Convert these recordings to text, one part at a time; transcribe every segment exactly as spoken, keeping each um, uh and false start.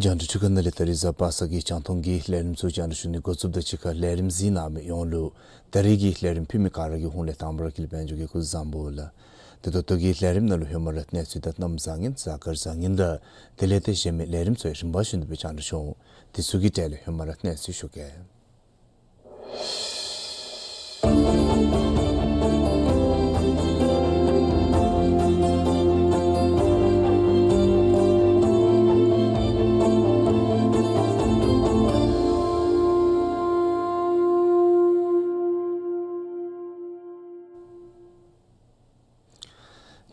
རྒྱང་བསྒྲགས་འཕྲུལ་ཁང་ནང་ལས་ད་རིས་གཟའ་པ་སངས་ཀྱི་རྒྱང་མཐོང་གི་ལས་རིམ་ཚུ་རྒྱང་བསྒྲགས་ཞུ་ནི་འགོ་བཙུགསཔ་དང་གཅིག་ཁར་ལས་རིམ་གཟིགས་གནང་མི་ཡོངས་ལུ་ད་རིས་ཀྱི་ལས་རིམ་ཕུལ་མི་ག་ར་གི་ཧོངས་ལས་དང་པ་ར་དཀྱིལ་དཔལ་འབྱོར་གྱིས་སྐུ་གཟུགས་བཟང་པོ་ལགས། ཏེ་ད་ལྟོ་གི་ལས་རིམ་ནང་ལུ་ཧེ་མ་ར་གནས་ཚུལ་དང་གནམ་བཟང་ངན་གཟའ་སྐར་བཟང་ངན་དང་དེ་ལས་ཏེ་གཞན་མི་ལས་རིམ་ཚུ་ཡང་རིམ་པ་བཞིན་དུ་སྦེ་རྒྱང་བསྒྲགས་འོང་། དེ་ཚུ་གི་གྲས་ལས་ཧེ་མ་ར་གནས་ཚུལ་ཞུ་གེ།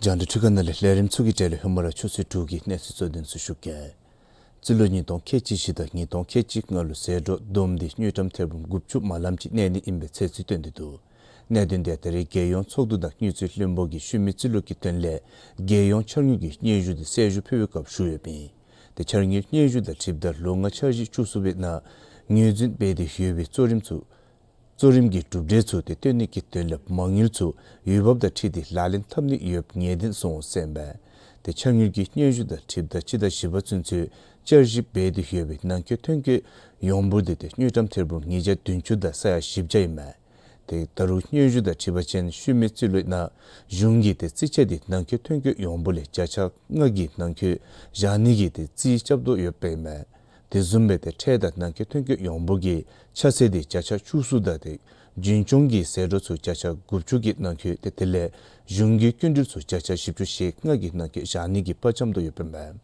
རྒྱང་བསྒྲགས་འཕྲུལ་ཁང་ནང་ལས་ལས་རིམ་ཚུ་གི་གྲས་ལས་ཧེ་མ་ར་ཆུ་ཚོད་དྲུག་གི་གནས་ཚུལ་གཙོ་དོན་ཚུ་ཞུ་གེ། རྩིས་ལོ་ཉིས་སྟོང་ཁལ་གཅིག་བཞི་དང་ཉིས་སྟོང་ཁལ་གཅིག་ལྔ་ལུ་ཟད་འགྲོ་བསྡོམས་ཏེ་དངུལ་ཀྲམ་ཐེར་འབུམ་དགུ་བཅུ་མ་ལམ་ཅིག་གནས་ནི་ཨིན་པའི་ཚོད་རྩིས་བཏོན་ཏེ་འདུག། གནད་དོན་དེ་ད་རིས་རྒྱལ་ཡོངས་ཚོགས་འདུ་དང་དངུལ་རྩིས་བློན་པོ་གིས་ཤུལ་མའི་རྩིས་ལོ་གི་དོན་ལས་རྒྱལ་ཡོངས་འཆར་དངུལ་གྱི་སྙན་ཞུ་དེ་གསལ་ཞུ་ཕུལ་བའི་སྐབས་ཞུ་ཡོདཔ་ཨིན། ཏེ་འཆར་དངུལ་སྙན་ཞུ་དང་འཁྲིལཝ་ད་ལོ་ལྔ་འཆར་གཞི་བཅུ་གསུམ་པའི་ནང་ངོས་འཛིན་འབད་དེ་ཡོད་པའི་གཙོ་རིམ་ཚུ་གཙོ་རིམ་གྱི་གྲུབ་འབྲས་ཚུ་དེ་སྟོན་ནི་གི་དོན་ལས་མ་དངུལ་ཚུ་འོས་འབབ་དང་འཁྲིལ་ཏེ་ལག་ལེན་འཐབ་ནི་ཡོདཔ་ངེས་གཏན་སོང་ཟེར་ཨིན་པས། ཏེ་འཆར་དངུལ་གྱི་སྙན་ཞུ་དང་འཁྲིལཝ་ད་སྤྱི་ཟླ་བཞི་པ་ཚུན་ཚོད་བསྐྱར་ཞིབ་འབད་དེ་ཡོད་པའི་ནང་འཁོད་ཐོན་སྐྱེད་ཡོངས་འབོར་དེ་ཏེ་དངུལ་ཀྲམ་ཐེར་འབུམ་ཉིས་བརྒྱ་བདུན་ཅུ་དང་ས་ཡ་བཞི་བརྒྱ་ཨིན་མས། ཏེ་ད་རུང་སྙན་ཞུ་དང་འཁྲིལ་བ་ཅིན་ཤུལ་མའི་རྩིས་ལོའི་ནང་གཞུང་གིས་ཏེ་རྩིས་ཆད་དེ་ནང་འཁོད་ཐོན་སྐྱེད་ཡོངས་འབོར་ལས་བརྒྱ་ཆ་ལྔ་གི་ནང་འཁོད་བཞག་ནི་གི་ཏེ་རྩིས་རྐྱབ་དོ་ཡོདཔ་ཨིན་མས། དེ་བཟུམ་སྦེ་ཏེ་ཁྲལ་དང་ནང་འཁོད་ཐོན་སྐྱེད་ཡོངས་འབོར་གྱི་ཆ་ཚད་དེ་བརྒྱ་ཆ་བཅུ་གསུམ་དང་ཏེ་རྒྱུན་སྐྱོང་གི་ཟད་འགྲོ་ཚུ་བརྒྱ་ཆ་དགུ་བཅུ་གི་ནང་འཁོད་ཏེ་དེ་ལས་གཞུང་གི་སྐྱིན་འགྲུལ་ཚུ་བརྒྱ་ཆ་བཞི་བཅུ་ཞེ་ལྔ་གི་ནང་འཁོད་བཞག་ནི་གི་དཔའ་བཅམ་དོ་ཡོདཔ་ཨིན་པས།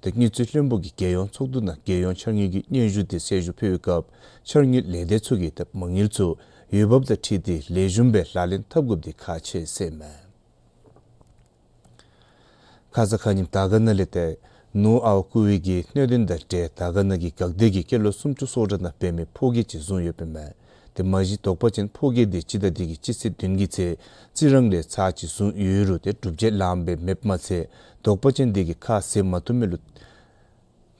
ཏེ་དངུལ་རྩིས་བློན་པོ་གིས་རྒྱལ་ཡོངས་ཚོགས་འདུ་ནང་རྒྱལ་ཡོངས་འཆར་དངུལ་གྱི་སྙན་ཞུ་དེ་གསལ་ཞུ་ཕུལ་བའི་སྐབས་འཆར་དངུལ་ལས་སྡེ་ཚུ་གིས་ཏེ་མ་དངུལ་ཚུ་འོས་འབབ་དང་འཁྲིལ་ཏེ་ལེགས་ཤོམ་སྦེ་ལག་ལེན་འཐབ་དགོཔ་དེ་ཁག་ཆེ་ཟེར་ཨིན་མས། ཁ་ཙ་ཁ་ཉིནམ་དར་དཀར་ན་ལས་ཏེ་ནོར་ཨརཝ་རྐུ་བའི་གི་གནད་དོན་དང་འབྲེལ་དར་དཀར་ན་གི་འགག་སྡེ་གིས་སྐྱེས་ལོ་སུམ་ཅུ་སོ་གྲངས་ནང་འབད་མི་ཕོ་སྐྱེས་ཅིག་བཟུང་ཡོདཔ་ཨིན་མས། ཏེ་མ་གཞི་དོགས་པ་ཅན་ཕོ་སྐྱེས་དེ་སྤྱི་ཟླ་འདི་གི་སྤྱི་ཚེས་བདུན་གྱི་ཚེ་རྩི་རང་ལས་ཚར་གཅིག་བཟུང་ཡོད་རུང་ཏེ་སྒྲུབ་བྱེད་ལངམ་སྦེ་མེདཔ་མ་ཚད་དོགས་པ་ཅན་དེ་གིས་ཁ་བཟེད་མ་བཏུབ་མི་ལུ་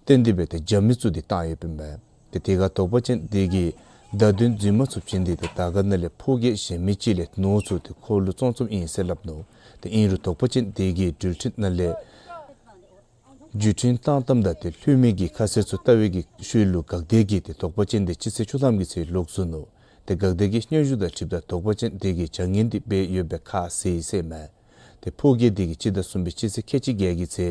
བརྟེན་ཏེ་སྦེ་ཏེ་རྒྱ་མི་བཙུགས་ཏེ་བཏང་ཡོདཔ་ཨིན་པས། ཏེ་དེ་ཁར་དོགས་པ་ཅན་དེ་གིས་བརྡ་དོན་རྫུན་མ་ཚུ་བྱིན་ཏེ་ཏེ་དར་དཀར་ན་ལས་ཕོ་སྐྱེས་གཞན་མི་ཅིག་ལས་ནོར་ཚུ་ཏེ་ཁོ་ལུ་བཙོང་བཙོངམ་ཨིན་ཟེར་སླབ་ནུག། ཏེ་ཨིན་རུང་དོགས་པ་ཅན་དེ་གིས་འགྲུལ་འཕྲིན་ནང་ལས་བརྒྱུད་འཕྲིན་བཏང་བཏངམ་ད་ཏེ་ལྷོད་མི་གི་ཁ་གསལ་ཚུ་བལྟ་བའི་གི་ཤུལ་ལུ་འགག་སྡེ་གིས་ཏེ་དོགས་པ་ཅན་དེ་སྤྱི་ཚེས་བཅུ་ཐམ་གྱི་ཚེ་ལོག་སོ་ནུག། ཏེ་འགག་སྡེ་གི་སྙན་ཞུ་དང་འཁྲིལཝ་ད་དོགས་པ་ཅན་དེ་གིས་བྱ་ངན་དེ་འབད་ཡོདཔ་སྦེ་ཁ་བཟེད་ཡི་ཟེར་ཨིན་མས། ཏེ་ཕོ་སྐྱེས་དེ་གིས་སྤྱི་ཟླ་གསུམ་པའི་སྤྱི་ཚེས་ཁལ་གཅིག་བརྒྱད་ཀྱི་ཚེ་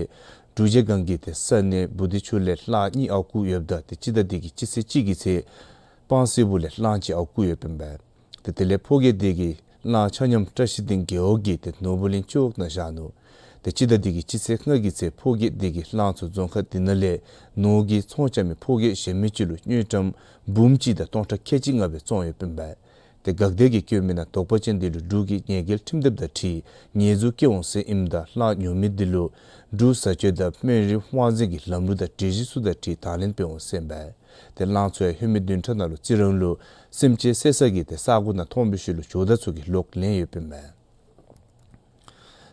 འབྲུག་རྗེས་སྒང་གི་ཏེ་ས་གནས་བུ་དྷི་ཆུ་ལས་གླང་གཉིས་ཨརཝ་རྐུ་ཡོདཔ་ད་ཏེ་སྤྱི་ཟླ་དེ་གི་སྤྱི་ཚེས་གཅིག་གི་ཚེ་སྤང་སེ་བུ་ལས་གླང་ཅིག་ཨརཝ་རྐུ་ཡོདཔ་ཨིན་པས། ཏེ་དེ་ལས་ཕོ་སྐྱེས་དེ་གིས་གླང་ཆ་མཉམ་བཀྲ་ཤིས་སྡིངས་རྒེད་འོག་གི་ཏེ་ནོར་བུ་གླིང་སྤྱི་འོག་ནང་བཞག་ནུག། ཏེ་སྤྱི་ཟླ་དེ་གི་སྤྱི་ཚེས་ལྔ་གི་ཚེ་ཕོ་སྐྱེས་དེ་གིས་གླང་ཚུ་རྫོང་ཁག་དེ་ནང་ལས་ནོར་གྱིས་ཚོང་རྐྱབ་མི་ཕོ་སྐྱེས་གཞན་མི་ཅིག་ལུ་དངུལ་ཀྲམ་འབུམ་གཅིག་དང་སྟོང་ཕྲག་ཁལ་གཅིག་ལྔ་སྦེ་བཙོང་ཡོདཔ་ཨིན་པས། ཏེ་འགག་སྡེ་གིས་བཀོད་མི་ནང་དོགས་པ་ཅན་དེ་ལུ་འབྲུག་གི་ཉེས་འགེལ་ཁྲིམས་དེབ་དང་འཁྲིལ་ཉེས་འཛུགས་བཀལ་འོང་ཟེར་ཨིནམ་ད་གླང་ཉོ་མི་དེ་ལུ་འབྲུག་བཟའ་སྤྱོད་དང་སྨན་རིན་དབང་འཛིན་གྱི་ལམ་ལུགས་དང་སྒྲིག་གཞི་ཚུ་དང་འཁྲིལ་དང་ལེན་འབད་འོང་ཟེར་ཨིན་པས། ཏེ་གླང་ཚུ་ཡང་ལྷོད་མི་བདུན་ཕྲག་ནང་ལུ་རྩི་རང་ལུ་སེམས་ཅན་བསད་ས་གི་ཏེ་ས་གོ་ནང་མཐོང་བའི་ཤུལ་ལུ་ཇོ་བདག་ཚུ་གིས་ལོག་ལེན་ཡོདཔ་ཨིན་པས།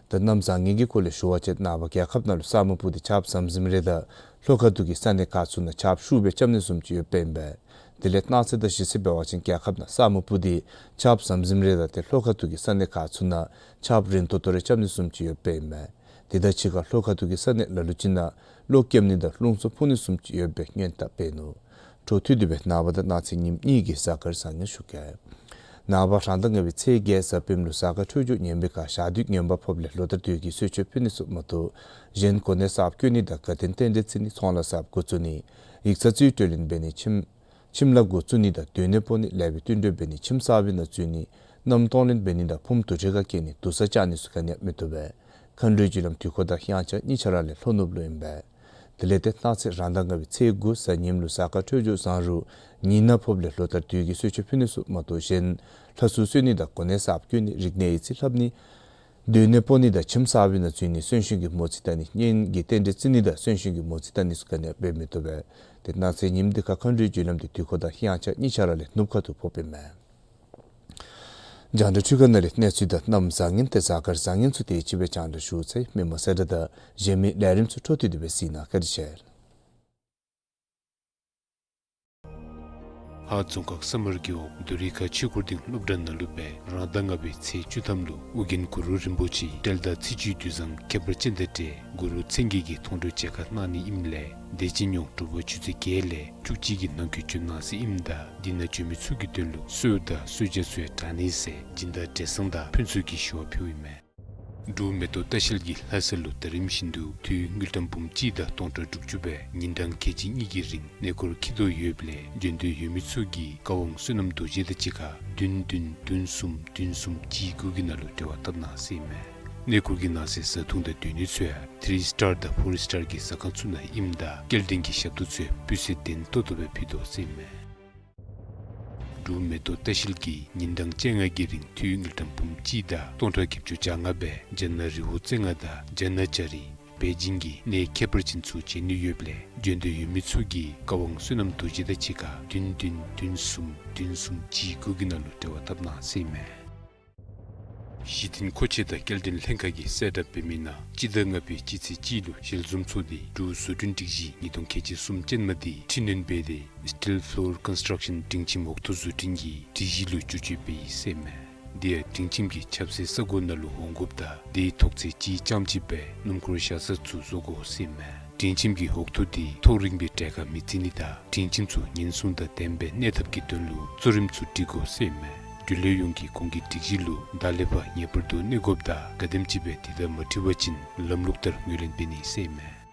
ད་གནམ་བཟང་ངན་གྱི་སྐོར་ལས་ཞུ་བ་ཅིན་ནངས་པ་རྒྱལ་ཁབ་ནང་ལུ་ས་སྨུག་སྤུབས་ཏེ་ཆརཔ་ཟམ་ཟིམ་རེ་དང་ལྷོ་ཁ་ཐུག་གི་ས་གནས་ཁག་ཚུ་ནང་ཆརཔ་ཤུགས་སྦེ་རྐྱབ་ནི་བཟུམ་ཅིག་ཡོདཔ་ཨིན་པས། དེ་ལས་གནངས་ཚེ་དང་གཞེས་ཚེ་འབད་བ་ཅིན་རྒྱལ་ཁབ་ནང་ས་སྨུག་སྤུབས་ཏེ་ཆརཔ་ཟམ་ཟིམ་རེ་དང་ཏེ་ལྷོ་ཁ་ཐུག་གི་ས་གནས་ཁག་ཚུ་ནང་ཆརཔ་རན་ཏོག་ཏོ་རེ་རྐྱབ་ནི་བཟུམ་ཅིག་ཡོདཔ་ཨིན་པས། དེ་དང་གཅིག་ཁར་ལྷོ་ཁ་ཐུག་གི་ས་གནས་ལ་ལུ་ཅིག་ནང་གློག་རྐྱབ་ནི་དང་རླུང་འཚུབ་འཕུ་ནི་བཟུམ་ཅིག་ཡོད་པའི་སྔོན་བརྟག་འབད་ནུག། འཕྲོ་མཐུད་དེ་སྦེ་ནངས་པ་དང་གནངས་ཚེ་ཉིནམ་གཉིས་ཀྱི་གཟའ་སྐར་བཟང་ངན་ཞུ་གེ། ནངས་པ་རང་ཟླ་ལྔ་པའི་ཚེས་བརྒྱད་གཟའ་སྤེནམ་ལུ་གཟའ་སྐར་འཕྲོད་སྦྱོར་ངན་པའི་ཁར་ཞག་དུས་ངན་པ་ཕོགཔ་ལས་ལོ་ལྟར་དུས་ཀྱི་གསོལ་མཆོད་ཕུལ་ནི་ཚུ་མ་གཏོགས་གཞན་གོ་གནས་གསརཔ་བསྐོ་ནི་དང་དགའ་སྟོན་རྟེན་འབྲེལ་བརྩི་ནི་ཚོང་ལཱ་གསརཔ་འགོ་བཙུགས་ནི་ཡིག་ཚང་རྩིས་སྤྲོད་ལེན་འབད་ནི་ཁྱིམ་ཁྱིམ་ལཱ་འགོ་བཙུགས་ནི་དང་སྡོད་གནས་སྤོ་ནི་ལེགས་པའི་བསྟུན་གྲོས་འབད་ནི་ཁྱིམ་གསར་པའི་ནང་འཛུལ་ནི་མནའམ་གཏོང་ལེན་འབད་ནི་དང་ཕུངམ་དུར་ཁྲོད་ཁར་བསྐྱལ་ནི་དུར་ས་བཅག་ནི་ཚུ་ག་ནི་ཡང་མི་བཏུབ་པས། མཁའ་འགྲོའི་རྒྱུ་ལམ་དུས་འཁོར་དང་དབྱངས་འཆར་གཉིས་ཆ་ར་ལས་ལྷོ་ནུབ་ལུ་ཨིན་པས། དེ་ལས་ཏེ་གནངས་ཚེ་རང་ཟླ་ལྔ་པའི་ཚེས་དགུ་གཟའ་ཉིམ་ལུ་གཟའ་སྐར་འཕྲོད་སྦྱོར་བཟང་རུང་ཉིན་ནག་ཕོགཔ་ལས་ལོ་ལྟར་དུས་ཀྱི་གསོལ་མཆོད་ཕུལ་ནི་ཚུ་མ་གཏོགས་གཞན་ལྷ་སྲུང་གསོལ་ནི་དང་གོ་གནས་གསརཔ་བསྐོ་ནི་རིག་གནས་ཡིག་རྩིས་ལྷབ་ནི་སྡོད་གནས་སྤོ་ནི་དང་ཁྱིམ་གསར་པའི་ནང་འཛུལ་ནི་གསོན་གཤིན་གྱི་མོ་རྩིས་བལྟ་ནི་གཉེན་གྱི་རྟེན་འབྲེལ་བརྩི་ནི་དང་གསོན་གཤིན་གྱི་མོ་རྩིས་བལྟ་ནི་ཚུ་ག་ནི་ཡང་འབད་མི་བཏུབ་པས། ཏེ་གནངས་ཚེ་ཉིནམ་འདི་ཁར་མཁའ་འགྲོའི་རྒྱུ་ལམ་འདི་དུས་འཁོར་དང་དབྱངས་འཆར་གཉིས་ཆ་ར་ལས་ནུབ་ཁ་ཐུག་ཕོགཔ་ཨིན་མས། རྒྱང་བསྒྲགས་འཕྲུལ་ཁང་ནང་ལས་གནས་ཚུལ་དང་གནམ་བཟང་ངན་ཏེ་གཟའ་སྐར་བཟང་ངན་ཚུ་དེ་ཅིག་སྦེ་རྒྱང་བསྒྲགས་ཞུ་ཚར་ཡི། མི་མང་གསལ་བསྒྲགས་དང་གཞན་མི་ལས་རིམ་ཚུ་འཕྲོ་མཐུད་དེ་སྦེ་གཟིགས་གནང་། བཀའ་དྲིན་ཆེ། ཧཱ་རྫོང་ཁག་ས་དམར་རྒེད་འོག་རྡོ་རིང་ཁ་ཆོས་འཁོར་སྡིངས་སློབ་གྲྭ་ནང་ལུ་སྦེ་རང་ཟླ་ལྔ་པའི་ཚེས་བཅུ་ཐམ་ལུ་ཨོ་རྒྱན་གུ་རུ་རིན་པོ་ཆེ་གྲལ་དང་ཚེས་བཅུའི་དུས་བཟང་ཁྱད་པར་ཅན་དང་འབྲེལ་གུ་རུ་མཚན་བརྒྱད་ཀྱི་མཐོང་གྲོལ་མཇལ་ཁ་གནང་ནི་ཨིནམ་ལས་དེ་ཅིག་ཉོག་དྲོ་པ་ཆུ་ཚོད་བརྒྱད་ལས་བཅུ་གཅིག་གི་ནང་འཁོད་འབྱོན་གནང་ཟེར་ཨིནམ་ད་འདི་ནང་འབྱོན་མི་ཚུ་གི་དོན་ལུ་གསོལཝ་དང་གསོལ་ཇ་ཚུ་ཡང་དྲང་ནི་ཟེར་སྦྱིན་བདག་བགྲེས་གཙང་དང་ཕུན་ཚོགས་ཀྱིས་ཞུ་བ་ཕུལཝ་ཨིན་མས། འབྲུག་མེ་ཏོག་ལྟ་བཤལ་གྱིས་ལྷ་ས་ལུ་ཟླ་རིམ་བཞིན་དུ་དངུལ་ཀྲམ་འབུམ་གཅིག་དང་སྟོང་ཕྲག་དྲུག་ཅུ་སྦེ་ཉིན་གྲངས་ཁལ་གཅིག་གཉིས་ཀྱི་རིང་གནས་སྐོར་འཁྱིད་དོ་ཡོདཔ་ལས་འབྱོན་འདོད་ཡོད་མི་ཚུ་གིས་བཀའ་དབང་བསོད་ནམས་རྡོ་རྗེ་དང་གཅིག་ཁར་བདུན་བདུན་བདུན་གསུམ་བདུན་གསུམ་གཅིག་དགུ་གི་ནང་ལུ་འབྲེལ་བ་འཐབ་གནང་ཟེར་ཨིན་མས། གནས་སྐོར་གྱི་ནང་གསེས་བཟའ་འཐུང་དང་སྡོད་གནས་ཚུ་ཡང་ཐི་རི་སི་ཊར་དང་ཕོར་སི་ཊར་གྱི་ཟ་ཁང་ཚུ་ནང་ཨིནམ་ད་སྐྱེལ་འདྲེན་གྱི་ཞབས་ཏོག་ཚུ་ཡང་སྤུས་ཚད་ལྡན་ཏོག་ཏོ་སྦེ་ཕུལ་དོ་ཟེར་ཨིན་མས། འབྲུག་མེ་ཏོག་ལྟ་བཤལ་གྱིས་ཉིན་གྲངས་བཅོ་ལྔ་གི་རིང་དངུལ་ཀྲམ་འབུམ་གཅིག་དང་སྟོང་ཕྲག་བརྒྱད་ཅུ་གྱ་ལྔ་སྦེ་རྒྱ་ནག་རི་བོ་རྩེ་ལྔ་དང་རྒྱ་ནག་ལྕགས་རི་པེ་ཅིང་གི་གནས་ཁྱད་པར་ཅན་ཚུ་མཇལ་ནི་ཡོདཔ་ལས་འབྱོན་འདོད་ཡོད་མི་ཚུ་གིས་བཀའ་དབང་བསོད་ནམས་རྡོ་རྗེ་དང་གཅིག་ཁར་བདུན་བདུན་བདུན་གསུམ་བདུན་གསུམ་གཅིག་དགུ་གི་ནང་ལུ་འབྲེལ་བ་འཐབ་གནང་ཟེར་ཨིན་མས། གཞི་རྟེན་མཁོ་ཆས་དང་སྐྱེལ་འདྲེན་ལྷན་ཁག་གིས་གསལ་བསྒྲགས་འབད་མི་ནང་སྤྱི་ཟླ་ལྔ་པའི་སྤྱི་ཚེས་གཅིག་ལུ་ཞལ་འཛོམས་ཚོགས་སྡེ་འབྲུག་བཟོ་སྐྲུན་སྒྲིག་གཞི་ཉིས་སྟོང་ཁལ་གཅིག་གསུམ་ཅན་མ་འདི་འཕྲི་སྣོན་འབད་དེ་Steel Floor Construction སྒྲིང་ཁྱིམ་འོག་ཐོག་བཟོ་སྐྲུན་གྱི་སྒྲིག་གཞི་ལུ་བསྒྱུར་བཅོས་འབད་ཡི་ཟེར་ཨིན་མས། དེ་ཡང་སྒྲིང་ཁྱིམ་གྱི་ཆབ་སྲིད་ས་གོ་ནང་ལུ་འོང་དགོཔ་དང་དེའི་ཐོག་ཚད་གཅིག་རྐྱངམ་ཅིག་སྦེ་སྣུམ་འཁོར་བཞག་ས་ཚུ་བཟོ་དགོ་ཟེར་ཨིན་མས། སྒྲིང་ཁྱིམ་གྱི་འོག་ཐོག་དེ་ཐོག་རིངམོ་སྦེ་གྲལ་ཁར་མི་བརྩི་ནི་དང་སྒྲིང་ཁྱིམ་ཚུ་ཉེན་སྲུང་དང་ལྡནམ་སྦེ་གནས་ཐབས་ཀྱི་དོན་ལུ་གཙོ་རིམ་ཚུ་སྒྲིག་དགོ་ཟེར་ཨིན་མས། རྒྱུན་ལས་ཡོངས་ཀྱིས་གོང་གི་སྒྲིག་གཞི་ལུ་བདག་ལེགས་པར་ངེས་པར་དུ་གནས་དགོཔ་དང་ག་དེམ་ཅིག་སྦེ་དེ་དང་མ་འཁྲིལ་བ་ཅིན་ལམ་ལུགས་ལྟར་ངོས་ལེན་འབད་ནི་ཟེར་ཨིན་མས།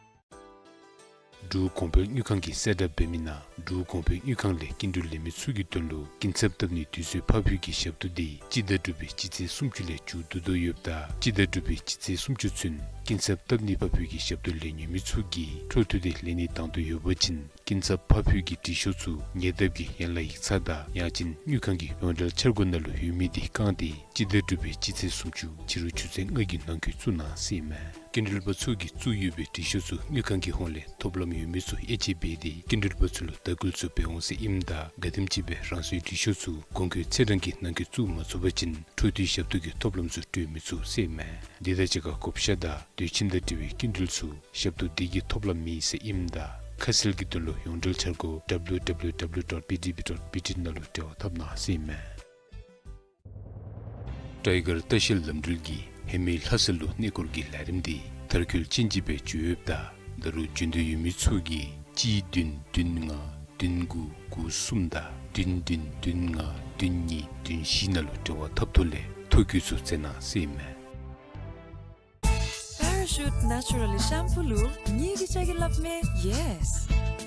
འབྲུག་གོང་འཕེལ་དངུལ་ཁང་གིས་གསལ་བསྒྲགས་འབད་མི་ནང་འབྲུག་གོང་འཕེལ་དངུལ་ཁང་ལས་སྐྱིན་འགྲུལ་ལེན་མི་ཚུ་གི་དོན་ལུ་སྐྱིན་ཚབ་བཏབ་ནིའི་དུས་ཚོད་ཕར་འཕུལ་གྱི་ཞབས་ཏོག་འདི་སྤྱི་ཟླ་དྲུག་པའི་སྤྱི་ཚེས་སུམ་ཅུ་ལས་མཇུག་བསྡུ་དོ་ཡོདཔ་ད་སྤྱི་ཟླ་དྲུག་པའི་སྤྱི་ཚེས་སུམ་ཅུ་ཚུན་སྐྱིན་ཚབ་བཏབ་ནི་ཕར་འཕུལ་གྱི་ཞབས་ཏོག་ལེན་ནི་མི་ཚུ་གིས་འཕྲོ་མཐུད་དེ་ལེན་ནི་དང་འདོད་ཡོད་པ་ཅིན་སྐྱིན་ཚབ་ཕར་འཕུལ་གྱི་དྲི་ཤོག་ཚུ་ཉེ་འདབས་ཀྱི་ཡན་ལག་ཡིག་ཚང་དང་ཡང་ཅིན་དངུལ་ཁང་གི་ཡོངས་འབྲེལ་འཆར་སྒོ་ནང་ལུ་ཡོད་མི་འདི་བཀང་སྟེ་སྤྱི་ཟླ་དྲུག་པའི་སྤྱི་ཚེས་སུམ་ཅུ་ཕྱི་རུ་ཆུ་ཚོད་ལྔ་གི་ནང་འཁོད་བཙུགས་གནང་ཟེར་ཨིན་མས། སྐྱིན་འགྲུལ་པ་ཚུ་གིས་བཙུགས་ཡོད་པའི་དྲི་ཤོག་ཚུ་དངུལ་ཁང་གི་ཧོངས་ལས་ཐོབ་ལམ་ཡོད་མི་ཚུ་དབྱེ་དཔྱད་འབད་དེ་སྐྱིན་འགྲུལ་པ་ཚུ་ལུ་བརྡ་བསྐུལ་ཚུ་འབད་འོང་ཟེར་ཨིནམ་ད་ག་དེམ་ཅིག་སྦེ་རང་སོའི་དྲི་ཤོག་ཚུ་གོང་འཁོད་ཚེས་གྲངས་ཀྱི་ནང་འཁོད་བཙུགས་མ་ཚུགས་པ་ཅིན་འཕྲོ་མཐུད་ཞབས་ཏོག་གི་ཐོབ་ལམ་ཚུ་སྤྲོད་མི་ཚུགས་ཟེར་ཨིན་མས། དེ་དང་གཅིག་ཁར་བགོ་བཤའ་དང་དུས་ཁྱིམ་དང་འབྲེལ་བའི་སྐྱིན་འགྲུལ་ཚུ་ཞབས་ཏོག་འདི་གིས་ཐོབ་ལམ་མེད་ཟེར་ཨིནམ་ད་ཁ་གསལ་གྱི་དོན་ལུ་ཡོངས་འབྲེལ་འཆར་སྒོ་W W W dot B D B dot B T ནང་ལུ་འབྲེལ་བ་འཐབ་གནང་ཟེར་ཨིན་མས། ཊའི་གར་ལྟ་བཤལ་ལམ་འགྲུལ་གྱིས་ཧེ་མའི་ལྷ་ས་ལུ་གནས་སྐོར་གྱི་ལས་རིམ་འདི་མཐར་འཁྱོལ་ཅན་ཅིག་སྦེ་འགྱོ་ཡོདཔ་ད་ད་རུང་འབྱོན་འདོད་ཡོད་མི་ཚུ་གིས་གཅིག་བདུན་བདུན་ལྔ་བདུན་དགུ་དགུ་གསུམ་དང་བདུན་བདུན་བདུན་ལྔ་བདུན་གཉིས་བདུན་བཞི་ནང་ལུ་འབྲེལ་བ་འཐབ་ཐོག་ལས་ཐོ་བཀོད་ཚུ་མཛད་གནང་ཟེར་ཨིན་མས། Parachute Naturally Shampoo ལུ་ངེ་གི་ལྕགས་ཀྱི་ལགཔ་མས། Yes།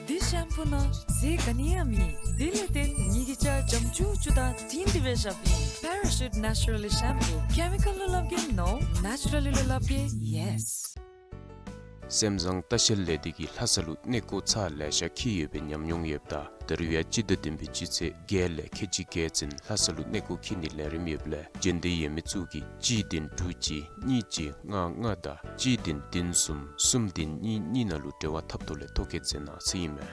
འདི་ཤེམ་པུ་ནང་རྫས་ག་ནི་ཡང་མེད། དེ་ལས་བརྟེན་ངེ་གི་ལྕགས་འཇམ་ཅུག་ཅུ་དང་དྲིང་སྒྲི་སྦེ་བཞགཔ་ཨིན། Parachute Naturally Shampoo། ཀེ་མི་ཀཱལ་ལུ་སླབ་གེ་no། ནེ་ཅུ་ར་ལི་ལུ་སླབ་གེ་yes། སེམས་བཟང་ལྟ་བཤལ་ལས་སྡེ་གིས་ལྷ་ས་ལུ་གནས་སྐོར་ཚར་ལེ་ཤ་འཁྱིད་ཡོད་པའི་ཉམས་མྱོང་ཡོདཔ་ད་ད་རུང་ཡང་སྤྱི་ཟླ་བདུན་པའི་སྤྱི་ཚེས་བརྒྱད་ལས་ཁལ་གཅིག་བརྒྱད་ཚུན་ལྷ་ས་ལུ་གནས་སྐོར་འཁྱིད་ནིའི་ལས་རིམ་ཡོདཔ་ལས་འབྱོན་འདོད་ཡོད་མི་ཚུ་གིས་གཅིག་བདུན་དྲུག་གཅིག་གཉིས་གཅིག་ལྔ་ལྔ་དང་གཅིག་བདུན་བདུན་གསུམ་གསུམ་བདུན་གཉིས་གཉིས་ནང་ལུ་འབྲེལ་བ་འཐབ་ཐོག་ལས་ཐོ་བཀོད་མཛད་གནང་ཟེར་ཨིན་མས།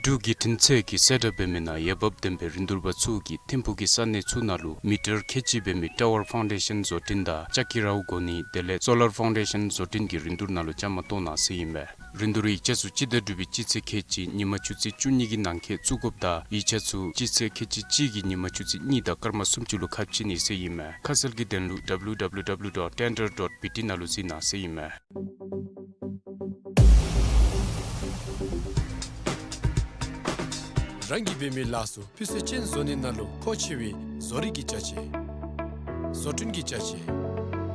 འབྲུག་རྒྱལ་ཕྲན་ཚད་ཀྱིས་གསལ་བསྒྲགས་འབད་མི་ནང་འོས་འབབ་ལྡན་པའི་རིན་བསྡུར་པ་ཚུ་གིས་ཐིམ་ཕུག་གི་ས་གནས་ཚུ་ནང་ལུ་མི་ཊར་ཁལ་གཅིག་འབད་མི་ཊ་ཝར་ཕའུན་ཌེ་ཤཱན་བཟོ་སྐྲུན་དང་ལྕགས་ཀྱི་རཝ་གོ་ནི་དེ་ལས་སོ་ལར་ཕའུན་ཌེ་ཤཱན་བཟོ་སྐྲུན་གྱི་རིན་བསྡུར་ནང་ལུ་བཅའ་མར་གཏོགས་གནང་ཟེར་ཨིན་མས། རིན་བསྡུར་ཡིག་ཆ་ཚུ་སྤྱི་ཟླ་དྲུག་པའི་སྤྱི་ཚེས་ཁལ་གཅིག་ཉིན་མ་ཆུ་ཚོད་བཅུ་གཉིས་ཀྱི་ནང་འཁོད་བཙུགས་དགོཔ་དང་ཡིག་ཆ་ཚུ་སྤྱི་ཚེས་ཁལ་གཅིག་གཅིག་གི་ཉིན་མ་ཆུ་ཚོད་གཉིས་དང་སྐར་མ་སུམ་ཅུ་ལུ་ཁ་ཕྱེ་ནི་ཟེར་ཨིན་མས། ཁ་གསལ་གྱི་དོན་ལུ་ཌབ་ལུ་ཌབ་ལུ་ཌབ་ལུ་ཌོཊ་ཊེན་ཌར་ཌོཊ་བི་ཊི་ནང་ལུ་གཟིགས་གནང་ཟེར་ཨིན་མས། རང་གིས་འབད་མི་ལཱ་ཚུ་སྤུས་ཚད་ཅན་བཟོ་ནི་ནང་ལུ་མཁོ་ཆེ་བའི་བཟོ་རིག་གི་ཅ་ཆས། བཟོ་སྐྲུན་གྱི་ཅ་ཆས།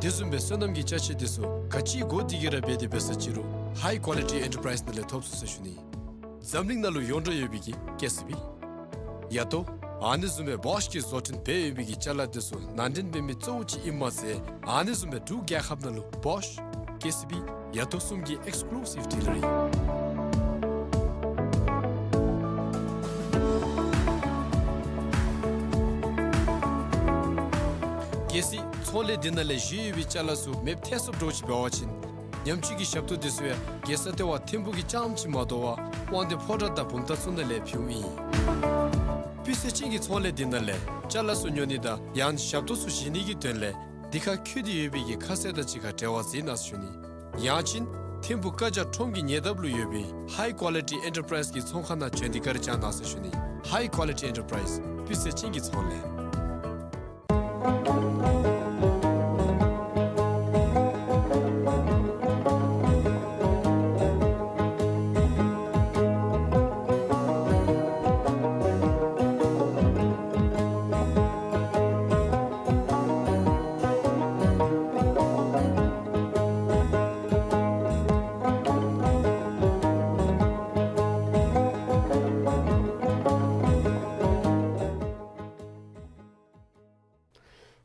དེ་བཟུམ་སྦེ་སོ་ནམ་གྱི་ཅ་ཆས་དེ་ཚུ་ག་ཅི་དགོ་དེ་གི་ར་འབད་དེ་འབད་ས་ཅི་རུང་ཧའི་ཀོ་ལི་ཊི་ཨེན་ཊར་པ་རའིཛ་ནང་ལས་ཐོབ་ཚུགས་ཟེར་ཞུ་ནི། འཛམ་གླིང་ནང་ལུ་ཡོངས་གྲགས་ཡོད་པའི་གི་ཀེ་སི་བི། ཡ་ཏོ། ཨ་ནི་བཟུམ་སྦེ་བོཤ་གིས་བཟོ་སྐྲུན་འབད་ཡོད་པའི་གི་ཅ་ལ་དེ་ཚུ་ནང་འདྲེན་འབད་མི་གཙོ་བོ་ཅིག་ཨིནམ་མ་ཚད་ཨ་ནི་བཟུམ་སྦེ་འབྲུག་རྒྱལ་ཁབ་ནང་ལུ་བོཤ་ཀེ་སི་བི་ཡ་ཏོ་གསུམ་གྱི་ཨེགསི་ཀུ་ལུ་སིབ་ཌི་ལར་ཨིན། གལ་སྲིད་ཚོང་ལས་འདི་ནང་ལས་བཞེས་ཡོད་པའི་ཅ་ལ་ཚུ་མེདཔ་ཐལ་སོཔ་འདྲཝ་ཅིག་འབད་བ་ཅིན་ཉམས་བཅོས་ཀྱི་ཞབས་ཏོག་འདི་ཚུ་ཡང་རྒྱལ་ས་ལྟེ་བ་ཐིམ་ཕུག་གི་རྐྱངམ་ཅིག་མ་དོ་བར་དབང་འདུས་ཕོ་བྲང་དང་བུམ་ཐང་ཚུ་ནང་ལས་ཕུལཝ་ཨིན། སྤུས་ཚད་ཅན་གྱི་ཚོང་ལས་འདི་ནང་ལས་ཅ་ལ་ཚུ་ཉོ་ནི་དང་ཡང་ན་ཞབས་ཏོག་ཚུ་བཞེས་ནི་གི་དོན་ལས་འདི་ཁར་འཁོད་དེ་ཡོད་པའི་གི་ཁ་གསལ་དང་གཅིག་ཁར་འབྲེལ་བ་མཛད་གནང་ཟེར་ཞུ་ནི། ཡང་ཅིན་ཐིམ་ཕུག་ཀ་ཇ་ཁྲོམ་གྱི་ཉེ་འདབས་ལུ་ཡོད་པའི་ཧའི་ཀོ་ལི་ཊི་ཨེན་ཊར་པ་རའིཛ་གི་ཚོང་ཁང་ནང་བྱོན་ཏེ་བཀའ་དྲིན་བསྐྱང་གནང་ཟེར་ཞུ་ནི། ཧའི་ཀོ་ལི་ཊི་ཨེན་ཊར་པ་རའིཛ་སྤུས་ཚད་ཅན་གྱི་ཚོང་ལས།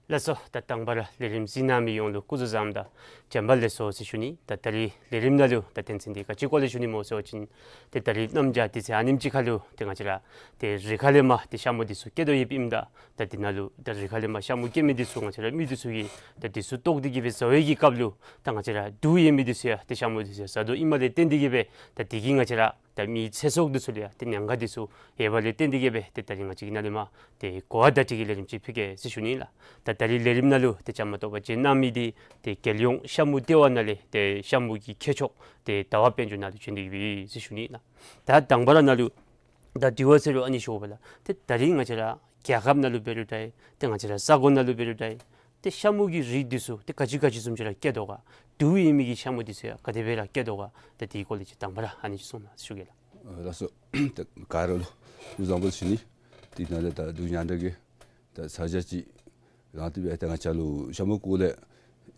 ལགས་སོ། ད་དང་པ་ར་ལས་རིམ་གཟིགས་གནང་མི་ཡོངས་ལུ་སྐུ་གཟུགས་བཟང་དང་བྱོན་པ་ལེགས་སོ་ཟེར་ཞུ་ནི། ད་ད་རིས་ལས་རིམ་ནང་ལུ་ད་དོན་ཚན་འདི་ག་ཅི་སྐོར་ལས་ཞུ་ནི་སྨོ་ཟེར་བ་ཅིན་ཏེ་ད་རིས་གནམ་བྱཱར་དུས་ཚོད་ཨ་ནེམ་ཅིག་ཁར་ལུ་ཏེ་ང་བཅས་ར་ཏེ་རི་ཁ་ལས་མར་ཏེ་ཤ་མུ་འདི་ཚུ་སྐྱེ་དོ་ཡོདཔ་ཨིནམ་ད་ད་འདི་ནང་ལུ་ད་རི་ཁ་ལས་མར་ཤ་མུ་སྐྱེ་མི་འདི་ཚུ་ང་བཅས་ར་མི་འདི་ཚུ་གིས་ད་འདི་ཚུ་བཏོག་སྟེ་གི་སྦེ་བཟའ་བའི་གི་སྐབས་ལུ་ད་ང་བཅས་ར་དུག་ཡོད་མི་འདི་ཚུ་ཡང་ཏེ་ཤ་མུ་འདི་ཚུ་ཡང་བཟའ་དོ་ཨིནམ་ལས་བརྟེན་ཏེ་གི་སྦེ་ད་འདི་གིས་ང་བཅས་ར་ད་མི་ཚེ་སྲོག་འདི་ཚུ་ལུ་ཡང་ཏེ་ཉེན་ཁ་འདི་ཚུ་ཡོད་པ་ལས་བརྟེན་ཏེ་གི་སྦེ་ཏེ་ད་རིས་ང་བཅས་ཀྱིས་ནཱ་ལས་མར་ཏེ་གོ་བ་བརྡ་སྤྲོད་ཀྱི་ལས་རིམ་ཅིག་ཕུལ་གེ་ཟེར་ཞུ་ནི་ལགས། ད་ད་རིས་ལས་རིམ་ནང་ལུ་ཏེ་བཅའ་མར་གཏོགས་པ་མཛད་གནང་མི་འདི་ཏེ་རྒྱལ་ཡོངས་ཤ་མུ་ལྟེ་བ་ནང་ལས་ཏེ་ཤ་མུ་གི་མཁས་མཆོག་ཏེ་ཟླ་བ་དཔལ་འབྱོར་ནཱ་ལུ་བྱོན་ཏེ་གི་སྦེ་ཟེར་ཞུ་ནི་ལགས། ད་དང་པ་ར་ནཱ་ལུ་ད་དྲི་བ་ཟེར་རུང་ཨ་ནི་ཞུ་དགོ་པས་ལགས། ཏེ་ད་རིས་ང་བཅས་ར་རྒྱལ་ཁབ་ནང་ལུ་འབད་རུང་འདྲ་ཏེ་ང་བཅས་ར་ས་གོ་ནང་ལུ་འབད་རུང་འདྲ་ཏེ་ཤ་མུ་གི་རིགས་འདི་ཚུ་ཏེ་ག་ཅི་ག་ཅི་བཟུམ་ཅིག་ར་སྐྱེ་དོ་ག། དུག་ཡོད་མི་གི་ཤ་མུ་འདི་ཚུ་ཡང་ག་དེ་སྦེ་ར་སྐྱེ་དོ་ག། ད་དེའི་སྐོར་ལས་ཅིག་དང་པ་ར་ཨ་ནི་ཅིག་གསུང་གནང་ཞུ་གེ་ལགས། ཨ་ལགས་སོ། ད་ག་ར་ལུ་སྐུ་གཟུགས་བཟང་པོ་ཟེར་ཞུ་ནི། དེ་ནང་ལས་ད་འབྲུག་མཉམ་འབྲེལ་གྱིས་ད་ས་ཆ་ཅིག་རང་དེ་སྦེ་ད་ང་བཅས་ལུ་ཤ་མུ་སྐོར་ལས་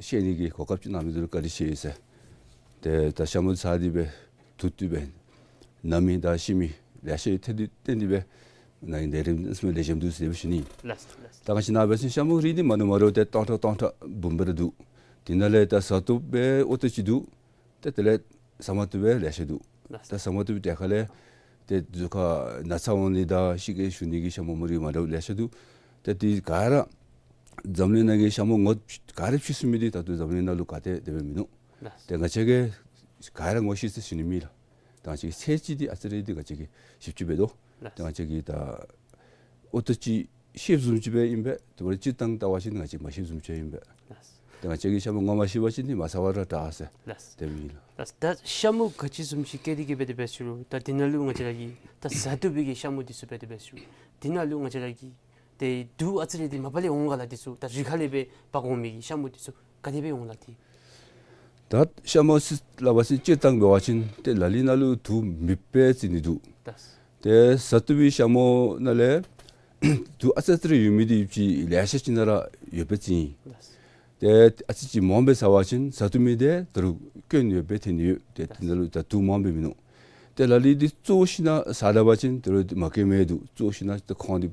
ཤེས་ནི་གི་གོ་སྐབས་ཅིག་གནང་མི་འདི་ལུ་བཀའ་དྲིན་ཆེ་ཡོད་ཟེར། ཏེ་ད་ཤ་མུ་ཟ་སྟེ་སྦེ་དུག་བཏུབ་སྦེ་ན་མི་དང་ཤི་མི་ལེ་ཤ་ཡོད། ཏེ་དེ་བརྟེན་ཏེ་སྦེ་ནཱ་གི་ལས་རིམ་ལེགས་ཤོམ་འདི་ཚུ་ཡང་ཞུ་ནི། ལགས་སོ་ལགས་སོ། ད་ང་བཅས་ནཱ་འབད་བ་ཅིན་ཤ་མུ་རིགས་འདི་མ་ནུམ་རོགས་ཏེ་སྟོང་ཕྲག་སྟོང་ཕྲག་འབུམ་སྦེ་ར་འདུག། དེ་ནང་ལས་ད་ཟ་བཏུབ་སྦེ་ཨོ་ཏོག་ཅིག་འདུག། ཏེ་དེ་ལས་ཟ་མ་བཏུབ་སྦེ་ལེ་ཤ་འདུག། ལགས་སོ། ད་ཟ་མ་བཏུབ་སྦེ་ཏེ་ཁ་ལས་ཏེ་གཟུགས་ཁར་ན་ཚ་འོང་ནི་དང་ཤི་གེ་ཞུ་ནི་གི་ཤ་མུ་མུ་རིགས་མ་འདྲཝ་ལེ་ཤ་འདུག། ཏེ་དེ་ག་ར་འཛམ་གླིང་ནང་གི་ཤ་མུ་ངོ་ག་ར་ཕྱེ་ཚུགས་མི་འདི་ད་ལྟོ་འཛམ་གླིང་ནང་ལུ་ག་ཏེ་དེ་སྦེ་མིན་ནུག། ལགས་སོ། ཏེ་ང་བཅས་ཀྱིས་ག་ར་ངོ་ཤེས་ཟེར་ཞུ་ནི་མེད་ལགས། ད་ང་བཅས་ཀྱིས་ཚད་ཅིག་འདི་ཨ་ཙི་རེ་འདི་ང་བཅས་ཀྱིས་ཞིབ་ཅིག་འབད་དོ། ལགས་སོ། ད་ང་བཅས་ཀྱིས་ད་ཨོ་ཏོག་ཅིག་ཤེསཔ་བཟུམ་ཅིག་སྦེ་ཨིན་པས། དེ་འབདཝ་ད་སྤྱིར་བཏང་བལྟ་བ་ཅིན་ང་བཅས་མ་ཤེསཔ་བཟུམ་ཅིག་ཨིན་པས། ལགས་སོ། ད་ང་བཅས་ཀྱིས་ཤ་མུ་ངོ་མ་ཤེས་པ་ཅིན་འདི་མ་ཟ་བ་ར་དྲག་ཟེར། ལགས་སོ། དེ་སྦེ་ཨིན་ལགས། ལགས་སོ། ད་ཤ་མུ་ག་ཅི་བཟུམ་ཅིག་སྐྱེ་སྟེ་གི་སྦེ་དེ་སྦེ་ཞུ་རུང་ད་དེ་ནང་ལུ་ང་བཅས་ར་གིས་ད་ཟ་བཏུབ་པའི་གི་ཤ་མུ་འདི་ཚུ་སྦེ་དེ་སྦེ་ཞུ་རུང་དེ་ནང་ལུ་ང་བཅས་ར་གིས་ཏེ་དུག་ཨ་ཙི་རེ་འདི་མ་པ་ལས་འོང་ག་ལགས། འདི་ཚུ་ད་རི་ཁ་ལས་སྦེ་འབག་འོང་མི་གི་ཤ་མུ་འདི་ཚུ་ག་དེ་སྦེ་འོང་ལགས་ཏེ། ད་ཤ་མུ་ཟེར་སླབ་པ་ཅིན་སྤྱིར་བཏང་འབད་བ་ཅིན་ཏེ་ལ་ལུ་ནང་ལུ་དུག་མེདཔ་སྦེ་བརྩི་ནི་འདུག། ལགས་སོ། ཏེ་ཟ་བཏུབ་པའི་ཤ་མུ་ནང་ལས་དུག་ཨ་ཙི་ཨ་ཙི་རེ་ཡོད་མི་འདི་ཅིག་ལེ་ཤ་ཅིག་ནང་ར་ཡོདཔ་སྦེ་བརྩི་ཡི། ལགས་སོ། ཏེ་ཨ་ཙི་ཅིག་མངམ་སྦེ་ཟ་བ་ཅིན་ཟ་བཏུབ་མི་འདི་ད་རུང་སྐྱོན་ཡོདཔ་སྦེ་ཐོན་ནི་ཡོད། ཏེ་དེ་ནང་ལུ་ད་དུག་མངམ་སྦེ་མིན་ནུག། ཏེ་ལ་ལུ་འདི་བཙོ་ཞིན་ན་ཟ་ད་པ་ཅིན་ད་རུང་མ་སྐྱེ་མི་འདུག། བཙོ་ཞིན་ན་ཏེ་ཁོང་འདི་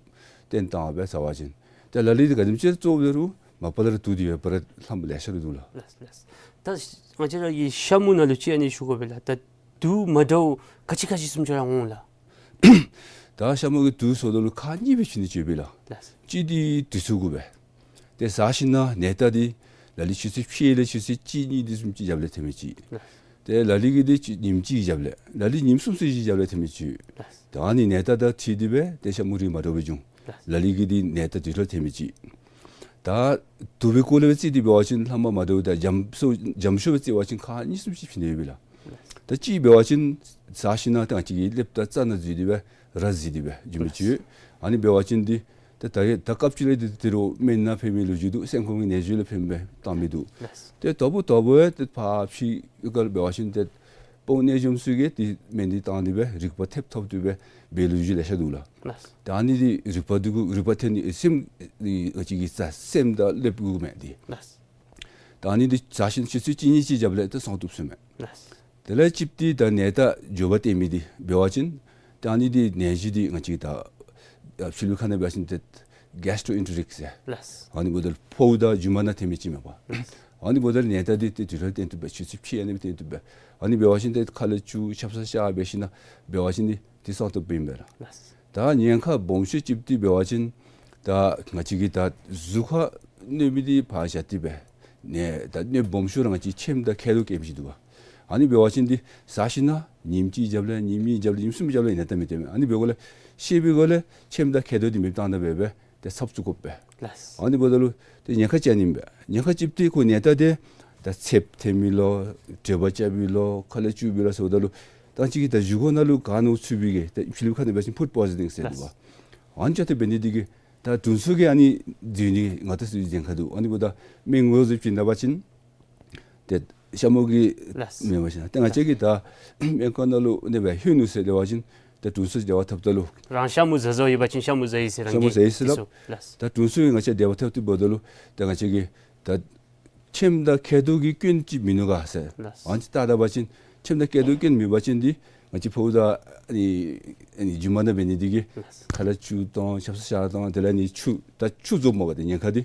བཏོན་བཏང་སྦེ་ཟ་བ་ཅིན། ཏེ་ལ་ལུ་འདི་ག་དེམ་ཅིག་བཙོ་འབད་རུང་མ་པ་ལས་ར་དུག་འདི་ཡོད་པ་ར་ལྷམ་ལེ་ཤ་ར་འདུག་ལགས། ལགས་སོ་ལགས་སོ། ད་ང་བཅས་ར་གི་ཤ་མུ་ནང་ལུ་ཅིག་ཨ་ནི་ཞུ་དགོ་པས་ལགས། ད་དུག་མ་འདྲཝ་ག་ཅི་ག་ཅི་བཟུམ་ཅིག་ར་འོང་ལགས། ད་ཤ་མུ་གི་དུག་བཟོ་དོ་ལུ་ཁག་གཉིས་སྦེ་ཕྱེ་ནི་ཅིག་ཡོད་པས་ལགས། ལགས་སོ། གཅིག་འདི་དུས་ཚོད་དགོ་པས། ཏེ་ཟ་ཞིན་ན་ནད་རྟགས་འདི་ལ་ལུ་ཆུ་ཚོད་ཕྱེད་ལས་ཆུ་ཚོད་གཅིག་གཉིས་འདི་བཟུམ་ཅིག་རྒྱབ་ལས་ཐོན་མི་ཅིག། ལགས་སོ། ཏེ་ལ་ལུ་གིས་འདི་ཅིག་ཉིནམ་གཅིག་རྒྱབ་ལས་ལ་ལུ་ཉིནམ་གསུམ་ཚུ་ཅིག་རྒྱབ་ལས་ཐོན་མི་ཅིག་ཡོད། ལགས། ད་ཨ་ནི་ནད་རྟགས་དང་འཁྲིལ་ཏེ་སྦེ་ཏེ་ཤ་མུ་རིགས་མ་འདྲཝ་སྦེ་འབྱུང་། ལགས། ལ་ལུ་གིས་འདི་ནད་རྟགས་དུས་ཐོག་ཐོན་མི་ཅིག། ད་དུག་སྦེ་བཀོ་ལས་སྦེ་བཙིར་ཏེ་འབད་བ་ཅིན་ལྷག་མ་མ་འདྲཝ་ད་འཇམ་སོ་འཇམ་ཤོས་སྦེ་བཙིར་བ་ཅིན་ཁག་གཉིས་གསུམ་ཅིག་ཕྱེ་ནི་ཡོད་པས་ལགས། ད་གཅིག་འབད་བ་ཅིན་ཟ་ཞིནམ་ད་ང་བཅས་ཀྱི་ཀླདཔ་དང་རྩ་ནང་འཛུལ་ཏེ་སྦེ་ར་འཛུལ་ཏེ་སྦེ་འབྱུང་མི་ཅིག་ཡོད། ཨ་ནི་འབད་བ་ཅིན་འདི་ད་ད་ད་སྐབས་ཅིག་ལས་འདི་དེ་རུ་སྨན་ནང་ཕན་མི་ལོ་རྒྱུས་འདུག། སེམས་ཁོང་གི་ནད་གཞི་ལུ་ཕན་པའི་བཏང་མི་འདུག། ལགས། ཏེ་དོ་བུ་དོ་བུ་ཏེ་ཕར་ཕྱི་ཁར་འབད་བ་ཅིན་ཏེ་དཔོན་གནས་འཇོམས་ཚུ་གིས་འདི་སྨན་འདི་བཏང་སྟེ་སྦེ་རིག་པ་ཐེབས་ཐོབ་སྟེ་སྦེ་འབད་ལོ་རྒྱུས་ལེ་ཤ་འདུག་ལགས། ལགས། ད་ཨ་ནི་འདི་རིག་པ་འདི་གུ་རིག་པ་ཐོན་ནི་སེམས་འདི་ཨ་ཅིག་གི་རྩ་སེམས་དང་ཀླདཔ་གུ་མས་འདི། ལགས། ད་ཨ་ནི་འདི་ཟ་ཞིནམ་ཆུ་ཚོད་གཅིག་གཉིས་ཅིག་རྒྱབ་ལས་ཏེ་སངས་བཏུབ་ཟེར་མས། ལགས། དེ་ལས་གཅིག་འདི་ད་ནད་རྟགས་མགྱོགས་པ་སྟོན་མི་འདི་འབད་བ་ཅིན་ད་ཨ་ནི་འདི་ནད་གཞི་འདི་ང་བཅས་ད་ཕྱི་ལུ་ཁ་ནང་འབད་བ་ཅིན་ཏེ་གེས་ཊོ་ཨེན་ཊེ་རིག་ཟེར། ལགས། ཨ་ནི་འབདཝ་ད་ཕོཝ་དང་རྒྱུ་མ་ནང་ཐོན་མི་ཅིག་མས་པ། ལགས། ཨ་ནི་འབདཝ་ད་ནད་རྟགས་འདི་ཏེ་དུས་ཐོག་སྟོན་བཏུབ་པས། ཆུ་ཚོད་ཕྱེད་ཨ་ནི་སྦེ་སྟོན་བཏུབ་པས། ཨ་ནི་འབད་བ་ཅིན་ཏེ་ཁ་ལས་ཆུ་ཆབ་གསང་བཞག་འབད་ཞིནམ་འབད་བ་ཅིན་འདི་ཏེ་སངས་བཏུབ་ཨིན་པས་ལགས། ལགས། ད་ཉེན་ཁ་སྦོམ་ཤོས་ཅིག་འདི་འབད་བ་ཅིན་ད་ང་བཅས་ཀྱི་ད་གཟུགས་ཁར་གནོད་མི་འདི་ཕར་བཞག་སྟེ་སྦེ་ནད་ད་གནོད་སྦོམ་ཤོས་ར་ང་བཅས་མཆིནམ་དང་མཁལ་རྡོག་སྐྱེ་མི་ཅིག་འདུག་པ། ཨ་ནི་འབད་བ་ཅིན་འདི་ཟ་ཞིནམ་ཉིནམ་གཅིག་རྒྱབ་ལས་ཉིནམ་གཉིས་རྒྱབ་ལས་ཉིནམ་གསུམ་རྒྱབ་ལས་ནད་རྟགས་མི་སྟོན་མས། ཨ་ནི་འབདཝ་ལས་ཤེས་པའི་སྒོ་ལས་མཆིནམ་དང་མཁལ་རྡོག་འདི་མེདཔ་བཏང་ད་འབད་སྦེ་ཏེ་ཚབ་བཙུགས་དགོ་པས། ལགས། ཨ་ནི་འབདཝ་ད་ལུ་ཏེ་ཉེན་ཁ་ཅན་ཨིན་པས། ཉེན་ཁ་གཅིག་འདི་ཁོ་ནད་རྟགས་འདི་ད་ཚདཔ་ཐོན་མི་ལོ་དྲོད་འབར་རྐྱབ་པའི་ལོ་ཁ་ལས་ཆུ་འབུད་ལོ་ཟེརཝ་ད་ལུ་ད་ཅི་གི་ད་བཞེས་སྒོ་ནང་ལུ་ག་ནོར་ཚུད་པའི་གི་ད་ཕྱི་ལུ་ཁ་ནང་འབད་བ་ཅིན་ཕུཌ་པོའི་ཛ་ནིང་ཟེར་འདུག་པ། ལགས། ཨ་ནི་ཅིག་ཏེ་འབད་ནི་འདི་གིས་ད་དྲུང་འཚོ་གིས་ཨ་ནི་འཛུལ་ནི་ང་བཅས་ཚུ་ཉེན་ཁ་འདུག། ཨ་ནི་འབདཝ་ད་སྨན་ངོས་ཟིན་བྱིན་ད་པ་ཅིན་ཏེ་ཤ་མུ་གི་ལགས། མེན་པ་ཅིན་ཏེ་ང་བཅས་ཀྱིས་ད་སྨན་ཁང་ནང་ལུ་ཨ་ནི་སྦེ་ལྷོད་ནུག་ཟེར་སླབ་པ་ཅིན་ད་དྲུང་འཚོ་འབྲེལ་བ་འཐབ་ད་ལུ་རང་ཤ་མུ་ཟ་ཟ་ཡོད་པ་ཅིན་ཤ་མུ་ཟ་ཡི་ཟེར་ཤ་མུ་ཟ་ཡི་ཟེར་སླབ། ལགས། ད་དྲུང་འཚོ་གིས་ང་བཅས་འབྲེལ་བ་འཐབ་སྟེ་འབདཝ་ད་ལུ་ད་ང་བཅས་ཀྱིས་ད་མཆིནམ་དང་མཁལ་རྡོག་གི་སྐྱོན་ཅིག་མིན་ནུག་ག་ཟེར། ལགས། ཨ་ནི་ཅིག་བལྟ་ད་པ་ཅིན་མཆིནམ་དང་མཁལ་རྡོག་སྐྱོན་མེད་པ་ཅིན་འདི་ང་བཅས་ཕོཝ་དང་ཨ་ནི་ཨ་ནི་རྒྱུ་མ་ནང་འབད་ནི་འདི་གིས་ལགས། ཁ་ལས་ཆུ་བཏང་ཆབ་གསང་བཞག་བཏང་དེ་ལས་ཨ་ནི་ཆུ་ད་ཆུ་རྫོགས་སྨོ་པ་ཏེ་ཉེན་ཁ་འདི་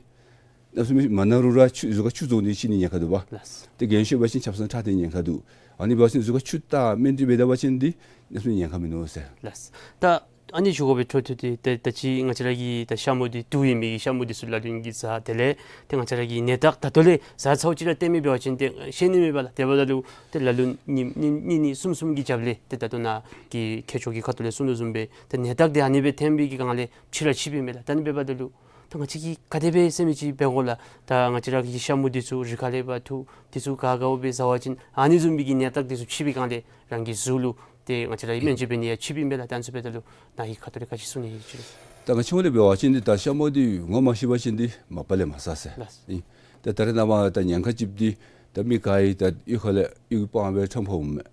གནམ་མེད་ས་མེད་མ་ན་རུང་ར་ཆུ་གཟུགས་ཁར་ཆུ་རྫོགས་ནི་ཤི་ནི་ཉེན་ཁ་འདུག་པ། ལགས། ཏེ་རྒན་ཤོས་འབད་བ་ཅིན་ཆབ་གསང་ཁྲག་འཐེན་ཉེན་ཁ་འདུག། ཨ་ནི་འབད་བ་ཅིན་གཟུགས་ཁར་ཆུ་བཏགས་སྨན་འདི་འབད་ད་པ་ཅིན་འདི་གནམ་མེད་ས་མེད་ཉེན་ཁ་མིན་ནུག་ཟེར། ལགས། ད་ཨ་ནི་ཞུ་དགོ་པའི་འཕྲོ་མཐུད་དེ་ད་ད་ཅི་ང་བཅས་ར་གི་ད་ཤ་མུ་འདི་དུག་ཡོད་མི་གི་ཤ་མུ་འདི་ཚུ་ལ་ལུ་གིས་ཟ་དེ་ལས་ཏེ་ང་བཅས་ར་གི་ནད་རྟགས་ད་ལྟོ་ལས་ཟ་ཚརཝ་ཅིག་ར་སྟོན་མི་འབད་བ་ཅིན་ཏེ་ཤེས་ནི་མེད་པས་ལགས། དེ་འབདཝ་ད་ལུ་ཏེ་ལ་ལུ་ཉིནམ་གཉིས་གཉིས་གསུམ་གསུམ་གྱི་རྒྱབ་ལས་ཏེ་ད་ལྟོ་ནཱ་གི་མཁས་མཆོག་གི་ཁ་ཐུག་ལས་གསུང་དོ་བཟུམ་སྦེ་ཏེ་ནད་རྟགས་འདི་ཨ་ནི་སྦེ་ཐོན་པའི་གི་སྒང་ལས་ཕྱི་ར་ཕྱིཝ་ཨིན་མས་ལགས། ད་ཨ་ནི་འབདཝ་ད་ལུ་ད་ང་བཅས་ཀྱིས་ག་དེ་སྦེ་ཟེར་མི་ཅིག་འབད་དགོ་ལགས། ད་ང་བཅས་ར་གི་ཤ་མུ་འདི་ཚུ་རི་ཁ་ལས་འབག་འཐུ་འདི་ཚུ་ག་ག་འོ་སྦེ་ཟ་བ་ཅིན་ཨ་ནི་བཟུམ་མའི་གི་ནད་རྟགས་འདི་ཚུ་ཕྱིཝ་གི་སྒང་ལས་རང་གི་གཟུགས་ལུ་ཏེ་ང་བཅས་ར་གིས་སྨན་བཅོས་འབད་ནི་ཡང་ཕྱིཝ་ཨིན་མས་ལགས། ད་ཨ་ནི་འབདཝ་ད་ལུ་ནཱ་གི་ཁ་ཐུག་ལས་ག་ཅི་གསུང་ནི་ཡོད་ཅི། ད་ང་བཅས་ལས་འབད་བ་ཅིན་འདི་ད་ཤ་མུ་འདི་ངོ་མ་ཤེས་པ་ཅིན་འདི་མ་པ་ལས་མ་ཟ་ཟེར། ལགས། ཨིན། ད་ད་རེས་ནངས་པ་ད་ཉེན་ཁ་གཅིག་འདི་ད་མི་ག་ཡང་ད་གཡུས་ཁ་ལས་གཡུས་སྤང་སྦེ་ཁྲམ་ཕབ་འོངམ་མས།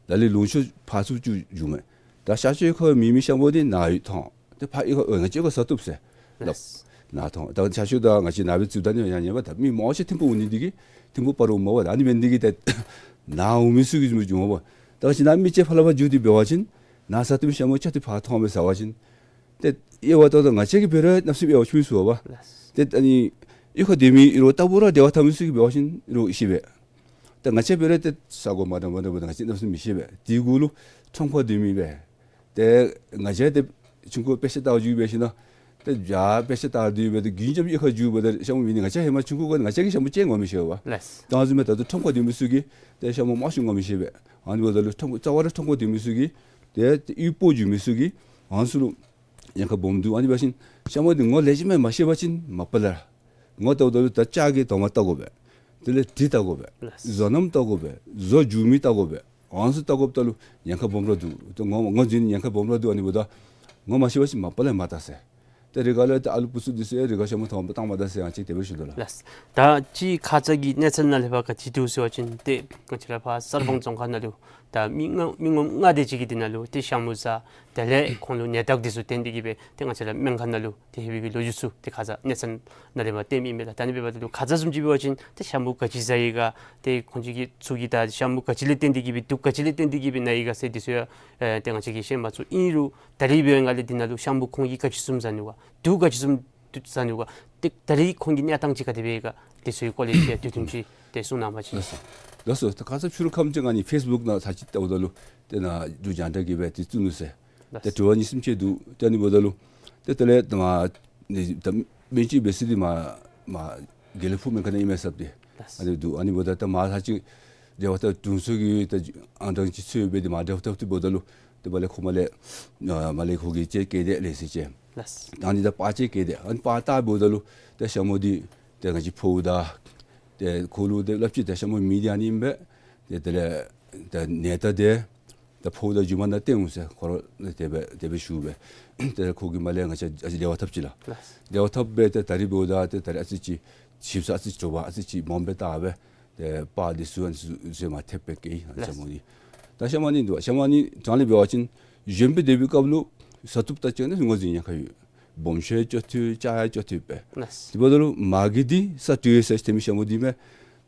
ད་ལས་ལུང་ཕྱོགས་ཕར་ཚུར་བཅུག་འགྱོཝ་མས། ད་ཤར་ཕྱོགས་ཁར་མེད་མི་ཤ་མུ་འདི་ནཱ་ཡང་མཐོང་། ཏེ་ཕར་གཡུས་ཁར་ཨོ་ང་བཅས་ཁར་ཟ་བཏུབ་ཟེར་སླབ། ལགས། ནཱ་མཐོང་། ད་ཤར་ཕྱོགས་ད་ང་བཅས་ནཱ་སྦེ་འཛུལ་ད་ནི་ཡང་ཉན་པ་ད་མི་མང་ཆེ་ཐིམ་ཕུག་འོང་ནི་འདི་གིས་ཐིམ་ཕུག་སྤ་རོ་འོངམ་མས་པ། ད་ཨ་ནི་འབད་ནི་འདི་གིས་ད་ནཱ་འོང་མི་ཚུ་གིས་བཟུམ་འགྱོཝ་མས་པ། ད་ང་བཅས་ནཱ་མི་ཅིག་ཕར་ལས་ཕར་འགྱོ་སྟེ་འབད་བ་ཅིན་ནཱ་ཟ་བཏུབ་མི་ཤ་མུ་ཅིག་ཏེ་ཕར་མཐོང་སྦེ་ཟ་བ་ཅིན་ཏེ་དབྱེ་བ་ད་ལྟོ་ང་བཅས་ཀྱིས་འབད་རུང་གནམ་མེད་ས་མེད་དབྱེ་བ་ཕྱེ་མི་ཚུགས་པས། ལགས། ཏེ་ཨ་ནི་གཡུས་ཁར་སྡོད་མི་ཨིན་རུང་རྟག་བུ་ར་འབྲེལ་བ་འཐབ་མི་ཚུ་གིས་འབད་བ་ཅིན་ཨིན་རུང་ཤེས་པས། ད་ང་བཅས་འབད་རུང་ཏེ་ས་གོ་མ་འདྲཝ་མ་འདྲཝ་འབདཝ་ད་ང་བཅས་གནམ་མེད་ས་མེད་མི་ཤེས་པས། དེ་གུ་ལུ་ཁྲམ་ཁར་སྡོད་མི་སྦེ་ཏེ་ང་བཅས་ཏེ་ཆུང་ཀུ་དཔེ་ཆ་ལྟ་བར་འགྱོ་སྦེ་ཞིནམ་ཏེ་ཡར་དཔེ་ཆ་ལྟ་སྡོད་སྦེ་ཏེ་རྒྱུན་འབྱམས་གཡུས་ཁར་འགྱོ་སྦེ་ཏེ་ཤ་མུ་མེད་ནི་ང་བཅས་ཧེ་མ་ཆུང་ཀུ་གུ་ང་བཅས་ཀྱིས་ཤ་མུ་ཅིག་ངོ་མི་ཤེས་པས། ལགས། ད་བཟུམ་སྦེ་ད་ལྟོ་ཁྲམ་ཁར་སྡོད་མི་ཚུ་གིས་ཏེ་ཤ་མུ་མང་ཤོས་ངོ་མི་ཤེས་པས། ཨ་ནི་འབདཝ་ད་ལུ་ཁྲམ་རྩ་བ་ར་ཁྲམ་ཁར་སྡོད་མི་ཚུ་གིས་ཏེ་གཡུས་སྤོ་འགྱོ་མི་ཚུ་གིས་ཨ་ནི་ཚུ་ལུ་ཉེན་ཁ་སྦོམ་འདུག། ཨ་ནི་འབད་བ་ཅིན་ཤ་མུ་འདི་ངོ་ལེགས་ཤོམ་སྦེ་མ་ཤེས་པ་ཅིན་མ་པ་ལས་ངོ་བལྟཝ་ད་ལུ་ད་ལྕགས་ཀྱི་དོང་པ་བལྟ་དགོ་པས། དེ་ལས་གྲི་བལྟ་དགོ་པས། ལགས། བཟོ་རྣམ་བལྟ་དགོ་པས། བཟོ་རྒྱུ་མི་བལྟ་དགོ་པས། ཨ་ནི་ཚུ་བལྟ་དགོཔ་ད་ལུ་ཉེན་ཁ་སྦོམ་ར་འདུག། ཏེ་ངོ་ངོ་འཛིན་ཉེན་ཁ་སྦོམ་ར་འདུག། ཨ་ནི་འབདཝ་ད་ངོ་མ་ཤེས་པ་ཅིན་མ་པ་ལས་མ་བལྟ་ཟེར། ཏེ་རི་ཁ་ལས་ཏེ་ཨ་ལུ་བུ་ཚུ་འདི་ཚུ་ཡང་རི་ཁ་ཤ་མུ་མཐོངམ་བཏངམ་ད་ཟེར་ཡང་ཅིག་དེ་སྦེ་ཞུ་དོ་ལགས། ལགས། ད་ཅི་ཁ་ཙ་གི་གནས་ཚུལ་ནང་ལས་ཕར་ག་ཅི་འདུག་ཟེར་བ་ཅིན་ཏེ་ང་བཅས་ར་ཕར་གསར་སྤང་རྫོང་ཁག་ནང་ལུ་ད་མི་ལྔ་མི་ངོམ་ལྔ་དེ་ཅིག་གིས་འདི་ནང་ལུ་ཏེ་ཤ་མུ་ཟ་དེ་ལས་ཁོང་ལུ་ནད་རྟགས་འདི་ཚུ་བསྟན་ཏེ་གིས་སྦེ་ཏེ་ང་བཅས་ར་སྨན་ཁང་ནང་ལུ་ཏེ་ལྷོད་པའི་གི་ལོ་རྒྱུས་ཚུ་ཏེ་ཁ་ཙ་གནས་ཚུལ་ནང་ལས་ཕར་བཏོན་མི་ཨིན་མས་ལགས། ད་ཨ་ནི་འབདཝ་ད་ལུ་ཁ་ཙ་བཟུམ་ཅིག་འབད་བ་ཅིན་ཏེ་ཤ་མུ་ག་ཅི་ཟ་ཡི་ག་ཏེ་ཁོང་ཅིག་གིས་ཚུ་གིས་ད་ཤ་མུ་ག་ཅི་ལས་བརྟེན་ཏེ་གིས་སྦེ་དུག་ག་ཅི་ལས་བརྟེན་ཏེ་གིས་སྦེ་ན་ཡི་ག་ཟེར་འདི་ཚུ་ཡང་ཨེ་ཏེ་ང་བཅས་ཀྱིས་ཤེས་མ་ཚུགས། ཨིན་རུང་ད་རིས་འབད་བའི་སྒང་ལས་འདི་ནང་ལུ་ཤ་མུ་ཁོང་གིས་ག་ཅི་བཟུམ་ཟ་ནུག་ག་དུག་ག་ཅི་བཟུམ་ཟ་ནུག་ག་ཏེ་ད་རིས་ཁོང་གི་གནས་སྟངས་ཅིག་ག་དེ་སྦེ་ཡོད་ག་དེ་ཚུ་གི་སྐོར་ལས་ཅིག་དུས་ཐུང་ཅིག་ཏེ་གསུང་གནང་བ་ཅིན། ལགས་སོ། ལགས་སོ། ད་ཁ་ཙ་ཕྱི་རུ་ཁམས་ཅིག་ང་གཉིས་ཕེསི་བུཀ་ནང་ཚར་གཅིག་བལྟཝ་ད་ལུ་ཏེ་ནཱ་འབྲུག་རྒྱང་བསྒྲགས་ཀྱིས་སྦེ་ཏེ་བཙུགས་ནུག་ཟེར། ལགས། ཏེ་དྲི་བ་གཉིས་གསུམ་ཅིག་འདུག། ཏེ་ཨ་ནི་འབདཝ་ད་ལུ་ཏེ་དེ་ལས་ད་མར་ནི་ད་སྨན་བཅོས་འབད་ས་འདི་མར་མར་དགེ་ལེགས་ཕུག་སྨན་ཁང་ནང་ཨིན་མས་ཟེར་ཏེ། ལགས། ཨ་ནི་འདུག། ཨ་ནི་འབདཝ་ད་ད་མར་ཚར་གཅིག་ འབྲེལ་བ་འཐབ་དྲུང་འཚོ་གི་ད་ཨ་ནི་ཅིག་འཚོལ་སྦེ་དེ་མ་འབྲེལ་བ་འཐབ་སྟེ་འབདཝ་ད་ལུ་ཏེ་མར་ལས་ཁོ་མར་ལས་ཨ་མར་ལས་ཁོ་གིས་ཅིག་བཀལ་ཏེ་ལས་ཟེར་ཅིག། ལགས། ད་ཨ་ནི་ད་པར་ཅིག་བཀལ་ཏེ་ཨ་ནི་པར་བཏབ་འབདཝ་ད་ལུ་ཏེ་ཤ་མོ་འདི་ཏེ་ང་བཅས་ཕོཝ་ད་ཏེ་ཁོ་ལུ་ཏེ་སླབ་ཅི། ཏེ་ཤ་མོ་མི་འདི་ཨ་ནི་ཨིན་པས། ཏེ་དེ་ལས་ད་ནད་རྟགས་འདི་ད་ཕོཝ་ད་མཇུག་མ་ནང་སྟོན་འོང་ཟེར་ཁོ་ར་དེ་སྦེ་དེ་སྦེ་ཞུ་སྦེ། ཏེ་ཁོ་གིས་མར་ལས་ང་བཅས་ཨ་ཙི་འབྲེལ་བ་འཐབ་ཅི་ལགས། ལགས། འབྲེལ་བ་འཐབ་སྦེ་ཏེ་ད་རིས་འབདཝ་ད་ཏེ་ད་རིས་ཨ་ཙི་ཅིག་ཞིབ་ས་ཨ་ཙི་དྲོ་པ་ཨ་ཙི་ཅིག་མངམ་སྦེ་བལྟ་སྦེ་ཏེ་པར་འདི་ཚུ་ཨ་ནི་ཚུ་ཚུ་མར་ཐེབས་སྦེ་བཀལ་ཡི་ལགས། ཤ་མོ་འདི། ད་ཤ་མོ་ཨ་ནི་འདུག། ཤ་མོ་ཨ་ནི་ཐང་ལས་འབད་བ་ཅིན་གཞོནམ་སྦེ་སྡོད་པའི་སྐབས་ལུ་བཟའ་བཏུབ་ད་ཅིག་ནི་ངོས་འཛིན་ཉེན་ཁ་ཡོད། སྦོམ་ཤོས་ཡང་ལྕོགས་ཐུབ་ཆ་ཡང་ལྕོགས་ཐུབ་པས། ལགས། དེ་འབདཝ་ད་ལུ་མ་གི་འདི་ས་དྲོད་ཡོད་ས་ཅིག་ཐོན་མི་ཤ་མོ་འདི་མས།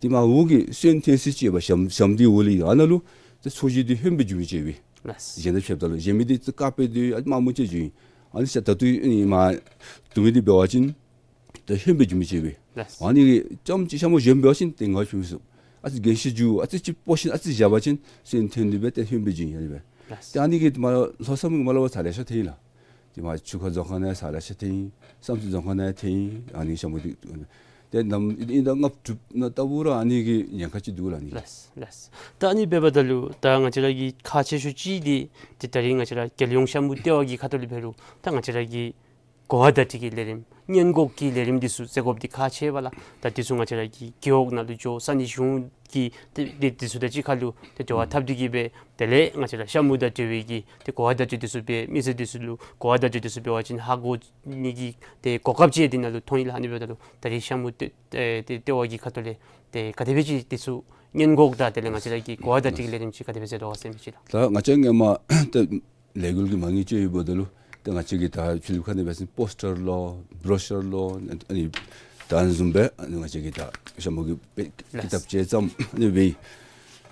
དེ་མ་འོག་གི་སོན་འཐོན་ས་ཅིག་ཡོདཔ་ཤམ་ཤམ་འདི་འོག་ལས་ཨ་ནཱ་ལུ་ཏེ་ཚོས་གཞི་འདི་ཧོནམ་སྦེ་འགྱོ་མི་ཅིག་ཡོད་པས། ལགས། གཞན་དང་ཕྱདཔ་ད་ལུ་གཞན་མི་འདི་ཏེ་དཀརཔོ་སྦེ་སྡོད་ཨ་མངར་མོ་ཅིག་འགྱོ་ཡི། ཨ་ནི་ཤ་ད་ལྟོ་ཨ་ནི་མ་བཏུབ་མི་འདི་འབད་བ་ཅིན་ཏེ་ཧོནམ་སྦེ་འགྱོ་མི་ཅིག་ཡོད་པས། ལགས། ཨ་ནི་གིས་རྐྱངམ་ཅིག་ཤ་མོ་གཞོནམ་འབད་བ་ཅིན་ཏེ་ངར་བྱུང་མི་ཚུགས། ཨ་ཙི་རྒན་ཤོས་འགྱོ་ཨ་ཙི་ཅིག་སྤོ་ཞིནམ་ཨ་ཙི་བཞག་པ་ཅིན་སོན་འཐོན་ཏེ་སྦེ་ཏེ་ཧོནམ་སྦེ་འགྱོ་ཡི་ཨ་ནི་སྦེ། ལགས། ཏེ་ཨ་ནི་གིས་མ་ལྷོ་མཚམས་མ་ལུ་ཚ་ལེ་ཤ་ཐོན་ཡི་ལགས། ཏེ་མར་ཆུ་ཁ་རྫོང་ཁག་ནང་ཚ་ལེ་ཤ་ཐོན་ཡི། བསམ་རྩེ་རྫོང་ཁག་ནང་ཐོན་ཡི། ཨ་ནི་ཤ་མོ་འདི་ཏེ་ནམ་ཨིན་ད་ལྔ་དྲུག་ནང་ལྟ་བུ་ར་ཨ་ནི་གི་ཉེན་ཁ་ཅིག་འདུག་ལགས་ཨ་ནི། ལགས་ལགས། ད་ཨ་ནི་འབདཝ་ད་ལུ་ད་ང་བཅས་ར་གི་ཁག་ཆེ་ཤོས་ཅིག་འདི་ཏེ་ད་རིས་ང་བཅས་ར་རྒྱལ་ཡོངས་ཤ་མུ་ལྟེ་བ་གི་ཁ་ཐུག་ལས་འབད་རུང་ད་ང་བཅས་ར་གི་གོ་བ་བརྡ་སྤྲོད་ཀྱི་ལས་རིམ་སྔོན་འགོག་གི་ལས་རིམ་འདི་ཚུ་མཛད་དགོཔ་འདི་ཁག་ཆེ་བས་ལགས། ད་འདི་ཚུ་ང་བཅས་ར་གི་རྒེད་འོག་ནང་ལུ་འགྱོ་ས་གནས་གཞུང་གི་ཏེ་ཏེ་འདི་ཚུ་དང་གཅིག་ཁར་ལུ་ཏེ་འབྲེལ་བ་འཐབ་སྟེ་གིས་སྦེ་དེ་ལས་ང་བཅས་ར་ཤ་མུ་དང་འབྲེལ་བའི་གི་ཏེ་གོ་བ་བརྡ་སྤྲོད་འདི་ཚུ་འབད་མི་སེར་འདི་ཚུ་ལུ་གོ་བ་བརྡ་སྤྲོད་འདི་ཚུ་འབད་བ་ཅིན་ཧ་གོ་ནི་གི་ཏེ་གོ་སྐབས་ཅིག་འདི་ནང་ལུ་མཐོང་ཡི་ལགས། ཨ་ནི་འབདཝ་ད་ལུ་ད་རིས་ཤ་མུ་ལྟེ་ཨེ་ཏེ་ལྟེ་བ་གི་ཁ་ཐུག་ལས་ཏེ་ག་དེ་སྦེ་ཅིག་འདི་ཚུ་སྔོན་འགོག་དང་དེ་ལས་ང་བཅས་ར་གི་གོ་བ་བརྡ་སྤྲོད་ཀྱི་ལས་རིམ་ཅིག་ག་དེ་སྦེ་མཛད་དོ་ག་ཟེར་མི་ཅིག་ལགས། ད་ང་བཅས་སྔོན་མ་ཏེ་ལས་འགུལ་གྱི་མ་དངུལ་ཅིག་ཡོདཔ་ད་ལུ་ཏེ་ང་བཅས་ཀྱིས་ད་ཕྱི་གླིངཔ་ཁ་ནང་འབད་བ་ཅིན་པོསི་ཊར་ལོ་བྲོ་ཤར་ལོ་ཨ་ནི་ད་ཨ་ནི་བཟུམ་སྦེ་ཨ་ནི་ང་བཅས་ཀྱིས་ད་ཤ་མུ་གི་དཔེ་ཀི་ཏབ་ཅིག་བརྩམས་ཨ་ནི་འབད་ཡི།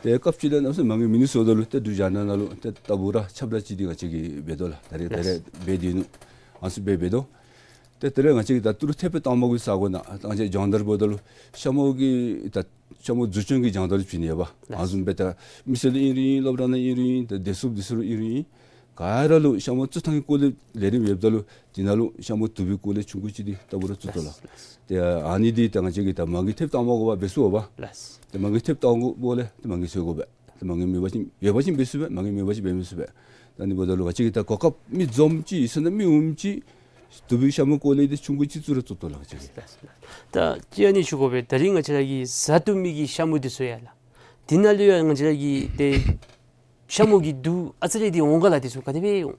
ཏེ་སྐབས་ཅིག་ལས་གནམ་མེད་ས་མེད་མ་དངུལ་མིན་ནུག་ཟེརཝ་ད་ལུ་ཏེ་འབྲུག་རྒྱང་བསྒྲགས་ནང་ལུ་ཏེ་ལྟ་བུ་ར་ཁྱབ་བསྒྲགས་ཅིག་འདི་ང་བཅས་ཀྱིས་འབད་དོ་ལགས། ད་རེས་ད་རེས་འབད་དེ་ནུག། ཨ་ནི་ཚུ་འབད་འབད་དོ། ཏེ་དེ་ལས་ང་བཅས་ཀྱིས་ད་ཏི་རུ་ཐེབས་དཔེ་བཏང་མ་གི་ས་གོ་ནང་ད་ང་བཅས་སྦྱོང་བརྡར་འབདཝ་ད་ལུ་ཤ་མུ་གི་ད་ཤ་མུ་འཛུགས་སྐྱོང་གི་སྦྱོང་བརྡར་བྱིན་ནི་ཡོདཔ། ལགས། ཨ་ནི་བཟུམ་སྦེ་ད་མི་སེར་ལུ་ཨིན་རུང་ཨིན། སློབ་གྲྭ་ནང་ཨིན་རུང་ཨིན། ད་བདེ་སྲུངཔ་འདི་ཚུ་ལུ་ཨིན་རུང་ཨིན། ག་ར་ལུ་ཤ་མུ་བཙུགས་ཐངས་ཀྱི་སྐོར་ལས་ལས་རིམ་ཡོདཔ་ད་ལུ་དེ་ནང་ལུ་ཤ་མུ་དུག་པའི་སྐོར་ལས་ཆུང་ཀུ་ཅིག་འདི་ལྟ་བུ་ར་བཙུགས་དོ་ལགས། ལགས། ཏེ་ཨ་ནི་འདི་ད་ང་བཅས་ཀྱིས་ད་མ་དངུལ་ཐེབས་བཏང་མ་དགོ་པར་འབད་ཚུགས་པས། ལགས། ཏེ་མ་དངུལ་ཐེབས་བཏང་དགོཔ་ལས་ཏེ་མ་དངུལ་འཚོལ་དགོ་པས། ཏེ་མ་དངུལ་མེད་པ་ཅིན་ཡོད་པ་ཅིན་འབད་ཚུགས་པས། མ་དངུལ་མེད་པ་ཅིན་འབད་མི་ཚུགས་པས། ད་ཨ་ནི་འབདཝ་ད་ལུ་ང་བཅས་ཀྱིས་ད་གོ་སྐབས་མི་འཛོམས་ཅིག་ཟེར་ན་མི་འོངམ་ཅིག་དུག་པའི་ཤ་མུ་སྐོར་ལས་འདི་ཆུང་ཀུ་ཅིག་བཙུགས་ར་བཙུགས་དོ་ལགས་ང་བཅས་ཀྱིས། ད་ཅི་ཨ་ནི་ཞུ་དགོ་པས། ད་རིས་ང་བཅས་ར་གིས་བཟའ་བཏུབ་མི་གི་ཤ་མུ་འདི་ཚུ་ཡོད་ལགས། དེ་ནང་ལུ་ཡང་ང་བཅས་ར་གི་ཏེ་ཤ་མུ་གི་དུག་ཨ་ཙི་རེ་འདི་འོང་ག་ལགས། འདི་ཚུ་ག་དེ་སྦེ་ཡོད་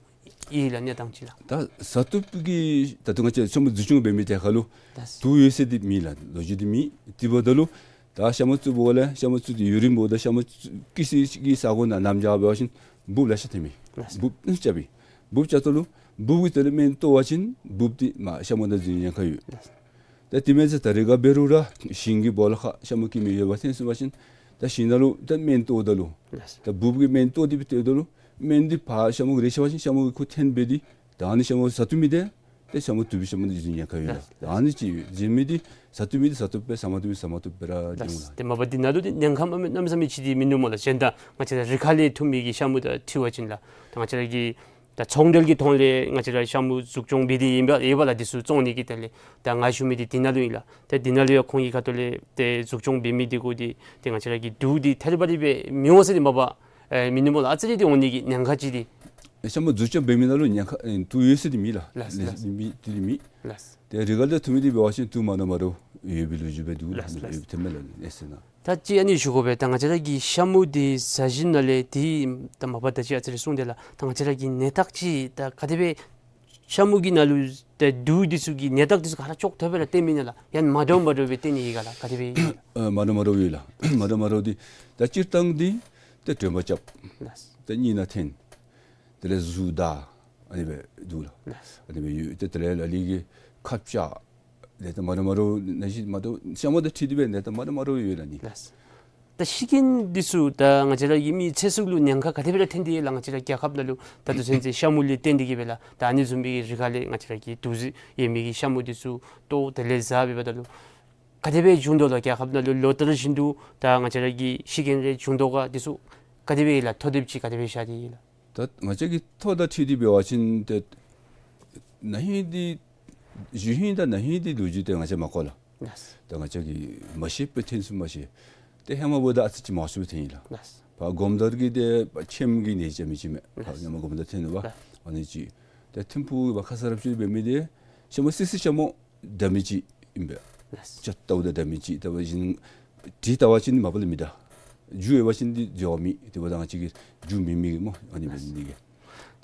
ལགས་གནས་སྟངས་ཅིག་ལགས། ད་བཟའ་བཏུབ་ཀྱི་ད་ལྟོ་ང་བཅས་ཤ་མུ་འཛུགས་སྐྱོང་འབད་མི་དེ་ཁར་ལུ་ད་དུག་ཡོད་ཟེར་འདི་མེད་ལགས། ལོ་རྒྱུས་འདི་མེད། དེ་འབདཝ་ད་ལུ་ད་ཤ་མུ་བཙུགས་པ་ལས་ཤ་མུ་བཙུགས་ཏེ་ཡུན་རིངམོ་ད་ཤ་མུ་བཙུགས་ཀྱི་ས་གི་ས་གོ་ནང་གནམ་དབྱར་འབད་བ་ཅིན་འབུཔ་ལེ་ཤ་ཐོན་མས། ལགས། འབུཔ་ཨ་ནི་རྐྱབ་པས། འབུཔ་རྐྱབ་ད་ལུ་འབུཔ་གི་དེ་ལས་སྨན་གཏོར་བ་ཅིན་འབུཔ་འདི་མ་ཤ་མུ་དང་འཛིང་ཉེན་ཁ་ཡོད། ལགས། ད་དེ་མེན་ཟེར་ད་རེས་ག་འབད་རུང་ར་ཞིང་གི་སྦོ་ལོགས་ཁར་ཤ་མུ་སྐྱེ་མི་ཡོདཔ་ཐོན་སོང་པ་ཅིན་ད་ཞིང་ནང་ལུ་ད་སྨན་གཏོརཝ་ད་ལུ། ལགས། ད་འབུཔ་གིས་སྨན་གཏོར་ཏེ་སྦེ་གཏོརཝ་ད་ལུ་སྨན་འདི་ཕར་ཤ་མུ་གིས་རེག་ཤེས་པ་ཅིན་ཤ་མུ་གིས་ཁོ་འཐོན་འབད་དེ་ད་ཨ་ནི་ཤ་མུ་བཟའ་བཏུབ་མི་འདི་ཏེ་ཤ་མུ་དུག་པའི་ཤ་མུ་འདི་འཛིང་ཉེན་ཁ་ཡོད་ལགས། ལགས། ད་ཨ་ནི་ཅིག་ཡོད། འཛིང་མི་འདི་བཟའ་བཏུབ་མི་འདི་བཟའ་བཏུབ་སྦེ་བཟའ་མ་བཏུབ་མི་བཟའ་མ་བཏུབ་སྦེ་ར་ལགས། འགྱོ་འོང་ལགས། ཏེ་མ་པ་འདི་ནང་ལུ་འདི་ཉེན་ཁ་མ་མེད་གནམ་མེད་ས་མེད་ཅིག་འདི་མིན་ནུག་སྨོ་ལགས། གཞན་དང་ང་བཅས་ར་རི་ཁ་ལས་འཐུ་མི་གི་ཤ་མུ་དང་འཁྲིལ་བ་ཅིན་ལགས། ད་ང་བཅས་ར་གི་ད་ཚོང་འབྲེལ་གྱི་ཐོག་ལས་ང་བཅས་ར་ཤ་མུ་འཛུགས་སྐྱོང་འབད་དེ་ཨིན་པས་ལགས། ཨེ་བ་ལགས། འདི་ཚུ་བཙོང་ནི་གི་ཐད་ལས་ད་ང་ཞུ་མི་འདི་འདི་ནང་ལུ་ཨིན་ལགས། ཏེ་འདི་ནང་ལུ་ཡང་ཁོང་གི་ཁ་ཐུག་ལས་ཏེ་འཛུགས་སྐྱོང་འབད་མི་འདི་གུ་འདི་ཏེ་ང་བཅས་ར་གི་དུག་འདི་ཐད་རི་བ་རི་སྦེ་མི་འོང་ཟེར་འདི་མ་པ་ཨེ་མིན་ནུག་སྨོ་ལགས། ཨ་ཙི་རེ་འདི་འོང་ནི་གི་ཉེན་ཁ་ཅིག་འདི། ཤ་མུ་འཛུགས་སྐྱོང་འབད་མི་ནང་ལུ་ཉེན་ཁ་ཨེ་དུག་ཡོད་ཟེར་འདི་མེད་ལགས། ལགས་ལགས། མེད་འདི་མེད། ལགས། ཏེ་རི་ཁ་ལས་འཐུ་མི་འདི་འབད་བ་ཅིན་དུག་མ་འདྲཝ་མ་འདྲཝ་ཡོད་པའི་ལོ་རྒྱུས་སྦེ་འདུག་ལགས། ལགས་ལགས། ཡོད་པའི་ཐོན་མས་ལགས་ཨེ་ཟེར་ན། ད་ཅི་ཨ་ནི་ཞུ་དགོ་པས། ད་ང་བཅས་ར་གི་ཤ་མུ་འདི་བཟའ་བཞིན་ནང་ལས་འདི་ད་མ་པ་ད་ཅི་ཨ་ཙི་རེ་གསུངས་ཏེ་ལགས། ད་ང་བཅས་ར་གི་ནད་རྟགས་ཅིག་ད་ག་དེ་སྦེ་ཤ་མུ་གི་ནང་ལུ་ད་དུག་འདི་ཚུ་གི་ནད་རྟགས་འདི་ཚུ་ག་ར་ཅོག་འཐདཔ་སྦེ་ར་སྟོན་མི་ཨིན་ན་ལགས། ཡང་མ་འདྲཝ་མ་འདྲཝ་སྦེ་སྟོན་ནི་ཨིན་ག་ལགས། ག་དེ་སྦེ་ཨིན་ན། ཨ་མ་འདྲཝ་མ་འདྲཝ་ཡོད་ལགས། མ་འདྲཝ་མ་འདྲཝ་འདི་ད་སྤྱིར་བཏང་འདི་ད་དྲོད་འབར་རྐྱབ། ལགས། ད་གཉིད་ནང་འཐོན། དེ་ལས་གཟུགས་འདར། ཨ་ནི་སྦེ་འདུག་ལགས། ལགས། ཨ་ནི་སྦེ་ཡོད། ཏེ་དེ་ལས་ལ་ལུ་གིས་ཁ་བྱ། ནད་རྟགས་མ་འདྲཝ་མ་འདྲཝ་ནད་གཞི་མ་འདྲཝ་ཤ་མུ་དང་འཁྲིལ་ཏེ་སྦེ་ནད་རྟགས་མ་འདྲཝ་མ་འདྲཝ་ཡོད་ལགས་ཨ་ནི། ལགས། ད་ཤི་རྐྱེན་འདི་ཚུ་ད་ང་བཅས་ར་གི་མི་ཚེ་སྲོག་ལུ་ཉེན་ཁ་ག་དེ་སྦེ་ར་ཐོན་ཏེ་ཡོད་ལགས། ང་བཅས་ར་རྒྱལ་ཁབ་ནང་ལུ་ད་ལྟོ་ཚུན་ཚོད་ཤ་མུ་ལས་བརྟེན་ཏེ་གིས་སྦེ་ལགས། ད་ཨ་ནི་བཟུམ་མའི་རི་ཁ་ལས་ང་བཅས་ར་གི་དུག་རྫས་ཡོད་མི་གི་ཤ་མུ་འདི་ཚུ་གཏོར་དེ་ལས་བཟའ་འབདཝ་ད་ལུ་ག་དེ་སྦེ་བྱུང་དོ་ལགས། རྒྱལ་ཁབ་ནང་ལུ་ལོ་ལྟར་བཞིན་དུ་ད་ང་བཅས་ར་གི་ཤི་རྐྱེན་རེ་བྱུང་དོ་ག། འདི་ཚུ་ག་དེ་སྦེ་ལགས། ཐོ་དེབ་ཅིག་ག་དེ་སྦེ་བཞག་སྟེ་ཡོད་ལགས། ད་ང་བཅས་ཀྱི་ཐོ་དང་འཁྲིལ་ཏེ་འབད་བ་ཅིན་ཏེ་ན་ཧིང་འདི་གཞེས་ཧིང་དང་ན་ཧིང་འདི་ལོ་རྒྱུས་འདི་ང་བཅས་མ་གོ་ལགས། ལགས། ད་ང་བཅས་ཀྱིས་མ་ཤེས་པའི་ཐོན་ཚུལ་མ་ཤེས། ཏེ་ཧེ་མ་འབདཝ་ད་ཨ་ཙི་ཅིག་མང་སུ་སྦེ་ཐོན་ཡི་ལགས། ལགས། ཕར་སྒོམ་ད་གི་ཏེ་ཕར་ཁྱེམ་གྱི་ནད་ཅིག་མི་ཅིག་མས། ལགས། ཧེ་མ་སྒོམ་ད་ཐོན་ནུག་པ། ལགས། ཨ་ནི་ཅིག། ཏེ་ཐིམ་ཕུག་ཕར་ཁ་ས་རབ་ཅིག་འབད་མི་འདི་ཤ་མུ་སི་སི་ཤ་མུ་འདྲ་མི་ཅིག་ཨིན་པས། ལགས། ཅ་ལྟཝ་ད་འདྲ་མི་ཅིག། ལྟ་བ་ཅིན་དྲི་ལྟ་བ་ཅིན་མ་པ་ལས་མི་འདྲ། རྒྱུ་ཡོད་པ་ཅིན་འདི་འགྱོ་མི་དེ་འབདཝ་ད་ང་བཅས་ཀྱིས་རྒྱུ་མེད་མི་གི་སྨོ། ཨ་ནི་འབད་ནི་གི།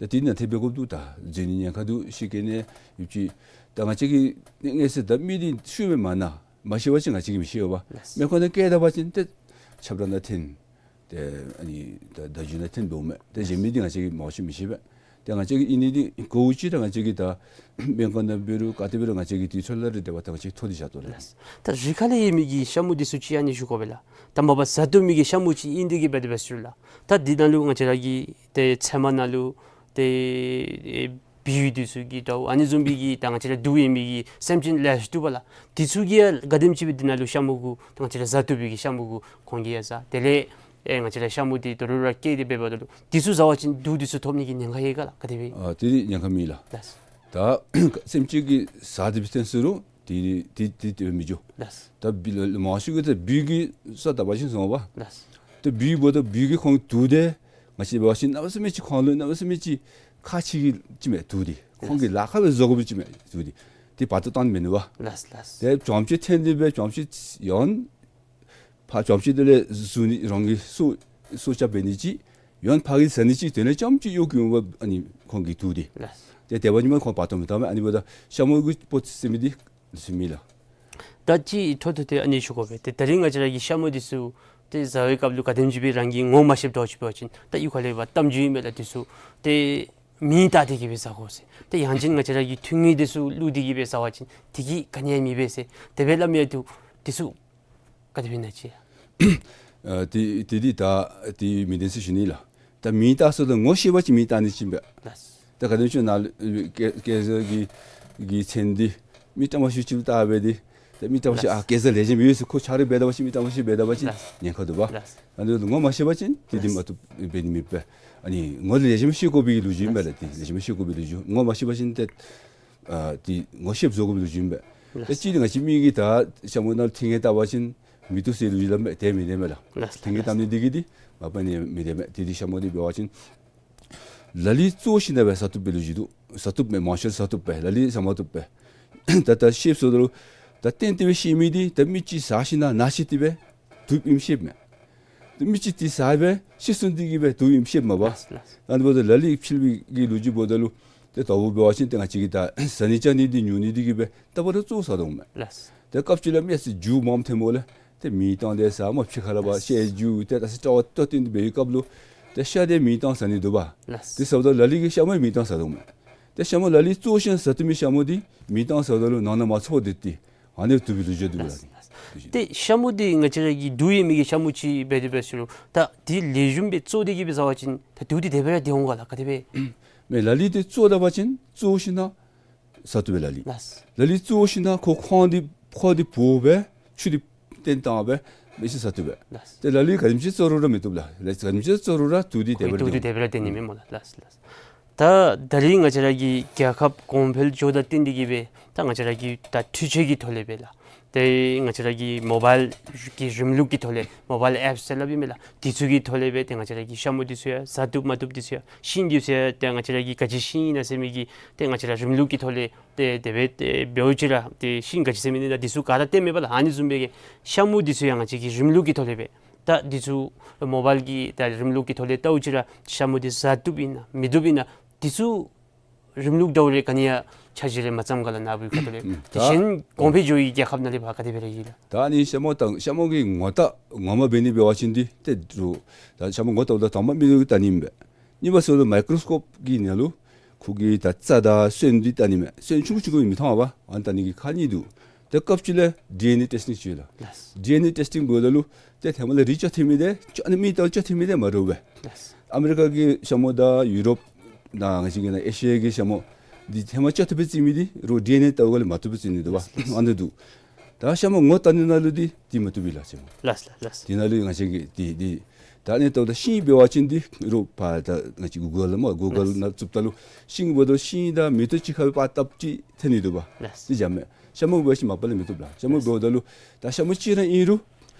ད་དེ་ནང་ཏེ་འབད་དགོཔ་འདུག། ད་འཛོལ་ནི་ཉེན་ཁ་འདུག། ཤི་རྐྱེན་ནི་ཡོད་ཅི། ད་ང་བཅས་ཀྱིས་ངེས་ཟེར་ད་མི་འདི་ཤུལ་མ་མ་ན་མ་ཤེས་པ་ཅིན་ང་བཅས་ཀྱིས་མི་ཤེས་པ། ལགས། མེ་འཁོར་ནང་བཀལ་ད་པ་ཅིན་ཏེ་ཆབ་ར་ནང་འཐོན། ཏེ་ཨ་ནི་ད་ད་རྒྱུ་ནང་འཐོན་འགྱོཝ་མས། ཏེ་གཞན་མི་འདི་ང་བཅས་ཀྱིས་མང་ཤོས་མི་ཤེས་པས། ཏེ་ང་བཅས་ཀྱིས་ཨིན་ནི་འདི་གོ་ཅི། ད་ང་བཅས་ཀྱིས་ད་སྨན་ཁང་ནང་འབད་རུང་ག་ཏེ་འབད་རུང་ང་བཅས་ཀྱིས་དུས་ཚོད་ལ་རེ་དེ་བ་ད་ང་བཅས་ཐོ་འདི་བཞག་དོ་ལགས། ལགས། ད་རི་ཁ་ལས་ཡོད་མི་གི་ཤ་མུ་འདི་ཚུ་ཅིག་ཨ་ནི་ཞུ་དགོ་པས་ལགས། ད་མ་པ་བཟའ་བཏུབ་མི་གི་ཤ་མུ་ཅིག་ཨིན་ཏེ་གི་འབད་དེ་འབད་ཟེར་ལགས། ད་འདི་ནང་ལུ་ང་བཅས་ར་གི་ཏེ་ཚལ་མ་ནང་ལུ་ཏེ་ཨེ་བི་འདི་ཚུ་གི་ད་ཨ་ནི་བཟུམ་མའི་གི་ད་ང་བཅས་ར་དུག་ཡོད་མི་གི་སེམས་ཅན་ལེ་ཤ་འདུག་པ་ལགས། དེ་ཚུ་གིས་ཡང་ག་དེམ་ཅིག་སྦེ་འདི་ནང་ལུ་ཤ་མུ་གུ་ད་ང་བཅས་ར་བཟའ་བཏུབ་པའི་གི་ཤ་མུ་གུ་ཁོང་གིས་ཡང་བཟའ། དེ་ལས་ཨེ་ང་བཅས་ར་ཤ་མུ་འདི་དོ་རུང་ར་བཀལ་ཏེ་འབདཝ་ད་ལུ་དེ་ཚུ་བཟའ་བ་ཅིན་དུག་འདི་ཚུ་ཐོབ་ནི་གི་ཉེན་ཁ་ཡོད་ག་ལགས། ག་དེ་སྦེ། ཨ་དེ་ཉེན་ཁ་མེད་ལགས། ལགས། ད་སེམས་ཅན་གྱིས་བཟའ་སྟེ་འབད་ཐོན་ཟེར་རུང་དེ་དེ་དེ་དེ་མི་འགྱོ། ལགས། ད་བི་ལ་མང་ཤོས་ཀྱིས་ད་བི་གི་ས་ད་པ་ཅིན་སོང་པ། ལགས། ད་བི་འབདཝ་ད་བི་གིས་ཁོང་དུག་དེ་ང་བཅས་འབད་བ་ཅིན་གནམ་མེད་ས་མེད་ཅིག་ཁོང་ལུ་གནམ་མེད་ས་མེད་ཅིག་ཁག་ཆེ་གི་ཅིག་མས་དུག་འདི། ཁོང་གིས་ལཱ་ཁག་སྦེ་བཟོ་དགོ་པའི་ཅིག་མས་དུག་འདི། དེ་བར་དུ་བཏང་མི་ནུས་པ། ལགས་ལགས། དེ་བྱང་ཕྱོགས་འཐོན་ཏེ་སྦེ་བྱང་ཕྱོགས་ཡང་ཕར་བྱང་ཕྱོགས་དེ་ལས་བཟུང་ནི་རང་གི་སྲོག་སྲོག་སྐྱབས་འབད་ནི་ཅིག། ཡང་ཕར་གྱི་བཟའ་ནི་ཅིག། དེ་ལས་རྐྱངམ་ཅིག་གཡོག་གི་འོང་པ། ཨ་ནི་ཁོང་གི་དུག་འདི། ལགས། དེ་དེ་བ་ཉིནམ་ཁོང་བར་དུ་མི་བཏང་མས། ཨ་ནི་འབདཝ་ད་ཤ་མུ་གི་སྤོ་ཟེར་མི་འདི་ཟེར་མི་ལགས། ད་ཅི་འཕྲོ་མཐུད་དེ་ཨ་ནི་ཞུ་དགོ་པས། ཏེ་ད་རིས་ང་བཅས་ར་གི་ཤ་མུ་འདི་ཚུ་ཏེ་བཟའ་བའི་སྐབས་ལུ་ག་དེམ་ཅིག་སྦེ་རང་གིས་ངོ་མ་ཤེསཔ་འདྲཝ་ཅིག་འབད་བ་ཅིན་ད་གཡུས་ཁ་ལས་འབད་གཏམ་རྒྱུད་ཨིན་མས་ལགས། འདི་ཚུ་ཏེ་མེ་བཏང་སྟེ་གི་སྦེ་བཟའ་དགོ་ཟེར། ཏེ་ཡང་ཅིན་ང་བཅས་ར་གི་ཐུང་ངུ་འདི་ཚུ་བླུགས་ཏེ་གི་སྦེ་བཟའ་བ་ཅིན་དེ་གིས་ག་ནི་ཡང་མི་འབད་ཟེར་དེ་སྦེ་སླབ་མི་ཡང་འདུག། འདི་ཚུ་ག་དེ་སྦེ་ཨིན་ན་ཅིག། ཨ་དེ་དེ་འདི་ད་དེ་མི་བདེན་ཟེར་ཞུ་ནི་ལགས། ད་མེ་བཏང་ཟེརཝ་ད་ངོ་ཤེས་པ་ཅིན་མེ་བཏང་ནི་ཅིག་ཨིན་པས། ལགས། ད་ག་དེམ་ཅིག་ནཱ་ལུ་ཨེ་སྐལ་བཟང་གི་གི་མཚན་འདི་མི་ཏ་མ་ཤུ་ཅིག་ལུ་བཏགས་སྦེ་འདི་ད་མི་ཏ་མ་ཤུ། ལགས། ཨ་སྐལ་བཟང་ལེགས་ཤོམ་ཡོད་ཟེར་ཁོ་ཆ་རོགས་འབད་ད་པ་ཅིན་མི་ཏ་མ་ཤུ་འབད་ད་པ་ཅིན། ལགས། ཉེན་ཁ་འདུག་པ། ལགས། ཨ་ནི་ངོ་མ་ཤེས་པ་ཅིན་དེ་འདི། ལགས། མ་བཏུབ་འབད་ནི་མེད་པས། ཨ་ནི་ངོ་ལེགས་ཤོམ་ཤེས་དགོ་པའི་ལོ་རྒྱུས་ཨིན་པས་ལགས། དེ་ལེགས་ཤོམ་ཤེས་དགོ་པའི་ལོ་རྒྱུས། ངོ་མ་ཤེས་པ་ཅིན་ཏེ་ཨ་དེ་ངོ་ཤེསཔ་བཟོ་དགོ་པའི་ལོ་རྒྱུས་ཨིན་པས། ལགས། ད་ཅི་ང་བཅས་མི་གིས་ད་ཤ་མུ་ནང་ལུ་ཐིང་ངེ་བཏབ་པ་ཅིན་མི་བཏུབ་ཟེར་ལོ་རྒྱུས་སླབ་མས། དེ་མི་བདེན་མས་ལགས། ལགས། ཐིང་ངེ་བཏབ་ནི་འདི་གིས་འདི་མ་པ་ནི་མི་བདེན་མས། དེ་འདི་ཤ་མུ་འདི་འབད་བ་ཅིན་ལ་ལུ་བཙོ་ཞིནམ་ལས་སྦེ་བཟའ་བཏུབ་པའི་ལོ་རྒྱུས་འདུག། བཟའ་བཏུབ་མས། མང་ཤོས་བཟའ་བཏུབ་པས། ལ་ལུ་བཟའ་མ་བཏུབ་པས། ད་ད་ཤེསཔ་ཟེརཝ་ད་ལུ་ད་གཏན་གཏན་སྦེ་ཤེས་མི་འདི་ད་མི་ཅིག་བཟའ་ཞིནམ་ལས་ན་ཤི་སྟེ་སྦེ་དུག་ཨིནམ་ཤེསཔ་མས། ཏེ་མི་ཅིག་འདི་བཟའ་སྦེ་ཤི་སོང་སྟེ་གི་སྦེ་དུག་ཨིནམ་ཤེསཔ་མས་པ། ལགས་ལགས། ཨ་ནི་འབདཝ་ད་ལ་ལུ་ཕྱི་གི་ལོ་རྒྱུས་འབདཝ་ད་ལུ་ཏེ་ད་འབད་བ་ཅིན་ཏེ་ང་བཅས་ཀྱིས་ད་བཟའ་ནི་བཅའ་ནི་འདི་ཉོ་ནི་འདི་གིས་སྦེ་ད་བར་དུ་བཙོ་བཟའ་དོ་མས། ལགས། ཏེ་སྐབས་ཅིག་ལས་མི་ཚུ་རྒྱུ་མངམ་ཐོནམ་ལས་ཏེ་མེ་བཏང་སྟེ་བཟའ་མ་ཕྱི་ཁ་ལས་པ། ལགས། ཤ་རྒྱུ་ཏེ་ད་ས་ཏྲ་བ་ཏོ་ཏིང་འདི་འབད་བའི་སྐབས་ལུ་ཏེ་ཤ་འདི་མེ་བཏང་བཟའ་ནི་འདུག་པ། ལགས། དེ་ཟེརཝ་ད་ལ་ལུ་གིས་ཤ་མུ་མེ་བཏང་བཟའ་དོ་མས། ཏེ་ཤ་མུ་ལ་ལུ་བཙོ་ཞིནམ་ལས་བཟའ་བཏུབ་མི་ཤ་མུ་འདི་མེ་བཏང་བཟའཝ་ད་ལུ་ནང་ན་མ་ཚོར་ཏེ་ཏེ་ཨ་ནི་དུག་པའི་ལོ་རྒྱུས་འདུག་ལགས། ལགས། ཏེ་ཤ་མུ་འདི་ང་བཅས་ར་གི་དུག་ཡོད་མི་གི་ཤ་མུ་ཅིག་འབད་དེ་འབད་ཟེར་རུང་ད་འདི་ལེགས་ཤོམ་སྦེ་བཙོ་སྟེ་གི་སྦེ་བཟའ་བ་ཅིན་ད་དུག་འདི་དེ་སྦེ་ར་སྡོད་འོང་ག་ལགས། ག་དེ་སྦེ། མེན། ལ་ལུ་འདི་བཙོ་ད་པ་ཅིན་བཙོ་ཞིནམ་ལས་བཟའ་བཏུབ་པས་ལ་ལུ། ལགས། ལ་ལུ་བཙོ་ཞིནམ་ལས་ཁོ་ཁོང་འདི་ཁོ་འདི་བོ་སྦེ་ཆུ་འདི་བཏོན་བཏང་སྦེ་མི་ཅིག་བཟའ་བཏུབ་པས། ལགས། ཏེ་ལ་ལུ་ག་དེམ་ཅིག་བཙོ་རུང་ར་མི་བཏུབ་ལགས། ལ་ལུ་ག་དེམ་ཅིག་བཙོ་རུང་ར་དུག་འདི་དེ་སྦེ་ར་དུག་འདི་སྡོད་དེ་སྦེ་ར་སྡོད་ནི་མས་སྨོ་ལགས། ལགས་ལགས། ད་ད་རིས་ང་བཅས་ར་གི་རྒྱལ་ཁབ་གོང་འཕེལ་འགྱོཝ་དང་བསྟུན་ཏེ་གི་སྦེ་ད་ང་བཅས་ར་གི་ད་འཕྲུལ་ཆས་ཀྱི་ཐོག་ལས་སྦེ་ལགས། ཏེ་ང་བཅས་ར་གི་མོ་བཱའིལ་གྱི་རིམ་ལུགས་ཀྱི་ཐོག་ལས་མོ་བཱའིལ་ཨེཔསི་ཟེར་སླབ་ཨིན་མས་ལགས། དེ་ཚུ་གི་ཐོག་ལས་སྦེ་ཏེ་ང་བཅས་ར་གི་ཤ་མུ་འདི་ཚུ་ཡང་བཟའ་བཏུབ་མ་བཏུབ་འདི་ཚུ་ཡང་ཤིང་འདི་ཚུ་ཡང་ཏེ་ང་བཅས་ར་གི་ག་ཅི་ཤིང་ཨིན་ན་ཟེར་མི་གི་ཏེ་ང་བཅས་ར་རིམ་ལུགས་ཀྱི་ཐོག་ལས་ཏེ་དེ་སྦེ་ཏེ་འབདཝ་ཅིག་ར་ཏེ་ཤིང་ག་ཅི་ཟེར་མི་ཨིན་ན་འདི་ཚུ་ག་ར་སྟོནམ་མས་པ་ལགས། ཨ་ནི་བཟུམ་སྦེ་གི་ཤ་མུ་འདི་ཚུ་ཡང་ང་བཅས་ཀྱིས་རིམ་ལུགས་ཀྱི་ཐོག་ལས་སྦེ་ད་འདི་ཚུ་མོ་བཱའིལ་གྱི་ད་རིམ་ལུགས་ཀྱི་ཐོག་ལས་བལྟཝ་ཅིག་ར་ཤ་མུ་འདི་བཟའ་བཏུབ་ཨིན་ན་མི་བཏུབ་ཨིན་ན་འདི་ཚུ་རིམ་ལུགས་འདྲཝ་རེ་ག་ནི་ཡང་འཆར་གཞི་རེ་མ་བརྩམས་ག་ལགས། ནཱ་བུའི་ཁ་ཐུག་ལས། ཨུམ། དེ་བཞིན་གོང་འཕེལ་འགྱོ་བའི་རྒྱལ་ཁབ་ནང་ལས་ཕར་ག་དེ་སྦེ་ར་ཡོད་ལགས། ད་ཨ་ནི་ཤ་མུ་དང་ཤ་མུ་གི་ངོ་རྟགས་ངོ་མ་འབད་ནི་འབད་བ་ཅིན་འདི་ཏེ་རུང་ད་ཤ་མུ་ངོ་བལྟཝ་ད་དང་པ་མི་ལུ་གིས་བལྟ་ནི་ཨིན་པས། གཉིས་པ་ཟེརཝ་ད་མའི་ཀྲོ་སི་ཀོབ་ཀྱི་ནང་ལུ་ཁོ་གི་ད་རྩ་དང་སོན་འདི་བལྟ་ནི་མས། སོན་ཆུང་ཀུ་ཆུང་ཀུ་མི་མཐོང་བ། ཨ་ནི་བལྟ་ནི་གི་ཁག་གཉིས་འདུག། ཏེ་སྐབས་ཅིག་ལས་ཌི་ཨེན་ཨེ་ཊེསི་ཊིང་ཅིག་ཡོད་ལགས། ལགས། ཌི་ཨེན་ཨེ་ཊེསི་ཊིང་འབདཝ་ད་ལུ་ཏེ་ཧེ་མ་ལས་རིགས་ཅ་ཐིམ་མི་འདི་ཅ་ཨ་ནི་མི་དང་ཅ་ཐིམ་མི་འདི་མ་འདྲཝ་སྦེ། ལགས། ཨ་མི་རི་ཀ་གི་ཤ་མུ་དང་ཡུ་རོབ་དང་ང་བཅས་ཀྱི་ནཱ་ཨེ་ཤི་ཡ་གི་ཤ་མུ་འདི་ཧེ་མ་ཅ་ཐིམ་སྦེ་བརྩི་མི་འདི་རུང་ཌི་ཨེན་ཨེ་བལྟཝ་ལས་མ་བཏུབ་པར་བརྩི་ནི་འདུག་པ། ལགས། ཨ་ནི་འདུག། ད་ཤ་མུ་ངོ་བལྟ་ནི་ནང་ལུ་འདི་འདི་མ་བཏུབ་པས་ལགས་ཤ་མུ། ལགས་ལགས་ལགས། དེ་ནང་ལུ་ང་བཅས་ཀྱིས་འདི་འདི་ད་ཨ་ནི་བལྟཝ་ད་ཤིང་འབད་བ་ཅིན་འདི་རུང་ཕར་ད་ང་བཅས་གུ་གལ་ལུ་སྨོ་གུ་གལ་ནང་བཙུགསཔ་ད་ལུ་ཤིང་འབདཝ་ད་ཤིང་དང་མེ་ཏོག་གཅིག་ཁར་སྦེ་པར་བཏབ་ཅིག་ཐོན་ནི་འདུག་པ། ལགས། འདི་འཇམ་མས། ཤ་མུ་འབད་བ་ཅིན་མ་པ་ལས་མི་བཏུབ་ལགས། ཤ་མུ་འབདཝ་ད་ལུ་ད་ཤ་མུ་གཅིག་ར་ཨིན་རུང་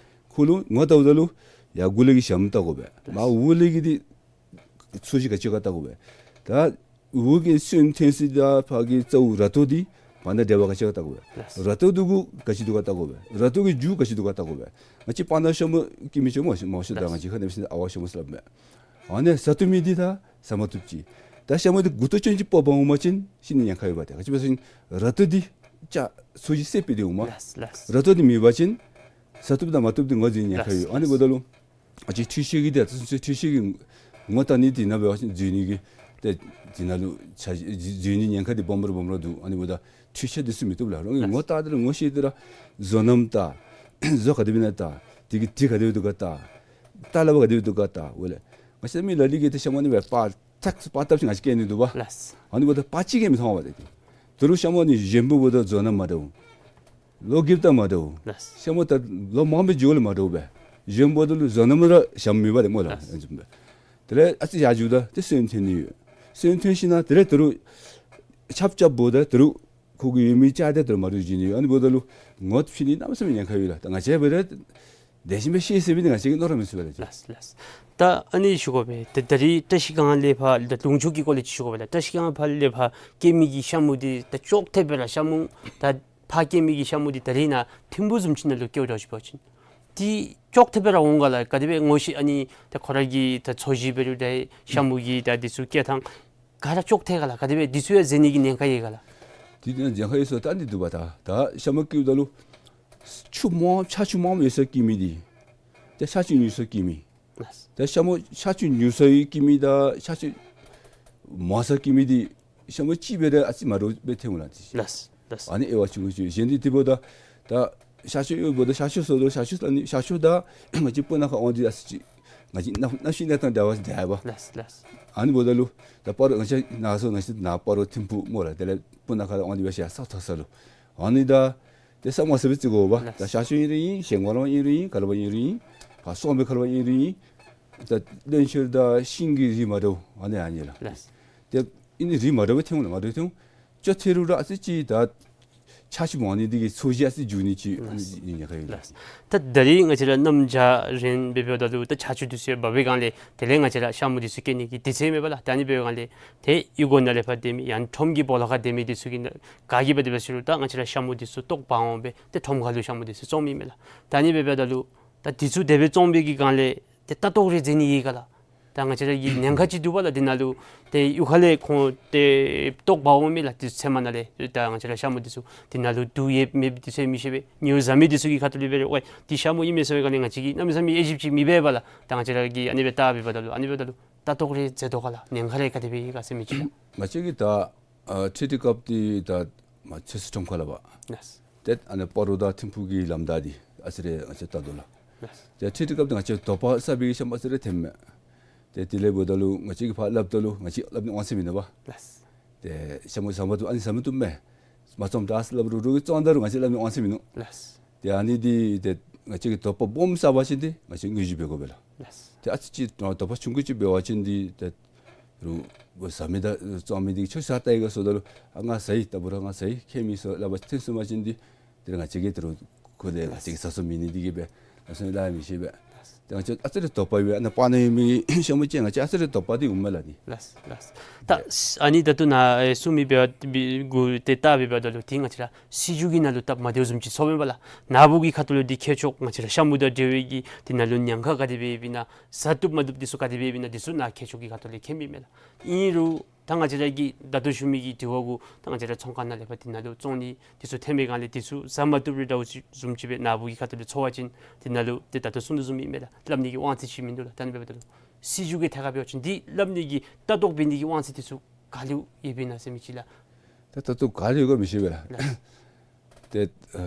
ཁོ་ལུ་ངོ་བལྟཝ་ད་ལུ་ཡར་མགུ་ལས་ཀྱི་ཞྭམོ་བལྟ་དགོ་པས། མར་འོག་ལས་ཀྱི་འདི་ཚོས་གཞི་ག་ཅི་ག་བལྟ་དགོ་པས། ད་འོག་གི་སོན་ཐོན་ས་དང་ཕར་གྱི་རྩ་བོ་ར་ཏོ་འདི་བར་ན་འབྲེལ་བ་ག་ཅི་ག་བལྟ་དགོ་པས། ལགས། ར་ཏོ་འདི་གུ་ག་ཅི་འདུག་ག་བལྟ་དགོ་པས། ར་ཏོ་གི་རྒྱུ་ག་ཅི་འདུག་ག་བལྟ་དགོ་པས། ང་བཅས་སྤང་ཐང་ཞྭམོ་སྐྱེ་མི་ཅིག་མང་ཤོས་མང་ཤོས་ད་ལགས། ང་བཅས་ཁ་ནང་ཕྱིན་ཨ་ཝ་ཞྭམོ་ཟེར་སླབ་མས། ཨ་ནི་ཟ་བཏུབ་མི་འདི་ད་ཟ་མ་བཏུབ་ཅི། ད་ཞྭམོ་འདི་མགུ་ཏོ་ཅན་ཅིག་སྤོ་བར་འོང་པ་ཅིན་ཤི་ནི་ཉེན་ཁ་ཡོད་པ་ཏེ། ག་ཅི་སྦེ་ཟེར་བ་ཅིན་ར་ཏོ་འདི་ཅ་ཚོས་གཞི་སེར་པོ་འདི་འོང་མས། ལགས་ལགས། ར་ཏོ་འདི་མེད་པ་ཅིན་ཟ་བཏུབ་དང་མ་བཏུབ་འདི་ངོ་འཛོལ་ནི་ཉེན་ཁ་ཡོད། ལགས། ཨ་ནི་འབདཝ་ད་ལུ་ཨ་ཙི་འཕྲུལ་ཆས་ཀྱི་འདི་ཨ་ཙི་འཕྲུལ་ཆས་ཀྱི་ངོ་བལྟ་ནི་འདི་ནང་འབད་བ་ཅིན་འཛོལ་ནི་གི་ཏེ་འདི་ནང་ལུ་ཆ་འཛོལ་ནི་ཉེན་ཁ་འདི་སྦོམ་ར་སྦོམ་ར་འདུག། ཨ་ནི་འབདཝ་ད་འཕྲུལ་ཆས་འདི་ཚུ་མི་བཏུབ་ལགས། རང་གིས་ངོ་བལྟ་སྟེ་ར་ངོ་ཤེས་ཏེ་ར་བཟོ་རྣམ་བལྟ། བཟོ་ག་དེ་སྦེ་ཨིན་ན་བལྟ། དེ་གི་དྲི་ག་དེ་སྦེ་འདུག་ག་བལྟ། ད་ལ་བ་ག་དེ་སྦེ་འདུག་ག་བལྟ། འོ་ལགས། ང་བཅས་མི་ལ་ལུ་གིས་ཏེ་ཞྭམོ་ནི་སྦེ་པར་ཐག་པར་བཏབ་ཅིན་ང་བཅས་སྐྱེལ་ནི་འདུག་པ། ལགས། ཨ་ནི་འབདཝ་ད་པར་ཅིག་གིས་མི་མཐོང་བས་ཏེ། ད་རུང་ཞྭམོ་ནི་གཞོན་པོ་འབདཝ་ད་བཟོ་རྣམ་མ་འདྲཝ། ལོ་རྒསཔ་ད་མ་འདྲཝ། ལགས། ཞྭམོ་ད་ལོ་མང་པོའི་རྒྱུན་ལས་མ་འདྲཝ་པས། གཞོན་པོ་འབདཝ་ད་ལུ་བཟོ་རྣམ་ར་ཞྭམོ་མེད་པ་ཏེ་སྨོ་ལགས། ལགས། དེ་ལས་ཨ་ཙི་ཡར་འགྱོཝ་ད་ཏེ་སོན་ཐོན་ནི་ཡོད། སོན་ཐོན་ཞིནམ་ལས་དེ་ལས་ད་རུང་ཆརཔ་རྐྱབ་འབདཝ་ད་ད་རུང་ཁོ་གི་ཡོད་མི་ཅིག་ད་ད་རུང་མ་འདྲཝ་འགྱོ་ནི་ཡོད། ཨ་ནི་འབདཝ་ད་ལུ་ངོ་ཕྱེ་ནི་གནམ་མེད་ས་མེད་ཉེན་ཁ་ཡོད་ལགས། ད་ང་བཅས་འབད་རུང་དེ་བཞིན་སྦེ་ཤེས་ཟེར་བའི་ང་བཅས་ཀྱིས་མནོ་ར་མི་ཚུགས་པས་ལགས། ལགས་ལགས། ད་ཨ་ནི་ཞུ་དགོ་པས། ད་ད་རིས་བཀྲ་ཤིས་སྒང་ལས་ཕར་ད་ལུང་ཕྱོགས་ཀྱི་སྐོར་ལས་ཅིག་ཞུ་དགོ་པས་ལགས། བཀྲ་ཤིས་སྒང་ཕར་ལས་ཕར་སྐྱེ་མི་གི་ཞྭམོ་འདི་ད་ཅོག་འཐདཔ་སྦེ་ར་ཞྭམོ་ད་ཕར་སྐྱེ་མི་གི་ཞྭམོ་འདི་ད་རིས་ནཱ་ཐིམ་ཕུག་བཟུམ་ཅིག་ནང་ལུ་སྐྱེཝ་འདྲཝ་ཅིག་འབད་བ་ཅིན་འདི་ཅོག་འཐདཔ་སྦེ་ར་འོང་ག་ལགས། ག་དེ་སྦེ་ངོ་ཤེས་ཨ་ནི་ད་ཁོ་ར་གི་ད་ཚོས་གཞི་འབད་རུང་ད་ཞྭམོ་གི་ད་འདི་ཚུ་སྐྱེ་ཐངས་ག་ར་ཅོག་འཐད་ག་ལགས། ག་དེ་སྦེ་འདི་ཚུ་ཡང་འཛོལ་ནི་གི་ཉེན་ཁ་ཡོད་ག་ལགས། དེ་ནང་ཉེན་ཁ་ཡོད་ཟེར་ད་འདི་འདུག་པ། ད་ད་ཞྭམོ་སྐྱེཝ་ད་ལུ་ཆུ་མང་ཆར་ཆུ་མངམ་ཡོད་སར་སྐྱེ་མི་འདི་ད་ཆར་ཆུ་ཉུང་སར་སྐྱེ་མི། ལགས། ད་ཞྭམོ་ཆར་ཆུ་ཉུང་སར་སྐྱེ་མི་དང་ཆར་ཆུ་མང་སར་སྐྱེ་མི་འདི་ཞྭམོ་གཅིག་འབད་རུང་ཨ་ཙི་མ་འདྲཝ་སྦེ་ཐོན་འོང་ལགས། ལགས་ལགས། ཨ་ནི་དབྱེ་བ་ཆུང་ཀུ་ཅིག་གཞན་འདི་དེ་འབདཝ་ད་ད་ཤར་ཕྱོགས་ཡོདཔ་ད་ཤར་ཕྱོགས་ཟེརཝ་ད་ཤར་ཕྱོགས་ལ་ནི་ཤར་ཕྱོགས་དང་ང་བཅས་སྤུ་ན་ཁ་དབང་འདུས་ཨ་ཙི་ཅིག་ང་བཅས་གནམ་གནམ་གཤིས་གནས་སྟངས་འདྲ་བ་འདྲ་བ། ལགས་ལགས། ཨ་ནི་འབདཝ་ད་ལུ་ད་སྤ་རོ་ང་བཅས་ནཱ་སོང་ང་བཅས་ནཱ་སྤ་རོ་ཐིམ་ཕུག་སྨོ་ལགས། དེ་ལས་སྤུ་ན་ཁ་དབང་འདུས་འབད་ཤར་ཕྱོགས་ས་མཐོ་ས་ལུ་ཨ་ནི་ད་ཏེ་ས་མ་ས་སྦེ་བརྩི་དགོ་པ། ལགས། ད་ཤར་ཕྱོགས་ཨིན་རུང་ཨིན། ཞིང་ཁ་ལུ་ཨིན་རུང་ཨིན། ག་ལུ་ཨིན་རུང་ཨིན། ཕར་སོང་པའི་ཁ་ལུ་ཨིན་རུང་ཨིན། ད་བློན་ཤོད་དང་ཤིང་གི་རིགས་མ་འདྲཝ་ཨ་ནི་ཨ་ནི་ལགས། ལགས། ཏེ་ཨ་ནི་རིགས་མ་འདྲཝ་ཐོན་འོང་ལགས། མ་འདྲཝ་ཐོན་འོང་། ཅོག་འཐད་རུང་ར་ཨ་ཙི་ཅིག་ད་ཆར་ཆུ་མང་ནི་འདི་གིས་ཚོས་གཞི་ཨ་ཙི་འགྱུར་ནི་ཅིག་ཨ་ནི་ལགས། ཉེན་ཁ་ཡོད་ལགས། ལགས། ད་ད་རིས་ང་བཅས་ར་གནམ་བྱཱར་རན་སྦེ་འབདཝ་ད་ལུ་ད་ཆར་ཆུ་འདི་ཚུ་ཡང་འབབ་པའི་སྒང་ལས་དེ་ལས་ང་བཅས་ར་ཤྭ་མོ་འདི་ཚུ་སྐྱེ་ནི་གི་དུས་ཚོད་མེད་པ་ལགས། ད་ཨ་ནི་འབདཝ་སྒང་ལས་ཏེ་གཡུས་སྒོ་ནང་ལས་ཕར་སྡོད་མི་ཡང་ཁྲོམ་གྱི་སྦོ་ལོགས་ཁར་སྡོད་མི་འདི་ཚུ་གིས་ནཱ་ག་གིས་འབད་དེ་འབད་ཟེར་རུང་ད་ང་བཅས་ར་ཤྭ་མོ་འདི་ཚུ་ལྟོ་འབག་འོང་སྦེ་ཏེ་ཁྲོམ་ཁ་ལུ་ཤྭ་མོ་འདི་ཚུ་བཙོང་མི་མས་ལགས། ད་ཨ་ནི་འབདཝ་ད་ལུ་ད་འདི་ཚུ་དེ་སྦེ་བཙོང་པའི་གི་སྒང་ལས་ཏེ་ལྟ་རྟོག་རེ་མཛད་ནི་ཡོད་ག་ལགས། ད་ང་བཅས་ར་གི་ཉེན་ཁ་ཅིག་འདུག་པ་ལགས། འདི་ནང་ལུ་ཏེ་གཡུས་ཁ་ལས་ཁོང་ཏེ་ལྟོ་འབག་འོང་མི་ལགས། ཏེ་ཚལ་མ་ནང་ལས་ད་ང་བཅས་ར་ཤྭ་མོ་འདི་ཚུ་འདི་ནང་ལུ་དུག་ཡོད་མེད་འདི་ཚུ་མི་ཤེས་པས། ཉེཝ་བཟའ་མི་འདི་ཚུ་གི་ཁ་ཐུག་ལས་འབད་རུང་ཝའི་འདི་ཤྭ་མོ་ཨིན་མས་ཟེར་བའི་སྒང་ལས་ང་བཅས་ཀྱིས་གནམ་མེད་ས་མེད་དབྱེ་ཞིབ་ཅིག་མི་འབད་པས་ལགས། ད་ང་བཅས་ར་གིས་ཨ་ནི་སྦེ་བལྟ་འབདཝ་ད་ལུ་ཨ་ནི་འབདཝ་ད་ལུ་ལྟ་རྟོག་རེ་མཛད་དོ་ག་ལགས། ཉེན་ཁ་རེ་ག་དེ་སྦེ་ཡོད་ག་ཟེར་མི་ཅིག་ལགས། ང་བཅས་ཀྱིས་ད་ཨ་འཕྲུལ་རིག་སྐབས་འདི་ད་མ་ཚོད་ཚོད་ཁྲོམ་ཁ་ལས་ཕར་ལགས། ཏེ་ཨ་ནི་སྤ་རོ་དང་ཐིམ་ཕུག་གི་ལམ་བདའ་འདི་ཨ་ཙི་རེ་ང་བཅས་བལྟ་དོ་ལགས། ལགས། ཏེ་འཕྲུལ་རིག་སྐབས་འདི་ང་བཅས་དོགས་པ་ཟ་བའི་ཤྭ་མོ་ཨ་ཙི་རེ་ཐོནམ་མས། ཏེ་དེ་ལས་འབདཝ་ད་ལུ་ང་བཅས་ཀྱིས་ཕར་སླབ་ད་ལུ་ང་བཅས་སླབ་ནི་དབང་ཚད་མིན་འདུག་པ། ལགས། ཏེ་ཤྭ་མོ་ཟ་མ་བཏུབ་ཨ་ནི་ཟ་མ་བཏུབ་མས། མ་བཙོངམ་དྲག་ཟེར་སླབ་རུང་རོགས་ཀྱིས་བཙོང་ད་རུང་ང་བཅས་སླབ་ནི་དབང་ཚད་མིན་འདུག། ལགས། ཏེ་ཨ་ནི་འདི་ཏེ་ང་བཅས་ཀྱིས་དོགས་པ་སྦོམ་ཟ་བ་ཅིན་ཏེ་ང་བཅས་དངོས་གཞི་འབད་དགོ་པས་ལགས། ལགས། ཏེ་ཨ་ཙི་ཅིག་དོགས་པ་ཆུང་ཀུ་ཅིག་འབད་བ་ཅིན་འདི་ཏེ་རུང་ཟ་མི་དང་བཙོང་མི་འདི་ཁྱོད་ཟ་ལྟ་ཡི་ག་ཟེརཝ་ད་ལུ་ཨ་ང་ཟ་ཡི། ད་འབད་རུང་ང་ཟ་ཡི། ཁྱད་མེད་ཟེར་སླབ་པ་ཐོན་སོང་པ་ཅིན་འདི་ཏེ་ང་བཅས་ཀྱིས་ཏེ་རུང་ཁོ་ལས་ང་བཅས་ཀྱིས་ཟ་སོང་མི་ནི་འདི་གིས་སྦེ་ང་བཅས་སླབ་མི་ཤེས་པས། ཏེ་ང་བཅས་ཨ་ཙི་རེ་དོགས་པ་ཡོད་པས། ཨ་ནཱ་སྤང་ནང་ཡོད་མི་ཤྭ་མོ་ཅིག་ང་བཅས་ཨ་ཙི་རེ་དོགས་པ་འདི་འོང་མས་ལགས་ནི། ལགས་ལགས། ད་ཨ་ནི་ད་ལྟོ་ནཱ་ཨེ་གསུང་མི་འབད་བ་འདི་གུ་ཏེ་བལྟ་འབདཝ་ད་ལུ་ཏེ་ང་བཅས་ར་སྲིད་བྱུས་ཀྱི་ནང་ལུ་སྟབས་མ་བདེཝ་བཟུམ་ཅིག་ཚོརཝ་མས་པ་ལགས། ནཱ་བུ་གི་ཁ་ཐུག་ལུ་འདི་ཁྱད་ཕྱོགས་ང་བཅས་ར་ཤྭ་མོ་དང་འབྲེལ་བའི་གི་འདི་ནང་ལུ་ཉེན་ཁ་ག་དེ་སྦེ་ཡོདཔ་ཨིན་ན་ཟ་བཏུབ་མ་བཏུབ་འདི་ཚུ་ག་དེ་སྦེ་ཡོདཔ་ཨིན་ན་འདི་ཚུ་ནཱ་ཁྱད་ཕྱོགས་ཀྱི་ཁ་ཐུག་ལས་མཁྱེན་མི་མས་ལགས། ཨིན་རུང་ད་ང་བཅས་ར་གིས་ད་ལྟོ་ཞུ་མི་གི་དྲི་བ་གུ་ད་ང་བཅས་ར་ཚོང་ཁང་ནང་ལས་ཕར་འདི་ནང་ལུ་བཙོང་ནི་འདི་ཚུ་ཐོན་པའི་སྒང་ལས་འདི་ཚུ་ཟ་མ་བཏུབ་རུང་འདྲཝ་ཅིག་བཟུམ་ཅིག་སྦེ་ནཱ་བུ་གི་ཁ་ཐུག་ལུ་ཚོར་བ་ཅིན་འདི་ནང་ལུ་ཏེ་ད་ལྟོ་གསུང་དོ་བཟུམ་ཨིན་མས་ལགས། སླབ་ནི་གི་དབང་ཚད་ཅིག་མིན་འདུག་ལགས། ད་ཨ་ནི་འབདཝ་ད་ལུ་སྲིད་བྱུས་ཀྱི་ཐད་ཁར་འབད་བ་ཅིན་འདི་སླབ་ནི་གི་ལྟ་རྟོག་འབད་ནི་གི་དབང་ཚད་འདི་ཚུ་ག་ལུ་ཡོདཔ་ཨིན་ན་ཟེར་མི་ཅིག་ལགས། ད་ལྟ་ལྟོ་ག་ལུ་ཡོད་ག་མི་ཤེས་པས་ལགས། ལགས། ཏེ་ཨ་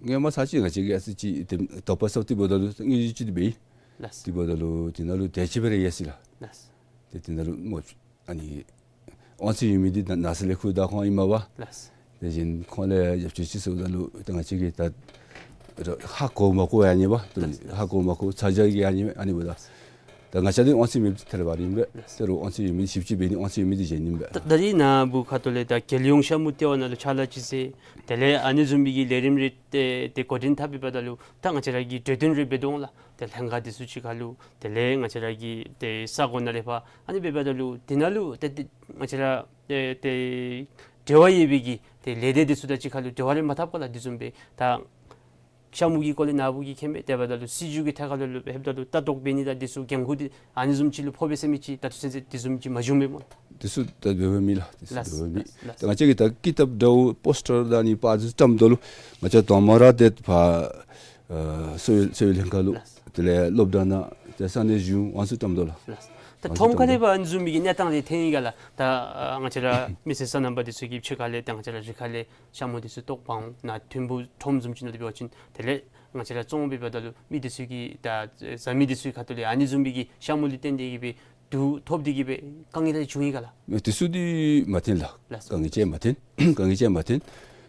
སྔོན་མ་ཚར་ཅིག་ང་བཅས་ཀྱིས་ཨ་ཙི་ཅིག་ཏེ་དོགས་པ་ཟ་སྟེ་འབདཝ་ད་ལུ་དངོས་གཞི་ཅིག་འདི་འབད་ཡི། ལགས། དེ་འབདཝ་ད་ལུ་དེ་ནང་ལུ་དེ་ཅིག་སྦེ་ར་ཡོད་ཟེར་ལགས། ལགས། ཏེ་དེ་ནང་ལུ་སྨོ་ཨ་ནི་དབང་ཚད་ཡོད་མི་འདི་ནང་ནང་ས་ལས་ཁུར་ད་ཁོང་ཨིན་མས་པ། ལགས། དེ་བཞིན་ཁོང་ལས་ཡ་ཅིག་ཅིག་ཟེརཝ་ད་ལུ་ཏེ་ང་བཅས་ཀྱིས་ད་ཧ་གོ་མ་གོ་ཡང་ཨ་ནི་པ། ལགས། ཧ་གོ་མ་གོ་ཚ་གྱང་གིས་ཨ་ནི་ཨ་ནི་འབདཝ་ད། ད་ང་བཅས་འདི་དབང་ཚད་མེདཔ་འདི་ཐལ་བ་ར་ཨིན་པས། ལགས། དེ་རུ་དབང་ཚད་ཡོད་མི་ཞིབ་དཔྱད་འབད་ནི་དབང་ཚད་ཡོད་མི་འདི་བཞེས་ནི་ཨིན་པས། ད་ད་རིས་ནཱ་བུ་ཁ་ཐུག་ལས་ད་རྒྱལ་ཡོངས་ཤ་མུ་ལྟེ་བ་ནང་ལུ་ཕྱག་ལཱ་ཅིག་མཛད། དེ་ལས་ཨ་ནི་བཟུམ་མའི་གི་ལས་རིམ་རེ་ཏེ་ཏེ་འགོ་འདྲེན་འཐབ་འབདཝ་ད་ལུ་ད་ང་བཅས་ར་གིས་གྲོས་བསྟུན་རེ་འབད་དོ་འོང་ལགས། ཏེ་ལྷན་ཁག་འདི་ཚུ་གཅིག་ཁར་ལུ་དེ་ལས་ང་བཅས་ར་གི་ཏེ་ས་གོ་ནང་ལས་ཕར་ཨ་ནི་འབདཝ་ད་ལུ་དེ་ནང་ལུ་ཏེ་ཏེ་ང་བཅས་ར་ཏེ་ཏེ་འབྲེལ་བ་ཡོད་པའི་གི་ཏེ་ལས་སྡེ་འདི་ཚུ་དང་གཅིག་ཁར་ལུ་འབྲེལ་བ་རེ་མ་འཐབ་ག་ལགས། དེ་བཟུམ་སྦེ་ད་ཤ་མུ་གི་སྐོར་ལས་ནཱ་བུ་གིས་མཁྱེན་མས། དེ་འབདཝ་ད་ལུ་སྲིད་བྱུས་ཀྱི་ཐད་ཁར་ལུ་ལུ་ལྷོདཔ་ད་ལུ་ལྟ་རྟོག་འབད་ནི་དང་འདི་ཚུ་འགན་ཁུར་འདི་ཨ་ནི་བཟུམ་ཅིག་ལུ་ཕོག་པས་ཟེར་མི་ཅིག་ད་ལྟོ་ཚུན་ཚོད་དེ་བཟུམ་ཅིག་མ་བྱུང་མས་སྨོ། འདི་ཚུ་ད་འབད་བའི་མེད་ལགས། འདི་ཚུ་ལགས། འབད་བའི་མེད། ལགས། ད་ང་བཅས་ཀྱིས་ད་ཀི་ཏབ་འདྲཝ་པོསི་ཊར་དང་ཨ་ནི་པར་འདི་བཀྲམ་དོ་ལུ་ང་བཅས་དང་མ་ར་ཏེ་ཕར་ཨ་གསོ་བའི་གསོ་བའི་ལྷན་ཁག་ལུ་ལགས། དེ་ལས་སློབ་གྲྭ་ནང་ཏེ་ས་གནས་གཞུང་ཨ་ནི་ཚུ་བཀྲམ་དོ་ལགས། ལགས། ད་ཨ་ནི་ཚུ་ཁྲོམ་ཁ་ལས་ཕར་ཨ་ནི་བཟུམ་མའི་གི་གནས་སྟངས་རེ་ཐོན་ཡི་ག་ལགས། ད་ཨ་ང་བཅས་ར་མི་སེར་སོ་ནམ་པ་འདི་ཚུ་གིས་ཕྱི་ཁ་ལས་ད་ང་བཅས་ར་རི་ཁ་ལས་ཤ་མུ་འདི་ཚུ་བཏོག་འབག་འོང་། ནཱ་ཐིམ་ཕུག་ཁྲོམ་བཟུམ་ཅིག་ནང་འདི་འབད་བ་ཅིན་དེ་ལས་ང་བཅས་ར་བཙོང་འབདཝ་ད་ལུ་མི་འདི་ཚུ་གིས་ད་བཟའ་མི་འདི་ཚུའི་ཁ་ཐུག་ལས་ཨ་ནི་བཟུམ་མའི་གི་ཤ་མུ་ལུ་བརྟེན་ཏེ་གིས་སྦེ་དུག་ཐོབ་སྟེ་གིས་སྦེ་དཀའ་ངལ་རེ་བྱུང་ཡི་ག་ལགས། མེད། དེ་ཚུ་འདི་མ་ཐོན་ལགས། ལགས་སོ། དཀའ་ངལ་ཅིག་མ་ཐོན། དཀའ་ངལ་ཅིག་མ་ཐོན།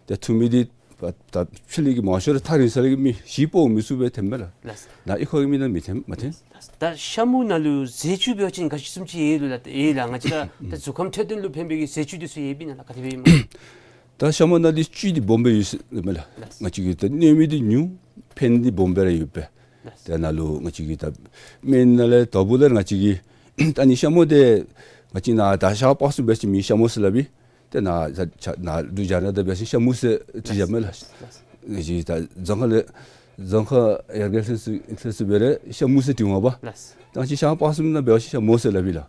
ཏེ་ཐུབ་མི་འདི་ད་ཕྱི་ལས་ཀྱི་མང་ཤོས་ར་ཐག་རིང་ས་ལས་ཀྱི་མི་གཞི་སྤོ་མི་ཚུགས་པས་ཐོནམ་མས་ལགས། ལགས་སོ། ནཱ་གཡུས་ཁ་གི་མི་ནང་མི་ཐོན་མ་ཐོན། ད་ཤ་མུ་ནང་ལུ་ཟས་བཅུད་འབད་བ་ཅིན་ག་ཅི་བཟུམ་ཅིག་ཡོད་ལགས། ཡོད་ལགས། ང་བཅས་ར་ད་གཟུགས་ཁམས་འཕྲོད་བསྟེན་ལུ་ཕན་པའི་གི་ཟས་བཅུད་འདི་ཚུ་ཡོད་པས་ན་ལགས། ག་དེ་སྦེ་ཨིན་སྨོ། ད་ཤ་མུ་ནང་འདི་བཅུད་འདི་སྦོམ་སྦེ་ཡོད་ཟེར་མས་ལགས། ལགས། ང་བཅས་ཀྱི་ད་གནོད་མི་འདི་ཉུང་ཕན་འདི་སྦོམ་སྦེ་ར་ཡོད་པས། ལགས། ཏེ་ནཱ་ལུ་ང་བཅས་ཀྱི་ད་སྨན་ནང་ལས་དོ་བུ་ལས་ང་བཅས་ཀྱི་ད་ཨ་ནི་ཤ་མུ་འདི་ང་བཅས་ནཱ་ད་ཤར་པ་སངས་འབད་བ་ཅིན་མི་ཤ་མུ་ཟེར་སླབ་ཨིན། ཏེ་ནཱ་ད་ཆ་ནཱ་འབྲུག་རྒྱ་ནག་དང་འབད་བ་ཅིན་ཤ་མུ་ཟེར་བྲིས་བཞག་མས་ལགས། ལགས། ང་བཅས་ད་རྫོང་ཁ་ལས་རྫོང་ཁ་ཡར་རྒྱས་ལྷན་ཚོགས་ལྷན་ཚོགས་འབད་རུང་ཤ་མུ་ཟེར་བྲིས་འོང་པ། ལགས། ད་ང་བཅས་ཤར་པ་སངས་ནང་འབད་བ་ཅིན་ཤ་མུ་ཟེར་སླབ་ཨིན་ལགས།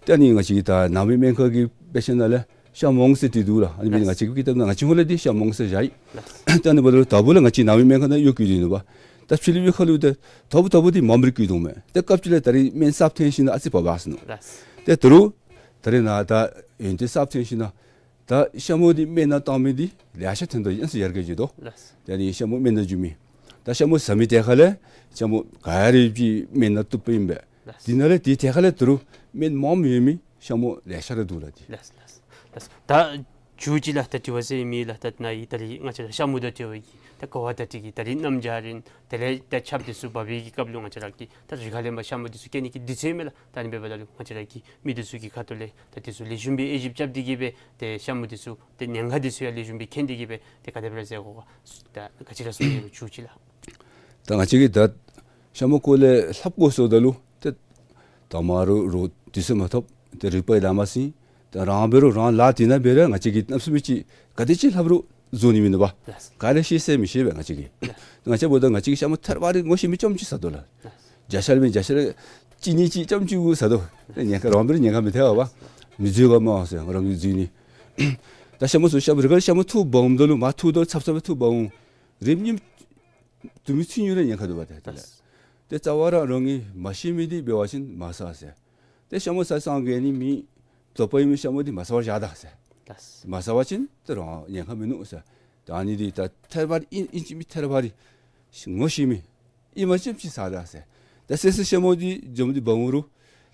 ཏེ་ཨ་ནི་ང་བཅས་ཀྱི་ད་ནང་མི་སྨན་ཁང་གི་དཔེ་ཆ་ནང་ལས་ཤ་མོང་ཟེར་བྲིས་འདུག་ལགས། ཨ་ནི་འབད་ནི་ལགས། ང་བཅས་ཀྱི་ཀི་ཏབ་ནང་ང་བཅས་ཧོང་ལས་འདི་ཤ་མོང་ཟེར་བཞག་ཡི། ལགས། ཏེ་ཨ་ནི་འབདཝ་ད་ལུ་དོ་བུ་ལས་ང་བཅས་ནང་མི་སྨན་ཁང་ནང་གཡོག་བཀོལ་ཏེ་ཨིན་པ། ད་ཕྱི་གླིང་པའི་ཁ་ལུ་ཏེ་དོ་བུ་དོ་བུ་འདི་མངམ་ར་བཀོལ་དོ་མས། ཏེ་སྐབས་ཅིག་ལས་ད་རིས་སྨན་གསརཔ་ཐོན་ཞིནམ་ལས་ཨ་ཙི་བབས་སོ་ནུག། ལགས། ཏེ་ད་རུང་ད་རིས་ནཱ་ད་ཡོན་ཏན་གསརཔ་ཐོན་ཞིནམ་ལས་ད་ཤ་མུ་འདི་སྨན་ནང་བཏང་མི་འདི་ལེ་ཤ་ཐོན་དོ། ཡང་སུ་ཡར་རྒྱས་འགྱོ་དོ། ལགས། ད་ཨ་ནི་ཤ་མུ་སྨན་ནང་འཇུ་མི་ད་ཤ་མུ་ཟ་མི་ཐད་ཁ་ལས་ཤ་མུ་ག་ར་ཅིག་སྨན་ནང་བཏུབ་པས་ཨིན་པས། ལགས། དེ་ནང་ལས་དེ་ཐད་ཁ་ལས་ད་རུང་སྨན་མངམ་ཡོད་མི་ཤ་མུ་ལེ་ཤ་ར་འདུག་ལགས། ཏེ་ལགས། ལགས། ལགས། ད་མཇུག་ཅིག་ལགས། ད་དྲི་བ་ཟེར་མི་ལགས། ད་ནཱ་ཡི་ད་རིས་ང་བཅས་ར་ཤ་མུ་དང་འབྲེལ་བའི་གི་ད་གོ་བ་ད་དེ་གི་ད་རིས་གནམ་བྱཱར་ཨིན། དེ་ལས་ད་ཆརཔ་འདི་ཚུ་འབབ་པའི་གི་སྐབས་ལུ་ང་བཅས་ར་གིས་ད་རི་ཁ་ལས་མར་ཤ་མུ་འདི་ཚུ་སྐྱེལ་ནི་གི་དུས་ཚོད་མས་ལགས། ད་ཨ་ནི་འབདཝ་ད་ལུ་ང་བཅས་ར་གི་མི་འདི་ཚུ་གི་ཁ་ཐུག་ལས་ད་འདི་ཚུ་ལེགས་ཤོམ་སྦེ་དབྱེ་ཞིབ་རྐྱབ་སྟེ་གིས་སྦེ་ཏེ་ཤ་མུ་འདི་ཚུ་ཏེ་ཉེན་ཁ་འདི་ཚུ་ཡང་ལེགས་ཤོམ་སྦེ་མཁྱེན་ཏེ་གིས་སྦེ་ཏེ་ག་དེ་སྦེ་ར་མཛད་དགོ་ག། ད་ག་ཅི་ར་གསུང་ནི་ཡོད་མཇུག་ཅིག་ལགས། ད་ང་བཅས་ཀྱིས་ད་ཤ་མུ་སྐོར་ལས་ལྷབ་དགོ་ཟེརཝ་ད་ལུ་ཏེ་དང་མ་ར་རོགས་དུས་ཚོད་མ་ཐོབ། ཏེ་རིག་པ་ཡང་ལམ་སེང་ད་རང་འབད་རུང་རང་ལཱ་འདི་ནང་འབད་རུང་ང་བཅས་ཀྱིས་གནམ་མེད་ས་མེད་ཅིག་ག་དེ་ཅིག་ལྷབ་རུང་བཟོ་ནི་མིན་འདུག་པ། ལགས། ག་ལས་ཤེས་ཟེར་མི་ཤེས་པས་ང་བཅས་ཀྱིས། ལགས། ང་བཅས་འབདཝ་ད་ང་བཅས་ཀྱིས་ཤ་མུ་ཐལ་བ་རེ་ངོ་ཤེས་མི་རྐྱངམ་ཅིག་ཟ་དོ་ལགས། ལགས། བརྒྱ་ཆ་ལས་འབད་བརྒྱ་ཆ་ལས་གཅིག་གཉིས་ཅིག་རྐྱངམ་ཅིག་གུ་ཟ་དོ། ཏེ་ཉེན་ཁ་རང་འབད་རུང་ཉེན་ཁ་མི་ཐེག་པ། མི་འཛུལ་ག་མ་ཟེར་རང་གིས་འཛུལ་ནི། ད་ཤ་མུ་ཚུ་ཤ་མུ་རི་ཁ་ལས་ཤ་མུ་འཐུ་འབག་འོངམ་ད་ལུ་མར་འཐུཝ་ད་ཚབ་ཚབ་སྦེ་འཐུ་འབག་འོང་། རིམ་གཉིསམ་དུམ་གྲ་ཚུན་ཚོད་ར་ཉེན་ཁ་འདུག་པ། ཏེ་དེ་ལས་ཏེ་རྩ་བ་ར་རང་གིས་མ་ཤེས་མི་འདི་འབད་བ་ཅིན་མ་ཟ་ཟེར། ཏེ་ཤ་མུ་ཟ་སངས་རྒྱས་ནི་མེད། དོགས་པ་ཡོད་མི་ཤ་མུ་འདི་མ་ཟ་བར་བཞག་ད་ཟེར། ལགས། མ་ཟ་བ་ཅིན་ཏེ་རང་ཉེན་ཁ་མིན་ནུག་ཟེར། ད་ཨ་ནི་འདི་ད་ཐལ་བ་རེ་ཨིན་ཨིན་ཅི་མིན་ཐལ་བ་རེ་ངོ་ཤེས་མི་ཨིནམ་ཅིག་ཅིག་ཟ་ད་ཟེར། ད་བསད་བསདཔ་ཤ་མུ་འདི་འཛོམས་ཏེ་འབག་འོང་རུང་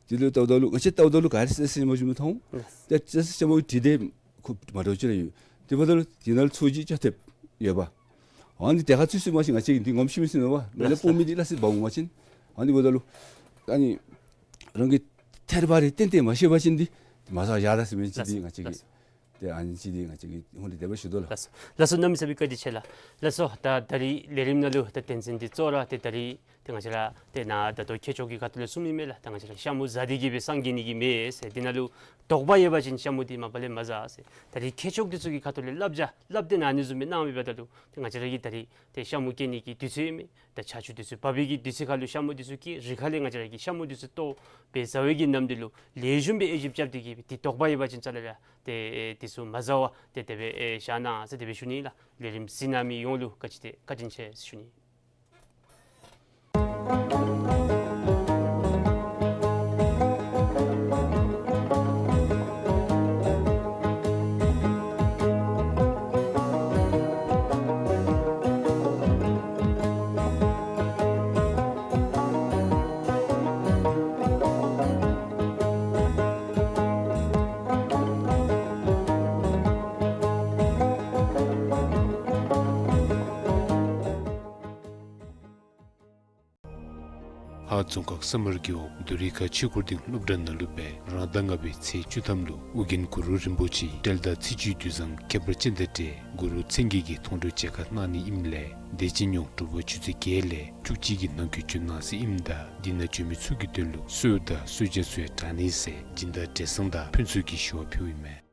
དེ་ལུ་བལྟཝ་ད་ལུ་ང་བཅས་བལྟཝ་ད་ལུ་ག་ར་བསད་བསདཔ་ཤ་མུ་འཛོམས་མི་མཐོང་། ལགས། ད་བསད་བསདཔ་ཤ་མུ་འདི་དེ་ཁོ་མ་འདྲཝ་ཅིག་ར་ཡོད། དེ་འབདཝ་ད་ལུ་དེ་ནང་ལུ་ཚོས་གཞི་ཅིག་ཐེབས་ཡོདཔ། ཨ་ནི་དེ་ཁར་ཚུད་སོང་པ་ཅིན་ང་བཅས་ཀྱིས་འདི་ངོམ་ཤེས་མི་ཤེས་ནུག་པ། མེ་ལ་ལགས། སྤོ་མི་འདི་ལ་སི་འབག་འོང་པ་ཅིན། ཨ་ནི་འབདཝ་ད་ལུ་ཨ་ནི་རང་གིས་ཐལ་བ་རེ་གཏན་གཏན་མ་ཤེས་པ་ཅིན་འདི་མ་ཟ་བར་བཞག་ད་ཟེར་མི་ཅིག་འདི་ལགས། ང་བཅས་ཀྱིས། ལགས། ཏེ་ཨ་ནི་ཅིག་འདི་ང་བཅས་ཀྱིས་ཧོང་ཏེ་དེ་སྦེ་ཞུ་དོ་ལགས། ལགས་སོ། ལགས་སོ། གནམ་མེད་ས་མེད་བཀའ་དྲིན་ཆེ་ལགས། ལགས་སོ། ད་ད་རིས་ལས་རིམ་ནང་ལུ་ད་དོན་ཚན་འདི་གཙོ་བོ་ར་ཏེ་ད་རིས་ཏེ་ང་བཅས་ར་ཏེ་ནཱ་ད་ལྟོ་མཁས་མཆོག་གི་ཁ་ཐུག་ལས་གསུང་ནི་མས་ལགས། ད་ང་བཅས་ར་ཤ་མུ་ཟ་སྟེ་གིས་སྦེ་སངས་རྒྱས་ནི་གི་མེད་ཟེར། འདི་ནང་ལུ་དོགས་པ་ཡོད་པ་ཅིན་ཤ་མུ་འདི་མ་པ་ལས་མ་ཟ་ཟེར། ད་རིས་མཁས་མཆོག་འདི་ཚུ་གི་ཁ་ཐུག་ལས་བསླབ་བྱ་བསླབ་སྟེ་ནཱ་ཨ་ནི་བཟུམ་སྦེ་གནང་མི་འབདཝ་ད་ལུ་ཏེ་ང་བཅས་ར་གིས་ད་རིས་ཏེ་ཤ་མུ་སྐྱེལ་ནི་གི་དུས་ཚོད་ཡོད་མི་ད་ཆར་ཆུ་འདི་ཚུ་འབབ་པའི་གི་དུས་ཚོད་ཁར་ལུ་ཤ་མུ་འདི་ཚུ་སྐྱེལ། རི་ཁ་ལས་ང་བཅས་ར་གིས་ཤ་མུ་འདི་ཚུ་བཏོག་སྦེ་ཟ་བའི་གི་ནམ་འདི་ལུ་ལེགས་ཤོམ་སྦེ་དབྱེ་ཞིབ་རྐྱབ་སྟེ་གིས་སྦེ་ཏེ་དོགས་པ་ཡོད་པ་ཅིན་རྩ་ལས་ར་ཏེ་འདི་ཚུ་མ་ཟ་བར་ཏེ་དེ་སྦེ་ཨེ་བཞག་གནང་ཟེར་དེ་སྦེ་ཞུ་ནི་ལགས། ལས་རིམ་གཟིགས་གནང་མི་ཡོངས་ལུ་བཀའ་དྲིན་ཆེ་བཀའ་དྲིན་ཆེ་ཟེར་ཞུ་ནི། རྫོང་ཁག་ས་དམར་གྱི་འོག་རྡོ་རི་ཁ་ཆོས་འཁོར་སྡིངས་སློབ་གྲྭ་ནང་ལུ་སྦེ་རང་ཟླ་ལྔ་པའི་ཚེས་བཅུ་ཐམ་ལུ་ཨོ་རྒྱན་གུ་རུ་རིན་པོ་ཆེ་འབྲེལ་ཟླ་ཚེས་བཅུའི་དུས་བཟང་ཁྱད་པར་ཅན་དང་འབྲེལ་གུ་རུ་མཚན་བརྒྱད་ཀྱི་མཐོང་གྲོལ་མཇལ་ཁ་གནང་ནི་ཨིནམ་ལས་དེ་ཅིག་ཉོག་དྲོ་པ་ཆུ་ཚོད་བརྒྱད་ལས་བཅུ་གཅིག་གི་ནང་འཁོད་འབྱོན་གནང་ཟེར་ཨིནམ་ད་འདི་ནང་འབྱོན་མི་ཚུ་གི་དོན་ལུ་གསོལཝ་དང་གསོལ་ཇ་ཚུ་ཡང་དྲང་ནི་ཟེར་སྦྱིན་བདག་བགྲེས་གཙང་དང་ཕུན་ཚོགས་ཀྱིས་ཞུ་བ་ཕུལཝ་ཨིན་མས།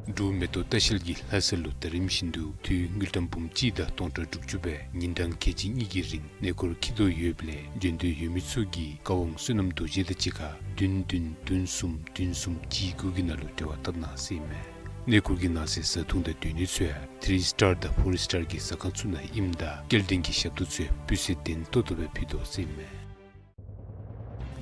འབྲུག་མེ་ཏོག་ལྟ་བཤལ་གྱིས་ལྷ་ས་ལུ་ཟླ་རིམ་བཞིན་དུ་དངུལ་ཀྲམ་འབུམ་གཅིག་དང་སྟོང་ཕྲག་དྲུག་ཅུ་སྦེ་ཉིན་གྲངས་ཁལ་གཅིག་གཉིས་ཀྱི་རིང་གནས་སྐོར་འཁྱིད་དོ་ཡོདཔ་ལས་འབྱོན་འདོད་ཡོད་མི་ཚུ་གིས་བཀའ་དབང་བསོད་ནམས་རྡོ་རྗེ་དང་གཅིག་ཁར་བདུན་བདུན་བདུན་གསུམ་བདུན་གསུམ་གཅིག་དགུ་གི་ནང་ལུ་འབྲེལ་བ་འཐབ་གནང་ཟེར་ཨིན་མས། གནས་སྐོར་གྱི་ནང་གསེས་བཟའ་འཐུང་དང་སྡོད་ནི་ཚུ་ཡང་ཐི་རི་སི་ཊར་དང་ཕོར་སི་ཊར་གྱི་ཟ་ཁང་ཚུ་ནང་ཨིནམ་ད་སྐྱེལ་འདྲེན་གྱི་ཞབས་ཏོག་ཚུ་ཡང་སྤུས་ཚད་ལྡན་ཏོག་ཏོ་སྦེ་ཕུལ་དོ་ཟེར་ཨིན་མས།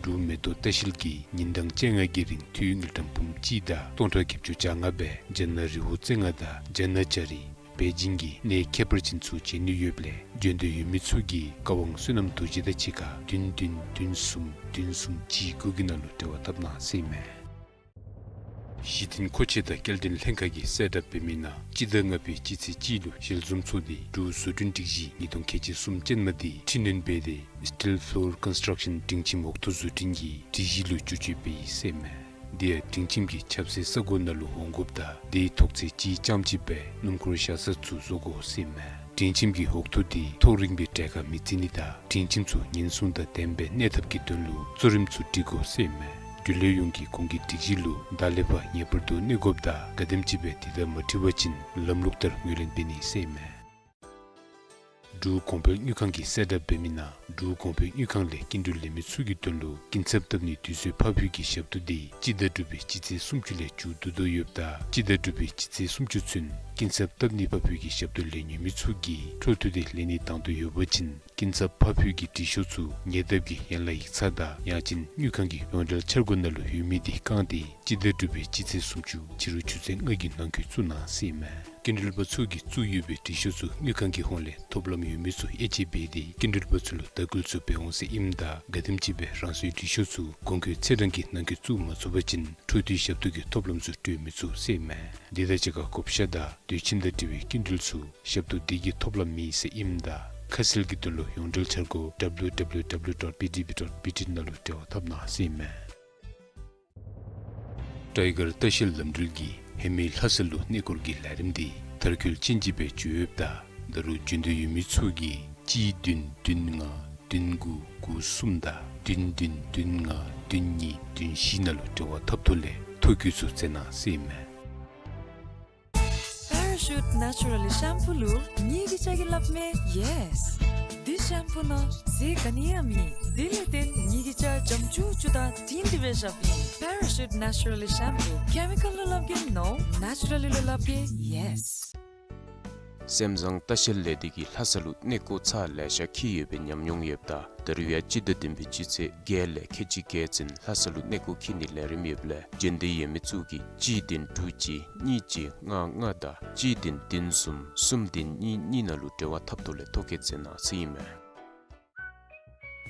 འབྲུག་མེ་ཏོག་ལྟ་བཤལ་གྱིས་ཉིན་གྲངས་བཅོ་ལྔ་གི་རིང་དངུལ་ཀྲམ་འབུམ་གཅིག་དང་སྟོང་ཕྲག་བརྒྱད་ཅུ་གྱ་ལྔ་སྦེ་རྒྱ་ནག་རི་བོ་རྩེ་ལྔ་དང་རྒྱ་ནག་ལྕགས་རི་པེ་ཅིང་གི་གནས་ཁྱད་པར་ཅན་ཚུ་མཇལ་ནི་ཡོདཔ་ལས་འབྱོན་འདོད་ཡོད་མི་ཚུ་གིས་བཀའ་དབང་བསོད་ནམས་རྡོ་རྗེ་དང་གཅིག་ཁར་བདུན་བདུན་བདུན་གསུམ་བདུན་གསུམ་གཅིག་དགུ་གི་ནང་ལུ་འབྲེལ་བ་འཐབ་གནང་ཟེར་ཨིན་མས། གཞི་རྟེན་མཁོ་ཆས་དང་སྐྱེལ་འདྲེན་ལྷན་ཁག་གིས་གསལ་བསྒྲགས་འབད་མི་ནང་སྤྱི་ཟླ་ལྔ་པའི་སྤྱི་ཚེས་གཅིག་ལུ་ཞལ་འཛོམས་ཚོགས་སྡེ་འབྲུག་བཟོ་སྐྲུན་སྒྲིག་གཞི་ཉིས་སྟོང་ཁལ་གཅིག་གསུམ་ཅན་མ་འདི་འཕྲི་སྣོན་འབད་དེ་སི་ཊིལ་ཕློར་ཀོན་སི་ཊརཀ་ཤཱན་སྒྲིང་ཁྱིམ་འོག་ཐོག་བཟོ་སྐྲུན་གྱི་སྒྲིག་གཞི་ལུ་བསྒྱུར་བཅོས་འབད་ཡི་ཟེར་ཨིན་མས། དེ་ཡང་སྒྲིང་ཁྱིམ་གྱི་ཆབ་སྲིད་ས་གོ་ནང་ལུ་འོང་དགོཔ་དང་དེའི་ཐོག་ཚད་གཅིག་རྐྱངམ་ཅིག་སྦེ་སྣུམ་འཁོར་བཞག་ས་ཚུ་བཟོ་དགོ་ཟེར་ཨིན་མས། སྒྲིང་ཁྱིམ་གྱི་འོག་ཐོག་དེ་ཐོག་རིངམ་སྦེ་གྲལ་ཁར་མི་བརྩི་ནི་དང་སྒྲིང་ཁྱིམ་ཚུ་ཉེན་སྲུང་དང་ལྡནམ་སྦེ་གནས་ཐབས་ཀྱི་དོན་ལུ་གཙོ་རིམ་ཚུ་སྒྲིག་དགོ་ཟེར་ཨིན་མས། རྒྱུན་ལས་ཡོངས་ཀྱིས་གོང་གི་སྒྲིག་གཞི་ལུ་ད་ལས་ཕར་ངེས་པར་དུ་གནས་དགོཔ་དང་ག་དེམ་ཅིག་སྦེ་དེ་དང་མ་འཁྲིལ་བ་ཅིན་ལམ་ལུགས་ལྟར་ངོས་ལེན་འབད་ནི་ཟེར་ཨིན་མས། འབྲུག་གོང་འཕེལ་དངུལ་ཁང་གིས་གསལ་བསྒྲགས་འབད་མི་ནང་འབྲུག་གོང་འཕེལ་དངུལ་ཁང་ལས་སྐྱིན་འགྲུལ་ལེན་མི་ཚུ་གི་དོན་ལུ་སྐྱིན་ཚབ་བཏབ་ནིའི་དུས་ཚོད་ཕར་འཕུལ་གྱི་ཞབས་ཏོག་འདི་སྤྱི་ཟླ་དྲུག་པའི་སྤྱི་ཚེས་སུམ་ཅུ་ལས་མཇུག་བསྡུ་དོ་ཡོདཔ་ད་སྤྱི་ཟླ་དྲུག་པའི་སྤྱི་ཚེས་སུམ་ཅུ་ཚུན་སྐྱིན་ཚབ་བཏབ་ནི་ཕར་འཕུལ་གྱི་ཞབས་ཏོག་ལེན་ནི་ཡོད་མི་ཚུ་གིས་འཕྲོ་མཐུད་དེ་ལེན་ནི་དང་འདོད་ཡོད་པ་ཅིན་སྐྱིན་ཚབ་ཕར་འཕུལ་གྱི་དྲི་ཤོག་ཚུ་ཉེ་འདབས་ཀྱི་ཡན་ལག་ཡིག་ཚང་དང་ཡང་ཅིན་དངུལ་ཁང་གི་ཡོངས་འབྲེལ་འཆར་སྒོ་ནང་ལུ་ཡོད་མི་འདི་བཀང་སྟེ་སྤྱི་ཟླ་དྲུག་པའི་སྤྱི་ཚེས་སུམ་ཅུ་ཕྱི་རུ་ཆུ་ཚོད་ལྔ་གི་ནང་འཁོད་བཙུགས་གནང་ཟེར་ཨིན་མས། སྐྱིན་འགྲུལ་པ་ཚུ་གིས་བཙུགས་ཡོད་པའི་དྲི་ཤོག་ཚུ་དངུལ་ཁང་གི་ཧོངས་ལས་ཐོབ་ལམ་ཡོད་མི་ཚུ་དབྱེ་དཔྱད་འབད་དེ་སྐྱིན་འགྲུལ་པ་ཚུ་ལུ་ལྟ་སྐུལ་ཚུ་འབད་འོང་ཟེར་ཨིནམ་ད་ག་དེམ་ཅིག་སྦེ་རང་སོའི་དྲི་ཤོག་ཚུ་གོང་འཁོད་ཚེས་གྲངས་ཀྱི་ནང་འཁོད་བཙུགས་མ་ཚུགས་པ་ཅིན་འཕྲོ་མཐུད་ཞབས་ཏོག་གི་ཐོབ་ལམ་ཚུ་སྤྲོད་མི་ཚུགས་ཟེར་ཨིན་མས། དེ་དང་གཅིག་ཁར་བགོ་བཤའ་དང་དུས་ཁྱིམ་དང་འབྲེལ་བའི་སྐྱིན་འགྲུལ་ཚུ་ཞབས་ཏོག་འདི་གིས་ཐོབ་ལམ་མེད་ཟེར་ཨིནམ་ད་ཁ་གསལ་གྱི་དོན་ལུ་ཡོངས་འབྲེལ་འཆར་སྒོ་W W W dot P D B dot B T ནང་ལུ་འབྲེལ་བ་འཐབ་གནང་ཟེར་ཨིན་མས། ཊའི་གར་ལྟ་བཤལ་ལམ་འགྲུལ་གྱིས་ཧེ་མའི་ལྷ་ས་ལུ་གནས་སྐོར་གྱི་ལས་རིམ་འདི་མཐར་འཁྱོལ་ཅན་ཅིག་སྦེ་འགྱོ་ཡོདཔ་ད་ད་རུང་འབྱོན་འདོད་ཡོད་མི་ཚུ་གིས་གཅིག་བདུན་བདུན་ལྔ་བདུན་དགུ་དགུ་གསུམ་དང་བདུན་བདུན་བདུན་ལྔ་བདུན་གཉིས་བདུན་བཞི་ནང་ལུ་འབྲེལ་བ་འཐབ་ཐོག་ལས་ཐོ་བཀོད་ཚུ་མཛད་གནང་ཟེར་ཨིན་མས། པེ་ར་ཤུཊ་ནེ་ཅུ་ར་ལི་ཤམ་པུ་ལུ་ངེ་གི་ཅ་གི་སླབ་མས་ཡེས། འདི་ཤམ་པུ་ནང་ཟས་ག་ནི་ཡང་མེད། དེ་ལས་བརྟེན་ངེ་གི་ཅ་འཇམ་ཅུག་ཅུ་དང་དྲིང་སྒྲི་སྦེ་བཞགཔ་ཨིན། པེ་ར་ཤུཊ་ནེ་ཅུ་ར་ལི་ཤམ་པུ། ཀེ་མི་ཀཱལ་ལུ་སླབ་གེ་ནོ། ནེ་ཅུ་ར་ལི་ལུ་སླབ་གེ་ཡེས། སེམས་བཟང་ལྟ་བཤལ་ལས་སྡེ་གིས་ལྷ་ས་ལུ་གནས་སྐོར་ཚར་ལེ་ཤ་འཁྱིད་ཡོད་པའི་ཉམས་མྱོང་ཡོདཔ་ད་ད་རུང་ཡང་སྤྱི་ཟླ་བདུན་པའི་སྤྱི་ཚེས་བརྒྱད་ལས་ཁལ་གཅིག་བརྒྱད་ཚུན་ལྷ་ས་ལུ་གནས་སྐོར་འཁྱིད་ནིའི་ལས་རིམ་ཡོདཔ་ལས་འབྱོན་འདོད་ཡོད་མི་ཚུ་གིས་གཅིག་བདུན་དྲུག་གཅིག་གཉིས་གཅིག་ལྔ་ལྔ་དང་གཅིག་བདུན་བདུན་གསུམ་གསུམ་བདུན་གཉིས་གཉིས་ནང་ལུ་འབྲེལ་བ་འཐབ་ཐོག་ལས་ཐོ་བཀོད་མཛད་གནང་ཟེར་ཨིན་མས།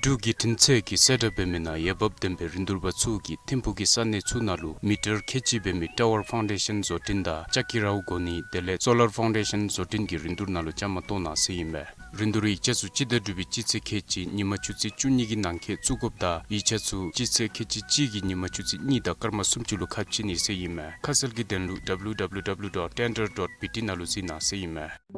འབྲུག་བརྒྱུད་འཕྲིན་ཚད་ཀྱིས་གསལ་བསྒྲགས་འབད་མི་ནང་འོས་འབབ་ལྡན་པའི་རིན་བསྡུར་པ་ཚུ་གིས་ཐིམ་ཕུག་གི་ས་གནས་ཚུ་ནང་ལུ་མི་ཊར་ཁལ་གཅིག་འབད་མི་ཊ་ཝར་ཕའུན་ཌེ་ཤཱན་བཟོ་སྐྲུན་དང་ལྕགས་ཀྱི་རཝ་བསྒོར་ནི་དེ་ལས་སོ་ལར་ཕའུན་ཌེ་ཤཱན་བཟོ་སྐྲུན་གྱི་རིན་བསྡུར་ནང་ལུ་བཅའ་མར་གཏོགས་གནང་ཟེར་ཨིན་མས། རིན་བསྡུར་ཡིག་ཆ་ཚུ་སྤྱི་ཟླ་དྲུག་པའི་སྤྱི་ཚེས་ཁལ་གཅིག་ཉིན་མ་ཆུ་ཚོད་བཅུ་གཉིས་ཀྱི་ནང་འཁོད་བཙུགས་དགོཔ་ད་ཡིག་ཆ་ཚུ་སྤྱི་ཚེས་ཁལ་གཅིག་གཅིག་གི་ཉིན་མ་ཆུ་ཚོད་གཉིས་དང་སྐར་མ་སུམ་ཅུ་ལུ་ཁ་ཕྱེ་ནི་ཟེར་ཨིན་མས། ཁ་གསལ་གྱི་དོན་ལུ་W W W dot tender dot B T ནང་ལུ་གཟིགས་གནང་ཟེར་ཨིན་མས།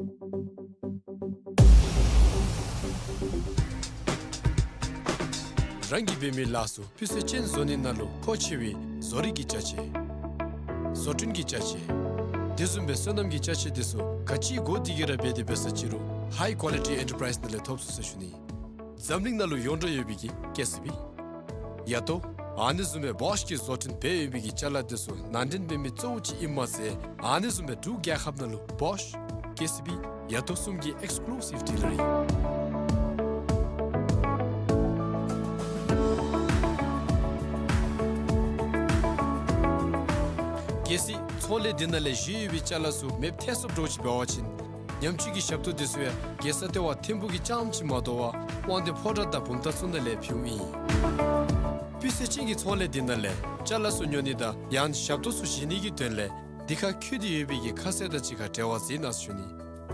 རང་གིས་འབད་མི་ལཱ་ཚུ་སྤུས་ཚད་ཅན་བཟོ་ནི་ནང་ལུ་མཁོ་ཆེ་བའི་བཟོ་རིག་གི་ཅ་ཆས། བཟོ་སྐྲུན་གྱི་ཅ་ཆས། དེ་བཟུམ་སྦེ་སོ་ནམ་གྱི་ཅ་ཆས་དེ་ཚུ་ག་ཅི་དགོ་དེ་གི་ར་འབད་དེ་འབད་ས་ཅི་རུང་ཧའི་ཀོ་ལི་ཊི་ཨེན་ཊར་པ་རའིཛ་ནང་ལས་ཐོབ་ཚུགས་ཟེར་ཞུ་ནི། འཛམ་གླིང་ནང་ལུ་ཡོངས་གྲགས་ཡོད་པའི་གི་ཀེ་སི་བི། ཡ་ཏོ། ཨ་ནི་བཟུམ་སྦེ་བོཤ་གིས་བཟོ་སྐྲུན་འབད་ཡོད་པའི་གི་ཅ་ལ་དེ་ཚུ་ནང་འདྲེན་འབད་མི་གཙོ་བོ་ཅིག་ཨིནམ་མ་ཚད་ཨ་ནི་བཟུམ་སྦེ་འབྲུག་རྒྱལ་ཁབ་ནང་ལུ་བོཤ་ཀེ་སི་བི་ཡ་ཏོ་གསུམ་གྱི་ཨེགསི་ཀུ་ལུ་སིབ་ཌི་ལར་ཨིན། གལ་སྲིད་ཚོང་ལས་འདི་ནང་ལས་བཞེས་ཡོད་པའི་ཅ་ལ་ཚུ་མེདཔ་ཐལ་སོཔ་འདྲཝ་ཅིག་འབད་བ་ཅིན་ཉམས་བཅོས་ཀྱི་ཞབས་ཏོག་དེ་ཚུ་ཡང་རྒྱལ་ས་ལྟེ་བ་ཐིམ་ཕུག་གི་རྐྱངམ་ཅིག་མ་དོ་བར་དབང་འདུས་ཕོ་བྲང་དང་བུམ་ཐང་ཚུ་ནང་ལས་ཕུལཝ་ཨིན། སྤུས་ཚད་ཅན་གྱི་ཚོང་ལས་འདི་ནང་ལས་ཅ་ལ་ཚུ་ཉོ་ནི་དང་ཡང་ཞབས་ཏོག་ཚུ་བཞེས་ནི་གི་དོན་ལས་འདི་ཁར་འཁོད་དེ་ཡོད་པའི་གི་ཁ་གསལ་དང་གཅིག་ཁར་འབྲེལ་བ་མཛད་གནང་ཟེར་ཞུ་ནི།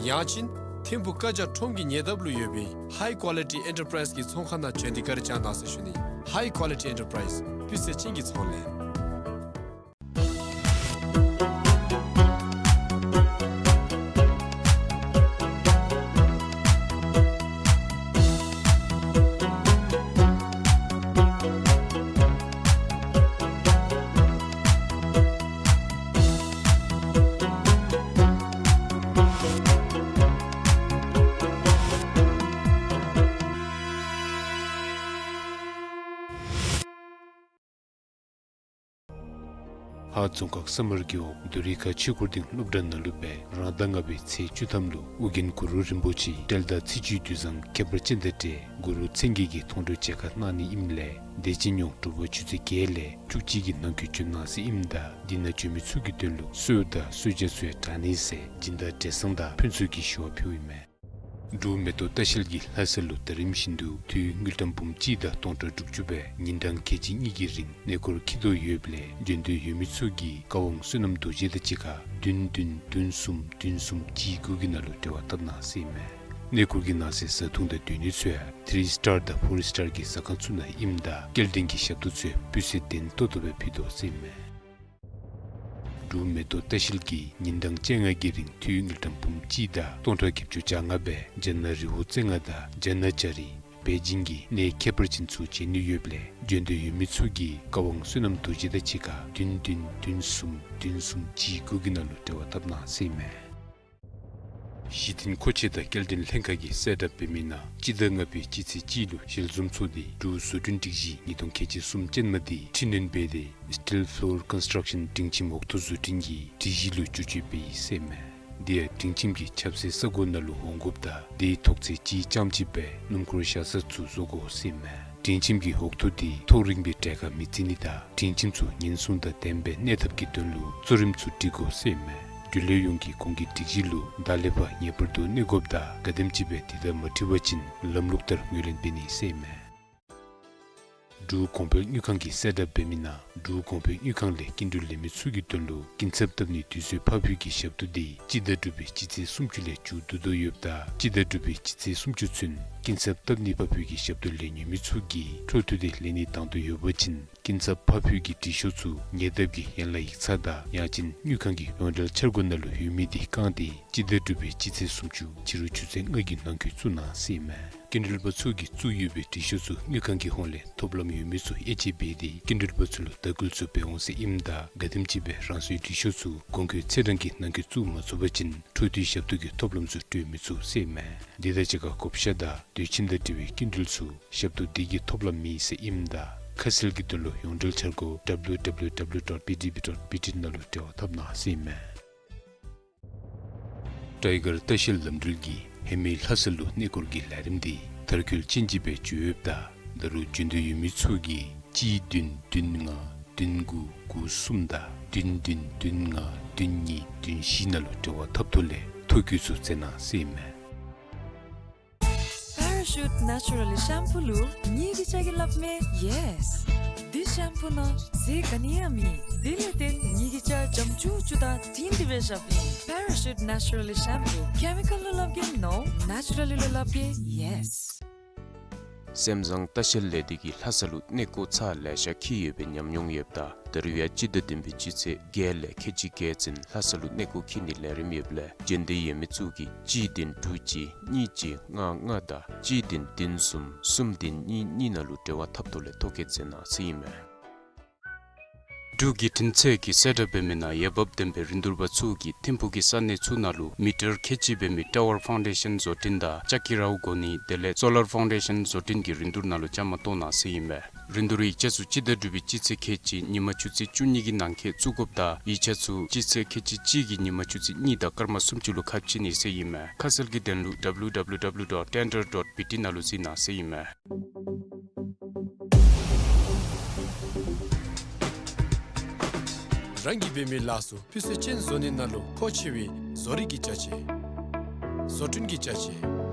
ཡང་ཅིན་ ཐིམ་ཕུ་ཀ་ཇ་ཁྲོམ་གྱི་ཉེ་འདབས་ལུ་ཡོད་པའི་High Quality Enterprise གི་ཚོང་ཁང་ནང་བྱོན་ཏེ་བཀའ་དྲིན་བསྐྱང་གནང་ཟེར་ཞུ་ནི། High Quality Enterprise སྤུས་ཚད་ཅན་གྱི་ཚོང་ལས། ཧཱ་རྫོང་ཁག་ས་དམར་རྒེད་འོག་རྡོ་རིང་ཁ་ཆོས་འཁོར་སྡིངས་སློབ་གྲྭ་ནང་ལུ་སྦེ་རང་ཟླ་ལྔ་པའི་ཚེས་བཅུ་ཐམ་ལུ་ཨོ་རྒྱན་གུ་རུ་རིན་པོ་ཆེའི་འབྲེལ་ཟླ་ཚེས་བཅུའི་དུས་བཟང་ཁྱད་པར་ཅན་དང་འབྲེལ་གུ་རུ་མཚན་བརྒྱད་ཀྱི་མཐོང་གྲོལ་མཇལ་ཁ་གནང་ནི་ཨིནམ་ལས་དེ་ཅིག་ཉོག་དྲོ་པ་ཆུ་ཚོད་བརྒྱད་ལས་བཅུ་གཅིག་གི་ནང་འཁོད་བྱོན་གནང་ཟེར་ཨིནམ་ད་འདི་ནང་བྱོན་མི་ཚུ་གི་དོན་ལུ་གསོལཝ་དང་གསོལ་ཇ་ཚུ་ཡང་དྲང་ནི་ཟེར་སྦྱིན་བདག་བགྲེས་བཟང་དང་ཕུན་ཚོགས་ཀྱིས་ཞུ་བ་ཕུལཝ་ཨིན་མས། འབྲུག་མེ་ཏོག་ལྟ་བཤལ་གྱིས་ལྷ་ས་ལུ་ཟླ་རིམ་བཞིན་དུ་དངུལ་ཀྲམ་འབུམ་གཅིག་དང་སྟོང་ཕྲག་དྲུག་ཅུ་སྦེ་ཉིན་གྲངས་ཁལ་གཅིག་གཉིས་ཀྱི་རིང་གནས་སྐོར་འཁྱིད་དོ་ཡོདཔ་ལས་འབྱོན་འདོད་ཡོད་མི་ཚུ་གིས་བཀའ་དབང་བསོད་ནམས་རྡོ་རྗེ་དང་གཅིག་ཁར་བདུན་བདུན་བདུན་གསུམ་བདུན་གསུམ་གཅིག་དགུ་གི་ནང་ལུ་འབྲེལ་བ་འཐབ་གནང་ཟེར་ཨིན་མས། གནས་སྐོར་གྱི་ནང་གསེས་བཟའ་འཐུང་དང་སྡོད་ནི་ཚུ་ཡང་ཐི་རི་སི་ཊར་དང་ཕོར་སི་ཊར་གྱི་ཟ་ཁང་ཚུ་ནང་ཨིནམ་ད་སྐྱེལ་འདྲེན་གྱི་ཞབས་ཏོག་ཚུ་ཡང་སྤུས་ཚད་ལྡན་ཏོག་ཏོ་སྦེ་ཕུལ་དོ་ཟེར་ཨིན་མས། འབྲུག་མེ་ཏོག་ལྟ་བཤལ་གྱིས་ཉིན་གྲངས་བཅོ་ལྔ་གི་རིང་དངུལ་ཀྲམ་འབུམ་གཅིག་དང་སྟོང་ཕྲག་བརྒྱད་ཅུ་གྱ་ལྔ་སྦེ་རྒྱ་ནག་རི་བོ་རྩེ་ལྔ་དང་རྒྱ་ནག་ལྕགས་རི་པེ་ཅིང་གི་གནས་ཁྱད་པར་ཅན་ཚུ་མཇལ་ནི་ཡོདཔ་ལས་འབྱོན་འདོད་ཡོད་མི་ཚུ་གིས་བཀའ་དབང་བསོད་ནམས་རྡོ་རྗེ་དང་གཅིག་ཁར་བདུན་བདུན་བདུན་གསུམ་བདུན་གསུམ་གཅིག་དགུ་གི་ནང་ལུ་འབྲེལ་བ་འཐབ་གནང་ཟེར་ཨིན་མས། གཞི་རྟེན་མཁོ་ཆས་དང་སྐྱེལ་འདྲེན་ལྷན་ཁག་གིས་གསལ་བསྒྲགས་འབད་མི་ནང་སྤྱི་ཟླ་ལྔ་པའི་སྤྱི་ཚེས་གཅིག་ལུ་ཞལ་འཛོམས་ཚོགས་སྡེ་འབྲུག་བཟོ་སྐྲུན་སྒྲིག་གཞི་ཉིས་སྟོང་ཁལ་གཅིག་གསུམ་ཅན་མ་འདི་འཕྲི་སྣོན་འབད་དེ་སི་ཊིལ་ཕློར་ཀོན་སི་ཊརཀ་ཤཱན་སྒྲིང་ཁྱིམ་འོག་ཐོག་བཟོ་སྐྲུན་གྱི་སྒྲིག་གཞི་ལུ་བསྒྱུར་བཅོས་འབད་ཡི་ཟེར་ཨིན་མས། དེ་ཡང་སྒྲིང་ཁྱིམ་གྱི་ཆབ་སྲིད་ས་གོ་ནང་ལུ་འོང་དགོཔ་དང་དེའི་ཐོག་ཚད་གཅིག་རྐྱངམ་གཅིག་སྦེ་སྣུམ་འཁོར་བཞག་ས་ཚུ་བཟོ་དགོ་ཟེར་ཨིན་མས། སྒྲིང་ཁྱིམ་གྱི་འོག་ཐོག་དེ་ཐོག་རིངམ་སྦེ་གྲལ་ཁར་མི་བརྩི་ནི་དང་སྒྲིང་ཁྱིམ་ཚུ་ཉེན་སྲུང་དང་ལྡནམ་སྦེ་གནས་ཐབས་ཀྱི་དོན་ལུ་གཙོ་རིམ་ཚུ་སྒྲིག་དགོ་ཟེར་ཨིན་མས། རྒྱུན་ལས་ཡོངས་ཀྱིས་གོང་གི་སྒྲིག་གཞི་ལུ་ད་ལས་ཕར་ངེས་པར་དུ་གནས་དགོཔ་དང་ག་དེམ་ཅིག་སྦེ་དེ་དང་མ་འཁྲིལ་བ་ཅིན་ལམ་ལུགས་ལྟར་ངོས་ལེན་འབད་ནི་ཟེར་ཨིན་མས། འབྲུག་གོང་འཕེལ་དངུལ་ཁང་གིས་གསལ་བསྒྲགས་འབད་མི་ནང་འབྲུག་གོང་འཕེལ་དངུལ་ཁང་ལས་སྐྱིན་འགྲུལ་ལེན་མི་ཚུ་གི་དོན་ལུ་སྐྱིན་ཚབ་བཏབ་ནིའི་དུས་ཚོད་ཕར་འཕུལ་གྱི་ཞབས་ཏོག་འདི་སྤྱི་ཟླ་དྲུག་པའི་སྤྱི་ཚེས་སུམ་ཅུ་ལས་མཇུག་བསྡུ་དོ་ཡོདཔ་ད་སྤྱི་ཟླ་དྲུག་པའི་སྤྱི་ཚེས་སུམ་ཅུ་ཚུན་སྐྱིན་ཚབ་བཏབ་ནི་ཕར་འཕུལ་གྱི་ཞབས་ཏོག་ལེན་ནི་ཡོད་མི་ཚུ་གིས་འཕྲོ་མཐུད་དེ་ལེན་ནི་བཏང་དོ་ཡོད་པ་ཅིན་སྐྱིན་ཚབ་ཕར་འཕུལ་གྱི་འབྲི་ཤོག་ཚུ་ཉེ་འདབས་ཀྱི་ཡན་ལག་ཡིག་ཚང་དང་ཡང་ཅིན་དངུལ་ཁང་གི་ཡོངས་འབྲེལ་འཆར་སྒོ་ནང་ལུ་ཡོད་མི་དེ་བཀང་སྟེ་སྤྱི་ཟླ་དྲུག་པའི་སྤྱི་ཚེས་སུམ་ཅུ་ཕྱི་རུ་ཆུ་ཚོད་ལྔ་གི་ནང་འཁོད་བཙུགས་གནང་ཟེར་ཨིན་མས། སྐྱིན་འགྲུལ་པ་ཚུ་གིས་བཙུགས་ཡོད་པའི་འབྲི་ཤོག་ཚུ་དངུལ་ཁང་གི་ཧོངས་ལས་ཐོབ་ལམ་ཡོད་མི་ཚུ་དབྱེ་དཔྱད་འབད་དེ་སྐྱིན་འགྲུལ་པ་ཚུ་ལུ་དྭགས་སྐུལ་ཚུ་འབད་འོང་ཟེར་ཨིནམ་ད་ག་དེམ་ཅིག་སྦེ་རང་སོའི་འབྲི་ཤོག་ཚུ་གོང་འཁོད་ཚེས་གྲངས་ཀྱི་ནང་འཁོད་བཙུགས་མ་ཚུགས་པ་ཅིན་འཕྲོ་མཐུད་ཞབས་ཏོག་གི་ཐོབ་ལམ་ཚུ་སྤྲོད་མི་ཚུགས་ཟེར་ཨིན་མས། དེ་དང་གཅིག་ཁར་བགོ་བཤའ་དང་སྡོད་ཁྱིམ་དང་འབྲེལ་བའི་སྐྱིན་འགྲུལ་ཚུ་ཞབས་ཏོག་འདི་གིས་ཐོབ་ལམ་མེད་ཟེར་ཨིནམ་ད་ཁ་གསལ་གྱི་དོན་ལུ་ཡོངས་འབྲེལ་འཆར་སྒོ་W W W dot B D B dot B T ནང་ལུ་འབྲེལ་བ་འཐབ་གནང་ཟེར་ཨིན་མས། ཊའི་གར་ལྟ་བཤལ་ལམ་འགྲུལ་གྱིས་ཧེ་མའི་ལྷ་ས་ལུ་གནས་སྐོར་གྱི་ལས་རིམ་འདི་མཐར་འཁྱོལ་ཅན་ཅིག་སྦེ་འགྱོ་ཡོདཔ་ད་ད་རུང་འབྱོན་འདོད་ཡོད་མི་ཚུ་གིས་གཅིག་བདུན་བདུན་ལྔ་བདུན་དགུ་དགུ་གསུམ་དང་བདུན་བདུན་བདུན་ལྔ་བདུན་གཉིས་བདུན་བཞི་ནང་ལུ་འབྲེལ་བ་འཐབ་ཐོག་ལས་ཐོ་བཀོད་ཚུ་མཛད་གནང་ཟེར་ཨིན་མས། Parachute Naturally Shampoo ལུ་ངེ་གི་སྐྱ་གིས་སླབ་མས་ཡེས། འདི་ཤམ་པུ་ནང་ཟས་ག་ནི་ཡང་མེད། དེ་ལས་བརྟེན་ངེ་གི་སྐྱ་འཇམ་ཅུག་ཅུ་དང་དྲིང་དྲི་སྦེ་ཤརཝ་ཨིན། Parachute Naturally Shampoo, chemical ལུ་སླབ་གེ་no, naturally ལུ་སླབ་གེ་ཡེས། སེམས་བཟང་ལྟ་བཤལ་ལས་སྡེ་གིས་ལྷ་ས་ལུ་གནས་སྐོར་ཚར་ལེ་ཤ་འཁྱིད་ཡོད་པའི་ཉམས་མྱོང་ཡོདཔ་ད་ད་རུང་ཡང་སྤྱི་ཟླ་བདུན་པའི་སྤྱི་ཚེས་བརྒྱད་ལས་ཁལ་གཅིག་བརྒྱད་ཚུན་ལྷ་ས་ལུ་གནས་སྐོར་འཁྱིད་ནིའི་ལས་རིམ་ཡོདཔ་ལས་འབྱོན་འདོད་ཡོད་མི་ཚུ་གིས་གཅིག་བདུན་དྲུག་གཅིག་གཉིས་གཅིག་ལྔ་ལྔ་དང་གཅིག་བདུན་བདུན་གསུམ་གསུམ་བདུན་གཉིས་གཉིས་ནང་ལུ་འབྲེལ་བ་འཐབ་ཐོག་ལས་ཐོ་བཀོད་མཛད་གནང་ཟེར་ཨིན་མས། འབྲུག་བརྒྱུད་འཕྲིན་ཚད་ཀྱིས་གསལ་བསྒྲགས་འབད་མི་ནང་འོས་འབབ་ལྡན་པའི་རིན་བསྡུར་པ་ཚུ་གིས་ཐིམ་ཕུག་གི་ས་གནས་ཚུ་ནང་ལུ་མི་ཊར་ཁལ་གཅིག་འབད་མི་ཊ་ཝར་ཕའུན་ཌེ་ཤཱན་བཟོ་སྐྲུན་དང་ལྕགས་ཀྱི་རཝ་གོ་ནི་དེ་ལས་སོ་ལར་ཕའུན་ཌེ་ཤཱན་བཟོ་སྐྲུན་གྱི་རིན་བསྡུར་ནང་ལུ་བཅའ་མར་གཏོགས་གནང་ཟེར་ཨིན་མས། རིན་བསྡུར་ཡིག་ཆ་ཚུ་སྤྱི་ཟླ་དྲུག་པའི་སྤྱི་ཚེས་ཁལ་གཅིག་ཉིན་མ་ཆུ་ཚོད་བཅུ་གཉིས་ཀྱི་ནང་འཁོད་བཙུགས་དགོཔ་དང་ཡིག་ཆ་ཚུ་སྤྱི་ཚེས་ཁལ་གཅིག་གཅིག་གི་ཉིན་མ་ཆུ་ཚོད་གཉིས་དང་སྐར་མ་སུམ་ཅུ་ལུ་ཁ་ཕྱེ་ནི་ཟེར་ཨིན་མས། ཁ་གསལ་གྱི་དོན་ལུ་W W W dot tender dot B T ནང་ལུ་གཟིགས་གནང་ཟེར་ཨིན་མས། རང་གིས་འབད་མི་ལཱ་ཚུ་སྤུས་ཚད་ཅན་བཟོ་ནི་ནང་ལུ་མཁོ་ཆེ་བའི་བཟོ་རིག་གི་ཅ་ཆས། བཟོ་སྐྲུན་གྱི་ཅ་ཆས།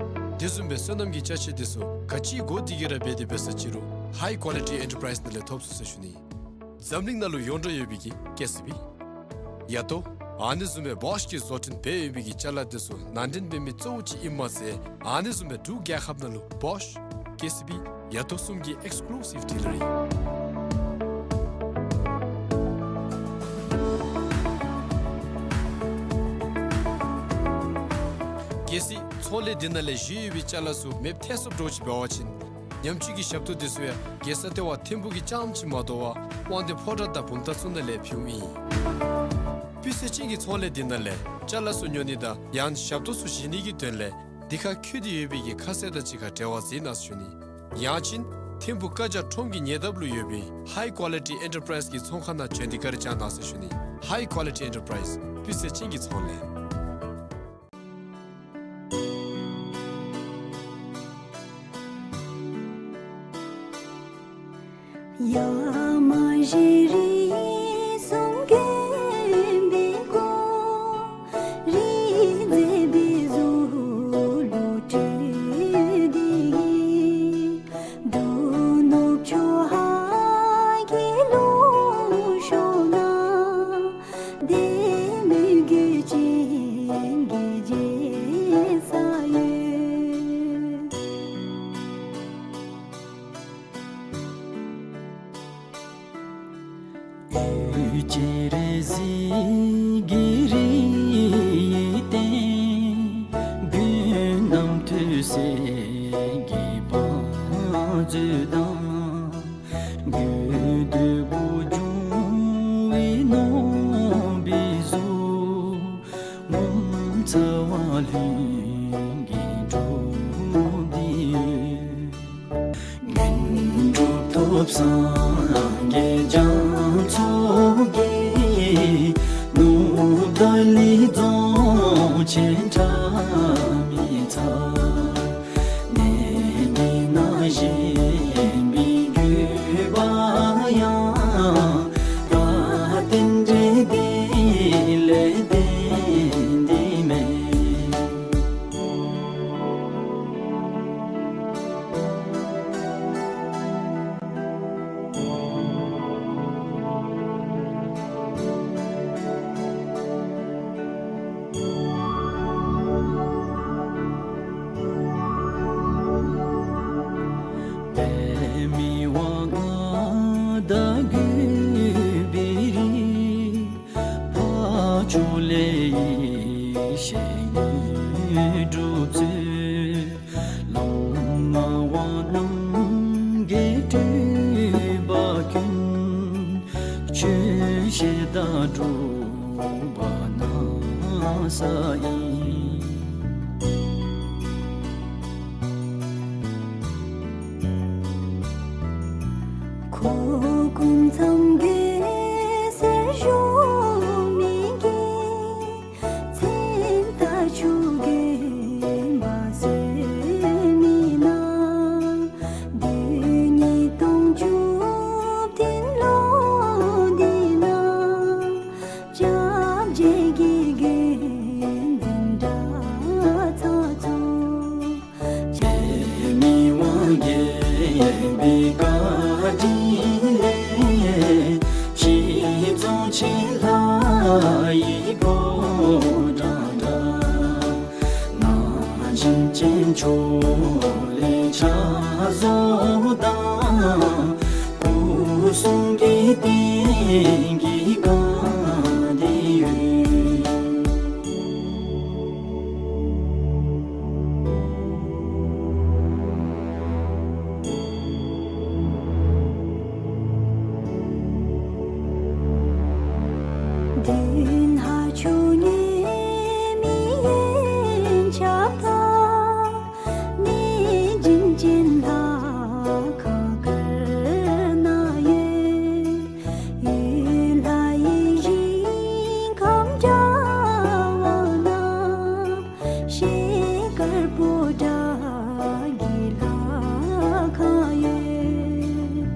དེ་བཟུམ་སྦེ་སོ་ནམ་གྱི་ཅ་ཆས་དེ་ཚུ་ག་ཅི་དགོ་དེ་གི་ར་འབད་དེ་འབད་ས་ཅི་རུང་High Quality Enterprise ནང་ལས་ཐོབ་ཚུགས་ཟེར་ཞུ་ནི། འཛམ་གླིང་ནང་ལུ་ཡོངས་གྲགས་ཡོད་པའི་གི་ཀེ་སི་བི། ཡ་ཏོ། ཨ་ནི་བཟུམ་སྦེ་བོཤ་གི་བཟོ་སྐྲུན་འབད་ཡོད་པའི་གི་ཅ་ལ་དེ་ཚུ་ནང་འདྲེན་འབད་མི་གཙོ་བོ་ཅིག་ཨིནམ་མ་ཚད་ཨ་ནི་བཟུམ་སྦེ་འབྲུག་རྒྱལ་ཁབ་ནང་ལུ་བོཤ་ཀེ་སི་བི་ཡ་དོ་གསུམ་གྱི་ཨེགསི་ཀུ་ལུ་སིབ་ཌི་ལི་ཝ་རི། གལ་སྲིད་ཚོང་ལས་འདི་ནང་ལས་བཞེས་ཡོད་པའི་ཅ་ལ་ཚུ་མེདཔ་ཐལ་སོངམ་འདྲཝ་ཅིག་འབད་བ་ཅིན་ཉམས་བཅོས་ཀྱི་ཞབས་ཏོག་དེ་ཚུ་ཡང་རྒྱལ་ས་ལྟེ་བ་ཐིམ་ཕུག་གི་རྐྱངམ་ཅིག་མ་དོ་བར་དབང་འདུས་ཕོ་བྲང་དང་བུམ་ཐང་ཚུ་ནང་ལས་ཕུལཝ་ཨིན། སྤུས་ཚད་ཅན་གྱི་ཚོང་ལས་འདི་ནང་ལས་ཅ་ལ་ཚུ་ཉོ་ནི་དང་ཡང་ཞབས་ཏོག་ཚུ་བཞེས་ནི་གི་དོན་ལས་འདི་ཁར་འཁོད་དེ་ཡོད་པའི་གི་ཁ་གསལ་དང་གཅིག་ཁར་འབྲེལ་བ་མཛད་གནང་ཟེར་ཞུ་ནི། ཡང་ཅིན་ཐིམ་ཕུག་བཀའ་རྒྱ་ཁྲོམ་གྱི་ཉེ་འདབས་ལུ་ཡོད་པའི་ཧའི་ཀོ་ལི་ཊི་ཨེན་ཊར་པ་རའིཛ་གི་ཚོང་ཁང་ནང་བྱོན་ཏེ་བཀའ་དྲིན་བསྐྱང་གནང་ཟེར་ཞུ་ནི། ཧའི་ཀོ་ལི་ཊི་ཨེན་ཊར་པ་རའིཛ་སྤུས་ཚད་ཅན་གྱི་ཚོང་ལས། ཡ་མ་ཞེ་རི་གསུམ་གྱོན་པའི་གོ་རི་མཛེས་པའི་གཟུགས་ལུ་སྤྲུལ་ཏེ་འབྲུག་ནུབ་ཕྱོགས་ཧཱ་གི་ལུང་ཕྱོགས་ན་བདེ་མོའི་གོས་ཅན་གྱི་རྒྱལ་ས་ཡོད། ཡུལ་གྱི་རི་གཟིགས་ཀྱི་རི་ཡི་སྟེང་། རྒྱུན་རྣམ་ཐོས་སྲས་ཀྱི་བང་མཛོད་དང་། རྒྱུད་སྟོད་བུ་ཆུང་བའི་ནོར་བུའི་གཟུགས། ངོ་མཚར་བ་ལྷུན་གྱིས་གྲུབ་སྟེ་ཡོད། དགེ་འདུན་གྲུབ་ཐོབ་སངས་རྒྱས་རྒྱ་མཚོ་རྒྱལ། ནུབ་ཏཱ་ལའི་རྫོང་ཆེན་ཁྲ་མི་ཚ། གནས་འདི་ན་བཞེངས་པའི་དགོས་པ་ཡང་། རྟེན་འབྲེལ་འདི་ལས་བརྟེན་ཏེ་མེད། པདྨའི་དབང་མངའ་བདག་གུས་པའི་རིགས། འཕགས་མཆོག་ལས་ཡེ་ཤེས་དངོས་གྲུབ་སྩོལ། བླ་མ་དབང་རྣམས་ཀྱི་སྤྲུལ་པ་ཀུན། ཆོས་བཤད་དང་སྒྲུབ་པ་གནང་ས་ཡིན། ཁོ་སྐུ་མཚམས་གེ་སར་བཞུགས་མི་གི། མཚན་རྟགས་ཆུ་རྒྱུན་འབབ་སྲོལ་མི་ནང་། བདུན་ཉིས་སྟོང་བཅུ་བདུན་ལོ་འདི་ན། སྐྱབས་རྗེ་གི་དགེ་འདུན་གྲྭ་ཚང་ཚུ། པདྨའི་དབང་རྒྱལ་པོའི་བཀའ་དྲིན་ལས། གཞིས་རྩོམ་ཆེན་ལྷ་ཡི་ཕོ་བྲང་འདྲ། ནང་བཞིན་ཅན་ཕྱོགས་ལས་ཕྱག་བཟོ་དང་། སྐུ་གསུང་གི་རྟེན་གྱིས་བཀང་སྟེ་ཡོད། མདུན་ཧ་ཆུ་ཉེ་མི་ཡན་ཆད་དང་། གནས་བྱིན་ཅན་ལྷ་ཁང་དཀར་ནང་ཡོད། ཡུལ་ལྷ་ཡི་ཞིང་ཁམས་འདྲ་བ་ན། ཤེལ་དཀར་པོ་ཏ་གི་ལྷ་ཁང་ཡོད།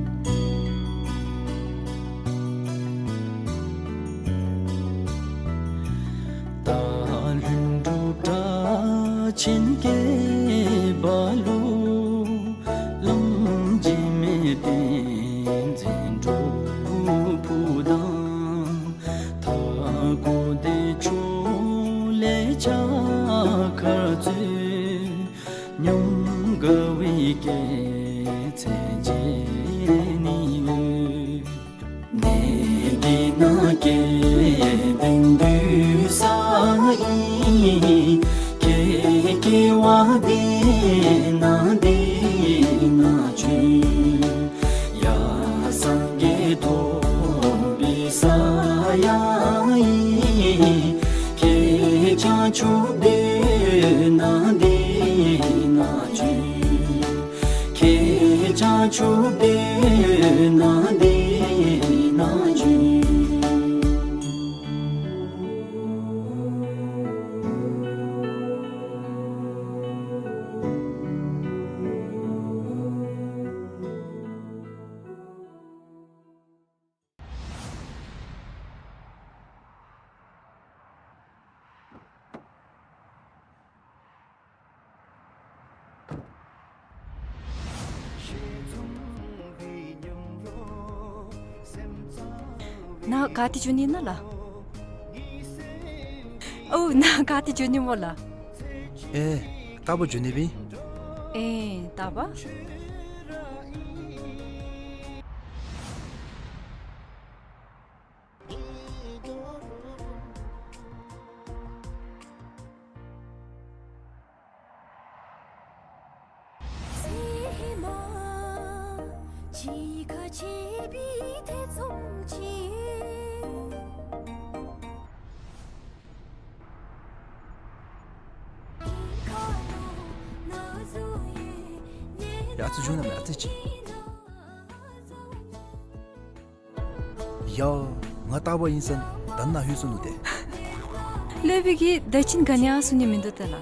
སྟག་ལུང་སྒྲུབ་གྲྭ་ཆེན་བརྒྱད་པ་ལུ། བླམ་འཇིགས་མེད་བསྟན་འཛིན་སྒྲུབ་ཕུག་དང་། མཐའ་འཁོར་སྡེ་ སྐྱེད་ཚལ་བྱེད་ནི་ཡོད། གནས་ཀྱི་ནང་སྐལ་ལྡན་འདུས་ས་ཨིན། སྐྱེ་སྐྱེ་བ་འདི་ན་འདི་ན་བྱོན། ཡ་སངས་རྒྱས་ཐོབ་པའི་ས་ཡང་ཨིན། ཁྱེད་བྱང་ཆུབ་སྡེ་ན་འདི་ན་བྱོན། ཁྱེད་བྱང་ཆུབ་སྡེ་ན་འདི་ན་བྱོན། ནཱ་ག་ཏེ་འགྱོ་ནི་ཨིན་ན་ལགས། ཨོ་ནཱ་ག་ཏེ་འགྱོ་ནི་སྨོ་ལགས། ཨེ་རྟག་པར་འགྱོ་ནི་ཨིན། ཨེ་རྟག་པར། ཡ་ཚུ་བྱུང་ན་མེད་ཨ་ཙི་ཅིག། ཡ་ང་རྟག་པར་ཨིན་ས་ད་ནཱ་ལྷོད་སོ་ནུག་ཏེ། ལྷོད་པའི་གི་ད་ཅི་ག་ནི་ཡང་གསུང་ནི་མིན་འདུག་ཏེ་ལགས།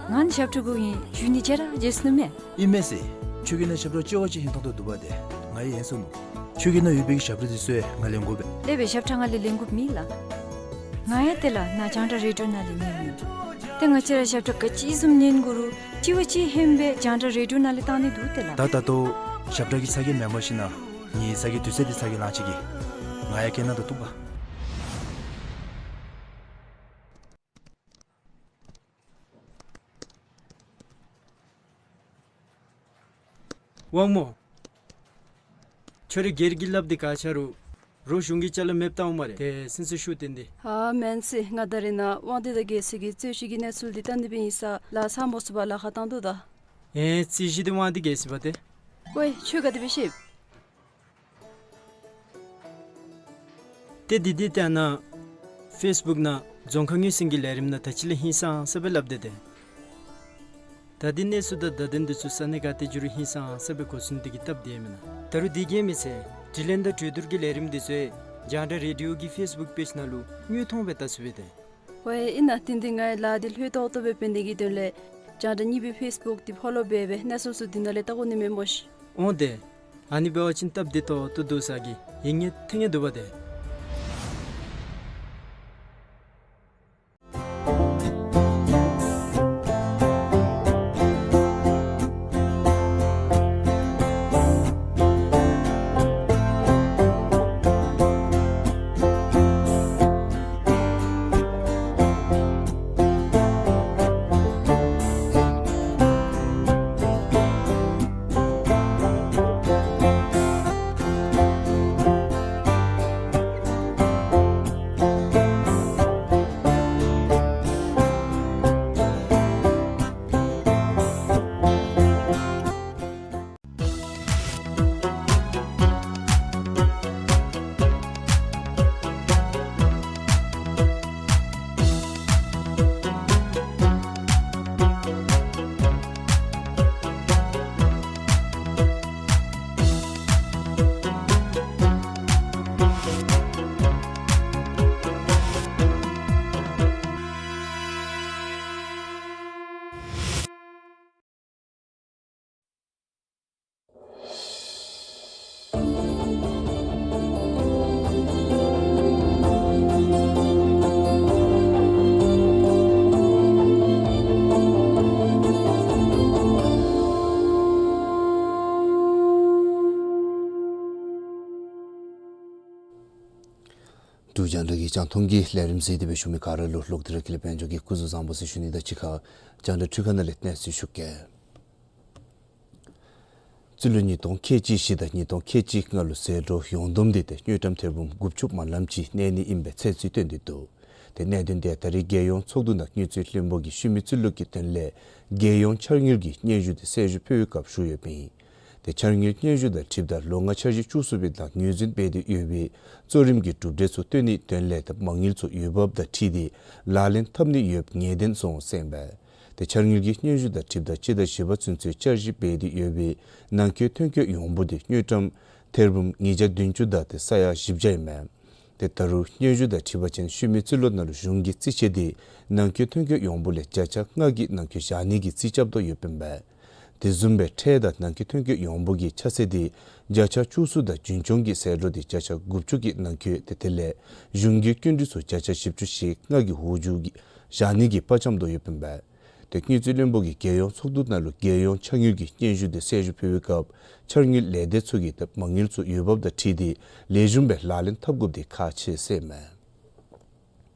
ང་ནི་ཞབས་ཁྲ་གུ་ཨིན། འགྱོ་ནི་བརྗེད་ར་བརྗེད་སོ་ནུག་མས། ཨིན་མས་ཟེར། ཁྱོད་ཀྱིས་ནཱ་ཞབས་ཁྲ་ཅོག་ཅིག་ལྷོད་ཐོག་ཏུ་འདུག་པ་ཏེ་ང་ཡང་ཡེངས་སོ་ནུག། ཁྱོད་ཀྱིས་ནཱ་ཡོད་པའི་གི་ཞབས་ཁྲ་འདི་ཚུ་ཡང་ང་ལེན་དགོ་པས། ལེགས་པའི་ཞབས་ཁྲ་ང་ལས་ལེན་དགོཔ་མེད་ལགས། ང་ཡང་ཏེ་ལགས་ནཱ་རྒྱང་བསྒྲགས་རེ་ཌིའོ་ནང་ལས་ཉན་ནི། ཏེ་ང་བཅས་ར་ཞབས་ཁྲ་ག་ཅི་བཟུམ་ཉན་དགོ་རུང་གཅིག་བ་གཅིག་ཧེན་སྦེ་རྒྱང་བསྒྲགས་རེ་ཌིའོ་ནང་ལས་བཏང་ནི་འདུག་ཏེ་ལགས། ད་ད་ལྟོ་ཞབས་ཁྲ་གི་ཚ་གྱང་མེན་པར་ཞིན་ན་ངེའི་ཚ་གྱང་དུས་ཚོད་འདི་ཚ་གྱང་ལང་ཅིག་གིས་ང་ཡང་སྐད་ནང་དུ་གཏུགས་པ། དབང་མོ། ཁྱོད་རའི་སྒེར་གྱི་ལགཔ་འདི་ག་ཆ་རུང་རོགས་གཞུང་གི་ཅ་ལ་མེདཔ་བཏང་འོང་སྨ་རེ། ཏེ་སེམས་སུ་ཤུགས་བཏོན་ཏེ། ཨ་མེན་ཟེར། ང་ད་རེས་ནཱ་དབང་འདུས་དང་རྒྱལ་སྲས་ཀྱི་རྩོད་གཞི་གི་གནས་ཚུལ་འདི་བལྟ་ནི་སྦེ་ཨིན་ས་ལགས། ཚར་མ་ཚུགས་པར་ལཱ་ཁག་བཏང་དོ་ད། ཨེ་རྩོད་གཞི་འདི་དབང་འདུས་རྒྱལ་སྲས་པ་ཏེ། ཝའེ་ཁྱོད་ག་དེ་སྦེ་ཤེས། ཏེ་འདི་འདི་ཏེ་ཨ་ནཱ་ཕེསི་བུཀ་ནང་རྫོང་ཁ་ངོས་ཟིན་གྱི་ལས་རིམ་ནང་ད་ཅི་ལས་ཧིང་སངས་ས་སྦེ་སླབ་སྟེ་ཏེ། ད་འདི་གནས་ཚུལ་དང་བརྡ་དོན་འདི་ཚུ་ས་གནས་ག་ཏེ་འགྱོ་རུང་ཧིང་སངས་ས་སྦེ་གོ་ཚུགས་ནི་དེ་གིས་སྟབས་བདེ་མེན་ན། ད་རུང་འདི་གིས་མེན་ཟེར། དྲི་ལན་དང་གྲོས་བསྡུར་གྱི་ལས་རིམ་འདི་ཚུ་རྒྱང་བསྒྲགས་རེ་ཌིའོ་གི་ཕེསི་བུཀ་པེཇ་ནང་ལུ་དངོས་མཐོང་སྦེ་བལྟ་ཚུགས་པས་ཏེ། ཝའེ་ཨིན་ན། དེ་འདི་ངེའི་ལཱ་འདི་ལྷོད་ཏོག་ཏོ་སྦེ་འབད་ནི་གི་དོན་ལས་རྒྱང་བསྒྲགས་གཉིས་པའི་ཕེསི་བུཀ་འདི་ཕོ་ལོ་འབད་སྦེ་གནས་ཚུལ་ཚུ་འདི་ནང་ལས་བལྟ་དགོ་ནི་མས་སྨོ་ཤིག། འོང་ཏེ། ཨ་ནི་འབད་བ་ཅིན་སྟབས་བདེ་ཏོག་ཏོ་འདུག་ས་གི་ཡིད་ངེས་ཐིང་ངེས་འདུག་པ་ཏེ། འབྲུག་རྒྱང་བསྒྲགས་ཀྱི་རྒྱང་མཐོང་གི་ལས་རིམ་གཟིགས་ཏེ་སྦེ་བཞུགས་མི་ག་ར་ལུ་ལོག་སྟེ་ར་ཀུན་ལེགས་དཔལ་འབྱོར་གྱིས་སྐུ་གཟུགས་བཟང་པོ་ཟེར་ཞུ་ནི་དང་གཅིག་ཁར་རྒྱང་བསྒྲགས་འཕྲུལ་ཁང་ནང་ལས་གནས་ཚུལ་ཞུ་གེ། རྩིས་ལོ་ཉིས་སྟོང་ཁལ་གཅིག་བཞི་དང་ཉིས་སྟོང་ཁལ་གཅིག་ལྔ་ལུ་ཟད་འགྲོ་ཡོངས་བསྡོམས་འདི་ཏེ་དངུལ་ཀྲམ་ཐེར་འབུམ་དགུ་བཅུ་མ་ལམ་ཅིག་གནས་ནི་ཨིན་པའི་ཚོད་རྩིས་སྟོན་ཏེ་འདུག། ཏེ་གནད་དོན་འདི་ད་རེས་རྒྱལ་ཡོངས་ཚོགས་འདུ་ནང་དངུལ་རྩིས་བློན་པོ་གིས་ཤུལ་མའི་རྩིས་ལོ་གི་དོན་ལས་རྒྱལ་ཡོངས་འཆར་དངུལ་གྱི་སྙན་ཞུ་འདི་གསལ་ཞུ་ཕུལ་བའི་སྐབས་ཞུ་ཡོདཔ་ཨིན། ཏེ་འཆར་དངུལ་སྙན་ཞུ་དང་འཁྲིལཝ་ད་ལོ་ལྔ་འཆར་གཞི་བཅུ་གསུམ་པའི་ནང་ངོས་འཛིན་འབད་དེ་ཡོད་པའི་གཙོ་རིམ་གྱི་གྲུབ་འབྲས་ཚུ་སྟོན་ནིའི་དོན་ལས་ཏེ་མ་དངུལ་ཚུ་འོས་འབབ་དང་འཁྲིལ་ཏེ་ལག་ལེན་འཐབ་ནི་ཡོདཔ་ངེས་གཏན་སོང་ཟེར་ཨིན་པས། ཏེ་འཆར་དངུལ་གྱི་སྙན་ཞུ་དང་འཁྲིལཝ་ད་སྤྱི་ཟླ་བཞི་པ་ཚུན་ཚོད་འཆར་གཞི་འབད་དེ་ཡོད་པའི་ནང་འཁོད་ཐོན་སྐྱེད་ཡོངས་འབོར་འདི་དངུལ་ཀྲམ་ཐེར་འབུམ་ཉིས་བརྒྱ་བདུན་ཅུ་དང་ཏེ་ས་ཡ་བཞི་བརྒྱ་ཨིན་མས། ཏེ་ད་རུང་སྙན་ཞུ་དང་འཁྲིལ་བ་ཅིན་ཤུལ་མའི་རྩིས་ལོ་ནང་ལུ་གཞུང་གིས་རྩིས་ཆད་འདི་ནང་འཁོད་ཐོན་སྐྱེད་ཡོངས་འབོར་ལས་བརྒྱ་ཆ་ལྔ་གི་ནང་འཁོད་བཞག་ནི་གི་རྩིས་རྐྱབ་དོ་ཡོདཔ་ཨིན་པས། དེ་བཟུམ་སྦེ་ཁྲལ་དང་ནང་འཁོད་ཐོན་སྐྱེད་ཡོངས་འབོར་གྱི་ཆ་ཚད་འདི་བརྒྱ་ཆ་བཅུ་གསུམ་དང་རྒྱུན་སྐྱོང་གི་ཟད་འགྲོ་འདི་བརྒྱ་ཆ་དགུ་བཅུ་གི་ནང་འཁོད་ཏེ་དེ་ལས་གཞུང་གི་སྐྱིན་འགྲུལ་ཚུ་བརྒྱ་ཆ་བཞི་བཅུ་ཞེ་ལྔ་གི་འོག་འཇུག་གི་བཞག་ནི་གི་དཔའ་བཅམ་དོ་ཡོདཔ་ཨིན་པས། ཏེ་དངུལ་རྩིས་བློན་པོ་གིས་རྒྱལ་ཡོངས་ཚོགས་འདུ་ནང་ལུ་རྒྱལ་ཡོངས་འཆར་དངུལ་གྱི་སྙན་ཞུ་འདི་གསལ་ཞུ་ཕུལ་བའི་སྐབས་འཆར་དངུལ་ལས་སྡེ་ཚུ་གིས་ཏེ་མ་དངུལ་ཚུ་འོས་འབབ་དང་འཁྲིལ་ཏེ་ལེགས་ཤོམ་སྦེ་ལག་ལེན་འཐབ་དགོཔ་འདི་ཁག་ཆེ་ཟེར་ཨིན་མས།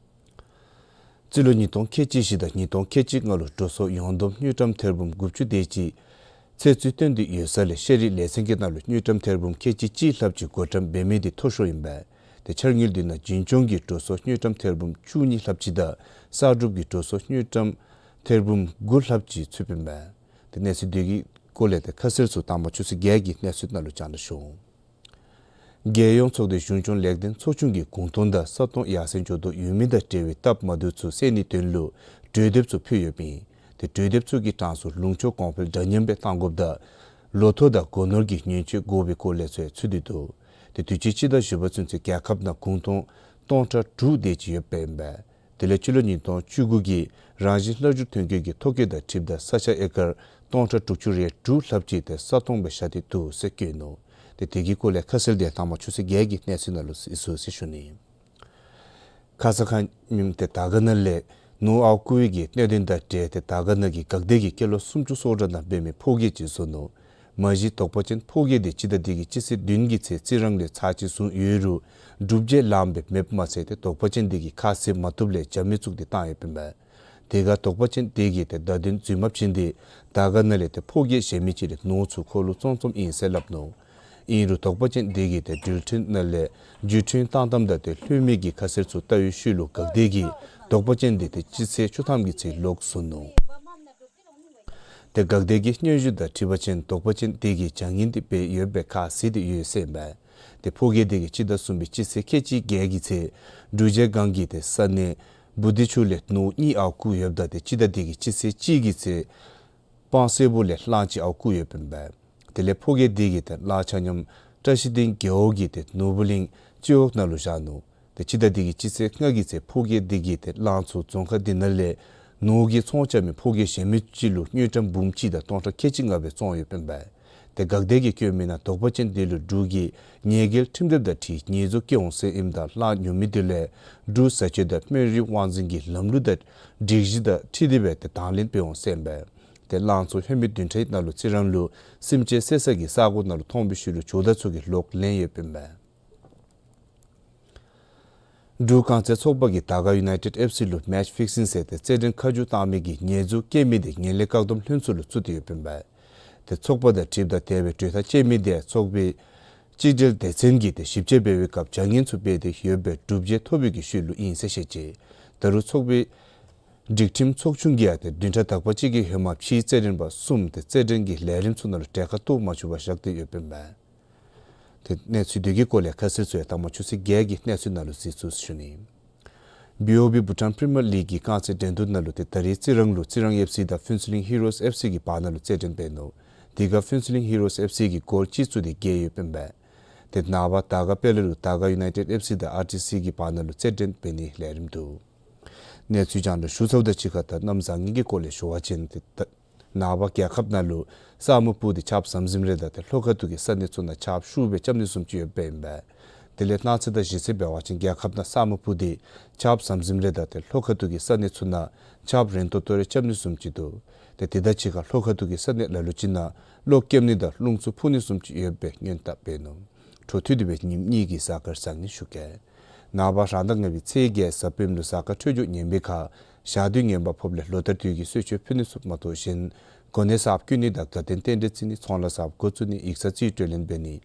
རྩིས་ལོ་ཉིས་སྟོང་ཁལ་གཅིག་བཞི་དང་ཉིས་སྟོང་ཁལ་གཅིག་ལྔ་ལུ་འགྲོ་སོང་ཡོངས་བསྡོམས་དངུལ་ཀྲམ་ཐེར་འབུམ་དགུ་བཅུ་དེ་ཅིག་ཚོད་རྩིས་སྟོན་ཏེ་ཡོད་ས་ལས་ཤེས་རིག་ལས་ཚན་གྱི་ནང་ལུ་དངུལ་ཀྲམ་ཐེར་འབུམ་ཁལ་གཅིག་གཅིག་ལྷགཔ་ཅིག་བགོ་བཀྲམ་འབད་མི་འདི་མཐོ་ཤོས་ཨིན་པས། ཏེ་འཆར་དངུལ་འདི་ནང་རྒྱུན་སྐྱོང་གི་འགྲོ་སོང་དངུལ་ཀྲམ་ཐེར་འབུམ་བཅུ་གཉིས་ལྷགཔ་ཅིག་དང་གསར་སྒྲུབ་ཀྱི་འགྲོ་སོང་དངུལ་ཀྲམ་ཐེར་འབུམ་དགུ་ལྷགཔ་ཅིག་ཚུདཔ་ཨིན་པས། ཏེ་གནས་ཚུལ་འདི་གི་སྐོར་ལས་ཏེ་ཁ་གསལ་ཚུ་དང་པ་ཆུ་ཚོད་བརྒྱད་ཀྱི་གནས་ཚུལ་ནང་ལུ་བཅར་གནང་ཞུ། རྒྱལ་ཡོངས་ཚོགས་སྡེ་གཞུང་སྐྱོང་ལེགས་ལྡན་ཚོགས་ཆུང་གིས་གུང་སྟོང་དང་ས་སྟོང་ཡར་སེང་འགྱོ་དོ་ཡོད་མི་དང་འབྲེལ་བའི་སྟབས་མ་བདེཝ་ཚུ་སེལ་ནིའི་དོན་ལུ་གྲོས་འདེབས་ཚུ་ཕུལ་ཡོདཔ་ཨིན། ཏེ་གྲོས་འདེབས་ཚུ་གི་གྲངས་སུ་ལུང་ཕྱོགས་གོང་འཕེལ་འདྲ་མཉམ་སྦེ་གཏང་དགོཔ་དང་ལོ་ཐོག་དང་སྒོ་ནོར་གྱི་ཉེན་བཅོལ་དགོ་པའི་སྐོར་ལས་ཚུ་ཚུད་དེ་འདུག། ཏེ་དུས་ཅི་སྤྱི་ཟླ་བཞི་པ་ཚུན་ཚོད་རྒྱལ་ཁབ་ནང་གུང་སྟོང་སྟོང་ཕྲག་དྲུག་དེ་ཅིག་ཡོདཔ་ཨིན་པས། དེ་ལས་སྤྱི་ལོ་ཉིས་སྟོང་བཅུ་དགུ་གི་རང་བཞིན་ལྷག་འཕྲོ་ཐོན་སྐྱེད་ཀྱི་ཐོ་བཀོད་དང་འཁྲིལཝ་ད་ས་ཆ་ཨེ་ཀར་སྟོང་ཕྲག་དྲུག་ཅུ་རེ་དྲུག་ལྷགཔ་ཅིག་ཏེ་ས་སྟོང་སྦེ་བཞག་སྟེ་འདུག་ཟེར་བཀོད་ནུག། ཏེ་དེ་གི་སྐོར་ལས་ཁ་གསལ་འདི་དང་པ་ཆུ་ཚོད་བརྒྱད་ཀྱི་གནས་ཚུལ་ནང་ལུ་གཟིགས་ཚུགས་ཟེར་ཞུ་ནི། ཁ་ས་ཁ་ཉིནམ་ཏེ་དར་དཀར་ན་ལས་ནོར་ཨརཝ་རྐུ་བའི་གི་གནད་དོན་དང་འབྲེལ་ཏེ་དར་དཀར་ན་གི་འགག་སྡེ་གིས་སྐྱེས་ལོ་སུམ་ཅུ་སོ་གྲངས་ནང་འབད་མི་ཕོ་སྐྱེས་ཅིག་བཟོ་ནུག། མ་གཞི་དོགས་པ་ཅན་ཕོ་སྐྱེས་འདི་སྤྱི་ཟླ་འདི་གི་སྤྱི་ཚེས་བདུན་གྱི་ཚེ་རྩི་རང་ལས་ཚར་གཅིག་བཟུང་ཡོད་རུང་སྒྲུབ་བྱེད་ལངམ་སྦེ་མེདཔ་མ་ཚད་ཏེ་དོགས་པ་ཅན་འདི་གིས་ཁ་གསལ་མ་བཏུབ་ལས་རྒྱབ་མི་བཙུགས་ཏེ་བཏང་ཡོདཔ་ཨིན་པས། དེ་ཁར་དོགས་པ་ཅན་འདི་གིས་ཏེ་བརྡ་དོན་རྫུན་མ་བྱིན་ཏེ་དར་དཀར་ན་ལས་ཏེ་ཕོ་སྐྱེས་གཞན་མི་ཅིག་ལས་ནོར་ཚུ་ཁོ་ལུ་བཙོང་བཙོངམ་ཨིན་ཟེར་སླབ་ནུག། ཨིན་རུང་དོགས་པ་ཅན་འདི་གིས་ཏེ་འགྲུལ་འཕྲིན་ནང་ལས་བརྒྱུད་འཕྲིན་བཏང་བཏངམ་དང་ཏེ་ལྷོད་མེད་ཀྱི་ཁ་གསལ་ཚུ་བལྟ་བའི་ཤུལ་ལུ་འགག་སྡེ་གིས་དོགས་པ་ཅན་འདི་ཏེ་སྤྱི་ཚེས་བཅུ་ཐམ་གྱི་ཚེ་ལོག་སོ་ནུག། ཏེ་འགག་སྡེ་གི་སྙན་ཞུ་དང་འཁྲིལ་བ་ཅིན་དོགས་པ་ཅན་འདི་གིས་བྱ་ངན་འདི་འབད་ཡོདཔ་སྦེ་ཁ་གསལ་ཏེ་ཡོད་ཟེར་ཨིན་པས། ཏེ་ཕོ་སྐྱེས་འདི་གིས་སྤྱི་ཟླ་གསུམ་པའི་སྤྱི་ཚེས་ཁལ་གཅིག་བརྒྱད་ཀྱི་ཚེ་འབྲུག་རྗེས་སྒང་གི་ཏེ་ས་གནས་བུ་དི་ཆུ་ལས་ནོར་གཉིས་ཨརཝ་རྐུ་ཡོདཔ་ད་ཏེ་སྤྱི་ཟླ་འདི་གི་སྤྱི་ཚེས་གཅིག་གི་ཚེ་སྤང་སེར་པོ་ལས་གླང་ཅིག་ཨརཝ་རྐུ་ཡོདཔ་ཨིན་པས། དེ་ལས་ཕོ་སྐྱེས་འདི་གིས་ཏེ་གླང་ཆ་མཉམ་བཀྲ་ཤིས་སྡིངས་རྒེད་འོག་གི་ཏེ་ནོར་བུ་གླིང་སྤྱི་འོག་ནང་ལུ་བཞག་ནུག། ཏེ་སྤྱི་ཟླ་འདི་གི་སྤྱི་ཚེས་ལྔ་གི་ཚེ་ཕོ་སྐྱེས་འདི་གིས་ཏེ་གླང་ཚུ་རྫོང་ཁག་འདི་ནང་ལས་ནོར་གྱི་ཚོང་རྐྱབ་མི་ཕོ་སྐྱེས་གཞན་མི་ཅིག་ལུ་དངུལ་ཀྲམ་འབུམ་གཅིག་དང་སྟོང་ཕྲག་ཁལ་གཅིག་ལྔ་སྦེ་བཙོང་ཡོདཔ་ཨིན་པས། ཏེ་འགག་སྡེ་གིས་བཀོད་མི་ནང་དོགས་པ་ཅན་འདི་ལུ་འབྲུག་གི་ཉེས་འགེལ་ཁྲིམས་དེབ་དང་འཁྲིལ་ཉེས་འཛུགས་བཀལ་འོང་ཟེར་ཨིནམ་ད་གླང་ཉོ་མི་འདི་ལས་འབྲུག་བཟའ་སྤྱོད་དང་སྨན་རིགས་དབང་འཛིན་གྱི་ལམ་ལུགས་དང་སྒྲིག་གཞི་དང་འཁྲིལ་ཏེ་སྦེ་ཏེ་དང་ལེན་འབད་འོང་ཟེར་ཨིན་པས། ཏེ་གླང་ཚུ་ལྷོད་མེད་བདུན་ཕྲག་ནང་ལུ་རྩི་རང་ལུ་སེམས་ཅན་བསད་ས་གི་ས་གོ་ནང་ལུ་མཐོང་བའི་ཤུལ་ལུ་ཇོ་བདག་ཚུ་གིས་ལོག་ལེན་ཡོདཔ་ཨིན་པས། འབྲུག་རྐང་རྩེད་ཚོགས་པ་གིས་དར་དཀར་ཡུ་ནའི་ཊེཌ་ཨེཕ་སི་ལུ་མེཆ་ཕིག་སིང་ཟེར་ཏེ་རྩེད་འགྲན་ཁ་མཆུ་བཏང་མི་གི་ཉེས་འཛུགས་བཀལ་མི་འདི་ངན་ལྷད་བཀག་སྡོམ་ལྷན་ཚོགས་ལུ་བཙུགས་ཏེ་ཡོདཔ་ཨིན་པས། ཏེ་ཚོགས་པ་དང་འཁྲིལཝ་ད་དེ་སྦེ་གྲོས་ཐག་བཅད་མི་འདི་ཚོགས་པའི་གཅིག་སྒྲིལ་སྡེ་ཚན་གྱིས་ཏེ་ཞིབ་དཔྱད་འབད་བའི་སྐབས་བྱ་ངན་ཚུ་སྤེལ་ཏེ་ཡོད་པའི་སྒྲུབ་བྱེད་ཐོབ་པའི་གི་ཤུལ་ལུ་ཨིན་ཟེར་བཤད་ཅི། ད་རུང་ཚོགས་པའི་སྒྲིག་ཁྲིམས་ཚོགས་ཆུང་གིས་ཡང་ཏེ་བདུན་ཕྲག་དག་པ་ཅིག་གི་ཧེ་མ་ཕྱིའི་རྩེད་འགྲན་པ་གསུམ་ཏེ་རྩེད་འགྲན་གྱི་ལས་རིམ་ཚུ་ནང་ལུ་གྲལ་ཁར་གཏོགས་མ་ཚུགས་པར་བཞག་སྟེ་ཡོདཔ་ཨིན་པས། ཏེ་གནས་ཚུལ་འདི་གི་སྐོར་ལས་ཁ་གསལ་ཚུ་ཡང་དང་པ་ཆུ་ཚོད་བརྒྱད་ཀྱི་གནས་ཚུལ་ནང་ལུ་གཟིགས་ཚུགས་ཟེར་ཞུ་ནི། བི་ཨོ་བི་བྷུ་ཊཱན་པི་རི་མི་ཡར་ལིག་གི་རྐང་རྩེད་འགྲན་བསྡུར་ནང་ལུ་ཏེ་ད་རིས་རྩི་རང་ལུ་རྩི་རང་ཨེཕ་སི་དང་ཕུན་ཚོགས་གླིང་ཧི་རོས་ཨེཕ་སི་གི་བར་ན་ལུ་རྩེད་འགྲན་འབད་ནུག། དེ་ཁར་ཕུན་ཚོགས་གླིང་ཧི་རོས་ཨེཕ་སི་གིས་གོལ་གཅིག་བཙུགས་ཏེ་རྒྱལ་ཡོདཔ་ཨིན་པས། ཏེ་ནངས་པ་དར་དཀར་དཔལ་ལ་ལུ་དར་དཀར་ཡུ་ནའི་ཊེཌ་ཨེཕ་སི་དང་ཨར་ཊི་སི་གི་བར་ན་ལུ་རྩེད་འགྲན་འབད་ནིའི་ལས་རིམ་འདུག། གནས་ཚུལ་རྒྱང་བསྒྲགས་ཞུ་ཚརཝ་དང་གཅིག་ཁར་ད་གནམ་བཟང་ངན་གྱི་སྐོར་ལས་ཞུ་བ་ཅིན་ཏེ་ད་ནངས་པ་རྒྱལ་ཁབ་ནང་ལུ་ས་སྨུག་སྤུབས་ཏེ་ཆརཔ་ཟམ་ཟིམ་རེ་དང་ཏེ་ལྷོ་ཁ་ཐུག་གི་ས་གནས་ཚུ་ནང་ཆརཔ་ཤུགས་སྦེ་རྐྱབ་ནི་བཟུམ་ཅིག་ཡོདཔ་ཨིན་པས། དེ་ལས་གནངས་ཚེ་དང་གཞེས་ཚེ་འབད་བ་ཅིན་རྒྱལ་ཁབ་ནང་ས་སྨུག་སྤུབས་ཏེ་ཆརཔ་ཟམ་ཟིམ་རེ་དང་ཏེ་ལྷོ་ཁ་ཐུག་གི་ས་གནས་ཚུ་ནང་ཆརཔ་རན་ཏོག་ཏོ་རེ་རྐྱབ་ནི་བཟུམ་ཅིག་འདུག། ཏེ་དེ་དང་གཅིག་ཁར་ལྷོ་ཁ་ཐུག་གི་ས་གནས་ལ་ལུ་ཅིག་ནང་གློག་རྐྱབ་ནི་དང་རླུང་འཚུབ་འཕུ་ནི་བཟུམ་ཅིག་ཡོད་པའི་སྔོན་བརྡ་འབད་ནུག། འཕྲོ་མཐུད་དེ་སྦེ་ཉིནམ་གཉིས་ཀྱི་གཟའ་སྐར་གཟའ་ཉིམ་ཞུ་གེ། ནངས་པ་རང་ཟླ་ལྔ་པའི་ཚེས་བརྒྱད་གཟའ་སྤེནམ་ལུ་གཟའ་སྐར་འཕྲོད་སྦྱོར་ངན་པའི་ཁར་ཞག་དུས་ངན་པ་ཕོགཔ་ལས་ལོ་ལྟར་དུས་ཀྱི་གསོལ་མཆོད་ཕུལ་ནི་ཚུ་མ་གཏོགས་གཞན་ གོ་གནས་གསརཔ་བསྐོ་ནི་དང་དགའ་སྟོན་རྟེན་འབྲེལ་བརྩི་ནི། ཚོང་ལཱ་གསརཔ་འགོ་བཙུགས་ནི། ཡིག་ཚང་རྩིས་སྤྲོད་ལེན་འབད་ནི།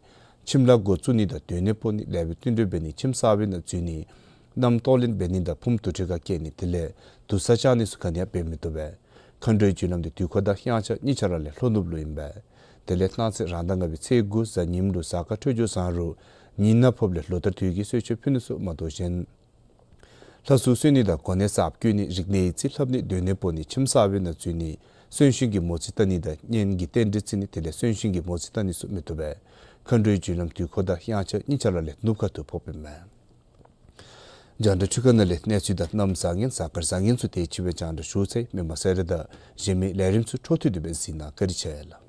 ཁྱིམ་ལཱ་འགོ་བཙུགས་ནི་དང་སྡོད་གནས་སྤོ་ནི། ལེགས་པའི་བསྟུན་གྲོས་འབད་ནི། ཁྱིམ་གསར་པའི་ནང་འཛུལ་ནི། མནའམ་གཏོགས་ལེན་འབད་ནི་དང་ཕུངམ་དུར་ཁྲོད་ཁར་བསྐྱལ་ནི། དེ་ལས་དུར་ས་བཅག་ནི་ཚུ་ག་ནི་ཡང་འབད་མི་བཏུབ་པས། མཁའ་འགྲོའི་རྒྱུ་ལམ་འདི་དུས་འཁོར་དང་དབྱངས་འཆར་གཉིས་ཆ་ར་ལས་ལྷོ་ནུབ་ལུ་ཨིན་པས། དེ་ལས་གནངས་ཚེ་རང་ཟླ་ལྔ་པའི་ཚེས་དགུ་གཟའ་ཉིམ་ལུ་གཟའ་སྐར་འཕྲོད་སྦྱོར་བཟང་རུང་ཉིན་ནག་ཕོགཔ་ལས་ལོ་ལྟར་དུས་ཀྱི་གསོལ་མཆོད་ཕུལ་ནི་ཚུ་མ་གཏོགས་གཞན། ལྷ་གསོལ་གསོལ་ནི་དང་གོ་གནས་གསརཔ་བསྐོ་ནི། རིག་གནས་ཡིག་རྩིས་ལྷབ་ནི། སྡོད་གནས་སྤོ་ནི། ཁྱིམ་གསར་པའི་ནང་འཛུལ་ནི། གསོན་གཤིན་གྱི་མོ་རྩིས་བལྟ་ནི་དང་གཉེན་གྱི་རྟེན་འབྲེལ་བརྩི་ནི། དེ་ལས་གསོན་གཤིན་གྱི་མོ་རྩིས་བལྟ་ནི་ཚུ་མི་བཏུབ་པས། མཁའ་འགྲོའི་རྒྱུ་ལམ་དུས་འཁོར་དང་དབྱངས་འཆར་གཉིས་ཆ་ར་ལས་ནུབ་ཁ་ཐུག་ཕོགཔ་ཨིན་མས། རྒྱང་བསྒྲགས་འཕྲུལ་ཁང་ནང་ལས་གནས་ཚུལ་དང་གནམ་བཟང་ངན་གཟའ་སྐར་བཟང་ངན་ཚུ་དེ་ཅིག་སྦེ་རྒྱང་བསྒྲགས་ཞུ་ཚར་ཡི། མི་མང་ཚེ་རིང་དང་གཞན་མི་ལས་རིམ་ཚུ་འཕྲོ་མཐུད་དེ་སྦེ་གཟིགས་གནང་། བཀའ་དྲིན་ཆེ་ལགས།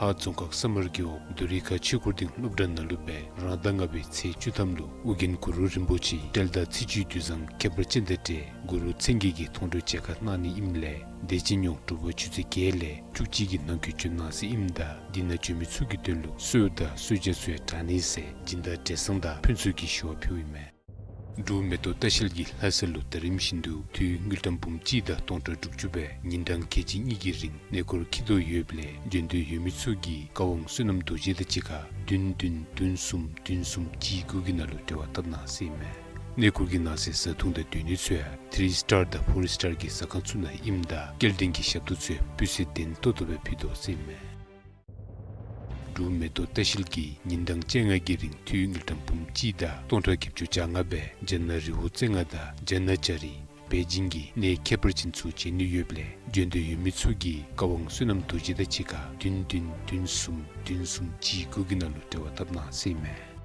ཧཱ་རྫོང་ཁག་ས་དམར་རྒེད་འོག་རྡོ་རིང་ཁ་ཆོས་འཁོར་སྡིངས་སློབ་གྲྭ་ནང་ལུ་སྦེ་རང་ཟླ་ལྔ་པའི་ཚེས་བཅུ་ཐམ་ལུ་ཨོ་རྒྱན་གུ་རུ་རིན་པོ་ཆེ་གྲལ་དང་ཚེས་བཅུའི་དུས་བཟང་ཁྱད་པར་ཅན་དང་འབྲེལ་གུ་རུ་མཚན་བརྒྱད་ཀྱི་མཐོང་གྲོལ་མཇལ་ཁ་གནང་ནི་ཨིནམ་ལས་དེ་ཅིག་ཉོག་དྲོ་པ་ཆུ་ཚོད་བརྒྱད་ལས་བཅུ་གཅིག་གི་ནང་འཁོད་འབྱོན་གནང་ཟེར་ཨིནམ་ད་འདི་ནང་འབྱོན་མི་ཚུ་གི་དོན་ལུ་གསོལཝ་དང་གསོལ་ཇ་ཚུ་ཡང་དྲང་ནི་ཟེར་སྦྱིན་བདག་བགྲེས་བཟང་དང་ཕུན་ཚོགས་ཀྱིས་ཞུ་བ་ཕུལཝ་ཨིན་མས། འབྲུག་མེ་ཏོག་ལྟ་བཤལ་གྱིས་ལྷ་ས་ལུ་ཟླ་རིམ་བཞིན་དུ་དུས་དངུལ་ཀྲམ་འབུམ་གཅིག་དང་སྟོང་ཕྲག་དྲུག་ཅུ་སྦེ་ཉིན་གྲངས་ཁལ་གཅིག་གཉིས་ཀྱི་རིང་གནས་སྐོར་འཁྱིད་དོ་ཡོདཔ་ལས་འབྱོན་འདོད་ཡོད་མི་ཚུ་གིས་བཀའ་དབང་བསོད་ནམས་རྡོ་རྗེ་དང་གཅིག་ཁར་བདུན་བདུན་བདུན་གསུམ་བདུན་གསུམ་གཅིག་དགུ་གི་ནང་ལུ་འབྲེལ་བ་བཏབ་གནང་ཟེར་ཨིན་མས། གནས་སྐོར་གྱི་ནང་གསེས་བཟའ་འཐུང་དང་སྡོད་གནས་ཚུ་ཡང་ཐི་རི་སི་ཊར་དང་ཕོར་སི་ཊར་གྱི་ཟ་ཁང་ཚུ་ནང་ཨིནམ་ད་སྐྱེལ་འདྲེན་གྱི་ཞབས་ཏོག་ཚུ་ཡང་སྤུས་ཚད་ལྡན་ཏོག་ཏོ་སྦེ་ཕུལ་དོ་ཟེར་ཨིན་མས། འབྲུག་མེ་ཏོག་ལྟ་བཤལ་གྱིས་ཉིན་གྲངས་བཅོ་ལྔ་གི་རིང་འཐུས་དངུལ་ཀྲམ་འབུམ་གཅིག་དང་སྟོང་ཕྲག་བརྒྱད་ཅུ་གྱ་ལྔ་སྦེ་རྒྱ་ནག་རི་བོ་རྩེ་ལྔ་དང་རྒྱ་ནག་ལྕགས་རི་པེ་ཅིང་གི་གནས་ཁྱད་པར་ཅན་ཚུ་མཇལ་ནི་ཡོདཔ་ལས་འབྱོན་འདོད་ཡོད་མི་ཚུ་གིས་བཀའ་དབང་བསོད་ནམས་རྡོ་རྗེ་དང་གཅིག་ཁར་བདུན་བདུན་བདུན་གསུམ་བདུན་གསུམ་གཅིག་དགུ་གི་ནང་ལུ་འབྲེལ་བ་བཏབ་གནང་ཟེར་ཨིན་མས།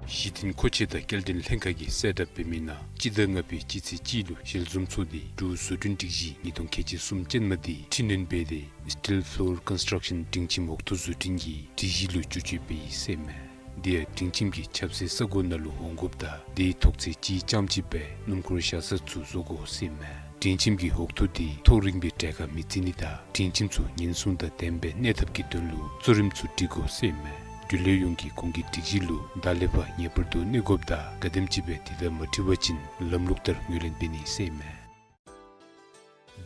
གཞི་རྟེན་མཁོ་ཆས་དང་སྐྱེལ་འདྲེན་ལྷན་ཁག་གིས་གསལ་བསྒྲགས་འབད་མི་ནང་སྤྱི་ཟླ་ལྔ་པའི་སྤྱི་ཚེས་གཅིག་ལུ་ཞལ་འཛོམས་ཚོགས་སྡེ་འབྲུག་བཟོ་སྐྲུན་སྒྲིག་གཞི་ཉིས་སྟོང་ཁལ་གཅིག་གསུམ་ཅན་མ་འདི་འཕྲི་སྣོན་འབད་དེ་Steel Floor Construction སྒྲིང་ཁྱིམ་འོག་ཐོག་བཟོ་སྐྲུན་གྱི་སྒྲིག་གཞི་ལུ་བསྒྱུར་བཅོས་འབད་ཡི་ཟེར་ཨིན་མས། དེ་ཡང་སྒྲིང་ཁྱིམ་གྱི་ཁྱབ་ཚད་ས་གོ་ནང་ལུ་འོང་དགོཔ་དང་དེའི་ཐོག་ཚད་གཅིག་རྐྱངམ་གཅིག་སྦེ་སྣུམ་འཁོར་བཞག་ས་ཚུ་བཟོ་དགོ་ཟེར་ཨིན་མས། སྒྲིང་ཁྱིམ་གྱི་འོག་ཐོག་འདི་ཐོག་རིང་པའི་གྲལ་ཁར་མི་བརྩི་ནི་དང་སྒྲིང་ཁྱིམ་ཚུ་ཉེན་སྲུང་དང་ལྡནམ་སྦེ་གནས་ཐབས་ཀྱི་དོན་ལུ་གཙོ་རིམ་ཚུ་སྒྲིག་དགོ་ཟེར་ཨིན་མས། འབྲུག་ལས་ཡོངས་ཀྱིས་གོང་གི་སྒྲིག་གཞི་ལུ་བདའ་ལས་ཕར་ངེས་པར་དུ་གནས་དགོཔ་དང་ག་དེམ་ཅིག་སྦེ་དེ་དང་མ་འཁྲིལ་བ་ཅིན་ལམ་ལུགས་ལྟར་ངོས་ལེན་འབད་ནི་ཟེར་ཨིན་མས།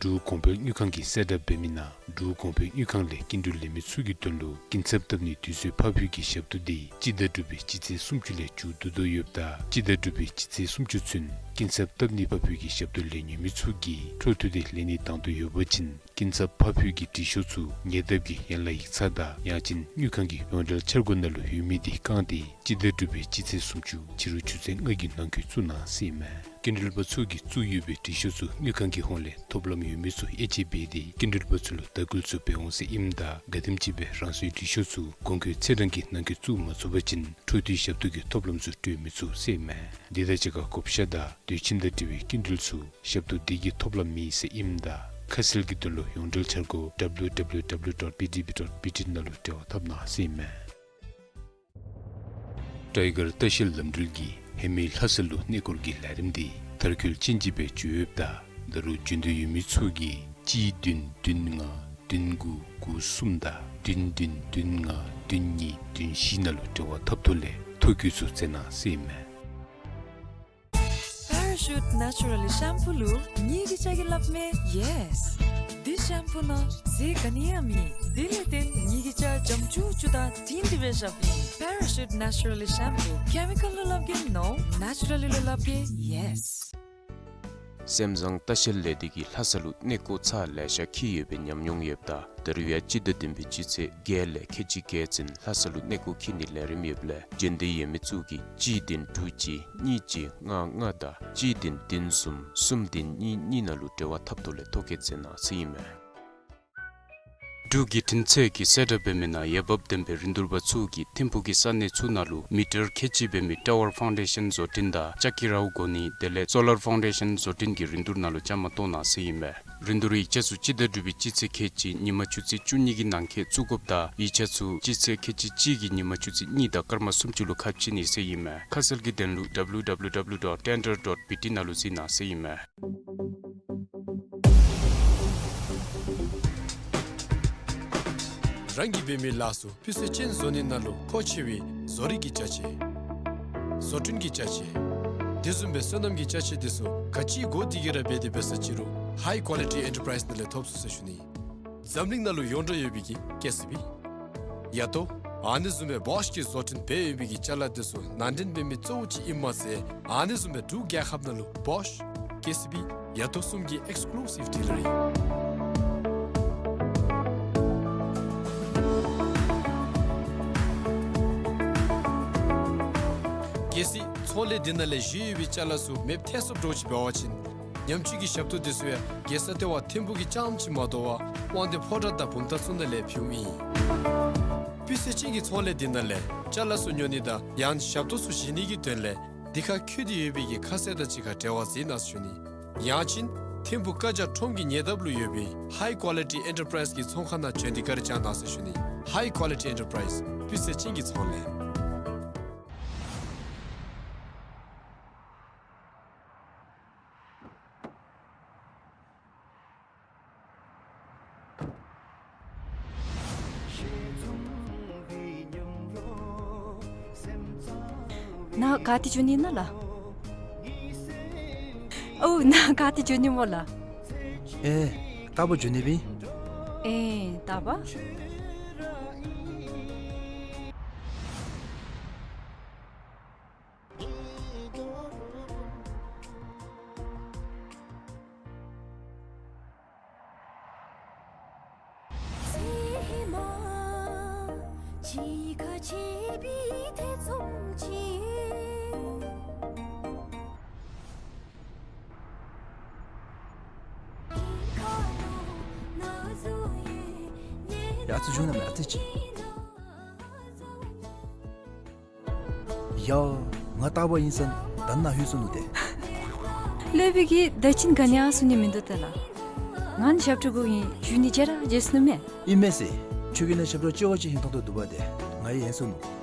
འབྲུག་གོང་འཕེལ་དངུལ་ཁང་གིས་གསལ་བསྒྲགས་འབད་མི་ནང་འབྲུག་གོང་འཕེལ་དངུལ་ཁང་ལས་སྐྱིན་འགྲུལ་ལེན་མི་ཚུ་གི་དོན་ལུ་སྐྱིན་ཚབ་བཏབ་ནིའི་དུས་ཚོད་ཕར་འཕུལ་གྱི་ཞབས་ཏོག་འདི་སྤྱི་ཟླ་དྲུག་པའི་སྤྱི་ཚེས་སུམ་ཅུ་ལས་མཇུག་བསྡུ་དོ་ཡོདཔ་ད་སྤྱི་ཟླ་དྲུག་པའི་སྤྱི་ཚེས་སུམ་ཅུ་ཚུན་སྐྱིན་ཚབ་བཏབ་ནི་ཕར་འཕུལ་གྱི་ཞབས་ཏོག་ལེན་ནི་ཡོད་མི་ཚུ་གིས་འཕྲོ་མཐུད་དེ་ལེན་ནི་བཏང་དོ་ཡོད་པ་ཅིན་སྐྱིན་ཚབ་ཕར་འཕུལ་གྱི་འབྲི་ཤོག་ཚུ་ཉེ་འདབས་ཀྱི་ཡན་ལག་ཡིག་ཚང་དང་ཡང་ཅིན་དངུལ་ཁང་གི་ཡོངས་འབྲེལ་འཆར་སྒོ་ནང་ལུ་ཡོད་མི་འདི་བཀང་སྟེ་སྤྱི་ཟླ་དྲུག་པའི་སྤྱི་ཚེས་སུམ་ཅུ་ཕྱི་རུ་ཆུ་ཚོད་ལྔ་གི་ནང་འཁོད་བཙུགས་གནང་ཟེར་ཨིན་མས། སྐྱིན་འགྲུལ་པ་ཚུ་གིས་བཙུགས་ཡོད་པའི་འབྲི་ཤོག་ཚུ་དངུལ་ཁང་གི་ཧོངས་ལས་ཐོབ་ལམ་ཡོད་མི་ཚུ་དབྱེ་དཔྱད་འབད་དེ་སྐྱིན་འགྲུལ་པ་ཚུ་ལུ་ལྟ་སྐུལ་ཚུ་འབད་འོང་ཟེར་ཨིནམ་ད་ག་དེམ་ཅིག་སྦེ་རང་སོའི་འབྲི་ཤོག་ཚུ་གོང་འཁོད་ཚེས་གྲངས་ཀྱི་ནང་འཁོད་བཙུགས་མ་ཚུགས་པ་ཅིན་འཕྲོ་མཐུད་ཞབས་ཏོག་གི་ཐོབ་ལམ་ཚུ་སྤྲོད་མི་ཚུགས་ཟེར་ཨིན་མས། འདི་དང་གཅིག་ཁར་བགོ་བཤའ་དང་དུས་ཁྱིམ་དང་འབྲེལ་བའི་སྐྱིན་འགྲུལ་ཚུ་ཞབས་ཏོག་འདི་གི་ཐོབ་ལམ་མེད་ཟེར་ཨིནམ་ད་ཁ་གསལ་གྱི་དོན་ལུ་ཡོངས་འབྲེལ་འཆར་སྒོ་W W W dot B D B dot B T ནང་ལུ་འབྲེལ་བ་འཐབ་གནང་ཟེར་ཨིན་མས། ཊའི་གར་ལྟ་བཤལ་ལམ་འགྲུལ་གྱིས་ཧེ་མའི་ལྷ་ས་ལུ་གནས་སྐོར་གྱི་ལས་རིམ་འདི་མཐར་འཁྱོལ་ཅན་ཅིག་སྦེ་འགྱོ་ཡོདཔ་ད་ད་རུང་འབྱོན་འདོད་ཡོད་མི་ཚུ་གིས་གཅིག་བདུན་བདུན་ལྔ་བདུན་དགུ་དགུ་གསུམ་དང་བདུན་བདུན་བདུན་ལྔ་བདུན་གཉིས་བདུན་བཞི་ནང་ལུ་འབྲེལ་བ་འཐབ་ཐོག་ལས་ཐོ་བཀོད་ཚུ་མཛད་གནང་ཟེར་ཨིན་མས། Parachute Naturally Shampoo ལུ་ངེ་གི་སྐྱ་གིས་སླབ་མས་yes། འདི་ཤེམ་པུ་ནང་ཟས་ག་ནི་ཡང་མེད། དེ་ལས་བརྟེན་ངེ་གི་སྐྱ་འཇམ་ཅུག་ཅུ་དང་དྲིང་དྲི་སྦེ་ཤརཝ་ཨིན། Parachute Naturally Shampoo། ཀེ་མི་ཀཱལ་ལུ་སླབ་གེ་no། ནེ་ཅུ་ར་ལི་ལུ་སླབ་གེ་yes། སེམས་བཟང་ལྟ་བཤལ་ལས་སྡེ་གིས་ལྷ་ས་ལུ་གནས་སྐོར་ཚར་ལེ་ཤ་འཁྱིད་ཡོད་པའི་ཉམས་མྱོང་ཡོདཔ་ད་ད་རུང་ཡང་སྤྱི་ཟླ་བདུན་པའི་སྤྱི་ཚེས་བརྒྱད་ལས་ཁལ་གཅིག་བརྒལ་ཚུན་ལྷ་ས་ལུ་གནས་སྐོར་འཁྱིད་ནིའི་ལས་རིམ་ཡོདཔ་ལས་རྒྱུན་ལྡན་ཡོད་མི་ཚུ་གིས་གཅིག་བདུན་དྲུག་གཅིག་གཉིས་གཅིག་ལྔ་ལྔ་དང་གཅིག་བདུན་བདུན་གསུམ་གསུམ་བདུན་གཉིས་གཉིས་ནང་ལུ་འབྲེལ་བ་འཐབ་ཐོག་ལས་ཐོ་བཀོད་མཛད་གནང་ཟེར་ཨིན་མས། འབྲུག་བརྒྱུད་འཕྲིན་ཚད་ཀྱིས་གསལ་བསྒྲགས་འབད་མི་ནང་འོས་འབབ་ལྡན་པའི་རིན་བསྡུར་པ་ཚུ་གིས་ཐིམ་ཕུག་གི་ས་གནས་ཚུ་ནང་ལུ་མི་ཊར་ཁལ་གཅིག་འབད་མི་ཊ་ཝར་ཕའུན་ཌེ་ཤཱན་བཟོ་སྐྲུན་དང་ལྕགས་ཀྱི་རཝ་བསྒོར་ནི་དེ་ལས་སོ་ལར་ཕའུན་ཌེ་ཤཱན་བཟོ་སྐྲུན་གྱི་རིན་བསྡུར་ནང་ལུ་བཅའ་མར་གཏོགས་གནང་ཟེར་ཨིན་མས། རིན་བསྡུར་ཡིག་ཆ་ཚུ་སྤྱི་ཟླ་དྲུག་པའི་སྤྱི་ཚེས་ཁལ་གཅིག་ཉིན་མ་ཆུ་ཚོད་བཅུ་གཉིས་ཀྱི་ནང་འཁོད་བཙུགས་དགོཔ་ད་ཡིག་ཆ་ཚུ་སྤྱི་ཚེས་ཁལ་གཅིག་གཅིག་གི་ཉིན་མ་ཆུ་ཚོད་གཉིས་དང་སྐར་མ་སུམ་ཅུ་ལུ་ཁ་ཕྱེ་ནི་ཟེར་ཨིན་མས། ཁ་གསལ་གྱི་དོན་ལུ་W W W dot tender dot B T ནང་ལུ་གཟིགས་གནང་ཟེར་ཨིན་མས། རང་གིས་འབད་མི་ལཱ་ཚུ་སྤུས་ཚད་ཅན་བཟོ་ནི་ནང་ལུ་མཁོ་ཆེ་བའི་བཟོ་རིག་གི་ཅ་ཆས། བཟོ་སྐྲུན་གྱི་ཅ་ཆས། དེ་བཟུམ་སྦེ་སོ་ནམ་གྱི་ཅ་ཆས་དེ་ཚུ་ག་ཅི་དགོ་དེ་གི་ར་འབད་དེ་འབད་ས་ཅི་རུང་High Quality Enterprise ནང་ལས་ཐོབ་ཚུགས་ཟེར་ཞུ་ནི། འཛམ་གླིང་ནང་ལུ་ཡོངས་གྲགས་ཡོད་པའི་གི་ཀེ་སི་བི། ཡ་ཏོ། ཨ་ནི་བཟུམ་སྦེ་བོཤ་གིས་བཟོ་སྐྲུན་འབད་ཡོད་པའི་གི་ཅ་ལ་དེ་ཚུ་ནང་འདྲེན་འབད་མི་གཙོ་བོ་ཅིག་ཨིནམ་མ་ཚད་ཨ་ནི་བཟུམ་སྦེ་འབྲུག་རྒྱལ་ཁབ་ནང་ལུ་བོཤ་ཀེ་སི་བི་ཡ་ཏོ་གསུམ་གྱི་ཨེགསི་ཀུ་ལུ་སིབ་ཌི་ལར་ཨིན། གལ་སྲིད་ཚོང་ལས་འདི་ནང་ལས་བཞེས་ཡོད་པའི་ཅ་ལ་ཚུ་མེདཔ་ཐལ་སོཔ་འདྲཝ་ཅིག་འབད་བ་ཅིན་ཉམས་བཅོས་ཀྱི་ཞབས་ཏོག་དེ་ཚུ་ཡང་རྒྱལ་ས་ལྟེ་བ་ཐིམ་ཕུག་གི་རྐྱངམ་ཅིག་མ་དོ་བར་དབང་འདུས་ཕོ་བྲང་དང་བུམ་ཐང་ཚུ་ནང་ལས་ཕུལཝ་ཨིན། སྤུས་ཚད་ཅན་གྱི་ཚོང་ལས་འདི་ནང་ལས་ཅ་ལ་ཚུ་ཉོ་ནི་དང་ཡང་ཞབས་ཏོག་ཚུ་བཞེས་ནི་གི་དོན་ལས་འདི་ཁར་འཁོད་དེ་ཡོད་པའི་གི་ཁ་གསལ་དང་གཅིག་ཁར་འབྲེལ་བ་མཛད་གནང་ཟེར་ཞུ་ནི། ཡང་ཅིན་ཐིམ་ཕུག་ཀ་ཇ་ཁྲོམ་གྱི་ཉེ་འདབས་ལུ་ཡོད་པའི་High Quality Enterprise གི་ཚོང་ཁང་ནང་བྱོན་ཏེ་བཀའ་དྲིན་བསྐྱང་གནང་ཟེར་ཞུ་ནི། High Quality Enterprise སྤུས་ཚད་ཅན་གྱི་ཚོང་ལས། ནཱ་ག་ཏེ་འགྱོ་ནི་ཨིན་ན་ལགས། ཨོ་ནཱ་ག་ཏེ་འགྱོ་ནི་སྨོ་ལགས། ཨེ་རྟག་པར་འགྱོ་ནི་སྦེ་ཨིན། ཨེ་རྟག་པར། ཡ་ཨ་ཙི་བྱུང་ན་མེད་ཨ་ཙི་ཅིག། ཡ་ང་རྟག་པར་ཨིན་ས་ད་ནཱ་ལྷོད་སོ་ནུག་ཏེ། སློབ་དཔོན་གྱིས་ད་ཅི་ག་ནི་ཡང་གསུང་ནི་མིན་འདུག་ཏེ་ལགས། ང་ནི་ཞབས་ཁྲ་དགོ་ཨིན་ཞུ་ནི་བརྗེད་ར་བརྗེད་སོ་ནུག་མས། ཨིན་མས་ཟེར། ཁྱོད་ཀྱི་ནང་ཞབས་ཁྲ་ལྕི་བ་ཅིག་ཧིང་ཐོག་ཏུ་འདུག་པ་ཏེ་ང་ཡང་ཉན་སོ་ནུག།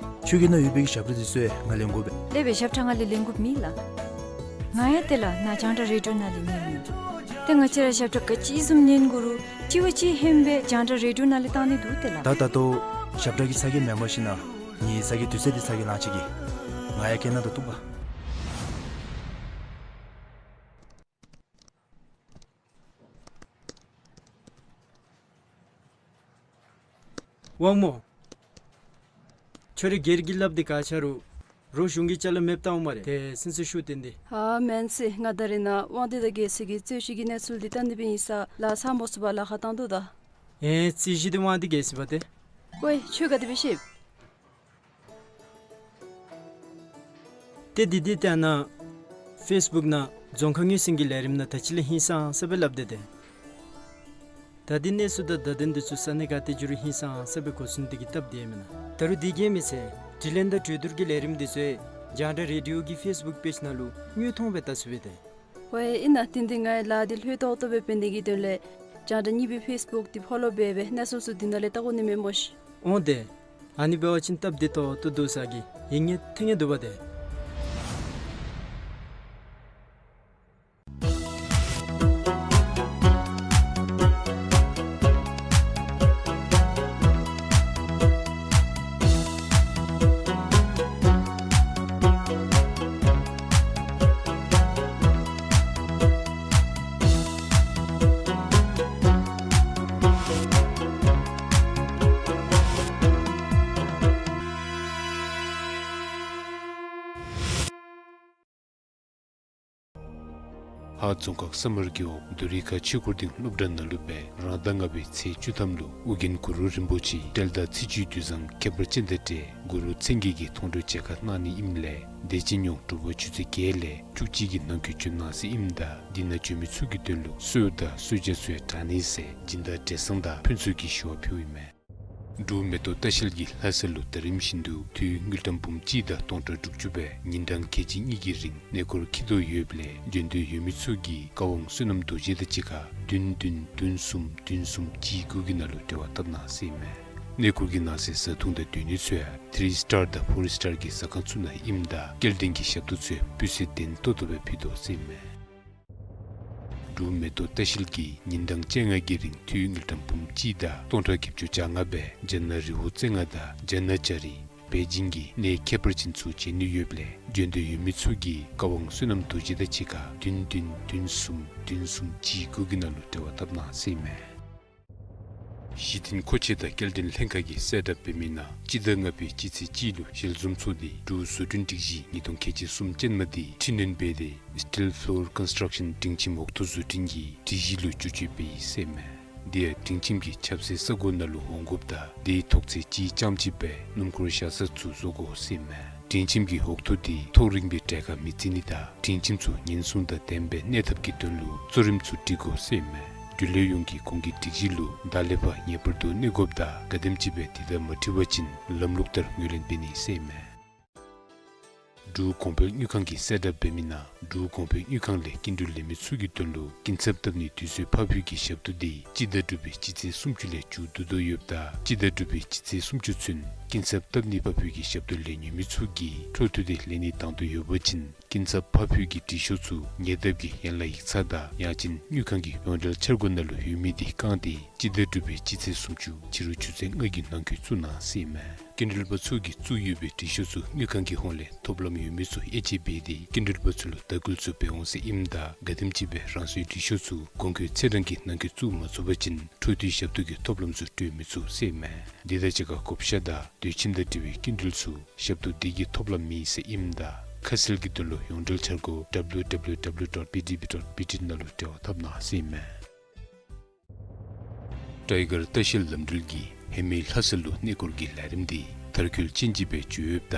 ཁྱོད་ཀྱི་ནང་ཡོད་པའི་གི་ཞབས་ཁྲ་དེ་ཚུ་ཡང་ང་ལེན་དགོ་པས། སློབ་དཔོན་ཞབས་ཁྲ་ང་ལས་ལེན་དགོཔ་མེད་ལགས། ང་ཡང་ཏེ་ལགས་ནཱ་རྒྱང་བསྒྲགས་རེ་ཌི་ཡོ་ནང་ལས་ཉན་ནི། ཏེ་ང་བཅས་ར་ཞབས་ཁྲ་ག་ཅི་བཟུམ་ཉན་དགོ་རུང་ལྕི་བ་ཅིག་ཧེང་སྦེ་རྒྱང་བསྒྲགས་རེ་ཌི་ཡོ་ནང་ལས་བཏང་ནི་འདུག་ཏེ་ལགས། ད་ད་ལྟོ་ཞབས་ཁྲ་གི་ཚ་གྱང་མེན་པར་ཞིན་ན་ངེའི་ཚ་གྱང་དུས་ཚོད་འདི་ཚ་གྱང་ལང་ཅི་གི། ང་ཡང་སྐད་ནང་དུ་གཏུགས་པ། དབང་མོ། ཁྱོད་ར་སྒེར་གྱི་སླབ་དེ་ག་ཆ་རུང་རོགས་གཞུང་གི་ཅ་ལ་མེདཔ་བཏངམ་སྨ་རེ། ཏེ་སེམས་ཚེགས་ཤོར་ཏེ་འདི། ཨ་མེན་ཟེར། ང་ད་རེས་ནཱ་དབང་འདུས་དང་རྒྱལ་སྲས་ཀྱི་རྩོད་གཞི་གི་གནས་ཚུལ་འདི་བལྟ་ནི་སྦེ་ཨིན་ས་ལགས། ཚར་མ་ཚུགས་པར་ལཱ་ཁག་བཏང་དོ་ད། ཨེ་རྩོད་གཞི་འདི་དབང་འདུས་རྒྱལ་སྲས་པ་ཏེ། ཝའེ་ཁྱོད་ག་དེ་སྦེ་ཤེས། ཏེ་འདི་འདི་ལྟ་ན་ཕེསི་བུཀ་ནང་རྫོང་ཁ་ངོས་ཟིན་གྱི་ལས་རིམ་ནང་ད་ཅི་ལས་ཧིང་སངས་ས་སྦེ་སླབ་སྟེ་ཏེ། ད་འདི་གནས་ཚུལ་དང་བརྡ་དོན་འདི་ཚུ་ས་གནས་ག་ཏེ་འགྱོ་རུང་ཧིང་སངས་ས་སྦེ་གོ་ཚུགས་ནི་དེ་གིས་སྟབས་བདེ་མེན་ན། ད་རུང་དེ་གིས་མི་ཚད་དྲི་ལན་དང་གྲོས་བསྡུར་གྱི་ལས་རིམ་འདི་ཚུ་རྒྱང་བསྒྲགས་རེ་ཌི་ཡོ་གི་ཕེསི་བུཀ་པེཇ་ནང་ལུ་དངོས་མཐོང་སྦེ་བལྟ་ཚུགས་པས་ཏེ། ཝའེ་ཨིན་ན། དེ་འདི་ངེའི་ལཱ་འདི་ལྷོད་ཏོག་ཏོ་སྦེ་འབད་ནི་གི་དོན་ལས་རྒྱང་བསྒྲགས་གཉིས་པའི་ཕེསི་བུཀ་འདི་ཕོ་ལོ་འབད་སྦེ་གནས་ཚུལ་ཚུ་འདི་ནང་ལས་བལྟ་དགོ་ནི་མས་སྨོ་ཤིག། འོང་ཏེ། ཨ་ནི་འབད་བ་ཅིན་སྟབས་བདེ་ཏོག་ཏོ་འདུག་ས་གི་ཡིད་ངེས་ཐེ་ངེས་འདུག་པ་ཏེ། ཧཱ་རྫོང་ཁག་ས་དམར་གྱི་འོག་རྡོ་རི་ཁ་ཆོས་འཁོར་སྡིངས་སློབ་གྲྭ་ནང་ལུ་སྦེ་རང་ཟླ་ལྔ་པའི་ཚེས་བཅུ་ཐམ་ལུ་ཨོ་རྒྱན་གུ་རུ་རིན་པོ་ཆེའི་འགྲེལ་དང་ཚིག་བཅད་འདུས་བཟང་ཁྱད་པར་ཅན་དང་འབྲེལ་གུ་རུ་མཚན་བརྒྱད་ཀྱི་མཐོང་གྲོལ་མཇལ་ཁ་གནང་ནི་ཨིནམ་ལས་དེ་ཅིག་ཉོག་དྲོ་པ་ཆུ་ཚོད་བརྒྱད་ལས་བཅུ་གཅིག་གི་ནང་འཁོད་འབྱོན་གནང་ཟེར་ཨིནམ་ད་འདི་ནང་འབྱོན་མི་ཚུ་གི་དོན་ལུ་གསོལཝ་དང་གསོལ་ཇ་ཚུ་ཡང་དྲང་ནི་ཟེར་སྦྱིན་བདག་བགྲེས་གཙང་དང་ཕུན་ཚོགས་ཀྱིས་ཞུ་བ་ཕུལཝ་ཨིན་མས། འབྲུག་མེ་ཏོག་ལྟ་བཤལ་གྱིས་ལྷ་ས་ལུ་ཟླ་རིམ་བཞིན་དུ་དངུལ་ཀྲམ་འབུམ་གཅིག་དང་སྟོང་ཕྲག་དྲུག་ཅུ་སྦེ་ཉིན་གྲངས་ཁལ་གཅིག་གཉིས་ཀྱི་རིང་གནས་སྐོར་འཁྱིད་དོ་ཡོདཔ་ལས་འབྱོན་འདོད་ཡོད་མི་ཚུ་གིས་བཀའ་དབང་བསོད་ནམས་རྡོ་རྗེ་དང་གཅིག་ཁར་བདུན་བདུན་བདུན་གསུམ་བདུན་གསུམ་གཅིག་དགུ་གི་ནང་ལུ་འབྲེལ་བ་འཐབ་གནང་ཟེར་ཨིན་མས། གནས་སྐོར་གྱི་ནང་གསེས་བཟའ་འཐུང་དང་སྡོད་གནས་ཚུ་ཡང་ཐི་རི་སི་ཊར་དང་ཕོར་སི་ཊར་གྱི་ཟ་ཁང་ཚུ་ནང་ཨིནམ་ད་སྐྱེལ་འདྲེན་གྱི་ཞབས་ཏོག་ཚུ་ཡང་སྤུས་ཚད་ལྡན་ཏོག་ཏོ་སྦེ་ཕུལ་དོ་ཟེར་ཨིན་མས། འབྲུག་མེ་ཏོག་ལྟ་བཤལ་གྱིས་ཉིན་གྲངས་བཅོ་ལྔ་གི་རིང་དངུལ་ཀྲམ་འབུམ་གཅིག་དང་སྟོང་ཕྲག་བརྒྱད་ཅུ་གྱ་ལྔ་སྦེ་རྒྱ་ནག་རི་བོ་རྩེ་ལྔ་དང་རྒྱ་ནག་ལྕགས་རི་པེ་ཅིང་གི་གནས་ཁྱད་པར་ཅན་ཚུ་མཇལ་ནི་ཡོདཔ་ལས་འབྱོན་འདོད་ཡོད་མི་ཚུ་གིས་བཀའ་དབང་བསོད་ནམས་རྡོ་རྗེ་དང་གཅིག་ཁར་བདུན་བདུན་བདུན་གསུམ་བདུན་གསུམ་གཅིག་དགུ་གི་ནང་ལུ་འབྲེལ་བ་འཐབ་གནང་ཟེར་ཨིན་མས། གཞི་རྟེན་མཁོ་ཆས་དང་སྐྱེལ་འདྲེན་ལྷན་ཁག་གིས་གསལ་བསྒྲགས་འབད་མི་ནང་སྤྱི་ཟླ་ལྔ་པའི་སྤྱི་ཚེས་གཅིག་ལུ་ཞལ་འཛོམས་ཚོགས་སྡེ་འབྲུག་བཟོ་སྐྲུན་སྒྲིག་གཞི་ཉིས་སྟོང་ཁལ་གཅིག་གསུམ་ཅན་མ་འདི་འཕྲི་སྣོན་འབད་དེ་སི་ཊིལ་ཕློར་ཀོན་སི་ཊརཀ་ཤཱན་སྒྲིང་ཁྱིམ་འོག་ཐོག་བཟོ་སྐྲུན་གྱི་སྒྲིག་གཞི་ལུ་བསྒྱུར་བཅོས་འབད་ཡི་ཟེར་ཨིན་མས། དེ་ཡང་སྒྲིང་ཁྱིམ་གྱི་ཆབ་སྲིད་ས་གོ་ནང་ལུ་འོང་དགོཔ་དང་དེའི་ཐོག་ཚད་གཅིག་རྐྱངམ་གཅིག་སྦེ་སྣུམ་འཁོར་བཞག་ས་ཚུ་བཟོ་དགོ་ཟེར་ཨིན་མས། སྒྲིང་ཁྱིམ་གྱི་འོག་ཐོག་དེ་ཐོག་རིངམ་སྦེ་གྲལ་ཁར་མི་བརྩི་ནི་དང་སྒྲིང་ཁྱིམ་ཚུ་ཉེན་སྲུང་དང་ལྡནམ་སྦེ་གནས་ཐབས་ཀྱི་དོན་ལུ་གཙོ་རིམ་ཚུ་སྒྲིག་དགོ་ཟེར་ཨིན་མས། རྒྱུན་ལས་ཡོངས་ཀྱིས་གོང་གི་སྒྲིག་གཞི་ལུ་ད་ལས་ཕར་ངེས་པར་དུ་གནས་དགོཔ་དང་ག་དེམ་ཅིག་སྦེ་དེ་དང་མ་འཁྲིལ་བ་ཅིན་ལམ་ལུགས་ལྟར་ངོས་ལེན་འབད་ནི་ཟེར་ཨིན་མས། འབྲུག་གོང་འཕེལ་དངུལ་ཁང་གིས་གསལ་བསྒྲགས་འབད་མི་ནང་འབྲུག་གོང་འཕེལ་དངུལ་ཁང་ལས་སྐྱིན་འགྲུལ་ལེན་མི་ཚུ་གི་དོན་ལུ་སྐྱིན་ཚབ་བཏབ་ནིའི་དུས་ཚོད་ཕར་འབུལ་གྱི་ཞབས་ཏོག་འདི་སྤྱི་ཟླ་དྲུག་པའི་སྤྱི་ཚེས་སུམ་ཅུ་ལས་མཇུག་བསྡུ་དོ་ཡོདཔ་ད་སྤྱི་ཟླ་དྲུག་པའི་སྤྱི་ཚེས་སུམ་ཅུ་ཚུན་སྐྱིན་ཚབ་བཏབ་ནི་ཕར་འབུལ་གྱི་ཞབས་ཏོག་ལེན་ནི་ཡོད་མི་ཚུ་གིས་འཕྲོ་མཐུད་དེ་ལེན་ནི་བཏང་དོ་ཡོད་པ་ཅིན་སྐྱིན་ཚབ་ཕར་འབུལ་གྱི་འབྲི་ཤོག་ཚུ་ཉེ་འདབས་ཀྱི་ཡན་ལག་ཡིག་ཚང་དང་ཡང་ཅིན་དངུལ་ཁང་གི་ཡོངས་འབྲེལ་འཆར་སྒོ་ནང་ལུ་ཡོད་མི་དེ་བཀང་སྟེ་སྤྱི་ཟླ་དྲུག་པའི་སྤྱི་ཚེས་སུམ་ཅུ་ཕྱི་རུ་ཆུ་ཚོད་ལྔ་གི་ནང་འཁོད་བཙུགས་གནང་ཟེར་ཨིན་མས། སྐྱིན་འགྲུལ་པ་ཚུ་གིས་བཙུགས་ཡོད་པའི་འབྲི་ཤོག་ཚུ་དངུལ་ཁང་གི་ཧོངས་ལས་ཐོབ་ལམ་ཡོད་མི་ཚུ་དབྱེ་དཔྱད་འབད་དེ་སྐྱིན་འགྲུལ་པ་ཚུ་ལུ་དྭགས་སྐུལ་ཚུ་འབད་འོང་ཟེར་ཨིནམ་ད་ག་དེམ་ཅིག་སྦེ་རང་སོའི་འབྲི་ཤོག་ཚུ་གོང་འཁོད་ཚེས་གྲངས་ཀྱི་ནང་འཁོད་བཙུགས་མ་ཚུགས་པ་ཅིན་འཕྲོ་མཐུད་ཞབས་ཏོག་གི་ཐོབ་ལམ་ཚུ་སྤྲོད་མི་ཚུགས་ཟེར་ཨིན་མས། དེ་དང་གཅིག་ཁར་བགོ་བཤའ་དང་སྡོད་ཁྱིམ་དང་འབྲེལ་བའི་སྐྱིན་འགྲུལ་ཚུ་ཞབས་ཏོག་འདི་གིས་ཐོབ་ལམ་མེད་ཟེར་ཨིནམ་ད་ཁ་གསལ་གྱི་དོན་ལུ་ཡོངས་འབྲེལ་འཆར་སྒོ་W W W dot B D B dot B T ནང་ལུ་འབྲེལ་བ་འཐབ་གནང་ཟེར་ཨིན་མས། ཊའི་གར་ལྟ་བཤལ་ལམ་འགྲུལ་གྱིས་ཧེ་མའི་ལྷ་ས་ལུ་གནས་སྐོར་གྱི་ལས་རིམ་འདི་མཐར་འཁྱོལ་ཅན་ཅིག་སྦེ་འགྱོ་ཡོདཔ་ད་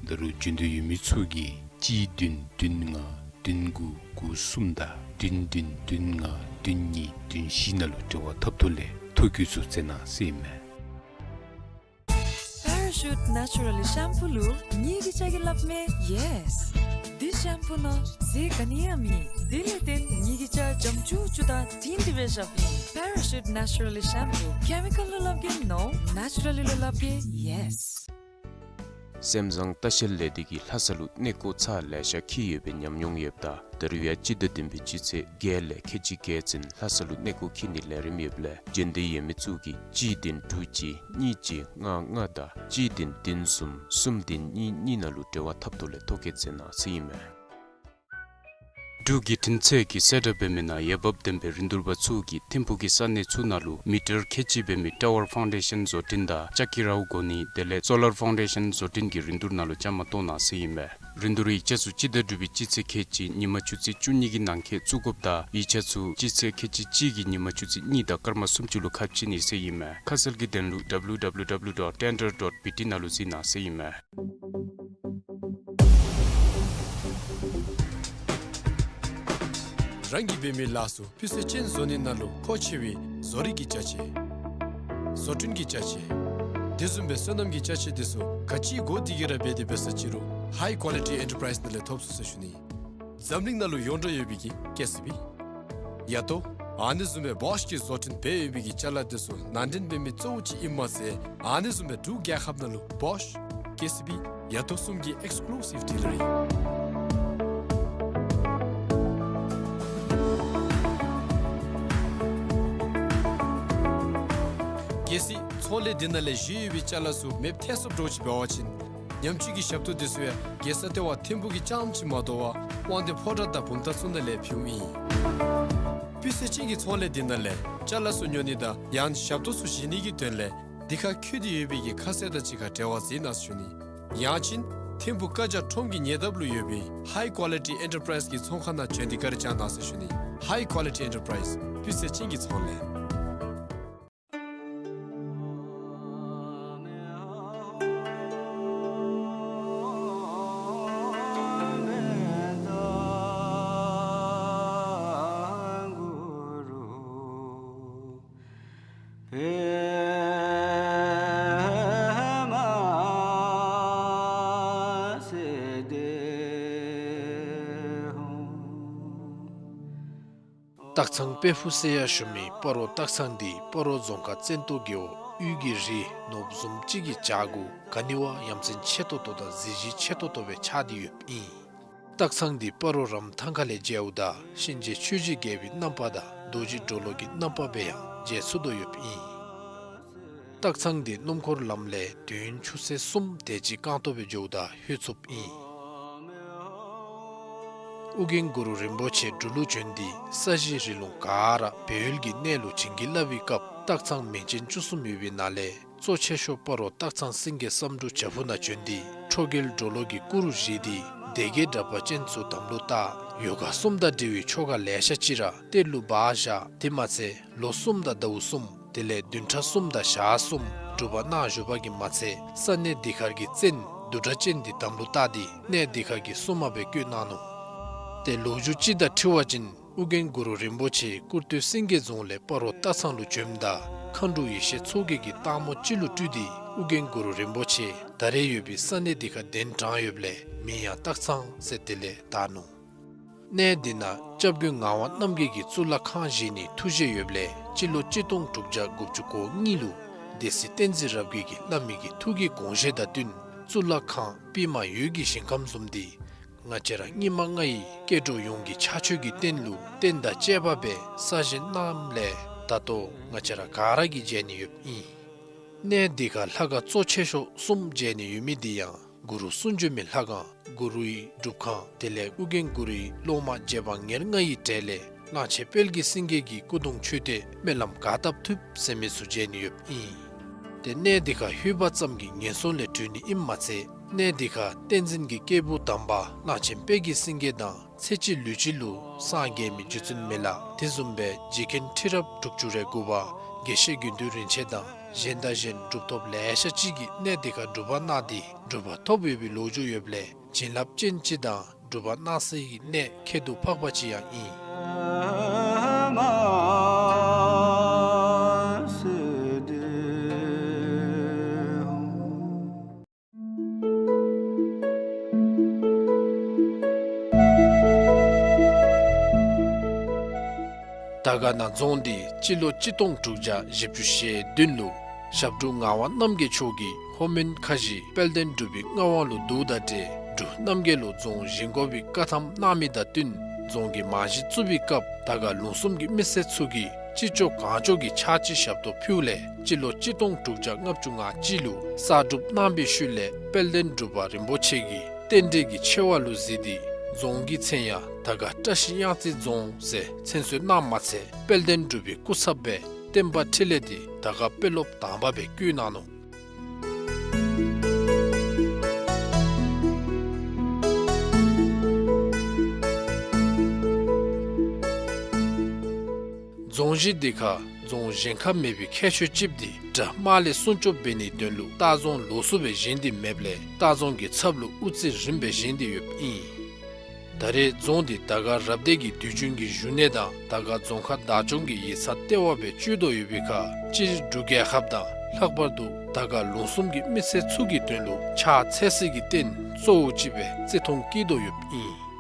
ད་རུང་འབྱོན་འདོད་ཡོད་མི་ཚུ་གིས་གཅིག་བདུན་བདུན་ལྔ་བདུན་དགུ་དགུ་གསུམ་དང་བདུན་བདུན་བདུན་ལྔ་བདུན་གཉིས་བདུན་བཞི་ནང་ལུ་འབྲེལ་བ་འཐབ་ཐོག་ལས་ཐོ་བཀོད་ཚུ་མཛད་གནང་ཟེར་ཨིན་མས། པེ་ར་ཤུཊ་ནེ་ཅུ་ར་ལི་ཤམ་པུ་ལུ་ངེ་གི་སྐྱ་གིས་སླབ་མས་ཡེས། འདི་ཤམ་པུ་ནང་ཟས་ག་ནི་ཡང་མེད། དེ་ལས་བརྟེན་ངེ་གི་སྐྱ་འཇམ་ཅུག་ཅུ་དང་དྲིང་དྲི་སྦེ་བཞགཔ་ཨིན། པེ་ར་ཤུཊ་ནེ་ཅུ་ར་ལི་ཤམ་པུ། ཀེ་མི་ཀཱལ་ལུ་སླབ་གེ་ནོ། ནེ་ཅུ་ར་ལི་ལུ་སླབ་གེ་ཡེས། སེམས་བཟང་ལྟ་བཤལ་ལས་སྡེ་གིས་ལྷ་ས་ལུ་གནས་སྐོར་ཚར་ལེ་ཤ་འཁྱིད་ཡོད་པའི་ཉམས་མྱོང་ཡོདཔ་ད་ད་རུང་ཡང་སྤྱི་ཟླ་བདུན་པའི་སྤྱི་ཚེས་བརྒྱད་ལས་ཁལ་གཅིག་བརྒྱད་ཚུན་ལྷ་ས་ལུ་གནས་སྐོར་འཁྱིད་ནིའི་ལས་རིམ་ཡོདཔ་ལས་འབྱོན་འདོད་ཡོད་མི་ཚུ་གིས་གཅིག་བདུན་དྲུག་གཅིག་གཉིས་གཅིག་ལྔ་ལྔ་དང་གཅིག་བདུན་བདུན་གསུམ་གསུམ་བདུན་གཉིས་གཉིས་ནང་ལུ་འབྲེལ་བ་འཐབ་ཐོག་ལས་ཐོ་བཀོད་མཛད་གནང་ཟེར་ཨིན་མས། འབྲུག་བརྒྱུད་འཕྲིན་ཚད་ཀྱིས་གསལ་བསྒྲགས་འབད་མི་ནང་འོས་འབབ་ལྡན་པའི་རིན་བསྡུར་པ་ཚུ་གིས་ཐིམ་ཕུག་གི་ས་གནས་ཚུ་ནང་ལུ་མི་ཊར་ཁལ་གཅིག་འབད་མི་ཊ་ཝར་ཕའུན་ཌེ་ཤཱན་བཟོ་སྐྲུན་དང་ལྕགས་ཀྱི་རཝ་བསྒོར་ནི་དེ་ལས་སོ་ལར་ཕའུན་ཌེ་ཤཱན་བཟོ་སྐྲུན་གྱི་རིན་བསྡུར་ནང་ལུ་བཅའ་མར་གཏོགས་གནང་ཟེར་ཨིན་མས། རིན་བསྡུར་ཡིག་ཆ་ཚུ་སྤྱི་ཟླ་དྲུག་པའི་སྤྱི་ཚེས་ཁལ་གཅིག་ཉིན་མ་ཆུ་ཚོད་བཅུ་གཉིས་ཀྱི་ནང་འཁོད་བཙུགས་དགོཔ་ད་ཡིག་ཆ་ཚུ་སྤྱི་ཚེས་ཁལ་གཅིག་གཅིག་གི་ཉིན་མ་ཆུ་ཚོད་གཉིས་དང་སྐར་མ་སུམ་ཅུ་ལུ་ཁ་ཕྱེ་ནི་ཟེར་ཨིན་མས། ཁ་གསལ་གྱི་དོན་ལུ་W W W dot tender dot B T ནང་ལུ་གཟིགས་གནང་ཟེར་ཨིན་མས། རང་གིས་འབད་མི་ལཱ་ཚུ་སྤུས་ཚད་ཅན་བཟོ་ནི་ནང་ལུ་མཁོ་ཆེ་བའི་བཟོ་རིག་གི་ཅ་ཆས། བཟོ་སྐྲུན་གྱི་ཅ་ཆས། དེ་བཟུམ་སྦེ་སོ་ནམ་གྱི་ཅ་ཆས་དེ་ཚུ་ག་ཅི་དགོ་དེ་གི་ར་འབད་དེ་འབད་ས་ཅིག་རུང་ཧའི་ཀོ་ལི་ཊི་ཨེན་ཊར་པ་རའིསི་ནང་ལས་ཐོབ་ཚུགས་ཟེར་ཞུ་ནི། འཛམ་གླིང་ནང་ལུ་ཡོངས་གྲགས་ཡོད་པའི་གི་ཀེ་སི་བི། ཡ་ཏོ། ཨ་ནི་བཟུམ་སྦེ་བོཤ་གིས་བཟོ་སྐྲུན་འབད་ཡོད་པའི་གི་ཅ་ལ་དེ་ཚུ་ནང་འདྲེན་འབད་མི་གཙོ་བོ་ཅིག་ཨིནམ་མ་ཚད་ཨ་ནི་བཟུམ་སྦེ་འབྲུག་རྒྱལ་ཁབ་ནང་ལུ་བོཤ་ཀེ་སི་བི་ཡ་ཏོ་གསུམ་གྱི་ཨེགསི་ཀུ་ལུ་སིབ་ཌི་ལར་ཨིན། གལ་སྲིད་ཚོང་ལས་འདི་ནང་ལས་བཞེས་ཡོད་པའི་ཅ་ལ་ཚུ་མེདཔ་ཐལ་སོཔ་འདྲཝ་ཅིག་འབད་བ་ཅིན་ཉམས་བཅོས་ཀྱི་ཞབས་ཏོག་དེ་ཚུ་ཡང་རྒྱལ་ས་ལྟེ་བ་ཐིམ་ཕུག་གི་རྐྱངམ་ཅིག་མ་དོ་བར་དབང་འདུས་ཕོ་བྲང་དང་བུམ་ཐང་ཚུ་ནང་ལས་ཕུལཝ་ཨིན། སྤུས་ཚད་ཅན་གྱི་ཚོང་ལས་འདི་ནང་ལས་ཅ་ལ་ཚུ་ཉོ་ནི་དང་ཡང་ཞབས་ཏོག་ཚུ་བཞེས་ནི་གི་དོན་ལས་འདི་ཁར་འཁོད་དེ་ཡོད་པའི་གི་ཁ་གསལ་དང་གཅིག་ཁར་འབྲེལ་བ་མཛད་གནང་ཟེར་ཞུ་ནི། ཡང་ཅིན་ ཐིམ་ཕུག་ཀ་ཇ་ཁྲོམ་གྱི་ཉེ་འདབས་ལུ་ཡོད་པའི་High Quality Enterprise གི་ཚོང་ཁང་ནང་བྱོན་ཏེ་བཀའ་དྲིན་བསྐྱང་གནང་ཟེར་ཞུ་ནི། High Quality Enterprise སྤུས་ཚད་ཅན་གྱི་ཚོང་ལས། སྟག་ཚང་དཔལ་ཕུག་ཟེར་ཡང་ཞུ་མི་སྤ་རོ་སྟག་ཚང་འདི་སྤ་རོ་རྫོང་ཁག་བཙན་ཏོ་རྒེད་འོག་དབུས་ཀྱི་རི་ནོར་བུ་བཟུམ་ཅིག་གི་བྱག་གུ་ག་ནི་བ་ཡ་མཚན་ཆེ་ཏོག་ཏོ་དང་གཟི་བརྗིད་ཆེ་ཏོག་ཏོ་སྦེ་ཆགས་ཏེ་ཡོདཔ་ཨིན། སྟག་ཚང་འདི་སྤ་རོ་རམ་ཐང་ཁ་ལས་མཇལཝ་ད་གཤིན་རྗེ་ཆོས་རྗེ་རྒྱལ་པོའི་རྣམ་པ་དང་རྡོ་རྗེ་གྲོ་ལོད་ཀྱི་རྣམ་པ་སྦེ་ཡང་མཇལ་ཚུགས་དོ་ཡོདཔ་ཨིན། སྟག་ཚང་འདི་སྣུམ་འཁོར་ལམ་ལས་དུས་ཡུན་ཆུ་ཚོད་གསུམ་དེ་ཅིག་རྐང་སྟོང་སྦེ་འགྱོཝ་ད་ལྷོད་ཚུགསཔ་ཨིན། ཨོ་རྒྱན་གུ་རུ་རིན་པོ་ཆེ་འབྲུག་ལུ་བྱོན་ཏེ་ས་གཞི་རི་ལུང་ག་ར་སྦས་ཡུལ་གྱི་གནས་ལུ་བྱིན་གྱིས་བརླབས་པའི་སྐབས་སྟག་ཚང་མིང་ཅན་བཅུ་གསུམ་ཡོད་པའི་ནང་ལས་གཙོ་ཆེ་ཤོས་སྤ་རོ་སྟག་ཚང་སེང་གེ་བསམ་འགྲུབ་བྱག་ཕུག་ནང་བྱོན་ཏེ་ཁྲོ་རྒྱལ་གྲོ་ལོད་ཀྱི་སྐུ་རུ་བཞེངས་ཏེ་སྡེ་བརྒྱད་དྲེགས་པ་ཅན་ཚུ་དམ་ལུ་བཏགས། ཡོ་ག་གསུམ་དང་འབྲེལ་བའི་ཆོ་ག་ལེ་ཤ་ཅིག་ར་གཏེར་ལུ་སྦ་བཞག། དེ་མ་ཚད་ལོ་གསུམ་དང་ཟླཝ་གསུམ་དེ་ལས་བདུན་ཕྲག་གསུམ་དང་ཞག་གསུམ་སྒྲུབ་པ་གནང་བཞུགས་པ་གིས་མ་ཚད་ས་གནས་འདི་ཁར་གྱི་བཙན་བདུད་དྲེགས་ཅན་འདི་དམ་ལུ་བཏགས་ཏེ་གནས་འདི་ཁར་གྱི་སྲུང་མ་སྦེ་བསྐོས་གནང་ནུག། ཏེ་ལོ་རྒྱུས་ཅིག་དང་འཁྲིལ་བ་ཅིན་ཨོ་རྒྱན་གུ་རུ་རིན་པོ་ཆེ་ཀུར་སྟོད་སེང་གེ་རྫོང་ལས་སྤ་རོ་སྟག་ཚང་ལུ་བྱོནམ་ད་མཁའ་འགྲོ་ཡེ་ཤེས་མཚོ་རྒྱལ་གྱི་སྟག་མོ་ཅིག་ལུ་སྤྲུལ་ཏེ་ཨོ་རྒྱན་གུ་རུ་རིན་པོ་ཆེ་ད་རེས་ཡོད་པའི་ས་གནས་འདི་ཁར་གདན་དྲངས་ཡོདཔ་ལས་མིང་ཡང་སྟག་ཚང་ཟེར་དེ་ལས་བཏགས་ནུག། གནས་འདི་ནང་སྐྱབས་མགོན་ངག་དབང་རྣམ་རྒྱལ་གྱིས་གཙུག་ལག་ཁང་བཞེངས་ནིའི་ཐུགས་བཞེད་ཡོདཔ་ལས་སྤྱི་ལོ་གཅིག་སྟོང་དྲུག་བརྒྱ་དགུ་བཅུ་གོ་གཉིས་ལུ་སྡེ་སྲིད་བསྟན་འཛིན་རབ་རྒྱས་ཀྱིས་བླ་མའི་གི་ཐུགས་ཀྱི་དགོངས་བཞེད་དང་བསྟུན་གཙུག་ལག་ཁང་པདྨ་འོད་ཀྱི་ཞིང་ཁམས་བཟུམ་འདི་ང་བཅས་ར་སྙིགས་མ་ལྔ་ཡི་སྐྱེ་འགྲོ་ཡོངས་ཀྱི་ཕྱག་མཆོད་ཀྱི་རྟེན་ལུ་རྟེན་དང་བཅས་པ་སྦེ་གསར་བཞེངས་གནངམ་ལས་ད་ལྟོ་ང་བཅས་ར་ག་ར་གིས་མཇལ་ནི་ཡོདཔ་ཨིན། གནས་འདི་ཁར་ལྷ་ཁང་གཙོ་ཆེ་ཤོས་གསུམ་མཇལ་ནི་ཡོད་མི་འདི་ཡང་གུ་རུ་གསུང་བྱོན་མའི་ལྷ་ཁང་གུ་རུའི་སྒྲུབ་ཁང་དེ་ལས་ཨོ་རྒྱན་གུ་རུའི་སློབ་མ་རྗེ་འབངས་ཉེར་ལྔ་ཡི་གྲས་ལས་གླང་ཆེན་དཔལ་གྱི་སེང་གེ་གི་སྐུ་གདུང་མཆོད་རྟེན་སྨོན་ལམ་ག་བཏབ་ཐུབ་ཟེར་མི་ཚུ་མཇལ་ནི་ཡོདཔ་ཨིན། ཏེ་གནས་འདི་ཁར་ལྷོད་པ་ཙམ་གྱིས་ངན་སོང་ལས་གྲོལ་ནི་ཨིནམ་མ་ཚད་གནས་འདི་ཁར་བསྟན་འཛིན་གྱི་སྐྱེས་བུ་དམ་པ་གླང་ཆེན་དཔལ་གྱི་སེང་གེ་དང་ཚེ་གཅིག་ལུས་གཅིག་ལུ་སངས་རྒྱས་མི་རྗེ་བཙུན་མི་ལ་དེ་བཟུམ་སྦེ་རྗེ་མཁན་ཁྲི་རབས་དྲུག་ཅུ་རེ་དགུ་པ་དགེ་བཤེས་དགེ་འདུན་རིན་ཆེན་དང་གཞན་དང་གཞན་གྲུབ་ཐོབ་ལེ་ཤ་ཅིག་གིས་གནས་འདི་ཁར་སྒྲུབ་པ་གནང་སྟེ་གྲུབ་པ་ཐོབ་ཡོད་པའི་ལོ་རྒྱུས་ཡོདཔ་ལས་བྱིན་རླབས་ཅན་ཅིག་དང་སྒྲུབ་པ་གནང་སའི་གནས་ཁྱད་དུ་འཕགས་པ་ཅིག་ཡང་ཨིན། དར་དཀར་ན་རྫོང་འདི་སྤྱི་ལོ་གཅིག་སྟོང་དྲུག་བརྒྱ་བཞི་བཅུ་ཞེ་བདུན་ལུ་ཞབས་དྲུང་ངག་དབང་རྣམ་རྒྱལ་མཆོག་གིས་ལྷོ་མོན་ཁ་བཞི་དཔལ་ལྡན་འབྲུག་པའི་མངའ་དབང་ལུ་བསྡུཝ་དང་འབྲེལ་འབྲུག་རྣམ་རྒྱལ་ལུ་རྫོང་བཞེངས་དགོ་པའི་བཀའ་ཐམ་གནང་མི་དང་བསྟུན་རྫོང་གི་རྨང་གཞི་བཙུགས་པའི་སྐབས་དར་དཀར་ལུང་གསུམ་གྱི་མི་སེར་ཚུ་གིས་ཅི་ལྕོགས་གང་ལྕོགས་ཀྱིས་ཕྱག་ཕྱི་ཞབས་ཏོག་ཕུལཝ་ལས་སྤྱི་ལོ་གཅིག་སྟོང་དྲུག་བརྒྱ་ལྔ་བཅུ་ང་གཅིག་ལུ་གསར་སྒྲུབ་གནང་བའི་ཤུལ་ལས་དཔལ་ལྡན་འབྲུག་པ་རིན་པོ་ཆེ་གིས་རྟེན་འབྲེལ་གྱི་ཆེ་བ་ལུ་གཟིགས་ཏེ་རྫོང་གི་མཚན་ཡང་དར་དཀར་བཀྲ་ཤིས་གཡང་རྩེ་རྫོང་ཟེར་མཚན་གསོལ་གནངམ་མ་ཚད་དཔལ་ལྡན་འབྲུག་པའི་སྐུ་ཚབ་སྦེ་བསྟན་པ་འཕྲིན་ལས་འདི་དར་དཀར་དཔོན་སློབ་དང་པ་སྦེ་བསྐོས་གནང་ནུག། རྫོང་གཞི་འདི་ཁར་རྫོང་གཞན་ཁར་མེད་པའི་ཁྱད་ཆོས་ཅིག་འདི་དགྲ་དམག་ལས་སྲུང་སྐྱོབ་འབད་ནིའི་དོན་ལུ་ལྟ་རྫོང་ལོགས་སུ་སྦེ་བཞེངས་ཏེ་མེདཔ་ལས་ལྟ་རྫོང་གི་ཚབ་ལུ་དབུ་རྩེ་རིམ་སྦེ་བཞེངས་ཏེ་ཡོདཔ་ཨིན། ད་རེས་རྫོང་འདི་དར་དཀར་རབ་སྡེ་གི་དུས་རྒྱུན་གྱི་བཞུགས་གནས་དང་དར་དཀར་རྫོང་ཁག་བདག་སྐྱོང་གི་ཡིག་ཚང་ལྟེ་བ་སྦེ་སྤྱོད་དོ་ཡོད་པའི་ཁར་སྤྱིར་འབྲུག་རྒྱལ་ཁབ་དང་ལྷག་པར་དུ་དར་དཀར་ལུང་གསུམ་གྱི་མི་སེར་ཚུ་གི་དོན་ལུ་ཕྱག་འཚལ་སའི་གི་རྟེན་གཙོ་བོ་ཅིག་སྦེ་བརྩི་མཐོང་བསྐྱེད་དོ་ཡོདཔ་ཨིན།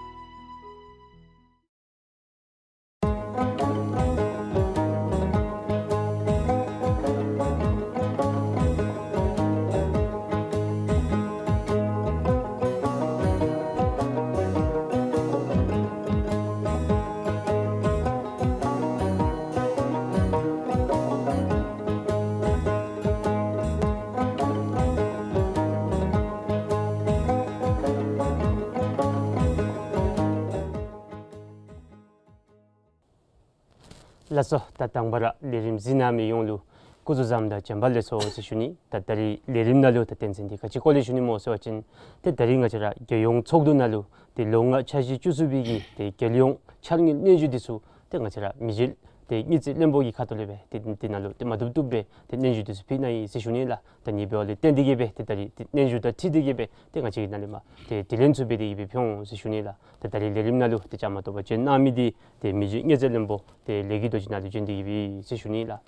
ལགས་སོ། ད་དང་པ་ར་ལས་རིམ་གཟིགས་གནང་མི་ཡོངས་ལུ་ སྐུ་གཟུགས་བཟང་དང་བྱོན་པ་ལེགས་སོ་ཟེར་ཞུ་ནི། ད་ད་རིས་ལས་རིམ་ནང་ལུ་ད་དོན་ཚན་འདི་ག་ཅི་སྐོར་ལས་ཞུ་ནི་སྨོ་ཟེར་བ་ཅིན་ཏེ་ད་རིས་ང་བཅས་ར་རྒྱལ་ཡོངས་ཚོགས་འདུ་ནང་ལུ་ཏེ་ལོ་ལྔ་འཆར་གཞི་བཅུ་གསུམ་པའི་གི་ཏེ་རྒྱལ་ཡོངས་འཆར་དངུལ་སྙན་ཞུ་འདི་ཚུ་ཏེ་ང་བཅས་ར་མི་རྗེ་ཏེ་དངུལ་རྩིས་བློན་པོ་གི་ཁ་ཐུག་ལས་སྦེ་ཏེ་དེ་ནང་ལུ་ཏེ་མ་བཏུབ་བཏུབ་སྦེ་ཏེ་སྙན་ཞུ་འདི་ཚུ་ཕུལ་གནང་ཡི་ཟེར་ཞུ་ནི་ལགས། ད་ཨ་ནི་འབདཝ་ལས་བརྟེན་ཏེ་གིས་སྦེ་ཏེ་ད་རིས་ཏེ་སྙན་ཞུ་དང་འཁྲིལ་ཏེ་གིས་སྦེ་ཏེ་ང་བཅས་ཀྱི་ནང་ལས་མར་ཏེ་དྲི་ལན་ཚུ་འབད་དེ་གིས་སྦེ་ཕུལ་འོང་ཟེར་ཞུ་ནི་ལགས། ཏེ་ད་རིས་ལས་རིམ་ནང་ལུ་ཏེ་བཅའ་མར་གཏོགས་པར་བྱོན་གནང་མི་འདི་ཏེ་མི་རྗེ་དངུལ་རྩིས་བློན་པོ་ཏེ་ལས་ཀྱི་རྡོ་རྗེ་ནང་ལུ་བྱོན་ཏེ་གིས་སྦེ་ཟེར་ཞུ་ནི་ལགས།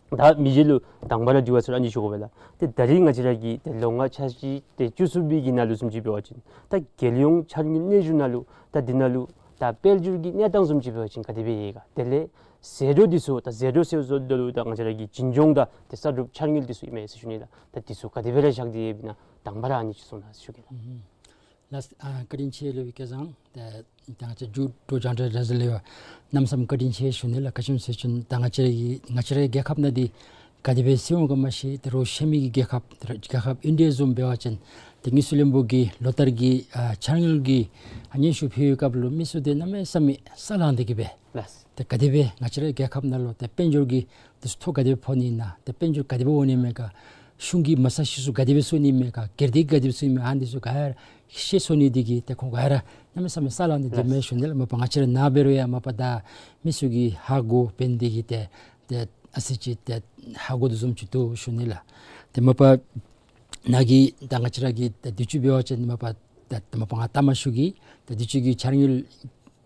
ད་མི་རྗེ་ལུ་དང་པ་ར་དྲི་བ་ཚུ་ར་ཨ་ནི་ཞུ་དགོ་པས་ལགས། ཏེ་ད་རིས་ང་བཅས་ར་གི་ཏེ་ལོ་ལྔ་འཆར་གཞི་ཏེ་བཅུ་གསུམ་པའི་གི་ནང་ལུ་བཟུམ་ཅིག་འབད་བ་ཅིན་ད་རྒྱལ་ཡོངས་འཆར་དངུལ་སྙན་ཞུ་ནང་ལུ་ད་འདི་ནང་ལུ་ད་དཔལ་འབྱོར་གྱི་གནས་སྟངས་བཟུམ་ཅིག་འབད་བ་ཅིན་ག་དེ་སྦེ་ཡོད་ག། དེ་ལས་ཟད་འགྲོ་འདི་ཚུ་ད་ཟད་འགྲོ་ཟེར་བཟོ་འདི་ལུ་ད་ང་བཅས་ར་གི་འཛིན་སྐྱོང་དང་ཏེ་གསར་སྒྲུབ་འཆར་དངུལ་འདི་ཚུ་ཨིན་མས་ཟེར་ཞུ་ནི་ལགས། ད་འདི་ཚུ་ག་དེ་སྦེ་ར་བཞག་སྟེ་ཡོདཔ་ཨིན་ན་དང་པ་ར་ཨ་ནི་ཅིག་གསུང་གནང་ཟེར་ཞུ་གེ་ལགས། ལགས། ཨ་བཀའ་དྲིན་ཆེ་ལགས་སྐལ་བཟང་། ད་ད་ང་བཅས་མཇུག་བསྡུ་བྱང་ཁྲ་ར་ཟེར་ལས་ཡོད། གནམ་མེད་ས་མེད་བཀའ་དྲིན་ཆེ་ཞུ་ནི་ལགས། ག་ཅི་སྨོ་ཟེར་བ་ཅིན་ད་ང་བཅས་ར་གི་ང་བཅས་རའི་རྒྱལ་ཁབ་ནང་འདི་ག་དེ་སྦེ་ཟེར་འོང་ག་མ་ཤེས། ཏེ་རོགས་ཤ་མི་གི་རྒྱལ་ཁབ་ཏེ་རོགས་རྒྱལ་ཁབ་ཨིན་ཌི་ཡ་བཟུམ་འབད་བ་ཅིན་ཏེ་དངུལ་རྩིས་བློན་པོ་གིས་ལོ་ལྟར་གྱི་ཨ་འཆར་དངུལ་གྱི་ཨ་སྙན་ཞུ་ཕུལ་བའི་སྐབས་ལུ་མི་ཚུ་ཏེ་གནམ་མེད་ས་མེད་ས་ལངས་ཏེ་གིས་སྦེ། ལགས། ཏེ་ག་དེ་སྦེ་ང་བཅས་རའི་རྒྱལ་ཁབ་ནང་ལུ་ཏེ་དཔལ་འབྱོར་གྱི་འདི་ཚུ་ཐོ་ག་དེ་སྦེ་ཕོག་ནི་ཨིན་ན། ཏེ་དཔལ་འབྱོར་ག་དེ་སྦེ་འོང་ནི་མས་ག། གཞུང་གི་མ་རྩ་གཞི་བཙུགས་ག་དེ་སྦེ་བཙུགས་ནི་མས་ག། སྒེར་སྡེ་ག་དེ་སྦེ་བཙུགས་ནི་མས། ཨ་ནི་འདི་ཚུ་ག་ར་ཤེས་སོང་ནི་འདི་གིས་ཏེ་ཁོང་ག་ར་གནམ་མེད་ས་མེད་ས་ལངས་ཏེ་སྡོདཔ་མས་ཞུ་ནི་ལགས། མ་པ་ང་བཅས་ར་ནཱ་འབད་རུང་ཡང་མ་པ་ད་མི་ཚུ་གིས་ཧ་གོ་འབད་ནི་འདི་གིས་ཏེ་ཏེ་ཨ་ཙི་ཅིག་ཏེ་ཧ་གོ་དོ་བཟུམ་ཅིག་འདུག་ཞུ་ནི་ལགས། ཏེ་མ་པ་ནཱ་གི་ད་ང་བཅས་ར་གི་ད་དུས་ཅི་འབད་བ་ཅིན་མ་པ་ད་མ་པ་ང་ལྟ་མ་ཤེས་ཀྱི་ད་དུས་ཅི་གི་འཆར་དངུལ་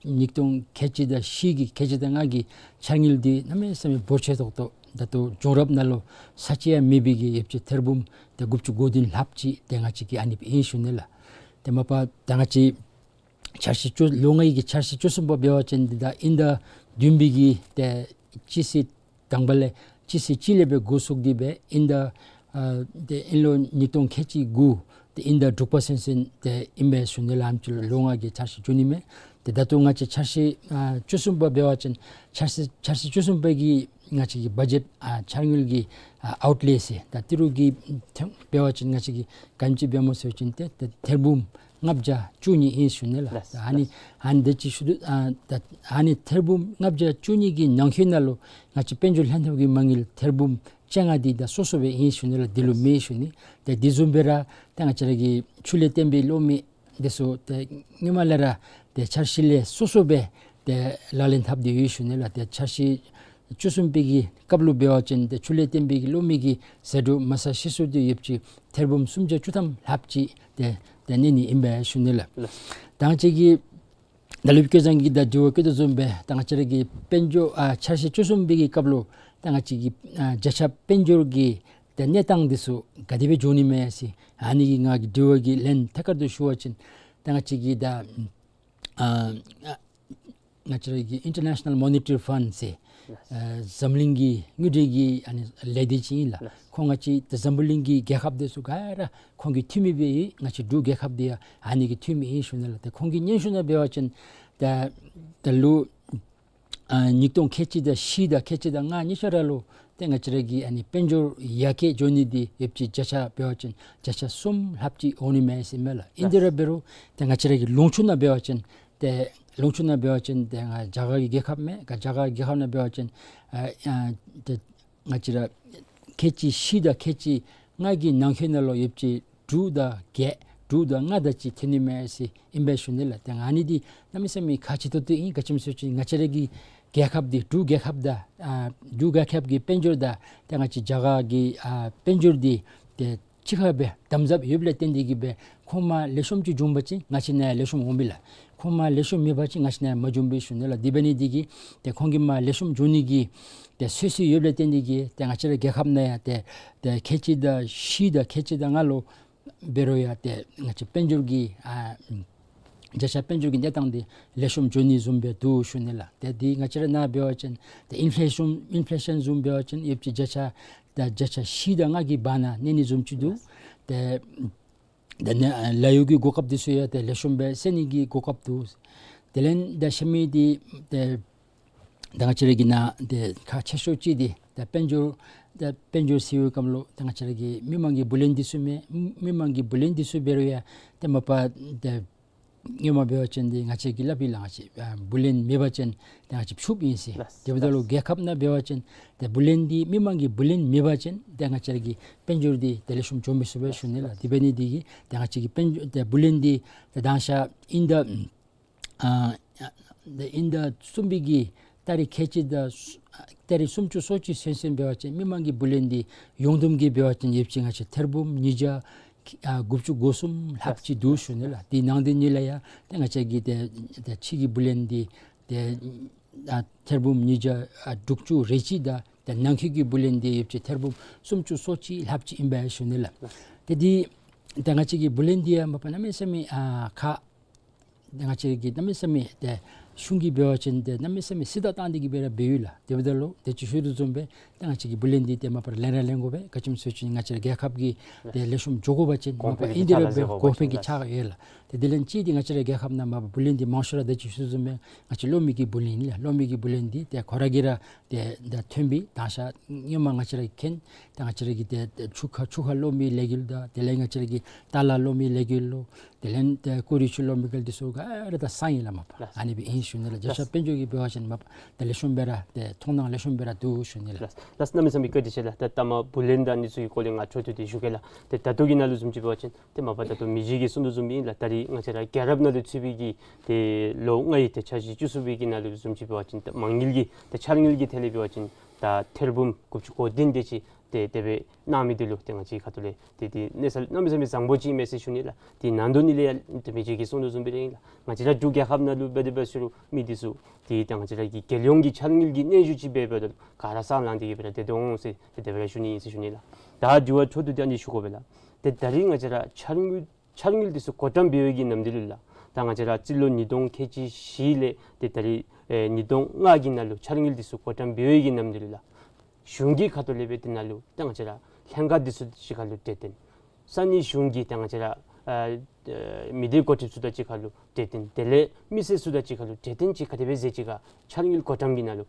ཉིས་སྟོང་ཁལ་གཅིག་དང་བཞི་གི་ཁལ་གཅིག་དང་ལྔ་གི་འཆར་དངུལ་འདི་གནམ་མེད་ས་མེད་འབོར་ཆེ་ཏོག་ཏོ་ད་ལྟོ་བྱུང་རབས་ནང་ལུ་ས་ཆ་ཡང་མེད་པའི་གི་ཡོདཔ་ཅིག་ཐེར་འབུམ་ད་དགུ་བཅུ་གོ་བདུན་ལྷགཔ་ཅིག་ཏེ་ང་བཅས་ཀྱི་ཨ་ནི་སྦེ་ཨིན་ཞུ་ནི་ལགས། ཏེ་མ་པ་ད་ང་བཅས་འཆར་གཞི་བཅུ་ལོ་ལྔའི་གི་འཆར་གཞི་བཅུ་གསུམ་པ་འབད་བ་ཅིན་འདི་ད་དབྱིན་ཟླ་བདུན་པའི་གི་ཏེ་སྤྱི་ཚེས་དང་པ་ལས་སྤྱི་ཚེས་གཅིག་ལས་སྦེ་འགོ་བཙུགས་ཏེ་སྦེ་དབྱིན་ཟླ་ཨ་ཏེ་དབྱིན་ལོ་ཉིས་སྟོང་ཁལ་གཅིག་དགུ་ཏེ་དབྱིན་ཟླ་དྲུག་པ་ཚུན་ཚོད་ཏེ་ཨིན་པས་ཞུ་ནི་ལགས། ཨ་ནེམ་ཅིག་ལུ་ལོ་ལྔ་གི་འཆར་གཞི་བྱུང་ནི་མས། ཏེ་ད་ལྟོ་ང་བཅས་འཆར་གཞི་ཨ་བཅུ་གསུམ་པ་འབད་བ་ཅིན་འཆར་གཞི་འཆར་གཞི་བཅུ་གསུམ་པའི་གི་ང་བཅས་ཀྱི་བ་ཇེཊ་ཨ་འཆར་དངུལ་གྱི་ཨ་ཨའུཊ་ལེ་ཟེར་ད་ཏི་རུ་གི་ཐོན་འབད་བ་ཅིན་ང་བཅས་ཀྱིས་ག་དེམ་ཅིག་འབད་སྨོ་ཟེར་བ་ཅིན་ཏེ་ཏེ་ཐེར་འབུམ་ལྔ་བརྒྱ་བཅུ་གཉིས་ཨིན་ཞུ་ནི་ལགས། ལགས། ད་ཨ་ནི་ལགས། ཨ་ནི་དེ་ཅིག་ཞུ་དོ། ཨ་ད་ཨ་ནི་ཐེར་འབུམ་ལྔ་བརྒྱ་བཅུ་གཉིས་ཀྱི་ནང་འཁོད་ནང་ལུ་ང་བཅས་དཔལ་འབྱོར་ལྷན་ཐབས་ཀྱི་མ་དངུལ་ཐེར་འབུམ་བཅོ་ལྔ་འདི་ད་སོ་སོ་སྦེ་ཨིན་ཞུ་ནི་ལགས། འདི་ལུ་མེད་ཞུ་ནི། ཏེ་འདི་བཟུམ་སྦེ་ར་ཏེ་ང་བཅས་ར་གི་ཆོས་ལས་བརྟེན་པའི་སློབ་མ་འདི་ཚུ་ཏེ་སྔོན་མ་ལས་ར་ཏེ་འཆར་གཞི་ལས་སོ་སོ་སྦེ་ཏེ་ལག་ལེན་འཐབ་སྟེ་ཡོད་ཞུ་ནི་ལགས། ཏེ་འཆར་གཞི་བཅུ་གསུམ་པའི་གི་སྐབས་ལུ་འབད་བ་ཅིན་ཏེ་ཆོས་ལས་བརྟེན་པའི་གི་སློབ་མའི་གི་ཟད་འགྲོ་མ་རྩ་གཞི་བཙུགས་ཏེ་ཡོདཔ་ཅིག་ཐེར་འབུམ་སུམ་བརྒྱ་བཅུ་ཐམ་ལྷགཔ་ཅིག་ཏེ་ཏེ་གནས་ནི་ཨིན་པས་ཞུ་ནི་ལགས། ལགས། ད་ང་བཅས་ཀྱི་ད་ལུ་སྐལ་བཟང་གིས་ད་དྲི་བ་བཀོད་དོ་བཟུམ་སྦེ་ད་ང་བཅས་ར་གི་དཔལ་འབྱོར་ཨ་འཆར་གཞི་བཅུ་གསུམ་པའི་གི་སྐབས་ལུ་ད་ང་བཅས་ཀྱི་ཨ་བརྒྱ་ཆ་དཔལ་འབྱོར་གྱི་ད་གནས་སྟངས་འདི་ཚུ་ག་དེ་སྦེ་བྱུང་ནི་མས་ཟེར་ཨ་ནི་གི་ང་གི་དྲི་བ་གི་ལན་ཐད་ཀར་དུ་ཞུ་བ་ཅིན་ད་ང་བཅས་ཀྱི་ད་ཨ་ཨ་ང་བཅས་ར་གི་ཨིན་ཊར་ནེ་ཤ་ནཱལ་མོ་ནི་ཊ་རི་ཕཱནཌ་ཟེར་ལགས། ཨ་འཛམ་གླིང་གི་དངུལ་འབྲེལ་གྱི་ཨ་ནི་ལས་སྡེ་ཅིག་ཨིན་ལགས། ལགས། ཁོང་ང་བཅས་ད་འཛམ་བུ་གླིང་གི་རྒྱལ་ཁབ་འདི་ཚུ་ག་ར་ཁོང་གི་འཐུས་མི་སྦེ་ཡོད། ང་བཅས་འབྲུག་རྒྱལ་ཁབ་འདི་ཡང་ཨ་ནི་གི་འཐུས་མི་ཨིན་ཞུ་ནི་ལགས། ཏེ་ཁོང་གི་སྙན་ཞུ་ནང་འབད་བ་ཅིན་ད་ད་ལོ་ཨ་ཉིས་སྟོང་ཁལ་གཅིག་དང་བཞི་དང་ཁལ་གཅིག་དང་ལྔ་གཉིས་ཆ་ར་ལུ་ཏེ་ང་བཅས་ར་གི་ཨ་ནི་དཔལ་འབྱོར་ཡར་རྒྱས་འགྱོ་ནི་འདི་ཡོདཔ་ཅིག་བརྒྱ་ཆ་འབད་བ་ཅིན་བརྒྱ་ཆ་གསུམ་ལྷགཔ་ཅིག་འོང་ནི་མས་ཟེར་མས་ལགས། ཨིན་ཏེ་ར་འབད་རུང་ཏེ་ང་བཅས་ར་གི་ལུང་ཕྱོགས་ནང་འབད་བ་ཅིན་ཏེ་ལུང་ཕྱོགས་ནང་འབད་བ་ཅིན་ཏེ་ང་རྒྱ་གར་གྱི་རྒྱལ་ཁབ་མས། ག་རྒྱ་གར་རྒྱལ་ཁབ་ནང་འབད་བ་ཅིན་ཨ་ཨ་ཏེ་ང་བཅས་ར་ཁལ་གཅིག་བཞི་དང་ཁལ་གཅིག་ལྔ་གི་ནང་འཁོད་ནང་ལུ་ཡོདཔ་ཅིག་དྲུག་དང་བརྒྱད་དྲུག་དང་ལྔ་དེ་ཅིག་ཐོན་ནི་མས་ཟེར་ཨིན་པས་ཞུ་ནི་ལགས། ཏེ་ཨ་ནི་འདི་གནམ་མེད་ས་མེད་ཁག་ཆེ་ཏོག་ཏོ་ཨིན། ག་ཅི་སྨོ་ཟེར་བ་ཅིན་ང་བཅས་ར་གི་རྒྱལ་ཁབ་འདི་འབྲུག་རྒྱལ་ཁབ་དང་ཨ་འབྲུག་རྒྱལ་ཁབ་ཀྱི་དཔལ་འབྱོར་དང་ཏེ་ང་བཅས་རྒྱ་གར་གྱི་ཨ་དཔལ་འབྱོར་འདི་ཏེ་གཅིག་ཁར་སྦེ་དམ་ཟབ་ཡོདཔ་ལས་བརྟེན་ཏེ་གིས་སྦེ་ཁོང་མར་ལེགས་ཤོམ་ཅིག་བྱུང་པ་ཅིན་ང་བཅས་ནཱ་ཡང་ལེགས་ཤོམ་འོང་པས་ལགས། ཁོང་མར་ལེགས་ཤོམ་མེད་པ་ཅིན་ང་བཅས་ནཱ་ཡང་མ་བྱུང་པས་ཞུ་ནི་ལགས། དེ་འབད་ནི་འདི་གིས་ཏེ་ཁོང་གིས་མར་ལེགས་ཤོམ་བྱུང་ནི་གི་ཏེ་གསོལ་གསོལ་ཡོདཔ་ལས་བརྟེན་ཏེ་གིས་ཏེ་ང་བཅས་ར་རྒྱལ་ཁབ་ནང་ཡང་ཏེ་ཏེ་ཁལ་གཅིག་དང་བཞི་དང་ཁལ་གཅིག་དང་ལྔ་ལུ་འབད་རུང་ཡང་ཏེ་ང་བཅས་དཔལ་འབྱོར་གྱི་ཨ་བརྒྱ་ཆ་དཔལ་འབྱོར་གྱི་གནས་སྟངས་འདི་ལེགས་ཤོམ་འགྱོ་ནི་བཟུམ་སྦེ་འདུག་ཞུ་ནི་ལགས། ཏེ་འདི་ང་བཅས་ར་ནཱ་འབད་བ་ཅིན་ཏེ་ཨིན་ཕི་ལེ་ཤཱན་ཨིན་ཕི་ལེ་ཤཱན་བཟུམ་འབད་བ་ཅིན་ཡོདཔ་ཅིག་བརྒྱ་ཆ་ད་བརྒྱ་ཆ་བཞི་དང་ལྔ་གི་བར་ན་གནས་ནི་བཟུམ་ཅིག་འདུག། ཏེ་ད་ནི་ཨ་ལཱ་གཡོག་གི་གོ་སྐབས་འདི་ཚུ་ཡང་ཏེ་ལེགས་ཤོམ་སྦེ་སེལ་ནི་གི་གོ་སྐབས་འདུག། དེ་ལས་ད་ཤ་མི་འདི་ཏེ་ད་ང་བཅས་ར་གི་ནཱ་ཏེ་ཁག་ཆེ་ཤོས་ཅིག་འདི་ད་དཔལ་འབྱོར་ད་དཔལ་འབྱོར་ཟེར་བའི་སྐབས་ལུ་ད་ང་བཅས་ར་གི་མི་མང་གི་བུ་ལོན་འདི་ཚུ་མས། མི་མང་གི་བུ་ལོན་འདི་ཚུ་འབད་རུང་ཡང་ཏེ་མ་པ་ཏེ་ སྔོན་མ་འབད་བ་ཅིན་འདི་ང་བཅས་ཀྱིས་སླབ་ཨིན་ལགས། ང་བཅས་ཨ་བུ་ལོན་མེད་པ་ཅིན་ཏེ་ང་བཅས་ཕྱུགཔོ་ཨིན་ཟེར། ལགས། དེ་འབདཝ་ད་ལུ་ལགས། རྒྱལ་ཁབ་ནང་འབད་བ་ཅིན་ཏེ་བུ་ལོན་འདི་མི་མང་གི་བུ་ལོན་མེད་པ་ཅིན་ཏེ་ང་བཅས་ར་གི་དཔལ་འབྱོར་འདི་ཏེ་ལེགས་ཤོམ་འགྱོ་མི་ཚུགས་པས་ཞུ་ནི་ལགས། དེ་འབད་ནི་འདི་གིས་ཏེ་ང་བཅས་ཀྱི་དཔལ་འབྱོར་ཏེ་བུ་ལོན་འདི་ཏེ་ད་ང་བཅས་དབྱིན་ཟླ་ཨ་ཨ་ཏེ་དབྱིན་ཟླ་གསུམ་པའི་གི་ཏ་རིག་ཁལ་གཅིག་དང་ཏ་རིག་སུམ་ཅུ་སོ་གཅིག་ཚུན་ཚོད་འབད་བ་ཅིན་མི་མང་གི་བུ་ལོན་འདི་ཡོངས་བསྡོམས་ཀྱིས་འབད་བ་ཅིན་ཡོདཔ་ཅིག་ང་བཅས་ཐེར་འབུམ་ཉིས་བརྒྱ་ཨ་དགུ་བཅུ་གོ་གསུམ་ལྷགཔ་ཅིག་འདུག་ཞུ་ནི་ལགས། དེ་ནང་དོན་ཉིད་ལས་ཡང་ཏེ་ང་བཅས་ཀྱི་ཏེ་ཏེ་ཕྱི་གི་བུ་ལོན་འདི་ཏེ་ཨ་ཐེར་འབུམ་ཉིས་བརྒྱ་ཨ་དྲུག་ཅུ་རེ་གཅིག་དང་ཏེ་ནང་འཁོད་ཀྱི་བུ་ལོན་འདི་ཡོདཔ་ཅིག་ཐེར་འབུམ་སུམ་ཅུ་སོ་གཅིག་ལྷགཔ་ཅིག་ཨིན་པས་ཞུ་ནི་ལགས། ཏེ་འདི་ཏེ་ང་བཅས་ཀྱི་བུ་ལོན་འདི་ཡང་མ་པ་གནམ་མེད་ས་མེད་ཨ་ཁག་ཏེ་ང་བཅས་ཀྱིས་གནམ་མེད་ས་མེད་ཏེ་གཞུང་གིས་འབད་བ་ཅིན་ཏེ་གནམ་མེད་ས་མེད་སུལ་ཏ་བཏང་སྟེ་གི་སྦེ་ར་འབདཝ་ཨིན་ལགས། དེ་འབདཝ་ད་ལུ་ཏེ་ཅི་ཞུ་དོ་བཟུམ་སྦེ་ཏེ་ང་བཅས་ཀྱི་བུ་ལོན་འདི་ཏེ་མ་པ་ར་ལེན་ར་ལེན་དགོ་པས། ག་ཅི་སྨོ་ཟེར་བ་ཅིན་ང་བཅས་ར་རྒྱལ་ཁབ་ཀྱི་ཏེ་ལེགས་ཤོམ་འགྱོ་དགོ་པ་ཅིན་མ་པ་ཨིན་ཏེ་ར་འབད་གོང་འཕེལ་གྱི་ཆ་ལུ་ཡོད་ལགས། ཏེ་དེ་ལས་ཅིག་འདི་ང་བཅས་ར་རྒྱལ་ཁབ་ནང་མ་པ་བུ་ལོན་འདི་མང་ཤོས་ར་ད་ཅི་ཞུ་དོ་བཟུམ་སྦེ་ང་བཅས་གློག་མེ་གི་བུ་ལོན་ཨིན་ལགས། གློག་མེ་གི་བུ་ལོན་འདི་ཏེ་ཁོ་ར་གིས་ར་ཏེ་ད་ཐོན་པའི་ད་ང་བཅས་སྔོན་མ་ང་བཅས་ར་མཁྱེན་ཏེ་ང་བཅས་ར་གི་ཏེ་ཏེ་ཆུ་ཁ་ཆུ་ཁ་གློག་མེ་ལས་འགུལ་དང་དེ་ལས་ང་བཅས་ར་གི་ཏ་ལ་གློག་མེ་ལས་འགུལ་ལོ། དེ་ལས་ཏེ་ཀོ་རི་ཆུ་གློག་མེ་འགུལ་འདི་ཚུ་ག་ར་ད་སངས་ཡི་ལགས་མ་པ། ལགས། ཨ་ནི་སྦེ་ཨིན་ཞུ་ནི་ལགས། རྒྱལ་ཁབ་དཔལ་འབྱོར་གྱི་འབད་བ་ཅིན་མ་པ་ཏེ་ལེགས་ཤོམ་སྦེ་ར་ཏེ་མཐོང་སྣང་ལེགས་ཤོམ་སྦེ་ར་འདུག་ཞུ་ནི་ལགས། ལགས། ལགས་གནམ་མེད་ས་མེད་བཀའ་དྲིན་ཆེ་ལགས། ཏེ་ད་མ་བུ་ལོན་དང་ཨ་ནི་ཚུ་གི་སྐོར་ལས་ང་འཕྲོ་མཐུད་དེ་ཞུ་གེ་ལགས། ཏེ་ད་ལྟོ་གི་ནང་ལུ་བཟུམ་ཅིག་འབད་བ་ཅིན་ཏེ་མ་པ་ད་ལྟོ་མི་རྗེ་གིས་གསུང་དོ་བཟུམ་ཨིན་ལགས། ད་རིས་ང་བཅས་ར་རྒྱལ་རབས་ནང་ལུ་ཚུད་པའི་གི་ཏེ་ལོ་ལྔའི་ཏེ་འཆར་གཞི་བཅུ་གསུམ་པའི་གི་ནང་ལུ་བཟུམ་ཅིག་འབད་བ་ཅིན་ཏེ་མ་དངུལ་གྱི་ཏེ་འཆར་དངུལ་གྱི་ཐད་ལས་འབད་བ་ཅིན་ད་ཐེར་འབུམ་དགུ་བཅུ་གོ་བདུན་དེ་ཅིག་ཏེ་དེ་སྦེ་གནང་མི་འདི་ལུ་ཏེ་ང་བཅས་ཁ་ཐུག་ལས་ཏེ་ཏེ་གནས་ས་གནམ་མེད་ས་མེད་བཟང་པོ་ཅིག་མས་ཟེར་ཞུ་ནི་ལགས། ཏེ་ནང་དོན་ཉིད་ལས་ཡང་ཏེ་མི་རྗེ་གིས་གསུང་དོ་བཟུམ་སྦེ་ར་ཨིན་ལགས། ང་བཅས་ར་འབྲུག་རྒྱལ་ཁབ་ནང་ལུ་འབད་དེ་འབད་ཟེར་རུང་མི་འདི་ཚུ་ཏེ་ད་ང་བཅས་ར་གི་རྒྱལ་ཡོངས་ཀྱི་འཆར་དངུལ་གྱི་གནས་ཚུལ་ཅིག་འབད་འབདཝ་ད་ག་ར་སྲང་ལངས་ཏེ་གི་སྦེ་ར་ཏེ་འོང་ཟེར་ཏེ་དེ་སྦེ་ར་ཞུ་ནི་ཨིན་ཟེར་ཞུ་ནི་ལགས། ད་དྲི་བ་འཕྲོ་མཐུད་དེ་ཨ་ནི་ཞུ་དགོ་པས་ལགས། ཏེ་ད་རིས་ང་བཅས་ར་འཆར་དངུལ་འཆར་དངུལ་འདི་ཚུ་བགོ་བཀྲམ་འབད་བའི་གི་ནམ་དུས་ལུ་ལགས། ད་ང་བཅས་ར་རྩིས་ལོ་ཉིས་སྟོང་ཁལ་གཅིག་བཞི་ལས་ཏེ་ད་རིས་ཨེ་ཉིས་སྟོང་ལྔ་གི་ནང་ལུ་འཆར་དངུལ་འདི་ཚུ་བགོ་བཀྲམ་འབད་བའི་གི་ནམ་དུས་ལུ་ལགས། གཞུང་གི་ཁ་ཐུག་ལས་སྦེ་དེ་ནང་ལུ་ད་ང་བཅས་ར་ལྷན་ཁག་འདི་ཚུ་གཅིག་ཁར་ལུ་གྲོས་བསྟུན། ས་གནས་གཞུང་གི་ད་ང་བཅས་ར་ཨ་ཨ་མི་སྡེ་འགོ་ཁྲིདཔ་ཚུ་དང་གཅིག་ཁར་ལུ་གྲོས་བསྟུན། དེ་ལས་མི་སེར་ཚུ་དང་གཅིག་ཁར་ལུ་གྲོས་བསྟུན་ཅིག་ག་དེ་སྦེ་མཛད་ཅི་ག་འཆར་དངུལ་བགོ་བཀྲམ་གྱི་ནང་ལུ།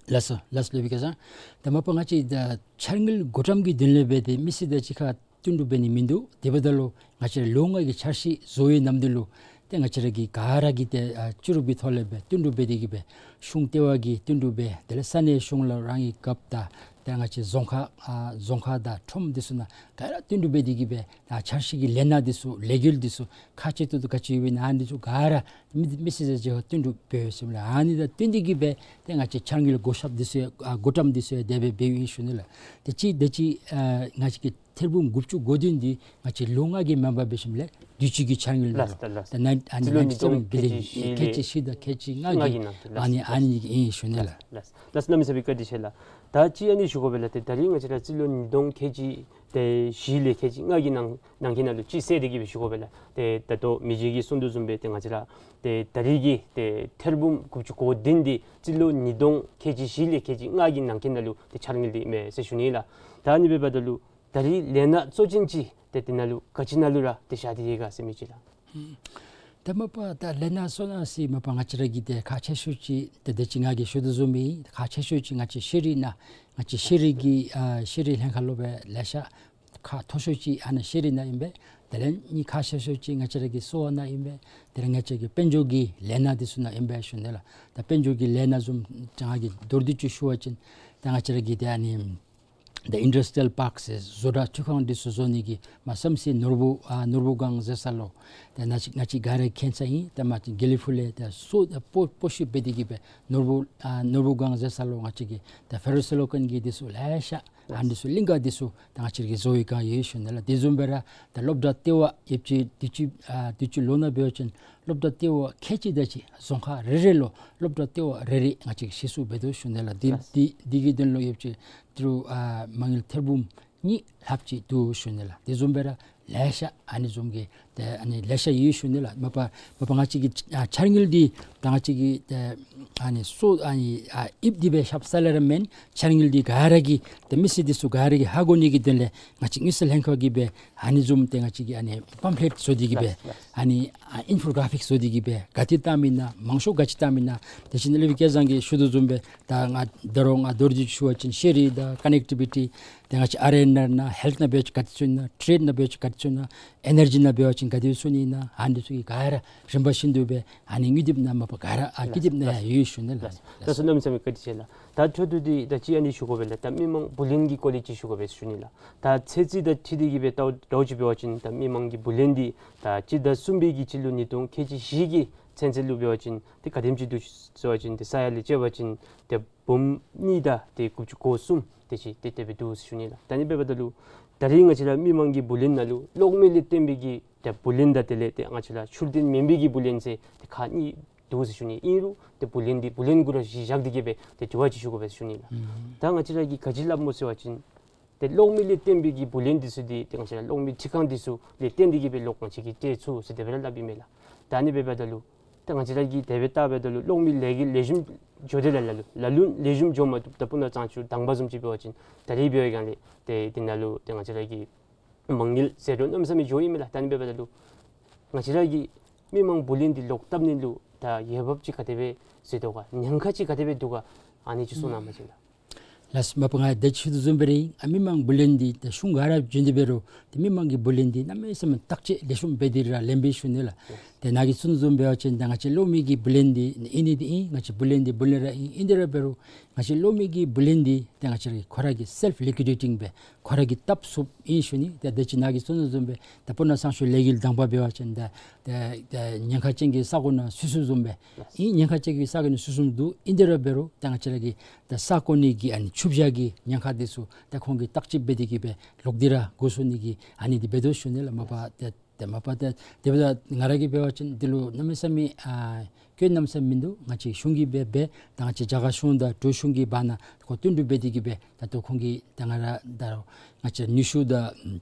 ལགས་སོ། ལགས་སོ་ལེགས་པའི་སྐལ་བཟང་། ད་མ་པ་ང་བཅས་ད་འཆར་དངུལ་བགོ་བཀྲམ་གྱི་དོན་ལས་སྦེ་ཏེ་མི་སེར་དང་གཅིག་ཁར་བསྟུན་གྲོས་འབད་ནི་མིན་འདུག། དེ་འབདཝ་ད་ལུ་ང་བཅས་ལོ་ལྔ་གི་འཆར་གཞི་བཟོ་བའི་ནམ་དུས་ལུ་ཏེ་ང་བཅས་ར་གི་ག་ར་གིས་ཏེ་ཨ་སྤྱི་རུབ་ཀྱི་ཐོག་ལས་སྦེ་བསྟུན་གྲོས་འབད་དེ་གི་སྦེ་གཞུང་ལྟེ་བ་གིས་བསྟུན་གྲོས་འབད། དེ་ལས་ས་གནས་གཞུང་ལུ་རང་གི་རྒཔོ་དང་ཏེ་ང་བཅས་རྫོང་ཁག་ཨ་རྫོང་ཁག་དང་ཁྲོམ་འདི་ཚུ་ནང་ག་ར་བསྟུན་གྲོས་འབད་དེ་གི་སྦེ་ད་འཆར་གཞི་གི་ལས་སྣ་འདི་ཚུ་ལས་འགུལ་འདི་ཚུ་ཁག་ཆེ་ཏོག་ཏོ་ག་ཅི་ཡོདཔ་ཨིན་ན་ཨ་ནི་འདི་ཚུ་ག་ར་མི་མི་སེར་དང་གཅིག་ཁར་བསྟུན་གྲོས་འབད་ཡོད་ཟེར་མས་ལགས། ཨ་ནི་དང་བསྟུན་ཏེ་གི་སྦེ་ཏེ་ང་བཅས་འཆར་དངུལ་བགོ་བཤའ་འདི་ཚུ་ཨ་བགོ་བཀྲམ་འདི་ཚུ་ཡང་དེ་སྦེ་འབདཝ་ཨིན་ཞུ་ནི་ལགས། ཏེ་གཅིག་དེ་ཅིག་ཨ་ང་བཅས་ཀྱི་ཐེར་འབུམ་དགུ་བཅུ་གོ་བདུན་འདི་ང་བཅས་ལོ་ལྔ་གི་མེན་པར་འབད་ཞིནམ་ལས་དུས་ཅི་གི་འཆར་དངུལ་ལུ་ལགས། ལགས་ལགས། ད་ནཱ་ཨ་ནི་རྩིས་ལོ་ཉིས་སྟོང་ཁལ་གཅིག་བཞི་ལས་ཁལ་གཅིག་བཞི་དང་ཁལ་གཅིག་ལྔ་གི་ལྔ་གི་ནང་དུ་ལགས། ཨ་ནི་ཨ་ནི་ཨིན་ཞུ་ནི་ལགས། ལགས་ལགས། གནམ་མེད་ས་མེད་བཀའ་དྲིན་ཆེ་ལགས། ད་ཅི་ཨ་ནི་ཞུ་དགོ་པས་ལགས། ཏེ་ད་རིས་ང་བཅས་ར་རྩིས་ལོ་ཉིས་སྟོང་ཁལ་གཅིག་ཏེ་བཞི་ལས་ཁལ་གཅིག་ལྔ་གི་ནང་ནང་འཁོད་ནང་ལུ་ཅིག་གསལ་ཏེ་གི་སྦེ་ཞུ་དགོ་པས་ལགས། ཏེ་ད་ལྟོ་མི་རྗེ་གིས་གསུང་དོ་བཟུམ་སྦེ་ཏེ་ང་བཅས་ར་ཏེ་ད་རིས་ཀྱི་ཏེ་ཐེར་འབུམ་དགུ་བཅུ་གོ་བདུན་འདི་རྩིས་ལོ་ཉིས་སྟོང་ཁལ་གཅིག་བཞི་ལས་ཁལ་གཅིག་ལྔ་གི་ནང་འཁོད་ནང་ལུ་ཏེ་འཆར་དངུལ་འདི་མས་ཟེར་ཞུ་ནི་ལགས། ད་ཨ་ནི་འབདཝ་ད་ལུ་ད་རིས་ལས་སྣ་གཙོ་ཅན་ཅིག་ཏེ་དེ་ནང་ལུ་ག་ཅི་ནང་ལུ་ར་ཏེ་བཞག་སྟེ་ཡོད་ག་ཟེར་མི་ཅིག་ལགས། ད་མ་པ་ད་ལས་སྣ་གཙོ་ནང་ཟེར་མ་པ་ང་བཅས་ར་གི་ཏེ་ཁག་ཆེ་ཤོས་ཅིག་ཏེ་དེ་ཅིག་ང་གིས་ཞུ་དོ་བཟུམ་སྦེ་ཁག་ཆེ་ཤོས་ཅིག་ང་བཅས་ཤེས་རིག་ནང་ང་བཅས་ཤེས་རིག་གི་ཨ་ཤེས་རིག་ལྷན་ཁག་ལུ་སྦེ་ལེ་ཤ་ཁག་མཐོ་ཤོས་ཅིག་ཨ་ནཱ་ཤེས་རིག་ནང་ཨིན་པས། དེ་ལས་གཉིས་ཁག་ཆེ་ཤོས་ཅིག་ང་བཅས་ར་གི་གསོ་བ་ནང་ཨིན་པས། དེ་ལས་ང་བཅས་ཀྱི་དཔལ་འབྱོར་གྱི་ལས་སྣ་འདི་ཚུ་ནང་ཨིན་པས་ཞུ་ནི་ལགས། ད་དཔལ་འབྱོར་གྱི་ལས་སྣ་བཟུམ་ང་གིས་མདོར་བསྡུས་ཅིག་ཞུ་བ་ཅིན་ད་ང་བཅས་ར་གི་ཏེ་ཨ་ནི་ད་ཨིན་ཌསི་ཊི་རི་ཡལ་པཱརཀ་ཟེར་བཟོ་གྲྭ་འཕྲུལ་ཁང་འདི་ཚུ་བཟོ་ནི་གི་མ་གསུམ་ཟེར་ནོར་བུ་ཨ་ནོར་བུ་སྒང་ཟེར་ས་ལུ་ཏེ་ང་བཅས་ང་བཅས་ག་ར་མཁྱེན་ས་ཨིན། ཏེ་མ་ཏེ་དགེ་ལེགས་ཕུག་ལས་ཏེ་སོ་ཏེ་སྤོ་སྤོ་ཤུལ་འབད་དེ་གི་སྦེ་ནོར་བུ་ཨ་ནོར་བུ་སྒང་ཟེར་ས་ལུ་ང་བཅས་ཀྱི་ཏེ་ཕེ་རོ་སི་ལི་ཀོན་གྱི་འདི་ཚུ་ལེ་ཤ་ཨ་འདི་ཚུ་གླིང་ག་འདི་ཚུ་ད་ང་བཅས་ཀྱིས་བཟོ་བའི་སྒང་ཡོད་ཞུ་ནི་ལགས། དེ་བཟུམ་སྦེ་ར་ད་སློབ་གྲྭ་ལྟེ་བ་ཡོདཔ་ཅིག་དུས་ཅི་ཨ་དུས་ཅི་ལོ་ནང་འབད་བ་ཅིན་སློབ་གྲྭ་ལྟེ་བ་ཁལ་གཅིག་དེ་ཅིག་རྫོང་ཁག་རེ་རེ་ལུ་སློབ་གྲྭ་ལྟེ་བ་རེ་རེ་ང་བཅས་ཀྱིས་གཞི་བཙུགས་འབད་དོ་ཞུ་ནི་ལགས། འདི་ལགས། འདི་འདི་གི་དོན་ལུ་ཡོདཔ་ཅིག་ཏི་རུ་ཨ་མ་དངུལ་ཐེར་འབུམ་གཉིས་ལྷགཔ་ཅིག་འདུག་ཞུ་ནི་ལགས། དེ་བཟུམ་སྦེ་ར་ལེ་ཤ་ཨ་ནི་བཟུམ་གྱི་ཏེ་ཨ་ནི་ལེ་ཤ་ཡོད་ཞུ་ནི་ལགས། མ་པ་མ་པ་ང་བཅས་ཀྱི་ཨ་འཆར་དངུལ་འདི་ད་ང་བཅས་ཀྱི་ཏེ་ ཨ་ནི་སོ་ཨ་ནི་ཨ་ཨིབ་འདི་སྦེ་ཤབ་ས་ལས་ར་མེན། འཆར་དངུལ་འདི་ག་ར་གིས་ཏེ་མི་སེར་འདི་ཚུ་ག་ར་གིས་ཧ་གོ་ནི་གི་དོན་ལས་ང་བཅས་དངུལ་རྩིས་ལྷན་ཁག་གིས་སྦེ་ཨ་ནི་བཟུམ་ཏེ་ང་བཅས་ཀྱིས་ཨ་ནི་པམ་ཕ་ལེཊ་བཟོ་སྟེ་གིས་སྦེ་ལགས་ལགས། ཨ་ནི་ཨ་ཨིན་ཕོ་གར་ཕིག་བཟོ་སྟེ་གིས་སྦེ་ག་ཏེ་བཏངམ་ཨིན་ན་མང་ཤོས་ག་ཅི་བཏངམ་ཨིན་ན། དེ་བཞིན་སློབ་དཔོན་སྐལ་བཟང་གིས་ཞུ་དོ་བཟུམ་སྦེ་ད་ང་ད་རུང་ང་མདོར་བསྡུས་ཞུ་བ་ཅིན་ཤེས་རིག་དང་ཀ་ནེག་ཊི་བི་ཊི་ཏེ་ང་བཅས་ཨར་ཨེན་ཨར་ནང་ཧེལཐ་ནང་འབད་བ་ཅིན་ག་དེ་ཚུ་ཨིན་ན། ཊེཌ་ནང་འབད་བ་ཅིན་ག་དེ་ཚུ་ཨིན་ན། ཨེ་ནར་ཇི་ནང་འབད་བ་ཅིན་ག་དེ་ཚུ་ཨིན་ན། ཨ་ནི་ཚུ་གི་ག་ར་རིམ་པ་བཞིན་དུ་སྦེ་ཨ་ནི་དངུལ་དེབ་ནང་མ་པ་ག་ར་ཨ་དངུལ་དེབ་ནང་ཡང་ཡོད་ཟེར་ཞུ་ནི་ལགས། ལགས་སོ། གནམ་མེད་ས་མེད་བཀའ་དྲིན་ཆེ་ལགས། ད་ད་ལྟོ་འདི་ད་ཅི་ཨ་ནི་ཞུ་དགོ་པས་ལགས། ད་མི་མང་བུ་ལོན་གྱི་སྐོར་ལས་ཅིག་ཞུ་དགོ་པས་ཞུ་ནི་ལགས། ད་ཚེས་རྩིས་དང་འཁྲིལ་ཏེ་གིས་སྦེ་ད་ལྟོ་ཅིག་འབད་བ་ཅིན་ད་མི་མང་གི་བུ་ལོན་འདི་ད་སྤྱི་ཟླ་གསུམ་པའི་གི་སྤྱི་ལོ་ཉིས་སྟོང་ཁལ་གཅིག་བཞི་གི་ཚུན་ཚོད་ལུ་འབད་བ་ཅིན་ཏེ་ག་དེམ་ཅིག་འདུག་ཟེར་བ་ཅིན་ཏེ་ས་ཡ་ལས་བཅད་པ་ཅིན་ཏེ་འབུམ་གཉིས་དང་ཏེ་དགུ་བཅུ་གོ་གསུམ་དེ་ཅིག་ཏེ་དེ་སྦེ་འདུག་ཟེར་ཞུ་ནི་ལགས། ད་ཨ་ནི་འབདཝ་ད་ལུ་ད་རེས་ང་བཅས་ར་མི་མང་གི་བུ་ལོན་ནང་ལུ་གློག་མེ་ལས་བརྟེན་པའི་གི་ཏེ་བུ་ལོན་དང་དེ་ལས་ཏེ་ང་བཅས་ར་ཤུགས་ལྡན་མེན་པའི་གི་བུ་ལོན་ཟེར་ཏེ་ཁག་གཉིས་འདུག་ཟེར་ཞུ་ནི། ཨིན་རུང་ཏེ་བུ་ལོན་འདི་བུ་ལོན་གུ་ར་གཞི་བཞག་སྟེ་གིས་སྦེ་ཏེ་དྲི་བ་ཅིག་ཞུ་དགོ་པས་ཞུ་ནི་ལགས། ཨུམ། ད་ང་བཅས་ར་གིས་ག་ཅི་སླབ་སྨོ་ཟེར་བ་ཅིན་ཏེ་གློག་མེ་ལས་བརྟེན་པའི་གི་བུ་ལོན་འདི་ཚུ་འདི་ཏེ་ང་བཅས་ར་གློག་མེ་འཕྲུལ་ཁང་འདི་ཚུ་ལས་བརྟེན་ཏེ་གིས་སྦེ་གློག་ང་བཅས་ཀྱིས་སྤྲོད་ཚུགས་ཟེར་དེ་སྦེ་ར་སླབ་ཨིན་མས་ལགས། ད་ཨ་ནི་འབདཝ་ད་ལུ་ད་ང་བཅས་ར་གིས་དེ་སྦེ་བལྟཝ་ད་ལུ་གློག་མེ་ལས་ཀྱི་ལེགས་ཤོམ་འགྱོ་དེས་ལགས། ལ་ལུ་ལ་ལུ་ལེགས་ཤོམ་འགྱོཝ་མ་བཏུབ། ད་སྤུ་ན་གཙང་ཆུ་དང་པ་བཟུམ་ཅིག་འབད་བ་ཅིན་ད་རེས་འབད་བའི་སྒང་ལས་ཏེ་འདི་ནང་ལུ་ཏེ་ང་བཅས་ར་གི་མ་དངུལ་ཟད་འགྲོ་གནམ་མེད་ས་མེད་འགྱོཝ་ཨིན་མས་ལགས། ད་ཨ་ནི་འབདཝ་ད་ལུ་ང་བཅས་ར་གིས་མི་མང་བུ་ལོན་འདི་ལོག་བཏབ་ནི་ལུ་ད་འོས་འབབ་ཅིག་ག་དེ་སྦེ་བཟོ་དོ་ག། ཉེན་ཁ་ཅིག་ག་དེ་སྦེ་འདུག་ག། ཨ་ནི་ཅིག་གསུང་གནང་བ་ཅིན་ལགས། ལགས་སོ། མ་པ་ང་ད་ཅི་ཞུ་དོ་བཟུམ་སྦེ་ར་ཨ་མི་མང་བུ་ལོན་འདི་ད་གཞུང་ག་ར་བྱིན་ཏེ་འབད་རུང་ཏེ་མི་མང་གི་བུ་ལོན་འདི་གནམ་མེད་ས་མེད་བརྟག་དཔྱད་ལེགས་ཤོམ་འབད་དེ་ར་ལེན་པས་ཞུ་ནི་ལགས། ཏེ་ནཱ་གིས་གསུངས་དོ་བཟུམ་འབད་བ་ཅིན་ད་ང་བཅས་གློག་མེ་གི་བུ་ལོན་འདི་ཨིན་ནི་འདི་ཨིན། ང་བཅས་བུ་ལོན་འདི་བུ་ལོན་ར་ཨིན། ཨིན་ཏེ་ར་འབད་རུང་ང་བཅས་གློག་མེ་གི་བུ་ལོན་འདི་ཏེ་ང་བཅས་ར་གི་ཁོ་ར་གི་སེལཕ་ལི་ཀུའི་ཌེ་ཊིང་སྦེ་ཁོ་ར་གིས་བཏབ་ཚུགསཔ་ཨིན་ཞུ་ནི། ཏེ་ད་ཅི་ནཱ་གིས་གསུངས་དོ་བཟུམ་སྦེ་ད་སྤུ་ན་གཙང་ཆུ་ལས་འགུལ་དང་པ་འབད་བ་ཅིན་ད་ད་ད་ཉེན་ཁ་ཅན་གྱི་ས་གོ་ནང་བཙུགས་བཙུགསཔ་བཟུམ་སྦེ་ཨིན། ཉེན་ཁ་ཅན་གྱི་ས་གོ་ནང་བཙུགས་བཙུགསཔ་འདུག། ཨིན་ཏེ་ར་འབད་རུང་ད་ང་བཅས་ར་གི་ད་ས་གོ་ནི་གི་ཨ་ནི་ཆུ་བཞག་གི་ཉེན་ཁ་འདི་ཚུ་ད་ཁོང་གིས་བརྟག་དཔྱད་འབད་དེ་གིས་སྦེ་ལོག་སྟེ་ར་འགོ་བཙུགས་ནི་གི་ཨ་ནི་འདི་འབད་དོ་ཞུ་ནི་ལགས། མ་པ་ཏེ་ཏེ་མ་པ་ཏེ་དེ་འབདཝ་ད་ང་ར་གིས་འབད་བ་ཅིན་འདི་ལུ་གནམ་མེད་ས་མེད་ཨ་སྐྱོན་གནམ་མེད་ས་མེད་མིན་འདུག། ང་བཅས་གཞུང་གིས་འབད་འབད་ད་ང་བཅས་རྒྱ་གར་གཞུང་དང་འབྲུག་གཞུང་གི་བར་ན་ཁོ་བསྟུན་གྲོས་འབད་དེ་གིས་སྦེ་ད་ལྟོ་ཁོང་གིས་ད་ང་ར་ད་ང་བཅས་ནུས་ཤུགས་དང་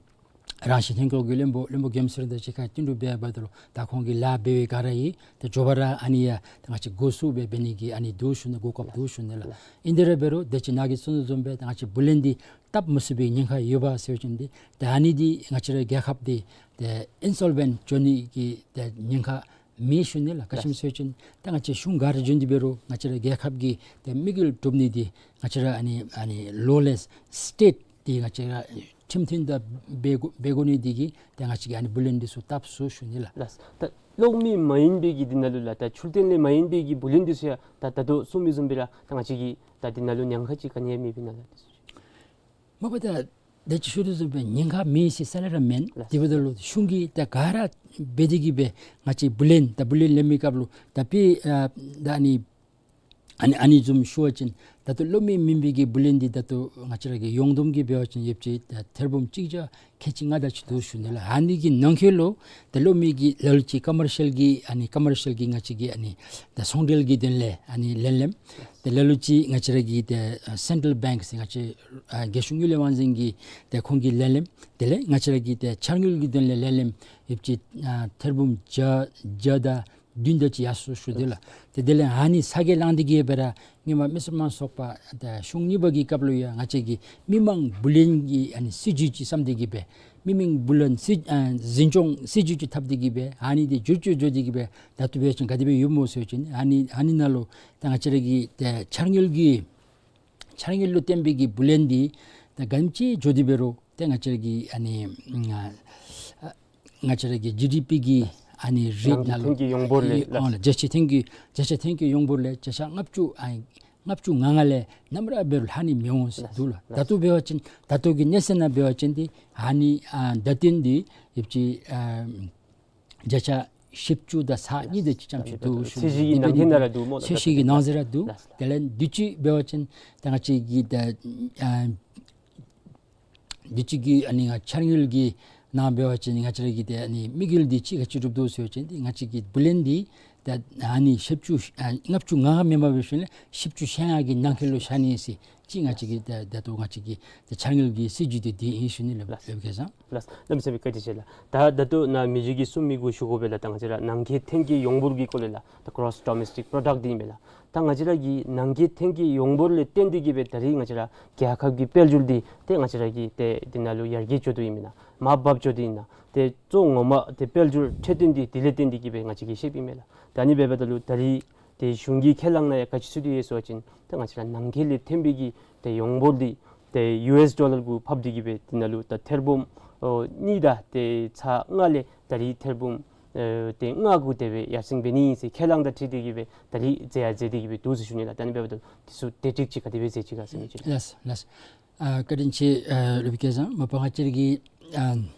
རང་བཞིན་ཐོན་ཁུངས་ཀྱི་བློན་པོ་བློན་པོ་རྒྱལམོ་ཚེ་རིང་དང་གཅིག་ཁར་བསྟུན་གྲོས་འབད་འབདཝ་ད་ལུ་ད་ཁོང་གིས་ལཱ་འབད་བའི་སྒང་ར་ཨིན། ད་མགྱོགས་པ་ར་ཨ་ནི་ཡང་ད་ང་བཅས་འགོ་བཙུགས་སྦེ་འབད་ནི་གི་ཨ་ནི་འདུག་ཞུ་ནི། གོ་སྐབས་འདུག་ཞུ་ནི་ལགས། ཨིན་ཏེ་ར་འབད་རུང་ད་ཅི་ནཱ་གིས་གསུངས་དོ་བཟུམ་སྦེ་ད་ང་བཅས་བུ་ལོན་འདི་བཏབ་མ་ཚུགས་པའི་ཉེན་ཁ་ཡོདཔ་ཟེར་བ་ཅིན་འདི་ད་ཨ་ནི་འདི་ང་བཅས་ར་རྒྱལ་ཁབ་འདི་ད་ཨིན་སོལ་བེནཊ་འགྱོ་ནི་གི་ད་ཉེན་ཁ་མེད་ཞུ་ནི་ལགས། ག་ཅི་སྨོ་ཟེར་བ་ཅིན་ད་ང་བཅས་གཞུང་ག་ར་བྱིན་ཏེ་འབད་རུང་ང་བཅས་ར་རྒྱལ་ཁབ་ཀྱི་ད་དམིགས་ཡུལ་སྒྲུབ་ནི་འདི་ང་བཅས་ར་ཨ་ནི་ཨ་ནི་ལོ་ལས་སི་ཊེཊ་འདི་ང་བཅས་ར་ཁྲིམས་མཐུན་དང་འབད་དགོ་འབད་དགོ་ནི་འདི་གིས་ད་ང་བཅས་ཀྱིས་ཨ་ནི་བུ་ལོན་འདི་ཚུ་བཏབ་ཚུགས་ཞུ་ནི་ལགས། ལགས། ད་གློག་མེ་མ་ཡིན་པའི་གི་འདི་ནང་ལུ་ལགས་ད་ཆུ་ལྡན་ལས་མ་ཡིན་པའི་གི་བུ་ལོན་འདི་ཚུ་ཡང་ད་ད་ལྟོ་གསུངས་མི་བཟུམ་སྦེ་ར་ད་ང་བཅས་ཀྱིས་ད་འདི་ནང་ལུ་ཉེན་ཁ་ཅིག་ག་ནི་ཡང་མེད་པས་ན་ལགས། མ་པ་ད་ད་ཅི་ཞུ་དོ་བཟུམ་སྦེ་ཉེན་ཁ་མེད་ཟེར་ས་ལས་ར་མེན། ལགས། དེ་འབདཝ་ད་ལུ་གཞུང་གིས་ད་ག་ར་འབད་དེ་གིས་སྦེ་ང་བཅས་བུ་ལོན་ད་བུ་ལོན་ལེན་པའི་སྐབས་ལུ་ད་དཔེ་ཨ་ད་ཨ་ནི་ཨ་ནི་ཨ་ནི་བཟུམ་ཞུ་བ་ཅིན་ད་ལྟོ་གློག་མེ་མེན་པའི་གི་བུ་ལོན་འདི་ད་ལྟོ་ང་བཅས་ར་གི་ཡོངས་བསྡོམས་ཀྱིས་འབད་བ་ཅིན་ཡོདཔ་ཅིག་ད་ཐེར་འབུམ་གཅིག་བརྒྱ་ཁལ་གཅིག་ལྔ་དེ་ཅིག་འདུག་ཞུ་ནི་ལགས། ཨ་ནི་གི་ནང་འཁོད་ལུ་ད་གློག་མེ་གི་ལ་ལུ་ཅིག་ཀོ་མར་ཤལ་གྱི་ཨ་ནི་ཀོ་མར་ཤལ་གྱི་ང་བཅས་ཀྱི་ཨ་ནི་ད་ཚོང་འབྲེལ་གྱི་དོན་ལས་ཨ་ནི་ལེན་ལེནམ། ད་ལ་ལུ་ཅིག་ང་བཅས་ར་གི་ད་ཨ་སེན་ཊྲལ་བེངཀ་ཟེར་ང་བཅས་ཨ་རྒྱལ་གཞུང་དངུལ་ལས་དབང་འཛིན་གྱི་ད་ཁོང་གིས་ལེན་ལེནམ། དེ་ལས་ང་བཅས་ར་གི་ད་འཆར་དངུལ་གྱི་དོན་ལས་ལེན་ལེནམ་ཡོདཔ་ཅིག་ཨ་ཐེར་འབུམ་བརྒྱ་བརྒྱ་དང་བདུན་དེ་ཅིག་ཡར་སོ་ཞུ་དེས་ལགས། ཏེ་དེ་ལས་ཨ་ནི་ས་གི་ལང་འདི་གིས་འབད་ར་སྔོན་མ་མི་སེར་དམངས་ཚོགས་པ་ད་གཞུང་གཉིས་པ་གི་སྐབས་ལུ་ཡང་ང་བཅས་ཀྱིས་མི་མང་བུ་ལོན་གྱི་ཨ་ནི་སྲིད་བྱུས་ཅིག་བརྩམས་ཏེ་གིས་སྦེ་མི་མང་བུ་ལོན་སྲིད་ཨ་འཛིན་སྐྱོང་སྲིད་བྱུས་ཅིག་བཏབ་སྟེ་གིས་སྦེ་ཨ་ནི་འདི་བསྒྱུར་བཅོས་འགྱོ་སྟེ་གིས་སྦེ་ད་ལྟོ་འབད་བ་ཅིན་ག་དེ་སྦེ་ཡོདཔ་སྨོ་ཟེར་བ་ཅིན་ཨ་ནི་ཨ་ནི་ནང་ལུ་ད་ང་བཅས་ར་གི་ད་འཆར་དངུལ་གྱི་འཆར་དངུལ་ལུ་བརྟེན་པའི་གི་བུ་ལོན་འདི་ད་ག་དེམ་ཅིག་འགྱོ་སྟེ་འབད་རུང་ཏེ་ང་བཅས་ར་གི་ཨ་ནི་ཨ་ང་བཅས་ར་གི་ཇི་ཌི་པི་གི་ཨ་ནི་རེཊ་ནང་ལུ་ནང་གི་ཐོན་སྐྱེད་ཡོངས་འབོར་ལས་ཨོ་ལགས་བརྒྱ་ཆ་ཐོན་སྐྱེད་བརྒྱ་ཆ་ཐོན་སྐྱེད་ཡོངས་འབོར་ལས་བརྒྱ་ཆ་ལྔ་བཅུ་ཨ་ལྔ་བཅུ་ང་ལྔ་ལས་ནམ་ར་འབད་རུང་ལྷག་ནི་མི་འོང་ཟེར་འདུག་ལགས། ད་ལྟོ་འབད་བ་ཅིན་ད་ལྟོ་གི་གནས་ཚད་ནང་འབད་བ་ཅིན་ཏེ་ཨ་ནི་ཨ་བརྡ་དོན་འདི་ཡོདཔ་ཅིག་ཨ་བརྒྱ་ཆ་བཞི་བཅུ་དང་ས་གཉིས་དེ་ཅིག་ཙམ་ཅིག་འདུག་ཞུ་ནི། ཚད་གཞི་གི་ནང་འཁོད་ནང་ར་འདུག་སྨོ་ལགས། ཚད་གཞི་གི་ནང་གསེས་ར་འདུག། ལགས་ལགས། དེ་ལས་དུས་ཅི་འབད་བ་ཅིན་ད་ང་བཅས་ཀྱི་ད་ཨ་དུས་ཅི་གི་ཨ་ནི་ང་འཆར་དངུལ་གྱི་ནང་འབད་བ་ཅིན་ང་བཅས་ར་གི་ད་ཨ་ནི་དམིགས་ཡུལ་འདི་ཅིག་ག་ཅི་གྲུབ་འདུག་ཟེར་བ་ཅིན་ཏེ་ང་བཅས་ཀྱི་བུ་ལོན་འདི་ད་ཨ་ནི་བཞི་བཅུ་ཨ་ལྔ་བཅུ་ང་ལྔ་མེན་པར་འབད་ཞིནམ་ལས་བཞི་བཅུ་ཞེ་ལྔ་གི་ནང་འཁོད་ལུ་བཞག་ནི་ཟེར་ ཅིག་ང་བཅས་ཀྱི་ད་ད་ལྟོ་ང་བཅས་ཀྱི་ད་འཆར་དངུལ་གྱི་སྲིད་བྱུས་དེ་འདི་ཨིན་ཞུ་ནི་ལགས། ལགས། ལགས་སོ། སླབ་མི་སེམས་པའི་བཀའ་དྲིན་ཆེ་ལགས། ད་ད་ལྟོ་ནཱ་མི་རྗེ་གིས་གསུངས་མི་གུ་ཞུ་དགོ་པས་ལགས། ད་ང་བཅས་ར་ནང་འཁོད་ཐོན་སྐྱེད་ཡོངས་འབོར་གྱི་སྐོར་ལས་ལགས། ད་Gross Domestic Product འདི་ཨིན་པས་ལགས། ད་ང་བཅས་ར་གི་ནང་འཁོད་ཐོན་སྐྱེད་ཡོངས་འབོར་ལས་བརྟེན་ཏེ་གི་སྦེ་ད་རིས་ང་བཅས་ར་རྒྱལ་ཁབ་ཀྱི་དཔལ་འབྱོར་འདི་ཏེ་ང་བཅས་ར་གི་ཏེ་འདི་ནང་ལུ་ཡར་རྒྱས་འགྱོ་དོ་ཨིན་མེན་ན། མར་བབས་འགྱོ་དོ་ཨིན་ན། ཏེ་གཙོ་ངོ་མ་ཏེ་དཔལ་འབྱོར་འཕྲོད་བསྟེན་འདི་དེ་ལས་བརྟེན་ཏེ་གི་སྦེ་ང་བཅས་ཀྱིས་ཤེསཔ་ཨིན་མས་ལགས། ད་ཨ་ནི་འབདཝ་ད་ལུ་ད་རིས་ཏེ་གཞུང་གི་ཁས་བླངས་ནང་ཡང་ག་ཅི་ཚུད་དེ་ཡོད་ཟེར་བ་ཅིན་ཏེ་ང་བཅས་ར་ནང་འཁོད་ལས་ཐོན་པའི་གི་ཏེ་ཡོངས་འབོར་འདི་ཏེ་ཡུ་ཨེསི་ཌོ་ལར་གུ་ཕབ་སྟེ་གི་སྦེ་འདི་ནང་ལུ་ད་ཐེར་འབུམ་ཨོ་གཉིས་དང་ཏེ་ཚག་ལྔ་ལས་ད་རིས་ཐེར་འབུམ་ཨེ་ཏེ་ལྔ་གུ་དེ་སྦེ་ཡར་སེང་འབད་ནི་ཨིན་ཟེར་ཁས་བླངས་དང་འཁྲིལ་ཏེ་གི་སྦེ་ད་རིས་མཛད་ཡང་མཛད་དེ་གི་སྦེ་འདུག་ཟེར་ཞུ་ནི་ལགས། ད་ཨ་ནི་འབདཝ་ད་འདི་ཚུ་བདེ་སྒྲིག་ཅིག་ག་དེ་སྦེ་མཛད་ཅི་ག་ཟེར་མི་ཅིག་ལགས། ལགས་ལགས། ཨ་བཀའ་དྲིན་ཆེ་ཨ་ལུ་བི་སྐལ་བཟང་། མ་པ་ང་བཅས་ར་གི་ཨ་ང་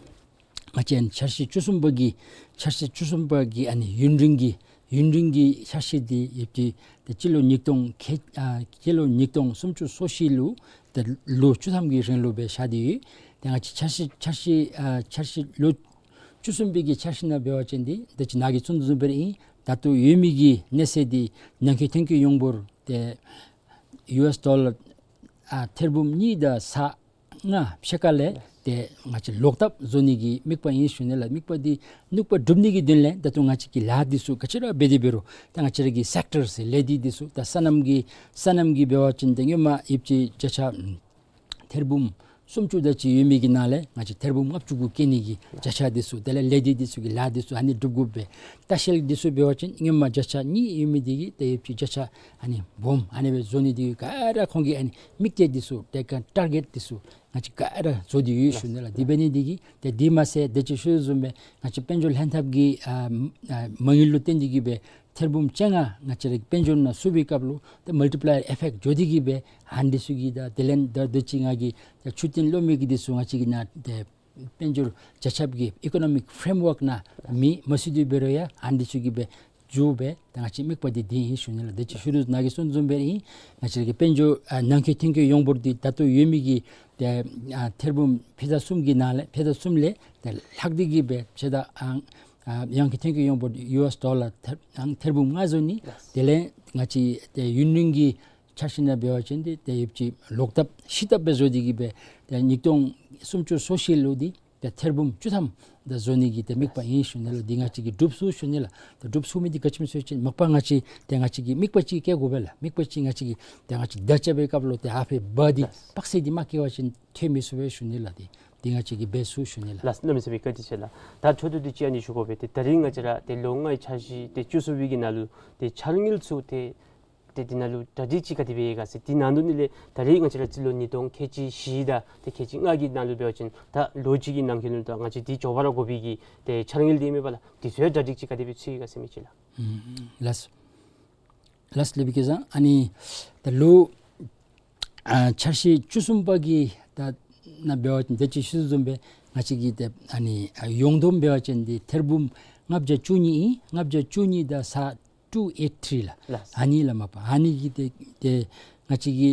བཅས་ཨ་ནི་འཆར་གཞི་བཅུ་གསུམ་པ་གི་འཆར་གཞི་བཅུ་གསུམ་པ་གི་ཨ་ནི་ཡུན་རིང་གི་ཡུན་རིང་གི་འཆར་གཞི་འདི་ཡོད་དེ་ཏེ་སྤྱི་ལོ་ཉིས་སྟོང་ཁལ་ཨ་སྤྱི་ལོ་ཉིས་སྟོང་སུམ་ཅུ་སོ་བཞི་ལུ་ཏེ་ལོ་བཅུ་ཐམ་གྱི་རིང་ལུ་སྦེ་བཞག་སྟེ་ཡོད། ཏེ་ང་བཅས་འཆར་གཞི་འཆར་གཞི་ཨ་འཆར་གཞི་ལོ་བཅུ་གསུམ་པའི་གི་འཆར་གཞི་ནང་འབད་བ་ཅིན་འདི་ད་ཅི་ནཱ་གིས་གསུངས་དོ་བཟུམ་སྦེ་ར་ཨིན། ད་ལྟོ་ཡོད་མི་གི་གནས་ཚད་འདི་ནང་འཁོད་ཐོན་སྐྱེད་ཡོངས་འབོར་ཏེ་ཡུ་ཨེསི་ཌོ་ལར་ཨ་ཐེར་འབུམ་གཉིས་དང་ཚག་ལྔ་ཕྱེད་ཀ་ལས་ཏེ་ང་བཅས་ལོག་བཏབ་བཟོ་ནི་གི་དམིགས་པ་ཨིན་ཞུ་ནི་ལགས། དམིགས་པ་འདི་དམིགས་པ་འགྲུབ་ནི་གི་དོན་ལས་ད་ལྟོ་ང་བཅས་ཀྱི་ལཱ་འདི་ཚུ་ག་ཅི་ར་འབད་དེ་འབད་རུང་ད་ང་བཅས་ར་གི་སེཀ་ཊར་ཟེར་ལས་སྡེ་འདི་ཚུ་ད་སོ་ནམ་གྱི་སོ་ནམ་གྱི་འབད་བ་ཅིན་ད་སྔོན་མ་ཡོད་པ་ཅིན་བརྒྱ་ཆ་ཐེར་འབུམ་སུམ་ཅུ་དེ་ཅིག་ཡོད་མི་གི་ནང་ལས་ང་བཅས་ཐེར་འབུམ་ལྔ་བཅུ་གུ་བཀལ་ནི་གི་བརྒྱ་ཆ་འདི་ཚུ་དེ་ལས་ལས་སྡེ་འདི་ཚུ་གི་ལཱ་འདི་ཚུ་ཨ་ནི་སྒྲུབ་དགོ་པས། ལྟ་བཤལ་འདི་ཚུ་འབད་བ་ཅིན་སྔོན་མ་བརྒྱ་ཆ་གཉིས་ཡོད་མི་འདི་གིས་ཏེ་ཡོད་པ་ཅིན་བརྒྱ་ཆ་ཨ་ནི་སྦོམ་ཨ་ནི་སྦེ་བཟོ་ནི་འདི་ག་ར་ཁོང་གི་ཨ་ནི་དམིགས་གཏད་འདི་ཚུ་ཏེ་ག་ཊར་གེཊ་འདི་ཚུ་ང་བཅས་ག་ར་བཟོ་སྟེ་ཡོད་ཞུ་ནི་ལགས། དེ་འབད་ནི་འདི་གིས་ཏེ་དེ་མ་ཚད་དེ་ཅིག་ཞུ་བཟུམ་སྦེ་ང་བཅས་དཔལ་འབྱོར་ལྷན་ཐབས་ཀྱི་ཨ་ཨ་མ་དངུལ་ལུ་བརྟེན་ཏེ་གི་སྦེ་ཐེར་འབུམ་བཅོ་ལྔ་ང་བཅས་ར་གི་དཔལ་འབྱོར་ནང་བསུབ་པའི་སྐབས་ལུ་ཏེ་མལ་ཊི་པ་ལའི་ཡར་ཨི་ཕེཀཊ་འགྱོ་སྟེ་གི་སྦེ་ཨ་ནི་འདི་ཚུ་གི་ད་དེ་ལས་ད་དེ་ཅིག་ང་གིས་ད་ཆུ་ཏིང་ལོ་མི་གི་འདི་ཚུ་ང་བཅས་ཀྱི་ནཱ་ཏེ་དཔལ་འབྱོར་བརྒྱ་ཆ་གི་ཨི་ཀོ་ནོ་མིག་ཕྲེམ་ཝརཀ་ནང་མེད་མ་ཚུད་དེ་འབད་རུང་ཡང་ཨ་ནི་འདི་ཚུ་གི་སྦེ་འགྱོ་སྦེ་ད་ང་བཅས་དམིགས་པ་འདི་འདི་ཨིན་ཞུ་ནི་ལགས། དེ་ཅིག་ཞུ་རུང་ནཱ་གིས་གསུངས་དོ་བཟུམ་སྦེ་ཨིན། ང་བཅས་ཀྱི་དཔལ་འབྱོར་ཨ་ནང་འཁོད་ཐོན་སྐྱེད་ཡོངས་འབོར་འདི་ད་ལྟོ་ཡོད་མི་གི་ཏེ་ཨ་ཐེར་འབུམ་ཕྱེད་དང་གསུམ་གྱི་ནང་ལས་ཕྱེད་དང་གསུམ་ལས་ཏེ་ལྷག་སྟེ་གི་སྦེ་ཕྱེད་དང་ཨ་ཨ་ནང་འཁོད་ཐོན་སྐྱེད་ཡོངས་འབོར་ཡུ་ཨེསི་ཌོ་ལར་ཐེར་ཨ་ཐེར་འབུམ་ལྔ་བཟོ་ནི། དེ་ལས་ང་བཅས་ཏེ་ཡུན་རིང་གི་འཆར་གཞི་ནང་འབད་བ་ཅིན་འདི་ཏེ་ཡོད་པ་ཅིན་ལོག་བཏབ་ཕྱི་བཏབ་སྦེ་བཟོ་སྟེ་གི་སྦེ་ཏེ་ཉིས་སྟོང་སུམ་ཅུ་སོ་བཞི་ལུ་འདི་ཏེ་ཐེར་འབུམ་བཅུ་ཐམ་ད་བཟོ་ནི་གི་ཏེ་དམིགས་པ་ཨིན་ཞུ་ནི་ལགས། འདི་ང་བཅས་ཀྱིས་འགྲུབ་ཚུགས་ཞུ་ནི་ལགས། ད་འགྲུབ་ཚུགས་མི་འདི་ག་ཅི་སྨོ་ཟེར་བ་ཅིན་མ་པ་ང་བཅས་ཏེ་ང་བཅས་ཀྱིས་དམིགས་པ་ཅིག་བསྐྱེད་དགོ་པས་ལགས། དམིགས་པ་ཅིག་ང་བཅས་ཀྱིས་ཏེ་ང་བཅས་བརྡ་རྐྱབ་པའི་སྐབས་ལུ་ཏེ་ཨ་ཕི་བ་འདི་དཔག་ཚད་འདི་མ་བསྐྱེད་པ་ཅིན་ཐོན་མི་ཚུགས་པས་ཞུ་ནི་ལགས། འདི་འདི་ང་བཅས་ཀྱིས་འབད་ཚུགས་ཞུ་ནི་ལགས། ལགས་གནམ་མེད་ས་མེད་བཀའ་དྲིན་ཆེ་ལགས། ད་མཆོག་ཏུ་འདི་ཅིག་ཨ་ནི་ཞུ་དགོ་པས། ཏེ་ད་རིས་ང་བཅས་ར་ཏེ་ལོ་ལྔའི་འཆར་གཞི་ཏེ་བཅུ་གསུམ་པའི་གི་ནང་ལུ་ཏེ་འཆར་དངུལ་ཚུ་ཏེ་ཏེ་འདི་ནང་ལུ་གྲ་སྒྲིག་ཅིག་ག་དེ་སྦེ་ཡོད་ག་ཟེར། འདི་ནང་དོན་འདི་ལས་ད་རིས་ང་བཅས་ར་སྤྱི་ལོ་ཉིས་སྟོང་ཁལ་གཅིག་བཞི་དང་ཏེ་ཁལ་གཅིག་ལྔ་གི་ནང་ལུ་འབད་བ་ཅིན་ད་ལོ་གཅིག་གི་ནང་འཁོད་ལུ་ད་ང་བཅས་འདི་མགྱོགས་པ་ར་དགོ་པའི་གི་ཏེ་འཆར་དངུལ་འདི་མེད་པ་ལགས། འདི་ཚུ་ཡང་གྲ་སྒྲིག་ཅིག་ག་དེ་སྦེ་ཚུད་ཡི་ག་ཟེར་མི་ཅིག་ལགས། ཨུམ་ལགས་སོ། ལགས་སོ་ལུ་བི་སྐལ་བཟང་། ཨ་ནི་ད་ལོ་ཨ་འཆར་གཞི་བཅུ་གསུམ་པ་གི་ད་ནང་འབད་བ་ཅིན་དེ་ཅིག་ཞུ་དོ་བཟུམ་སྦེ་ང་བཅས་ཀྱི་ཏེ་ཨ་ནི་ཨ་ཡོངས་བསྡོམས་འབད་བ་ཅིན་འདི་ཐེར་འབུམ་ལྔ་བརྒྱ་བཅུ་གཉིས་ཨིན། ལྔ་བརྒྱ་བཅུ་གཉིས་དང་ཚག་ཊུ་ཨེཊ་ཐི་རི་ལགས། ལགས། ཨ་ནི་ལགས་མ་པ་ཨ་ནི་གི་ཏེ་ཏེ་ང་བཅས་ཀྱི་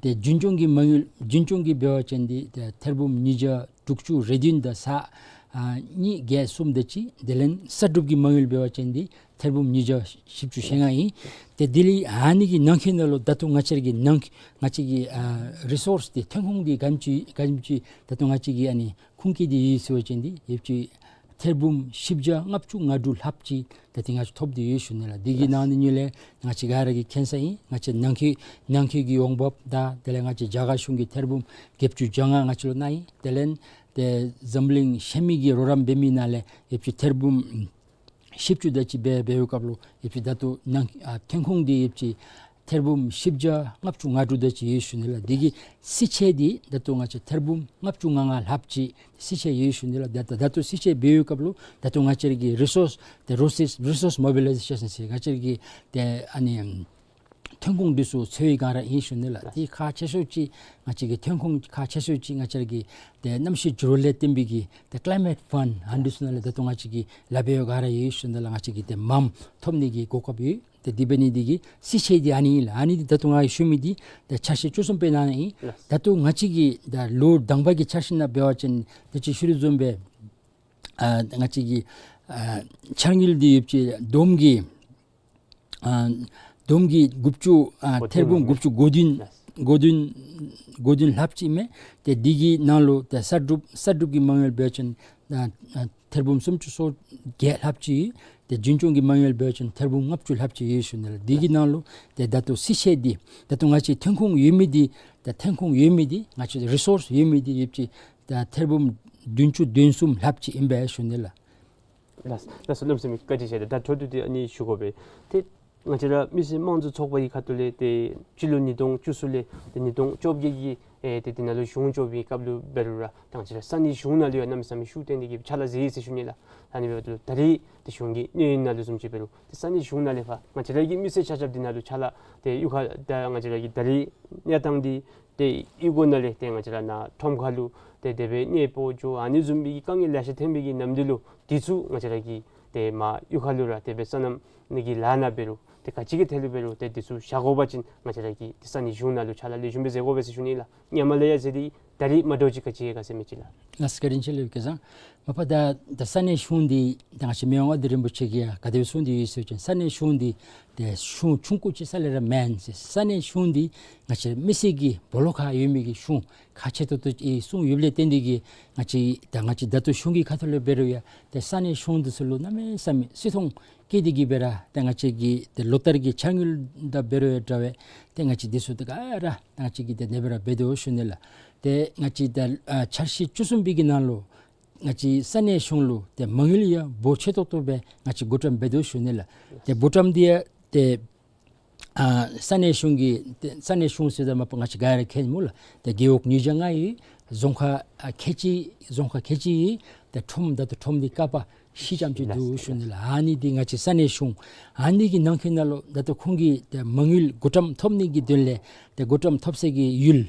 ཏེ་རྒྱུན་སྐྱོང་གི་མ་དངུལ་རྒྱུན་སྐྱོང་གི་འབད་བ་ཅིན་འདི་ཏེ་ཐེར་འབུམ་ཉིས་བརྒྱ་དྲུག་ཅུ་རེ་བདུན་དང་ཚག་ཨ་གཉིས་བརྒྱད་གསུམ་དེ་ཅིག། དེ་ལས་གསར་སྒྲུབ་ཀྱི་མ་དངུལ་འབད་བ་ཅིན་འདི་ཐེར་འབུམ་ཉིས་བརྒྱ་བཞི་བཅུ་ཞེ་ལྔ་ཨིན། ཏེ་དེ་ལས་ཨ་ནི་གི་ནང་འཁོད་ནང་ལུ་ད་ལྟོ་ང་བཅས་ཀྱི་ནང་ང་བཅས་ཀྱི་ཨ་རི་སོརསི་འདི་ཐོན་ཁུངས་འདི་ག་དེམ་ཅིག་ག་དེམ་ཅིག་ད་ལྟོ་ང་བཅས་ཀྱི་ཨ་ནི་ཁུངས་སྐྱེལ་ཏེ་ཡོད་ཟེར་བ་ཅིན་འདི་ཡོད་པ་ཅིན་ཐེར་འབུམ་བཞི་བརྒྱ་ལྔ་བཅུ་ང་དྲུག་ལྷགཔ་ཅིག་ད་འདི་ང་བཅས་ཐོབ་སྟེ་ཡོད་ཞུ་ནི་ལགས། འདི་གི་ནང་ནི་ཉུ་ལས་ང་བཅས་ག་ར་གིས་མཁྱེན་ས་ཨིན། ང་བཅས་ནང་འཁོད་ནང་འཁོད་ཀྱི་ཡོང་འབབ་དང་དེ་ལས་ང་བཅས་རྒྱ་གར་གཞུང་གིས་ཐེར་འབུམ་བརྒྱད་ཅུ་གྱ་ལྔ་ང་བཅས་ལུ་གནང་ཡི། དེ་ལས་ཏེ་འཛམ་གླིང་ཤེས་མི་གིས་རོགས་རམ་འབད་མི་ནང་ལས་ཡོད་པ་ཅིན་ཐེར་འབུམ་བཞི་བཅུ་དེ་ཅིག་འབད་འབད་བའི་སྐབས་ལུ་ཡོད་པ་ཅིན་ད་ལྟོ་ནང་ཨ་ཐོན་ཁུངས་འདི་ཡོད་པ་ཅིན་ཐེར་འབུམ་བཞི་བརྒྱ་ལྔ་བཅུ་ང་དྲུག་དེ་ཅིག་ཡོད་ཞུ་ནི་ལགས། འདི་གི་རྩིས་ཆད་འདི་ད་ལྟོ་ང་བཅས་ཐེར་འབུམ་ལྔ་བཅུ་ང་ལྔ་ལྷགཔ་ཅིག་རྩིས་ཆད་ཡོད་ཞུ་ནི་ལགས། ད་ད་ད་ལྟོ་རྩིས་ཆད་འབད་བའི་སྐབས་ལུ་ད་ལྟོ་ང་བཅས་ར་གི་རི་སོརསི་ཏེ་རི་སོརསི་རི་སོརསི་མོ་བི་ལའི་ཛེ་ཤཱན་ཟེར་ང་བཅས་ར་གི་ཏེ་ཨ་ནི་ཐོན་ཁུངས་འདི་ཚུ་འཚོལ་བའི་སྒང་ར་ཨིན་ཞུ་ནི་ལགས། ཏེ་ཁག་ཆེ་ཤོས་ཅིག་ང་བཅས་ཀྱི་ཐོན་ཁུངས་ཁག་ཆེ་ཤོས་ཅིག་ང་བཅས་ར་གི་ཏེ་གནམ་གཤིས་འགྱུར་བ་ལས་བརྟེན་པའི་གི་ཏེ་ཀི་ལའི་མེཊ་ཕཱན་ཨ་འདི་ཚུ་ནང་ལས་ད་ལྟོ་ང་བཅས་ཀྱིས་ལཱ་འབད་བའི་སྒང་ར་ཨིན་ཞུ་ནི་ལགས། ང་བཅས་ཀྱིས་ཏེ་མངམ་ཐོབ་ནི་གི་གོ་སྐབས་ཡོད། ཏེ་དེ་འབད་ནི་འདི་གིས་རྩིས་ཆད་འདི་ཨ་ནི་ཨིན་ལགས། ཨ་ནི་འདི་ད་ལྟོ་ང་ཞུ་མི་འདི་ཏེ་འཆར་གཞི་བཅུ་གསུམ་པའི་ནང་ན་ཨིན། ལགས། ད་ལྟོ་ང་བཅས་ཀྱི་ད་ལོ་དང་པ་གི་འཆར་གཞི་ནང་འབད་བ་ཅིན་ད་ཅི་ཞུ་དོ་བཟུམ་སྦེ་ཨ་ང་བཅས་ཀྱི་ཨ་འཆར་དངུལ་འདི་ཡོད་པ་ཅིན་བསྡོམས་ཀྱིས་ཨ་བསྡོམས་ཀྱིས་དགུ་བཅུ་ཨ་གོ་ཐེར་འབུམ་དགུ་བཅུ་གོ་བདུན། ལགས། དགོས་འདུན་དགོས་འདུན་ལྷགཔ་ཅིག་མས། ཏེ་འདི་གི་ནང་ལུ་ཏེ་གསར་སྒྲུབ་གསར་སྒྲུབ་ཀྱི་མ་དངུལ་འབད་བ་ཅིན་ཨ་ཨ་ཐེར་འབུམ་སུམ་ཅུ་སོ་བརྒྱད་ལྷགཔ་ཅིག། ཏེ་རྒྱུན་སྐྱོང་གི་མ་དངུལ་འབད་བ་ཅིན་ཐེར་འབུམ་ལྔ་བཅུ་ལྷགཔ་ཅིག་ཡོད་ཞུ་ནི་ལགས། འདི་གི་ནང་ལུ་ཏེ་ད་ལྟོ་སྲིད་ཆད་འདི་ད་ལྟོ་ང་བཅས་ཐོན་ཁུངས་ཡོད་མི་འདི་ད་ཐོན་ཁུངས་ཡོད་མི་འདི་ང་བཅས་རི་སོརསི་ཡོད་མི་འདི་ཡོདཔ་ཅིག་ད་ཐེར་འབུམ་བདུན་ཅུ་དོན་གསུམ་ལྷགཔ་ཅིག་ཨིན་པས་ཞུ་ནི་ལགས། ལགས་ལགས་སོ། བློན་ཟེར་མི་བཀའ་དྲིན་ཆེ། ད་འཕྲོ་མཐུད་དེ་ཨ་ནི་ཞུ་དགོ་པས། ཏེ་ང་བཅས་ར་མི་སེར་དམངས་གཙོ་ཚོགས་པ་གི་ཁ་ཐུག་ལས་ཏེ་སྤྱི་ལོ་ཉིས་སྟོང་བཅུ་གསུམ་ལས་ཏེ་ཉིས་སྟོང་བཅོ་བརྒྱད་ཀྱི་ཨེ་ཏེ་དེ་ནང་ལུ་གཞུང་བཅོ་བའི་སྐབས་ལུ་འབད་རུང་ར་ད་ང་བཅས་ར་ས་གནས་གཞུང་ནང་ལུ་ཡང་གནམ་མེད་ས་མེད་ཤུགས་བཏོན་ཏེ་གིས་ཕྱག་ལཱ་མཛད་ཡི་ཟེར་ཞུ་ནི་ལགས། ཨ་ནི་འབདཝ་ད་ལུ་ད་རེས་ཏེ་གཞུང་གི་གནས་ཡུན་ནང་ལུ་བཟུམ་ཅིག་འབད་རུང་ཏེ་ས་གནས་གཞུང་ནང་ལས་ཕར་ང་བཅས་ར་གི་མི་སེར་ཆ་ཁྱབ་འདི་ནང་ལུ་ཕྱག་ལཱ་ཏེ་གཡུས་ཁ་ད་ང་བཅས་ར་གི་ད་རེས་གནས་སྟངས་འདི་ཏེ་གཡུས་སྒོ་ནང་ལས་ཏེ་ང་བཅས་ར་ནཱ་ཁྲོམ་ཁ་ལུ་ཏེ་དེ་སྦེ་གནས་སྤོ་འགྱོ་ཨ་ནི་བཟུམ་མའི་གི་དཀའ་ངལ་ལེ་ཤ་ཐོན་པའི་གི་ནམ་དུས་ལུ་དེ་ཚུ་ང་བཅས་ར་གིས་ཏེ་མར་གཡུས་ཁ་ལུ་ར་དེ་སྦེ་སོ་ནམ་ནི་གི་ལཱ་ནང་འབད་རུང་ཏེ་ག་ཅི་གི་ཐད་ལུ་འབད་རུང་ཏེ་དེ་ཚུ་བཞག་དགོ་པ་ཅིན་ང་བཅས་ར་གིས་ཏེ་ས་གནས་གཞུང་ནང་ལུ་ཕྱག་ལཱ་ལེགས་ཤོམ་སྦེ་མཛད་དགོ་པས་ཟེར་ཞུ་ནི་ལགས། སྔོན་མ་ལས་ཡང་མཛད་དེ་ད་རེས་མ་འདྲཝ་ཅིག་ག་ཅི་ཡོད་ག་ཟེར་མི་ཅིག་ལགས། ལགས་སོ། བཀའ་དྲིན་ཆེ་ལགས། སྐལ་བཟང་མ་པ་ད་ད་ས་གནས་གཞུང་འདི་ད་ང་བཅས་མི་དབང་མངའ་བདག་རིན་པོ་ཆེ་གིས་ཡང་ག་དེ་སྦེ་གསུངས་ཏེ་ཡོད་ཟེར་བ་ཅིན་ས་གནས་གཞུང་འདི་ཏེ་གཞུང་ཆུང་ཀུ་ཅིག་རྩ་ལས་ར་མེན་ཟེར། ས་གནས་གཞུང་འདི་ང་བཅས་མི་སེར་གྱི་སྦོ་ལོགས་ཁར་ཡོད་མི་གི་གཞུང་ཁག་ཆེ་ཏོག་ཏོ་ཅིག་གསུངས་ཡོདཔ་ལས་བརྟེན་ཏེ་གིས་ང་བཅས་ད་ང་བཅས་ད་ལྟོ་གཞུང་གི་ཁ་ཐུག་ལས་འབད་རུང་ཡང་ཏེ་ས་གནས་གཞུང་འདི་ཚུ་ལུ་གནམ་མེད་ས་མེད་བརྩི་མཐོང་བསྐྱེད་དེ་གིས་སྦེ་ར་ཏེ་ང་བཅས་ཀྱི་ཏེ་ལོ་ལྟར་གྱི་འཆར་དངུལ་དང་འབད་རུང་ཡང་འདྲ་བས། ཏེ་ང་བཅས་འདི་ཚུ་ཏེ་ག་ར་ཏེ་ང་བཅས་ཀྱིས་ཏེ་དེ་སྦེ་ར་འབད་དོ་ཞུ་ནི་ལགས། ཏེ་ང་བཅས་ད་ཨ་འཆར་གཞི་བཅུ་གསུམ་པའི་གི་ནང་ལུ་ང་བཅས་ས་གནས་གཞུང་ལུ་ཏེ་མ་དངུལ་ཡང་འབོར་ཆེ་ཏོག་ཏོ་སྦེ་ང་བཅས་བགོ་བཀྲམ་འབད་དོ་ཞུ་ནི་ལགས། ཏེ་བགོ་བཀྲམ་འདི་ཡང་ཏེ་ཨ་ས་གནས་གཞུང་གི་ཏེ་ས་གནས་གཞུང་ཟེརཝ་ད་མ་པ་ང་བཅས་ག་ར་མཁྱེན་སྨོ་ལགས། ཏེ་རྒེད་འོག་ཉིས་བརྒྱ་ལྔ་ཡོད། རྫོང་ཁག་ཨ་ཁལ་གཅིག་རྫོང་ཁག་ཁལ་གཅིག་ཡོད། ཏེ་ཁྲོམ་ད་ལྟོ་ཁྲོམ་འདི་ཀ་པ་བཞི་ཙམ་ཅིག་འདུག་ཞུ་ནི་ལགས། ཨ་ནི་འདི་ང་བཅས་ས་གནས་གཞུང་ཨ་ནི་གི་ནང་འཁོད་ནང་ལུ་ད་ལྟོ་ཁོང་གིས་ཏེ་མ་དངུལ་བགོ་བཀྲམ་ཐོབ་ནི་གི་དོན་ལས་ཏེ་བགོ་བཀྲམ་ཐོབ་སའི་གི་ཡུལ་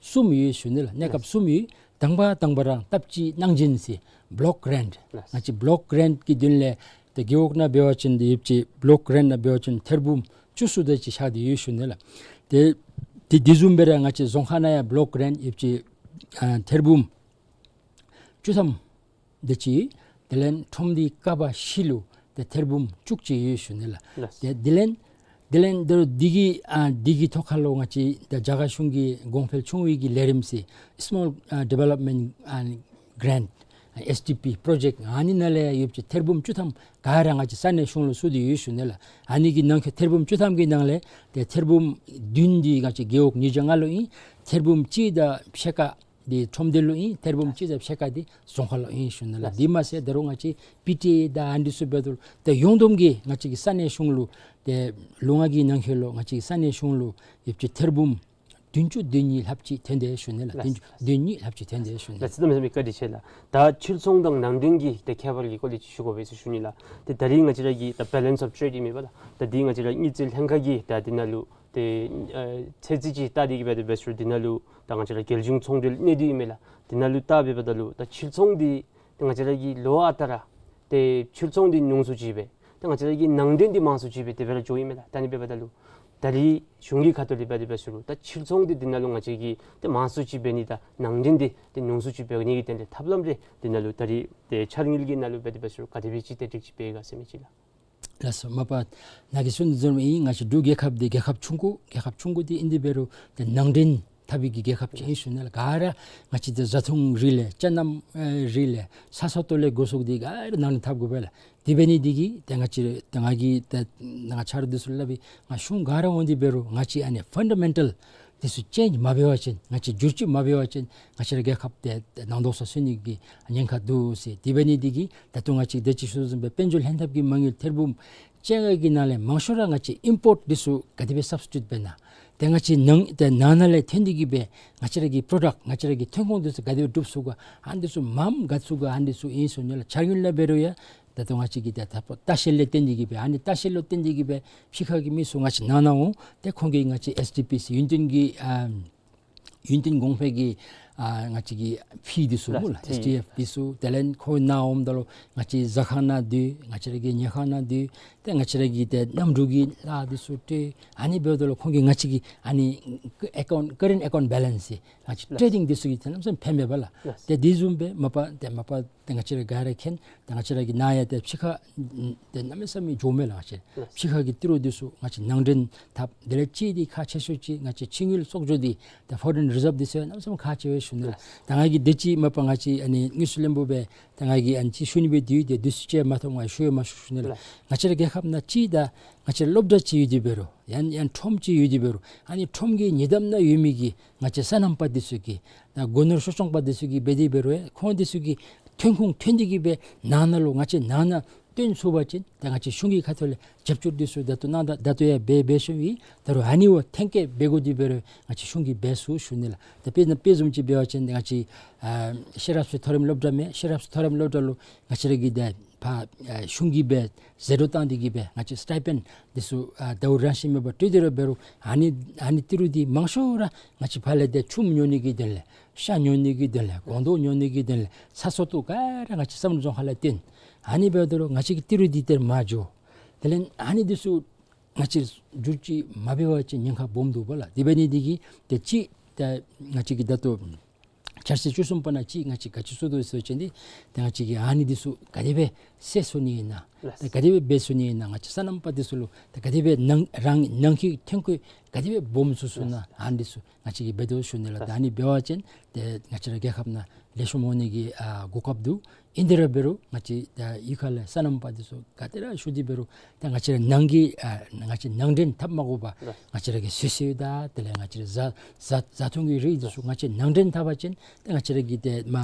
གསུམ་ཡོད་ཞུ་ནི་ལགས། གནས་སྐབས་གསུམ་ཡོད། དང་པ་དང་པ་ར་སྟབས་གཅིག་གནང་སྦྱིན་ཟེར་བོ་ལོག་གི་རེནཊ། ལགས། ང་བཅས་བོ་ལོག་གི་རེནཊ་གི་དོན་ལས་ཏེ་རྒེད་འོག་ནང་འབད་བ་ཅིན་ཏེ་ཡོདཔ་ཅིག་བོ་ལོག་གི་རེནཊ་ནང་འབད་བ་ཅིན་ཐེར་འབུམ་བཅུ་གསུམ་དེ་ཅིག་ཆགས་ཏེ་ཡོད་ཞུ་ནི་ལགས། ཏེ་ཏེ་དེ་བཟུམ་སྦེ་ར་ང་བཅས་རྫོང་ཁག་ནང་ཡང་བོ་ལོག་གི་རེནཊ་ཡོདཔ་ཅིག་ཨ་ཐེར་འབུམ་བཅུ་ཐམ་དེ་ཅིག། དེ་ལས་ཁྲོམ་སྡེ་ཀ་པ་བཞི་ལུ་ཏེ་ཐེར་འབུམ་བཅུ་གཅིག་ཡོད་ཞུ་ནི་ལགས། ལགས། ཏེ་དེ་ལས་དེ་ལས་ད་རུང་འདི་གི་ཨ་འདི་གི་ཐོག་ཁར་ལུ་ང་བཅས་ད་རྒྱ་གར་གཞུང་གི་གོང་འཕེལ་ཆུང་བའི་གི་ལས་རིམ་ཟེར་སི་མོལ་ཨ་ཌི་ཝེ་ལོབ་མེནཊ་ཨ་གི་རེནཊ་ཨེསི་ཌི་པི་པྲོ་ཇེཀཊ་ཨ་ནི་ནང་ལས་ཡོདཔ་ཅིག་ཐེར་འབུམ་བཅུ་ཐམ་ག་ར་ང་བཅས་ས་གནས་གཞུང་ལུ་བཙུགས་ཏེ་ཡོད་ཞུ་ནི་ལགས། ཨ་ནི་གི་ནང་འཁོད་ཐེར་འབུམ་བཅུ་ཐམ་གྱི་ནང་ལས་ཏེ་ཐེར་འབུམ་བདུན་འདི་ང་བཅས་རྒེད་འོག་ཉིས་བརྒྱ་ལྔ་ལུ་ཨིན། ཐེར་འབུམ་གཅིག་དང་ཕྱེད་ཀ་འདི་ཁྲོམ་སྡེ་ལུ་ཨིན། ཐེར་འབུམ་གཅིག་དང་ཕྱེད་ཀ་འདི་རྫོང་ཁག་ལུ་ཨིན་ཞུ་ནི་ལགས། ལགས། འདི་མ་ཚད་ད་རུང་ང་བཅས་པི་ཊི་ཨེ་དང་ཨ་ནི་ཚུ་འབད་དོ་ཏེ་ཡོངས་བསྡོམས་ཀྱིས་ང་བཅས་ཀྱི་ས་གནས་གཞུང་ལུ་ཏེ་ལོ་ལྔ་གི་ནང་འཁོད་ལུ་ང་བཅས་ཀྱི་ས་གནས་གཞུང་ལུ་ཡོདཔ་ཅིག་ཐེར་འབུམ་བདུན་ཅུ་དོན་གཉིས་ལྷགཔ་ཅིག་ཐོན་དེས་ཞུ་ནི་ལགས། ལགས། བདུན་ཅུ་དོན་གཉིས་ལྷགཔ་ཅིག་ཐོན་དེས་ཞུ་ནི། ལགས་སོ། གནམ་མེད་ས་མེད་བཀའ་དྲིན་ཆེ་ལགས། ད་ཕྱིར་ཚོང་དང་ནང་འདྲེན་གྱི་ཏེ་ཁྱད་པར་གྱི་སྐོར་ལས་ཅིག་ཞུ་དགོ་པས་ཟེར་ཞུ་ནི་ལགས། ཏེ་ད་རེས་ང་བཅས་ར་གི་ད་བེ་ལེནསི་ཨོཕ་ཊེརེཌ་ཨིན་མས་པ་ལགས། ད་འདི་ང་བཅས་ར་དངུལ་རྩིས་ལྷན་ཁག་གིས་ད་འདི་ནང་ལུ་ཏེ་ཨ་ཚོད་རྩིས་ཅིག་བལྟ་སྟེ་གིས་འབད་དེ་འབད་ཟེར་འདི་ནང་ལུ་ད་ང་བཅས་ར་རྒྱལ་གཞུང་ཚོང་འབྲེལ་གནས་སྡུད་ཨིན་མས་ལགས། འདི་ནང་ལུ་བལྟ་འབདཝ་ད་ལུ་ད་ཕྱིར་ཚོང་འདི་ཏེ་ང་བཅས་ར་གི་ལོ་ཨ་རྟག་ར་ཏེ་ཕྱིར་ཚོང་འདི་ཉུང་སུ་ཅིག་སྦེ་ཏེ་ང་བཅས་ར་གི་ནང་འདྲེན་འདི་མང་སུ་ཅིག་སྦེ་དེ་སྦེ་ར་འགྱོཝ་ཨིན་མས་ལགས། ད་ཨ་ནི་འབདཝ་ད་ལུ་ད་རེས་གཞུང་གི་ཁ་ཐུག་ལས་འབད་དེ་འབད་ཟེར་ད་ཕྱིར་ཚོང་འདི་འདི་ནང་ལུ་ང་བཅས་ཀྱིས་ཏེ་མང་སུ་ཅིག་འབད་ནི་དང་ནང་འདྲེན་འདི་ཏེ་ཉུང་སུ་ཅིག་འབད་ནི་གི་དོན་ལས་ཐབས་ལམ་རེ་འདི་ནང་ལུ་ད་རེས་ཏེ་འཆར་དངུལ་གྱི་ནང་ལུ་འབད་དེ་འབད་ཟེར་ག་དེ་སྦེ་ཅིག་ཏེ་སྒྲིག་ཅིག་འབད་ག་ཟེར་མི་ཅིག་ལགས། ལགས་སོ། མ་པ་ནཱ་གིས་གསུངས་དོ་བཟུམ་ཨིན། ང་བཅས་འབྲུག་རྒྱལ་ཁབ་འདི་རྒྱལ་ཁབ་ཆུང་ཀུ་རྒྱལ་ཁབ་ཆུང་ཀུ་འདི་ཨིན་ཏེ་འབད་རུང་ཏེ་ནང་འདྲེན་འཐབ་པའི་གི་རྒྱལ་ཁབ་ཅིག་ཨིན་ཞུ་ནི་ལགས། ག་ར་ང་བཅས་ཏེ་བཟའ་འཐུང་རིགས་ལས་ཅ་ནམ་ཨེ་རིགས་ལས་ས་སོ་ཏོ་ལས་འགོ་བཙུགས་ཏེ་ག་ར་ནང་འདྲེན་འཐབ་དགོ་པས་ལགས། དེ་འབད་ནི་འདི་གིས་ཏེ་ང་བཅས་ཏེ་ང་གིས་ཏེ་ང་ཆ་ར་འདི་ཚུ་སླབ་པའི་ང་གཞུང་ག་ར་འོང་སྟེ་འབད་རུང་ང་བཅས་ཨ་ནི་ཕན་ཌ་མེན་ཊལ་འདི་ཚུ་ཅེནཇ་མ་འབད་བ་ཅིན་ང་བཅས་བསྒྱུར་བཅོས་མ་འབད་བ་ཅིན་ང་བཅས་ར་རྒྱལ་ཁབ་འདི་ནང་དོག་ས་སོང་ནི་གི་ཉེན་ཁ་འདུག་ཟེར། དེ་འབད་ནི་འདི་གིས་ད་ལྟོ་ང་བཅས་ད་ཅི་ཞུ་བཟུམ་སྦེ་དཔལ་འབྱོར་ལྷན་ཐབས་ཀྱི་མ་དངུལ་ཐེར་འབུམ་བཅོ་ལྔ་གི་ནང་ལས་མང་ཤོས་ར་ང་བཅས་ཨིམ་པོརཊ་འདི་ཚུ་ག་དེ་སྦེ་སབ་སི་ཊི་ཊུཊ་འབད་ན་ཏེ་ང་བཅས་ནང་ཏེ་ནང་ན་ལས་ཐོན་ཏེ་གིས་སྦེ་ང་བཅས་ར་གི་པྲོ་ཌཀཊ་ང་བཅས་ར་གི་ཐོན་ཁུངས་འདི་ཚུ་ག་དེ་སྦེ་སྒྲུབ་ཚུགས་ག་ཨ་ནི་འདི་ཚུ་མངམ་དགའ་ཚུགས་ག་ཨ་ནི་འདི་ཚུ་ཨིན་ཞུ་ནི་ལགས། འཆར་དངུལ་ནང་འབད་རུང་ཡང་ད་ལྟོ་ང་བཅས་ཀྱི་ད་ལྟ་ལྟ་བཤལ་ལས་བརྟེན་ཏེ་གིས་སྦེ་ཨ་ནི་ལྟ་བཤལ་ལུ་བརྟེན་ཏེ་གིས་སྦེ་ཕྱི་ཁ་གི་མི་ཚུ་ང་བཅས་ནང་ན་འོང་ཏེ་ཁོང་གིས་ང་བཅས་ཨེསི་ཌི་པི་སི་ཡུན་བརྟན་གྱི་ཨ་ཡུན་བརྟན་གོང་འཕེལ་གྱི་ ཨ་ང་བཅས་ཀྱི་ཕི་འདི་ཚུ་སྨོ་ལགས། ཨེས་ཌི་ཨེཕ་འདི་ཚུ། དེ་ལས་ཁོང་ནཱ་འོངམ་ད་ལུ་ང་བཅས་ཟ་ཁང་ནང་སྡོད། ང་བཅས་ར་གི་ཉལ་ཁང་ནང་སྡོད། ཏེ་ང་བཅས་ར་གི་ཏེ་གནམ་གྲུ་གི་ལཱ་འདི་ཚུ་སྤྲོད། ཨ་ནི་འབདཝ་ད་ལུ་ཁོང་གིས་ང་བཅས་ཀྱི་ཨ་ནི་ཨེ་ཀའུནཊ་ཀ་རེནཊ་ཨེ་ཀའུནཊ་བེ་ལེནསི་ཟེར་ང་བཅས་ཊེ་ཌིང་འདི་ཚུ་གི་ཏེ་གནམ་མེད་ས་མེད་ཕན་མས་པ་ལགས། ཏེ་དེ་བཟུམ་སྦེ་མ་པ་ཏེ་མ་པ་ཏེ་ང་བཅས་ར་ག་ར་མཁྱེན། ཏེ་ང་བཅས་ར་གི་ནཱ་ཡང་ཏེ་ཕྱི་ཁར་ཏེ་གནམ་མེད་ས་མེད་འགྱོཝ་མས་ལགས། ང་བཅས་ཕྱི་ཁ་གི་ཏི་རུ་འདི་ཚུ་ང་བཅས་ནང་འདྲེན་འཐབ། དེ་ལས་གཅིག་འདི་ཁག་ཆེ་ཤོས་ཅིག་ང་བཅས་ཕྱི་དངུལ་གསོག་འཇོག་འདི་ཏེ་ཕོ་རེན་རི་ཛརབ་འདི་ཚུ་ཡང་གནམ་མེད་ས་མེད་ཁག་ཆེ་བས་ཞུ་ནི་ལགས། ད་ང་གིས་དེ་ཅིག་མ་པ་ང་བཅས་ཨ་ནི་དངོས་སུ་བློན་པོ་སྦེ་ད་ང་གིས་ཨ་ནི་ཅིག་ཞུ་ནི་སྦེ་འདི་ཏེ་དུས་ཚོད་ཅིག་མ་ཐོབ། ང་ཞུ་ཡང་མ་ཞུ་ཞུ་ནི་ལགས། ང་བཅས་ར་རྒྱལ་ཁབ་ནང་ཅིག་ད་ང་བཅས་ར་སློབ་གྲྭ་ཅིག་ཡོད་དེ་འབད་རུང་ཡང་ཡང་ཁྲོམ་ཅིག་ཡོད་དེ་འབད་རུང་ཨ་ནི་ཁྲོམ་གྱི་ཉེ་འདབས་ནང་ཡོད་མི་གི་ང་བཅས་སོ་ནམ་པ་འདི་ཚུ་གིས་ད་སྒོ་ནོར་གསོ་སྐྱོང་པ་འདི་ཚུ་གིས་འབད་དེ་འབད་རུང་ཁོང་འདི་ཚུ་གི་ཐོན་ཁུངས་ཐོན་ཏེ་གི་སྦེ་ནང་ན་ལུ་ང་བཅས་ནང་ན་བཏོན་ཚུགས་པ་ཅིན་ད་ང་བཅས་གཞུང་གི་ཁ་ཐུག་ལས་རྒྱབ་སྐྱོར་འདི་ཚུ་ད་ལྟོ་གནང་ད་ད་ལྟོ་ཡང་འབད་འབད་ཤུལ་ཡོད། ད་རུང་ཨ་ནི་བ་ཐེངས་བརྒྱད་འབད་དགོ་དེ་འབད་རུང་ང་བཅས་གཞུང་གིས་འབད་ཚུགས་ཞུ་ནི་ལགས། ད་དཔེ་ན་དཔེ་བཟུམ་ཅིག་འབད་བ་ཅིན་ང་བཅས་ཨ་ཤེས་རབ་སྲས་མཐོ་རིམ་སློབ་གྲྭ་མས། ཤེས་རབ་སྲས་མཐོ་རིམ་སློབ་གྲྭ་ལུ་ང་བཅས་ར་གིས་ད་ཕར་ཨ་གཞུང་གིས་སྦེ་ཟད་འགྲོ་བཏང་སྟེ་གི་སྦེ་ང་བཅས་སི་ཊའི་པེནཌ་འདི་ཚུ་ཨ་ཟླཝ་རང་བཞིན་མེད་པར་སྤྲོད་དེ་ར་འབད་རུང་ཨ་ནི་ཨ་ནི་ཏི་རུ་འདི་མང་ཤོས་ར་ང་བཅས་ཕར་ལས་ཏེ་ཆུམ་ཉོ་ནི་གི་དོན་ལས་ཤ་ཉོ་ནི་གི་དོན་ལས་སྒོང་རྡོག་ཉོ་ནི་གི་དོན་ལས་ས་སོ་ཏོ་ག་ར་ང་བཅས་བསམ་གྲུབ་རྫོང་ཁག་ལས་བཏོན། ཨ་ནི་འབདཝ་ད་ལུ་ང་བཅས་ཀྱི་ཏི་རུ་འདི་ཏེ་མར་འགྱོ། དེ་ལས་ཨ་ནི་འདི་ཚུ་ང་བཅས་བསྒྱུར་བཅོས་མ་འབད་བ་ཅིན་ཉེན་ཁ་སྦོམ་འདུག་པ་ལགས། དེ་འབད་ནི་འདི་གིས་ཏེ་ཅིག་ད་ང་བཅས་ཀྱིས་ད་ལྟོ་འཆར་ཚེས་བཅུ་གསུམ་པ་ནང་ཅིག་ང་བཅས་ག་ཅི་བཟོ་དོ་ཟེར་བ་ཅིན་འདི་ཏེ་ང་བཅས་ཀྱིས་ཨ་ནི་འདི་ཚུ་ག་དེ་སྦེ་སེལ་ཚུགས་ནི་ཨིན་ན། ལགས། ཏེ་ག་དེ་སྦེ་འབད་ཚུགས་ནི་ཨིན་ན། ང་བཅས་སོ་ནམ་པ་འདི་ཚུ་ལུ་ཏེ་ག་དེ་སྦེ་ནང་རང་ནང་འཁོད་ཐོན་ཁུངས་ག་དེ་སྦེ་སྦོམ་བཟོ་ཚུགས་ན། ལགས། ཨ་ནི་འདི་ཚུ་ང་བཅས་ཀྱིས་འབད་དོ་ཞུ་ནི་ལགས། ད་ཨ་ནི་འབད་བ་ཅིན་ཏེ་ང་བཅས་ར་རྒྱལ་ཁབ་ནང་ལེགས་ཤོམ་འོང་ནི་གི་ཨ་གོ་སྐབས་འདུག། ཨིན་དེ་ར་འབད་རུང་ང་བཅས་ད་གཡུས་ཁ་ལས་སོ་ནམ་པ་འདི་ཚུ་ག་དེ་ར་ཞུ་སྟེ་འབད་རུང་ད་ང་བཅས་ར་ནང་གི་ཨ་ང་བཅས་ནང་འདྲེན་འཐབ་མ་དགོ་པར་ལགས། ང་བཅས་ར་གི་སོ་སོའི་ད་དེ་ལས་ང་བཅས་ར་བཟའ་བཟའ་བཟའ་འཐུང་གི་རིགས་འདི་ཚུ་ལགས། ང་བཅས་ནང་འདྲེན་འཐབ་པ་ཅིན་ད་ང་བཅས་ར་གི་ཏེ་མ་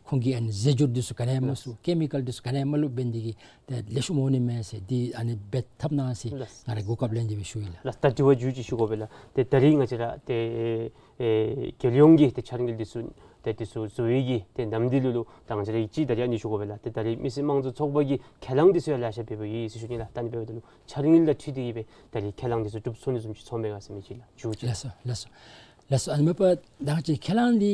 ཁོང་གི་ཨ་ནི་རྫས་སྦྱོར་འདི་ཚུ་ག་ནི་ཡང་མ་ལགས། བཙུགས། ཀེ་མི་ཀཱལ་འདི་ཚུ་ག་ནི་ཡང་མ་བླུགས་འབད་ནི་འདི་གིས་ཏེ་ལེགས་ཤོམ་འོང་ནི་མས་ཟེར་འདི་ཨ་ནི་འབད་ཐབས་གནང་ཟེར་ལགས། ང་ར་གོ་སྐབས་ལེན་ཏེ་སྦེ་ཞུ་ཡི་ལགས། ལགས། ད་དྲི་བ་མཇུག་ཅིག་ཞུ་དགོ་པས་ལགས། ཏེ་ད་རིས་ང་བཅས་ར་ཏེ་ཨེ་རྒྱལ་ཡོངས་ཀྱི་ཏེ་འཆར་དངུལ་འདི་ཚུ་ཏེ་འདི་ཚུ་བཟོ་བའི་གི་ཏེ་ནམ་དུས་ལུ་ལུ་ད་ང་བཅས་ར་གི་ཅིག་ད་རིས་ཨ་ནི་ཞུ་དགོ་པས་ལགས། ཏེ་ད་རིས་མི་སེར་དམངས་གཙོ་ཚོགས་པ་གིས་ཁས་བླངས་འདི་ཚུ་ཡང་ལེ་ཤ་འབད་འབདཝ་ཨིན་ཟེར་ཞུ་ནི་ལགས། ད་ཨ་ནི་འབདཝ་ད་ལུ་འཆར་དངུལ་དང་འཁྲིལ་ཏེ་གི་སྦེ་ད་རིས་ཁས་བླངས་འདི་ཚུ་གྲུབ་སོང་ནི་བཟུམ་ཅིག་ཚོར་མས་ག་ཟེར་མི་ཅིག་ལགས། མཇུག་ཅིག། ལགས་སོ། ལགས་སོ། ལགས་སོ། ཨ་ནི་མ་པ་ད་ང་བཅས་ཁས་བླངས་འདི་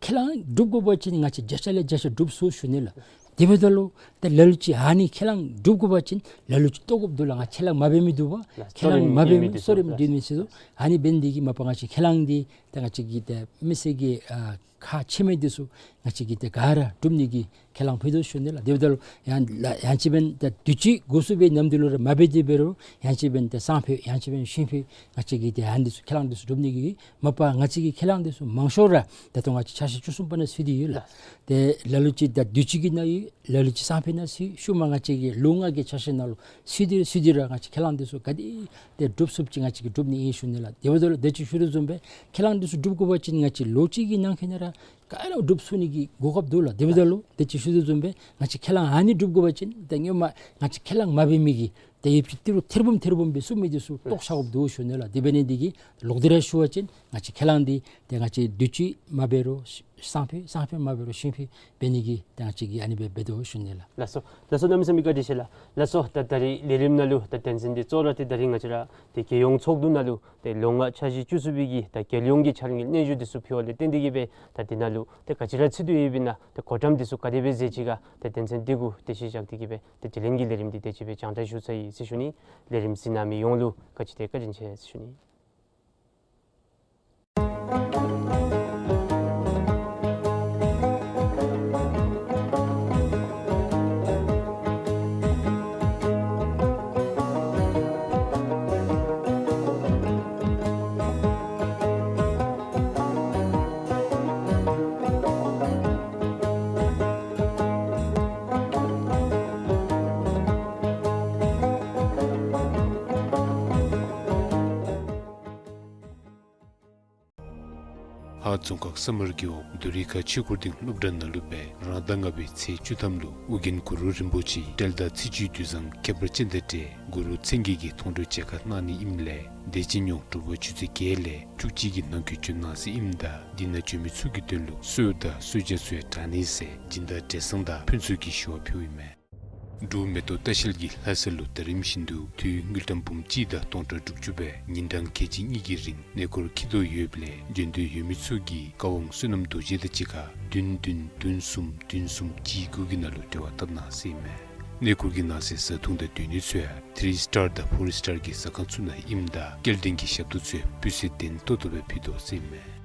ཁས་བླངས་གྲུབ་དགོ་པ་ཅིན་ང་བཅས་བརྒྱ་ཆ་ལས་བརྒྱ་ཆ་གྲུབ་ཚུགས་ཞུ་ནི་ལགས། དེ་འབདཝ་ད་ལུ་ཏེ་ལ་ལུ་ཅིག་ཨ་ནི་ཁས་བླངས་གྲུབ་དགོ་པ་ཅིན་ལ་ལུ་ཅིག་བསྟོད་དགོཔ་འདུག་ལགས། ང་ཁས་བླངས་མ་འབད་མི་འདུག་པ། ལགས། ཁས་བླངས་མ་འབད་མི་གསོལ་རས་བསྐྱོན་མི་ཅིག་འདུག། ཨ་ནི་འབད་ནི་འདི་གིས་མ་པ་ང་བཅས་ཁས་བླངས་འདི་ཏེ་ང་བཅས་ཀྱི་ཏེ་མི་སེར་གྱི་ཨ་ཁག་ཆེ་མི་འདི་ཚུ་ང་བཅས་ཀྱིས་ཏེ་ག་ར་གྲུབ་ནི་གི་ཁས་བླངས་ཕུལ་དོ་ཞུ་ནི་ལགས། དེ་འབདཝ་ད་ལུ་ཡང་ལ་ཡང་ཅིན་འབདན་ཏེ་དུས་ཅི་དགོས་སུ་སྦེ་ནམ་དུས་ལུ་ར་མ་འབད་དེ་འབད་རུང་ཡང་ཅིན་འབདན་ཏེ་སང་ཕོད་ཡང་ཅིན་འབདན་ཤིང་ཕོད་ང་བཅས་ཀྱིས་ཏེ་ཨ་ནི་འདི་ཚུ་ཁས་བླངས་འདི་ཚུ་གྲུབ་ནི་གི་མ་པ་ང་བཅས་ཀྱི་ཁས་བླངས་འདི་ཚུ་མང་ཤོས་ར་ད་ལྟོ་ང་བཅས་འཆར་ཞིབ་བཅུ་གསུམ་པ་ནང་ཚུད་དེ་ཡོད་ལགས། ཏེ་ལ་ལུ་ཅིག་ད་དུས་ཅི་གི་ནང་ཡོད། ལ་ལུ་ཅིག་སང་ཕོད་ནང་ཚུད། ཤུལ་མ་ང་བཅས་ཀྱི་ལོ་ལྔ་གི་འཆར་ཞིབ་ནང་ལུ་ཚུད་དེ་ཚུད་དེ་ར་ང་བཅས་ཁས་བླངས་འདི་ཚུ་ག་དེ་ཏེ་གྲུབ་ཚུགསཔ་ཅིག་ང་བཅས་ཀྱིས་གྲུབ་ནི་ཨིན་ཞུ་ནི་ལགས། དེ་འབདཝ་ད་ལུ་དེ་ཅིག་ཞུ་དོ་བཟུམ་སྦེ་ཁས་བླངས་འདི་ཚུ་གྲུབ་དགོ་པ་ཅིན་ང་བཅས་ལོ་གཅིག་གི་ནང་འཁོད་ནང་ར་ག་ར་གྲུབ་ཚུགས་ནི་གི་གོ་སྐབས་འདུག་ལགས། དེ་འབདཝ་ད་ལུ་དེ་ཅིག་ཞུ་དོ་བཟུམ་སྦེ་ང་བཅས་ཁས་བླངས་ཨ་ནི་གྲུབ་དགོ་པ་ཅིན་ཏེ་སྔོན་མ་ང་བཅས་ཁས་བླངས་མ་འབད་མི་གི་ཏེ་ཡོདཔ་ཅིག་ཏི་རུ་ཐེར་འབུམ་ཐེར་འབུམ་སྦེ་བཙུགས་མི་འདི་ཚུ་བཏོག་བཞག་དགོཔ་འདུག་ཞུ་ནི་ལགས། དེ་འབད་ནི་འདི་གིས་ལོག་སྟེ་ར་ཞུ་བ་ཅིན་ང་བཅས་ཁས་བླངས་འདི་ཏེ་ང་བཅས་དུས་ཅི་མ་འབད་རུང་སང་ཕོད་སང་ཕོད་མ་འབད་རུང་ཤིང་ཕོད་འབད་ནི་གི་ཏེ་ང་བཅས་ཀྱིས་ཨ་ནི་སྦེ་འབད་དོ་ཞུ་ནི་ལགས། ལགས་སོ། ལགས་སོ། གནམ་མེད་ས་མེད་བཀའ་དྲིན་ཆེ་ལགས། ལགས་སོ། ད་ད་རིས་ལས་རིམ་ནང་ལུ་ད་དོན་ཚན་འདི་གཙོ་བོ་ར་ཏེ་ད་རིས་ང་བཅས་ར་ཏེ་རྒྱལ་ཡོངས་ཚོགས་འདུ་ནང་ལུ་ཏེ་ལོ་ལྔ་འཆར་གཞི་བཅུ་གསུམ་པའི་གི་ད་རྒྱལ་ཡོངས་ཀྱི་འཆར་དངུལ་སྙན་ཞུ་འདི་ཚུ་ཕུལ་བ་ལས་བརྟེན་ཏེ་གི་སྦེ་ད་འདི་ནང་ལུ་ཏེ་ག་ཅི་ར་ཚུད་དེ་ཡོདཔ་ཨིན་ན་ཏེ་གོ་རིམ་འདི་ཚུ་ག་དེ་སྦེ་མཛད་ཅི་ག་ཏེ་དོན་ཚན་འདི་གུ་ཏེ་གཞི་བཞག་སྟེ་གི་སྦེ་ཏེ་དྲི་ལན་གྱི་ལས་རིམ་འདི་དེ་ཅིག་སྦེ་སྦྱང་བརྡར་ཞུ་ཚར་ཡི་ཟེར་ཞུ་ནི། ལས་རིམ་གཟིགས་གནང་མི་ཡོངས་ལུ་བཀའ་དྲིན་ཆེ་བཀའ་དྲིན་ཆེ་ཟེར་ཞུ་ནི། ཧཱ་རྫོང་ཁག་ས་དམར་རྒེད་འོག་རྡོ་རིང་ཁ་ཆོས་འཁོར་སྡིངས་སློབ་གྲྭ་ནང་ལུ་སྦེ་རང་ཟླ་ལྔ་པའི་ཚེས་བཅུ་ཐམ་ལུ་ཨོ་རྒྱན་གུ་རུ་རིན་པོ་ཆེ་འབྲེལ་ཟླ་ཚེས་བཅུའི་དུས་བཟང་ཁྱད་པར་ཅན་དང་འབྲེལ་གུ་རུ་མཚན་བརྒྱད་ཀྱི་མཐོང་གྲོལ་མཇལ་ཁ་གནང་ནི་ཨིནམ་ལས་དེ་ཅིག་ཉོག་དྲོ་པ་ཆུ་ཚོད་བརྒྱད་ལས་བཅུ་གཅིག་གི་ནང་འཁོད་འབྱོན་གནང་ཟེར་ཨིནམ་ད་འདི་ནང་འབྱོན་མི་ཚུ་གི་དོན་ལུ་གསོལཝ་དང་གསོལ་ཇ་ཚུ་ཡང་དྲང་ནི་ཟེར་སྦྱིན་བདག་བགྲེས་གཙང་དང་ཕུན་ཚོགས་ཀྱིས་ཞུ་བ་ཕུལཝ་ཨིན་མས། འབྲུག་མེ་ཏོག་ལྟ་བཤལ་གྱིས་ལྷ་ས་ལུ་ཟླ་རིམ་བཞིན་དུ་འཐུས་དངུལ་ཀྲམ་འབུམ་གཅིག་དང་སྟོང་ཕྲག་དྲུག་ཅུ་སྦེ་ཉིན་གྲངས་ཁལ་གཅིག་གཉིས་ཀྱི་རིང་གནས་སྐོར་འཁྱིད་དོ་ཡོདཔ་ལས་འབྱོན་འདོད་ཡོད་མི་ཚུ་གིས་བཀའ་དབང་བསོད་ནམས་རྡོ་རྗེ་དང་གཅིག་ཁར་བདུན་བདུན་བདུན་གསུམ་བདུན་གསུམ་གཅིག་དགུ་གི་ནང་ལུ་འབྲེལ་བ་འཐབ་གནང་ཟེར་ཨིན་མས། གནས་སྐོར་གྱི་ནང་གསེས་བཟའ་འཐུང་དང་སྡོད་གནས་ཚུ་ཡང་ཐི་རི་སི་ཊར་དང་ཕོར་སི་ཊར་གྱི་ཟ་ཁང་ཚུ་ནང་ཨིནམ་ད་སྐྱེལ་འདྲེན་གྱི་ཞབས་ཏོག་ཚུ་ཡང་སྤུས་ཚད་ལྡན་ཏོག་ཏོ་སྦེ་ཕུལ་དོ་ཟེར་ཨིན་མས།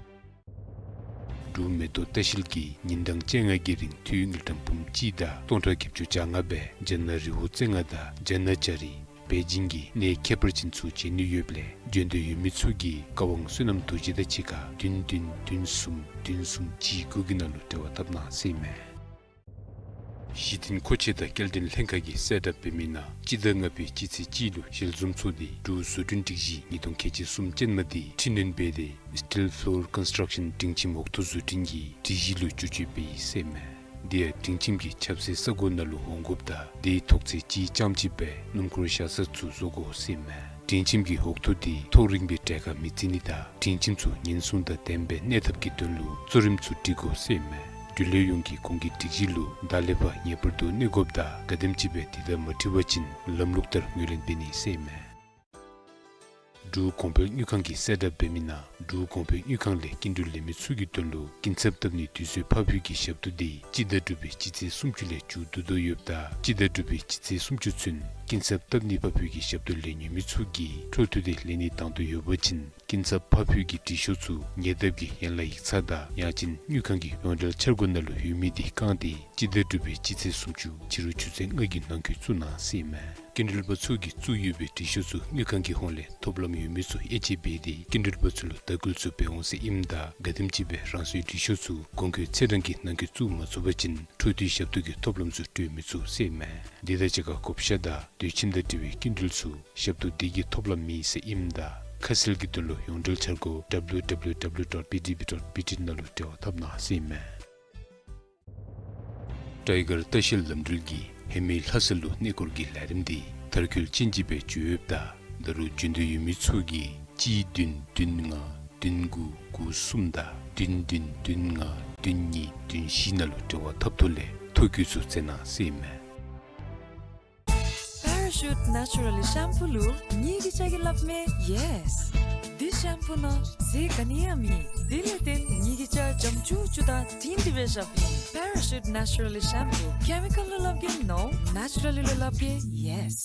འབྲུག་མེ་ཏོག་ལྟ་བཤལ་གྱིས་ཉིན་གྲངས་བཅོ་ལྔ་གི་རིང་འཐུས་དངུལ་ཀྲམ་འབུམ་གཅིག་དང་སྟོང་ཕྲག་བརྒྱད་ཅུ་གྱ་ལྔ་སྦེ་རྒྱ་ནག་རི་བོ་རྩེ་ལྔ་དང་རྒྱ་ནག་རྒྱ་རི་པེ་ཅིང་གི་གནས་ཁྱད་པར་ཅན་ཚུ་མཇལ་ནི་ཡོདཔ་ལས་འབྱོན་འདོད་ཡོད་མི་ཚུ་གིས་བཀའ་དབང་བསོད་ནམས་རྡོ་རྗེ་དང་གཅིག་ཁར་བདུན་བདུན་བདུན་གསུམ་བདུན་གསུམ་གཅིག་དགུ་གི་ནང་ལུ་འབྲེལ་བ་འཐབ་གནང་ཟེར་ཨིན་མས། གཞི་རྟེན་མཁོ་ཆས་དང་སྐྱེལ་འདྲེན་ལྷན་ཁག་གིས་གསལ་བསྒྲགས་འབད་མི་ནང་སྤྱི་ཟླ་ལྔ་པའི་སྤྱི་ཚེས་གཅིག་ལུ་ཞལ་འཛོམས་ཚོགས་སྡེ་འབྲུག་བཟོ་སྐྲུན་སྒྲིག་གཞི་ཉིས་སྟོང་ཁལ་གཅིག་གསུམ་ཅན་མ་དེ་འཕྲི་སྣོན་འབད་དེ་སི་ཊིལ་ཕློར་ཀོན་སི་ཊརཀ་ཤཱན་སྒྲིང་ཁྱིམ་འོག་ཐོག་བཟོ་སྐྲུན་གྱི་སྒྲིག་གཞི་ལུ་བསྒྱུར་བཅོས་འབད་ཡི་ཟེར་ཨིན་མས། དེ་ཡང་སྒྲིང་ཁྱིམ་གྱི་ཆབ་སྲིད་ས་གོ་ནང་ལུ་འོང་དགོཔ་དང་དེའི་ཐོག་ཚད་གཅིག་རྐྱངམ་གཅིག་སྦེ་སྣུམ་འཁོར་བཞག་ས་ཚུ་བཟོ་དགོ་ཟེར་ཨིན་མས། སྒྲིང་ཁྱིམ་གྱི་འོག་ཐོག་དེ་ཐོག་རིངམ་སྦེ་གྲལ་ཁར་མི་བརྩི་ནི་དང་སྒྲིང་ཁྱིམ་ཚུ་ཉེན་སྲུང་དང་ལྡནམ་སྦེ་གནས་ཐབས་ཀྱི་དོན་ལུ་གཙོ་རིམ་ཚུ་སྒྲིག་དགོ་ཟེར་ཨིན་མས། འབྲུག་ལས་ཡོངས་ཀྱིས་གོང་གི་སྒྲིག་གཞི་ལུ་ད་ལས་ཕར་ངེས་པར་དུ་གནས་དགོཔ་དང་ག་དེམ་ཅིག་སྦེ་དེ་དང་མ་འཁྲིལ་བ་ཅིན་ལམ་ལུགས་ལྟར་ངོས་ལེན་འབད་ནི་ཟེར་ཨིན་མས། འབྲུག་གོང་འཕེལ་དངུལ་ཁང་གིས་གསལ་བསྒྲགས་འབད་མི་ནང་འབྲུག་གོང་འཕེལ་དངུལ་ཁང་ལས་སྐྱིན་འགྲུལ་ལེན་མི་ཚུ་གི་དོན་ལུ་སྐྱིན་ཚབ་བཏབ་ནིའི་དུས་ཚོད་ཕར་འཕུལ་གྱི་ཞབས་ཏོག་དེ་སྤྱི་ཟླ་དྲུག་པའི་སྤྱི་ཚེས་སུམ་ཅུ་ལས་མཇུག་བསྡུ་དོ་ཡོདཔ་ད་སྤྱི་ཟླ་དྲུག་པའི་སྤྱི་ཚེས་སུམ་ཅུ་ཚུན་སྐྱིན་ཚབ་བཏབ་ནི་ཕར་འཕུལ་གྱི་ཞབས་ཏོག་ལེན་ནི་ཡོད་མི་ཚུ་གིས་འཕྲོ་མཐུད་དེ་ལེན་ནི་བཏང་དོ་ཡོད་པ་ཅིན་སྐྱིན་ཚབ་ཕར་འཕུལ་གྱི་འབྲི་ཤོག་ཚུ་ཉེ་འདབས་ཀྱི་ཡན་ལག་ཡིག་ཚང་དང་ཡང་ཅིན་དངུལ་ཁང་གི་ཡོངས་འབྲེལ་འཆར་སྒོ་ནང་ལུ་ཡོད་མི་དེ་བཀང་སྟེ་སྤྱི་ཟླ་དྲུག་པའི་སྤྱི་ཚེས་སུམ་ཅུ་ཕྱི་རུ་ཆུ་ཚོད་ལྔ་གི་ནང་འཁོད་བཙུགས་གནང་ཟེར་ཨིན་མས། སྐྱིན་འགྲུལ་པ་ཚུ་གིས་བཙུགས་ཡོད་པའི་འབྲི་ཤོག་ཚུ་དངུལ་ཁང་གི་ཧོངས་ལས་ཐོབ་ལམ་ཡོད་མི་ཚུ་དབྱེ་འབྱེད་འབད་དེ་སྐྱིན་འགྲུལ་པ་ཚུ་ལུ་ལྟ་སྐུལ་ཚུ་འབད་འོང་ཟེར་ཨིནམ་ད་ག་དེམ་ཅིག་སྦེ་རང་སོའི་འབྲི་ཤོག་ཚུ་གོང་འཁོད་ཚེས་གྲངས་ཀྱི་ནང་འཁོད་བཙུགས་མ་ཚུགས་པ་ཅིན་འཕྲོ་མཐུད་ཞབས་ཏོག་གི་ཐོབ་ལམ་ཚུ་སྤྲོད་མི་ཚུགས་ཟེར་ཨིན་མས། དེ་དང་གཅིག་ཁར་བགོ་བཤའ་དང་སྡོད་ཁྱིམ་དང་འབྲེལ་བའི་སྐྱིན་འགྲུལ་ཚུ་ཞབས་ཏོག་དེ་གིས་ཐོབ་ལམ་མེད་ཟེར་ཨིནམ་ད་ཁ་གསལ་གྱི་དོན་ལུ་ཡོངས་འབྲེལ་འཆར་སྒོ་W W W dot B D B dot B T ནང་ལུ་འབྲེལ་བ་འཐབ་གནང་ཟེར་ཨིན་མས། ཊའི་གར་ལྟ་བཤལ་ལམ་འགྲུལ་གྱིས་ཧེ་མའི་ལྷ་ས་ལུ་གནས་སྐོར་གྱི་ལས་རིམ་དེ་མཐར་འཁྱོལ་ཅན་ཅིག་སྦེ་འགྱོ་ཡོདཔ་ད་ད་རུང་འབྱོན་འདོད་ཡོད་མི་ཚུ་གིས་གཅིག་བདུན་བདུན་ལྔ་བདུན་དགུ་དགུ་གསུམ་དང་བདུན་བདུན་བདུན་ལྔ་བདུན་གཉིས་བདུན་བཞི་ནང་ལུ་འབྲེལ་བ་འཐབ་ཐོག་ལས་ཐོ་བཀོད་ཚུ་མཛད་གནང་ཟེར་ཨིན་མས། པེ་ར་ཤུཊ་ནེ་ཅུ་ར་ལི་ཤེམ་པུ་ལུ་ངེ་གི་སྐྱ་གིས་སླབ་མས་ཡེས། འདི་ཤེམ་པུ་ནང་ཟས་ག་ནི་ཡང་མེད། དེ་ལས་བརྟེན་ངེ་གི་སྐྱ་འཇམ་ཅུག་ཅུ་དང་དྲིང་དྲི་སྦེ་ཤར་ཡི། པེ་ར་ཤུཊ་ནེ་ཅུ་ར་ལི་ཤེམ་པུ། ཀེ་མི་ཀཱལ་ལུ་སླབ་གེ་ནོ། ནེ་ཅུ་ར་ལི་ལུ་སླབ་གེ་ཡེས།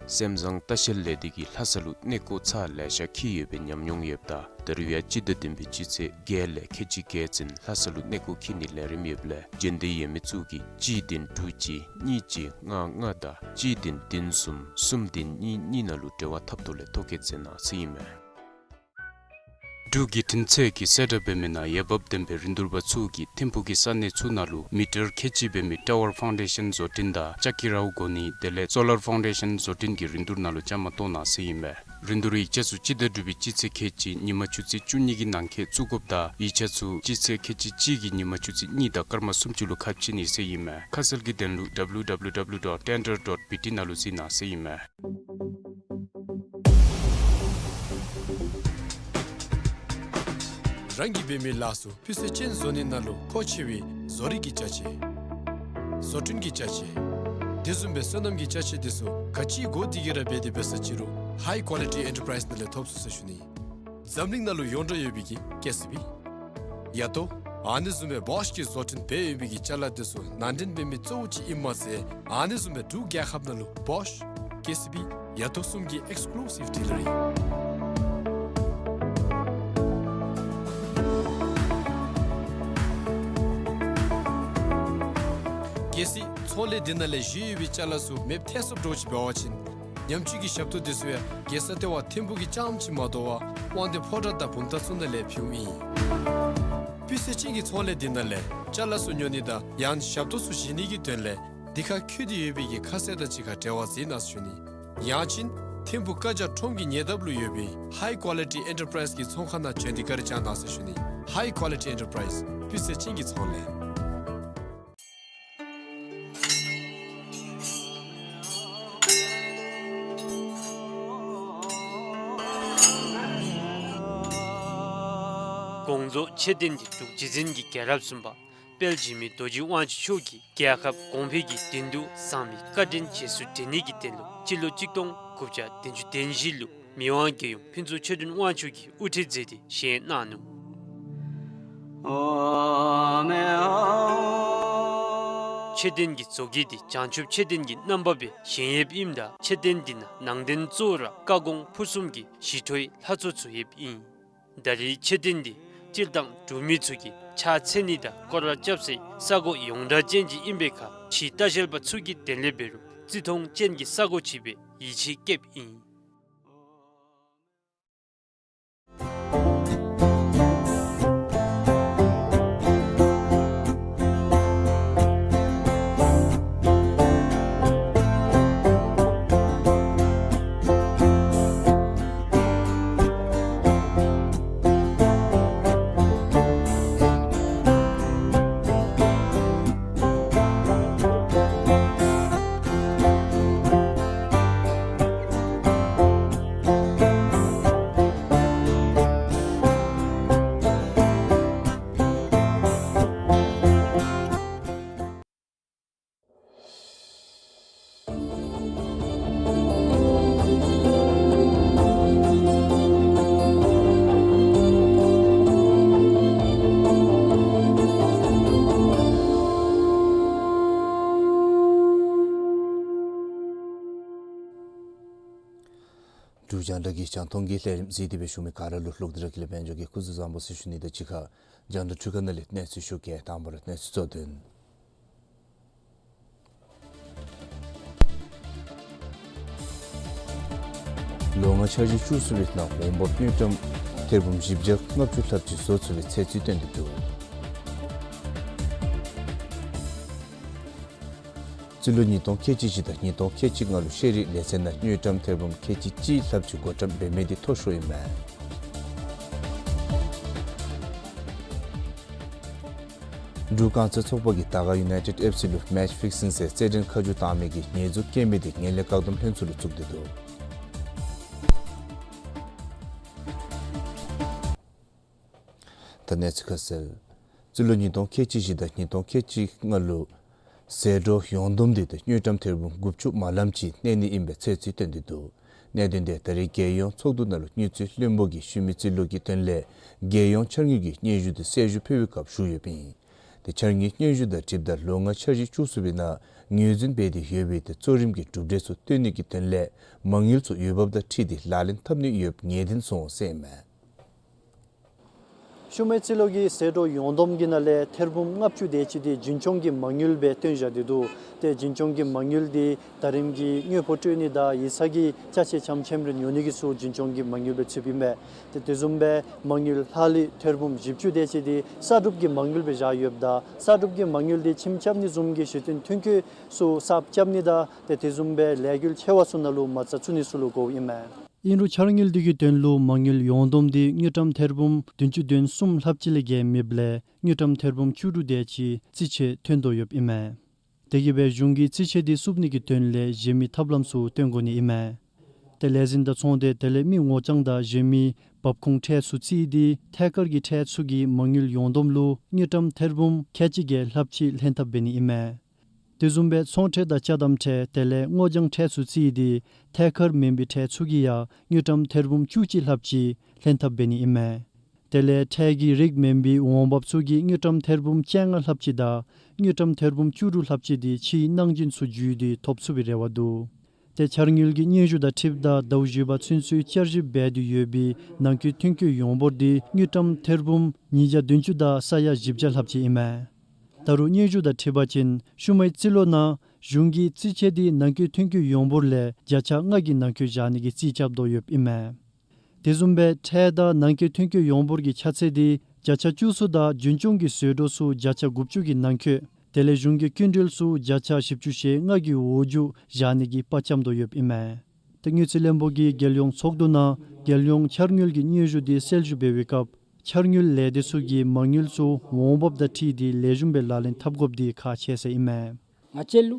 སེམས་བཟང་ལྟ་བཤལ་ལས་སྡེ་གིས་ལྷ་ས་ལུ་གནས་སྐོར་ཚར་ལེ་ཤ་འཁྱིད་ཡོད་པའི་ཉམས་མྱོང་ཡོདཔ་ད་ད་རུང་ཡང་སྤྱི་ཟླ་བདུན་པའི་སྤྱི་ཚེས་བརྒྱད་ལས་ཁལ་གཅིག་བརྒྱད་ཚུན་ལྷ་ས་ལུ་གནས་སྐོར་འཁྱིད་ནིའི་ལས་རིམ་ཡོདཔ་ལས་འབྱོན་འདོད་ཡོད་མི་ཚུ་གིས་གཅིག་བདུན་དྲུག་གཅིག་གཉིས་གཅིག་ལྔ་ལྔ་དང་གཅིག་བདུན་བདུན་གསུམ་གསུམ་བདུན་གཉིས་གཉིས་ནང་ལུ་འབྲེལ་བ་འཐབ་ཐོག་ལས་ཐོ་བཀོད་མཛད་གནང་ཟེར་ཨིན་མས། འབྲུག་བརྒྱུད་འཕྲིན་ཚད་ཀྱིས་གསལ་བསྒྲགས་འབད་མི་ནང་འོས་འབབ་ལྡན་པའི་རིན་བསྡུར་པ་ཚུ་གིས་ཐིམ་ཕུག་གི་ས་གནས་ཚུ་ནང་ལུ་མི་ཊར་ཁལ་གཅིག་འབད་མི་ཊ་ཝར་ཕའུན་ཌེ་ཤཱན་བཟོ་སྐྲུན་དང་ལྕགས་ཀྱི་རཝ་བགོ་ནི་དེ་ལས་སོ་ལར་ཕའུན་ཌེ་ཤཱན་བཟོ་སྐྲུན་གྱི་རིན་བསྡུར་ནང་ལུ་བཅའ་མར་གཏོགས་གནང་ཟེར་ཨིན་མས། རིན་བསྡུར་ཡིག་ཆ་ཚུ་སྤྱི་ཟླ་དྲུག་པའི་སྤྱི་ཚེས་ཁལ་གཅིག་ཉིན་མ་ཆུ་ཚོད་བཅུ་གཉིས་ཀྱི་ནང་འཁོད་བཙུགས་དགོཔ་ད་ཡིག་ཆ་ཚུ་སྤྱི་ཚེས་ཁལ་གཅིག་གཅིག་གི་ཉིན་མ་ཆུ་ཚོད་གཉིས་དང་སྐར་མ་སུམ་ཅུ་ལུ་ཁ་ཕྱེ་ནི་ཟེར་ཨིན་མས། ཁ་གསལ་གྱི་དོན་ལུ་W W W dot tender dot B T ནང་ལུ་གཟིགས་གནང་ཟེར་ཨིན་མས། རང་གིས་འབད་མི་ལཱ་ཚུ་སྤུས་ཚད་ཅན་བཟོ་ནི་ནང་ལུ་མཁོ་ཆེ་བའི་བཟོ་རིག་གི་ཅ་ཆས། བཟོ་སྐྲུན་གྱི་ཅ་ཆས། དེ་བཟུམ་སྦེ་སོ་ནམ་གྱི་ཅ་ཆས་དེ་ཚུ་ག་ཅི་དགོ་དེ་གི་ར་འབད་དེ་འབད་ས་ཅི་རུང་High Quality Enterprise ནང་ལས་ཐོབ་ཚུགས་ཟེར་ཞུ་ནི། འཛམ་གླིང་ནང་ལུ་ཡོངས་གྲགས་ཡོད་པའི་གི་ཀེ་སི་བི། ཡ་ཏོ། ཨ་ནི་བཟུམ་སྦེ་བོཤ་གིས་བཟོ་སྐྲུན་འབད་ཡོད་པའི་གི་ཅ་ལ་དེ་ཚུ་ནང་འདྲེན་འབད་མི་གཙོ་བོ་ཅིག་ཨིནམ་མ་ཚད་ཨ་ནི་བཟུམ་སྦེ་འབྲུག་རྒྱལ་ཁབ་ནང་ལུ་བོཤ། ཀེ་སི་བི། ཡ་ཏོ་གསུམ་གྱི་ཨེགསི་ཀུ་ལུ་སིབ་ཌི་ལར་ཨིན། གལ་སྲིད་ཚོང་ལས་འདི་ནང་ལས་བཞེས་ཡོད་པའི་ཅ་ལ་ཚུ་མེདཔ་ཐལ་སོངམ་འདྲཝ་ཅིག་འབད་བ་ཅིན་ཉམས་བཅོས་ཀྱི་ཞབས་ཏོག་དེ་ཚུ་ཡང་རྒྱལ་ས་ལྟེ་བ་ཐིམ་ཕུག་གི་རྐྱངམ་ཅིག་མ་དོ་བར་དབང་འདུས་ཕོ་བྲང་དང་བུམ་ཐང་ཚུ་ནང་ལས་ཕུལཝ་ཨིན། སྤུས་ཚད་ཅན་གྱི་ཚོང་ལས་འདི་ནང་ལས་ཅ་ལ་ཚུ་ཉོ་ནི་དང་ཡང་ཞབས་ཏོག་ཚུ་བཞེས་ནི་གི་དོན་ལས་འདི་ཁར་བཀོད་དེ་ཡོད་པའི་གི་ཁ་གསལ་དང་གཅིག་ཁར་འབྲེལ་བ་མཛད་གནང་ཟེར་ཞུ་ནི། ཡང་ཅིན་ཐིམ་ཕུག་ཀ་ཇ་ཁྲོམ་གྱི་ཉེ་འདབས་ལུ་ཡོད་པའི་High Quality Enterprise གི་ཚོང་ཁང་ནང་བྱོན་ཏེ་བཀའ་དྲིན་བསྐྱང་གནང་ཟེར་ཞུ་ནི། High Quality Enterprise སྤུས་ཚད་ཅན་གྱི་ཚོང་ལས། དགོངས་རྫོགས་ཆོས་ལྡན་གྱི་འབྲུག་རྗེ་བཙུན་གྱི་རྒྱལ་རབས་གསུམ་པ། དཔལ་འཇིགས་མེད་རྡོ་རྗེ་དབང་ཕྱུག་མཆོག་གིས་རྒྱལ་ཁབ་གོང་འཕེལ་གྱི་དོན་དུ་ཟག་མེད་བཀའ་དྲིན་རྗེས་སུ་དྲན་ནི་གི་དོན་ལུ་སྤྱི་ལོ་གཅིག་སྟོང་དགུ་བརྒྱ་བདུན་ཅུ་དོན་བཞི་ལུ་མི་དབང་རྒྱལ་ཡུམ་ཕུན་ཚོགས་ཆོས་སྒྲོན་དབང་ཕྱུག་གིས་དབུ་ཁྲིད་མཛད་དེ་བཞེངས་གནང་ནུག། མཆོད་རྟེན་གྱི་མཛོད་དགེ་འདི་བྱང་ཆུབ་མཆོད་རྟེན་གྱི་རྣམ་པ་སྦེ་བཞེངས་ཡོདཔ་ཨིནམ་ད་མཆོད་རྟེན་འདི་ནང་ནང་རྟེན་གཙོ་བོ་ར་བཀའ་དགོངས་ཕུར་གསུམ་གྱི་ཞི་ཁྲོའི་ལྷ་ཚོགས་ཚུ་ཡོདཔ་ཨིན། ད་རེས་མཆོད་རྟེན་འདི་སྤྱིར་བཏང་འབྲུག་མི་ཚུ་གིས་ཕྱག་འཚལ་ནི་དང་སྐོར་ར་རྐྱབ་སའི་ས་གོ་ཡོངས་གྲགས་ཅན་ཅིག་ཨིན་པའི་ཁར་ཕྱིའི་ལྟ་བཤལ་པ་ཚུ་གི་དོན་ལས་འབད་རུང་བརྩི་མཐོང་ཅན་གྱི་ས་གོ་ཅིག་སྦེ་ཡིད་ཆེས་བསྐྱེདཔ་ཨིན། འབྲུག་རྒྱང་བསྒྲགས་ཀྱི་རྒྱང་མཐོང་གི་ལས་རིམ་གཟིགས་ཏེ་སྦེ་བཞུགས་མི་ག་ར་ལུ་ལྷག་དེ་ར་དགེ་ལེགས་དཔལ་འབྱོར་གྱིས་སྐུ་གཟུགས་བཟང་པོ་ཟེར་ཞུ་ནི་དང་གཅིག་ཁར་རྒྱང་བསྒྲགས་འཕྲུལ་ཁང་ནང་ལས་གནས་ཚུལ་ཞུ་གེ། དང་པ་ར་གནས་ཚུལ་གཙོ་དོན། ལོ་ལྔ་འཆར་གཞི་བཅུ་གསུམ་པའི་ནང་འོང་འབབ་དངུལ་ཀྲམ་ཐེར་འབུམ་བཞི་བརྒྱ་ལྔ་བཅུ་ལྷགཔ་ཅིག་བཟོ་ཚུགས་པའི་ཚོད་རྩིས་བཏོན་ཏེ་འདུག། རྩིས་ལོ་ཉིས་སྟོང་ཁལ་གཅིག་བཞི་དང་ཉིས་སྟོང་ཁལ་གཅིག་ལྔ་ལུ་ཤེས་རིག་ལས་ཚན་ནང་དངུལ་ཀྲམ་ཐེར་འབུམ་ཁལ་གཅིག་གཅིག་ལྷགཔ་ཅིག་བགོ་བཀྲམ་འབད་མི་འདི་མཐོ་ཤོས་ཨིན་མས། འབྲུག་རྐང་རྩེད་ཚོགས་པ་གིས་དར་དཀར་ཡུ་ནའི་ཊེཌ་ཨེཕ་སི་ལུ་མེ་ཆི་ཕིག་སིང་ཟེར་རྩེད་འགྲན་ཁ་མཆུ་བཏང་མི་གི་ཉེས་འཛུགས་བཀལ་མི་འདི་ངན་ལྷད་བཀག་སྡོམ་ལྷན་ཚོགས་ལུ་བཙུགས་ཏེ་འདུག། ད་གནས་ཚུལ་ཁ་གསལ། རྩིས་ལོ་ཉིས་སྟོང་ཁལ་གཅིག་བཞི་དང་ཉིས་སྟོང་ཁལ་གཅིག་ལྔ་ལུ་ཟད་འགྲོ་ཡོངས་བསྡོམས་འདི་ཏེ་དངུལ་ཀྲམ་ཐེར་འབུམ་དགུ་བཅུ་མ་ལངམ་ཅིག་གནས་ནི་ཨིན་པའི་ཚོད་རྩིས་བཏོན་ཏེ་འདུག། གནད་དོན་འདི་ད་རེས་རྒྱལ་ཡོངས་ཚོགས་འདུ་ནང་ལུ་དངུལ་རྩིས་བློན་པོ་གིས་ཤུལ་མའི་རྩིས་ལོ་གི་དོན་ལས་རྒྱལ་ཡོངས་འཆར་དངུལ་གྱི་སྙན་ཞུ་འདི་གསལ་ཞུ་ཕུལ་བའི་སྐབས་ཞུ་ཡོདཔ་ཨིན། ཏེ་འཆར་དངུལ་སྙན་ཞུ་དང་འཁྲིལཝ་ད་ལོ་ལྔ་འཆར་གཞི་བཅུ་གསུམ་པའི་ནང་ངོས་འཛིན་འབད་དེ་ཡོད་པའི་ཏེ་གཙོ་རིམ་གྱི་གྲུབ་འབྲས་ཚུ་སྟོན་ནི་གི་དོན་ལས་མ་དངུལ་ཚུ་འོས་འབབ་དང་འཁྲིལ་ཏེ་ལག་ལེན་འཐབ་ནི་ཡོདཔ་ངེས་གཏན་སོང་ཟེར་ཨིན་མས། ཤུལ་མའི་རྩིས་ལོ་གི་ཟད་འགྲོ་ཡོངས་བསྡོམས་ཀྱི་ནང་ལས་ཐེར་འབུམ་ལྔ་བཅུ་དེ་ཅིག་འདི་རྒྱུན་སྐྱོང་གི་མ་དངུལ་སྦེ་བཏོན་བཞག་སྟེ་འདུག། ཏེ་རྒྱུན་སྐྱོང་གི་མ་དངུལ་འདི་ད་རིམ་གྱི་དངོས་པོ་སྤྲོད་ནི་དང་ཡིག་ཚང་གི་ཅ་ཆས་ཆམ་ཆམ་རེ་ཉོ་ནི་གི་ཚུ་རྒྱུན་སྐྱོང་གི་མ་དངུལ་སྦེ་ཚུདཔ་ཨིན་མས། ཏེ་དེ་བཟུམ་སྦེ་མ་དངུལ་ལྷག་ལུས་ཐེར་འབུམ་བཞི་བཅུ་དེ་ཅིག་འདི་གསར་སྒྲུབ་ཀྱི་མ་དངུལ་སྦེ་བཞག་ཡོདཔ་ད་གསར་སྒྲུབ་ཀྱི་མ་དངུལ་འདི་ཁྱིམ་རྐྱབ་ནི་བཟུམ་གྱི་གཞི་རྟེན་ཐོན་སྐྱེད་ཚུ་གསརཔ་རྐྱབ་ནི་དང་ཏེ་དེ་བཟུམ་སྦེ་ལས་འགུལ་ཆེ་བ་ཚུ་ནང་ལུ་མ་རྩ་བཙུགས་ནི་ཚུ་ལུ་གོཝ་ཨིན་མས། ཨིན་རུང་འཆར་དངུལ་འདི་གི་དོན་ལུ་མ་དངུལ་ཡོངས་བསྡོམས་འདི་དངུལ་ཀྲམ་ཐེར་འབུམ་བདུན་ཅུ་དོན་གསུམ་ལྷགཔ་ཅིག་ལས་བརྒལ་མེདཔ་ལས་དངུལ་ཀྲམ་ཐེར་འབུམ་བཅུ་དྲུག་དེ་ཅིག་རྩིས་ཆད་ཐོན་དོ་ཡོདཔ་ཨིན་མས། དེ་གིས་སྦེ་གཞུང་གིས་རྩིས་ཆད་འདི་བསུབ་ནི་གི་དོན་ལས་གཞན་མི་ཐབས་ལམ་ཚུ་སྟོན་དགོ་ནི་ཨིན་མས། ཏེ་ལས་འཛིན་དང་ཚོང་སྡེ་དེ་ལས་མི་ངོ་རྐྱང་དང་གཞན་མི་འབབ་ཁུངས་ཁྲལ་ཚུ་བརྩིས་ཏེ་ཐད་ཀར་གྱི་ཁྲལ་ཚུ་གི་མ་དངུལ་ཡོངས་བསྡོམས་ལུ་དངུལ་ཀྲམ་ཐེར་འབུམ་ཁལ་གཅིག་བརྒྱད་ལྷགཔ་ཅིག་ལྷན་ཐབས་འབད་ནི་ཨིན་མས། དེ་བཟུམ་སྦེ་ཚོང་ཁྲལ་དང་ཅ་དམ་ཁྲལ་དེ་ལས་སྔོ་ལྗང་ཁྲལ་ཚུ་བརྩིས་ཏེ་ཐད་ཀར་མེན་པའི་ཁྲལ་ཚུ་གིས་ཡང་དངུལ་ཀྲམ་ཐེར་འབུམ་བཅུ་གཅིག་ལྷགཔ་ཅིག་ལྷན་ཐབས་འབད་ནི་ཨིན་མས། དེ་ལས་ཁྲལ་གྱི་རིགས་མེན་པའི་འོང་འབབ་ཚུ་གི་དངུལ་ཀྲམ་ཐེར་འབུམ་བཅོ་ལྔ་ལྷགཔ་ཅིག་དང་དངུལ་ཀྲམ་ཐེར་འབུམ་བཅུ་དྲུག་ལྷགཔ་ཅིག་འདི་ཕྱིའི་གནང་སྦྱིན་ཚུ་བརྒྱུད་དེ་ཐོབ་ཚུགས་པའི་རེ་བ་འདུག། ཏེ་འཆར་དངུལ་གྱི་སྙན་ཞུ་དང་འཁྲིལཝ་ད་ཟླཝ་བཞི་པ་ཚུན་ཚོད་བསྐྱར་ཞིབ་འབད་དེ་ཡོད་པའི་ནང་འཁོད་ཐོན་སྐྱེད་ཡོངས་འབོར་འདི་དངུལ་ཀྲམ་ཐེར་འབུམ་ཉིས་བརྒྱ་བདུན་ཅུ་དང་ས་ཡ་བཞི་བརྒྱ་ལྷགཔ་ཅིག་ཨིན་མས། ད་རུང་སྙན་ཞུ་དང་འཁྲིལ་བ་ཅིན་ཤུལ་མའི་རྩིས་ལོ་ནང་གཞུང་གིས་རྩིས་ཆད་འདི་ནང་འཁོད་ཐོན་སྐྱེད་ཡོངས་འབོར་ལས་བརྒྱ་ཆ་ལྔ་གི་ནང་འཁོད་བཞག་ནི་གི་རྩིས་རྐྱབ་དོ་ཡོདཔ་ཨིན་མས། དེ་བཟུམ་སྦེ་ཁྲལ་དང་ནང་འཁོད་ཐོན་སྐྱེད་ཡོངས་འབོར་གྱི་ཆ་ཚད་འདི་བརྒྱ་ཆ་བཅུ་གསུམ་དང་རྒྱུན་སྐྱོང་གི་ཟད་འགྲོ་ཚུ་བརྒྱ་ཆ་དགུ་བཅུ་གི་ནང་འཁོད་དེ་ལས་གཞུང་གི་སྐྱིན་འགྲུལ་ཚུ་བརྒྱ་ཆ་བཞི་བཅུ་ཞེ་ལྔ་གི་འོག་འཇུག་བཞག་ནི་གི་དཔའ་བཅམ་དོ་ཡོདཔ་ཨིན་མས། ཏེ་དངུལ་རྩིས་བློན་པོ་གིས་རྒྱལ་ཡོངས་ཚོགས་འདུ་ནང་རྒྱལ་ཡོངས་འཆར་དངུལ་གྱི་སྙན་ཞུ་འདི་གསལ་ཞུ་འབད་བའི་སྐབས་འཆར་དངུལ་ལས་སྡེ་ཚུ་གིས་མ་དངུལ་ཚུ་འོང་འབབ་དང་འཁྲིལ་ཏེ་ལེགས་ཤོམ་སྦེ་ལག་ལེན་འཐབ་དགོཔ་འདི་ཁག་ཆེ་ཟེར་ཨིན་མས། ང་བཅས་ལུ་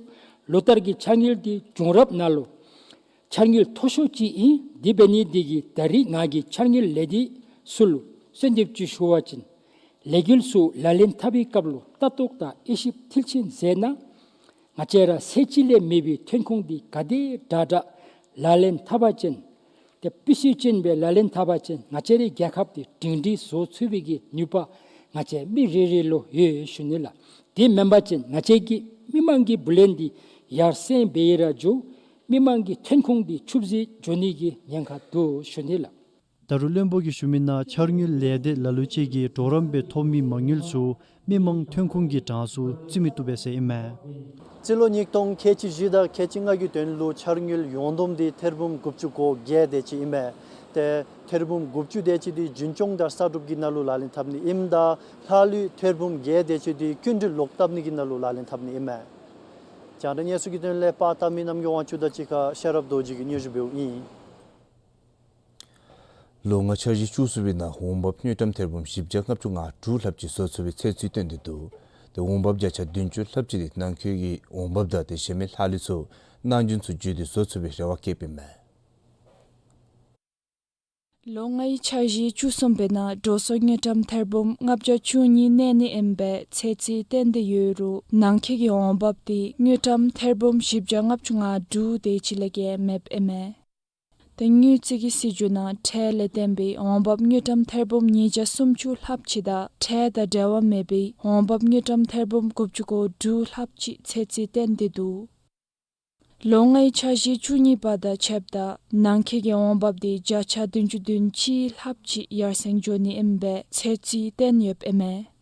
ལོ་ལྟར་གྱི་འཆར་དངུལ་འདི་བྱུང་རབས་ནང་ལུ་འཆར་དངུལ་མཐོ་ཤོས་ཅིག་ཨིན། དེ་འབད་ནི་འདི་གིས་ད་རིས་ང་གིས་འཆར་དངུལ་ལས་སྡེ་ཚུ་ལུ་གསོལ་འདེབས་ཅིག་ཞུ་བ་ཅིན་ ལས་འགུལ་ཚུ་ལག་ལེན་འཐབ་པའི་སྐབས་ལུ་ལྟ་རྟོག་དང་དབྱེ་ཞིབ་མཐིལ་ཕྱིན་མཛད་གནང་། ང་བཅས་ར་ཚད་གཅིག་ལས་མེད་པའི་ཐོན་ཁུངས་འདི་ག་དེ་དྲག་དྲག་ལག་ལེན་འཐབ་པ་ཅིན་ཏེ་སྤུས་ཚད་ཅན་སྦེ་ལག་ལེན་འཐབ་པ་ཅིན་ང་བཅས་རའི་རྒྱལ་ཁབ་འདི་སྒྲིང་སྒྲིང་བཟོ་ཚུགས་པའི་གི་ནུས་པ་ང་བཅས་མི་རེ་རེ་ལུ་ཡོད་ཞུ་ནི་ལགས། དེ་མེན་པ་ཅིན་ང་བཅས་ཀྱིས་མི་མང་གི་བུ་ལོན་འདི་ཡར་སེང་སྦེ་ར་འགྱོ། མི་མང་གི་ཐོན་ཁུངས་འདི་ཆུད་ཟོས་འགྱོ་ནི་གི་ཉེན་ཁ་འདུག་ཞུ་ནི་ལགས། ད་རུང་བློན་པོ་གིས་ཞུ་མི་ནང་འཆར་དངུལ་ལས་སྡེ་ལ་ལུ་ཅིག་གིས་གྲོགས་རམ་སྦེ་ཐོབ་མི་མ་དངུལ་ཚུ་མི་མང་ཐོན་ཁུངས་ཀྱི་གྲངས་སུ་བརྩི་མི་བཏུབ་པས་ཟེར་ཨིན་མས། རྩིས་ལོ་ཉིས་སྟོང་ཁལ་གཅིག་བཞི་དང་ཁལ་གཅིག་ལྔ་གི་དོན་ལུ་འཆར་དངུལ་ཡོངས་བསྡོམས་འདི་ཐེར་འབུམ་དགུ་བཅུ་གོ་བརྒྱད་དེ་ཅིག་ཨིན་མས། ཏེ་ཐེར་འབུམ་དགུ་བཅུ་དེ་ཅིག་འདི་རྒྱུན་སྐྱོང་དང་གསར་སྒྲུབ་ཀྱི་ནང་ལུ་ལག་ལེན་འཐབ་ནི་ཨིནམ་ད་ལྷག་ལུས་ཐེར་འབུམ་བརྒྱད་དེ་ཅིག་འདི་སྐྱིན་འགྲུལ་ལོག་བཏབ་ནི་གི་ནང་ལུ་ལག་ལེན་འཐབ་ནི་ཨིན་མས། རྒྱང་བསྒྲགས་གནས་ཚུལ་གྱི་དོན་ལས་པར་བཏབ་མི་རྣམ་རྒྱལ་དབང་ཕྱུག་དང་གཅིག་ཁར་ཤེས་རབ་རྡོ་རྗེ་གིས་སྙན་ཞུ་འབདཝ་ཨིན། ལོ་ལྔའི་འཆར་གཞི་བཅུ་གསུམ་པའི་ནང་འོང་འབབ་དངུལ་ཀྲམ་ཐེར་འབུམ་བཞི་བརྒྱ་ལྔ་བཅུ་ང་དྲུག་ལྷགཔ་ཅིག་བཟོ་ཚུགས་པའི་ཚོད་རྩིས་བཏོན་ཏེ་འདུག། ཏེ་འོང་འབབ་བརྒྱ་ཆ་བདུན་ཅུ་ལྷགཔ་ཅིག་འདི་ནང་འཁོད་ཀྱི་འོང་འབབ་དང་ཏེ་གཞན་མི་ལྷག་ལུས་ཚུ་གནང་སྦྱིན་ཚུ་བརྒྱུད་དེ་བཟོ་ཚུགས་པའི་རེ་བ་བསྐྱེདཔ་ཨིན་མས། ལོ་ལྔའི་འཆར་གཞི་བཅུ་གསུམ་པའི་ནང་འགྲོ་སོང་དངུལ་ཀྲམ་ཐེར་འབུམ་ལྔ་བརྒྱ་བཅུ་གཉིས་གནས་ནི་ཨིན་པའི་ཚོད་རྩིས་བཏོན་ཏེ་ཡོད་རུང་ནང་འཁོད་ཀྱི་འོང་འབབ་འདི་དངུལ་ཀྲམ་ཐེར་འབུམ་བཞི་བརྒྱ་ལྔ་བཅུ་ང་དྲུག་དེ་ཅིག་ལས་བརྒལ་མེདཔ་ཨིན་མས། ཏེ་དངུལ་རྩིས་ཀྱི་སྲིད་བྱུས་ནང་ཁྲལ་ལས་བརྟེན་པའི་འོང་འབབ་དངུལ་ཀྲམ་ཐེར་འབུམ་ཉིས་བརྒྱ་སུམ་ཅུ་ལྷགཔ་ཅིག་དང་ཁྲལ་དང་འབྲེལ་བ་མེད་པའི་འོང་འབབ་དངུལ་ཀྲམ་ཐེར་འབུམ་དགུ་བཅུ་གོ་དྲུག་ལྷགཔ་ཅིག་ཚོད་རྩིས་བཏོན་ཏེ་འདུག། ལོ་ལྔའི་འཆར་གཞི་བཅུ་གཉིས་པ་དང་ཕྱདཔ་ད་ནང་འཁོད་ཀྱི་འོང་འབབ་འདི་བརྒྱ་ཆ་བདུན་ཅུ་དོན་གཅིག་ལྷགཔ་ཅིག་ཡར་སེང་འགྱོ་ནི་ཨིན་པའི་ཚོད་རྩིས་བཏོན་ཡོདཔ་ཨིན་མས།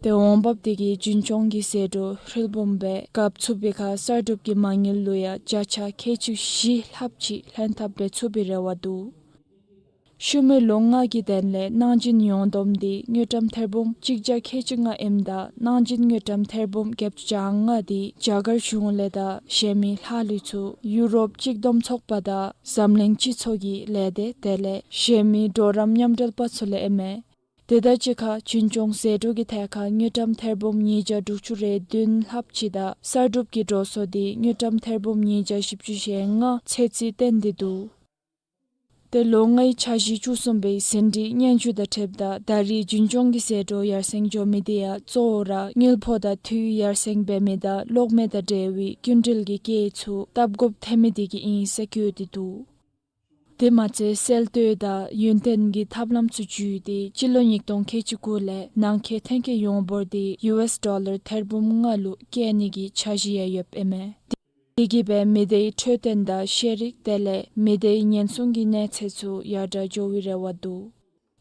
ཏེ་འོང་འབབ་འདི་གིས་རྒྱུན་སྐྱོང་གི་ཟད་འགྲོ་ཧྲིལ་བུམ་སྦེ་བཀབ་ཚུགས་པའི་ཁར་གསར་སྒྲུབ་ཀྱི་མ་དངུལ་ལུ་ཡང་བརྒྱ་ཆ་ཁལ་གཅིག་བཞི་ལྷགཔ་ཅིག་ལྷན་ཐབས་འབད་ཚུགས་པའི་རེ་བ་འདུག། ཤུལ་མའི་ལོ་ལྔ་གི་དོན་ལས་གནང་སྦྱིན་ཡོངས་བསྡོམས་འདི་དངུལ་ཀྲམ་ཐེར་འབུམ་གཅིག་བརྒྱ་ཁལ་གཅིག་ལྔ་ཨིནམ་ད་གནང་སྦྱིན་དངུལ་ཀྲམ་ཐེར་འབུམ་བརྒྱད་ཅུ་གྱ་ལྔ་འདི་རྒྱ་གར་གཞུང་ལས་དང་གཞན་མི་ལྷག་ལུས་ཚུ་ཡུ་རོབ་གཅིག་བསྡོམས་ཚོགས་པ་དང་འཛམ་གླིང་སྤྱི་ཚོགས་ཀྱི་ལས་སྡེ་དེ་ལས་གཞན་མི་གྲོགས་རམ་མཉམ་འབྲེལ་པ་ཚུ་ལས་ཨིན་མས། དེ་དང་གཅིག་ཁར་རྒྱུན་སྐྱོང་ཟད་འགྲོ་གི་ཐད་ཁར་དངུལ་ཀྲམ་ཐེར་འབུམ་ཉིས་བརྒྱ་དྲུག་ཅུ་རེ་བདུན་ལྷགཔ་ཅིག་དང་གསར་སྒྲུབ་ཀྱི་འགྲོ་སོང་འདི་དངུལ་ཀྲམ་ཐེར་འབུམ་ཉིས་བརྒྱ་བཞི་བཅུ་ཞེ་ལྔ་ཚོད་རྩིས་བཏོན་ཏེ་འདུག། ཏེ་ལོ་ལྔའི་འཆར་གཞི་བཅུ་གསུམ་པའི་ཟིན་བྲིས་སྙན་ཞུ་དང་འཁྲིལཝ་ད་ད་རེས་རྒྱུན་སྐྱོང་གི་ཟད་འགྲོ་ཡར་སེང་འགྱོ་མི་འདི་ཡང་གཙོ་བོ་ར་དངུལ་ཕོགས་དང་འཐུས་ཡར་སེང་འབད་མི་དང་གློག་མེ་དང་འབྲེལ་བའི་སྐྱིན་འགྲུལ་གྱི་བཀལ་ཚུ་བཏབ་དགོཔ་ཐོན་མི་འདི་གིས་ཨིན་ཟེར་བཀོད་དེ་འདུག། དེ་མ་ཚད་སེལ་གཏོད་དང་ཡུན་བརྟན་གྱི་ཐབས་ལམ་ཚུ་བརྒྱུད་དེ་སྤྱི་ལོ་ཉིས་སྟོང་ཁལ་གཅིག་དགུ་ལས་ནང་འཁོད་ཐོན་སྐྱེད་ཡོངས་འབོར་འདི་ཡུ་ཨེསི་ཌོ་ལར་ཐེར་འབུམ་ལྔ་ལུ་བསྐྱེད་ནི་གི་འཆར་གཞི་ཡང་ཡོདཔ་ཨིན་མས། དེ་གིས་འབད་མི་སྡེའི་འཕྲོད་བསྟེན་དང་ཤེས་རིག་དེ་ལས་མི་སྡེའི་ཉེན་སྲུང་གི་གནས་ཚད་ཚུ་ཡར་དྲག་འགྱོ་བའི་རེ་བ་འདུག།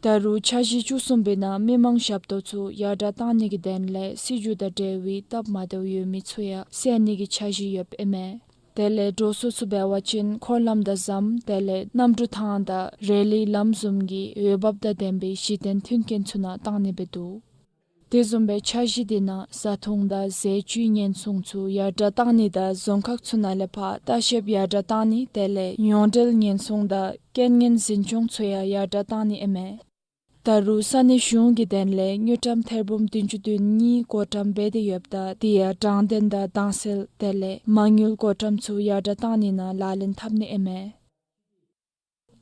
ད་རུང་འཆར་གཞི་བཅུ་གསུམ་པའི་ནང་མི་མང་ཞབས་ཏོག་ཚུ་ཡར་དྲག་བཏང་ནི་གི་དོན་ལས་སྲིད་བྱུས་དང་འབྲེལ་བའི་སྟབས་མ་བདེཝ་ཡོད་མི་ཚུ་ཡང་སེལ་ནི་གི་འཆར་གཞི་ཡོདཔ་ཨིན་མས། དེ་ལས་འགྲོ་སོང་ཚུ་འབད་བ་ཅིན་འཁོར་ལམ་དང་ཟམ་དེ་ལས་གནམ་གྲུ་ཐང་དང་རེ་ལིའི་ལམ་བཟུམ་གྱི་འོས་འབབ་དང་ལྡན་པའི་གཞི་རྟེན་མཐུན་རྐྱེན་ཚུ་ནང་བཏང་ནི་སྦེ་འདུག། དེ་བཟུམ་སྦེ་འཆར་གཞི་འདི་ནང་བཟའ་འཐུང་དང་ཟས་བཅུད་ཉེན་སྲུང་ཚུ་ཡར་དྲག་བཏང་ནི་དང་རྫོང་ཁག་ཚུ་ནང་ལས་ཕར་ལྟ་བཤལཔ་ཡར་དྲག་བཏང་ནི་དེ་ལས་ཡོངས་འབྲེལ་ཉེན་སྲུང་དང་རྐྱེན་ངན་འཛིན་སྐྱོང་ཚུ་ཡང་ཡར་དྲག་བཏང་ནི་ཨིན་མས། ད་རུང་ས་གནས་གཞུང་གི་དོན་ལས་དངུལ་ཀྲམ་ཐེར་འབུམ་བདུན་ཅུ་དོན་གཉིས་བགོ་བཀྲམ་འབད་དེ་ཡོདཔ་ད་དེ་ཡང་དྲང་བདེན་དང་དྭངས་གསལ་དེ་ལས་མ་དངུལ་བགོ་བཀྲམ་ཚུ་ཡར་དྲག་བཏང་ནི་ནང་ལག་ལེན་འཐབ་ནི་ཨིན་མས།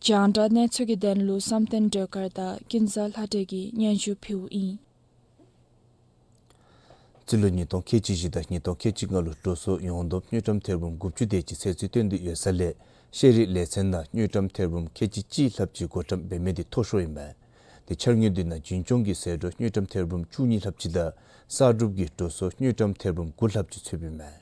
རྒྱང་བསྒྲགས་གནས་ཚུལ་གྱི་དོན་ལུ་བསམ་གཏན་སྒྲོལ་དཀར་དང་ཀུན་བཟང་ལྷ་སྒྲོན་གྱིས་སྙན་ཞུ་ཕུལཝ་ཨིན། རྩིས་ལོ་ཉིས་སྟོང་ཁལ་གཅིག་བཞི་དང་ཉིས་སྟོང་ཁལ་གཅིག་ལྔ་ལུ་འགྲོ་སོང་ཡོངས་བསྡོམས་དངུལ་ཀྲམ་ཐེར་འབུམ་དགུ་བཅུ་དེ་ཅིག་ཚོད་རྩིས་བཏོན་ཏེ་ཡོད་ས་ལས་ཤེས་རིག་ལས་ཚན་ནང་དངུལ་ཀྲམ་ཐེར་འབུམ་ཁལ་གཅིག་གཅིག་ལྷགཔ་ཅིག་བགོ་བཀྲམ་འབད་མི་འདི་མཐོ་ཤོས་ཨིན་མས། ཏེ་འཆར་དངུལ་འདི་ནང་རྒྱུན་སྐྱོང་གི་ཟད་འགྲོ་དངུལ་ཀྲམ་ཐེར་འབུམ་བཅུ་གཉིས་ལྷགཔ་ཅིག་དང་གསར་སྒྲུབ་ཀྱི་འགྲོ་སོང་དངུལ་ཀྲམ་ཐེར་འབུམ་དགུ་ལྷགཔ་ཅིག་ཚུདཔ་ཨིན་མས།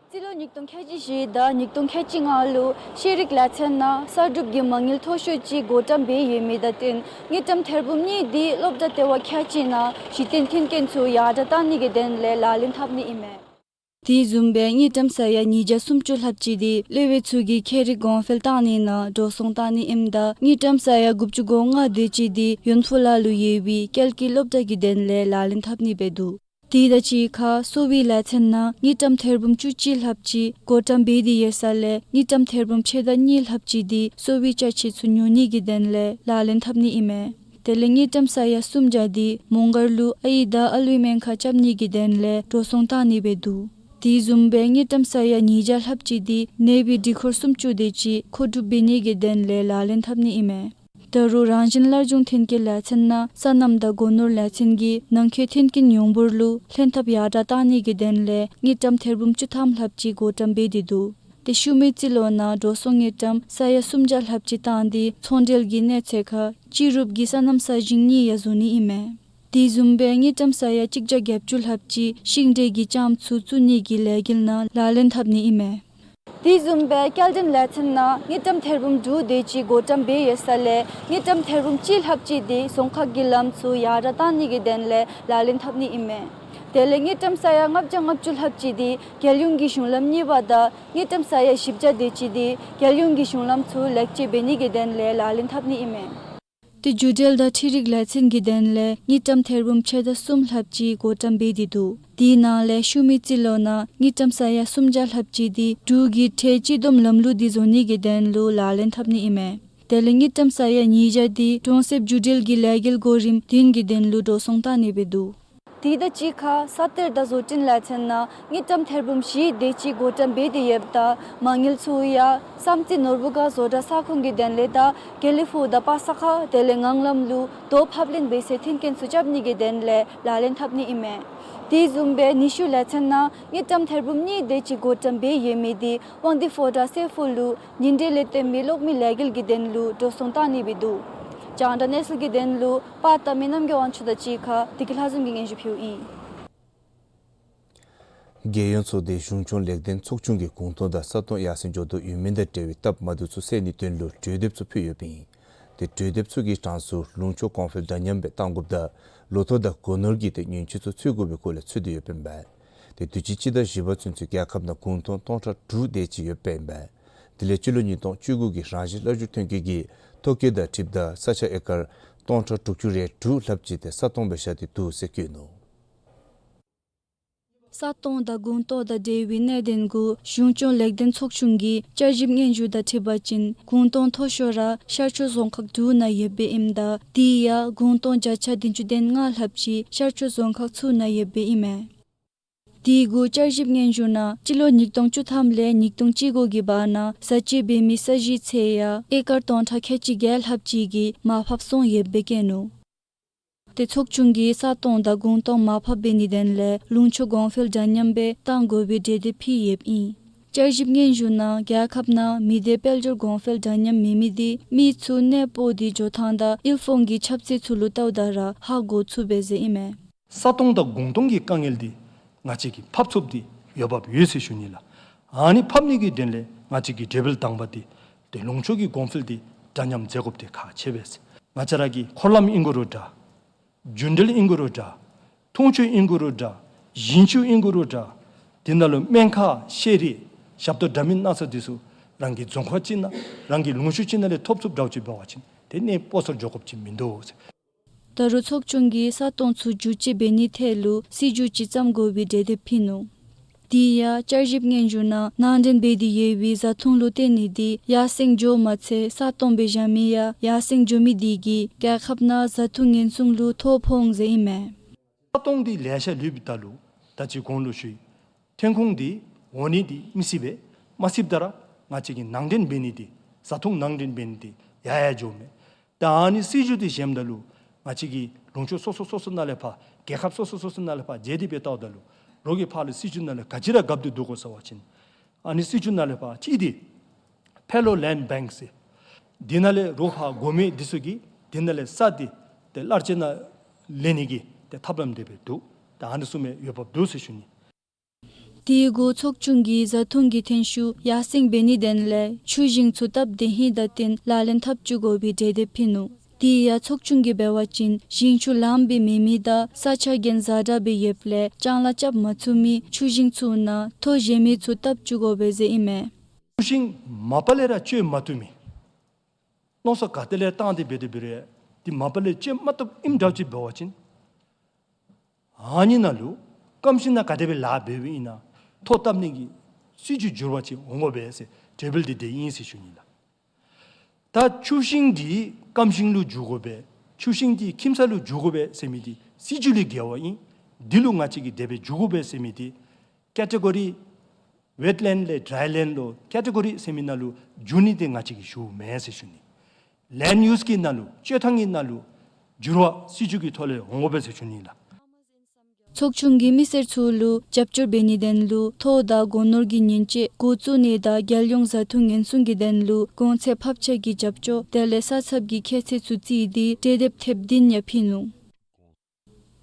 རྩིས་ལོ་ཉིས་སྟོང་ཁལ་གཅིག་བཞི་དང་ཉིས་སྟོང་ཁལ་གཅིག་ལྔ་ལུ་ཤེས་རིག་ལས་ཚན་ནང་གསར་སྒྲུབ་ཀྱི་མ་དངུལ་མཐོ་ཤོས་ཅིག་བགོ་བཀྲམ་འབད་ཡོད་མི་དང་བསྟུན་དངུལ་ཀྲམ་ཐེར་འབུམ་གཉིས་འདི་སློབ་གྲྭ་ལྟེ་བ་ཁག་ཅིག་ནང་གཞི་རྟེན་མཐུན་རྐྱེན་ཚུ་ཡར་དྲག་བཏང་ནི་གི་དོན་ལས་ལག་ལེན་འཐབ་ནི་ཨིན་མས། དེ་བཟུམ་སྦེ་དངུལ་ཀྲམ་ས་ཡ་ཉིས་བརྒྱ་སུམ་ཅུ་ལྷགཔ་ཅིག་འདི་སློབ་དཔོན་ཚུ་གིས་ཁྱད་རིག་གོང་འཕེལ་བཏང་ནི་ནང་འགྲོ་སོང་བཏང་ནི་ཨིནམ་ད་དངུལ་ཀྲམ་ས་ཡ་དགུ་བཅུ་གོ་ལྔ་དེ་ཅིག་འདི་ཡོན་ཕུ་ལ་ལུ་ཡོད་པའི་ཀལ་ཀི་སློབ་གྲྭ་གི་དོན་ལས་ལག་ལེན་འཐབ་ནི་སྦེ་འདུག། དེ་དང་གཅིག་ཁར་གསོ་བའི་ལས་ཚན་ནང་དངུལ་ཀྲམ་ཐེར་འབུམ་བཅུ་གཅིག་ལྷགཔ་ཅིག་བགོ་བཀྲམ་འབད་དེ་ཡོད་ས་ལས་དངུལ་ཀྲམ་ཐེར་འབུམ་ཕྱེད་དང་གཉིས་ལྷགཔ་ཅིག་འདི་གསོ་བའི་ཅ་ཆས་ཚུ་ཉོ་ནི་གི་དོན་ལས་ལག་ལེན་འཐབ་ནི་ཨིན་མས། དེ་ལས་དངུལ་ཀྲམ་ས་ཡ་སུམ་བརྒྱ་འདི་མོང་སྒར་ལུ་ཨའི་དང་ཨ་ལུའི་སྨན་ཁང་རྐྱབ་ནི་གི་དོན་ལས་འགྲོ་སོང་བཏང་ནི་སྦེ་འདུག། དེ་བཟུམ་སྦེ་དངུལ་ཀྲམ་ས་ཡ་ཉིས་བརྒྱ་ལྷགཔ་ཅིག་འདི་ནད་པའི་སྒྲིག་ཁོལ་སུམ་ཅུ་དེ་ཅིག་མཁོ་སྒྲུབ་འབད་ནི་གི་དོན་ལས་ལག་ལེན་འཐབ་ནི་ཨིན་མས། ད་རུང་རང་བཞིན་སླར་འབྱུང་མཐུན་རྐྱེན་ལས་ཚན་ནང་སོ་ནམ་དང་སྒོ་ནོར་ལས་ཚན་གྱིས་ནང་འཁོད་མཐུན་རྐྱེན་ཡོངས་འབོར་ལུ་ལྷན་ཐབས་ཡར་དྲག་གཏང་ནི་གི་དོན་ལས་དངུལ་ཀྲམ་ཐེར་འབུམ་བཅུ་ཐམ་ལྷགཔ་ཅིག་བགོ་བཀྲམ་འབད་དེ་འདུག། ཏེ་ཤུལ་མའི་རྩིས་ལོ་ནང་འགྲོ་སོང་དངུལ་ཀྲམ་ས་ཡ་སུམ་བརྒྱ་ལྷགཔ་ཅིག་བཏང་སྟེ་ཚོང་འབྲེལ་གྱི་གནས་ཚད་ཁར་སྤྱི་རུབ་ཀྱི་སོ་ནམ་ས་ཞིང་གཉིས་ཡང་བཟོ་ནི་ཨིན་མས། དེ་བཟུམ་སྦེ་དངུལ་ཀྲམ་ས་ཡ་གཅིག་བརྒྱ་བརྒྱད་ཅུ་ལྷགཔ་ཅིག་ཤིང་འབྲས་ཀྱི་ལྕངམ་ཚུ་བཙུགས་ནི་གི་ལས་འགུལ་ནང་ལག་ལེན་འཐབ་ནི་ཨིན་མས། དེ་བཟུམ་སྦེ་སྐྱེལ་འདྲེན་ལས་ཚན་ནང་དངུལ་ཀྲམ་ཐེར་འབུམ་དྲུག་དེ་ཅིག་བགོ་བཀྲམ་འབད་ཡོད་ས་ལས་དངུལ་ཀྲམ་ཐེར་འབུམ་གཅིག་ལྷགཔ་ཅིག་དེ་རྫོང་ཁག་གི་ལམ་ཚུ་ཡར་དྲག་གཏང་ནི་གི་དོན་ལས་ལག་ལེན་འཐབ་ནི་ཨིན་མས། དེ་ལས་དངུལ་ཀྲམ་ས་ཡ་ལྔ་བརྒྱ་ལྔ་བཅུ་ལྷགཔ་ཅིག་དེ་རྒྱལ་ཡོངས་ཀྱི་གཞུང་ལམ་གཉིས་པ་དང་དངུལ་ཀྲམ་ས་ཡ་བཞི་བརྒྱ་དེ་ཅིག་དེ་རྒྱལ་ཡོངས་ཀྱི་གཞུང་ལམ་ཚུ་ལེགས་བཅོས་འབད་ནི་གི་དོན་ལས་ལག་ལེན་འཐབ་ནི་ཨིན་མས། ཏེ་རྒྱུ་འབྲས་དང་འཕྲུལ་རིག་ལས་ཚན་གྱི་དོན་ལས་དངུལ་ཀྲམ་ཐེར་འབུམ་ཕྱེད་དང་གསུམ་ལྷགཔ་ཅིག་བགོ་བཀྲམ་འབད་དེ་འདུག། དེའི་ནང་ལས་ཤུལ་མའི་རྩིས་ལོ་ནང་དངུལ་ཀྲམ་ས་ཡ་སུམ་བརྒྱ་ལྷགཔ་ཅིག་དེ་འབྲུག་གི་ཁྲལ་གཅིག་བསྡོམས་ལམ་ལུགས་དེ་བཟོ་ནི་གི་དོན་ལུ་ལག་ལེན་འཐབ་ནི་ཨིན་མས། དེ་ལས་དངུལ་ཀྲམ་ས་ཡ་ཉིས་བརྒྱ་དེ་གྲོང་གསེབ་རྒྱུད་འབྲེལ་གྱི་ལས་འགུལ་གོ་རིམ་བདུན་གྱི་དོན་ལུ་འགྲོ་སོང་བཏང་ནི་སྦེ་འདུག། དེ་དང་གཅིག་ཁར་ས་གཏེར་དང་བཟོ་སྐྲུན་ལས་ཚན་ནང་དངུལ་ཀྲམ་ཐེར་འབུམ་བཞི་དེ་ཅིག་བགོ་བཀྲམ་འབད་དེ་ཡོདཔ་ད་མ་དངུལ་ཚུ་ཡང་བསམ་རྩེ་ནོར་བུ་སྒང་བཟོ་གྲྭ་ས་ཁོངས་ཀྱི་དོན་ལས་དང་དགེ་ལེགས་ཕུག་དང་པ་ས་ཁ་དེ་ལས་ངང་ལམ་ལུ་རྡོ་ཕབ་ལེན་འབད་སའི་མཐུན་རྐྱེན་ཚུ་རྐྱབ་ནི་གི་དོན་ལས་ལག་ལེན་འཐབ་ནི་ཨིན་མས། དེ་བཟུམ་སྦེ་ནུས་ཤུགས་ལས་ཚན་ནང་དངུལ་ཀྲམ་ཐེར་འབུམ་གཉིས་དེ་ཅིག་བགོ་བཀྲམ་འབད་ཡོད་མི་དེ་དབང་འདུས་ཕོ་བྲང་སྲས་ཕུག་ལུ་ཉིན་དྲོད་ལས་བརྟེན་པའི་གློག་མེའི་ལས་འགུལ་གྱི་དོན་ལུ་འགྲོ་སོང་བཏང་ནི་སྦེ་འདུག། རྒྱང་བསྒྲགས་གནས་ཚུལ་གྱི་དོན་ལུ་པར་བཏབ་མི་རྣམ་རྒྱལ་དབང་ཕྱུག་དང་གཅིག་ཁར་བདེ་སྐྱིད་ལྷ་འཛོམས་ཀྱིས་སྙན་ཞུ་ཕུལཝ་ཨིན། རྒྱལ་ཡོངས་ཚོགས་སྡེ་གཞུང་སྐྱོང་ལེགས་ལྡན་ཚོགས་ཆུང་གིས་གུང་སྟོང་དང་ས་སྟོང་ཡར་སེང་འགྱོ་དོ་ཡོད་མེད་དང་འབྲེལ་བའི་སྟབས་མ་བདེཝ་ཚུ་སེལ་ནིའི་དོན་ལུ་གྲོས་འདེབས་ཚུ་ཕུལ་ཡོདཔ་ཨིན། ཏེ་གྲོས་འདེབས་ཚུ་གི་གྲངས་སུ་ལུང་ཕྱོགས་གོང་འཕེལ་འདྲ་མཉམ་སྦེ་གཏང་དགོཔ་དང་ལོ་ཐོག་དང་སྒོ་ནོར་གྱི་ཏེ་ཉེན་བཅོལ་ཚུ་བཙུགས་དགོ་པའི་སྐོར་ལས་ཚུད་དེ་ཡོདཔ་ཨིན་པས། ཏེ་དུས་ཅི་སྤྱི་ཟླ་བཞི་པ་ཚུན་ཚོད་རྒྱལ་ཁབ་ནང་གུང་སྟོང་སྟོང་ཕྲག་དྲུག་དེ་ཅིག་ཡོདཔ་ཨིན་པས། དེ་ལས་སྤྱི་ལོ་ཉིས་སྟོང་བཅུ་དགུ་གི་རང་བཞིན་སླར་འབྱུང་ཐོན་སྐྱེད་ཀྱི་ཐོ་བཀོད་དང་འཁྲིལཝ་ད་ས་ཆ་ཨེ་ཀར་སྟོང་ཕྲག་དྲུག་ཅུ་རེ་དྲུག་ལྷགཔ་ཅིག་ཏེ་ས་སྟོང་སྦེ་བཞག་སྟེ་འདུག་ཟེར་བཀོད་ནུག། ས་སྟོང་དང་གུང་སྟོང་དང་འབྲེལ་བའི་གནད་དོན་གུ་གཞུང་སྐྱོང་ལེགས་ལྡན་ཚོགས་ཆུང་གི་བསྐྱར་ཞིབ་སྙན་ཞུ་དང་འཁྲིལ་བ་ཅིན་གུང་སྟོང་མཐོ་ཤོས་ར་ཤར་ཕྱོགས་རྫོང་ཁག་དྲུག་ནང་ཡོདཔ་ཨིནམ་ད་དེ་ཡང་གུང་སྟོང་བརྒྱ་ཆ་བདུན་ཅུ་དོན་ལྔ་ལྷགཔ་ཅིག་ཤར་ཕྱོགས་རྫོང་ཁག་ཚུ་ནང་ཡོདཔ་ཨིན་མས། དེ་གུ་བསྐྱར་ཞིབ་སྙན་ཞུ་ནང་སྤྱི་ལོ་ཉིས་སྟོང་བཅུ་ཐམ་ལས་ཉིས་སྟོང་བཅུ་དགུ་གི་བར་ན་བཟའ་སྤྱོད་འབད་མི་ས་གཞིའི་ཚད་ཡང་ཨེ་ཀར་སྟོང་ཕྲག་ཁལ་གཅིག་བརྒྱད་ལྷགཔ་ཅིག་གིས་མར་ཕབ་སོང་ཡོདཔ་སྦེ་བཀོད་ནུག། ཏེ་ཚོགས་ཆུང་གིས་ས་སྟོང་དང་གུང་སྟོང་མར་ཕབ་འབད་ནིའི་དོན་ལས་ལུང་ཕྱོགས་གོང་འཕེལ་འདྲ་མཉམ་སྦེ་གཏང་དགོ་པའི་གྲོས་འདེབས་ཕུལ་ཡོདཔ་ཨིན། བསྐྱར་ཞིབ་སྙན་ཞུ་ནང་རྒྱལ་ཁབ་ནང་མི་སྡེ་དཔལ་འབྱོར་གོང་འཕེལ་འདྲ་མཉམ་མེད་མི་དེ་མི་ཚུ་གནས་སྤོ་སྟེ་འགྱོ་ཐངས་དང་དབུལ་ཕོངས་ཀྱི་ཁྱབ་ཚད་ཚུ་ལུ་བལྟཝ་ད་ར་ཧ་གོ་ཚུགས་པས་ཟེར་ཨིན་མས། ས་སྟོང་དང་གུང་སྟོང་གི་དཀའ་ངལ་འདི་ང་བཅས་ཀྱིས་ཕབ་ཚུགསཔ་འདི་འོས་འབབ་ཡོད་ཟེར་ཞུ་ནི་ལགས། ཨ་ནི་ཕབ་ནི་གི་དོན་ལས་ང་བཅས་ཀྱི་གྲོས་འབུལ་དང་པ་འདི་ཏེ་ལུང་ཕྱོགས་ཀྱི་གོང་འཕེལ་འདི་འདྲ་མཉམ་མཛད་དགོཔ་འདི་ཁག་ཆེ་བས། ང་བཅས་ར་གི་འཁོར་ལམ་ཨིན་དགོ་རུང་འདྲ། རྒྱུན་འབྲེལ་ཨིན་དགོ་རུང་འདྲ། འཐུང་ཆུ་ཨིན་དགོ་རུང་འདྲ། ཞིང་ཆུ་ཨིན་དགོ་རུང་འདྲ། དེ་ནང་ལུ་སྨན་ཁང་ཤེས་རིག་ཞབས་ཏོག་འདྲ་མིན་གནང་ས་འདི་ཚུ་རང་གི་རྫོང་ཁག་ཅིག་ནང་རང་གི་ལུང་ཕྱོགས་ཅིག་ནང་ལས་ཐོབ་ཚུགསཔ་འདྲཝ་ཅིག་འབད་བ་ཅིན་ཏེ་གནས་སྤོ་སར་འགྱོ་དགོཔ་ཅིག་མིན་འདུག་ཟེར། ད་རུང་ཚོགས་ཆུང་གིས་ས་སྟོང་ཚུ་བསྒྱུར་བཅོས་འབད་ནིའི་ཐད་ལུ་སྲིད་བྱུས་ཅིག་བརྩམ་དགོ་པའི་གྲོས་འདེབས་ཕུལ་ནུག། དེ་ཡང་བསྐྱར་ཞིབ་སྙན་ཞུ་ནང་ནང་འདྲེན་འབད་དེ་ཡོད་པའི་བཟའ་འཐུང་ལུ་བརྟེན་ནི་དེ་ཡར་སེང་འགྱོཝ་མ་ཚད་ས་སྟོང་སྦེ་བཞག་མི་ཡང་ཡར་སེང་འགྱོ་མི་དེ་གིས་རྒྱལ་ཁབ་ནང་བཟའ་འཐུང་ཉེན་སྲུང་ལུ་ཐོ་ཕོག་འོང་ཟེར་ཨིན་མས། ས་སྟོང་འདི་ལེ་ཤ་ལུསཔ་ད་ལུ་ད་ཅི་གོང་ལུ་ཞུ་ཡི། ཐོན་ཁུངས་འདི་འོང་ནི་འདི་མི་སྲིད་པས། མ་སྲིདཔ་ད་ར་ང་བཅས་ཀྱིས་ནང་འདྲེན་འབད་ནི་འདི་བཟའ་འཐུང་ནང་འདྲེན་འབད་ནི་འདི་ཡར་ཡར་འགྱོཝ་མས། ད་ཨ་ནི་སྲིད་བྱུས་འདི་བཞེངསམ་ད་ལུ་ང་བཅས་ཀྱི་ལུང་ཕྱོགས་སོ་སོ་སོ་སོ་ནང་ལས་ཕར་རྒྱལ་ཁབ་སོ་སོ་སོ་སོ་ནང་ལས་ཕར་མཇལ་ཏེ་འབད་བལྟཝ་ད་ལུ་རོགས་ཀྱིས་ཕར་ལུ་སྲིད་བྱུས་ནང་ལས་ག་ཅི་ར་བཀབ་སྟེ་འདུག་གོ་ཟེར་བ་ཅིན་ཨ་ནི་སྲིད་བྱུས་ནང་ལས་ཕར་གཅིག་འདི་ཕ་ལོ་ལེནཌ་བེངཀ་ཟེར། འདི་ནང་ལས་རོགས་ཕར་དགོ་མི་འདི་ཚུ་གིས་འདི་ནང་ལས་ས་འདི་ཏེ་གླར་ཆེ་ནང་ལེན་ནི་གི་ཏེ་ཐབས་ལམ་འདི་སྦེ་འདུག། ད་ཨ་ནི་བཟུམ་སྦེ་འོས་འབབ་འདུག་ཟེར་ཞུ་ནི། དེ་གུ་ཚོགས་ཆུང་གིས་བཟའ་འཐུང་གི་ཐོན་ཤུགས་ཡར་སེང་འབད་ནིའི་དོན་ལས་ཆུ་ཞིང་ཚུ་སྟབས་བདེ་ཧིང་དང་བསྟུན་ལག་ལེན་འཐབ་བཅུག་དགོ་པའི་གྲོས་འདེབས་ཕུལ་ནུག། དེ་ཡང་ཚོགས་ཆུང་གིས་འབད་བ་ཅིན་ཞིང་ཆུ་ལངམ་སྦེ་མེད་མི་དང་ས་ཆ་གྱོང་ཛ་དྲག་སྦེ་ཡོདཔ་ལས་ལྕང་ལཱ་རྐྱབ་མ་ཚུགས་མི་ཆུ་ཞིང་ཚུ་ནང་ཐོ་བཞེས་མི་ཚུ་སྟབས་བཅུག་དགོ་པས་ཟེར་ཨིན་མས། ཆུ་ཞིང་མ་པ་ལས་ར་བཅོས་མ་བཏུབ་མི་མནོ་བསམ་ག་ཏེ་ལས་བཏང་སྟེ་འབད་དེ་འབད་རུང་འདི་མ་པ་ལས་བཅོས་མ་བཏུབ་ཨིནམ་འདྲཝ་ཅིག་འབད་བ་ཅིན་ཨ་ནི་ནང་ལུ་སྐམ་ཞིང་ནང་ག་དེ་སྦེ་ལཱ་འབད་འབདཝ་ཨིན་ན་ཐོ་བཏབ་ནི་གི་སྲིད་བྱུས་འགྱུར་བ་ཅིག་འོང་དགོ་པས་ཟེར་གྲོས་འབུལ་འདི་འདི་ཨིན་ཟེར་ཞུ་ནི་ལགས། ད་ཆུ་ཞིང་འདི་སྐམ་ཞིང་ལུ་འགྱུར་དགོ་པས་ཆུ་ཞིང་འདི་ཁྱིམ་ཚང་ལུ་འགྱུར་དགོ་པས་ཟེར་མི་འདི་སྲིད་བྱུས་ལས་འགལ་བ་ཨིན། འདི་ལུ་ང་བཅས་ཀྱིས་དེ་སྦེ་འགྱུར་དགོ་པས་ཟེར་མི་འདི་ཀེ་ཊི་གོ་རི་ཝེཊ་ལེནཌ་ལས་ཌྲའི་ལེནཌ་ལུ་ཀེ་ཊི་གོ་རི་ཟེར་མི་ནང་ལུ་འགྱུར་ནི་འདི་ང་བཅས་ཀྱིས་ཞུཝ་མེན་ཟེར་ཞུ་ནི། ལེནཌ་ཡུས་ཀྱི་ནང་ལུ་སྤྱོད་ཐངས་ཀྱི་ནང་ལུ་འགྱུར་བ་སྲིད་བྱུས་ཀྱི་ཐོག་ལས་འོང་དགོ་པས་ཟེར་ཞུ་ནི་ལགས། ཚོགས་ཆུང་གིས་མི་སེར་ཚུ་ལུ་རྒྱབ་སྐྱོར་འབད་ནིའི་དོན་ལུ་ཐོག་དང་སྒོ་ནོར་གྱི་ཉེན་བཅོལ་འགོ་བཙུགས་ནི་དང་རྒྱལ་ཡོངས་བཟའ་འཐུང་ཉེན་སྲུང་གི་དོན་ལུ་གོང་ཚད་ཕབ་ཆག་གི་རྒྱབ་སྐྱོར་དེ་ལས་ས་ཚབ་ཀྱི་ཁྱད་ཚད་ཚུ་བརྩིས་ཏེ་གྲོས་འདེབས་ཐེབས་བདུན་ཡང་ཕུལ་ནུག།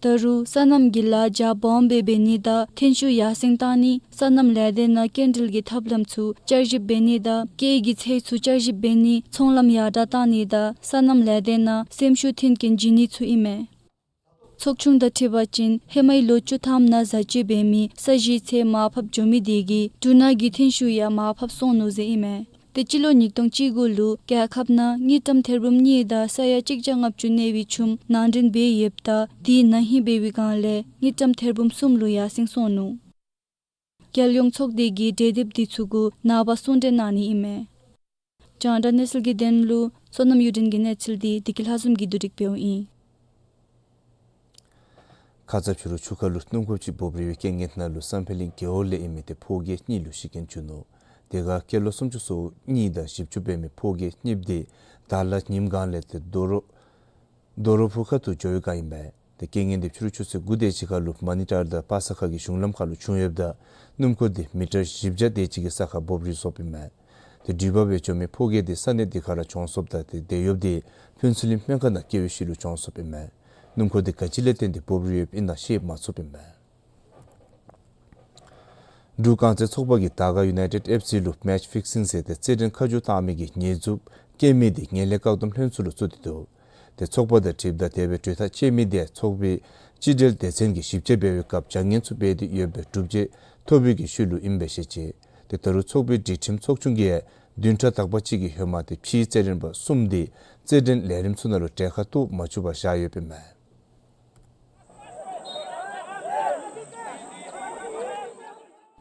ད་རུང་སོ་ནམ་གྱི་ལཱ་རྒྱ་སྦོམ་སྦེ་འབད་ནི་དང་ཐོན་ཤུགས་ཡར་སེང་བཏང་ནི། སོ་ནམ་ལས་སྡེ་ནང་སྐྱིན་འགྲུལ་གྱི་ཐབས་ལམ་ཚུ་བསྐྱར་ཞིབ་འབད་ནི་དང་སྐྱེད་ཀྱི་ཚད་ཚུ་བསྐྱར་ཞིབ་འབད་ནི། ཚོང་ལམ་ཡར་དྲག་བཏང་ནི་དང་སོ་ནམ་ལས་སྡེ་ནང་སེམས་ཤུགས་མཐུན་རྐྱེན་བྱིན་ནི་ཚུ་ཨིན་མས། ཚོགས་ཆུང་དང་འཁྲིལ་བ་ཅིན་ཧེ་མའི་ལོ་བཅུ་ཐམ་ནང་བཟའ་སྤྱོད་འབད་མི་ས་གཞིའི་ཚད་མར་ཕབ་འགྱོ་མི་དེ་གིས་འབྲུ་ནག་གི་ཐོན་ཤུགས་ཡང་མར་ཕབ་སོང་ནུག་ཟེར་ཨིན་མས། ཏེ་སྤྱི་ལོ་ཉིས་སྟོང་བཅུ་དགུ་ལུ་རྒྱལ་ཁབ་ནང་དངུལ་ཀྲམ་ཐེར་འབུམ་གཉིས་དང་ས་ཡ་གཅིག་བརྒྱ་ལྔ་བཅུ་གནས་པའི་ཆུམ་ནང་འདྲེན་འབད་ཡོདཔ་ད་དེའི་ན་ཧིང་འབད་བའི་སྒང་ལས་དངུལ་ཀྲམ་ཐེར་འབུམ་གསུམ་ལུ་ཡར་སེང་སོང་ནུག། རྒྱལ་ཡོངས་ཚོགས་སྡེ་གིས་གྲོས་འདེབས་དེ་ཚུ་གུ་ནངས་པ་གསུང་གྲོས་གནང་ནི་ཨིན་མས། རྒྱང་བསྒྲགས་གནས་ཚུལ་གྱི་དོན་ལུ་བསོད་ནམས་གཡུ་སྒྲོན་གྱི་གནས་ཚུལ་དེ་བདེ་སྐྱིད་ལྷ་འཛོམས་ཀྱིས་བསྡུ་སྒྲིག་འབདཝ་ཨིན། ཁ་ཙ་ཕྱི་རུ་ཆུ་ཁ་ལུ་སྣུམ་འཁོར་ཅིག་འབོབ་རིལ་བའི་རྐྱེན་ངན་ནང་ལུ་བསམ་འཕེལ་གླིང་རྒེད་འོག་ལས་ཨིན་མི་ཏེ་ཕོ་རྒས་གཉིས་ལུ་ཤི་རྐྱེན་བྱུང་ནུག། དེ་ཁར་སྐྱེས་ལོ་སུམ་ཅུ་སོ་གཉིས་དང་བཞི་བཅུ་འབད་མི་ཕོ་རྒས་གཉིསཔོ་དེ་དར་ལ་ཉིམ་སྒང་ལས་ཏེ་རྡོ་རོ་རྡོ་རོ་ཕུ་ཁ་ཐུག་འགྱོ་བའི་བསྒང་ཨིན་པས། ཏེ་རྐྱེན་ངན་དེ་ཕྱི་རུ་ཆུ་ཚོད་དགུ་དེ་ཅིག་ཁར་ལུ་མ་ཎི་ཊར་དང་པ་ས་ཁ་གི་གཞུང་ལམ་ཁ་ལུ་བྱུང་ཡོདཔ་ད་སྣུམ་འཁོར་དེ་མི་ཊར་བཞི་བརྒྱ་དེ་ཅིག་གི་ས་ཁར་འབོབ་རིལ་སོཔ་ཨིན་མས། ཏེ་འགྲུལ་པ་སྦེ་འགྱོ་མི་ཕོ་རྒས་དེ་ས་གནས་དེ་ཁར་ར་གྱོངས་སོཔ་ད་ཏེ་དེ་ཡོདཔ་དེ་ཕུན་ཚོགས་གླིང་སྨན་ཁང་ནང་སྐྱེ་བའི་ཤུལ་ལུ་གྱོངས་སོཔ་ཨིན་མས། སྣུམ་འཁོར་དེ་ག་ཅི་ལས་བརྟེན་ཏེ་འབོབ་རིལ་ཡོདཔ་ཨིན་ན་ཤེས་མ་ཚུགསཔ་ཨིན་མས། འབྲུག་རྐང་རྩེད་ཚོགས་པ་གིས་དར་དཀར་ཡུ་ནའི་ཊེཌ་ཨེཕ་སི་ལུ་མེཆ་ཕིག་སིང་ཟེར་ཏེ་རྩེད་འགྲན་ཁ་མཆུ་བཏང་མི་གི་ཉེས་འཛུགས་བཀལ་མི་དེ་ངན་ལྷད་བཀག་སྡོམ་ལྷན་ཚོགས་ལུ་བཙུགས་ཏེ་འདུག། ཏེ་ཚོགས་པ་དང་འཁྲིལཝ་ད་དེ་སྦེ་གྲོས་ཐག་བཅད་མི་དེ་ཚོགས་པའི་སྤྱི་འབྲེལ་སྡེ་ཚན་གྱིས་ཞིབ་དཔྱད་འབད་བའི་སྐབས་བྱ་ངན་ཚུ་འབད་དེ་ཡོད་པའི་སྒྲུབ་བྱེད་ཐོབ་པའི་གི་ཤུལ་ལུ་ཨིན་པས་ཟེར་བཤད་ཅི། ཏེ་ད་རུང་ཚོགས་པའི་སྒྲིག་ཁྲིམས་ཚོགས་ཆུང་གིས་ཡང་བདུན་ཕྲག་དག་པ་ཅིག་གི་ཧེ་མ་ཏེ་ཕྱིའི་རྩེད་འགྲན་པ་གསུམ་དེ་རྩེད་འགྲན་ལས་རིམ་ཚུ་ནང་ལུ་གྲལ་ཁར་གཏོགས་མ་བཅུག་པར་བཞག་ཡོདཔ་ཨིན་མས།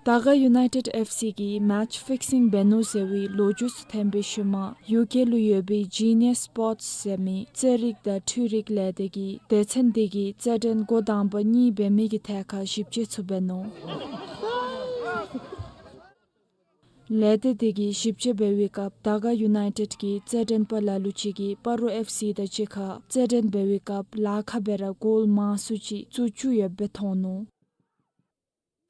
དར་དཀར་ཡུ་ནའི་ཊེཌ་ཨེཕ་སི་གིས་མེཆ་ཕིག་སིང་འབད་ནུག་ཟེར་བའི་ལོ་རྒྱུས་ཚུ་ཐོན་པའི་ཤུལ་མ་ཡུ་ཀེ་ལུ་ཡོད་པའི་ཇི་ནི་ཡས་སི་པོརཊ་སི་ཟེར་མི་རྩེད་རིགས་དང་འཕྲུལ་རིག་ལས་སྡེ་གིས་སྡེ་ཚན་དེ་གིས་རྩེད་འགྲན་འགོ་དང་པ་གཉིས་འབད་མི་གི་ཐད་ཁར་ཞིབ་དཔྱད་ཚུ་འབད་ནུག། ལས་སྡེ་དེ་གིས་ཞིབ་དཔྱད་འབད་བའི་སྐབས་དར་དཀར་ཡུ་ནའི་ཊེཌ་ཀྱི་རྩེད་འགྲན་པ་ལ་ལུ་ཅིག་གིས་སྤ་རོ་ཨེཕ་སི་དང་གཅིག་ཁར་རྩེད་འགྲན་འབད་བའི་སྐབས་ལཱ་ཁག་སྦེ་ར་གོལ་མང་སུ་ཅིག་བཙུགས་བཅུག་ཡོདཔ་སྦེ་མཐོང་ནུག།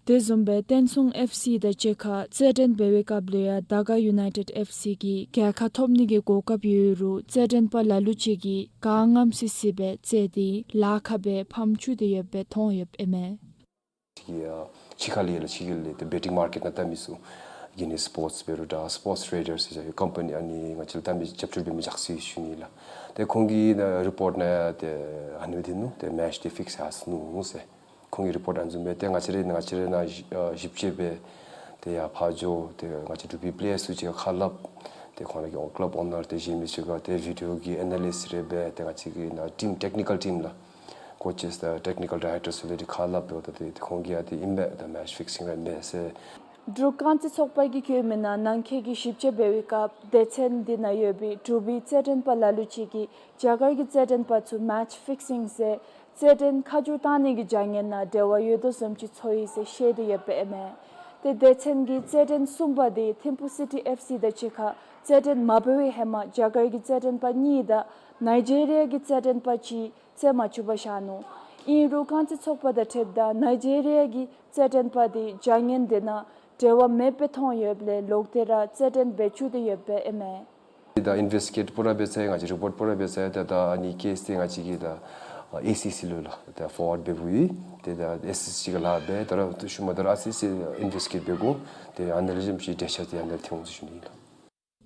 དེ་བཟུམ་སྦེ་བསྟན་སྲུང་ཨེཕ་སི་དང་གཅིག་ཁར་རྩེད་འགྲན་འབད་བའི་སྐབས་ལུ་ཡང་དར་དཀར་ཡུ་ནའི་ཊེཌ་ཨེཕ་སི་གིས་རྒྱལ་ཁ་ཐོབ་ནི་གི་གོ་སྐབས་ཡོད་རུང་རྩེད་འགྲན་པ་ལ་ལུ་ཅིག་གིས་ག་ངམ་སི་སི་སྦེ་རྩེད་དེ་ལཱ་ཁག་སྦེ་ཕམ་བཅུག་སྟེ་ཡོདཔ་སྦེ་མཐོང་ཡོདཔ་ཨིན་མས། ཕྱི་ཁ་ལས་ལགས་ཕྱི་རྒྱལ་ལས་ཏེ་བེ་ཊིང་མར་ཀེཊ་ནང་བལྟ་མི་ཚུ་གི་ནི་སི་པོརཊ་སི་འབད་རུང་འདྲ་སི་པོརཊ་སི་ཊེ་རེ་ཌར་སི་ཟེར་ཡོད་ཀམ་པ་ནི་ཨ་ནི་ང་བཅས་ལུ་བལྟ་མི་རྒྱབ་སྐྱོར་འབད་མི་ཅིག་ཟེར་ཞུ་ནི་ལགས། ཏེ་ཁོང་གི་ནང་རི་པོརཊ་ནང་ཡང་ཏེ་ཨ་ནི་སྦེ་སྡོད་ནུག། ཏེ་མེཆ་དེ་ཕིགསི་ཡར་སོ་ནུག་ཟེར་ཁོང་གི་རི་པོརཊ་ཨ་ནི་བཟུམ་སྦེ་ཏེ་ང་བཅས་ར་ང་བཅས་ར་ནང་ཞིབ་དཔྱད་འབད་དེ་ཡར་ཕར་འགྱོ་ཏེ་ང་བཅས་འབྲུག་པའི་པི་ལེ་ཡར་ཚུ་ཅིག་ཁར་སླབ། ཏེ་ཁོང་ར་གི་ཨོ་ཀ་ལབ་ཨོ་ནར་ཏེ་གཞན་མི་ཚུ་ག་ཏེ་བི་ཌི་ཨོ་གི་ཨེ་ན་ལིསཊ་རེ་འབད་དེ་ང་བཅས་ཀྱི་ནང་ཊིམ་ཊེག་ནི་ཀལ་ཊིམ་ལགས་ཀོ་ཅེསི་དང་ཊེག་ནི་ཀལ་ཌའི་རེག་ཊར་ཚུ་ལས་ཏེ་ཁར་སླབ་འབདཝ་ད་ཏེ་ཏེ་ཁོང་གིས་ཡང་ཏེ་ཨིན་པས་ད་མེཆ་ཕིགསིང་ར་ཨིན་པས་ཟེར། འབྲུག་རྐང་རྩེད་ཚོགས་པ་གིས་བཀོད་མི་ནང་ནང་འཁོད་ཀྱི་ཞིབ་དཔྱད་འབད་བའི་སྐབས་སྡེ་ཚན་འདི་ནང་ཡོད་པའི་འབྲུག་པའི་རྩེད་འགྲན་པ་ལ་ལུ་ཅིག་གིས་རྒྱ་གར་གྱི་རྩེད་འགྲན་པ་ཚུ་མེཆ་ཕིགསིང་ཟེར་རྩེད་འགྲན་ཁ་མཆུ་བཏང་ནི་གི་བྱ་ངན་ནང་འབྲེལ་བ་ཡོད་དོ་བཟུམ་ཅིག་ཚོར་ཡི་ཟེར་བཤད་དེ་ཡོདཔ་ཨིན་མས། ཏེ་སྡེ་ཚན་གྱིས་རྩེད་འགྲན་གསུམ་པ་དེ་ཐིམ་ཕུ་སི་ཊི་ཨེཕ་སི་དང་གཅིག་ཁར་རྩེད་འགྲན་མ་འབད་བའི་ཧེ་མ་རྒྱ་གར་གྱི་རྩེད་འགྲན་པ་གཉིས་དང་ནཱི་ཇི་རི་ཡ་གི་རྩེད་འགྲན་པ་གཅིག་རྩེད་མ་བཅུག་པར་བཞག་ནུག། ཨིན་རུང་རྐང་རྩེད་ཚོགས་པ་དང་འཁྲིལཝ་ད་ནཱི་ཇི་རི་ཡ་གི་རྩེད་འགྲན་པ་དེ་བྱ་ངན་དེ་ནང་འབྲེལ་བ་མེདཔ་སྦེ་མཐོང་ཡོདཔ་ལས་ལོག་སྟེ་ར་རྩེད་འགྲན་འབད་བཅུག་སྟེ་ཡོདཔ་ཨིན་མས། ད་ཨིན་ཝེསི་ཊི་གེཊ་པུ་ར་འབད་ཚར་ཡི། ང་བཅས་རི་པོརཊ་པུ་ར་འབད་ཚར་ཡི། ད་ད་ཨ་ནི་ཀེསི་དེ་ང་བཅས་ཀྱིས་ད་ཨེ་སི་སི་ལུ་ལགས་ད་ཕོར་ཝརཌ་འབད་བུ་ཡི། ཏེ་ད་ཨེ་སི་སི་གིས་ལཱ་འབད་ད་ར་ཤུལ་མ་ད་ར་ཨ་སི་སི་ཨིན་ཝེསི་ཊི་གེཊ་འབད་དགོ། ཏེ་ཨ་ནི་ལས་བཟུམ་ཅིག་འགྲེལ་བཤད་དེ་ཨ་ནི་ལས་ཐོན་འོང་ཟེར་ཞུ་ནི་ལགས།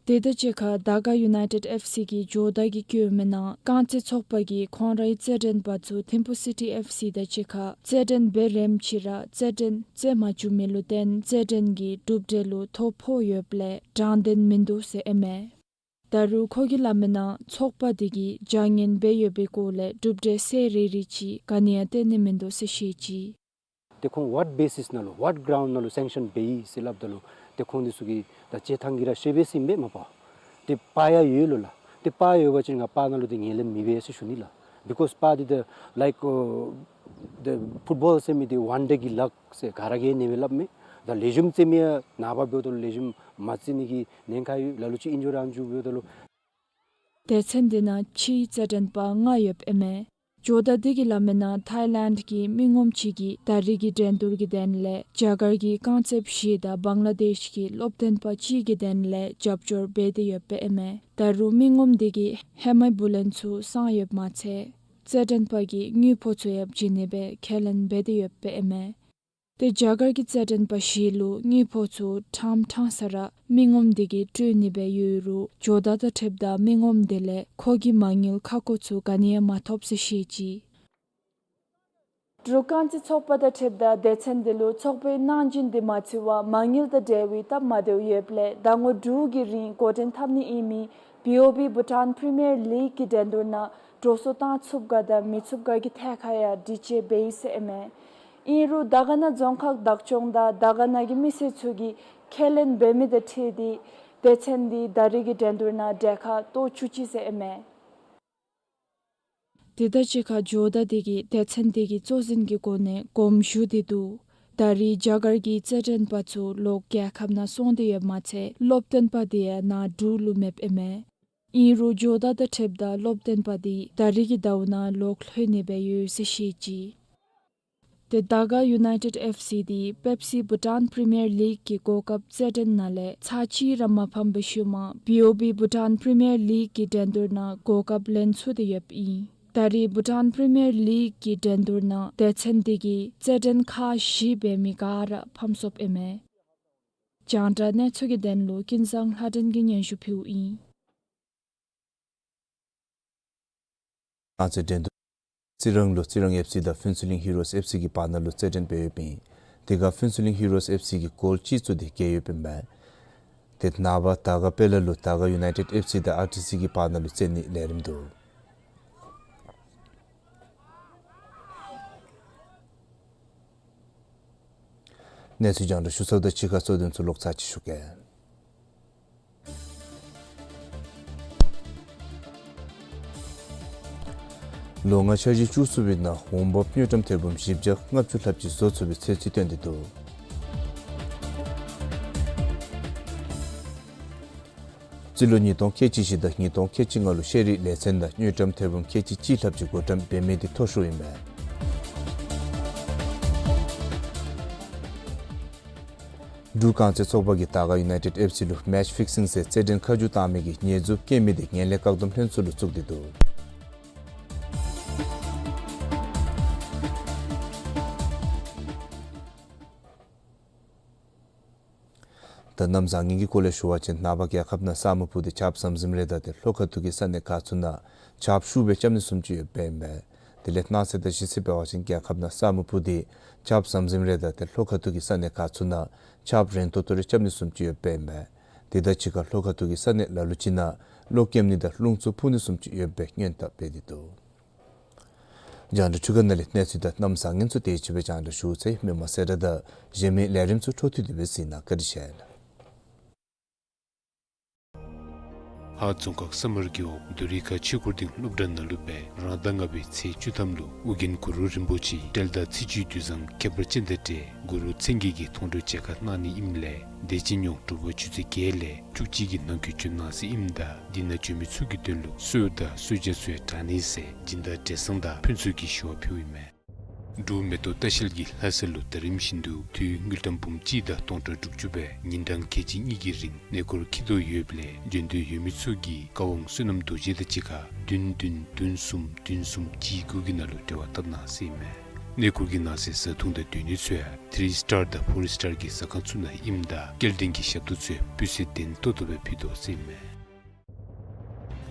དེ་དང་གཅིག་ཁར་དར་དཀར་ཡུ་ནའི་ཊེཌ་ཨེཕ་སི་གི་ཇོ་བདག་གིས་བཀོད་མི་ནང་རྐང་རྩེད་ཚོགས་པ་གིས་ཁོང་རའི་རྩེད་འགྲན་པ་ཚུ་ཐིམ་ཕུ་སི་ཊི་ཨེཕ་སི་དང་གཅིག་ཁར་རྩེད་འགྲན་འབད་རནམ་ཅིག་ར་རྩེད་འགྲན་རྩེད་མ་བཅུག་མི་ལུ་བརྟེན་རྩེད་འགྲན་གྱི་གྲུབ་འབྲས་ལུ་ཐོ་ཕོག་ཡོདཔ་ལས་དྲང་བདེན་མིན་འདུག་ཟེར་ཨིན་མས། ད་རུང་ཁོ་གིས་སླབ་མི་ནང་ཚོགས་པ་དེ་གིས་བྱ་ངན་འབད་ཡོད་པའི་སྐོར་ལས་གྲུབ་འབྲས་གསལ་རི་རི་ཅིག་ག་ནི་ཡང་སྟོན་ནི་མིན་འདུག་ཟེར་བཤད་ཅི། ཏེ་ཁོང་ཝཊ་བེ་སིསི་ནང་ལུ་ཝཊ་གརའུནཌ་ནང་ལུ་སེང་ཤཱན་འབད་ཡི་ཟེར་སླབ་ད་ལུ་ཏེ་ཁོང་དེ་ཚུ་གིས་ད་རྩེད་ཐངས་ཀྱིས་ར་ཤེས་པས་ཟེར་ཨིན་པས་མ་པ། ཏེ་པར་ཡང་ཡོད་ལོ་ལགས། ཏེ་པར་ཡོད་པ་ཅིན་ང་པར་ནང་ལུ་ཏེ་ངན་ལྷད་མེད་པས་ཟེར་ཞུ་ནི་ལགས། བི་ཀོསི་པར་འདི་ད་ལའིཀ་ཨོ་ད་ཕུཊ་བཱོལ་ཟེར་མི་འདི་ཝན་ཌེ་གི་ལག་ཟེར་ག་ར་གིས་ཨ་ནི་སྦེ་སླབ་མས། ད་ལེགས་ཤོམ་རྩེད་མི་ཡང་ནངས་པ་འབདཝ་ད་ལུ་ལེགས་ཤོམ་མ་རྩེད་ནི་གི་ཉེན་ཁ་ཡོད། ལ་ལུ་ཅིག་ཨིན་ཇུ་རི་རང་འགྱོ་འབདཝ་ད་ལུ། སྡེ་ཚན་འདི་ནང་ཕྱིའི་རྩེད་འགྲན་པ་ལྔ་ཡོདཔ་ཨིན་མས། ཇོ་བདག་འདི་གིས་སླབ་མིའི་ནང་ཐཱའི་ལེནཌ་གི་མི་ངོམ་ཅིག་གིས་ད་རིས་ཀྱི་འགྲན་བསྡུར་གྱི་དོན་ལས་རྒྱ་གར་གྱི་རྐང་རྩེདཔ་བཞི་དང་བང་ལ་དེཤ་གི་སློབ་སྟོན་པ་གཅིག་གི་དོན་ལས་རྒྱབ་སྐྱོར་འབད་དེ་ཡོདཔ་ཨིན་མས། ད་རུང་མི་ངོམ་འདི་གིས་ཧེ་མའི་བུ་ལོན་ཚུ་བསང་ཡོདཔ་མ་ཚད་རྩེད་འགྲན་པ་གི་དངུལ་ཕོགས་ཚུ་ཡང་བྱིན་ནི་སྦེ་ཁས་ལེན་འབད་དེ་ཡོདཔ་ཨིན་མས། ཏེ་རྒྱ་གར་གྱི་རྩེད་འགྲན་པ་བཞི་ལུ་དངུལ་ཕོགས་ཚུ་ཕྲང་ཕྲང་ས་ར་མི་ངོམ་འདི་གིས་སྤྲོད་ནི་སྦེ་ཡོད་རུང་ཇོ་བདག་དང་འཁྲིལཝ་ད་མི་ངོམ་འདི་ལས་ཁོ་གིས་མ་དངུལ་ཁ་སྐོང་ཚུ་ག་ནི་ཡང་མ་ཐོབ་ཟེར་བཤད་ཅི། འབྲུག་རྐང་རྩེད་ཚོགས་པ་དང་འཁྲིལཝ་ད་སྡེ་ཚན་འདི་ལུ་ཚོགས་པའི་གནང་སྦྱིན་འདི་མ་བརྩི་བར་མ་དངུལ་དང་འབྲེལ་བའི་སྟབས་མ་བདེཝ་ཡོདཔ་ལས་ཟླ་ངོ་དྲུག་གི་རིང་འགོ་འདྲེན་འཐབ་ནི་ཨིན་མི་བི་ཨོ་བི་བྷུ་ཊཱན་པི་རི་མི་ཡར་ལིག་གི་འགྲན་བསྡུར་ནང་འགྲོ་སོང་བཏང་ཚུགསཔ་ག་དང་མི་ཚུགསཔ་ག་གི་ཐད་ཁར་ཡང་དྲི་དཔྱད་འབད་ཡི་ཟེར་ཨིན་མས། ཨིན་རུང་དར་དཀར་ན་རྫོང་ཁག་བདག་སྐྱོང་དང་དར་དཀར་ན་གི་མི་སེར་ཚུ་གིས་ཁས་ལེན་འབད་མི་དང་འཁྲིལ་ཏེ་སྡེ་ཚན་འདི་ད་རིས་ཀྱི་འགྲན་བསྡུར་ནང་གྲལ་ཁར་གཏོགས་བཅུག་ཅི་ཟེར་ཨིན་མས། དེ་དང་གཅིག་ཁར་ཇོ་བདག་འདི་གིས་སྡེ་ཚན་འདི་གི་གཙོ་འཛིན་གྱི་གོ་གནས་དགོངསམ་ཞུ་སྟེ་འདུག། ད་རིས་རྒྱ་གར་གྱི་རྩེད་འགྲན་པ་ཚུ་ལོག་རྒྱལ་ཁབ་ནང་སོང་སྟེ་ཡོདཔ་མ་ཚད་སློབ་སྟོན་པ་འདི་ཡང་ནཱ་འབྲུག་ལུ་མེདཔ་ཨིན་མས། ཨིན་རུང་ཇོ་བདག་དང་འཁྲིལཝ་ད་སློབ་སྟོན་པ་འདི་ད་རིས་ཀྱི་ཟླཝ་ནང་ལོག་ལྷོད་ནི་སྦེ་ཡོད་ཟེར་བཤད་ཅི། ཏེ་དར་དཀར་ཡུ་ནའི་ཊེཌ་ཨེཕ་སི་འདི་པེབ་སི་བྷུ་ཊཱན་པི་རི་མི་ཡར་ལིག་གི་གོ་སྐབས་རྩེད་འགྲན་ནང་ལས་ཚར་གཅིག་ར་མ་ཕམ་པའི་ཤུལ་མ་བི་ཨོ་བི་བྷུ་ཊཱན་པི་རི་མི་ཡར་ལིག་གི་འགྲན་བསྡུར་ནང་གོ་སྐབས་ལེན་ཚུགས་ཏེ་ཡོདཔ་ཨིན། ད་རིས་བྷུ་ཊཱན་པི་རི་མི་ཡར་ལིག་གི་འགྲན་བསྡུར་ནང་སྡེ་ཚན་འདི་གིས་རྩེད་འགྲན་ཁག་བཞི་འབད་མི་ག་ར་ཕམ་སོཔ་ཨིན་མས། རྒྱང་བསྒྲགས་གནས་ཚུལ་གྱི་དོན་ལུ་ཀུན་བཟང་ལྷ་སྒྲོན་གྱིས་སྙན་ཞུ་ཕུལཝ་ཨིན། རྐང་རྩེད་འགྲན་བསྡུར། རྩི་རང་ལུ་རྩི་རང་ཨེཕ་སི་དང་ཕུན་ཚོགས་གླིང་ཧི་རོས་ཨེཕ་སི་གི་བར་ན་ལུ་རྩེད་འགྲན་འབད་ཡོདཔ་ཨིན། དེ་ཁར་ཕུན་ཚོགས་གླིང་ཧི་རོས་ཨེཕ་སི་གིས་གོལ་གཅིག་བཙུགས་ཏེ་རྒྱལ་ཡོདཔ་ཨིན་པས། ཏེ་ནངས་པ་དར་དཀར་དཔལ་ལ་ལུ་དར་དཀར་ཡུ་ནའི་ཊེཌ་ཨེཕ་སི་དང་ཨར་ཊི་སི་གི་བར་ན་ལུ་རྩེད་ནིའི་ལས་རིམ་འདུག། གནས་ཚུལ་རྒྱང་བསྒྲགས་ཞུ་ཚརཝ་དང་གཅིག་ཁར་གཙོ་དོན་ཚུ་ལོག་ཚར་གཅིག་ཞུ་གེ། ལོ་ལྔའི་འཆར་གཞི་བཅུ་གསུམ་པའི་ནང་འོང་འབབ་དངུལ་ཀྲམ་ཐེར་འབུམ་བཞི་བརྒྱ་ལྔ་བཅུ་ལྷགཔ་ཅིག་བཟོ་ཚུགས་པའི་ཚོད་རྩིས་བཏོན་ཏེ་འདུག། རྩིས་ལོ་ཉིས་སྟོང་ཁལ་གཅིག་བཞི་དང་ཉིས་སྟོང་ཁལ་གཅིག་ལྔ་ལུ་ཤེས་རིག་ལས་ཚན་ནང་དངུལ་ཀྲམ་ཐེར་འབུམ་ཁལ་གཅིག་གཅིག་ལྷགཔ་ཅིག་བགོ་བཀྲམ་འབད་མི་འདི་མཐོ་ཤོས་ཨིན་མས། འབྲུག་རྐང་རྩེད་ཚོགས་པ་གིས་དར་དཀར་ཡུ་ནའི་ཊེཌ་ཨེཕ་སི་ལུ་མེཆ་ཕིག་སིང་ཟེར་རྩེད་འགྲན་ཁ་མཆུ་བཏང་མི་གི་ཉེས་འཛུགས་བཀལ་མི་འདི་ངན་ལྷད་བཀག་སྡོམ་ལྷན་ཚོགས་ལུ་བཙུགས་ཏེ་འདུག། ད་གནམ་བཟང་ངན་གྱི་སྐོར་ལས་ཞུ་བ་ཅིན་ནངས་པ་རྒྱལ་ཁབ་ནང་ས་སྨུག་སྤུབས་ཏེ་ཆརཔ་ཟམ་ཟིམ་རེ་དང་ཏེ་ལྷོ་ཁ་ཐུག་གི་ས་གནས་ཁག་ཚུ་ནང་ཆརཔ་ཤུགས་སྦེ་རྐྱབ་ནི་བཟུམ་ཅིག་ཡོདཔ་ཨིན་པས། དེ་ལས་གནངས་ཚེ་དང་གཞེས་ཚེ་འབད་བ་ཅིན་རྒྱལ་ཁབ་ནང་ས་སྨུག་སྤུབས་ཏེ་ཆརཔ་ཟམ་ཟིམ་རེ་དང་ཏེ་ལྷོ་ཁ་ཐུག་གི་ས་གནས་ཁག་ཚུ་ནང་ཆརཔ་རན་ཏོག་ཏོ་རེ་རྐྱབ་ནི་བཟུམ་ཅིག་ཡོདཔ་ཨིན་པས། དེ་དང་གཅིག་ཁར་ལྷོ་ཁ་ཐུག་གི་ས་གནས་ལ་ལུ་ཅིག་ནང་གློག་རྐྱབ་ནི་དང་རླུང་འཚུབ་འཕུ་ནི་བཟུམ་ཅིག་ཡོད་པའི་སྔོན་བརྡ་འབད་དེ་འདུག། རྒྱང་བསྒྲགས་འཕྲུལ་ཁང་ནང་ལས་གནས་ཚུལ་དང་གནམ་བཟང་ངན་ཚུ་དེ་ཅིག་སྦེ་རྒྱང་བསྒྲགས་ཞུ་ཚར་ཡི། མི་མང་གསལ་བསྒྲགས་དང་གཞན་མི་ལས་རིམ་ཚུ་འཕྲོ་མཐུད་དེ་སྦེ་གཟིགས་གནང་། བཀའ་དྲིན་ཆེ་ལགས། ཧཱ་རྫོང་ཁག་ས་དམར་རྒེད་འོག་རྡོ་རིང་ཁ་ཆོས་འཁོར་སྡིངས་སློབ་གྲྭ་ནང་ལུ་སྦེ་རང་ཟླ་ལྔ་པའི་ཚེས་བཅུ་ཐམ་ལུ་ཨོ་རྒྱན་གུ་རུ་རིན་པོ་ཆེའི་འབྲེལ་ཟླ་ཚེས་བཅུའི་དུས་བཟང་ཁྱད་པར་ཅན་དང་འབྲེལ་གུ་རུ་མཚན་བརྒྱད་ཀྱི་མཐོང་གྲོལ་མཇལ་ཁ་གནང་ནི་ཨིནམ་ལས་དེ་ཅིག་ཉོག་དྲོ་པ་ཆུ་ཚོད་བརྒྱད་ལས་བཅུ་གཅིག་གི་ནང་འཁོད་འབྱོན་གནང་ཟེར་ཨིནམ་ད་དེ་ནང་འབྱོན་མི་ཚུ་གི་དོན་ལུ་གསོལཝ་དང་གསོལ་ཇ་ཚུ་ཡང་དྲང་ནི་ཟེར་སྦྱིན་བདག་བགྲེས་བཟང་དང་ཕུན་ཚོགས་ཀྱིས་ཞུ་བ་ཕུལཝ་ཨིན་མས། འབྲུག་མེ་ཏོག་ལྟ་བཤལ་གྱིས་ལྷ་ས་ལུ་ཟླ་རིམ་བཞིན་དུ་དངུལ་ཀྲམ་འབུམ་གཅིག་དང་སྟོང་ཕྲག་དྲུག་ཅུ་སྦེ་ཉིན་གྲངས་ཁལ་གཅིག་གཉིས་ཀྱི་རིང་གནས་སྐོར་འཁྱིད་དོ་ཡོདཔ་ལས་འབྱོན་འདོད་ཡོད་མི་ཚུ་གིས་བཀའ་དབང་བསོད་ནམས་རྡོ་རྗེ་དང་གཅིག་ཁར་བདུན་བདུན་བདུན་གསུམ་བདུན་གསུམ་གཅིག་དགུ་གི་ནང་ལུ་འབྲེལ་བ་འཐབ་གནང་ཟེར་ཨིན་མས། གནས་སྐོར་གྱི་ནང་གསེས་བཟའ་འཐུང་དང་སྡོད་གནས་ཚུ་ཡང་ཐི་རི་སི་ཊར་དང་ཕོར་སི་ཊར་གྱི་ཟ་ཁང་ཚུ་ནང་ཨིནམ་ད་སྐྱེལ་འདྲེན་གྱི་ཞབས་ཏོག་ཚུ་ཡང་སྤུས་ཚད་ལྡན་ཏོག་ཏོ་སྦེ་ཕུལ་དོ་ཟེར་ཨིན་མས།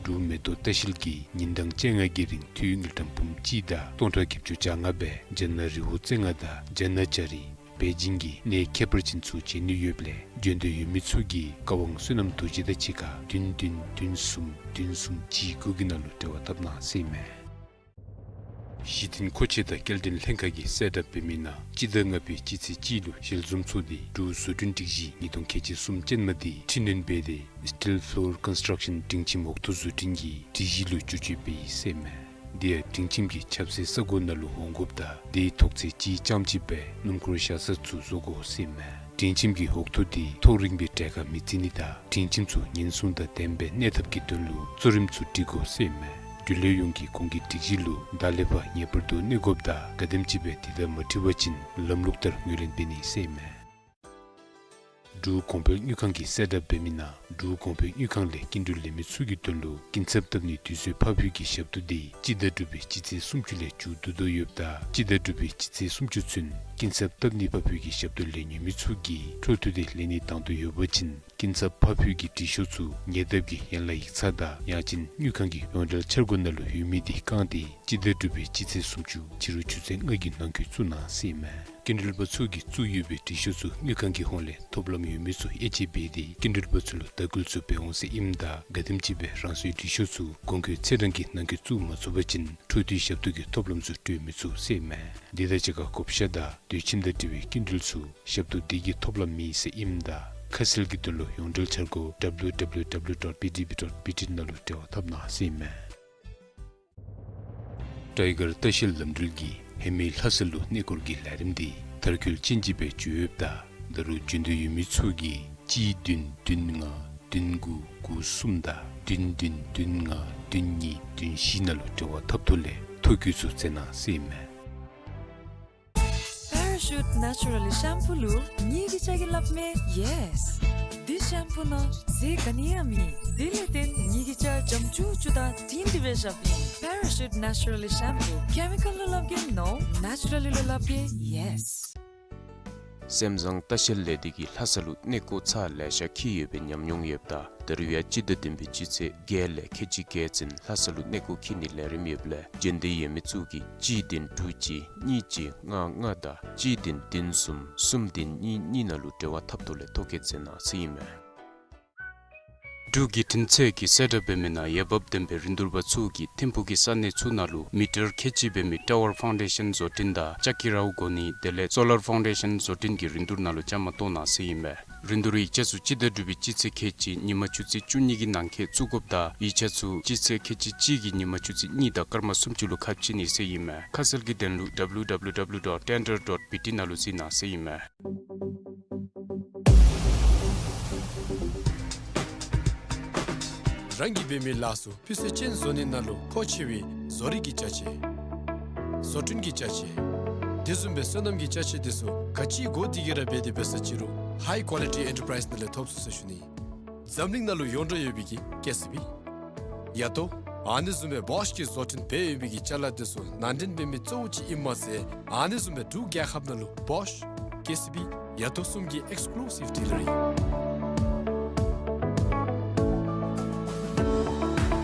འབྲུག་མེ་ཏོག་ལྟ་བཤལ་གྱིས་ཉིན་གྲངས་བཅོ་ལྔ་གི་རིང་དངུལ་ཀྲམ་འབུམ་གཅིག་དང་སྟོང་ཕྲག་བརྒྱད་ཅུ་གྱ་ལྔ་སྦེ་རྒྱ་ནག་རི་བོ་རྩེ་ལྔ་དང་རྒྱ་ནག་ལྕགས་རི་པེ་ཅིང་གི་གནས་ཁྱད་པར་ཅན་ཚུ་མཇལ་ནི་ཡོདཔ་ལས་འབྱོན་འདོད་ཡོད་མི་ཚུ་གིས་བཀའ་དབང་བསོད་ནམས་རྡོ་རྗེ་དང་གཅིག་ཁར་བདུན་བདུན་བདུན་གསུམ་བདུན་གསུམ་གཅིག་དགུ་གི་ནང་ལུ་འབྲེལ་བ་འཐབ་གནང་ཟེར་ཨིན་མས། གཞི་རྟེན་མཁོ་ཆས་དང་སྐྱེལ་འདྲེན་ལྷན་ཁག་གིས་གསལ་བསྒྲགས་འབད་མི་ནང་སྤྱི་ཟླ་ལྔ་པའི་སྤྱི་ཚེས་གཅིག་ལུ་ཞལ་འཛོམས་ཚོགས་སྡེ་འབྲུག་བཟོ་སྐྲུན་སྒྲིག་གཞི་ཉིས་སྟོང་ཁལ་གཅིག་གསུམ་ཅན་མ་འདི་འཕྲི་སྣོན་འབད་དེ་སི་ཊིལ་ཕི་ལོར་ཀོན་སི་ཊརཀ་ཤཱན་སྒྲིང་ཁྱིམ་འོག་ཐོག་བཟོ་སྐྲུན་གྱི་སྒྲིག་གཞི་ལུ་བསྒྱུར་བཅོས་འབད་ཡི་ཟེར་ཨིན་མས། དེ་ཡང་སྒྲིང་ཁྱིམ་གྱི་ཁྱབ་སེལ་ས་གོ་ནང་ལུ་འོང་དགོཔ་དང་དེའི་ཐོག་ཚད་གཅིག་རྐྱངམ་གཅིག་སྦེ་སྣུམ་འཁོར་བཞག་ས་ཚུ་བཟོ་དགོ་ཟེར་ཨིན་མས། སྒྲིང་ཁྱིམ་གྱི་འོག་ཐུག་འདི་ཐོག་རིང་པའི་གྲལ་ཁར་མི་བརྩི་ནི་དང་སྒྲིང་ཁྱིམ་ཚུ་ཉེན་སྲུང་དང་ལྡནམ་སྦེ་གནས་ཐབས་ཀྱི་དོན་ལུ་གཙོ་རིམ་ཚུ་སྒྲིག་དགོ་ཟེར་ཨིན་མས། འབྲེལ་ཡོད་ཡོངས་ཀྱིས་གོང་གི་སྒྲིག་གཞི་ལུ་ད་ལས་ཕར་ངེས་པར་དུ་གནས་དགོཔ་དང་ག་དེམ་ཅིག་སྦེ་དེ་ལྟར་མ་འཁྲིལ་བ་ཅིན་ལམ་ལུགས་ལྟར་ངོས་ལེན་འབད་ནི་ཟེར་ཨིན་མས། འབྲུག་གོང་འཕེལ་དངུལ་ཁང་གིས་གསལ་བསྒྲགས་འབད་མི་ནང་འབྲུག་གོང་འཕེལ་དངུལ་ཁང་ལས་སྐྱིན་འགྲུལ་ལེན་མི་ཚུ་གི་དོན་ལུ་སྐྱིན་ཚབ་བཏབ་ནིའི་དུས་ཚོད་ཕར་འཕུལ་གྱི་ཞབས་ཏོག་འདི་སྤྱི་ཟླ་དྲུག་པའི་སྤྱི་ཚེས་སུམ་ཅུ་ལས་མཇུག་བསྡུ་དོ་ཡོདཔ་ད་སྤྱི་ཟླ་དྲུག་པའི་སྤྱི་ཚེས་སུམ་ཅུ་ཚུན་སྐྱིན་ཚབ་བཏབ་ནི་ཕར་འཕུལ་གྱི་ཞབས་ཏོག་ལེན་ནི་མི་ཚུ་གིས་འཕྲོ་མཐུད་དེ་ལེན་ནི་བཏང་དོ་ཡོད་པ་ཅིན་སྐྱིན་ཚབ་ཕར་འཕུལ་གྱི་འབྲི་ཤོག་ཚུ་ཉེ་འདབས་ཀྱི་ཡན་ལག་ཡིག་ཚང་དང་ཡང་ཅིན་དངུལ་ཁང་གི་ཡོངས་འབྲེལ་འཆར་སྒོ་ནང་ལུ་ཡོད་མི་འདི་བཀང་སྟེ་སྤྱི་ཟླ་དྲུག་པའི་སྤྱི་ཚེས་སུམ་ཅུ་ཕྱི་རུ་ཆུ་ཚོད་ལྔ་གི་ནང་འཁོད་བཙུགས་གནང་ཟེར་ཨིན་མས། སྐྱིན་འགྲུལ་པ་ཚུ་གིས་བཙུགས་ཡོད་པའི་འབྲི་ཤོག་ཚུ་དངུལ་ཁང་གི་ཧོངས་ལས་ཐོབ་ལམ་ཡོད་མི་ཚུ་དབྱེ་དཔྱད་འབད་དེ་སྐྱིན་འགྲུལ་པ་ཚུ་ལུ་ལྟ་སྐུལ་ཚུ་འབད་འོང་ཟེར་ཨིནམ་ད་ག་དེམ་ཅིག་སྦེ་རང་སོའི་འབྲི་ཤོག་ཚུ་གོང་འཁོད་ཚེས་གྲངས་ཀྱི་ནང་འཁོད་བཙུགས་མ་ཚུགས་པ་ཅིན་འཕྲོ་མཐུད་ཞབས་ཏོག་གི་ཐོབ་ལམ་ཚུ་སྤྲོད་མི་ཚུགས་ཟེར་ཨིན་མས། དེ་དང་གཅིག་ཁར་བགོ་བཤའ་དང་སྡོད་ཁྱིམ་དང་འབྲེལ་བའི་སྐྱིན་འགྲུལ་ཚུ་ཞབས་ཏོག་འདི་གིས་ཐོབ་ལམ་མེད་ཟེར་ཨིནམ་ད་ཁ་གསལ་གྱི་དོན་ལུ་ཡོངས་འབྲེལ་འཆར་སྒོ་W W W dot B D B dot B T ནང་ལུ་འབྲེལ་བ་འཐབ་གནང་ཟེར་ཨིན་མས། ཊའི་གར་ལྟ་བཤལ་ལམ་འགྲུལ་གྱིས་ཧེ་མའི་ལྷ་ས་ལུ་གནས་སྐོར་གྱི་ལས་རིམ་འདི་མཐར་འཁྱོལ་ཅན་ཅིག་སྦེ་འགྱོ་ཡོདཔ་ད་ད་རུང་འབྱོན་འདོད་ཡོད་མི་ཚུ་གིས་གཅིག་བདུན་བདུན་ལྔ་བདུན་དགུ་དགུ་གསུམ་དང་བདུན་བདུན་བདུན་ལྔ་བདུན་གཉིས་བདུན་བཞི་ནང་ལུ་འབྲེལ་བ་འཐབ་ཐོག་ལས་ཐོ་བཀོད་ཚུ་མཛད་གནང་ཟེར་ཨིན་མས། Parachute Naturally Shampoo ལུ་ངེ་གི་སྐྱ་གིས་སླབ་མས་yes། འདི་ཤེམ་པུ་ནང་ཟས་ག་ནི་ཡང་མེད། དེ་ལས་བརྟེན་ངེ་གི་སྐྱ་འཇམ་ཅུག་ཅུ་དང་དྲིང་དྲི་སྦེ་བཞགཔ་ཨིན། Parachute Naturally Shampoo chemical ལུ་སླབ་གེ་no, naturally ལུ་སླབ་གེ་yes། སེམས་བཟང་ལྟ་བཤལ་ལས་སྡེ་གིས་ལྷ་ས་ལུ་གནས་སྐོར་ཚར་ལེ་ཤ་འཁྱིད་ཡོད་པའི་ཉམས་མྱོང་ཡོདཔ་ད་ད་རུང་ཡང་སྤྱི་ཟླ་བདུན་པའི་སྤྱི་ཚེས་བརྒྱད་ལས་ཁལ་གཅིག་བརྒྱད་ཚུན་ལྷ་ས་ལུ་གནས་སྐོར་འཁྱིད་ནིའི་ལས་རིམ་ཡོདཔ་ལས་འབྱོན་འདོད་ཡོད་མི་ཚུ་གིས་གཅིག་བདུན་དྲུག་གཅིག་གཉིས་གཅིག་ལྔ་ལྔ་དང་གཅིག་བདུན་བདུན་གསུམ་གསུམ་བདུན་གཉིས་གཉིས་ནང་ལུ་འབྲེལ་བ་འཐབ་ཐོག་ལས་ཐོ་བཀོད་མཛད་གནང་ཟེར་ཨིན་མས། འབྲུག་བརྒྱུད་འཕྲིན་ཚད་ཀྱིས་གསལ་བསྒྲགས་འབད་མི་ནང་འོས་འབབ་ལྡན་པའི་རིན་བསྡུར་པ་ཚུ་གིས་ཐིམ་ཕུག་གི་ས་གནས་ཚུ་ནང་ལུ་མི་ཊར་ཁལ་གཅིག་འབད་མི་ཊ་ཝར་ཕའུན་ཌེ་ཤཱན་བཟོ་སྐྲུན་དང་ལྕགས་ཀྱི་རཝ་བསྒོར་ནི་དེ་ལས་སོ་ལར་ཕའུན་ཌེ་ཤཱན་བཟོ་སྐྲུན་གྱི་རིན་བསྡུར་ནང་ལུ་བཅའ་མར་གཏོགས་གནང་ཟེར་ཨིན་མས། རིན་བསྡུར་ཡིག་ཆ་ཚུ་སྤྱི་ཟླ་དྲུག་པའི་སྤྱི་ཚེས་ཁལ་གཅིག་ཉིན་མ་ཆུ་ཚོད་བཅུ་གཉིས་ཀྱི་ནང་འཁོད་བཙུགས་དགོཔ་དང་ཡིག་ཆ་ཚུ་སྤྱི་ཚེས་ཁལ་གཅིག་གཅིག་གི་ཉིན་མ་ཆུ་ཚོད་གཉིས་དང་སྐར་མ་སུམ་ཅུ་ལུ་ཁ་ཕྱེ་ནི་ཟེར་ཨིན་མས། ཁ་གསལ་གྱི་དོན་ལུ་W W W dot tender dot B T ནང་ལུ་གཟིགས་གནང་ཟེར་ཨིན་མས། རང་གིས་འབད་མི་ལཱ་ཚུ་སྤུས་ཚད་ཅན་བཟོ་ནི་ནང་ལུ་མཁོ་ཆེ་བའི་བཟོ་རིག་གི་ཅ་ཆས། བཟོ་སྐྲུན་གྱི་ཅ་ཆས། དེ་བཟུམ་སྦེ་སོ་ནམ་གྱི་ཅ་ཆས་དེ་ཚུ་ག་ཅི་དགོ་དེ་གི་ར་འབད་དེ་འབད་ས་ཅི་རུང་High Quality Enterprise ནང་ལས་ཐོབ་ཚུགས་ཟེར་ཞུ་ནི། འཛམ་གླིང་ནང་ལུ་ཡོངས་གྲགས་ཡོད་པའི་གི་ཀེ་སི་བི། ཡ་ཏོ། ཨ་ནི་བཟུམ་སྦེ་བོཤ་གིས་བཟོ་སྐྲུན་འབད་ཡོད་པའི་གི་ཅ་ལ་དེ་ཚུ་ནང་འདྲེན་འབད་མི་གཙོ་བོ་ཅིག་ཨིནམ་མ་ཚད་ཨ་ནི་བཟུམ་སྦེ་འབྲུག་རྒྱལ་ཁབ་ནང་ལུ་བོཤ་ཀེ་སི་བི་ཡ་ཏོ་གསུམ་གྱི་ཨེགསི་ཀུ་ལུ་སིབ་ཌི་ལར་ཨིན།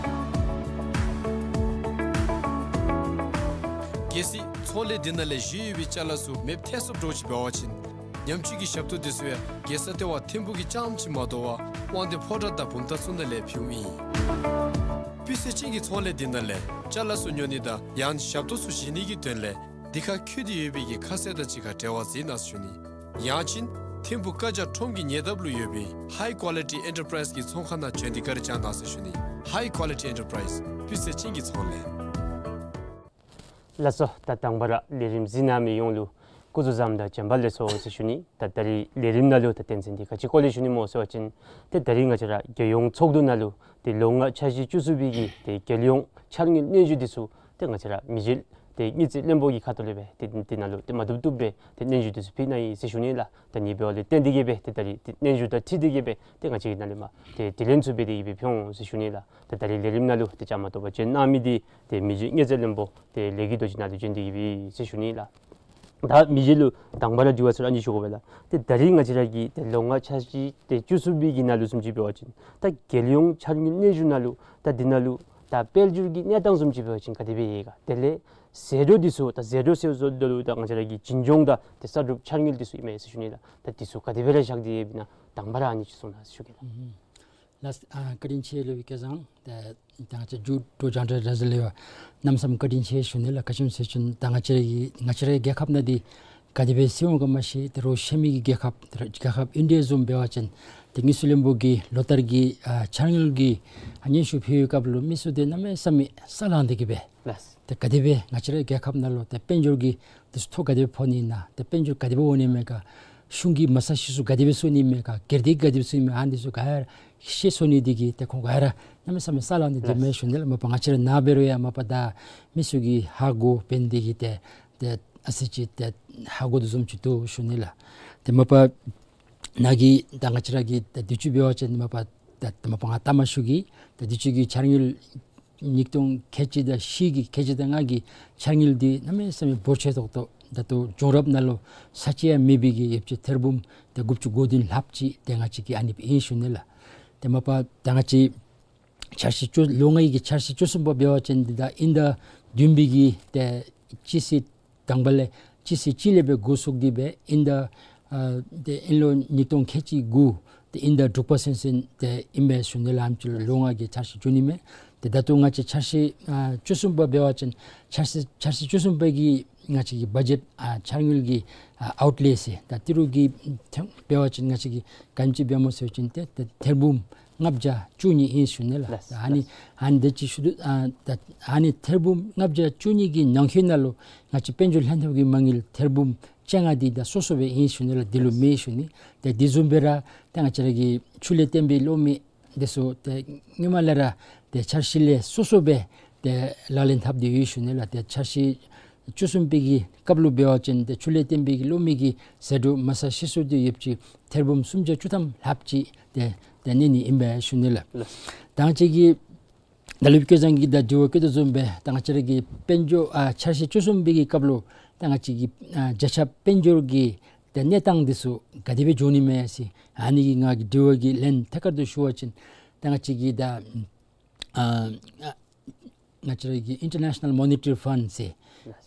གལ་སྲིད་ཚོང་ལས་འདི་ནང་ལས་བཞེས་ཡོད་པའི་ཅ་ལ་ཚུ་མེདཔ་ཐལ་སོངམ་འདྲཝ་ཅིག་འབད་བ་ཅིན་ཉམས་བཅོས་ཀྱི་ཞབས་ཏོག་དེ་ཚུ་ཡང་རྒྱལ་ས་ལྟེ་བ་ཐིམ་ཕུག་གི་རྐྱངམ་ཅིག་མ་དོ་བར་དབང་འདུས་ཕོ་བྲང་དང་བུམ་ཐང་ཚུ་ནང་ལས་ཕུལཝ་ཨིན། སྤུས་ཚད་ཅན་གྱི་ཚོང་ལས་འདི་ནང་ལས་ཅ་ལ་ཚུ་ཉོ་ནི་དང་ཡང་ཞབས་ཏོག་ཚུ་བཞེས་ནི་གི་དོན་ལས་འདི་ཁར་འཁོད་དེ་ཡོད་པའི་གི་ཁ་གསལ་དང་གཅིག་ཁར་འབྲེལ་བ་མཛད་གནང་ཟེར་ཞུ་ནི། ཡང་ཅིན་ཐིམ་ཕུག་བཀའ་རྒྱ་ཁྲོམ་གྱི་ཉེ་འདབས་ལུ་ཡོད་པའི་High Quality Enterprise གི་ཚོང་ཁང་ནང་བྱོན་ཏེ་བཀའ་དྲིན་བསྐྱང་གནང་ཟེར་ཞུ་ནི། High Quality Enterprise སྤུས་ཚད་ཅན་གྱི་ཚོང་ལས། ལགས་སོ། ད་དང་པ་ར་ལས་རིམ་གཟིགས་གནང་མི་ཡོངས་ལུ་སྐུ་གཟུགས་བཟང་དང་བྱོན་པ་ལེགས་སོ་ཟེར་ཞུ་ནི། ད་ད་རིས་ལས་རིམ་ནང་ལུ་ད་དོན་ཚན་འདི་ག་ཅི་སྐོར་ལས་ཞུ་ནི་སྨོ་ཟེར་བ་ཅིན་ཏེ་ད་རིས་ང་བཅས་ར་རྒྱལ་ཡོངས་ཚོགས་འདུ་ནང་ལུ་ཏེ་ལོ་ལྔ་འཆར་གཞི་བཅུ་གསུམ་པའི་གི་ཏེ་རྒྱལ་ཡོངས་འཆར་དངུལ་སྙན་ཞུ་འདི་ཚུ་ཏེ་ང་བཅས་ར་མི་རྗེ་ཏེ་དངུལ་རྩིས་བློན་པོ་གི་ཁ་ཐུག་ལས་སྦེ་ཏེ་འདི་ནང་ལུ་ཏེ་མ་བཏུབ་བཏུབ་སྦེ་ཏེ་སྙན་ཞུ་འདི་ཚུ་ཕུལ་གནང་ཡི་ཟེར་ཞུ་ནི་ལགས། ད་ཨ་ནི་འབདཝ་ལས་བརྟེན་ཏེ་གིས་སྦེ་ཏེ་ད་རིས་ཏེ་སྙན་ཞུ་དང་འཁྲིལ་ཏེ་གིས་སྦེ་ཏེ་ང་བཅས་ཀྱིས་ནཱ་ལས་མར་ཏེ་དྲི་ལན་ཚུ་འབད་དེ་གིས་སྦེ་ཕུལ་འོང་ཟེར་ཞུ་ནི་ལགས། ད་ད་རིས་ལས་རིམ་ནང་ལུ་ཏེ་བཅའ་མར་གཏོགས་པར་བྱོན་གནང་མི་འདི་ཏེ་མི་རྗེ་དངུལ་རྩིས་བློན་པོ་ཏེ་ལེགས་སྐྱིད་རྡོ་རྗེ་ནཱ་ལུ་བྱོན་ཏེ་གིས་སྦེ་ཟེར་ཞུ་ནི་ལགས། ད་མི་རྗེ་ལུ་དང་པ་ར་དྲི་བ་ཚུ་ར་ཨ་ནི་ཞུ་དགོ་པས་ལགས། ཏེ་ད་རིས་ང་བཅས་ར་གི་ཏེ་ལོ་ལྔ་འཆར་གཞི་ཏེ་བཅུ་གསུམ་པའི་གི་ནང་ལུ་བཟུམ་ཅིག་འབད་བ་ཅིན་ད་རྒྱལ་ཡོངས་འཆར་དངུལ་སྙན་ཞུ་ནང་ལུ་ད་འདི་ནང་ལུ་ད་དཔལ་འབྱོར་གྱི་གནས་སྟངས་བཟུམ་ཅིག་འབད་བ་ཅིན་ག་དེ་སྦེ་ཡོད་ག། དེ་ལས་ཟད་འགྲོ་འདི་ཚུ་ད་ཟད་འགྲོ་ཟེརཝ་ད་ལུ་ད་ང་བཅས་ར་གི་བྱིན་སྐྱོང་དང་ཏེ་གསར་སྒྲུབ་འཆར་དངུལ་འདི་ཚུ་ཨིན་མས་ཟེར་ཞུ་ནི་ལགས། ད་འདི་ཚུ་ག་དེ་སྦེ་ར་བཞག་སྟེ་ཡོདཔ་ཨིན་ན་དང་པ་ར་ཨ་ནི་ཅིག་གསུང་གནང་ཟེར་ཞུ་གེ་ལགས། ལགས། ཨ་བཀའ་དྲིན་ཆེ་ལོ་བི་སྐལ་བཟང་། ད་ད་ང་བཅས་འབྲུག་ལྗོངས་ལྗོངས་འབྲེལ་ར་ཟེར་ལས་པ་གནམ་མེད་ས་མེད་བཀའ་དྲིན་ཆེ་ཞུ་ནི་ལགས། ག་ཅི་སྨོ་ཟེར་བ་ཅིན་ད་ང་བཅས་ར་གི་ང་བཅས་རའི་རྒྱལ་ཁབ་ནང་འདི་ག་དེ་སྦེ་ཟེར་འོང་ག་མ་ཤེས། ད་རོགས་ཤེས་མི་གི་རྒྱལ་ཁབ་ད་རྒྱལ་ཁབ་ཨིན་ཌི་ཡ་བཟུམ་འབད་བ་ཅིན་ད་དངུལ་རྩིས་བློན་པོ་གིས་ལོ་ལྟར་གྱི་ཨ་འཆར་དངུལ་གྱི་ཨ་སྙན་ཞུ་ཕུལ་བའི་སྐབས་ལུ་མི་ཚུ་ཏེ་གནམ་མེད་ས་མེད་ས་ལངས་ཏེ་གིས་སྦེ། ལགས། ཏེ་ག་དེ་སྦེ་ང་བཅས་རའི་རྒྱལ་ཁབ་ནང་ལུ་ཏེ་དཔལ་འབྱོར་གྱི་འདི་ཚུ་ཐོ་ག་དེ་སྦེ་ཕོག་ནི་ཨིན་ན། ཏེ་དཔལ་འབྱོར་ག་དེ་སྦེ་འོང་ནི་མས་ག། གཞུང་གིས་མ་ས་ཤི་སུ་ག་དེ་སྦེ་བཟོ་ནི་མས་ག་སྒེར་སྡེ་ག་དེ་སྦེ་བཟོ་ནི་མས་ཨ་ནི་ཚུ་ག་ཤེས་སོ་ནི་དེ་གིས་ཏེ་ཁོང་ག་ར་གནམ་མེད་ས་མེད་ས་ལ་ནི་དེ་མེད་ཞུ་ནི་ལགས། མ་པ་ང་བཅས་ར་ནཱ་འབད་རུང་ཡང་མ་པ་ད་མི་ཚུ་གིས་ཧ་གོ་འབད་ནི་དེ་གིས་ཏེ་ཏེ་ཨ་ཙི་ཅིག་ཏེ་ཧ་གོ་དོ་བཟུམ་ཅིག་འདུག་ཞུ་ནི་ལགས། ཏེ་མ་པ་ནཱ་གི་ད་ང་བཅས་ར་གི་ད་དུས་ཅི་འབད་བ་ཅིན་མ་པ་ད་མ་པ་ང་ལྟ་མ་ཤུགས་ཀྱིས་ད་དུས་ཅི་གི་འཆར་དངུལ་ཉིས་སྟོང་ཁལ་གཅིག་དང་བཞི་གི་ཁལ་གཅིག་དང་ལྔ་གི་འཆར་དངུལ་འདི་གནམ་མེད་ས་མེད་འབོར་ཆེ་ཏོག་ཏོ་ད་ལྟོ་བྱུང་རབས་ནང་ལུ་ས་ཅི་ཡང་མེད་པའི་གི་ཡོདཔ་ཅིག་ཐེར་འབུམ་ད་དགུ་བཅུ་གོ་བདུན་ལྷགཔ་ཅིག་ཏེ་ང་བཅས་ཀྱིས་ཨ་ནི་སྦེ་ཨིན་ཞུ་ནི་ལགས། ཏེ་མ་པ་ད་ང་བཅས་འཆར་གཞི་བཅུ་ལོ་ལྔའི་གི་འཆར་གཞི་བཅུ་གསུམ་པ་འབད་བ་ཅིན་འདི་ད་དབྱིན་ཟླ་བདུན་པའི་གི་ཏེ་སྤྱི་ཟླ་དང་པ་ལས་སྤྱི་ཟླ་གཅིག་ལས་སྦེ་འགོ་བཙུགས་ཏེ་སྦེ་དབྱིན་ཟླ་ཨ་ཏེ་དབྱིན་ལོ་ཉིས་སྟོང་ཁལ་གཅིག་དགུ་ཏེ་དབྱིན་ཟླ་དྲུག་པ་ཚུན་ཚོད་ཏེ་ཨིན་པས་ཞུ་ནི་ལགས། ཨ་ནེམ་ཅིག་ལུ་ལོ་ལྔ་གི་འཆར་གཞི་བཅུ་གཉིས་མས། ཏེ་ད་ལྟོ་ང་བཅས་འཆར་གཞི་ཨ་བཅུ་གསུམ་པ་འབད་བ་ཅིན་འཆར་གཞི་འཆར་གཞི་བཅུ་གསུམ་པའི་གི་ང་བཅས་ཀྱི་བ་ཇེཊ་ཨ་འཆར་དངུལ་གྱི་ཨ་ཨའུཊ་ལེ་ཟེར་ད་ཏི་རུ་གི་ཐེངས་འབད་བ་ཅིན་ང་བཅས་ཀྱིས་ག་དེམ་ཅིག་འབད་མོ་ཟེར་བ་ཅིན་ཏེ་ཏེ་ཐེར་འབུམ་ལྔ་བརྒྱ་བཅུ་གཉིས་ཨིན་ཞུ་ནི་ལགས། ལགས། ཨ་ནི་ལགས། ཨ་ནི་དེ་ཅིག་ཞུ་དོ་ཨ་ད་ཨ་ནི་ཐེར་འབུམ་ལྔ་བརྒྱ་བཅུ་གཉིས་ཀྱི་ནང་འཁོད་ནང་ལུ་ང་བཅས་དཔལ་འབྱོར་ལྷན་ཐབས་ཀྱི་མ་དངུལ་ཐེར་འབུམ་བཅོ་ལྔ་འདི་ད་སོ་སོ་སྦེ་ཨིན་ཞུ་ནི་ལགས། འདི་ལུ་མེད་ཞུ་ནི། ཏེ་དེ་བཟུམ་སྦེ་ར་ཏེ་ང་བཅས་ར་གི་ཆུ་ལས་བརྟེན་པའི་གློག་མེ་འདི་ཚུ་ཏེ་སྔོན་མ་ལས་ར་ཏེ་འཆར་གཞི་ལས་སོ་སོ་སྦེ་ཏེ་ལག་ལེན་འཐབ་སྟེ་ཡོད་ཞུ་ནི་ལགས། ཏེ་འཆར་གཞི་བཅུ་གསུམ་པའི་གི་སྐབས་ལུ་འབད་བ་ཅིན་ཏེ་ཆུ་ལས་བརྟེན་པའི་གི་གློག་མེ་གི་ཟད་འགྲོ་མ་ས་ཤི་སུ་འདི་ཡོདཔ་ཅིག་ཐེར་འབུམ་སུམ་བརྒྱ་བཅུ་ཐམ་ལྷགཔ་ཅིག་ཏེ་ཏེ་གནས་ནི་ཨིན་པས་ཞུ་ནི་ལགས། ལགས། ད་ང་བཅས་ཀྱིས་ད་ལྟོ་བཀོད་བྱང་གི་ད་དྲི་བ་བཀོད་དོ་བཟུམ་སྦེ་ད་ང་བཅས་ར་གི་དཔལ་འབྱོར་ཨ་འཆར་གཞི་བཅུ་གསུམ་པའི་གི་སྐབས་ལུ་ད་ང་བཅས་ཀྱི་ཨ་བརྒྱ་ཆ་དཔལ་འབྱོར་གྱི་ད་གནས་སྟངས་འདི་ཚུ་ག་དེ་སྦེ་འགྱོ་ནི་མས་ཟེར་ཨ་ནི་གི་ང་གི་དྲི་བ་གི་ལན་ཐད་ཀར་དུ་ཞུ་བ་ཅིན་ད་ང་བཅས་ཀྱི་ད་ཨ་ཨ་ང་བཅས་ར་གི་ཨིན་ཊར་ནེ་ཤ་ནཱལ་མོ་ནི་ཊ་རི་ཕཱནཌ་ཟེར་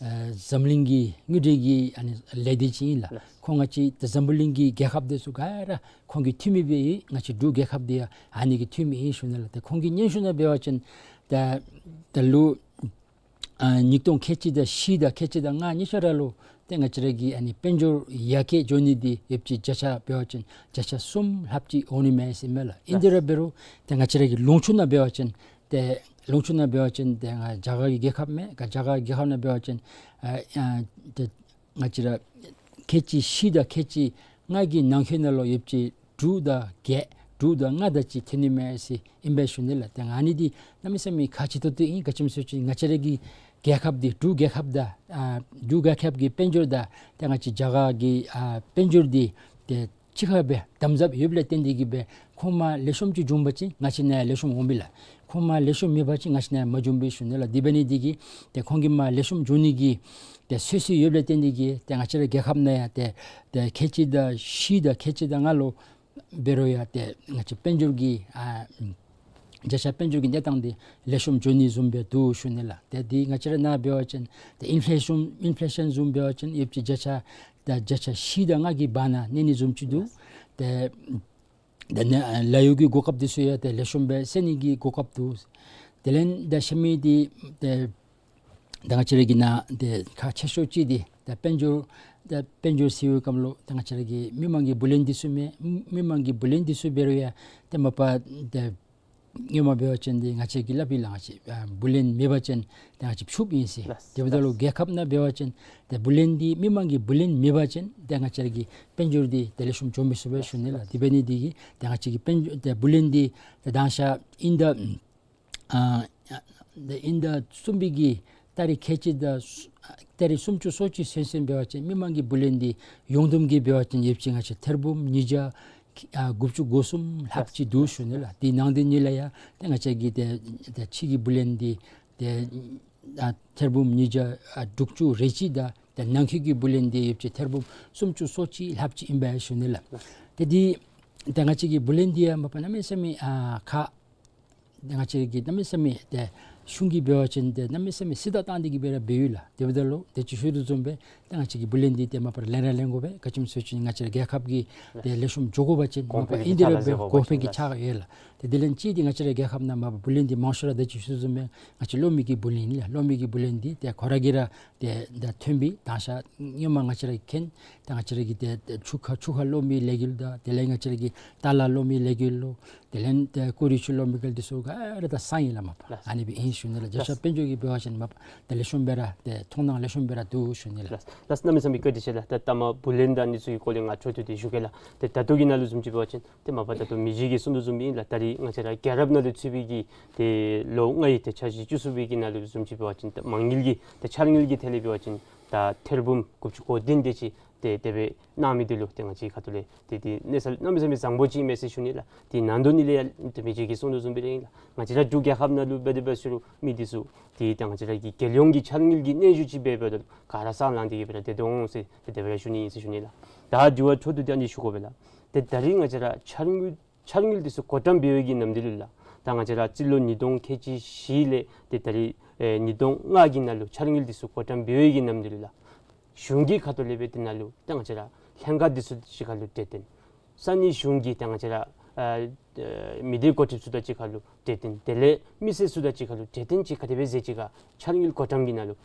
ཨ་འཛམ་གླིང་གི་དངུལ་འབྲེལ་གྱི་ཨ་ནི་ལས་སྡེ་ཅིག་ཨིན་ལགས། ཁོང་ང་བཅས་ད་འཛམ་བུ་གླིང་གི་རྒྱལ་ཁབ་འདི་ཚུ་ག་ར་ཁོང་གི་འཐུས་མི་སྦེ་ཨིན། ང་བཅས་འབྲུག་རྒྱལ་ཁབ་འདི་ཡང་ཨ་ནི་གི་འཐུས་མི་ཨིན་ཞུ་ནི་ལགས། ཏེ་ཁོང་གི་སྙན་ཞུ་ནང་འབད་བ་ཅིན་ད་ད་ལོ་ཨ་ཉིས་སྟོང་ཁལ་གཅིག་དང་བཞི་དང་ཁལ་གཅིག་དང་ལྔ་གཉིས་ཆ་ར་ལུ་ཏེ་ང་བཅས་ར་གི་ཨ་ནི་དཔལ་འབྱོར་ཡར་རྒྱས་འགྱོ་ནི་འདི་ཡོདཔ་ཅིག་བརྒྱ་ཆ་འབད་བ་ཅིན་བརྒྱ་ཆ་གསུམ་ལྷགཔ་ཅིག་འོང་ནི་མས་ཟེར་མས་ལགས། ཨིན་ཏེ་ར་འབད་རུང་ཏེ་ང་བཅས་ར་གི་ལུང་ཕྱོགས་ནང་འབད་བ་ཅིན་ཏེ་ལུང་ཕྱོགས་ནང་འབད་བ་ཅིན་ཏེ་ང་རྒྱ་གར་གྱི་རྒྱལ་ཁབ་མས། ག་རྒྱ་གར་རྒྱལ་ཁབ་ནང་འབད་བ་ཅིན་ཨ་ཨ་ཏེ་ང་བཅས་ར་ཁལ་གཅིག་བཞི་དང་ཁལ་གཅིག་ལྔ་གི་ནང་འཁོད་ནང་ལུ་ཡོདཔ་ཅིག་དྲུག་དང་བརྒྱད་དྲུག་དང་ལྔ་དེ་ཅིག་ཐོན་ནི་མས་ཟེར་ཨིན་པས་ཞུ་ནི་ལགས། ཏེ་ཨ་ནི་འདི་གནམ་མེད་ས་མེད་ཁག་ཆེ་ཏོག་ཏོ་ཨིན། ག་ཅི་སྨོ་ཟེར་བ་ཅིན་ང་བཅས་ར་གི་རྒྱལ་ཁབ་འདི་འབྲུག་རྒྱལ་ཁབ་དང་ཨ་འབྲུག་རྒྱལ་ཁབ་ཀྱི་དཔལ་འབྱོར་དང་ཏེ་ང་བཅས་རྒྱ་གར་གྱི་ཨ་དཔལ་འབྱོར་འདི་ཏེ་གཅིག་ཁར་སྦེ་དམ་ཟབ་ཡོདཔ་ལས་བརྟེན་ཏེ་གིས་སྦེ་ཁོང་མར་ལེགས་ཤོམ་ཅིག་བྱུང་པ་ཅིན་ང་བཅས་ནཱ་ཡང་ལེགས་ཤོམ་འོང་པས་ལགས། ཁོང་མར་ལེགས་ཤོམ་མེད་པ་ཅིན་ང་བཅས་ནཱ་ཡང་མ་བྱུང་པས་ཞུ་ནི་ལགས། དེ་འབད་ནི་འདི་གིས་ཏེ་ཁོང་གིས་མར་ལེགས་ཤོམ་བྱུང་ནི་གི་ཏེ་གསོལ་སྲིད་ཡོདཔ་ལས་བརྟེན་ཏེ་གིས་ཏེ་ང་བཅས་ར་རྒྱལ་ཁབ་ནང་ཡང་ཏེ་ཏེ་ཁལ་གཅིག་དང་བཞི་དང་ཁལ་གཅིག་དང་ལྔ་ལུ་འབད་རུང་ཡང་ཏེ་ང་བཅས་དཔལ་འབྱོར་གྱི་ཨ་བརྒྱ་ཆ་དཔལ་འབྱོར་གྱི་གནས་སྟངས་འདི་ལེགས་ཤོམ་འགྱོ་ནི་བཟུམ་སྦེ་འདུག་ཞུ་ནི་ལགས། ཏེ་འདི་ང་བཅས་ར་ནཱ་འབད་བ་ཅིན་ཏེ་ཨིན་ཕི་ལེ་ཤཱན་ཨིན་ཕི་ལེ་ཤཱན་བཟུམ་འབད་བ་ཅིན་ཡོདཔ་ཅིག་བརྒྱ་ཆ་ད་བརྒྱ་ཆ་བཞི་དང་ལྔ་གི་བར་ན་གནས་ནི་བཟུམ་ཅིག་འདུག། ཏེ་དེ་ནང་ལཱ་གཡོག་གི་གོ་སྐབས་འདི་ཚུ་ཡང་ཏེ་ལེགས་ཤོམ་སྦེ་སེལ་ནི་གི་གོ་སྐབས་འདུག། དེ་ལས་ད་ཤུལ་མའི་འདི་ཏེ་ད་ང་བཅས་ར་གི་ནཱ་ཏེ་ཁག་ཆེ་ཤོས་ཅིག་འདི་ད་དཔལ་འབྱོར་ད་དཔལ་འབྱོར་ཟེར་བའི་སྐབས་ལུ་ད་ང་བཅས་ར་གི་མི་མང་གི་བུ་ལོན་འདི་ཚུ་མས། མི་མང་གི་བུ་ལོན་འདི་ཚུ་འབད་རུང་ཡང་ཏེ་མ་པ་ཏེ་སྔོན་མ་འབད་བ་ཅིན་འདི་ང་བཅས་ཀྱིས་སླབ་ཨིན་ལགས། ང་བཅས་ཨ་བུ་ལོན་མེད་པ་ཅིན་ཏེ་ང་བཅས་ཕྱུགཔོ་ཨིན་ཟེར། ལགས། དེ་འབདཝ་ད་ལུ་རྒྱལ་ཁབ་ནང་འབད་བ་ཅིན་ཏེ་བུ་ལོན་འདི་མི་མང་གི་བུ་ལོན་མེད་པ་ཅིན་ཏེ་ང་བཅས་ར་གི་དཔལ་འབྱོར་འདི་ཏེ་ལེགས་ཤོམ་འགྱོ་མི་ཚུགས་པས་ཞུ་ནི་ལགས། དེ་འབད་ནི་འདི་གིས་ཏེ་ང་བཅས་ཀྱི་དཔལ་འབྱོར་ཏེ་བུ་ལོན་འདི་ཏེ་དང་ཤ་ཨིན་ད་ཨ་ཏེ་ཨིན་ད་གསུམ་པའི་གི་ཏ་རིག་ཁལ་གཅིག་དང་སུ་ཏ་རིག་སུམ་ཅུ་སོ་གཅིག་ཚུན་ཚོད་འབད་བ་ཅིན་མི་མང་གི་བུ་ལོན་འདི་ཡོངས་བསྡོམས་ཀྱིས་འབད་བ་ཅིན་ཡོདཔ་ཅིག་ང་བཅས་ཐེར་འབུམ་ཉིས་བརྒྱ་ཨ་དགུ་བཅུ་གོ་གསུམ་ལྷགཔ་ཅིག་འདུག་ཞུ་ནི་ལགས། དེ་ནང་དེ་ནང་ལས་ཡང་ཏེ་ང་བཅས་ཀྱི་ཏེ་ཏེ་ཕྱི་གི་བུ་ལོན་འདི་ཏེ་ཨ་ཐེར་འབུམ་ཉིས་བརྒྱ་ཨ་དྲུག་ཅུ་རེ་གཅིག་དང་ཏེ་ནང་འཁོད་ཀྱི་བུ་ལོན་འདི་ཡོདཔ་ཅིག་ཐེར་འབུམ་སུམ་ཅུ་སོ་གཅིག་ལྷགཔ་ཅིག་ཨིན་པས་ཞུ་ནི་ལགས། ཏེ་འདི་ཏེ་ང་བཅས་ཀྱི་བུ་ལོན་འདི་ཡང་མ་པ་གནམ་མེད་ས་མེད་ཨ་ཁག་ཏེ་ང་བཅས་ཀྱིས་གནམ་མེད་ས་མེད་ཏེ་གཞུང་གིས་འབད་བ་ཅིན་ཏེ་གནམ་མེད་ས་མེད་སྲི་ད་བཏང་སྟེ་གིས་སྦེ་ར་འབདཝ་ཨིན་ལགས། དེ་འབདཝ་ད་ལུ་དེ་ཅིག་ཞུ་དོ་བཟུམ་སྦེ་ཏེ་ང་བཅས་ཀྱི་བུ་ལོན་འདི་ཏེ་མ་པ་ར་ལེན་ར་ལེན་དགོ་པས། ག་ཅི་སྨོ་ཟེར་བ་ཅིན་ང་བཅས་ར་རྒྱལ་ཁབ་ཀྱི་ཏེ་ལེགས་ཤོམ་འགྱོ་དགོ་པ་ཅིན་མ་པ་ཨིན་ཏེ་ར་འབད་གོང་འཕེལ་གྱི་ཕྱག་ཡོད་ལགས། ཏེ་དེ་ལས་ཅིག་འདི་ང་བཅས་ར་རྒྱལ་ཁབ་ནང་མ་པ་བུ་ལོན་འདི་མང་ཤོས་ར་དེ་ཅིག་ཞུ་དོ་བཟུམ་སྦེ་ང་བཅས་གློག་མེ་གི་བུ་ལོན་ཨིན་ལགས། གློག་མེ་གི་བུ་ལོན་འདི་ཏེ་ཁོ་ར་གིས་ར་ཏེ་ད་ཐོན་པའི་དང་ཤ་སྔོན་མ་ང་བཅས་ར་མཁྱེན། ད་ང་བཅས་ར་གི་ཏེ་ཏེ་ཆུ་ཁ་ཆུ་ཁ་གློག་མེ་ལས་འགུལ་དང་དེ་ལས་ང་བཅས་ར་གི་ཏ་ལ་གློག་མེ་ལས་འགུལ་ལུ་དེ་ལས་ཏེ་ཀོ་རི་ཆུ་གློག་མེ་འགུལ་འདི་ཚུ་ག་ར་ད་སངས་ཡི་ལགས་མ་པ། ལགས། ཨ་ནི་སྦེ་ཨིན་ ཞུ་ནི་ལགས། རྒྱལ་ཤོག་དཔལ་འབྱོར་གྱི་འབད་བ་ཅིན་མ་པ་ཏེ་ལེགས་ཤོམ་སྦེ་ར་ཏེ་མཐོང་སྣང་ལེགས་ཤོམ་སྦེ་ར་འདུག་ཞུ་ནི་ལགས། ལགས་ལགས། གནམ་མེད་ས་མེད་བཀའ་དྲིན་ཆེ་ལགས། ད་ལྟ་མ་བུ་ལོན་དང་ཨ་ནི་ཚུ་གི་སྐོར་ལས་ང་འཕྲོ་མཐུད་དེ་ཞུ་གེ་ལགས། ཏེ་ད་ལྟོ་གི་ནང་ལུ་བཟུམ་ཅིག་འབད་བ་ཅིན་ཏེ་མ་པ་ད་ལྟོ་མི་རྗེ་གིས་གསུང་དོ་བཟུམ་སྦེ་ཨིན་ལགས། ད་རིས་ང་བཅས་ར་རྒྱལ་རབས་ནང་ལུ་ཚུད་པའི་གི་ཏེ་ལོ་ལྔའི་ཏེ་འཆར་གཞི་བཅུ་གསུམ་པའི་གི་ནང་ལུ་བཟུམ་ཅིག་འབད་བ་ཅིན་ཏེ་མ་དངུལ་གྱི་ཏེ་འཆར་དངུལ་གྱི་ཐད་ལས་འབད་བ་ཅིན་ད་ཐེར་འབུམ་དགུ་བཅུ་གོ་བདུན་དེ་ཅིག་ཏེ་དེ་སྦེ་གནང་མི་འདི་ལུ་ཏེ་ང་བཅས་ཁ་ཐུག་ལས་ཏེ་ཏེ་གནས་ས་གནམ་མེད་ས་མེད་བཟང་པོ་ཅིག་ཨིན་མས་ཟེར་ཞུ་ནི་ལགས། ཏེ་ནང་དོན་ནི་ལས་ཡང་ཏེ་མི་རྗེ་གིས་གསུང་དོ་བཟུམ་སྦེ་ར་ཨིན་ལགས། ང་བཅས་ར་འབྲུག་རྒྱལ་ཁབ་ནང་ལུ་འབད་དེ་འབད་ཟེར་རུང་མི་འདི་ཚུ་ཏེ་ད་ང་བཅས་ར་གི་རྒྱལ་ཡོངས་ཀྱི་འཆར་དངུལ་གྱི་སྙན་ཞུ་ཅིག་འབད་འབདཝ་ད་ག་ར་སྲང་ལངས་ཏེ་གི་སྦེ་ར་སྡོད་དོ་འོང་ཟེར་ཏེ་དེ་སྦེ་ར་ཞུ་ནི་ཨིན་ཟེར་ཞུ་ནི་ལགས། ད་འགྱུར་བ་འཕྲོ་མཐུད་དེ་ཨ་ནི་ཞུ་དགོ་པས་ལགས། ཏེ་ད་རིས་ང་བཅས་ར་འཆར་དངུལ་འཆར་དངུལ་འདི་ཚུ་བགོ་བཀྲམ་འབད་བའི་གི་ནམ་དུས་ལུ་ལགས། ད་ང་བཅས་ར་རྩིས་ལོ་ཉིས་སྟོང་ཁལ་གཅིག་བཞི་ལས་ཏེ་ད་རིས་ཨེ་ཉིས་སྟོང་ལྔ་གི་ནང་ལུ་འཆར་དངུལ་འདི་ཚུ་བགོ་བཀྲམ་འབད་བའི་གི་ནམ་དུས་ལུ་ལགས། གཞུང་གི་ཁ་ཐུག་ལས་སྦེ་དེ་ནང་ལུ་ད་ང་བཅས་ར་ལྷན་ཁག་འདི་ཚུ་གཅིག་ཁར་ལུ་གྲོས་བསྟུན། ས་གནས་གཞུང་གི་ད་ང་བཅས་ར་ཨ་ཨ་མི་སྡེ་འགོ་ཁྲིདཔ་ཚུ་དང་གཅིག་ཁར་ལུ་གྲོས་བསྟུན། དེ་ལས་མི་སེར་ཚུ་དང་གཅིག་ཁར་ལུ་གྲོས་བསྟུན་ཅིག་ག་དེ་སྦེ་མཛད་ཅི་ག་འཆར་དངུལ་བགོ་བཀྲམ་གྱི་ནང་ལུ།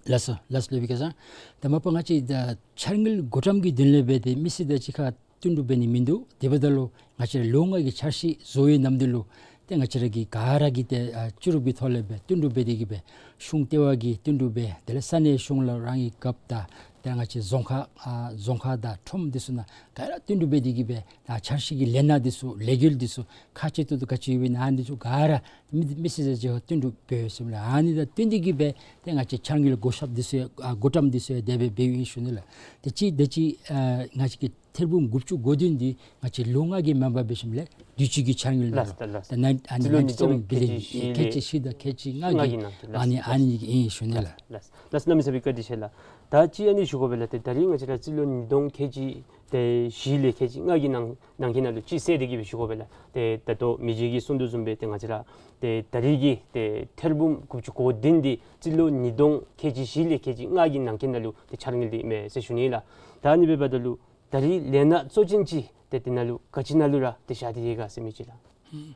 ལགས་སོ་ལགས་སོ་སློབ་དཔོན་སྐལ་བཟང་། ད་མ་པ་ང་བཅས་ད་འཆར་དངུལ་བགོ་བཀྲམ་གྱི་དོན་ལས་སྦེ་ཏེ་མི་སེར་དང་གཅིག་ཁར་བསྟུན་གྲོས་འབད་ནི་མིན་འདུག། དེ་འབདཝ་ད་ལུ་ང་བཅས་ར་ལོ་ལྔ་གི་འཆར་གཞི་བཟོ་བའི་ནམ་དུས་ལུ་ཏེ་ང་བཅས་ར་གི་ག་ར་གིས་ཏེ་ཨ་བཅུ་རུབ་ཀྱི་ཐོག་ལས་སྦེ་བསྟུན་གྲོས་འབད་དེ་གི་སྦེ་གཞུང་ལྟེ་བ་གིས་བསྟུན་གྲོས་འབད། དེ་ལས་ས་གནས་གཞུང་ལུ་རང་གི་རྒཔོ་དང་ཏེ་ང་བཅས་རྫོང་ཁག་ཨ་རྫོང་ཁག་དང་ཁྲོམ་འདི་ཚུ་ནང་ག་ར་བསྟུན་གྲོས་འབད་དེ་གི་སྦེ་ཨ་འཆར་གཞི་གི་ལས་སྣ་འདི་ཚུ་ལས་འགུལ་འདི་ཚུ་ཁག་ཆེ་ཏོག་ཏོ་ག་ཅི་ཡོདཔ་ཨིན་ན་ཨ་ནི་འདི་ཚུ་ག་ར་མི་མི་སེར་ཚུ་གཅིག་ཁར་བསྟུན་གྲོས་འབད་ཡོད་ཟེར་ཨིན་ལགས། ཨ་ནི་དང་བསྟུན་ཏེ་གི་སྦེ་ཏེ་ང་བཅས་འཆར་དངུལ་བགོ་བཤའ་འདི་ཚུ་ཨ་བགོ་བཀྲམ་འདི་ཚུ་དེ་སྦེ་འབདཝ་ཨིན་ཞུ་ནི་ལགས། ཏེ་ཅིག་དེ་ཅིག་ཨ་ང་བཅས་ཀྱི་ཐེར་འབུམ་དགུ་བཅུ་གོ་བདུན་འདི་ང་བཅས་ལོ་ལྔ་གི་མ་པ་འབད་ཞིནམ་ལས་དུས་ཅི་གི་འཆར་དངུལ་ལགས། ལགས་ལགས། ད་ནཱ་ཨ་ནི་རྩིས་ལོ་ཉིས་སྟོང་ཁལ་གཅིག་བཞི་ལས་ཁལ་གཅིག་བཞི་དང་ཁལ་གཅིག་ལྔ་གི་ལྔ་གི་ནང་དུ་ཨ་ནི་ལགས། ཨ་ནི་ཨིན་ཞུ་ནི་ལགས། ལགས་ལགས། གནམ་མེད་ས་མེད་བཀའ་དྲིན་ཆེ་ལགས། ད་ཅི་ཨ་ནི་ཞུ་དགོ་པས་ལགས། ཏེ་ད་རིས་ང་བཅས་ར་རྩིས་ལོ་ཉིས་སྟོང་ཁལ་གཅིག་ཏེ་བཞི་ལས་ཁལ་གཅིག་ལྔ་གི་ནང་ནང་འཁོད་ནང་ལུ་ཅིག་གསལ་ཏེ་གི་སྦེ་ཞུ་དགོ་པས་ལགས། ཏེ་ད་ལྟོ་མི་རྗེ་གིས་གསུང་དོ་བཟུམ་སྦེ་ཏེ་ང་བཅས་ར་ཏེ་ད་རིས་ཀྱི་ཏེ་ཐེར་འབུམ་དགུ་བཅུ་གོ་བདུན་འདི་རྩིས་ལོ་ཉིས་སྟོང་ཁལ་གཅིག་བཞི་ལས་ཁལ་གཅིག་ལྔ་གི་ནང་འཁོད་ནང་ལུ་ཏེ་འཆར་དངུལ་འདི་ཨིན་མས་ཟེར་ཞུ་ནི་ལགས། ད་ཨ་ནི་འབདཝ་ད་ལུ་ད་རིས་ལས་སྣ་གཙོ་ཅན་ཅིག་ཏེ་དེ་ནང་ལུ་ག་ཅི་ནང་ལུ་ར་ཏེ་བཞག་སྟེ་ཡོད་ག་ཟེར་མི་ཅིག་ལགས། ཨུམ།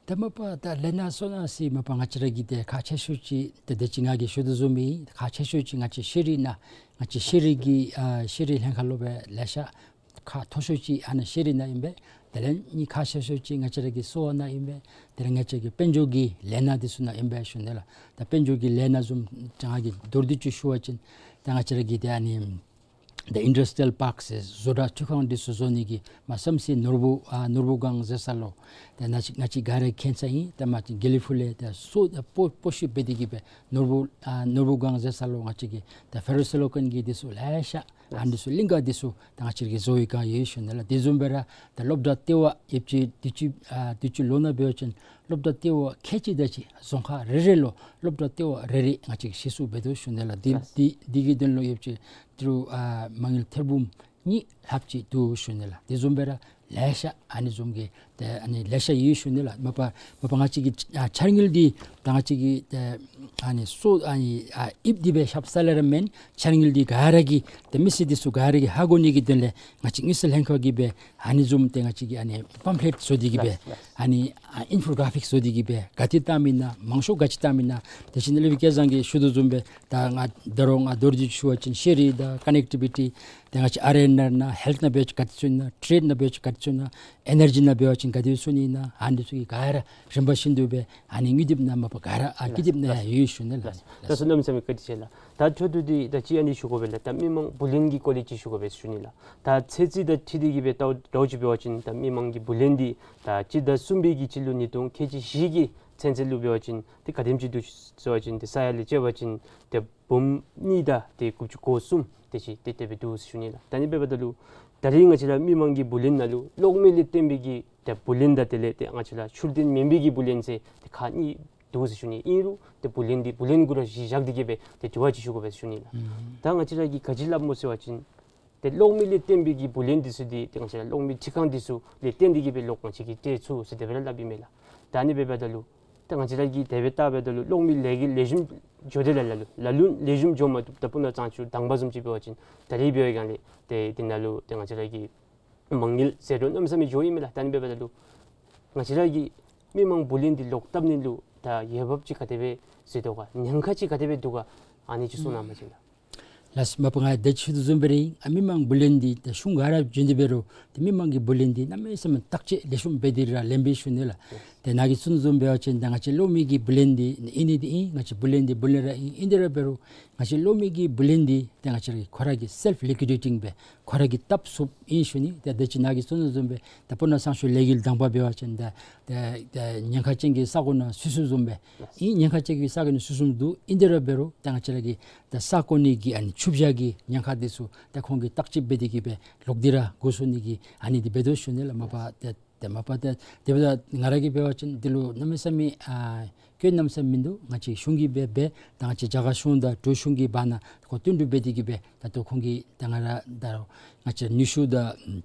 ད་མ་པ་ད་ལས་སྣ་གཙོ་ནང་ཟེར་མ་པ་ང་བཅས་ར་གི་ཏེ་ཁག་ཆེ་ཤོས་ཅིག་ཏེ་དེ་ཅིག་ང་གིས་ཞུ་དོ་བཟུམ་སྦེ་ཁག་ཆེ་ཤོས་ཅིག་ང་བཅས་ཤེས་རིག་ནང་ང་བཅས་ཤེས་རིག་གི་ཨ་ཤེས་རིག་ལྷན་ཁག་ལུ་སྦེ་ལེ་ཤ་ཁག་མཐོ་ཤོས་ཅིག་ཨ་ནཱ་ཤེས་རིག་ནང་ཨིན་པས། དེ་ལས་གཉིས་ཁག་ཆེ་ཤོས་ཅིག་ང་བཅས་ར་གི་གསོ་བ་ནང་ཨིན་པས། དེ་ལས་ང་བཅས་ཀྱི་དཔལ་འབྱོར་གྱི་ལས་སྣ་འདི་ཚུ་ནང་ཨིན་པས་ཞུ་ནི་ལགས། ད་དཔལ་འབྱོར་གྱི་ལས་སྣ་བཟུམ་ང་གིས་མདོར་བསྡུས་ཅིག་ཞུ་བ་ཅིན་ད་ང་བཅས་ར་གི་ཏེ་ཨ་ནི་ད་ཨིན་ཌསི་ཊི་རི་ཡལ་པཱརཀ་ཟེར་བཟོ་གྲྭ་འཕྲུལ་ཁང་འདི་ཚུ་བཟོ་ནི་གི་མ་བསམ་སྲིད་ནོར་བུ་ཨ་ནོར་བུ་སྒང་ཟེར་ས་ལུ་ཏེ་ང་བཅས་ང་བཅས་ག་ར་མཁྱེན་ས་ཨིན། ཏེ་མ་གཅིག་དགེ་ལེགས་ཕུག་ལས་ཏེ་སོ་ཏེ་སྤོ་སྤོ་བཤུད་འབད་དེ་གི་སྦེ་ནོར་བུ་ཨ་ནོར་བུ་སྒང་ཟེར་ས་ལུ་ང་བཅས་ཀྱིས་ཏེ་ཕེ་རོ་སི་ལི་ཀོན་གྱི་འདི་ཚུ་ལེ་ཤ་ཨ་ནི་འདི་ཚུ་གླིང་ག་འདི་ཚུ་ད་ང་བཅས་ཀྱིས་བཟོ་བའི་བསྒང་ཡོད་ཞུ་ནི་ལགས། དེ་བཟུམ་སྦེ་ར་ད་སློབ་གྲྭ་ལྟེ་བ་ཡོདཔ་ཅིག་དུས་ཅི་ཨ་དུས་ཅི་ལོ་ནང་འབད་བ་ཅིན་སློབ་གྲྭ་ལྟེ་བ་ཁལ་གཅིག་དེ་ཅིག་རྫོང་ཁག་རེ་རེ་ལུ་སློབ་གྲྭ་ལྟེ་བ་རེ་རེ་ང་བཅས་ཀྱིས་གཞི་བཙུགས་འབད་དོ་ཞུ་ནི་ལགས། འདི་ལགས། འདི་འདི་གི་དོན་ལུ་ཡོདཔ་ཅིག་ཏི་རུ་ཨ་མ་དངུལ་ཐེར་འབུམ་གཉིས་ལྷགཔ་ཅིག་འདུག་ཞུ་ནི་ལགས། དེ་བཟུམ་སྦེ་ར་ལེ་ཤ་ཨ་ནི་བཟུམ་གྱི་ཏེ་ཨ་ནི་ལེ་ཤ་ཡོད་ཞུ་ནི་ལགས། མ་པ་མ་པ་ང་བཅས་ཀྱི་ཨ་འཆར་དངུལ་འདི་ད་ང་བཅས་ཀྱི་ཏེ་ཨ་ནི་སོ་ཨ་ནི་ཨ་ཡིབ་སྟེ་སྦེ་བཞགཔ་ས་ལས་ར་མེན། འཆར་དངུལ་འདི་ག་ར་གིས་ཏེ་མི་སེར་འདི་ཚུ་ག་ར་གིས་ཧ་གོ་ནི་གི་དོན་ལས་ང་བཅས་དངུལ་རྩིས་ལྷན་ཁག་གིས་སྦེ་ཨ་ནི་བཟུམ་ཏེ་ང་བཅས་ཀྱིས་ཨ་ནི་པམ་ཕ་ལེཊ་བཟོ་སྟེ་གི་སྦེ་ལགས་ལགས། ཨ་ནི་ཨ་ཨིན་ཕོ་གར་ཕིཀ་བཟོ་སྟེ་གི་སྦེ་ག་ཏེ་བཏངམ་ཨིན་ན་མང་ཤོས་ག་ཅི་བཏངམ་ཨིན་ན། དེ་བཞིན་སློབ་དཔོན་སྐལ་བཟང་གིས་ཞུ་དོ་བཟུམ་སྦེ་ད་ང་ད་རུང་ང་མདོར་བསྡུས་ཞུ་བ་ཅིན་ཤེས་རིག་དང་ཀ་ནེག་ཊི་བི་ཊི་ཏེ་ང་བཅས་ཨར་ཨེན་ཨར་ནང་ཧེལཐ་ནང་འབད་བ་ཅིན་ག་ཏེ་བརྩོན་ནི་ཨིན་ན། ཊེཌ་ནང་འབད་བ་ཅིན་ག་ཏེ་བརྩོན་ནི་ཨིན་ན། ཨེ་ནར་ཇི་ནང་འབད་བ་ཅིན་ག་ཏེ་བརྩོན་ནི་ཨིན་ན། ཨ་ནི་ཚུ་གི་ག་ར་རིམ་པ་བཞིན་དུ་སྦེ་ཨ་ནི་དངུལ་དེབ་ནང་མ་པ་ག་ར་ཨ་ཀི་དེབ་ནང་ཡང་ཡོད་ཞུ་ནི་ལགས། ལགས་སོ། གནམ་མེད་ས་མེད་བཀའ་དྲིན་ཆེ་ལགས། ད་འཕྲོ་མཐུད་དེ་ད་ཅི་ཨ་ནི་ཞུ་དགོ་པས་ལགས། ད་མི་མང་བུ་ལོན་གྱི་སྐོར་ལས་ཅིག་ཞུ་དགོ་པས་ཞུ་ནི་ལགས། ད་ཚེས་རྩིས་དང་འཁྲིལ་ཏེ་གི་སྦེ་ད་རོགས་ཅིག་འབད་བ་ཅིན་ད་མི་མང་གི་བུ་ལོན་འདི་ད་སྤྱི་ཟླ་གསུམ་པའི་གི་སྤྱི་ལོ་ཉིས་སྟོང་ཁལ་གཅིག་བཞི་གི་ཚུན་ཚོད་ལུ་འབད་བ་ཅིན་ཏེ་ག་དེམ་ཅིག་འདུག་ཟེར་བ་ཅིན་ཏེ་ས་ཡ་ལས་བཅད་པ་ཅིན་ཏེ་འབུམ་གཉིས་དང་ཏེ་དགུ་བཅུ་གོ་གསུམ་དེ་ཅིག་ཏེ་དེ་སྦེ་འདུག་ཟེར་ཞུ་ནི་ལགས། ད་ཨ་ནི་འབདཝ་ད་ལུ་ད་རིས་ང་བཅས་ར་མི་མང་གི་བུ་ལོན་ནང་ལུ་གློག་མེ་ལས་བརྟེན་པའི་གི་ཏེ་བུ་ལོན་དང་དེ་ལས་ཏེ་ང་བཅས་ར་ཤུགས་ལྡན་མེན་པའི་གི་བུ་ལོན་ཟེར་ཏེ་ཁག་གཉིས་འདུག་ཟེར་ཞུ་ནི། ཨིན་རུང་ཏེ་བུ་ལོན་འདི་བུ་ལོན་གུ་ར་གཞི་བཞག་སྟེ་གི་སྦེ་ཏེ་དྲི་བ་ཅིག་ཞུ་དགོ་པས་ཟེར་ཞུ་ནི་ལགས། ཨུམ། ད་ང་བཅས་ར་གིས་ག་ཅི་སླབ་སྨོ་ཟེར་བ་ཅིན་ཏེ་གློག་མེ་ལས་བརྟེན་པའི་གི་བུ་ལོན་འདི་ཚུ་འདི་ཏེ་ང་བཅས་ར་གློག་མེ་འཕྲུལ་ཁང་འདི་ཚུ་ལས་བརྟེན་ཏེ་གི་སྦེ་གློག་ང་བཅས་ཀྱིས་སྤྲོད་ཚུགས་ཟེར་དེ་སྦེ་ར་སླབ་ཨིན་མས་ལགས། ད་ཨ་ནི་འབདཝ་ད་ལུ་ད་ང་བཅས་ར་གིས་དེ་སྦེ་བལྟ་འབདཝ་ད་ལུ་གློག་མེ་ལས་ཀྱི་ལེགས་ཤོམ་འགྱོ་དེས་ལགས། ལ་ལུ་ལ་ལུ་ལེགས་ཤོམ་འགྱོ་མ་བཏུབ། ད་སྤུ་ན་གཙང་ཆུ་དང་པ་བཟུམ་ཅིག་འབད་བ་ཅིན་ད་རིས་འབད་བའི་སྒང་ལས་ཏེ་དེ་ནང་ལུ་ཏེ་ང་བཅས་ར་གི་མ་དངུལ་ཟད་འགྲོ་གནམ་མེད་ས་མེད་འགྱོཝ་ཨིན་མས་ལགས། ད་ཨ་ནི་འབདཝ་ད་ལུ་ང་བཅས་ར་གི་མི་མང་བུ་ལོན་འདི་ལོག་བཏབ་ནི་ལུ་ད་འོས་འབབ་ཅིག་ག་དེ་སྦེ་བཟོ་དོ་ག་ཉེན་ཁ་ཅིག་ག་དེ་སྦེ་འདུག་ག་ཨ་ནི་ཅིག་གསུང་གནང་བ་ཅིན་ལགས། ལགས། མ་པ་ང་ད་ཅི་ཞུ་དོ་བཟུམ་སྦེ་ར་ཨིན། ཨ་མི་མང་བུ་ལོན་འདི་ད་གཞུང་ག་ར་བྱོན་ཏེ་འབད་རུང་ཏེ་མི་མང་གི་བུ་ལོན་འདི་གནམ་མེད་ས་མེད་བརྟག་དཔྱད་ལེགས་ཤོམ་འབད་དེ་ར་ལེན་པས་ཞུ་ནི་ལགས། ཏེ་ནཱ་གིས་གསུངས་དོ་བཟུམ་འབད་བ་ཅིན་ད་ང་བཅས་གློག་མེ་གི་བུ་ལོན་འདི་ཨིན་ནི་འདི་ཨིན། ང་བཅས་བུ་ལོན་འདི་བུ་ལོན་ར་ཨིན། ཨིན་དེ་ར་འབད་རུང་ང་བཅས་གློག་མེ་གི་བུ་ལོན་འདི་ཏེ་ང་བཅས་ར་གིས་ཁོ་ར་གིས་self liquidating སྦེ་ཁོ་ར་གིས་བཏབ་ཚུགསཔ་ཨིན་ཞུ་ནི། ཏེ་ད་ཅི་ནཱ་གིས་གསུངས་དོ་བཟུམ་སྦེ་ད་སྤུ་ན་ཚང་ཤོ་ལས་འགུལ་དང་པ་འབད་བ་ཅིན་ད་ཏེ་ཏེ་ཉེན་ཁ་ཅན་གྱི་ས་གོ་ནང་ཚུད་ཚུགསཔ་བཟུམ་སྦེ་ཨིན། ཉེན་ཁ་ཅན་གྱི་ས་གོ་ནང་ཚུད་ཚུགསཔ་འདུག། ཨིན་དེ་ར་འབད་རུང་ད་ང་བཅས་ར་གིས་ད་ས་གོ་ནང་གི་ཨ་ནི་ཆུ་བཞག་གི་ཉེན་ཁ་འདི་ཚུ་ད་ཁོང་གིས་བརྟག་དཔྱད་འབད་དེ་གིས་སྦེ་ལོག་སྟེ་ར་འགོ་བཙུགས་ནི་གི་ཨ་ནི་འདི་འབད་དོ་ཞུ་ནི་ལགས། མ་པ་ཏེ་ཏེ་མ་པ་ཏེ་དེ་འབདཝ་ད་ང་ར་གིས་འབད་བ་ཅིན་འདི་ལུ་གནམ་མེད་ས་མེད་ཨ་སྐྱོན་གནམ་མེད་ས་མེད་མིན་འདུག། ང་བཅས་གཞུང་གིས་འབད་འབད་ད་ང་བཅས་རྒྱ་གར་གཞུང་དང་འབྲུག་གཞུང་གི་བར་ན་ཁོང་བསྟུན་གྲོས་འབད་དེ་གིས་སྦེ་ད་ལྟོ་ཁོང་གིས་ད་ང་ར་ད་ང་བཅས་ནུས་ཤུགས་དང་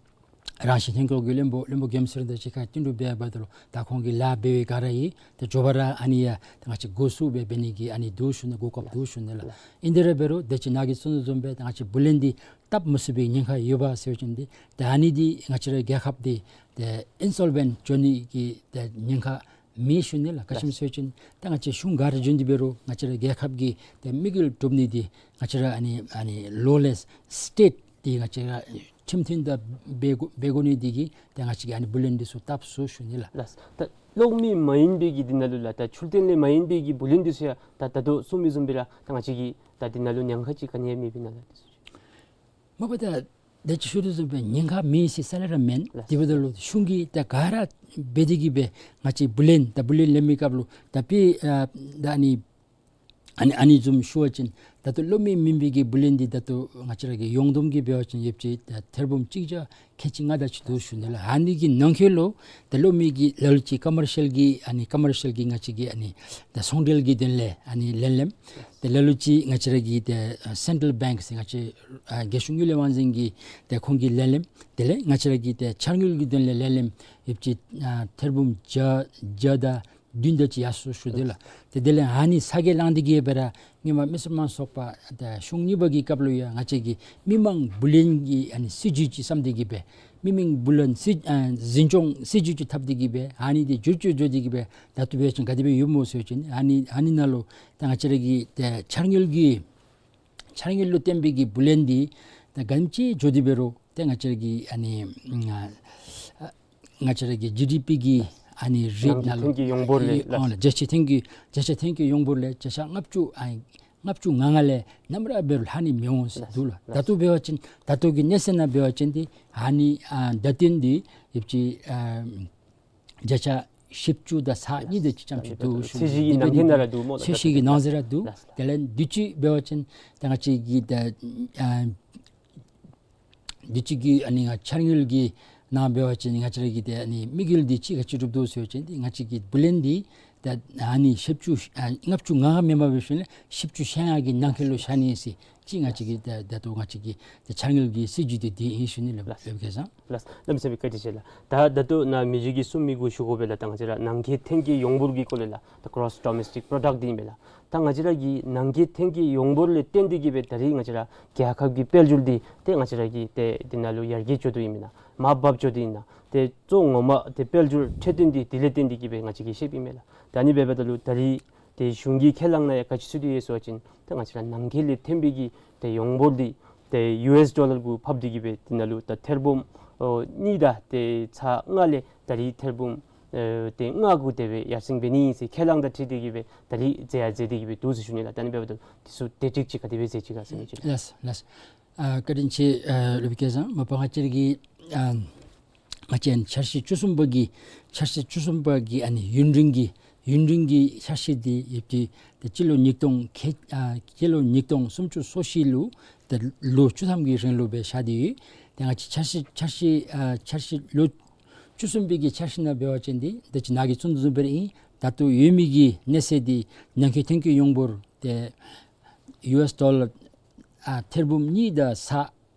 རང་བཞིན་ཐོན་ཁུངས་ཀྱི་བློན་པོ་བློན་པོ་རྒྱལམ་ཚེ་རིང་དང་གཅིག་ཁར་བསྟུན་གྲོས་འབད་འབདཝ་ད་ལུ་ད་ཁོང་གིས་ལཱ་འབད་བའི་སྒང་ར་ཡང་ད་མགྱོགས་པ་ར་ཨ་ནི་ཡང་ད་ང་བཅས་འགོ་བཙུགས་སྦེ་འབད་ནི་གི་ཨ་ནི་འདུག་ཞུ་ནི། གོ་སྐབས་འདུག་ཞུ་ནི་ལགས། ཨིན་དེ་ར་འབད་རུང་ད་ཅི་ནཱ་གིས་གསུངས་དོ་བཟུམ་སྦེ་ད་ང་བཅས་བུ་ལོན་འདི་བཏབ་མི་ཚུགས་པའི་ཉེན་ཁ་ཡོད་པ་ཟེར་བ་ཅིན་འདི་ད་ཨ་ནི་འདི་ང་བཅས་ར་རྒྱལ་ཁབ་འདི་ཏེ་ཨིན་སོལ་བེནཊ་འགྱོ་ནི་གི་ཏེ་ཉེན་ཁ་མེད་ཞུ་ནི་ལགས། ག་ཅི་སྨོ་ཟེར་བ་ཅིན་ད་ང་བཅས་གཞུང་ག་ར་བྱོན་ཏེ་འབད་རུང་ང་བཅས་ར་རྒྱལ་ཁབ་ཀྱི་ཏེ་དམིགས་ཡུལ་སྒྲུབ་ནི་འདི་ང་བཅས་ར་ཨ་ནི་ཨ་ནི་ལོ་ལེགས་སི་ཊེཊ་འདི་ང་བཅས་ར་ཁྲིམས་མཐུན་དང་འབད་དགོ་འབད་དགོ་ནི་འདི་གིས་ཏེ་ང་བཅས་ཀྱིས་ཨ་ནི་བུ་ལོན་འདི་ཚུ་བཏབ་ཚུགས་ཞུ་ནི་ལགས། ལགས། ད་གློག་མེ་མ་ཡིན་པའི་གི་འདི་ནང་ལུ་ལགས་ད་ཆུ་ལྟེན་ལས་མ་ཡིན་པའི་གི་བུ་ལོན་འདི་ཚུ་ཡང་ད་ད་ལྟོ་གསུངས་མི་བཟུམ་སྦེ་ར་ད་ང་བཅས་ཀྱིས་ད་འདི་ནང་ལུ་ཉེན་ཁ་ཅིག་ག་ནི་ཡང་མེད་པས་ན་ལགས། འདི་ཚུ་ཅིག་མ་པ་ད་ད་ཅི་ཞུ་དོ་བཟུམ་སྦེ་ཉེན་ཁ་མེད་ཟེར་ས་ལས་ར་མེན། ལགས། དེ་འབདཝ་ད་ལུ་གཞུང་གིས་ད་ག་ར་འབད་དེ་གིས་སྦེ་ང་བཅས་བུ་ལོན་ད་བུ་ལོན་ལེན་པའི་སྐབས་ལུ་ད་དཔེ་ཨ་ད་ཨ་ནི་ཨ་ནི་ཨ་ནི་བཟུམ་ཞུ་བ་ཅིན་ད་ལྟོ་གློག་མེ་མེན་པའི་གི་བུ་ལོན་འདི་ད་ལྟོ་ང་བཅས་ར་གི་ཡོངས་བསྡོམས་ཀྱིས་འབད་བ་ཅིན་ཡོདཔ་ཅིག་ད་ཐེར་འབུམ་གཅིག་བརྒྱ་ཁལ་གཅིག་ལྔ་དེ་ཅིག་འདུག་ཞུ་ནི་ལགས། ཨ་ནི་གི་ནང་འཁོད་ལུ་ད་གློག་མེ་གི་ལ་ལུ་ཅིག་ཀོ་མར་ཤལ་གྱི་ཨ་ནི་ཀོ་མར་ཤལ་གྱི་ང་བཅས་ཀྱི་ཨ་ནི་ད་ཚོང་འབྲེལ་གྱི་དོན་ལས་ཨ་ནི་ལེན་ལེནམ། ད་ལ་ལུ་ཅིག་ང་བཅས་ར་གི་ད་སེན་ཊྲལ་བེངཀ་ཟེར་ང་བཅས་ཨ་རྒྱལ་གཞུང་དངུལ་ལས་དབང་འཛིན་གྱི་ད་ཁོང་གིས་ལེན་ལེནམ། དེ་ལས་ང་བཅས་ར་གི་ད་འཆར་དངུལ་གྱི་དོན་ལས་ལེན་ལེནམ་ཡོདཔ་ཅིག་ཨ་ཐེར་འབུམ་བརྒྱ་བརྒྱ་དང་བདུན་དེ་ཅིག་ཡར་སོང་ཞུ་དོ་ལགས། ཏེ་དེ་ལས་ཨ་ནི་ས་གོ་ལངས་ཏེ་གིས་སྦེ་ར་སྔོན་མ་མི་སེར་དམངས་གཙོའི་ཚོགས་པ་ད་གཞུང་གཉིས་པ་གི་སྐབས་ལུ་ཡང་ང་བཅས་ཀྱིས་མི་མང་བུ་ལོན་གྱི་ཨ་ནི་སྲིད་བྱུས་ཅིག་བརྩམས་ཏེ་གིས་སྦེ་མི་མང་བུ་ལོན་སྲིད་ཨ་འཛིན་སྐྱོང་སྲིད་བྱུས་ཅིག་བཏབ་སྟེ་གིས་སྦེ་ཨ་ནི་འདི་བསྒྱུར་བཅོས་འགྱོ་སྟེ་གིས་སྦེ་ད་ལྟོ་འབད་བ་ཅིན་ག་དེ་སྦེ་ཡོདཔ་སྨོ་ཟེར་བ་ཅིན་ཨ་ནི་ཨ་ནི་ནང་ལུ་ད་ང་བཅས་ར་གི་ད་འཆར་དངུལ་གྱི་འཆར་དངུལ་ལུ་བརྟེན་པའི་གི་བུ་ལོན་འདི་ད་ག་དེམ་ཅིག་འགྱོ་སྟེ་འབད་རུང་ཏེ་ང་བཅས་ར་གི་ཨ་ནི་ཨ་ང་བཅས་ར་གི་ཇི་ཌི་པི་གི་ཨ་ནི་རེཊ་ནང་ལུ་ནང་གི་ཐོན་སྐྱེད་ཡོངས་འབོར་ལས་ཨ་ལགས་བརྒྱ་ཆ་ཐོན་སྐྱེད་བརྒྱ་ཆ་ཐོན་སྐྱེད་ཡོངས་འབོར་ལས་བརྒྱ་ཆ་ལྔ་བཅུ་ཨ་ལྔ་བཅུ་ང་ལྔ་ལས་ནམ་ར་འབད་རུང་ལྷག་ནི་མི་འོང་ཟེར་འདུག་ལགས། ད་ལྟོ་འབད་བ་ཅིན་ད་ལྟོ་གི་གནས་ཚད་ནང་འབད་བ་ཅིན་འདི་ཨ་ནི་ཨ་བརྡ་སྟོན་འདི་ཡོདཔ་ཅིག་ཨ་བརྒྱ་ཆ་བཞི་བཅུ་དང་ཚག་གཉིས་དེ་ཅིག་ཙམ་ཅིག་འདུག་ཞུ་ནི། ཚད་གཞི་གི་ནང་འཁོད་ནང་ར་འདུག་སྨོ་ལགས། ཚད་གཞི་གི་ནང་ཟེར་ར་འདུག། ལགས། དེ་ལས་དུས་ཅི་འབད་བ་ཅིན་ད་ང་བཅས་ཀྱི་ད་ཨ་དུས་ཅི་གི་ཨ་ནི་ང་འཆར་དངུལ་གྱི་ནང་འབད་བ་ཅིན་ང་བཅས་ར་གི་ད་ཨ་ནི་དམིགས་ཡུལ་འདི་ཅིག་ག་ཅི་སྒྲུབ་དོ་ཟེར་བ་ཅིན་འདི་ང་བཅས་ཀྱི་བུ་ལོན་འདི་ད་ཨ་ནི་བཞི་བཅུ་ཨ་ལྔ་བཅུ་ང་ལྔ་མེན་པར་འབད་ཞིནམ་ལས་བཞི་བཅུ་ཞེ་ལྔ་གི་ནང་འཁོད་ལུ་བཞག་ནི་ཟེར་ཅིག་ང་བཅས་ཀྱི་ད་ད་ལྟོ་ང་བཅས་ཀྱི་ད་འཆར་དངུལ་གྱི་སྲིད་བྱུས་འདི་འདི་ཨིན་ཞུ་ནི་ལགས། ལགས། གནམ་མེད་ས་མེད་བཀའ་དྲིན་ཆེ་ལགས། ད་ད་ལྟོ་ནཱ་མི་རྗེ་གིས་གསུངས་མི་གུ་ཞུ་དགོ་པས་ལགས། ད་ང་བཅས་ར་ནང་འཁོད་ཐོན་སྐྱེད་ཡོངས་འབོར་གྱི་སྐོར་ལས་ལགས། ད་གོ་རོསི་ཌོ་མེསི་ཊིཀ་པོ་རོ་ཌཀཊ་འདི་ཨིན་པས་ལགས། ད་ང་བཅས་ར་གི་ནང་འཁོད་ཐོན་སྐྱེད་ཡོངས་འབོར་ལས་བརྟེན་ཏེ་གིས་སྦེ་ད་རིས་ང་བཅས་ར་རྒྱལ་ཁབ་ཀྱི་དཔལ་འབྱོར་འདི་ཏེ་ང་བཅས་ར་གི་ཏེ་འདི་ནང་ལུ་ཡར་རྒྱས་འགྱོ་དོ་ཨིན་མེན་ན། མར་བབས་འགྱོ་དོ་ཨིན་ན། ཏེ་གཙོ་བོ་ངོ་མ་ཏེ་དཔལ་འབྱོར་འཕྲོད་བསྟེན་འདི་དེ་ལས་བརྟེན་ཏེ་གིས་སྦེ་ང་བཅས་ཀྱིས་ཤེསཔ་ཨིན་མས་ལགས། ད་ཨ་ནི་འབདཝ་ད་ལུ་ད་རིས་ཏེ་གཞུང་གིས་ཁས་བླངས་གནང་ཡང་ག་ཅི་ཚུད་དེ་ཡོད་ཟེར་བ་ཅིན་ཏེ་ང་བཅས་ར་ནང་འཁོད་ལས་ཐོན་པའི་གི་ཏེ་ཡོངས་འབོར་འདི་ཏེ་ཡུ་ཨེསི་ཌོ་ལར་གུ་ཕབ་སྟེ་གིས་སྦེ་འདི་ནང་ལུ་ད་ཐེར་འབུམ་ཨོ་གཉིས་དང་ཏེ་ཚག་ལྔ་ལས་ད་རིས་ཐེར་འབུམ་ཨེ་ཏེ་ལྔ་གུ་དེ་སྦེ་ཡར་སེང་འབད་ནི་ཨིན་ཟེར་ཁས་བླངས་དང་འཁྲིལ་ཏེ་གིས་སྦེ་ད་རིས་མཛད་ཡང་མཛད་དེ་གིས་སྦེ་འདུག་ཟེར་ཞུ་ནི་ལགས། ད་ཨ་ནི་འབདཝ་ད་འདི་ཚུ་བདེ་སྒྲིག་ཅིག་ག་དེ་སྦེ་མཛད་ཅི་ག་ཟེར་མི་ཅིག་ལགས། ལགས་ལགས། ཨ་བཀའ་དྲིན་ཆེ་ཨ་སློབ་དཔོན་སྐལ་བཟང་། མ་པ་ང་བཅས་ར་གི་ཨ་ང་བཅས་འཆར་གཞི་བཅུ་གསུམ་པ་གི་འཆར་གཞི་བཅུ་གསུམ་པ་གི་ཨ་ནི་ཡུན་རིང་གི་ཡུན་རིང་གི་འཆར་གཞི་འདི་ཡོདཔ་ཅིག་ཏེ་སྤྱི་ལོ་ཉིས་སྟོང་ཁལ་ཨ་སྤྱི་ལོ་ཉིས་སྟོང་སུམ་ཅུ་སོ་བཞི་ལུ་ཏེ་ལོ་བཅུ་ཐམ་གྱི་རིང་ལུ་སྦེ་བཞག་སྟེ་ཡོད། ཏེ་ང་བཅས་འཆར་གཞི་འཆར་གཞི་ཨ་འཆར་གཞི་ལོ་བཅུ་གསུམ་པའི་གི་འཆར་གཞི་ནང་འབད་བ་ཅིན་འདི་ད་ཅི་ནཱ་གིས་གསུངས་དོ་བཟུམ་སྦེ་ར་ཨིན། ད་ལྟོ་ཡོད་མི་གི་གནས་ཚད་འདི་ནང་འཁོད་ཐོན་སྐྱེད་ཡོངས་འབོར་ཏེ་ཡུ་ཨེསི་ཌོ་ལར་ཨ་ཐེར་འབུམ་གཉིས་དང་ཚག་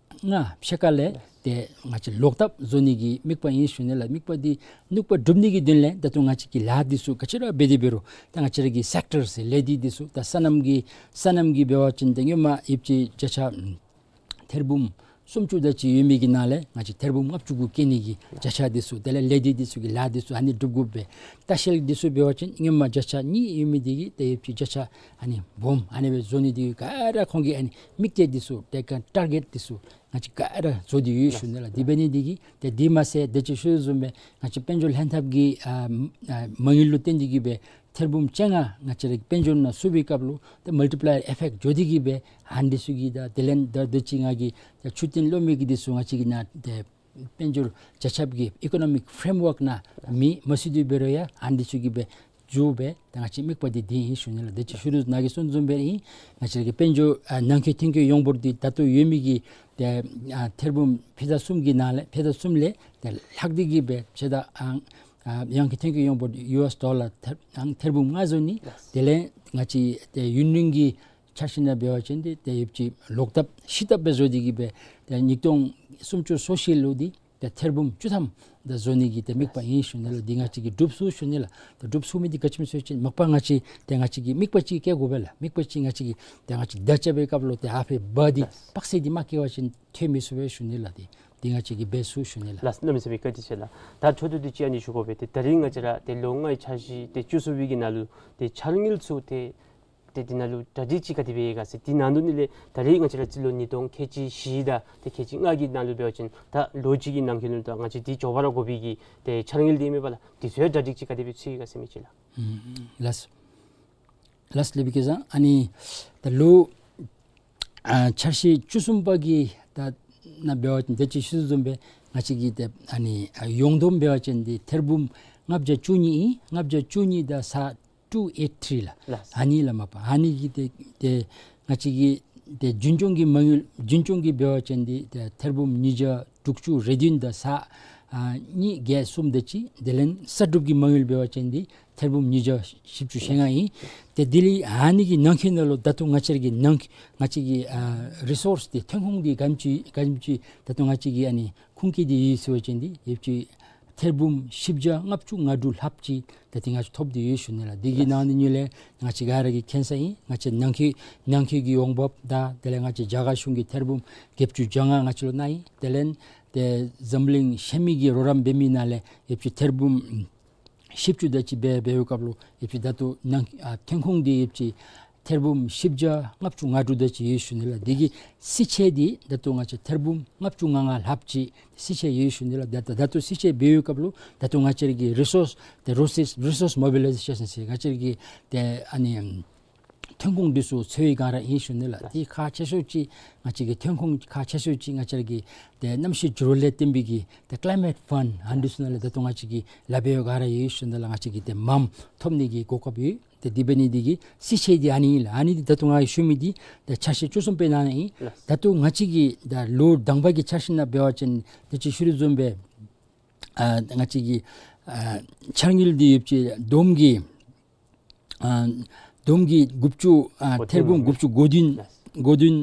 ལྔ་ཕྱེད་ཀ་ལས་ཏེ་ང་བཅས་ལོག་བཏབ་བཟོ་ནི་གི་དམིགས་པ་ཨིན་ཞུ་ནི་ལགས། དམིགས་པ་འདི་དམིགས་པ་འགྲུབ་ནི་གི་དོན་ལས་ད་ལྟོ་ང་བཅས་ཀྱིས་ལཱ་འདི་ཚུ་ག་ཅི་ར་འབད་དེ་འབད་རུང་ད་ང་བཅས་ར་གི་སེཀ་ཊར་ཟེར་ལས་སྡེ་འདི་ཚུ་ད་སོ་ནམ་གྱི་སོ་ནམ་གྱི་འབད་བ་ཅིན་ཏེ་སྔོན་མ་ཡོདཔ་ཅིག་བརྒྱ་ཆ་ཐེར་འབུམ་ སུམ་ཅུ་དེ་ཅིག་ཡོད་མི་གི་ནང་ལས་ང་བཅས་ཐེར་འབུམ་ལྔ་བཅུ་གུ་བཀལ་ནི་གི་བརྒྱ་ཆ་དེ་ཚུ་དེ་ལས་ལས་སྡེ་དེ་ཚུ་གི་ལཱ་དེ་ཚུ་ཨ་ནི་སྒྲུབ་དགོ་པས། ལྟ་བཤལ་དེ་ཚུ་འབད་བ་ཅིན་སྔོན་མ་བརྒྱ་ཆ་གཉིས་ཡོད་མི་དེ་གིས་ཏེ་ཡོད་ཅིག་བརྒྱ་ཆ་ཨ་ནི་སྦོམ་ཨ་ནི་སྦེ་བཟོ་ནི་དེ་གིས་ག་ར་ཁོང་གི་ཨ་ནི་དམིགས་གཏད་དེ་ཚུ་ཏེ་ག་ཊར་གེཊ་དེ་ཚུ་ང་བཅས་ག་ར་བཟོ་སྟེ་ཡོད་ཞུ་ནི་ལགས། དེ་འབད་ནི་དེ་གིས་ཏེ་དེ་མ་ཚད་དེ་ཅིག་ཞུ་དོ་བཟུམ་སྦེ་ང་བཅས་དཔལ་འབྱོར་ལྷན་ཐབས་ཀྱི་ཨ་ཨ་མ་དངུལ་ལུ་བརྟེན་ཏེ་གིས་སྦེ་ཐེར་འབུམ་བཅོ་ལྔ་ང་བཅས་ར་དཔལ་འབྱོར་ནང་བསུ་བའི་སྐབས་ལུ་ཏེ་མལ་ཊི་པ་ལའི་ཡར་ཨི་ཕེཀཊ་འགྱོ་སྟེ་གིས་སྦེ་ཨ་ནི་དེ་ཚུ་གིས་ད་དེ་ལས་ད་དེ་ཅིག་ང་གིས་ད་ཆུ་ཏིན་ལོ་མི་གི་དེ་ཚུ་ང་བཅས་ཀྱི་ནང་ཏེ་དཔལ་འབྱོར་བྱ་ཁྱབ་ཀྱི་ཨི་ཀོ་ནོ་མིག་ཕྲེམ་ཝརཀ་ནང་མི་མ་བསུ་སྟེ་འབད་རུང་ཡང་ཨ་ནི་དེ་ཚུ་གིས་སྦེ་འགྱོ་སྦེ་ད་ང་བཅས་དམིགས་པ་འདི་འདི་ཨིན་ཞུ་ནི་ལགས། དེ་ཅིག་ཞུ་རུང་ནཱ་གིས་གསུངས་དོ་བཟུམ་སྦེ་ཨིན། ང་བཅས་ཀྱི་དཔལ་འབྱོར་ཨ་ནང་འཁོད་ཐོན་སྐྱེད་ཡོངས་འབོར་འདི་ད་ལྟོ་ཡོད་མི་གི་ཏེ་ཨ་ཐེར་འབུམ་ཕྱེད་དང་གསུམ་གྱི་ནང་ལས་ཕྱེད་དང་གསུམ་ལས་ཏེ་ལྷག་སྟེ་གིས་སྦེ་ཕྱེད་དང་ཨང་ཨ་ནང་འཁོད་ཐོན་སྐྱེད་ཡོངས་འབོར་ཡུ་ཨེསི་ཌོ་ལར་ཐེར་ཨང་ཐེར་འབུམ་ལྔ་བཟོ་ནི། དེ་ལས་ང་བཅས་ཏེ་ཡུན་རིང་གི་འཆར་གཞི་ནང་འབད་བ་ཅིན་ཏེ་ཏེ་ཡོད་ཅིག་ལོག་ལྟབ་ཤི་ལྟབ་སྦེ་བཟོ་སྟེ་གིས་སྦེ་ཏེ་ཉིས་སྟོང་སུམ་ཅུ་སོ་བཞི་ལུ་འདི་ཏེ་ཐེར་འབུམ་བཅུ་ཐམ་ད་བཟོ་ནི་གི་ཏེ་དམིགས་པ་ཨིན་ཞུ་ནི་ལགས། འདི་ང་བཅས་ཀྱིས་འགྲུབ་ཚུགས་ཞུ་ནི་ལགས། ད་འགྲུབ་ཚུགས་མི་འདི་ག་ཅི་སྨོ་ཟེར་བ་ཅིན་མ་པ་ང་བཅས་ཏེ་ང་བཅས་ཀྱིས་དམིགས་པ་ཅིག་བསྐྱེད་དགོ་པས་ལགས། དམིགས་པ་ཅིག་ང་བཅས་ཀྱིས་ཏེ་ང་བཅས་བརྡ་རྐྱབ་པའི་སྐབས་ལུ་ཏེ་ཨ་ཕི་བ་འདི་ལགས། དཔག་ཚད་འདི་མ་བསྐྱལ་བ་ཅིན་ཐོན་མི་ཚུགས་པས་ཞུ་ནི་ལགས། ཏེ་འདི་ང་བཅས་ཀྱིས་འབད་ཚུགས་ཞུ་ནི་ལགས། ལགས་གནམ་མེད་ས་མེད་བཀའ་དྲིན་ཆེ་ལགས། ད་འཕྲོ་མཐུད་དེ་ཅིག་ཨ་ནི་ཞུ་དགོ་པས། ཏེ་ད་རིས་ང་བཅས་ར་ཏེ་ལོ་ལྔའི་འཆར་གཞི་ཏེ་བཅུ་གསུམ་པའི་གི་ནང་ལུ་ཏེ་འཆར་དངུལ་ཚུ་ཏེ་ཏེ་འདི་ནང་ལུ་གྲ་སྒྲིག་ཅིག་ག་དེ་སྦེ་ཡོད་ག་ཟེར། འདི་ནང་དོན་འདི་ལས་ད་རིས་ང་བཅས་ར་རྩིས་ལོ་ཉིས་སྟོང་ཁལ་གཅིག་བཞི་དང་ཏེ་ཁལ་གཅིག་ལྔ་གི་ནང་ལུ་འབད་བ་ཅིན་ད་ལོ་གཅིག་གི་ནང་འཁོད་ལུ་ད་ང་བཅས་འདི་མགྱོགས་པ་ར་དགོ་པའི་གི་ཏེ་འཆར་དངུལ་འདི་མེད་པ་ལགས། འདི་ཚུ་ཡང་གྲ་སྒྲིག་ཅིག་ག་དེ་སྦེ་ཚུད་ཡོད་ག་ཟེར་མི་ཅིག་ལགས། ཨུམ་ལགས། ལགས་ལགས་ལེགས་པའི་སྐལ་བཟང་། ཨ་ནི་ད་ལོ་ཨ་འཆར་གཞི་བཅུ་གསུམ་པ་གི་ད་ནང་འབད་བ་ཅིན་ད་ཅི་ཞུ་དོ་བཟུམ་སྦེ་ང་བཅས་ཀྱི་ཏེ་ཨ་ནི་ཨ་ཡོངས་བསྡོམས་འབད་བ་ཅིན་འདི་ཐེར་འབུམ་ལྔ་བརྒྱ་བཅུ་གཉིས་ཨིན། ལྔ་བརྒྱ་བཅུ་གཉིས་དང་ས་ཊུ་ཨེཊ་ཐི་རི་ལགས། ལགས། ཨ་ནི་ལགས་མ་པ་ཨ་ནི་གི་ཏེ་ཏེ་ང་བཅས་ཀྱི་ཏེ་རྒྱུན་སྐྱོང་གི་མ་དངུལ་རྒྱུན་སྐྱོང་གི་འབད་བ་ཅིན་འདི་ཏེ་ཐེར་འབུམ་ཉིས་བརྒྱ་དྲུག་ཅུ་རེ་བདུན་དང་ས་ཨ་གཉིས་བརྒྱད་གསུམ་དེ་ཅིག། དེ་ལས་གསར་སྒྲུབ་ཀྱི་མ་དངུལ་འབད་བ་ཅིན་འདི་ཐེར་འབུམ་ཉིས་བརྒྱ་བཞི་བཅུ་ཞེ་ལྔ་ཨིན། ཏེ་དེ་ལས་ཨ་ནི་གི་ནང་འཁོད་ནང་ལུ་ད་ལྟོ་ང་བཅས་ཀྱི་ནང་ང་བཅས་ཀྱི་ཨ་རི་སོརསི་འདི་ཐོན་ཁུངས་འདི་ག་དེམ་ཅིག་ག་དེམ་ཅིག་ད་ལྟོ་ང་བཅས་ཀྱི་ཨ་ནི་ཁུངས་སྐྱེལ་ཏེ་ཡོད་ཟེར་བ་ཅིན་འདི་ཡོད་ཅིག་ཐེར་འབུམ་བཞི་བརྒྱ་ལྔ་བཅུ་ང་དྲུག་ལྷགཔ་ཅིག་ད་འདི་ང་བཅས་ཐོབ་སྟེ་ཡོད་ཞུ་ནི་ལགས། འདི་གི་ནང་ནི་ཉུ་ལས་ང་བཅས་ག་ར་གིས་མཁྱེན་ས་ཨིན། ང་བཅས་ནང་འཁོད་ནང་འཁོད་ཀྱི་འོང་འབབ་དང་དེ་ལས་ང་བཅས་རྒྱ་གར་གཞུང་གིས་ཐེར་འབུམ་བརྒྱད་ཅུ་གྱ་ལྔ་ང་བཅས་ལུ་གནང་ཡི། དེ་ལས་ཏེ་འཛམ་གླིང་ཤེས་མི་གི་རོགས་རམ་འབད་མི་ནང་ལས་ཡོད་ཅིག་ཐེར་འབུམ་བཞི་བཅུ་དེ་ཅིག་འབད་འབད་བའི་སྐབས་ལུ་ཡོད་ཅིག་ད་ལྟོ་ནང་ཨ་ཐོན་ཁུངས་འདི་ཡོད་ཅིག་ཐེར་འབུམ་བཞི་བརྒྱ་ལྔ་བཅུ་ང་དྲུག་དེ་ཅིག་ཡོད་ཞུ་ནི་ལགས། འདི་གི་རྩིས་ཆད་འདི་ད་ལྟོ་ང་བཅས་ཐེར་འབུམ་ལྔ་བཅུ་ང་ལྔ་ལྷགཔ་ཅིག་རྩིས་ཆད་ཡོད་ཞུ་ནི་ལགས། ད་ད་ད་ལྟོ་རྩིས་ཆད་འབད་བའི་སྐབས་ལུ་ད་ལྟོ་ང་བཅས་ར་གི་རི་སོརསི་ཏེ་རི་སོརསི་རི་སོརསི་མོ་བི་ལའི་ཟེ་ཤཱན་ཟེར་ང་བཅས་ར་གི་ཏེ་ཨ་ནི་ཐོན་ཁུངས་འདི་ཚུ་འཚོལ་བའི་སྒང་ར་ཨིན་ཞུ་ནི་ལགས། ཏེ་ཁག་ཆེ་ཤོས་ཅིག་ང་བཅས་ཀྱི་ཐོན་ཁུངས་ཁག་ཆེ་ཤོས་ཅིག་ང་བཅས་ར་གི་ཏེ་གནམ་གཤིས་འགྱུར་བ་ལས་བརྟེན་པའི་གི་ཏེ་ཀི་ལའི་མེཊ་ཕཱནཌ་ཨ་ནི་འདི་ཚུ་ནང་ལས་ད་ལྟོ་ང་བཅས་ཀྱིས་ལཱ་འབད་བའི་སྒང་ར་ཨིན་ཞུ་ནི་ལགས། ང་བཅས་ཀྱིས་ཏེ་མངམ་ཐོབ་ནི་གི་གོ་སྐབས་ཡོད། ཏེ་དེ་འབད་ནི་འདི་གིས་རྩིས་ཆད་འདི་ཨ་ནི་ཨིན་ལགས། ཨ་ནི་འདི་ད་ལྟོ་ང་ཞུ་མི་འདི་ཏེ་འཆར་གཞི་བཅུ་གསུམ་པའི་ནང་ན་ཨིན། ལགས། ད་ལྟོ་ང་བཅས་ཀྱི་ད་ལོ་དང་པ་གི་འཆར་གཞི་ནང་འབད་བ་ཅིན་ད་ཅི་ཞུ་རུང་བཟུམ་སྦེ་ཨ་ང་བཅས་ཀྱི་ཨ་འཆར་དངུལ་འདི་ཡོད་ཅིག་བསྡོམས་ཀྱིས་ཨ་བསྡོམས་ཀྱིས་དགུ་བཅུ་ཨ་གོ་ཐེར་འབུམ་བདུན་དགུ་བཅུ་གོ་བདུན་ལགས། གོ་བདུན་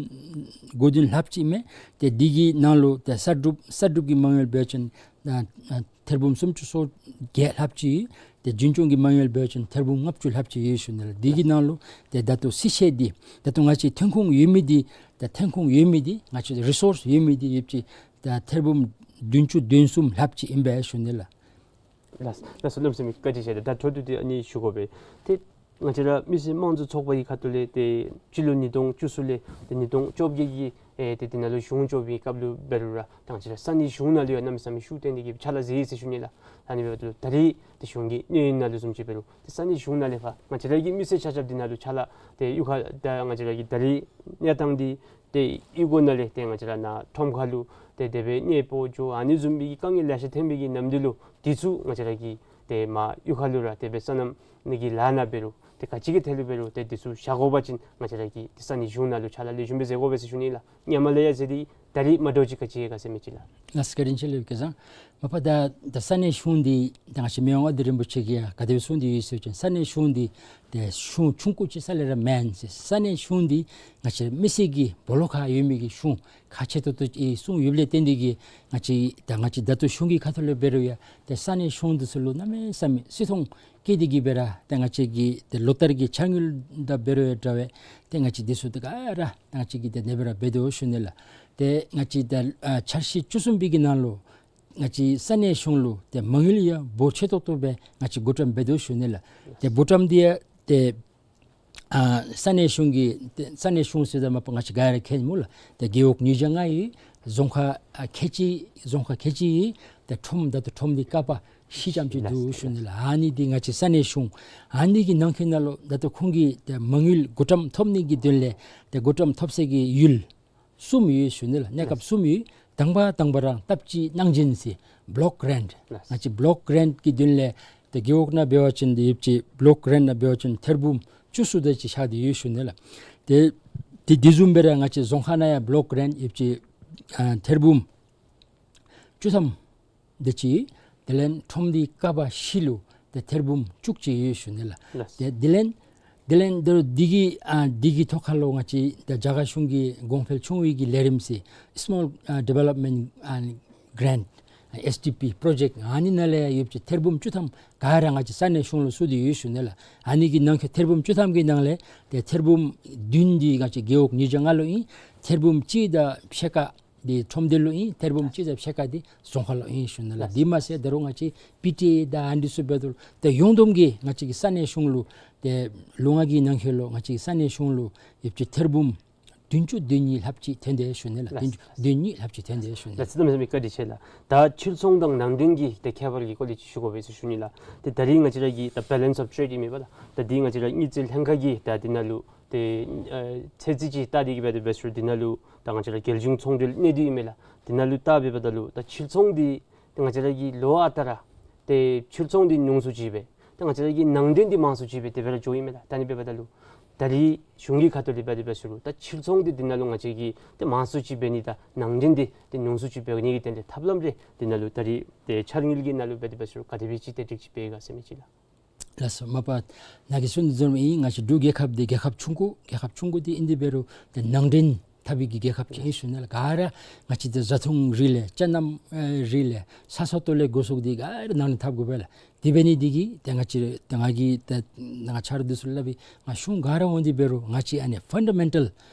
གོ་བདུན་ལྷགཔ་ཅིག་མས། ཏེ་འདི་གི་ནང་ལུ་ཏེ་གསར་སྒྲུབ་གསར་སྒྲུབ་ཀྱི་མ་དངུལ་འབད་བ་ཅིན་ཨ་ཨ་ཐེར་འབུམ་སུམ་ཅུ་སོ་བརྒྱད་ལྷགཔ་ཅིག། ཏེ་རྒྱུན་སྐྱོང་གི་མ་དངུལ་འབད་བ་ཅིན་ཐེར་འབུམ་ལྔ་བཅུ་ལྷགཔ་ཅིག་ཡོད་ཞུ་ནི་ལགས། འདི་གི་ནང་ལུ་ཏེ་ད་ལྟོ་རྩིས་ཆད་འདི་ད་ལྟོ་ང་བཅས་ཐོན་ཁུངས་ཡོད་མི་འདི་ད་ཐོན་ཁུངས་ཡོད་མི་འདི་ང་བཅས་རི་སོརསི་ཡོད་མི་འདི་ཡོད་ཅིག་ད་ཐེར་འབུམ་བདུན་ཅུ་དོན་གསུམ་ལྷགཔ་ཅིག་ཨིན་པས་ཞུ་ནི་ལགས། ལགས་ལགས་སོ། གནམ་མེད་ས་མེད་བཀའ་དྲིན་ཆེ། ད་འཕྲོ་མཐུད་དེ་ཨ་ནི་ཞུ་དགོ་པས། ཏེ་ང་བཅས་ར་མི་སེར་དམངས་གཙོ་ཚོགས་པ་གི་ཁ་ཐུག་ལས་ཏེ་སྤྱི་ལོ་ཉིས་སྟོང་བཅུ་གསུམ་ལས་ཏེ་ཉིས་སྟོང་བཅོ་བརྒྱད་ཀྱི་ཨེ་ཏེ་དེ་ནང་ལུ་གཞུང་བཅོ་བའི་སྐབས་ལུ་འབད་རུང་ར་ད་ང་བཅས་ར་ས་གནས་གཞུང་ནང་ལུ་ཡང་གནམ་མེད་ས་མེད་ཤུགས་བཏོན་ཏེ་གིས་ཕྱག་ལཱ་མཛད་ཡི་ཟེར་ཞུ་ནི་ལགས། ཨ་ནི་འབདཝ་ད་ད་རེས་ཏེ་གཞུང་གི་གནས་ཡུན་ནང་ལུ་བཟུམ་ཅིག་འབད་རུང་ཏེ་ས་གནས་གཞུང་ནང་ལས་ཕར་ང་བཅས་ར་གི་མི་སེར་ཆ་ཁྱབ་འདི་ནང་ལུ་ཕྱག་ལཱ་ཏེ་གཡུས་ཁ་ད་ང་བཅས་ར་གི་ད་རེས་གནས་སྟངས་འདི་ཏེ་གཡུས་སྒོ་ནང་ལས་ཏེ་ང་བཅས་ར་ནཱ་ཁྲོམ་ཁ་ལུ་ཏེ་དེ་སྦེ་གནས་སྤོ་འགྱོ་ཨ་ནི་བཟུམ་མའི་གི་དཀའ་ངལ་ལེ་ཤ་ཐོན་པའི་གི་ནམ་དུས་ལུ་འདི་ཚུ་ང་བཅས་ར་གི་ཏེ་མར་གཡུས་ཁ་ལུ་ར་དེ་སྦེ་སོ་ནམ་ནི་གི་ལཱ་ནང་འབད་རུང་ཏེ་ག་ཅི་གི་ཐད་ལུ་འབད་རུང་ཏེ་འདི་ཚུ་བཞག་དགོ་པ་ཅིན་ང་བཅས་ར་གིས་ཏེ་ས་གནས་གཞུང་ནང་ལུ་ཕྱག་ལཱ་ལེགས་ཤོམ་སྦེ་མཛད་དགོ་པས་ཟེར་ཞུ་ནི་ལགས། སྔོན་མ་ལས་ཡང་མཛད་དེ་ད་རེས་མ་འདྲཝ་ཅིག་ག་ཅི་ཡོད་ག་ཟེར་མི་ཅིག་ལགས། ལགས་སོ། བཀའ་དྲིན་ཆེ་ལེགས་པའི་སྐལ་བཟང་། མ་པ་ད་ད་ས་གནས་གཞུང་འདི་ད་ང་བཅས་མི་དབང་མངའ་བདག་རིན་པོ་ཆེ་གིས་ཡང་ག་དེ་སྦེ་གསུངས་ཏེ་ཡོད་ཟེར་བ་ཅིན་ས་གནས་གཞུང་འདི་ཏེ་གཞུང་ཆུང་ཀུ་ཅིག་རྩ་ལས་ར་མེན་ཟེར། ས་གནས་གཞུང་འདི་ང་བཅས་མི་སེར་གྱི་སྦོ་ལོགས་ཁར་ཡོད་མི་གི་གཞུང་ཁག་ཆེ་ཏོག་ཏོ་ཨིན་གསུངས་ཡོདཔ་ལས་བརྟེན་ཏེ་གིས་ང་བཅས་ད་ང་བཅས་ད་ལྟོ་གཞུང་གི་ཁ་ཐུག་ལས་འབད་རུང་ཡང་ཏེ་ས་གནས་གཞུང་འདི་ཚུ་ལུ་གནམ་མེད་ས་མེད་བརྩི་མཐོང་བསྐྱེད་དེ་གིས་སྦེ་ར་ཏེ་ང་བཅས་ཀྱི་ཏེ་ལོ་ལྟར་གྱི་འཆར་དངུལ་དང་འབད་རུང་ཡང་འདྲ་བས། ཏེ་ང་བཅས་འདི་ཚུ་ཏེ་ག་ར་ཏེ་ང་བཅས་ཀྱིས་ཏེ་ཨ་ནེ་སྦེ་ར་འབད་དོ་ཞུ་ནི་ལགས། ཏེ་ང་བཅས་ད་ཨ་འཆར་གཞི་བཅུ་གསུམ་པའི་གི་ནང་ལུ་ང་བཅས་ས་གནས་གཞུང་ལུ་ཏེ་མ་དངུལ་ཡང་འབོར་ཆེ་ཏོག་ཏོ་སྦེ་ང་བཅས་བགོ་བཀྲམ་འབད་དོ་ཞུ་ནི་ལགས། ཏེ་བགོ་བཀྲམ་འདི་ཡང་ཏེ་ཨ་ས་གནས་གཞུང་གི་ཏེ་ས་གནས་གཞུང་ཟེརཝ་ད་མ་པ་ང་བཅས་ག་ར་མཁྱེན་མོ་ལགས། ཏེ་རྒེད་འོག་ཉིས་བརྒྱ་ལྔ་ཡོད། རྫོང་ཁག་ཨ་ཁལ་གཅིག་རྫོང་ཁག་ཁལ་གཅིག་ཡོད། ཏེ་ཁྲོམ་ད་ལྟོ་ཁྲོམ་འདི་ཀ་པ་བཞི་ཙམ་ཅིག་འདུག་ཞུ་ནི་ལགས། ཨ་ནི་འདི་ང་བཅས་ས་གནས་གཞུང་ཨ་ནི་གི་ནང་འཁོད་ནང་ལུ་ད་ལྟོ་ཁོང་གིས་ཏེ་མ་དངུལ་བགོ་བཀྲམ་ཐོབ་ནི་གི་དོན་ལས་ཏེ་བགོ་བཀྲམ་ཐོབ་སའི་གི་ཡུལ་གསུམ་ཡོད་ཞུ་ནི་ལགས། གནས་སྐབས་གསུམ་ཡོད། དང་པ་དང་པ་ར་སྟབས་གཅིག་གནང་སྦྱིན་ཟེར་བོ་ལོཀ་རེནཊ། ལགས། ང་བཅས་བོ་ལོཀ་རེནཊ་གི་དོན་ལས་ཏེ་རྒེད་འོག་ནང་འབད་བ་ཅིན་ཏེ་ཡོད་ཅི་བོ་ལོཀ་རེནཊ་ནང་འབད་བ་ཅིན་ཐེར་འབུམ་བཅུ་གསུམ་དེ་ཅིག་ཆགས་ཏེ་ཡོད་ཞུ་ནི་ལགས། ཏེ་ཏེ་དེ་བཟུམ་སྦེ་ར་ང་བཅས་རྫོང་ཁག་ནང་ཡང་བོ་ལོཀ་རེནཊ་ཡོད་ཅི་ཨ་ཐེར་འབུམ་བཅུ་ཐམ་དེ་ཅིག། དེ་ལས་ཁྲོམ་འདི་ཀ་པ་བཞི་ལུ་ཏེ་ཐེར་འབུམ་བཅུ་གཅིག་ཡོད་ཞུ་ནི་ལགས། ལགས། ཏེ་དེ་ལས་དེ་ལས་ད་རུང་འདི་གི་ཨ་འདི་གི་ཐོག་ཁར་ལུ་ང་བཅས་ད་རྒྱ་གར་གཞུང་གི་གོང་འཕེལ་ཕྱོགས་སྒྲིག་གི་ལས་རིམ་ཟེར་སི་མོལ་ཨ་ཌི་ཝེ་ལོབ་མེནཊ་ཨ་གྲེནཊ་ཨེསི་ཌི་པི་པྲོ་ཇེཀཊ་ཨ་ནི་ནང་ལས་ཡང་ཡོད་ཅི་ཐེར་འབུམ་བཅུ་ཐམ་ག་ར་ང་བཅས་ས་གནས་གཞུང་ལུ་བཙུགས་ཏེ་ཡོད་ཞུ་ནི་ལགས། ཨ་ནི་གི་ནང་འཁོད་ཐེར་འབུམ་བཅུ་ཐམ་གྱི་ནང་ལས་ཏེ་ཐེར་འབུམ་བདུན་འདི་ང་བཅས་རྒེད་འོག་ཉིས་བརྒྱ་ལྔ་ལུ་ཨིན། ཐེར་འབུམ་གཅིག་དང་ཕྱེད་ཀ་འདི་ཁྲོམ་སྡེ་ལུ་ཨིན། ཐེར་འབུམ་གཅིག་དང་ཕྱེད་ཀ་འདི་རྫོང་ཁག་ལུ་ཨིན་ཞུ་ནི་ལགས། ལགས། འདི་མ་ཚད་ད་རུང་ང་བཅས་པི་ཊི་ཨེ་དང་ཨ་ནི་ཚུ་འབད་དོ་ཏེ་ཡོངས་བསྡོམས་ཀྱིས་ང་བཅས་ཀྱི་ས་གནས་གཞུང་ལུ་ཏེ་ལོ་ལྔ་གི་ནང་འཁོད་ལུ་ང་བཅས་ཀྱི་ས་གནས་གཞུང་ལུ་ཡོད་ཅི་ཐེར་འབུམ་བདུན་ཅུ་དོན་གཉིས་ལྷགཔ་ཅིག་ཐོན་ཏེ་ཞུ་ནི་ལགས། ལགས། བདུན་ཅུ་དོན་གཉིས་ལྷགཔ་ཅིག་ཐོན་ཏེ་ཞུ་ནི་ལགས། ལགས། ཚེ་དམ་ཟེར་མི་བཀའ་དྲིན་ཆེ་ལགས། ད་ཕྱིར་ཚོང་དང་ནང་འདྲེན་གྱི་ཏེ་ཁྱད་པར་གྱི་སྐོར་ལས་ཅིག་ཞུ་དགོ་པས་ཟེར་ཞུ་ནི་ལགས། ཏེ་ད་རིས་ང་བཅས་ར་གི་ད་བེ་ལེནསི་ཨོཕ་ཊེཌ་ཨིན་མས་པ་ལགས། ད་འདི་ང་བཅས་ར་དངུལ་རྩིས་ལྷན་ཁག་གིས་ད་འདི་ནང་ལུ་ཏེ་ཨ་ཚོད་རྩིས་ཅིག་བལྟ་སྟེ་གི་འབད་དེ་འབད་ཟེར་འདི་ནང་ལུ་ད་ང་བཅས་ར་རྒྱལ་གཞུང་ཚོང་འབྲེལ་གནས་སྡུད་ཨིན་མས་ལགས། འདི་ནང་ལུ་བལྟ་འབདཝ་ད་ལུ་ད་ཕྱིར་ཚོང་འདི་ཏེ་ང་བཅས་ར་གི་ལོ་ཨ་རྟག་ར་ཏེ་ཕྱིར་ཚོང་འདི་ཉུང་སུ་ཅིག་སྦེ་ཏེ་ང་བཅས་ར་གི་ནང་འདྲེན་འདི་མང་སུ་ཅིག་སྦེ་དེ་སྦེ་ར་འགྱོཝ་ཨིན་མས་ལགས། ད་ཨ་ནི་འབདཝ་ད་ལུ་ད་རིས་གཞུང་གི་ཁ་ཐུག་ལས་འབད་དེ་འབད་ཟེར་ད་ཕྱིར་ཚོང་འདི་འདི་ནང་ལུ་ང་བཅས་ཀྱིས་ཏེ་མང་སུ་ཅིག་འབད་ནི་དང་ནང་འདྲེན་འདི་ཏེ་ཉུང་སུ་ཅིག་འབད་ནི་གི་དོན་ལས་ཐབས་ལམ་རེ་འདི་ནང་ལུ་ད་རིས་ཏེ་འཆར་དངུལ་གྱི་ནང་ལུ་འབད་དེ་འབད་ཟེར་ག་དེ་སྦེ་ཅིག་ཏེ་སྒྲིག་ཅིག་འབད་ག་ཟེར་མི་ཅིག་ལགས། ལགས་སོ། མ་པ་ནཱ་གིས་གསུངས་དོ་བཟུམ་ཨིན། ང་བཅས་འབྲུག་རྒྱལ་ཁབ་འདི་རྒྱལ་ཁབ་ཆུང་ཀུ་རྒྱལ་ཁབ་ཆུང་ཀུ་འདི་ཨིན་དེ་འབད་རུང་ཏེ་ནང་འདྲེན་འཐབ་པའི་གི་རྒྱལ་ཁབ་ཅིག་ཨིན་ཞུ་ནི་ལགས། ག་ར་ང་བཅས་ཏེ་བཟའ་འཐུང་རིགས་ལས་ཅ་རྣམ་ཨེ་རིགས་ལས་ས་སོ་ཏོ་ལས་འགོ་བཙུགས་ཏེ་ག་ར་ནང་འདྲེན་འཐབ་དགོ་པས་ལགས། དེ་འབད་ནི་འདི་གིས་ཏེ་ང་བཅས་ཏེ་ང་གིས་ཏེ་ང་བཅས་ར་འདི་ཚུ་ལུ་སླབ་པའི་ང་གཞུང་ག་ར་འོང་དེ་འབད་རུང་ང་བཅས་ཨ་ནི་ཕན་ཌ་མེན་ཊལ་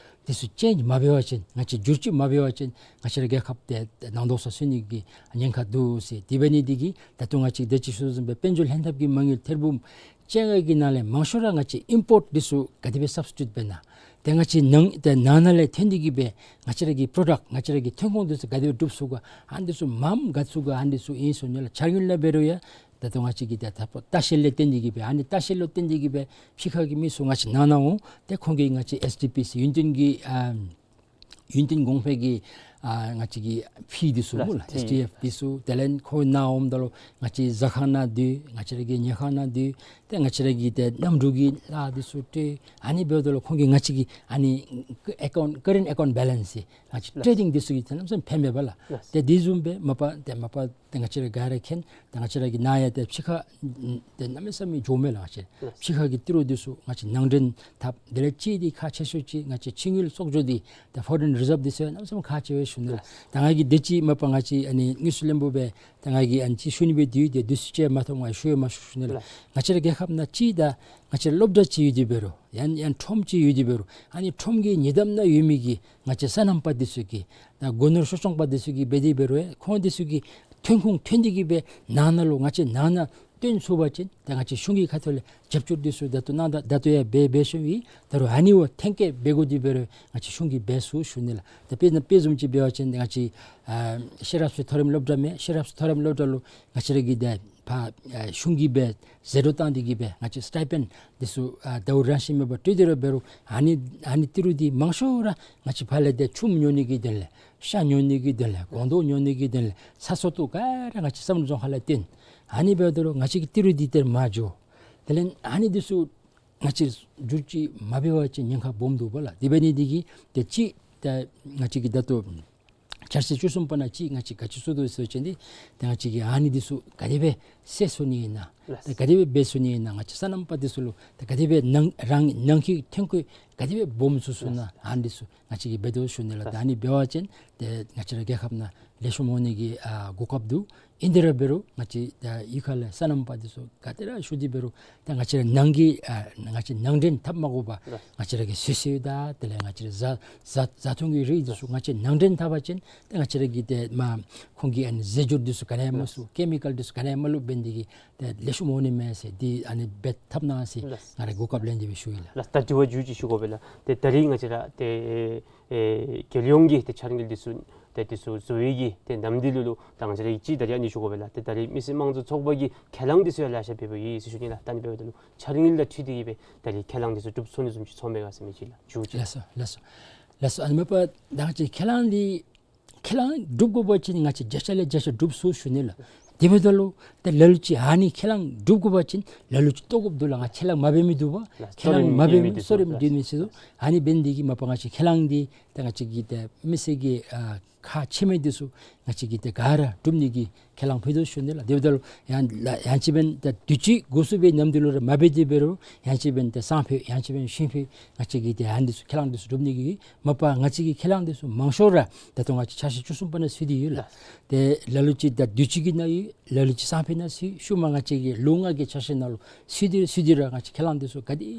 འདི་ཚུ་ཅེནཇ་མ་འབད་བ་ཅིན་ང་བཅས་བསྒྱུར་བཅོས་མ་འབད་བ་ཅིན་ང་བཅས་ར་རྒྱལ་ཁབ་འདི་ཏེ་ནང་དོག་ས་སོན་ནི་གི་ཉེན་ཁ་འདུག་ཟེར། དེ་འབད་ནི་འདི་གིས་ད་ལྟོ་ང་བཅས་ད་ཅི་ཞུ་བཟུམ་སྦེ་དཔལ་འབྱོར་ལྷན་ཐབས་ཀྱི་མ་དངུལ་ཐེར་འབུམ་བཅོ་ལྔ་གི་ནང་ལས་མང་ཤོས་ར་ང་བཅས་ཨིམ་པོརཊ་འདི་ཚུ་ག་དེ་སྦེ་སབ་སི་ཊི་ཊུཊ་འབད་ན་ཏེ་ང་བཅས་ནང་ཏེ་ནང་ན་ལས་ཐོན་ཏེ་གི་སྦེ་ང་བཅས་ར་གི་པྲོ་ཌཀཊ་ང་བཅས་ར་གི་ཐོན་ཁུངས་འདི་ཚུ་ག་དེ་སྦེ་སྒྲུབ་ཚུགས་ག་ཨ་ནི་འདི་ཚུ་མངམ་དགའ་ཚུགས་ག་ཨ་ནི་འདི་ཚུ་ཨིན་ཞུ་ནི་ལགས། འཆར་དངུལ་ནང་འབད་རུང་ཡང་ད་ལྟོ་ང་བཅས་ཀྱི་ཏེ་ད་ལྟ་ཤེད་ལས་བརྟེན་ཏེ་གི་སྦེ་ཨ་ནི་ལྟ་བཤལ་ལུ་བརྟེན་ཏེ་གི་སྦེ་ཕྱི་ཁ་གི་མི་ཚུ་ང་བཅས་ནང་ན་འོང་ཏེ་ཁོང་གིས་ང་བཅས་ཨེསི་ཌི་པི་སི་ཡུན་བརྟན་གྱི་ཨ་ཡུན་བརྟན་གོང་འཕེལ་གྱི་ཨ་ང་བཅས་ཀྱི་ཕི་འདི་ཚུ་སྨོ་ལགས། ཨེསི་ཌི་ཨེཕ་འདི་ཚུ་དེ་ལས་ཁོང་ནཱ་འོངམ་ད་ལུ་ང་བཅས་ཟ་ཁང་ནང་སྡོད། ང་བཅས་ར་གི་ཉལ་ཁང་ནང་སྡོད། ཏེ་ང་བཅས་ར་གི་ཏེ་གནམ་གྲུ་གི་གླ་འདི་ཚུ་སྤྲོད། ཨ་ནི་འབདཝ་ད་ལུ་ཁོང་གིས་ང་བཅས་ཀྱི་ཨ་ནི་ཨེ་ཀའུནཊ་ཀ་རེནཊ་ཨེ་ཀའུནཊ་བེ་ལེནསི་ཟེར་ང་བཅས་ཊེ་ཌིང་འདི་ཚུ་གི་ཏེ་གནམ་མེད་ས་མེད་ཕན་པས་པ་ལགས། ཏེ་དེ་བཟུམ་སྦེ་མ་པ་ཏེ་མ་པ་ཏེ་ང་བཅས་ར་ག་ར་མཁྱེན། ཏེ་ང་བཅས་ར་གི་ནཱ་ཡང་ཏེ་ཕྱི་ཁ་ཏེ་གནམ་མེད་ས་མེད་འགྱོཝ་མས་ལགས། ང་བཅས་ཕྱི་ཁ་གི་ཏི་རུ་འདི་ཚུ་ང་བཅས་ནང་འདྲེན་འཐབ། དེ་ལས་གཅིག་འདི་ཁག་ཆེ་ཤོས་ཅིག་ང་བཅས་ཕྱི་དངུལ་གསོག་འཇོག་འདི་ཏེ་ཕོ་རེན་རི་ཛརབ་འདི་ཚུ་གནམ་མེད་ས་མེད་ཁག་ཆེ་བས་ཞུ་ནི་ལགས། ད་ང་གིས་དེ་ཅིག་མ་པ་ང་བཅས་ཨ་ནི་དངུལ་རྩིས་བློན་པོ་སྦེ་ད་ང་གིས་ཨ་ནི་ཅིག་ཞུ་ནི་སྦེ་འདི་ཏེ་དུས་ཚོད་ཅིག་མ་ཐོབ། ང་ཞུ་ཡང་མ་ཞུ་ཞུ་ནི་ལགས། ང་བཅས་ར་རྒྱལ་ཁབ་ནང་ཅིག་ད་ང་བཅས་ར་སློབ་གྲྭ་ཅིག་ཡོད་དེ་འབད་རུང་ཡང་ཡང་ཁྲོམ་ཅིག་ཡོད་དེ་འབད་རུང་ཨ་ནི་ཁྲོམ་གྱི་ཉེ་འདབས་ནང་ཡོད་མི་གི་ང་བཅས་སོ་ནམ་པ་འདི་ཚུ་གིས་ད་སྒོ་ནོར་གསོ་སྐྱོང་པ་འདི་ཚུ་གིས་འབད་དེ་འབད་རུང་ཁོང་འདི་ཚུ་གི་ཐོན་ཁུངས་ཐོན་ཏེ་གི་སྦེ་ནང་ན་ལུ་ང་བཅས་ནང་ན་བཏོན་ཚུགས་པ་ཅིན་ད་ང་བཅས་གཞུང་གི་ཁ་ཐུག་ལས་རྒྱབ་སྐྱོར་འདི་ཚུ་ད་ལྟོ་གནང་ད་ད་ལྟོ་ཡང་འབད་འབད་ཤོང་ཡི། ད་རུང་ཨ་ནི་བ་ཐེན་ཀེ་འབད་དགོ་དེ་འབད་རུང་ང་བཅས་གཞུང་གིས་འབད་ཚུགས་ཞུ་ནི་ལགས། ད་དཔེར་ན་དཔེ་བཟུམ་ཅིག་འབད་བ་ཅིན་ང་བཅས་ཨ་ཤེས་རབ་སྲས་མཐོ་རིམ་སློབ་གྲྭ་མས། ཤེས་རབ་སྲས་མཐོ་རིམ་སློབ་གྲྭ་ལུ་ང་བཅས་ར་གི་ད་ཕར་ཨ་གཞུང་གིས་སྦེ་ཟད་འགྲོ་བཏང་སྟེ་གི་སྦེ་ང་བཅས་སི་ཊའི་པེནཌ་འདི་ཚུ་ཨ་ཟླཝ་རང་བཞིན་མེད་པར་སྤྲོད་དེ་ར་འབད་རུང་ཨ་ནི་ཨ་ནི་ཏི་རུ་འདི་མང་ཤོས་ར་ང་བཅས་ཕར་ལས་ཏེ་ཆུམ་ཉོ་ནི་གི་དོན་ལས་ཤ་ཉོ་ནི་གི་དོན་ལས་སྒོང་རྡོག་ཉོ་ནི་གི་དོན་ལས་ས་སོ་ཏོ་ག་ར་ང་བཅས་བསམ་གྲུབ་རྫོང་ཁག་ལས་བཏོན། ཨ་ནི་འབདཝ་ད་ལུ་ང་བཅས་ཀྱི་ཏི་རུ་འདི་ཏེ་མར་འགྱོ། དེ་ལས་ཨ་ནི་འདི་ཚུ་ང་བཅས་བསྒྱུར་བཅོས་མ་འབད་བ་ཅིན་ཉེན་ཁ་སྦོམ་འདུག་པ་ལགས། དེ་འབད་ནི་འདི་གིས་ཏེ་ཅིག་ད་ང་བཅས་ཀྱི་ད་ལྟོ་འཆར་གཞི་བཅུ་གསུམ་པ་ནང་ཅིག་ང་བཅས་ག་ཅི་བཟོ་དོ་ཟེར་བ་ཅིན་འདི་ཏེ་ང་བཅས་ཀྱིས་ཨ་ནི་འདི་ཚུ་ག་དེ་སྦེ་སེལ་ཚུགས་ནི་ཨིན་ན། ལགས། ཏེ་ག་དེ་སྦེ་འབད་ཚུགས་ནི་ཨིན་ན། ང་བཅས་སོ་ནམ་པ་འདི་ཚུ་ལུ་ཏེ་ག་དེ་སྦེ་ནང་རང་ནང་འཁོད་ཐོན་ཁུངས་ག་དེ་སྦེ་སྦོམ་བཟོ་ཚུགས་ན། ལགས། ཨ་ནི་འདི་ཚུ་ང་བཅས་ཀྱིས་འབད་དོ་ཞུ་ནི་ལགས། ལགས། ད་ཨ་ནི་འབད་བ་ཅིན་ཏེ་ང་བཅས་ར་རྒྱལ་ཁབ་ནང་ལེགས་ཤོམ་འོང་ནི་གི་ཨ་གོ་སྐབས་འདུག། ཨིན་ཏེ་ར་འབད་རུང་ང་བཅས་ད་གཡུས་ཁ་ལས་སོ་ནམ་པ་འདི་ཚུ་ག་ཏེ་ར་བཞུགས་ཏེ་འབད་རུང་ད་ང་བཅས་ར་ནང་གི་ཨ་ང་བཅས་ནང་འདྲེན་འཐབ་མ་དགོ་པར་ལགས། ང་བཅས་ར་གི་སོ་སོ་ད་དེ་ལས་ང་བཅས་ར་བཟའ་བཟའ་བཟའ་འཐུང་གི་རིགས་འདི་ཚུ་ང་བཅས་ནང་འདྲེན་འཐབ་པ་ཅིན་ད་ང་བཅས་ར་གི་ཏེ་མ་ཁོང་གིས་ཨ་ནི་རྫས་སྦྱོར་འདི་ཚུ་ག་ནི་ཡང་མ་ལགས། བཙུགས་ཀེ་མི་ཀཱལ་འདི་ཚུ་ག་ནི་ཡང་མ་བླུགས་འབད་ནི་དེ་གིས་ཏེ་ལེགས་ཤོམ་འོང་ནི་མས་ཟེར་འདི་ཨ་ནི་འབད་འཐབ་གནང་ཟེར་ལགས། ང་ར་གོ་སྐབས་ལེན་ཏེ་སྦེ་ཞུ་ཡི་ལགས། ལགས། ད་དྲི་བ་མཇུག་ཅིག་ཞུ་དགོ་པས་ལགས། ཏེ་ད་རིས་ང་བཅས་ར་ཏེ་ཨེ་རྒྱལ་ཡོངས་ཀྱི་ཏེ་འཆར་དངུལ་འདི་ཚུ་ཏེ་འདི་ཚུ་བཟོ་བའི་གི་ཏེ་ནམ་འདི་ལུ་ལུ་ད་ང་བཅས་ར་གིས་ཅིག་ད་རིས་ཨ་ནི་ཞུ་དགོ་པས་ལགས། ཏེ་ད་རིས་མི་སེར་དམངས་གཙོ་ཚོགས་པ་གིས་ཁས་བླངས་འདི་ཚུ་ཡང་ལེ་ཤ་འབད་འབདཝ་ཨིན་ཟེར་ཞུ་ནི་ལགས། ད་ཨ་ནི་འབདཝ་ད་ལུ་འཆར་དངུལ་དང་འཁྲིལ་ཏེ་གིས་སྦེ་ད་རིས་ཁས་བླངས་འདི་ཚུ་གྲུབ་སོང་ནི་བཟུམ་ཅིག་ཚོར་མས་ག་ཟེར་མི་ཅིག་ལགས། མཇུག་ཅིག་ལགས་སོ། ལགས་སོ། ལགས་སོ། ཨ་ནི་མ་པ་ད་ང་བཅས་ཁས་བླངས་འདི་ཁས་བླངས་གྲུབ་དགོ་པ་ཅིན་ང་བཅས་བརྒྱ་ཆ་ལས་བརྒྱ་ཆ་གྲུབ་ཚུགས་ཞུ་ནི་ལགས། དེ་འབདཝ་ད་ལུ་ཏེ་ལ་ལུ་ཅིག་ཨ་ནི་ཁས་བླངས་གྲུབ་དགོ་པ་ཅིན་ལ་ལུ་ཅིག་བཏོག་དགོཔ་འདུག་ལགས། ང་ཁས་བླངས་མ་འབད་མི་འདུག་པ། ལགས། ཁས་བླངས་མ་འབད་མི་གསོལ་རས་ཡོད་མི་འདུག་ཟེར་དོ། ཨ་ནི་འབད་ནི་དེ་གིས་མ་པ་ང་བཅས་ཁས་བླངས་འདི་ཏེ་ང་བཅས་ཀྱི་ཏེ་མི་སེར་གྱི་ཨ་ཁག་ཆེ་མི་འདི་ཚུ་ང་བཅས་ཀྱིས་ཏེ་ག་ར་གྲུབ་ནི་གི་ཁས་བླངས་ཕུལ་དོ་ཞུ་ནི་ལགས། དེ་འབདཝ་ད་ལུ་ཡང་ལགས་ཡང་ཅིན་འབདན་ཏེ་དུས་ཅི་འགོ་བཙུགས་པའི་ནམ་དུས་ལུ་ར་མ་འབད་དེ་འབད་རུང་ཡང་ཅིན་འབདན་ཏེ་སང་ཕོད་ཡང་ཅིན་འབདན་ཤིང་ཕོད་ང་བཅས་ཀྱིས་ཏེ་ཨ་ནི་ཚུ་ཁས་བླངས་འདི་ཚུ་གྲུབ་ནི་གི་མ་པ་ང་བཅས་ཀྱི་ཁས་བླངས་འདི་ཚུ་མང་ཤོས་ར་ད་ལྟོ་ང་བཅས་འཆར་གཞི་བཅུ་གསུམ་པ་ནང་ཚུད་དེ་ཡོད་ལགས། ཏེ་ལ་ལུ་ཅིག་ད་དུས་ཅི་གི་ནང་ཡོད། ལ་ལུ་ཅིག་སང་ཕོད་ནང་ཚུད། ཤུལ་མ་ང་བཅས་ཀྱི་ལོ་ལྔ་གི་འཆར་གཞི་ནང་ལུ་ཚུད་དེ་ཚུད་དེ་ར་ང་བཅས་ཁས་བླངས་འདི་ཚུ་ག་དེ་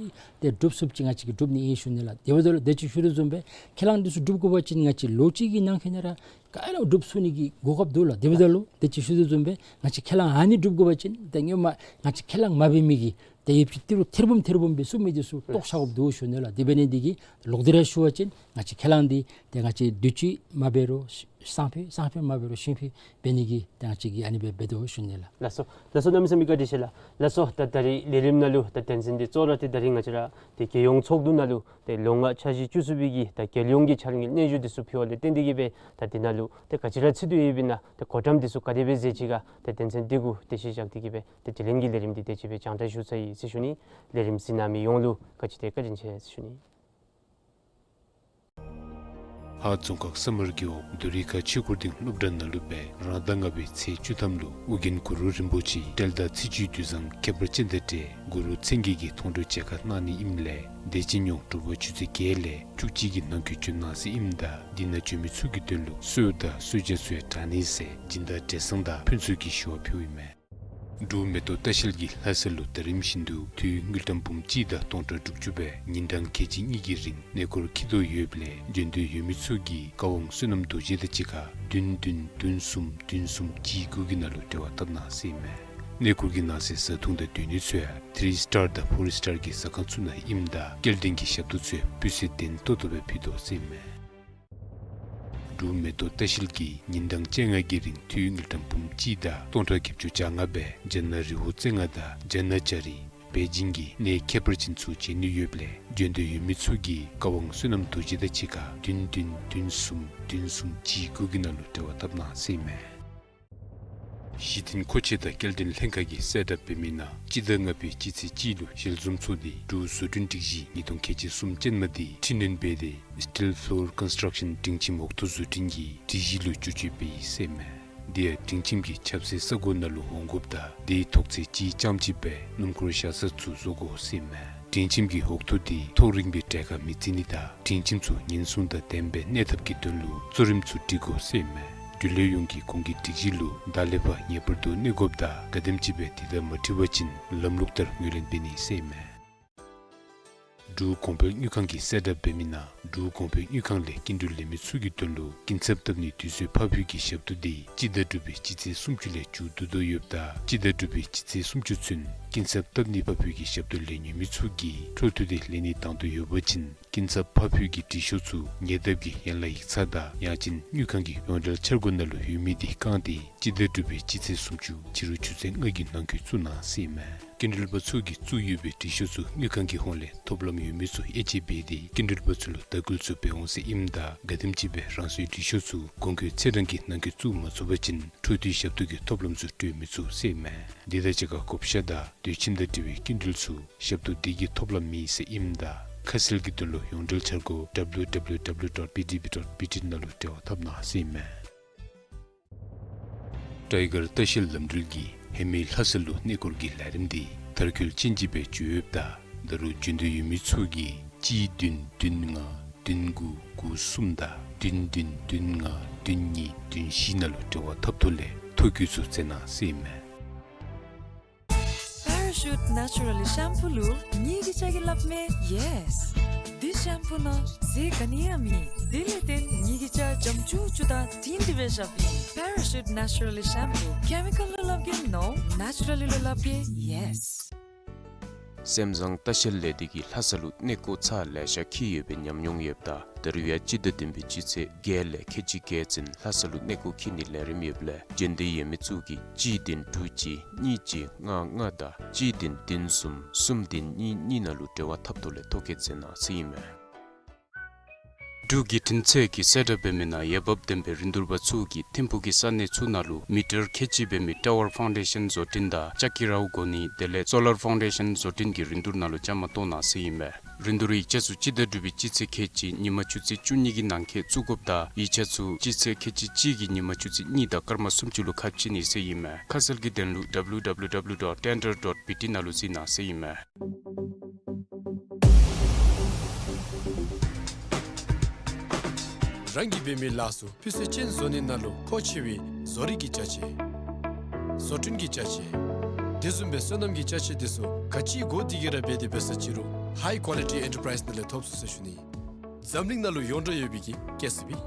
ཏེ་གྲུབ་ཚུགསཔ་ཅིག་ང་བཅས་ཀྱིས་གྲུབ་ནི་ཨིན་ཞུ་ནི་ལགས། དེ་འབདཝ་ད་ལུ་དེ་ཅིག་ཞུ་དོ་བཟུམ་སྦེ་ཁས་བླངས་འདི་ཚུ་གྲུབ་དགོ་པ་ཅིན་ང་བཅས་ལོ་གཅིག་གི་ནང་འཁོད་ནང་ར་ག་ར་གྲུབ་ཚུགས་ནི་གི་གོ་སྐབས་འདུག་ལགས། དེ་འབདཝ་ད་ལུ་དེ་ཅིག་ཞུ་དོ་བཟུམ་སྦེ་ང་བཅས་ཁས་བླངས་ཨ་ནི་གྲུབ་དགོ་པ་ཅིན་ཏེ་སྔོན་མ་ང་བཅས་ཁས་བླངས་མ་འབད་མི་གི་ཏེ་ཡོདཔ་ཅིག་ཏི་རུ་ཐེར་འབུམ་ཐེར་འབུམ་སྦེ་བཙུགས་མི་འདི་ཚུ་བཏོག་བཞག་དགོཔ་འདུག་ཞུ་ནི་ལགས། དེ་འབད་ནི་དེ་གིས་ལོག་སྟེ་ར་ཞུ་བ་ཅིན་ང་བཅས་ཁས་བླངས་འདི་ཏེ་ང་བཅས་དུས་ཅི་མ་འབད་རུང་སང་ཕོད་སང་ཕོད་མ་འབད་རུང་ཤིང་ཕོད་འབད་ནི་གི་ཏེ་ང་བཅས་ཀྱིས་ཨ་ནི་སྦེ་འབད་དོ་ཞུ་ནི་ལགས། ལགས་སོ། ལགས་སོ། གནམ་མེད་ས་མེད་བཀའ་དྲིན་ཆེ་ལགས། ལགས་སོ། ད་ད་རིས་ལས་རིམ་ནང་ལུ་ད་དོན་ཚན་འདི་གཙོ་བོ་ར་ཏེ་ད་རིས་ང་བཅས་ར་ཏེ་རྒྱལ་ཡོངས་ཚོགས་འདུ་ནང་ལུ་ཏེ་ལོ་ལྔ་འཆར་གཞི་བཅུ་གསུམ་པའི་གི་ད་རྒྱལ་ཡོངས་ཀྱི་འཆར་དངུལ་སྙན་ཞུ་འདི་ཚུ་ཕུལ་བ་ལས་བརྟེན་ཏེ་གིས་སྦེ་ད་འདི་ནང་ལུ་ཏེ་ག་ཅི་ར་ཚུད་དེ་ཡོདཔ་ཨིན་ན་ཏེ་གོ་ཐམ་འདི་ཚུ་ག་དེ་སྦེ་མཛད་ཅི་ག་ཏེ་དོན་ཚན་འདི་གུ་ཏེ་གཞི་བཞག་སྟེ་གིས་སྦེ་ཏེ་དྲི་ལན་གྱི་ལས་རིམ་འདི་དེ་ཅིག་སྦེ་རྒྱང་བསྒྲགས་ཞུ་ཚར་ཡི་ཟེར་ཞུ་ནི། ལས་རིམ་གཟིགས་གནང་མི་ཡོངས་ལུ་ག་ཅི་ཏེ་བཀའ་དྲིན་ཆེ་ཟེར་ཞུ་ནི། ཧཱ་རྫོང་ཁག་ས་དམར་གྱི་འོག་རྡོ་རིང་ཁ་ཆོས་འཁོར་སྡིངས་སློབ་གྲྭ་ནང་ལུ་སྦེ་རང་ཟླ་ལྔ་པའི་ཚེས་བཅུ་ཐམ་ལུ་ཨོ་རྒྱན་གུ་རུ་རིན་པོ་ཆེ་འབྲེལ་ཟླ་ཚེས་བཅུའི་དུས་བཟང་ཁྱད་པར་ཅན་དང་འབྲེལ་གུ་རུ་མཚན་བརྒྱད་ཀྱི་མཐོང་གྲོལ་མཇལ་ཁ་གནང་ནི་ཨིནམ་ལས་དེ་སྤྱི་ཉོག་དྲོ་པ་ཆུ་ཚོད་བརྒྱད་ལས་བཅུ་གཅིག་གི་ནང་འཁོད་འབྱོན་གནང་ཟེར་ཨིནམ་ད་འདི་ནང་འབྱོན་མི་ཚུ་གི་དོན་ལུ་གསོལཝ་དང་གསོལ་ཇ་ཚུ་ཡང་དྲང་ནི་ཟེར་སྦྱིན་བདག་བགྲེས་གཙང་དང་ཕུན་ཚོགས་ཀྱིས་ཞུ་བ་ཕུལཝ་ཨིན་མས། འབྲུག་མེ་ཏོག་ལྟ་བཤལ་གྱིས་ལྷ་ས་ལུ་ཟླ་རིམ་བཞིན་དུ་མཐོའི་དངུལ་ཀྲམ་འབུམ་གཅིག་དང་སྟོང་ཕྲག་དྲུག་ཅུ་སྦེ་ཉིན་གྲངས་ཁལ་གཅིག་གཉིས་ཀྱི་རིང་གནས་སྐོར་འཁྱིད་དོ་ཡོདཔ་ལས་འབྱོན་འདོད་ཡོད་མི་ཚུ་གིས་བཀའ་དབང་བསོད་ནམས་རྡོ་རྗེ་དང་གཅིག་ཁར་བདུན་བདུན་བདུན་གསུམ་བདུན་གསུམ་གཅིག་དགུ་གི་ནང་ལུ་འབྲེལ་བ་འཐབ་གནང་ཟེར་ཨིན་མས། གནས་སྐོར་གྱི་ནང་གསེས་བཟའ་འཐུང་དང་སྡོད་གནས་ཚུ་ཡང་ཐི་རི་སི་ཊར་དང་ཕོར་སི་ཊར་གྱི་ཟ་ཁང་ཚུ་ནང་ཨིནམ་ད་སྐྱེལ་འདྲེན་གྱི་ཞབས་ཏོག་ཚུ་ཡང་སྤུས་ཚད་ལྡན་ཏོག་ཏོ་སྦེ་ཕུལ་དོ་ཟེར་ཨིན་མས། འབྲུག་མེ་ཏོག་ལྟ་བཤལ་གྱིས་ཉིན་གྲངས་བཅོ་ལྔ་གི་རིང་མཐོའི་དངུལ་ཀྲམ་འབུམ་གཅིག་དང་སྟོང་ཕྲག་བརྒྱད་ཅུ་གྱ་ལྔ་སྦེ་རྒྱ་ནག་རི་བོ་རྩེ་ལྔ་དང་རྒྱ་ནག་ལྕགས་རི་པེ་ཅིང་གི་གནས་ཁྱད་པར་ཅན་ཚུ་མཇལ་ནི་ཡོདཔ་ལས་འབྱོན་འདོད་ཡོད་མི་ཚུ་གིས་བཀའ་དབང་བསོད་ནམས་རྡོ་རྗེ་དང་གཅིག་ཁར་བདུན་བདུན་བདུན་གསུམ་བདུན་གསུམ་གཅིག་དགུ་གི་ནང་ལུ་འབྲེལ་བ་འཐབ་གནང་ཟེར་ཨིན་མས། གཞི་རྟེན་མཁོ་ཆས་དང་སྐྱེལ་འདྲེན་ལྷན་ཁག་གིས་གསལ་བསྒྲགས་འབད་མི་ནང་སྤྱི་ཟླ་ལྔ་པའི་སྤྱི་ཚེས་གཅིག་ལུ་ཞལ་འཛོམས་ཚོགས་ཏེ་འབྲུག་བཟོ་སྐྲུན་སྒྲིག་གཞི་ཉིས་སྟོང་ཁལ་གཅིག་གསུམ་ཅན་མ་འདི་འཕྲི་སྣོན་འབད་དེ་སི་ཊིལ་ཕི་ལོར་ཀོན་སི་ཊརག་ཤཱན་སྒྲིང་ཁྱིམ་འོག་ཐོག་བཟོ་སྐྲུན་གྱི་སྒྲིག་གཞི་ལུ་བསྒྱུར་བཅོས་འབད་ཡི་ཟེར་ཨིན་མས། དེ་ཡང་སྒྲིང་ཁྱིམ་གྱི་ཆབ་སྲིད་ས་གོ་ནང་ལུ་འོང་དགོཔ་དང་དེའི་ཐོག་ཚད་གཅིག་རྐྱངམ་གཅིག་སྦེ་སྣུམ་འཁོར་བཞག་ས་ཚུ་བཟོ་དགོ་ཟེར་ཨིན་མས། སྒྲིང་ཁྱིམ་གྱི་འོག་ཐོག་དེ་ཐོག་རིངམ་སྦེ་གྲལ་ཁར་མི་བརྩི་ནི་དང་སྒྲིང་ཁྱིམ་ཚུ་ཉེན་སྲུང་དང་ལྡནམ་སྦེ་གནས་ཐབས་ཀྱི་དོན་ལུ་གཙོ་རིམ་ཚུ་སྒྲིག་དགོ་ཟེར་ཨིན་མས། འབྲེལ་ཡོད་ཡོངས་ཀྱིས་གོང་གི་སྒྲིག་གཞི་ལུ་ད་ལས་ཕར་ངེས་པར་དུ་གནས་དགོཔ་དང་ག་དེམ་ཅིག་སྦེ་དེ་དང་མ་འཁྲིལ་བ་ཅིན་ལམ་ལུགས་ལྟར་ངོས་ལེན་འབད་ནི་ཟེར་ཨིན་མས། འབྲུག་གོང་འཕེལ་དངུལ་ཁང་གིས་གསལ་བསྒྲགས་འབད་མི་ནང་འབྲུག་གོང་འཕེལ་དངུལ་ཁང་ལས་སྐྱིན་འགྲུལ་ལེན་མི་ཚུ་གི་དོན་ལུ་སྐྱིན་ཚབ་བཏབ་ནིའི་དུས་ཚོད་ཕར་འཕུལ་གྱི་ཞབས་ཏོག་འདི་སྤྱི་ཟླ་དྲུག་པའི་སྤྱི་ཚེས་སུམ་ཅུ་ལས་མཇུག་བསྡུ་དོ་ཡོདཔ་ད་སྤྱི་ཟླ་དྲུག་པའི་སྤྱི་ཚེས་སུམ་ཅུ་ཚུན་སྐྱིན་ཚབ་བཏབ་ནི་ཕར་འཕུལ་གྱི་ཞབས་ཏོག་ལེན་ནི་ཡོད་མི་ཚུ་གིས་འཕྲོ་མཐུད་དེ་ལེན་ནི་དང་འདོད་ཡོད་པ་ཅིན་སྐྱིན་ཚབ་ཕར་འཕུལ་གྱི་དྲི་ཤོག་ཚུ་ཉེ་འདབས་ཀྱི་ཡན་ལག་ཡིག་ཚང་དང་ཡང་ཅིན་དངུལ་ཁང་གི་ཡོངས་འབྲེལ་འཆར་སྒོ་ནང་ལུ་ཡོད་མི་དེ་བཀང་སྟེ་སྤྱི་ཟླ་དྲུག་པའི་སྤྱི་ཚེས་སུམ་ཅུ་ཕྱི་རུ་ཆུ་ཚོད་ལྔ་གི་ནང་འཁོད་བཙུགས་གནང་ཟེར་ཨིན་མས། སྐྱིན་འགྲུལ་པ་ཚུ་གིས་བཙུགས་ཡོད་པའི་དྲི་ཤོག་ཚུ་དངུལ་ཁང་གི་ཧོངས་ལས་ཐོབ་ལམ་ཡོད་མི་ཚུ་དབྱེ་དཔྱད་འབད་དེ་སྐྱིན་འགྲུལ་པ་ཚུ་ལུ་དྭགས་སྐུལ་ཚུ་འབད་འོང་ཟེར་ཨིནམ་ད་ག་དེམ་ཅིག་སྦེ་རང་སོའི་དྲི་ཤོག་ཚུ་གོང་འཁོད་ཚེས་གྲངས་ཀྱི་ནང་འཁོད་བཙུགས་མ་ཚུགས་པ་ཅིན་འཕྲོ་མཐུད་ཞབས་ཏོག་གི་ཐོབ་ལམ་ཚུ་སྤྲོད་མི་ཚུགས་ཟེར་ཨིན་མས། འདི་དང་གཅིག་ཁར་བགོ་བཤའ་དང་དུས་ཁྱིམ་དང་འབྲེལ་བའི་སྐྱིན་འགྲུལ་ཚུ་ཞབས་ཏོག་འདི་གིས་ཐོབ་ལམ་མེད་ཟེར་ཨིནམ་ད་ཁ་གསལ་གྱི་དོན་ལུ་ཡོངས་འབྲེལ་འཆར་སྒོ་W W W dot B D B dot B T ནང་ལུ་འབྲེལ་བ་འཐབ་གནང་ཟེར་ཨིན་མས། ཊའི་གར་ལྟ་བཤལ་ལམ་འགྲུལ་གྱིས་ཧེ་མའི་ལྷ་ས་ལུ་གནས་སྐོར་གྱི་ལས་རིམ་འདི་མཐར་འཁྱོལ་ཅན་ཅིག་སྦེ་འགྱོ་ཡོདཔ་ད་ད་རུང་འབྱོན་འདོད་ཡོད་མི་ཚུ་གིས་གཅིག་བདུན་བདུན་ལྔ་བདུན་དགུ་དགུ་གསུམ་དང་བདུན་བདུན་བདུན་ལྔ་བདུན་གཉིས་བདུན་བཞི་ནང་ལུ་འབྲེལ་བ་འཐབ་ཐོག་ལས་ ཐུགས་རྒྱུས་ཚུ་བརྩེ་གནང་ཟེར་ཨིན་མས། Parachute Naturally Shampoo ལུ་ངེ་གི་ཅ་གི་སླབ་མས་ཡེས། འདི་ཤམ་པུ་ནང་ཟས་ག་ནི་ཡང་མེད། དེ་ལས་བརྟེན་ངེ་གི་ཅ་འཇམ་ཅུག་ཅུ་དང་དྲིང་དྲི་སྦེ་བཞགཔ་ཨིན། Parachute Naturally Shampoo། ཀེ་མི་ཀཱལ་ལུ་སླབ་གེ་ནོ། ནེ་ཅུ་ར་ལི་ལུ་སླབ་གེ་ཡེས། སེམས་བཟང་ལྟ་བཤལ་ལས་སྡེ་གིས་ལྷ་ས་ལུ་གནས་སྐོར་ཚར་ལེ་ཤ་འཁྱིད་ཡོད་པའི་ཉམས་མྱོང་ཡོདཔ་ད་ད་རུང་ཡང་སྤྱི་ཟླ་བདུན་པའི་སྤྱི་ཚེས་བརྒྱད་ལས་ཁལ་གཅིག་བརྒྱད་ཚུན་ལྷ་ས་ལུ་གནས་སྐོར་འཁྱིད་ནིའི་ལས་རིམ་ཡོདཔ་ལས་འབྱོན་འདོད་ཡོད་མི་ཚུ་གིས་གཅིག་བདུན་དྲུག་གཅིག་གཉིས་གཅིག་ལྔ་ལྔ་དང་གཅིག་བདུན་བདུན་གསུམ་གསུམ་བདུན་གཉིས་གཉིས་ནང་ལུ་འབྲེལ་བ་འཐབ་ཐོག་ལས་ཐོ་བཀོད་མཛད་གནང་ཟེར་ཨིན་མས། འབྲུག་བརྒྱུད་འཕྲིན་ཚད་ཀྱིས་གསལ་བསྒྲགས་འབད་མི་ནང་འོས་འབབ་ལྡན་པའི་རིན་བསྡུར་པ་ཚུ་གིས་ཐིམ་ཕུག་གི་ས་གནས་ཚུ་ནང་ལུ་མི་ཊར་ཁལ་གཅིག་འབད་མི་ཊ་ཝར་ཕའུན་ཌེ་ཤཱན་བཟོ་སྐྲུན་དང་ལྕགས་ཀྱི་རཝ་གོ་ནི་དེ་ལས་སོ་ལར་ཕའུན་ཌེ་ཤཱན་བཟོ་སྐྲུན་གྱི་རིན་བསྡུར་ནང་ལུ་བཅའ་མར་གཏོགས་གནང་ཟེར་ཨིན་མས། རིན་བསྡུར་ཡིག་ཆ་ཚུ་སྤྱི་ཟླ་དྲུག་པའི་སྤྱི་ཚེས་ཁལ་གཅིག་ཉིན་མ་ཆུ་ཚོད་བཅུ་གཉིས་ཀྱི་ནང་འཁོད་བཙུགས་དགོཔ་ད་ཡིག་ཆ་ཚུ་སྤྱི་ཚེས་ཁལ་གཅིག་གཅིག་གི་ཉིན་མ་ཆུ་ཚོད་གཉིས་དང་སྐར་མ་སུམ་ཅུ་ལུ་ཁ་ཕྱེ་ནི་ཟེར་ཨིན་མས། ཁ་གསལ་གྱི་དོན་ལུ་W W W dot tender dot B T ནང་ལུ་གཟིགས་གནང་ཟེར་ཨིན་མས། རང་གིས་འབད་མི་ལཱ་ཚུ་སྤུས་ཚད་ཅན་བཟོ་ནི་ནང་ལུ་མཁོ་ཆེ་བའི་བཟོ་རིག་གི་ཅ་ཆས། བཟོ་སྐྲུན་གྱི་ཅ་ཆས། དེ་བཟུམ་སྦེ་སོ་ནམ་གྱི་ཅ་ཆས་དེ་ཚུ་ག་ཅི་དགོ་དེ་གི་ར་འབད་དེ་འབད་ས་ཅི་རུང་High Quality Enterprise ནང་ལས་ཐོབ་ཚུགས་ཟེར་ཞུ་ནི། འཛམ་གླིང་ནང་ལུ་ཡོངས་གྲགས་ཡོད་པའི་གི་ཀེ་སི་བི།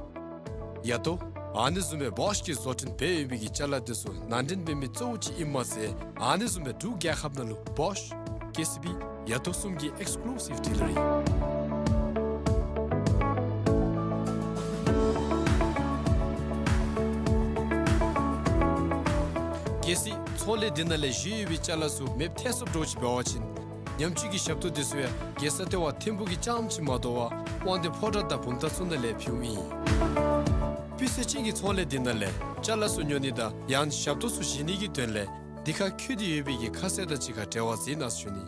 ཡ་ཏོ། ཨ་ནི་བཟུམ་སྦེ་བོཤ་གིས་བཟོ་སྐྲུན་འབད་ཡོད་པའི་གི་ཅ་ལ་དེ་ཚུ་ནང་འདྲེན་འབད་མི་གཙོ་བོ་ཅིག་ཨིནམ་མ་ཚད་ཨ་ནི་བཟུམ་སྦེ་འབྲུག་རྒྱལ་ཁབ་ནང་ལུ་བོཤ་ཀེ་སི་བི་ཡ་ཏོ་གསུམ་གྱི་ཨེགསི་ཀུ་ལུ་སིབ་ཌི་ལར་ཨིན། གལ་སྲིད་ཚོང་ལས་འདི་ནང་ལས་བཞེས་ཡོད་པའི་ཅ་ལ་ཚུ་མེདཔ་ཐལ་སོཔ་འདྲཝ་ཅིག་འབད་བ་ཅིན་ཉམས་བཅོས་ཀྱི་ཞབས་ཏོག་འདི་ཚུ་ཡང་རྒྱལ་ས་ལྟེ་བ་ཐིམ་ཕུག་གི་རྐྱངམ་ཅིག་མ་དོ་བར་དབང་འདུས་ཕོ་བྲང་དང་བུམ་ཐང་ཚུ་ནང་ལས་ཕུལཝ་ཨིན། སྤུས་ཚད་ཅན་གྱི་ཚོང་ལས་འདི་ནང་ལས་ཅ་ལ་ཚུ་ཉོ་ནི་དང་ཡང་ཞབས་ཏོག་ཚུ་བཞེས་ནི་གི་དོན་ལས་འདི་ཁར་འཁོད་དེ་ཡོད་པའི་གི་ཁ་གསལ་དང་གཅིག་ཁར་འབྲེལ་བ་མཛད་གནང་ཟེར་ཞུ་ནི།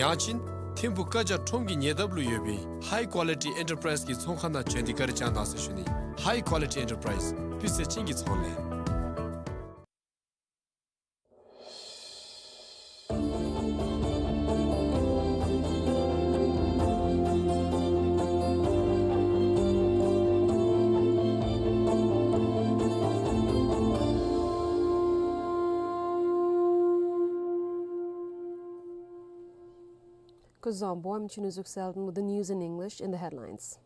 ཡང་ཅིན་ཐིམ་ཕུག་ཀ་ཇ་ཁྲོམ་གྱི་ཉེ་འདབས་ལུ་ཡོད་པའི་High Quality Enterprise གི་ཚོང་ཁང་ནང་བྱོན་ཏེ་བཀའ་དྲིན་བསྐྱང་གནང་ཟེར་ཞུ་ནི། High Quality Enterprise སྤུས་ཚད་ཅན་གྱི་ཚོང་ལས། Kuzuzangpo, I'm Chinu Zukselden with the news in English in the headlines.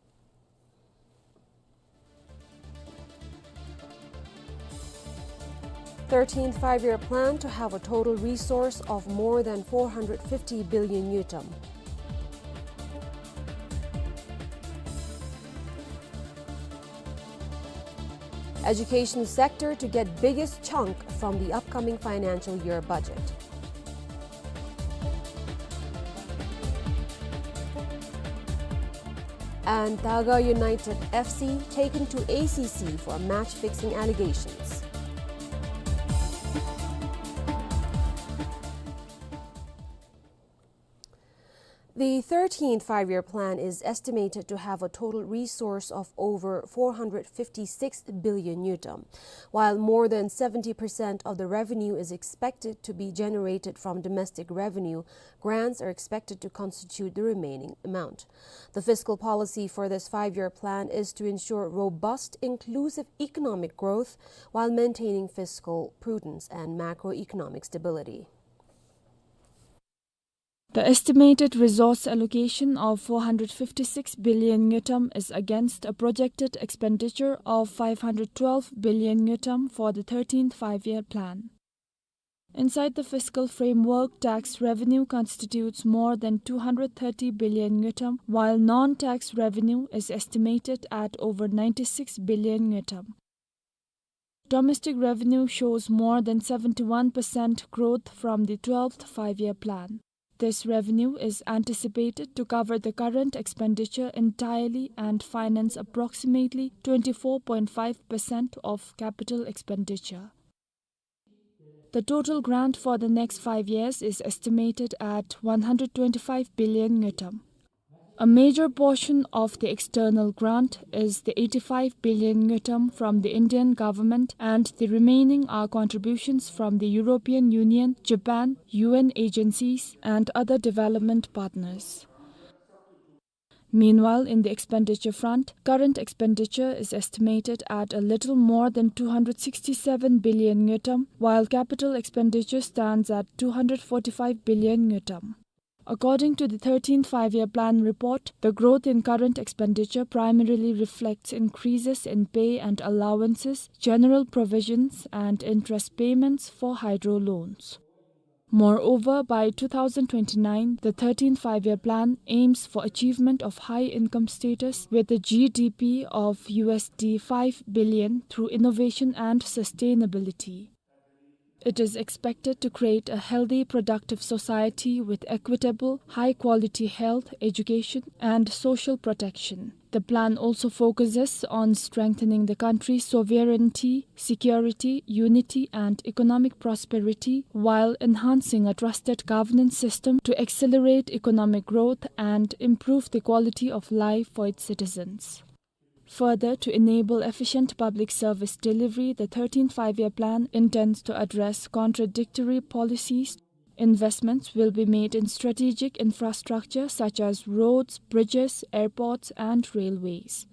Thirteenth Five-Year Plan to have a total resource of more than four hundred fifty billion ngultrum. Education sector to get biggest chunk from the upcoming financial year budget. And Daga United F C taken to A C C for match fixing allegations. The thirteenth Five-Year Plan is estimated to have a total resource of over four hundred fifty-six billion ngultrum. While more than seventy percent of the revenue is expected to be generated from domestic revenue, grants are expected to constitute the remaining amount. The fiscal policy for this five-year plan is to ensure robust, inclusive economic growth while maintaining fiscal prudence and macroeconomic stability. The estimated resource allocation of four hundred fifty-six billion ngultrum is against a projected expenditure of five hundred twelve billion ngultrum for the thirteenth Five-Year Plan. Inside the fiscal framework, tax revenue constitutes more than two hundred thirty billion ngultrum, while non-tax revenue is estimated at over ninety-six billion ngultrum. Domestic revenue shows more than seventy-one percent growth from the twelfth Five-Year Plan. This revenue is anticipated to cover the current expenditure entirely and finance approximately twenty-four point five percent of capital expenditure. The total grant for the next five years is estimated at one hundred twenty-five billion ngultrum. A major portion of the external grant is the eighty-five billion ngultrum from the Indian government, and the remaining are contributions from the European Union, Japan, U N agencies, and other development partners. Meanwhile, in the expenditure front, current expenditure is estimated at a little more than two hundred sixty-seven billion ngultrum, while capital expenditure stands at two hundred forty-five billion ngultrum. According to the thirteenth Five-Year Plan report, the growth in current expenditure primarily reflects increases in pay and allowances, general provisions, and interest payments for hydro loans. Moreover, by two thousand twenty-nine, the thirteenth Five-Year Plan aims for achievement of high income status with a G D P of U S D five billion through innovation and sustainability. It is expected to create a healthy, productive society with equitable, high-quality health, education, and social protection. The plan also focuses on strengthening the country's sovereignty, security, unity, and economic prosperity, while enhancing a trusted governance system to accelerate economic growth and improve the quality of life for its citizens. Further, to enable efficient public service delivery, the thirteenth Five-Year Plan intends to address contradictory policies. Investments will be made in strategic infrastructure such as roads, bridges, airports, and railways.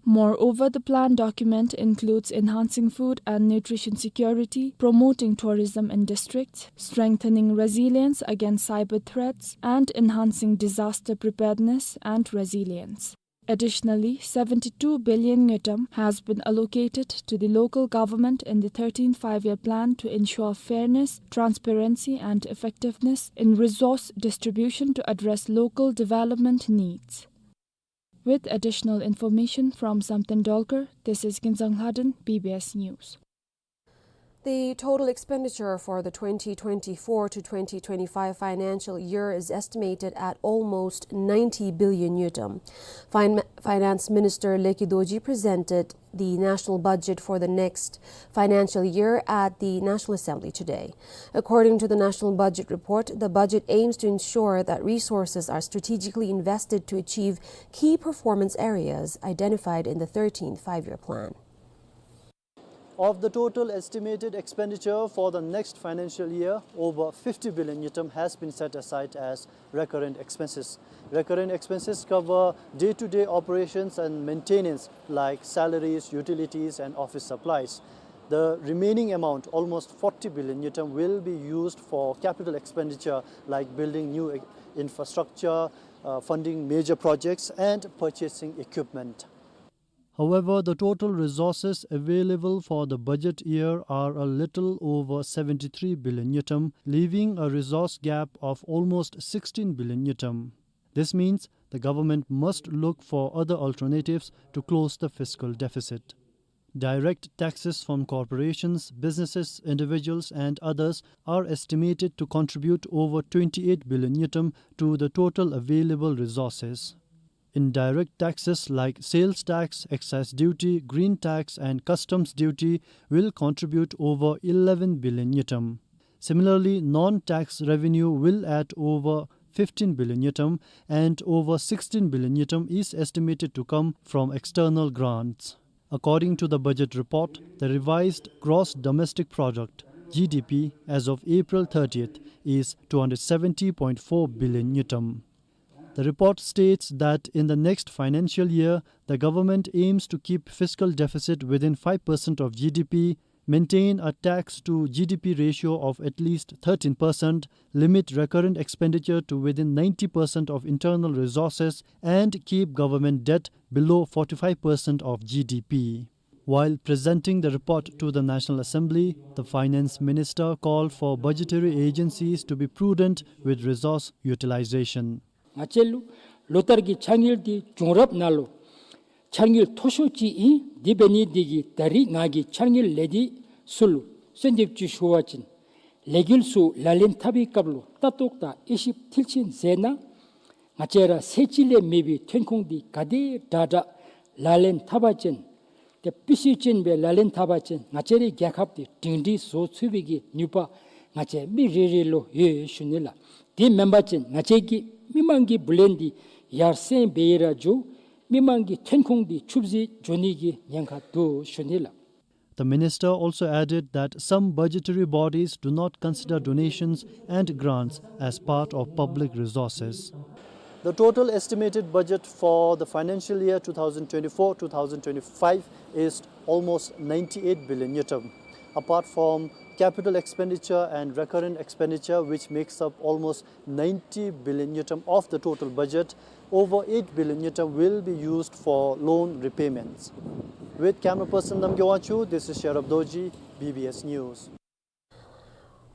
Moreover, the plan document includes enhancing food and nutrition security, promoting tourism in districts, strengthening resilience against cyber threats, and enhancing disaster preparedness and resilience. Additionally, seventy-two billion ngultrum has been allocated to the local government in the thirteenth Five-Year Plan to ensure fairness, transparency, and effectiveness in resource distribution to address local development needs. With additional information from Samten Dolkar, this is Kinzang Lhaden, B B S News. The total expenditure for the twenty twenty-four to twenty twenty-five financial year is estimated at almost ninety billion ngultrum. Fin-, Finance Minister Lekhi Dorji presented the national budget for the next financial year at the National Assembly today. According to the national budget report, the budget aims to ensure that resources are strategically invested to achieve key performance areas identified in the thirteenth Five-Year Plan. Of the total estimated expenditure for the next financial year, over fifty billion ngultrum has been set aside as recurrent expenses. Recurrent expenses cover day-to-day operations and maintenance like salaries, utilities, and office supplies. The remaining amount, almost forty billion ngultrum, will be used for capital expenditure like building new e-, infrastructure, uh, funding major projects, and purchasing equipment. However, the total resources available for the budget year are a little over seventy-three billion ngultrum, leaving a resource gap of almost sixteen billion ngultrum. This means the government must look for other alternatives to close the fiscal deficit. Direct taxes from corporations, businesses, individuals, and others are estimated to contribute over twenty-eight billion ngultrum to the total available resources. Indirect taxes like sales tax, excise duty, green tax, and customs duty will contribute over eleven billion ngultrum. Similarly, non-tax revenue will add over fifteen billion ngultrum, and over sixteen billion ngultrum is estimated to come from external grants. According to the budget report, the revised gross domestic product, G D P, as of April thirtieth is two hundred seventy point four billion ngultrum. The report states that in the next financial year, the government aims to keep fiscal deficit within five percent of G D P, maintain a tax to G D P ratio of at least thirteen percent, limit recurrent expenditure to within ninety percent of internal resources, and keep government debt below forty-five percent of G D P. While presenting the report to the National Assembly, the Finance Minister called for budgetary agencies to be prudent with resource utilization. ང་བཅས་ལུ་ལོ་ལྟར་གྱི་འཆར་དངུལ་འདི་བྱུང་རབས་ནང་ལུ་འཆར་དངུལ་མཐོ་ཤོས་ཅིག་ཨིན། དེ་འབད་ནི་འདི་གིས་ད་རིས་ང་གིས་འཆར་དངུལ་ལས་སྡེ་ཚུ་ལུ་གསོལ་འདེབས་ཅིག་ཞུ་བ་ཅིན་ལས་འགུལ་ཚུ་ལག་ལེན་འཐབ་པའི་སྐབས་ལུ་ལྟ་རྟོག་དང་དབྱེ་ཞིབ་མཐིལ་ཕྱིན་མཛད་གནང་། ང་བཅས་ར་ཚད་གཅིག་ལས་མེད་པའི་ཐོན་ཁུངས་འདི་ག་དེ་དྲག་དྲག་ལག་ལེན་འཐབ་པ་ཅིན་ཏེ་སྤུས་ཚད་ཅན་སྦེ་ལག་ལེན་འཐབ་པ་ཅིན་ང་བཅས་རའི་རྒྱལ་ཁབ་འདི་སྒྲིང་སྒྲིང་བཟོ་ཚུགས་པའི་གི་ནུས་པ་ང་བཅས་མི་རེ་རེ་ལུ་ཡོད་ཞུ་ནི་ལགས། དེ་མེན་པ་ཅིན་ང་བཅས་ཀྱི་མི་མང་གི་བུ་ལོན་འདི་ཡར་སེང་སྦེ་ར་འགྱོ། མི་མང་གི་ཐོན་ཁུངས་འདི་ཆུད་ཟོས་འགྱོ་ནི་གི་ཉེན་ཁ་འདུག་ཞུ་ནི་ལགས། The minister also added that some budgetary bodies do not consider donations and grants as part of public resources. The total estimated budget for the financial year two thousand twenty-four two thousand twenty-five is almost ninety-eight billion ngultrum. Apart from capital expenditure and recurrent expenditure, which makes up almost ninety billion ngultrum of the total budget, over eight billion ngultrum will be used for loan repayments. With camera person Namgay Wangchuk, this is Sherab Dorji, B B S News.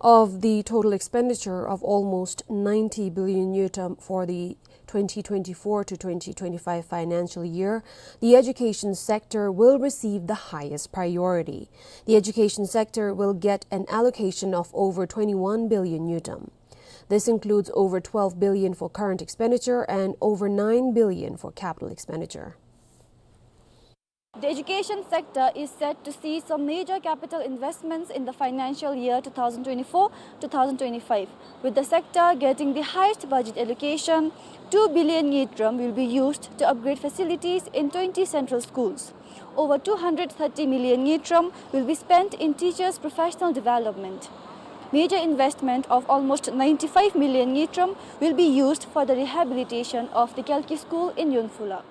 Of the total expenditure of almost ninety billion ngultrum for the twenty twenty-four to twenty twenty-five financial year, the education sector will receive the highest priority. The education sector will get an allocation of over twenty-one billion ngultrum. This includes over twelve billion for current expenditure and over nine billion for capital expenditure. The education sector is set to see some major capital investments in the financial year two thousand twenty-four two thousand twenty-five, with the sector getting the highest budget allocation. Two billion ngultrum will be used to upgrade facilities in twenty central schools. Over two hundred thirty million ngultrum will be spent in teachers' professional development. Major investment of almost ninety-five million ngultrum will be used for the rehabilitation of the Kalki school in Yunphulang.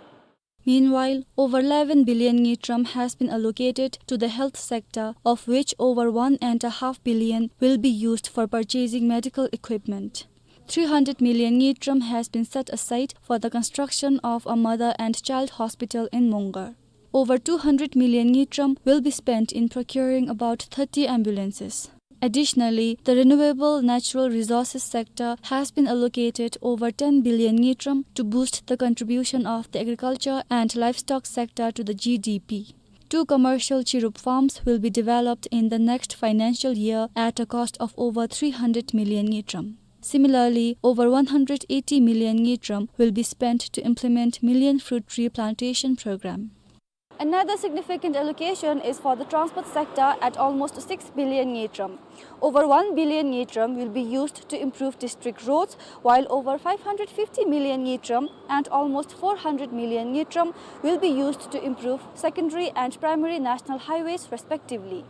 Meanwhile, over eleven billion ngultrum has been allocated to the health sector, of which over one and a half billion will be used for purchasing medical equipment. Three hundred million ngultrum has been set aside for the construction of a mother and child hospital in Mongar. Over two hundred million ngultrum will be spent in procuring about thirty ambulances. Additionally, the renewable natural resources sector has been allocated over ten billion ngultrum to boost the contribution of the agriculture and livestock sector to the G D P. Two commercial chirup farms will be developed in the next financial year at a cost of over three hundred million ngultrum. Similarly, over one hundred eighty million ngultrum will be spent to implement million fruit tree plantation program. Another significant allocation is for the transport sector at almost six billion ngultrum. Over one billion ngultrum will be used to improve district roads, while over five hundred fifty million ngultrum and almost four hundred million ngultrum will be used to improve secondary and primary national highways respectively.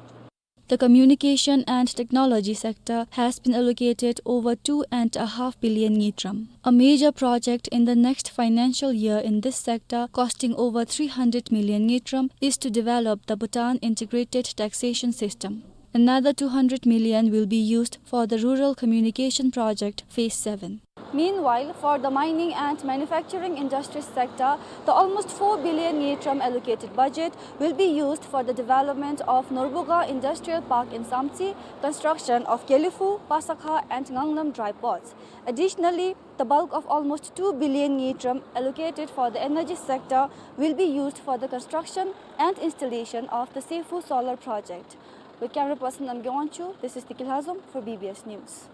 The communication and technology sector has been allocated over two and a half billion ngultrum. A major project in the next financial year in this sector, costing over three hundred million ngultrum, is to develop the Bhutan Integrated Taxation System. Another two hundred million will be used for the Rural Communication Project Phase seven. Meanwhile, for the mining and manufacturing industries sector, the almost four billion ngultrum allocated budget will be used for the development of Norbuga Industrial Park in Samtse, construction of Gelephu, Pasakha and Nganglem dry ports. Additionally, the bulk of almost two billion ngultrum allocated for the energy sector will be used for the construction and installation of the Seiphu solar project. With camera person Namgay Wangchuk, this is Tiki Lhazom for B B S News.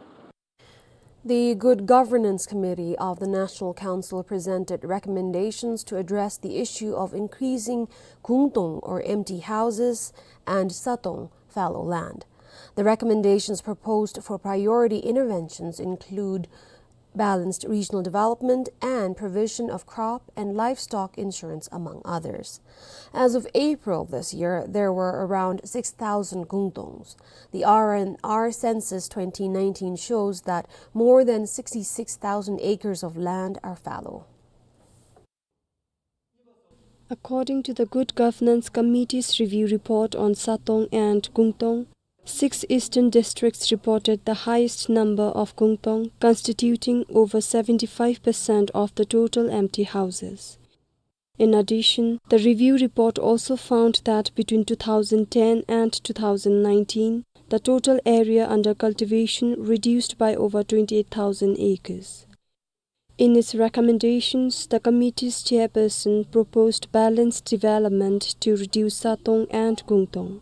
The Good Governance Committee of the National Council presented recommendations to address the issue of increasing gungtong or empty houses and satong, fallow land. The recommendations proposed for priority interventions include balanced regional development and provision of crop and livestock insurance, among others. As of April this year, there were around six thousand gungtongs. The R and R census twenty nineteen shows that more than sixty-six thousand acres of land are fallow. According to the Good Governance Committee's review report on satong and gungtong, six eastern districts reported the highest number of gungtong, constituting over seventy-five percent of the total empty houses. In addition, the review report also found that between two thousand ten and two thousand nineteen, the total area under cultivation reduced by over twenty-eight thousand acres. In its recommendations, the committee's chairperson proposed balanced development to reduce satong and gungtong.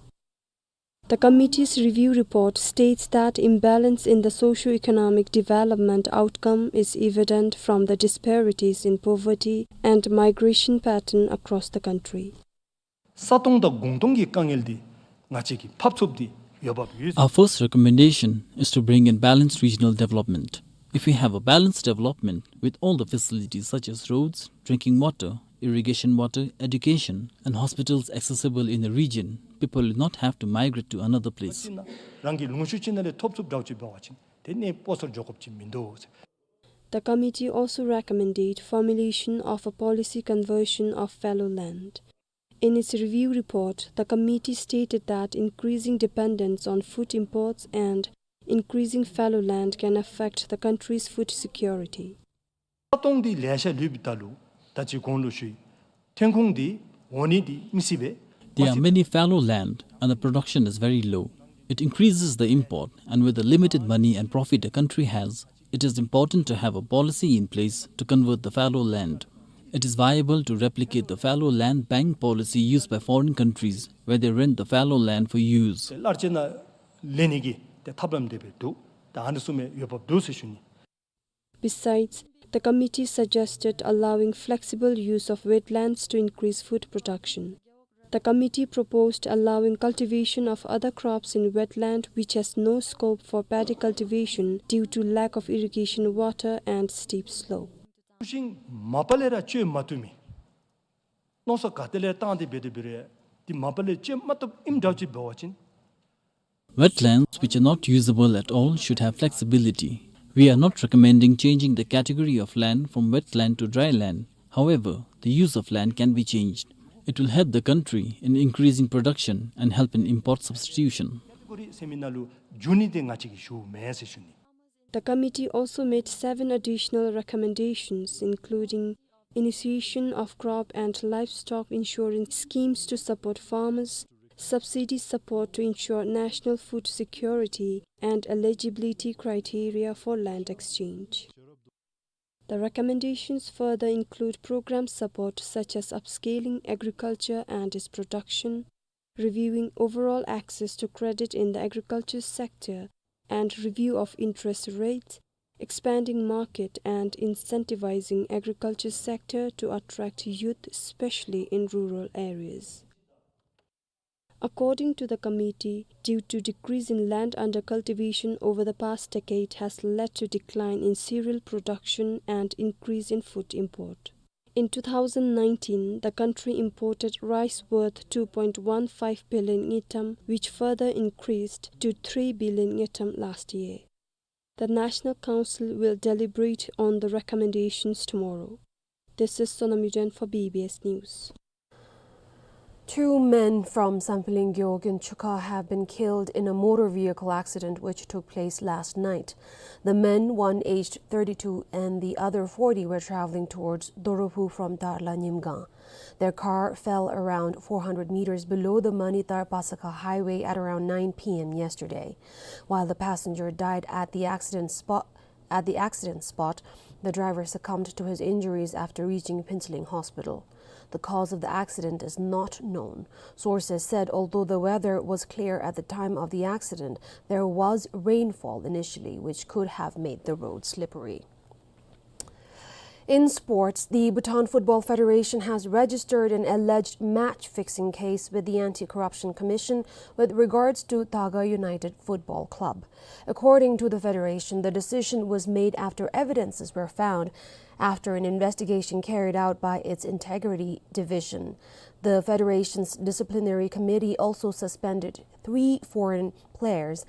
The committee's review report states that imbalance in the socio-economic development outcome is evident from the disparities in poverty and migration pattern across the country. ས་སྟོང་དང་གུང་སྟོང་གི་དཀའ་ངལ་འདི་ང་བཅས་ཀྱིས་ཕབ་ཚུགསཔ་འདི་ཡོདཔ་ཡོད། Our first recommendation is to bring in balanced regional development. If we have a balanced development with all the facilities such as roads, drinking water, irrigation water, education, and hospitals accessible in a region, people will not have to migrate to another place. རང་གི་ལུང་ཤུལ་ཅིག་ནང་ལས་ཐོབ་ཚུགསཔ་འདྲཝ་ཅིག་འབད་བ་ཅིན་དེ་ནི་སྤོ་སོར་འགྱོ་དགོཔ་ཅིག་མིན་འདུག། The committee also recommended formulation of a policy conversion of fallow land. In its review report, the committee stated that increasing dependence on food imports and increasing fallow land can affect the country's food security. ད་སྟོང་འདི་ལེ་ཤ་ལུས་པའི་ད་ལུ་ད་ཅི་གོང་ལུ་ཞུ་ཡི། ཐོན་ཁུངས་འདི་འོང་ནི་འདི་མི་སྲིད་པས། There are many fallow land and the production is very low. It increases the import, and with the limited money and profit a country has, it is important to have a policy in place to convert the fallow land. It is viable to replicate the fallow land bank policy used by foreign countries, where they rent the fallow land for use. ལར་ཅེ་ན་ལེན་ནི་གི་ཏེ་ཐབས་ལམ་འདི་སྦེ་འདུག། ད་ཨ་ནི་བཟུམ་མའི་འོས་འབབ་འདུག་ཟེར་ཞུ་ནི། Besides, the committee suggested allowing flexible use of wetlands to increase food production. The committee proposed allowing cultivation of other crops in wetland which has no scope for paddy cultivation due to lack of irrigation water and steep slope. ཤིང་མ་པ་ལས་ར་གཅོད་མ་བཏུབ་མི། མནོ་བསམ་ག་ཏེ་ལས་བཏང་སྟེ་འབད་དེ་འབད་རུང་ཡང་འདི་མ་པ་ལས་གཅོད་མ་བཏུབ་ཨིནམ་འདྲཝ་ཅིག་འབད་བ་ཅིན། Wetlands which are not usable at all should have flexibility. We are not recommending changing the category of land from wetland to dry land. However, the use of land can be changed. It will help the country in increasing production and help in import substitution. ཀེ་ཊི་གོ་རི་ཟེར་མི་ནང་ལུ་འགྱུར་ནི་འདི་ང་བཅས་ཀྱིས་ཞུ་མེན་ཟེར་ཞུ་ནི། The committee also made seven additional recommendations, including initiation of crop and livestock insurance schemes to support farmers, subsidy support to ensure national food security, and eligibility criteria for land exchange. The recommendations further include program support such as upscaling agriculture and its production, reviewing overall access to credit in the agriculture sector, and review of interest rates, expanding market and incentivizing agriculture sector to attract youth, especially in rural areas. According to the committee, due to decrease in land under cultivation over the past decade has led to decline in cereal production and increase in food import. In two thousand nineteen, the country imported rice worth two point one five billion ngultrum, which further increased to three billion ngultrum last year. The National Council will deliberate on the recommendations tomorrow. This is Sonam Yuden for B B S News. Two men from Sampling Gewog in Chukha have been killed in a motor vehicle accident which took place last night. The men, one aged thirty-two and the other forty, were traveling towards Dorophu from Tarla Nyimgang. Their car fell around four hundred meters below the Manitar Pasakha highway at around nine P M yesterday. While the passenger died at the accident spot, at the accident spot, the driver succumbed to his injuries after reaching Phuentsholing Hospital. The cause of the accident is not known. Sources said although the weather was clear at the time of the accident, there was rainfall initially, which could have made the road slippery. In sports, the Bhutan Football Federation has registered an alleged match-fixing case with the Anti-Corruption Commission with regards to Daga United Football Club. According to the federation, the decision was made after evidences were found after an investigation carried out by its Integrity Division. The federation's disciplinary committee also suspended three foreign players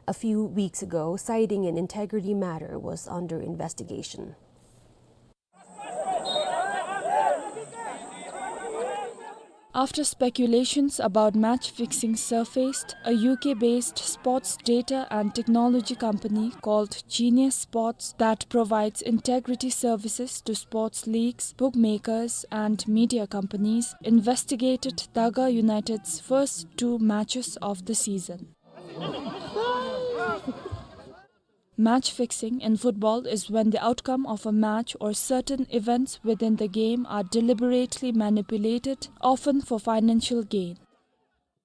a few weeks ago, citing an integrity matter was under investigation. After speculations about match fixing surfaced, a U K-based sports data and technology company called Genius Sports, that provides integrity services to sports leagues, bookmakers, and media companies, investigated Daga United's first two matches of the season. Match fixing in football is when the outcome of a match or certain events within the game are deliberately manipulated, often for financial gain.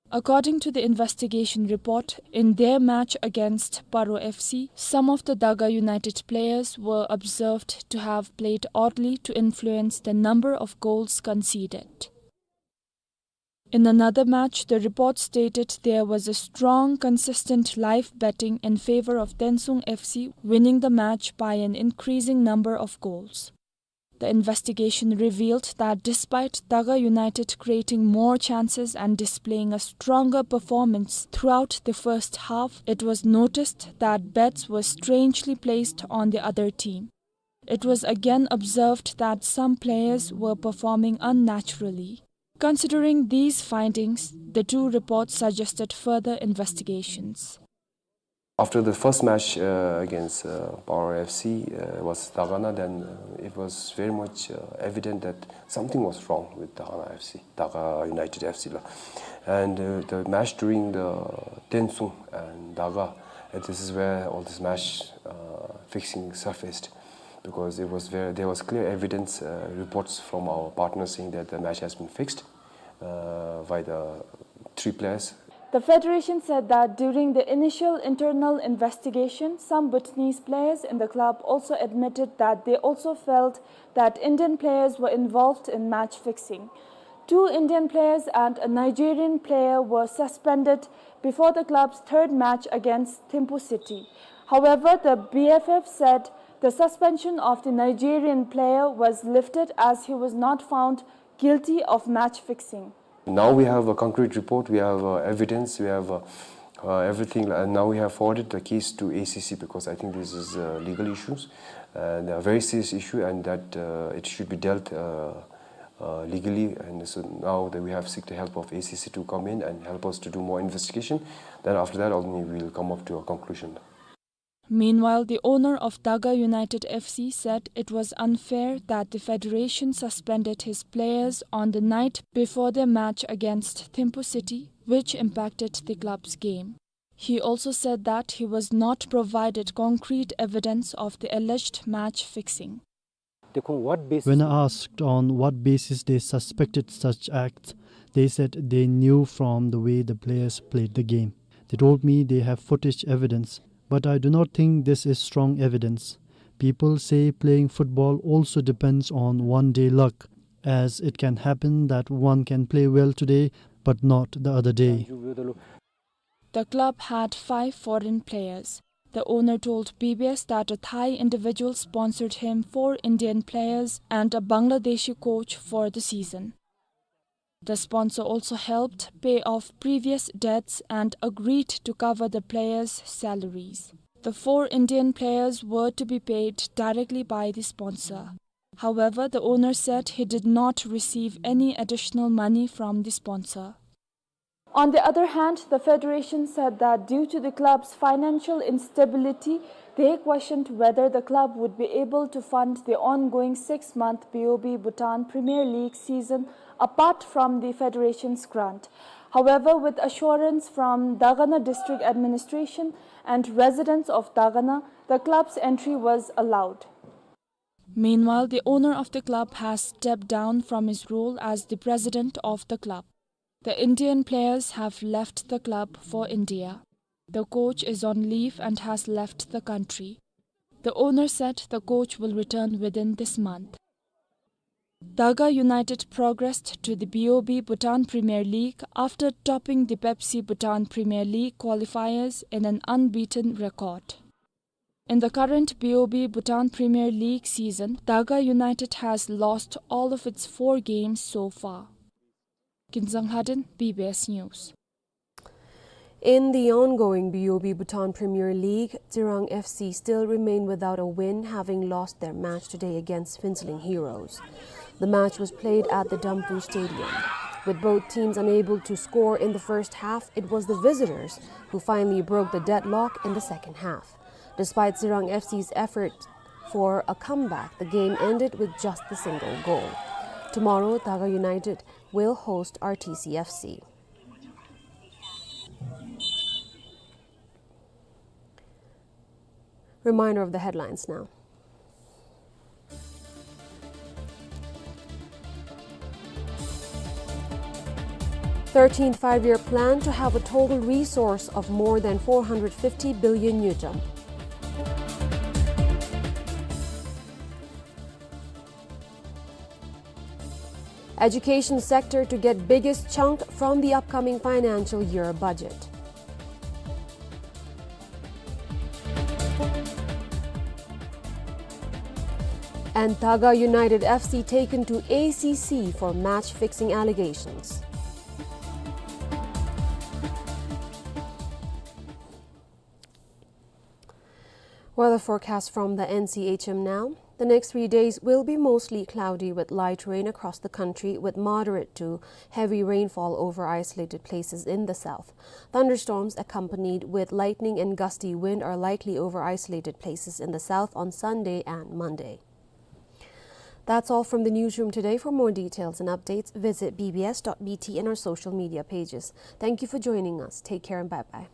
According to the investigation report, in their match against Paro F C, some of the Daga United players were observed to have played oddly to influence the number of goals conceded. In another match, the report stated there was a strong, consistent live betting in favor of Tensung F C, winning the match by an increasing number of goals. The investigation revealed that despite Daga United creating more chances and displaying a stronger performance throughout the first half, it was noticed that bets were strangely placed on the other team. It was again observed that some players were performing unnaturally. Considering these findings, the two reports suggested further investigations. After the first match, uh, against, uh, Power F C, uh, was Dagana, then, uh, it was very much, uh, evident that something was wrong with Dagana F C, Daga United F C la. And, uh, the match during the Tensung and Daga, uh, this is where all this match, uh, fixing surfaced, because it was very, there was clear evidence, uh, reports from our partners saying that the match has been fixed, uh, by the three players. The federation said that during the initial internal investigation, some Bhutanese players in the club also admitted that they also felt that Indian players were involved in match fixing. Two Indian players and a Nigerian player were suspended before the club's third match against Thimphu City. However, the B F F said the suspension of the Nigerian player was lifted as he was not found guilty of match fixing. Now we have a concrete report, we have, uh, evidence, we have, uh, uh, everything, and now we have forwarded the case to A C C, because I think this is, uh, legal issues, and a very serious issue, and that, uh, it should be dealt, uh, uh, legally. And so now that we have seek the help of A C C to come in and help us to do more investigation, then after that only we will come up to a conclusion. Meanwhile, the owner of Daga United F C said it was unfair that the federation suspended his players on the night before their match against Thimphu City, which impacted the club's game. He also said that he was not provided concrete evidence of the alleged match fixing. When I asked on what basis they suspected such acts, they said they knew from the way the players played the game. They told me they have footage evidence, but I do not think this is strong evidence. People say playing football also depends on one day luck, as it can happen that one can play well today but not the other day. The club had five foreign players. The owner told B B S that a Thai individual sponsored him four Indian players and a Bangladeshi coach for the season. The sponsor also helped pay off previous debts and agreed to cover the players' salaries. The four Indian players were to be paid directly by the sponsor. However, the owner said he did not receive any additional money from the sponsor. On the other hand, the federation said that due to the club's financial instability, they questioned whether the club would be able to fund the ongoing six-month B O B Bhutan Premier League season apart from the federation's grant. However, with assurance from Dagana District Administration and residents of Dagana, the club's entry was allowed. Meanwhile, the owner of the club has stepped down from his role as the president of the club. The Indian players have left the club for India. The coach is on leave and has left the country. The owner said the coach will return within this month. Daga United progressed to the B O B Bhutan Premier League after topping the Pepsi Bhutan Premier League qualifiers in an unbeaten record. In the current B O B Bhutan Premier League season, Daga United has lost all of its four games so far. Kinzang Haden, B B S News. In the ongoing B O B Bhutan Premier League, Tsirang F C still remain without a win, having lost their match today against Phuentsholing Heroes. The match was played at the Damphu Stadium, with both teams unable to score in the first half. It was the visitors who finally broke the deadlock in the second half. Despite Tsirang F C's effort for a comeback, the game ended with just the single goal. Tomorrow, Daga United will host R T C F C. Reminder of the headlines now. Thirteenth Five-Year Plan to have a total resource of more than four hundred fifty billion ngultrum. Education sector to get biggest chunk from the upcoming financial year budget. And Daga United F C taken to A C C for match fixing allegations. Weather forecast from the N C H M now. The next three days will be mostly cloudy with light rain across the country, with moderate to heavy rainfall over isolated places in the south. Thunderstorms accompanied with lightning and gusty wind are likely over isolated places in the south on Sunday and Monday. That's all from the newsroom today. For more details and updates, visit B B S dot B T and our social media pages. Thank you for joining us. Take care and bye-bye.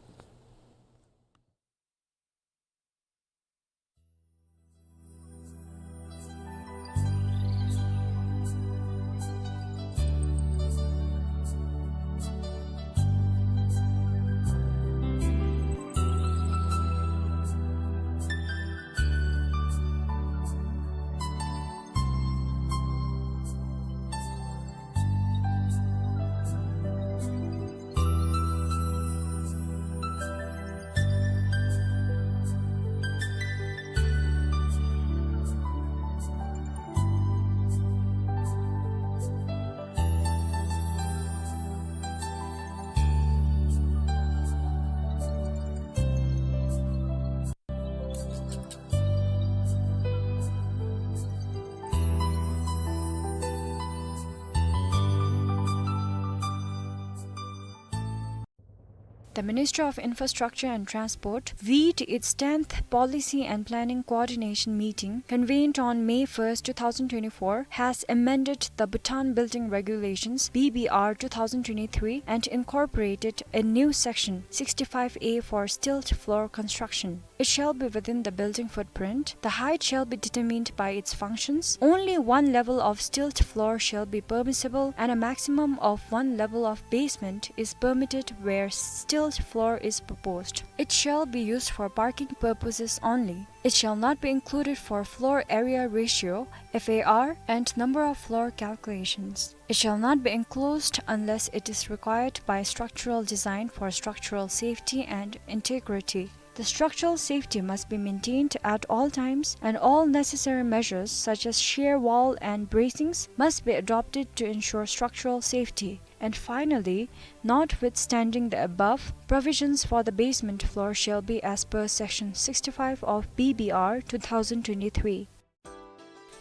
The Ministry of Infrastructure and Transport, vide its tenth Policy and Planning Coordination Meeting, convened on May first, two thousand twenty-four, has amended the Bhutan Building Regulations, B B R, two thousand twenty-three, and incorporated a new section, sixty-five A, for stilt floor construction. It shall be within the building footprint. The height shall be determined by its functions. Only one level of stilt floor shall be permissible, and a maximum of one level of basement is permitted where stilt floor is proposed. It shall be used for parking purposes only. It shall not be included for floor area ratio, F A R, and number of floor calculations. It shall not be enclosed unless it is required by structural design for structural safety and integrity. The structural safety must be maintained at all times, and all necessary measures such as shear wall and bracings must be adopted to ensure structural safety. And finally, notwithstanding the above, provisions for the basement floor shall be as per Section sixty-five of B B R two thousand twenty-three.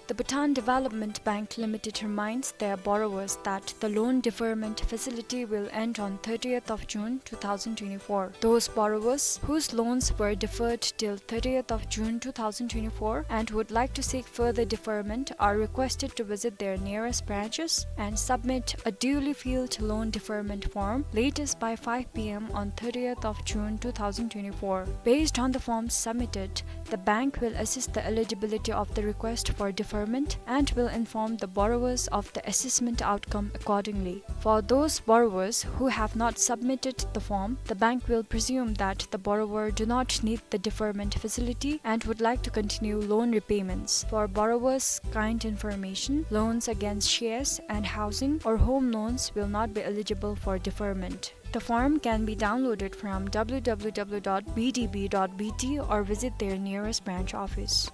The Bhutan Development Bank Limited reminds their borrowers that the loan deferment facility will end on thirtieth of June two thousand twenty-four. Those borrowers whose loans were deferred till thirtieth of June two thousand twenty-four and would like to seek further deferment are requested to visit their nearest branches and submit a duly filled loan deferment form latest by five P M on thirtieth of June two thousand twenty-four. Based on the forms submitted, the bank will assess the eligibility of the request for deferment and will inform the borrowers of the assessment outcome accordingly. For those borrowers who have not submitted the form, the bank will presume that the borrower do not need the deferment facility and would like to continue loan repayments. For borrowers' kind information, loans against shares and housing or home loans will not be eligible for deferment. The form can be downloaded from W W W dot B D B dot B T or visit their nearest branch office.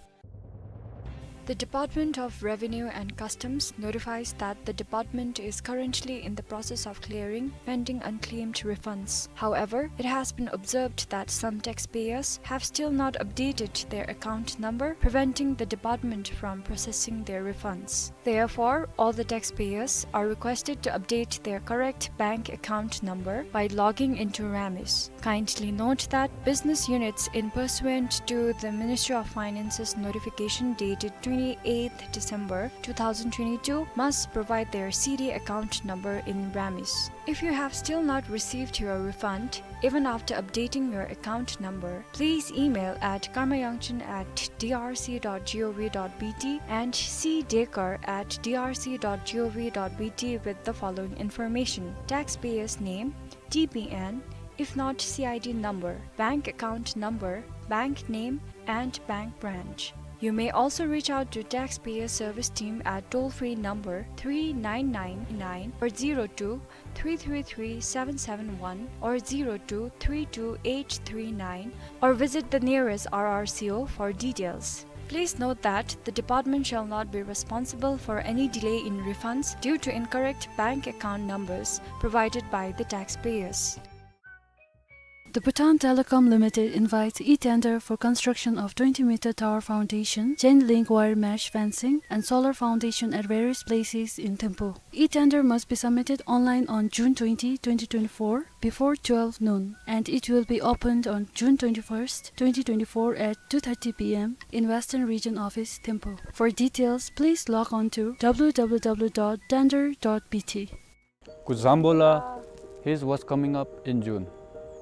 The Department of Revenue and Customs notifies that the department is currently in the process of clearing pending unclaimed refunds. However, it has been observed that some taxpayers have still not updated their account number, preventing the department from processing their refunds. Therefore, all the taxpayers are requested to update their correct bank account number by logging into RAMIS. Kindly note that business units, in pursuant to the Ministry of Finance's notification dated twenty-eighth December two thousand twenty-two, must provide their C D account number in RAMIS. If you have still not received your refund, even after updating your account number, please email at karmayangchen at D R C dot gov dot B T and C dekar at D R C dot gov dot B T with the following information: taxpayer's name, T P N, if not C I D number, bank account number, bank name, and bank branch. You may also reach out to Taxpayer Service Team at toll-free number three nine nine nine or zero two three three three seven seven one or zero two three two eight three nine, or visit the nearest R R C O for details. Please note that the department shall not be responsible for any delay in refunds due to incorrect bank account numbers provided by the taxpayers. The Bhutan Telecom Limited invites e-tender for construction of twenty meter tower foundation, chain link wire mesh fencing, and solar foundation at various places in Thimphu. E-tender must be submitted online on June twenty, twenty twenty-four, before twelve noon, and it will be opened on June twenty-first, twenty twenty-four at two thirty p m in Western Region Office, Thimphu. For details, please log on to w w w dot tender dot b t. Kuzuzangpo la, here's what's coming up in June.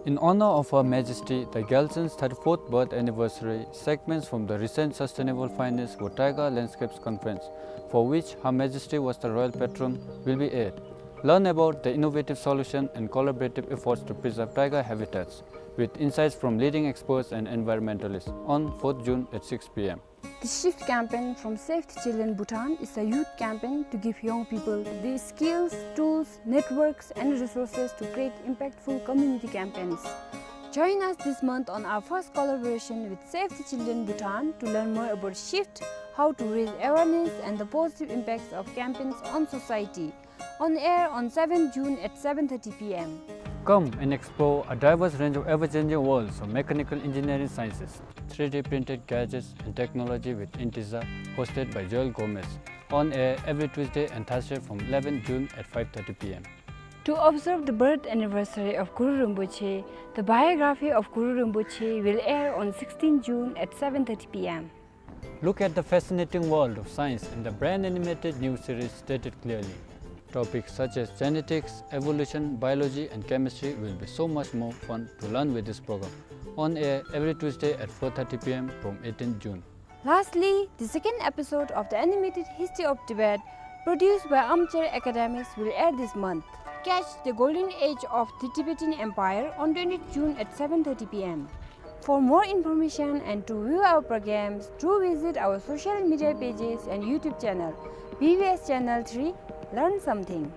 In honor of Her Majesty the Gyaltsen's thirty-fourth birth anniversary, segments from the recent Sustainable Finance for Taiga Landscapes Conference, for which Her Majesty was the royal patron, will be aired. Learn about the innovative solution and collaborative efforts to preserve taiga habitats, with insights from leading experts and environmentalists, on fourth June at six p m. The Shift campaign from Save the Children Bhutan is a youth campaign to give young people the skills, tools, networks, and resources to create impactful community campaigns. Join us this month on our first collaboration with Save the Children Bhutan to learn more about Shift, how to raise awareness, and the positive impacts of campaigns on society. On air on seventh June at seven thirty p m. Come and explore a diverse range of ever-changing worlds of mechanical engineering sciences, three D printed gadgets, and technology with Intiza, hosted by Joel Gomez. On air every Tuesday and Thursday from eleventh June at five thirty p m. To observe the birth anniversary of Guru Rinpoche, the biography of Guru Rinpoche will air on sixteenth June at seven thirty p m. Look at the fascinating world of science in the brand animated new series Stated Clearly. Topics such as genetics, evolution, biology, and chemistry will be so much more fun to learn with this program. On air every Tuesday at four thirty p m from eighteenth June. Lastly, the second episode of the animated History of Tibet, produced by Armchair Academics, will air this month. Catch the golden age of the Tibetan Empire on twentieth June at seven thirty p m. For more information and to view our programs, do visit our social media pages and YouTube channel, B B S Channel three, Learn Something.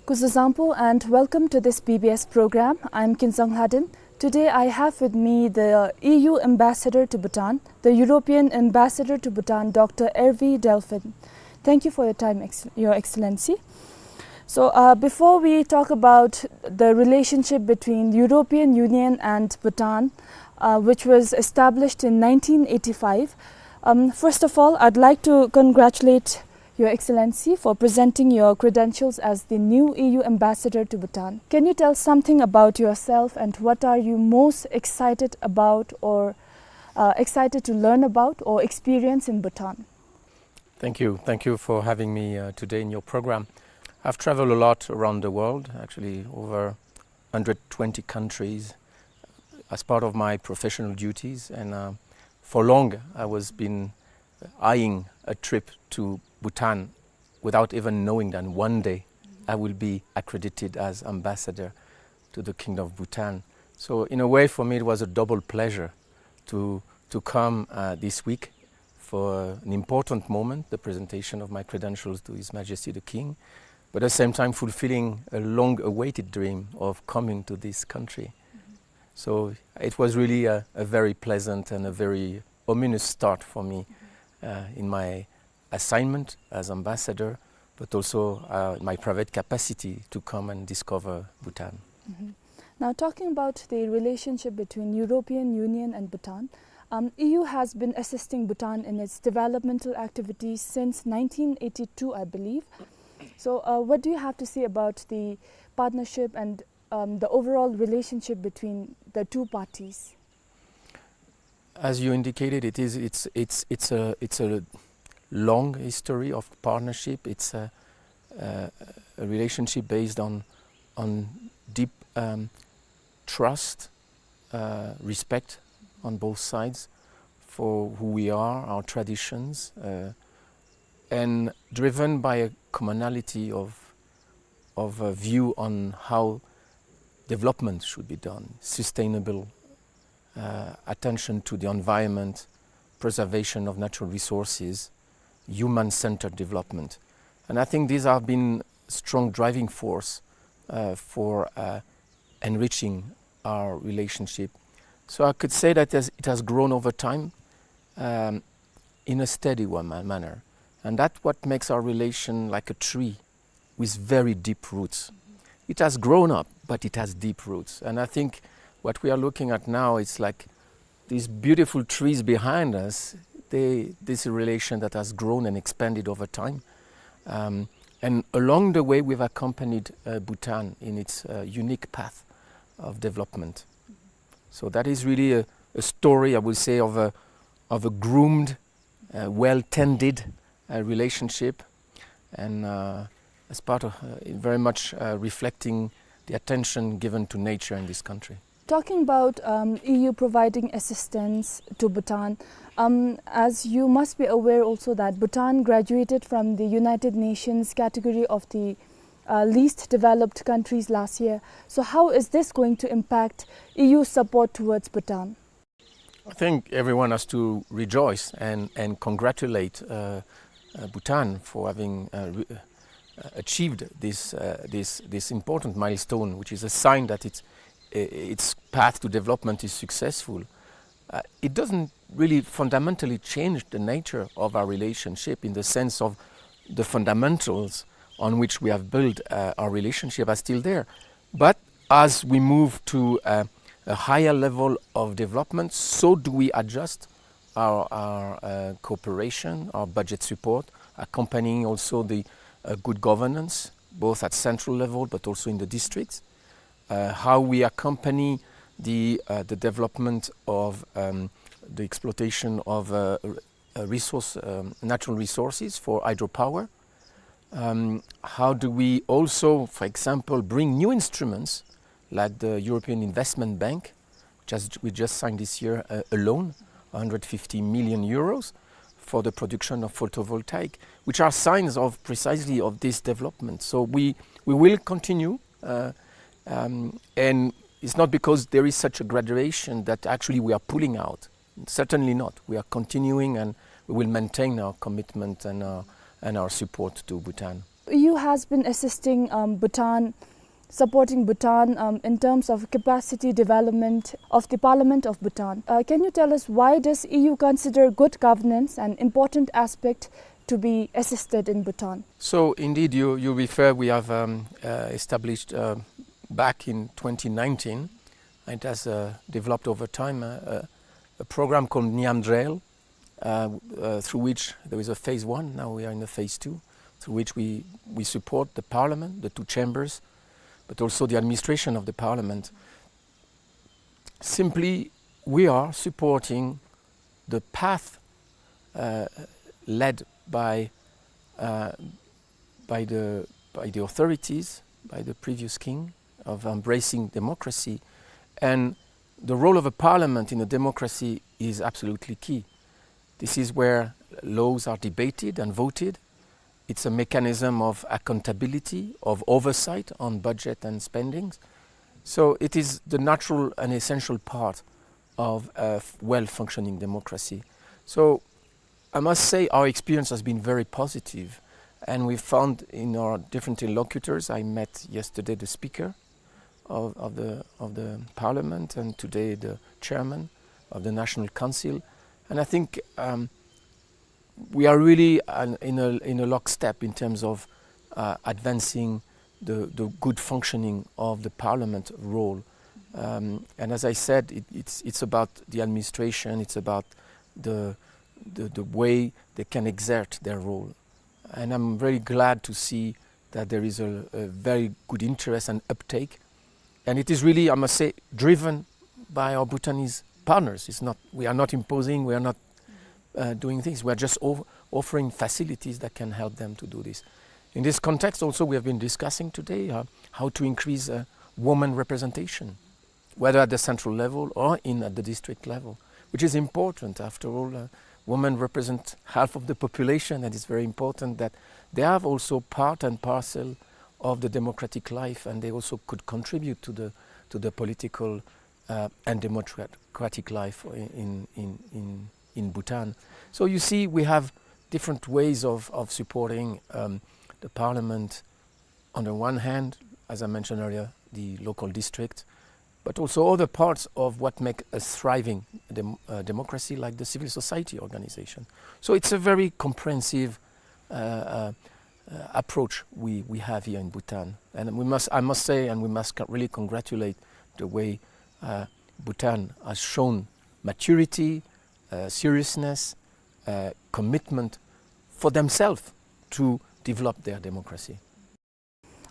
Kuzuzangpo and welcome to this B B S program. I'm Kinzang Lhaden. Today I have with me the E U ambassador to Bhutan, the European ambassador to Bhutan, Doctor Hervé Delphin. Thank you for your time, Ex-, Your Excellency. So, uh, before we talk about the relationship between European Union and Bhutan, uh, which was established in nineteen eighty-five, um, first of all, I'd like to congratulate Your Excellency for presenting your credentials as the new E U ambassador to Bhutan. Can you tell something about yourself and what are you most excited about or, uh, excited to learn about or experience in Bhutan? Thank you. Thank you for having me, uh, today in your program. I've traveled a lot around the world, actually over hundred twenty countries as part of my professional duties, and, uh, for long I was been eyeing a trip to Bhutan without even knowing that one day I will be accredited as ambassador to the Kingdom of Bhutan. So in a way, for me, it was a double pleasure to, to come, uh, this week for an important moment, the presentation of my credentials to His Majesty the King, but at the same time fulfilling a long-awaited dream of coming to this country. So it was really a, a very pleasant and a very ominous start for me, uh, in my assignment as ambassador, but also, uh, my private capacity to come and discover Bhutan. Mhm. Now, talking about the relationship between European Union and Bhutan, um, E U has been assisting Bhutan in its developmental activities since nineteen eighty-two, I believe. So, uh, what do you have to say about the partnership and, um, the overall relationship between the two parties? As you indicated, it is, it's, it's, it's a, it's a long history of partnership. It's a, a, a relationship based on, on deep, um, trust, uh, respect on both sides for who we are, our traditions, uh, and driven by a commonality of, of a view on how development should be done, sustainable, uh, attention to the environment, preservation of natural resources, human-centered development. And I think these have been strong driving force, uh, for, uh, enriching our relationship. So I could say that as it has grown over time, um, in a steady one ma-, manner. And that's what makes our relation like a tree with very deep roots. It has grown up, but it has deep roots. And I think what we are looking at now is like these beautiful trees behind us, they, this relation that has grown and expanded over time. Um, and along the way, we've accompanied, uh, Bhutan in its, uh, unique path of development. So that is really a, a story, I would say, of a, of a groomed, uh, well-tended, uh, relationship, and, uh, as part of, uh, very much, uh, reflecting the attention given to nature in this country. Talking about, um, E U providing assistance to Bhutan, um, as you must be aware also that Bhutan graduated from the United Nations category of the, uh, least developed countries last year. So how is this going to impact E U support towards Bhutan? I think everyone has to rejoice and, and congratulate, uh, uh, Bhutan for having, uh, re-, uh, achieved this, uh, this, this important milestone, which is a sign that it's, i-, its path to development is successful. Uh, it doesn't really fundamentally change the nature of our relationship in the sense of the fundamentals on which we have built, uh, our relationship are still there. But as we move to, uh, a higher level of development, so do we adjust our, our, uh, cooperation, our budget support, accompanying also the, uh, good governance, both at central level but also in the districts. Uh, how we accompany the, uh, the development of, um, the exploitation of, uh, r-, uh, resource, um, natural resources for hydropower. Um, how do we also, for example, bring new instruments like the European Investment Bank, just, we just signed this year, uh, a loan, hundred fifty million euros, for the production of photovoltaic, which are signs of precisely of this development. So we, we will continue, uh, um, and it's not because there is such a graduation that actually we are pulling out. Certainly not. We are continuing and we will maintain our commitment and our, and our support to Bhutan. E U has been assisting, um, Bhutan, supporting Bhutan, um, in terms of capacity development of the Parliament of Bhutan. Uh, can you tell us why does E U consider good governance an important aspect to be assisted in Bhutan? So indeed, you, you refer, we have, um, uh, established, uh, back in twenty nineteen, and it has, uh, developed over time, uh, a, a program called Niamdrel, uh, uh, through which there is a phase one, now we are in the phase two, through which we, we support the parliament, the two chambers, but also the administration of the parliament. Simply, we are supporting the path, uh, led by, uh, by the, by the authorities, by the previous king, of embracing democracy. And the role of a parliament in a democracy is absolutely key. This is where laws are debated and voted. It's a mechanism of accountability, of oversight on budget and spendings. So it is the natural and essential part of a f-, well-functioning democracy. So I must say our experience has been very positive, and we found in our different interlocutors, I met yesterday the speaker of, of the, of the parliament, and today the chairman of the National Council. And I think, um, we are really an-, in a, in a lockstep in terms of, uh, advancing the, the good functioning of the parliament role. Um, and as I said, it, it's, it's about the administration, it's about the, the, the way they can exert their role. And I'm very glad to see that there is a, a very good interest and uptake. And it is really, I must say, driven by our Bhutanese partners. It's not, we are not imposing, we are not, uh, doing things. We are just of-, offering facilities that can help them to do this. In this context also, we have been discussing today, uh, how to increase, uh, woman representation, whether at the central level or in at the district level, which is important. After all, uh, women represent half of the population, and it's very important that they have also part and parcel of the democratic life, and they also could contribute to the, to the political, uh, and democratic life in, in, in, in, in Bhutan. So you see, we have different ways of, of supporting, um, the parliament. On the one hand, as I mentioned earlier, the local district, but also other parts of what make a thriving dem-, uh, democracy, like the civil society organization. So it's a very comprehensive uh, uh, uh, approach we, we have here in Bhutan. And we must, I must say, and we must co-, really congratulate the way, uh, Bhutan has shown maturity, uh, seriousness, uh, commitment for themselves to develop their democracy.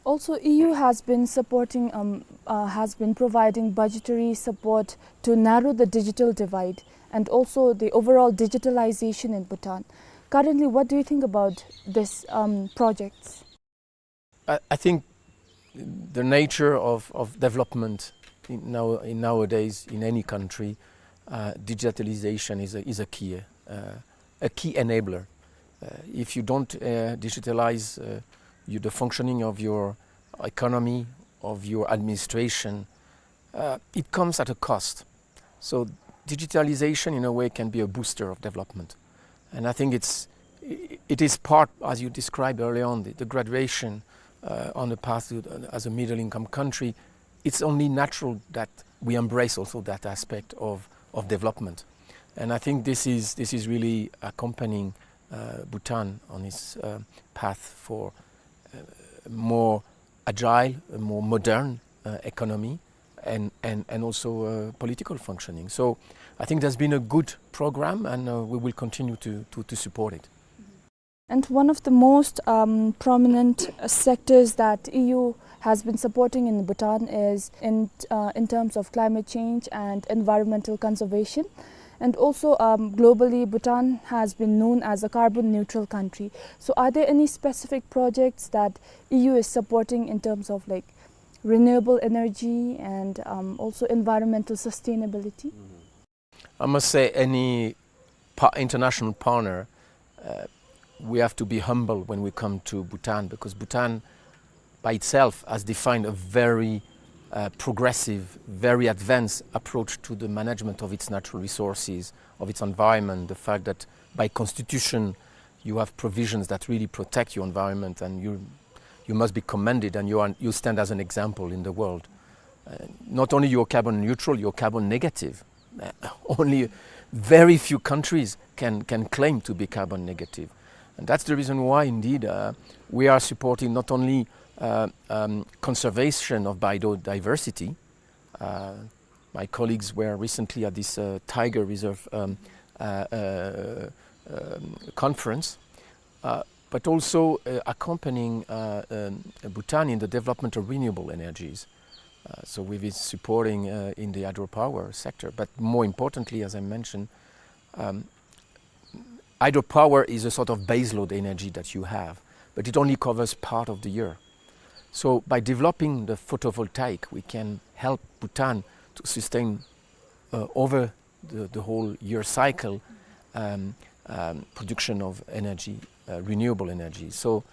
Also, E U has been supporting, um, uh, has been providing budgetary support to narrow the digital divide and also the overall digitalization in Bhutan. Currently, what do you think about this, um, projects? I, I think the nature of, of development in now, in nowadays in any country, uh, digitalization is a, is a key, uh, a key enabler. Uh, if you don't, uh, digitalize, uh, you, the functioning of your economy, of your administration, uh, it comes at a cost. So digitalization, in a way, can be a booster of development. And I think it's, i-, it is part, as you described earlier on, the, the graduation, uh, on the path to, uh, as a middle-income country. It's only natural that we embrace also that aspect of, of development. And I think this is, this is really accompanying, uh, Bhutan on its, uh, path for, uh, more agile, a more modern, uh, economy and, and, and also, uh, political functioning. So I think there's been a good program, and, uh, we will continue to, to, to support it. And one of the most, um, prominent, uh, sectors that E U has been supporting in Bhutan is in, uh, in terms of climate change and environmental conservation. And also, um, globally, Bhutan has been known as a carbon neutral country. So are there any specific projects that E U is supporting in terms of, like, renewable energy and, um, also environmental sustainability? I must say, any pa-, international partner, uh, we have to be humble when we come to Bhutan, because Bhutan by itself has defined a very, uh, progressive, very advanced approach to the management of its natural resources, of its environment. The fact that by constitution you have provisions that really protect your environment, and you, you must be commended, and you are, you stand as an example in the world. Uh, not only you're carbon neutral, you're carbon negative. Uh, only very few countries can, can claim to be carbon negative. And that's the reason why, indeed, uh, we are supporting not only, uh, um, conservation of biodiversity. Uh, my colleagues were recently at this, uh, tiger reserve, um, uh, uh, um, conference, uh, but also, uh, accompanying, uh, um, Bhutan in the development of renewable energies. Uh, so we've been supporting, uh, in the hydropower sector, but more importantly, as I mentioned, um, hydropower is a sort of baseload energy that you have, but it only covers part of the year. So by developing the photovoltaic, we can help Bhutan to sustain, uh, over the, the whole year cycle, um, um, production of energy, uh, renewable energy. So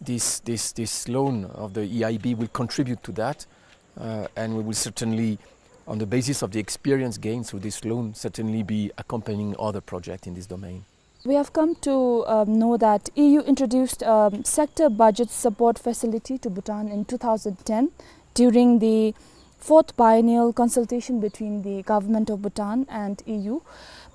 this, this, this loan of the E I B will contribute to that, uh, and we will certainly, on the basis of the experience gained through this loan, certainly be accompanying other projects in this domain. We have come to, um, know that E U introduced, um, sector budget support facility to Bhutan in two thousand ten during the fourth biennial consultation between the government of Bhutan and E U.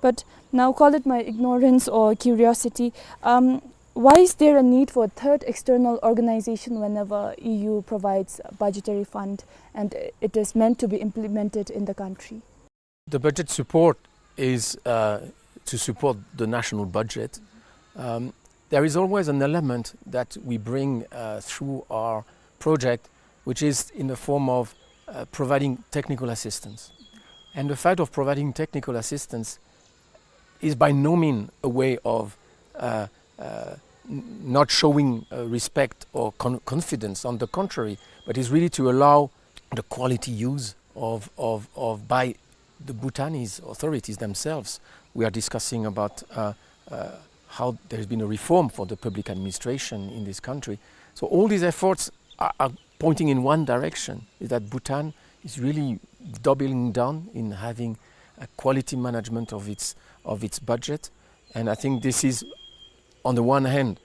But now, call it my ignorance or curiosity, um, why is there a need for a third external organization whenever E U provides budgetary fund and it is meant to be implemented in the country? The budget support is, uh, to support the national budget. Um, there is always an element that we bring, uh, through our project, which is in the form of, uh, providing technical assistance. And the fact of providing technical assistance is by no means a way of, uh, uh, n-, not showing, uh, respect or con-, confidence. On the contrary, but is really to allow the quality use of, of, of by the Bhutanese authorities themselves. We are discussing about, uh, uh, how there has been a reform for the public administration in this country. So all these efforts are, are pointing in one direction, is that Bhutan is really doubling down in having a quality management of its, of its budget. And I think this is, on the one hand,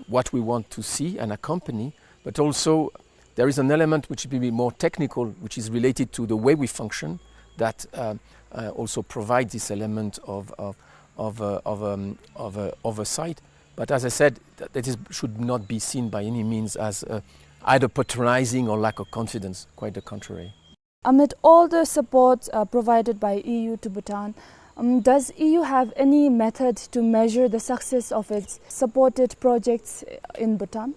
what we want to see and accompany, but also there is an element which will be more technical, which is related to the way we function, that, uh, uh, also provides this element of, of, of, uh, of, um, of, uh, oversight. But as I said, th-, that is, should not be seen by any means as, uh, either patronizing or lack of confidence, quite the contrary. Amid all the support, uh, provided by E U to Bhutan, um, does E U have any method to measure the success of its supported projects in Bhutan?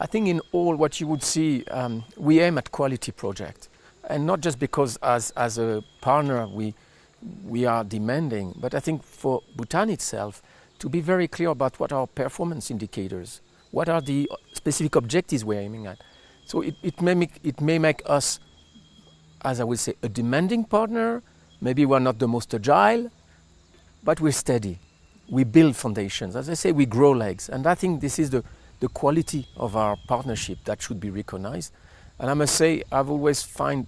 I think in all what you would see, um, we aim at quality project, and not just because as, as a partner we, we are demanding, but I think for Bhutan itself to be very clear about what our performance indicators, what are the specific objectives we're aiming at. So it, it may make, it may make us, as I would say, a demanding partner, maybe we're not the most agile, but we're steady. We build foundations. As I say, we grow legs. And I think this is the, the quality of our partnership that should be recognized. And I must say, I've always find,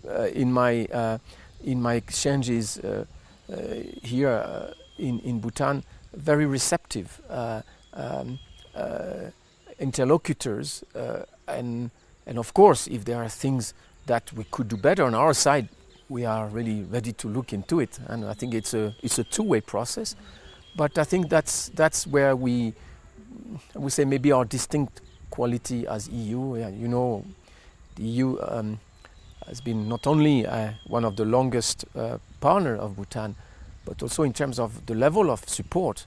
uh, in my, uh, in my exchanges, uh, uh, here, uh, in, in Bhutan, very receptive, uh, um, uh, interlocutors, uh, and, and of course, if there are things that we could do better on our side, we are really ready to look into it. And I think it's a, it's a two-way process. But I think that's, that's where we, we say maybe our distinct quality as E U. Yeah, you know, the E U, um, has been not only, uh, one of the longest, uh, partner of Bhutan, but also in terms of the level of support,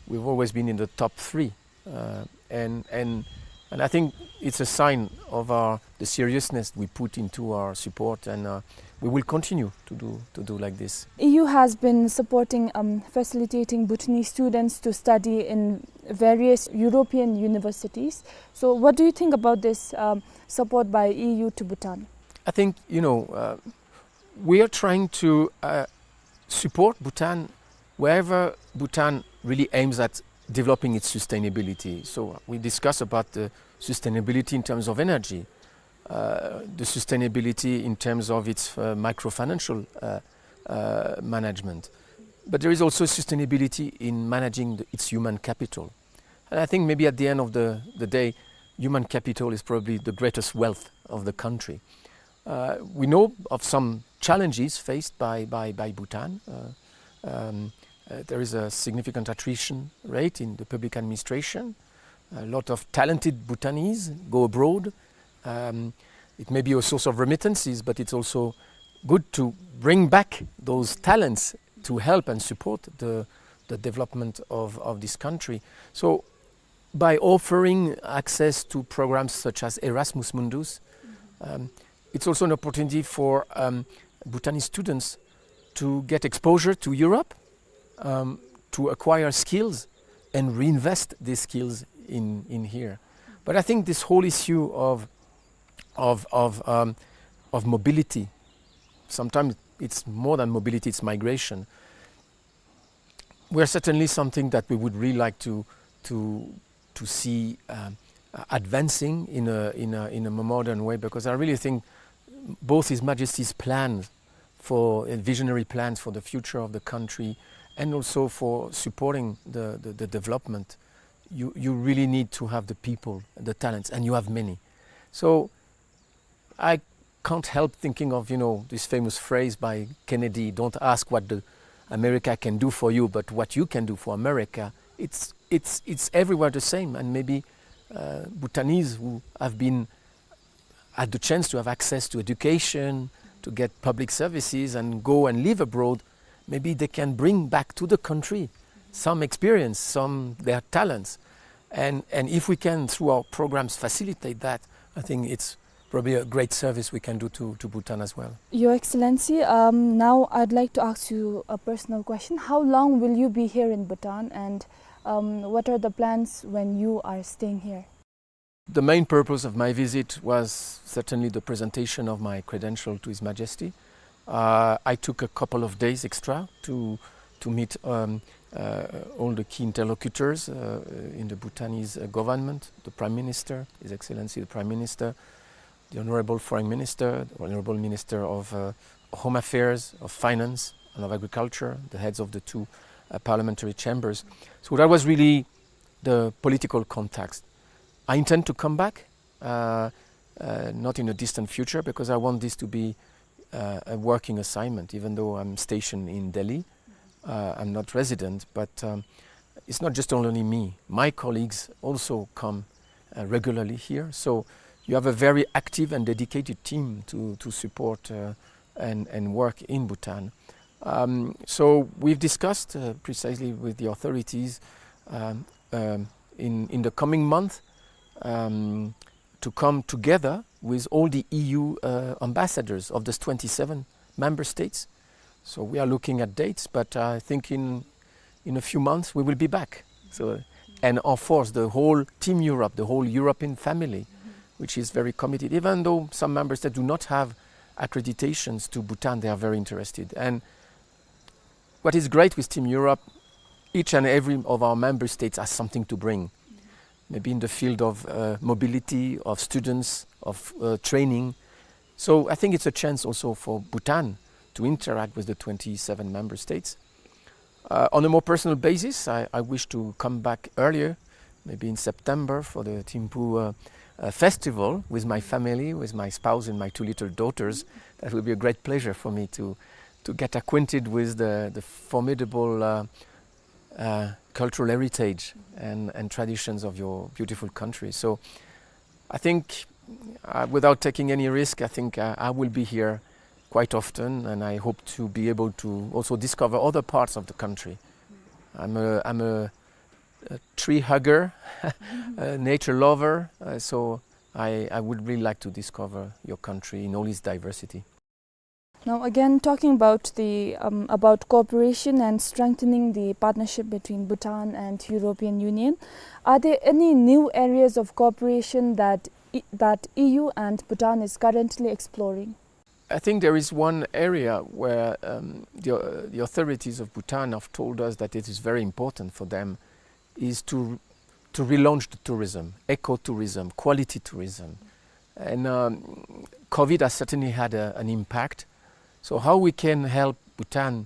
we've always been in the top three. Uh, and, and, and I think it's a sign of our, the seriousness we put into our support, and, uh, we will continue to do, to do like this. E U has been supporting, um, facilitating Bhutanese students to study in various European universities. So what do you think about this, um, support by E U to Bhutan? I think, you know, uh, we are trying to, uh, support Bhutan wherever Bhutan really aims at developing its sustainability. So we discuss about the sustainability in terms of energy, uh, the sustainability in terms of its, uh, microfinancial, uh, uh, management. But there is also sustainability in managing the, its human capital. And I think maybe at the end of the, the day, human capital is probably the greatest wealth of the country. Uh, we know of some challenges faced by, by, by Bhutan. Uh, um, uh, there is a significant attrition rate in the public administration. A lot of talented Bhutanese go abroad. Um, it may be a source of remittances, but it's also good to bring back those talents to help and support the, the development of, of this country. So by offering access to programs such as Erasmus Mundus, um, it's also an opportunity for, um, Bhutanese students to get exposure to Europe, um, to acquire skills and reinvest these skills in, in here. But I think this whole issue of, of, of, um, of mobility, sometimes it's more than mobility, it's migration. Were certainly something that we would really like to, to, to see, um, uh, advancing in a, in a, in a more modern way, because I really think both His Majesty's plans for, uh, visionary plans for the future of the country and also for supporting the, the, the development, you, you really need to have the people, the talents, and you have many. So I can't help thinking of, you know, this famous phrase by Kennedy, "Don't ask what the America can do for you, but what you can do for America." It's, it's, it's everywhere the same, and maybe, uh, Bhutanese who have been, had the chance to have access to education, to get public services, and go and live abroad, maybe they can bring back to the country some experience, some their talents. And, and if we can, through our programs, facilitate that, I think it's probably a great service we can do to, to Bhutan as well. Your Excellency, um, now I'd like to ask you a personal question. How long will you be here in Bhutan, and, um, what are the plans when you are staying here? The main purpose of my visit was certainly the presentation of my credential to His Majesty. Uh, I took a couple of days extra to, to meet, um, uh, all the key interlocutors, uh, in the Bhutanese, uh, government, the Prime Minister, His Excellency the Prime Minister, the Honorable Foreign Minister, the Honorable Minister of, uh, Home Affairs, of Finance, and of Agriculture, the heads of the two, uh, parliamentary chambers. So that was really the political context. I intend to come back, uh, uh, not in a distant future, because I want this to be, uh, a working assignment, even though I'm stationed in Delhi. Uh, I'm not resident, but, um, It's not just only me. My colleagues also come, uh, regularly here. So you have a very active and dedicated team to, to support, uh, and, and work in Bhutan. Um, so we've discussed, uh, precisely with the authorities, um, um, in, in the coming month, um, to come together with all the E U, uh, ambassadors of those twenty-seven member states. So we are looking at dates, but I think in, in a few months we will be back. So, and of course, the whole Team Europe, the whole European family, which is very committed. Even though some member states do not have accreditations to Bhutan, they are very interested. And what is great with Team Europe, each and every of our member states has something to bring. Maybe in the field of, uh, mobility, of students, of, uh, training. So I think it's a chance also for Bhutan to interact with the twenty-seven member states. Uh, on a more personal basis, I, I wish to come back earlier, maybe in September, for the Thimphu, uh, uh, festival with my family, with my spouse and my two little daughters. That would be a great pleasure for me to, to get acquainted with the, the formidable, uh, uh, cultural heritage and, and traditions of your beautiful country. So I think, uh, without taking any risk, I think, uh, I will be here quite often, and I hope to be able to also discover other parts of the country. I'm a, I'm a, a tree hugger, a nature lover, uh, so I, I would really like to discover your country in all its diversity. Now, again, talking about the, um, about cooperation and strengthening the partnership between Bhutan and European Union, are there any new areas of cooperation that E-, that E U and Bhutan is currently exploring? I think there is one area where, um, the, uh, the authorities of Bhutan have told us that it is very important for them, is to, to relaunch the tourism, ecotourism, quality tourism. And, um, COVID has certainly had a, an impact. So how we can help Bhutan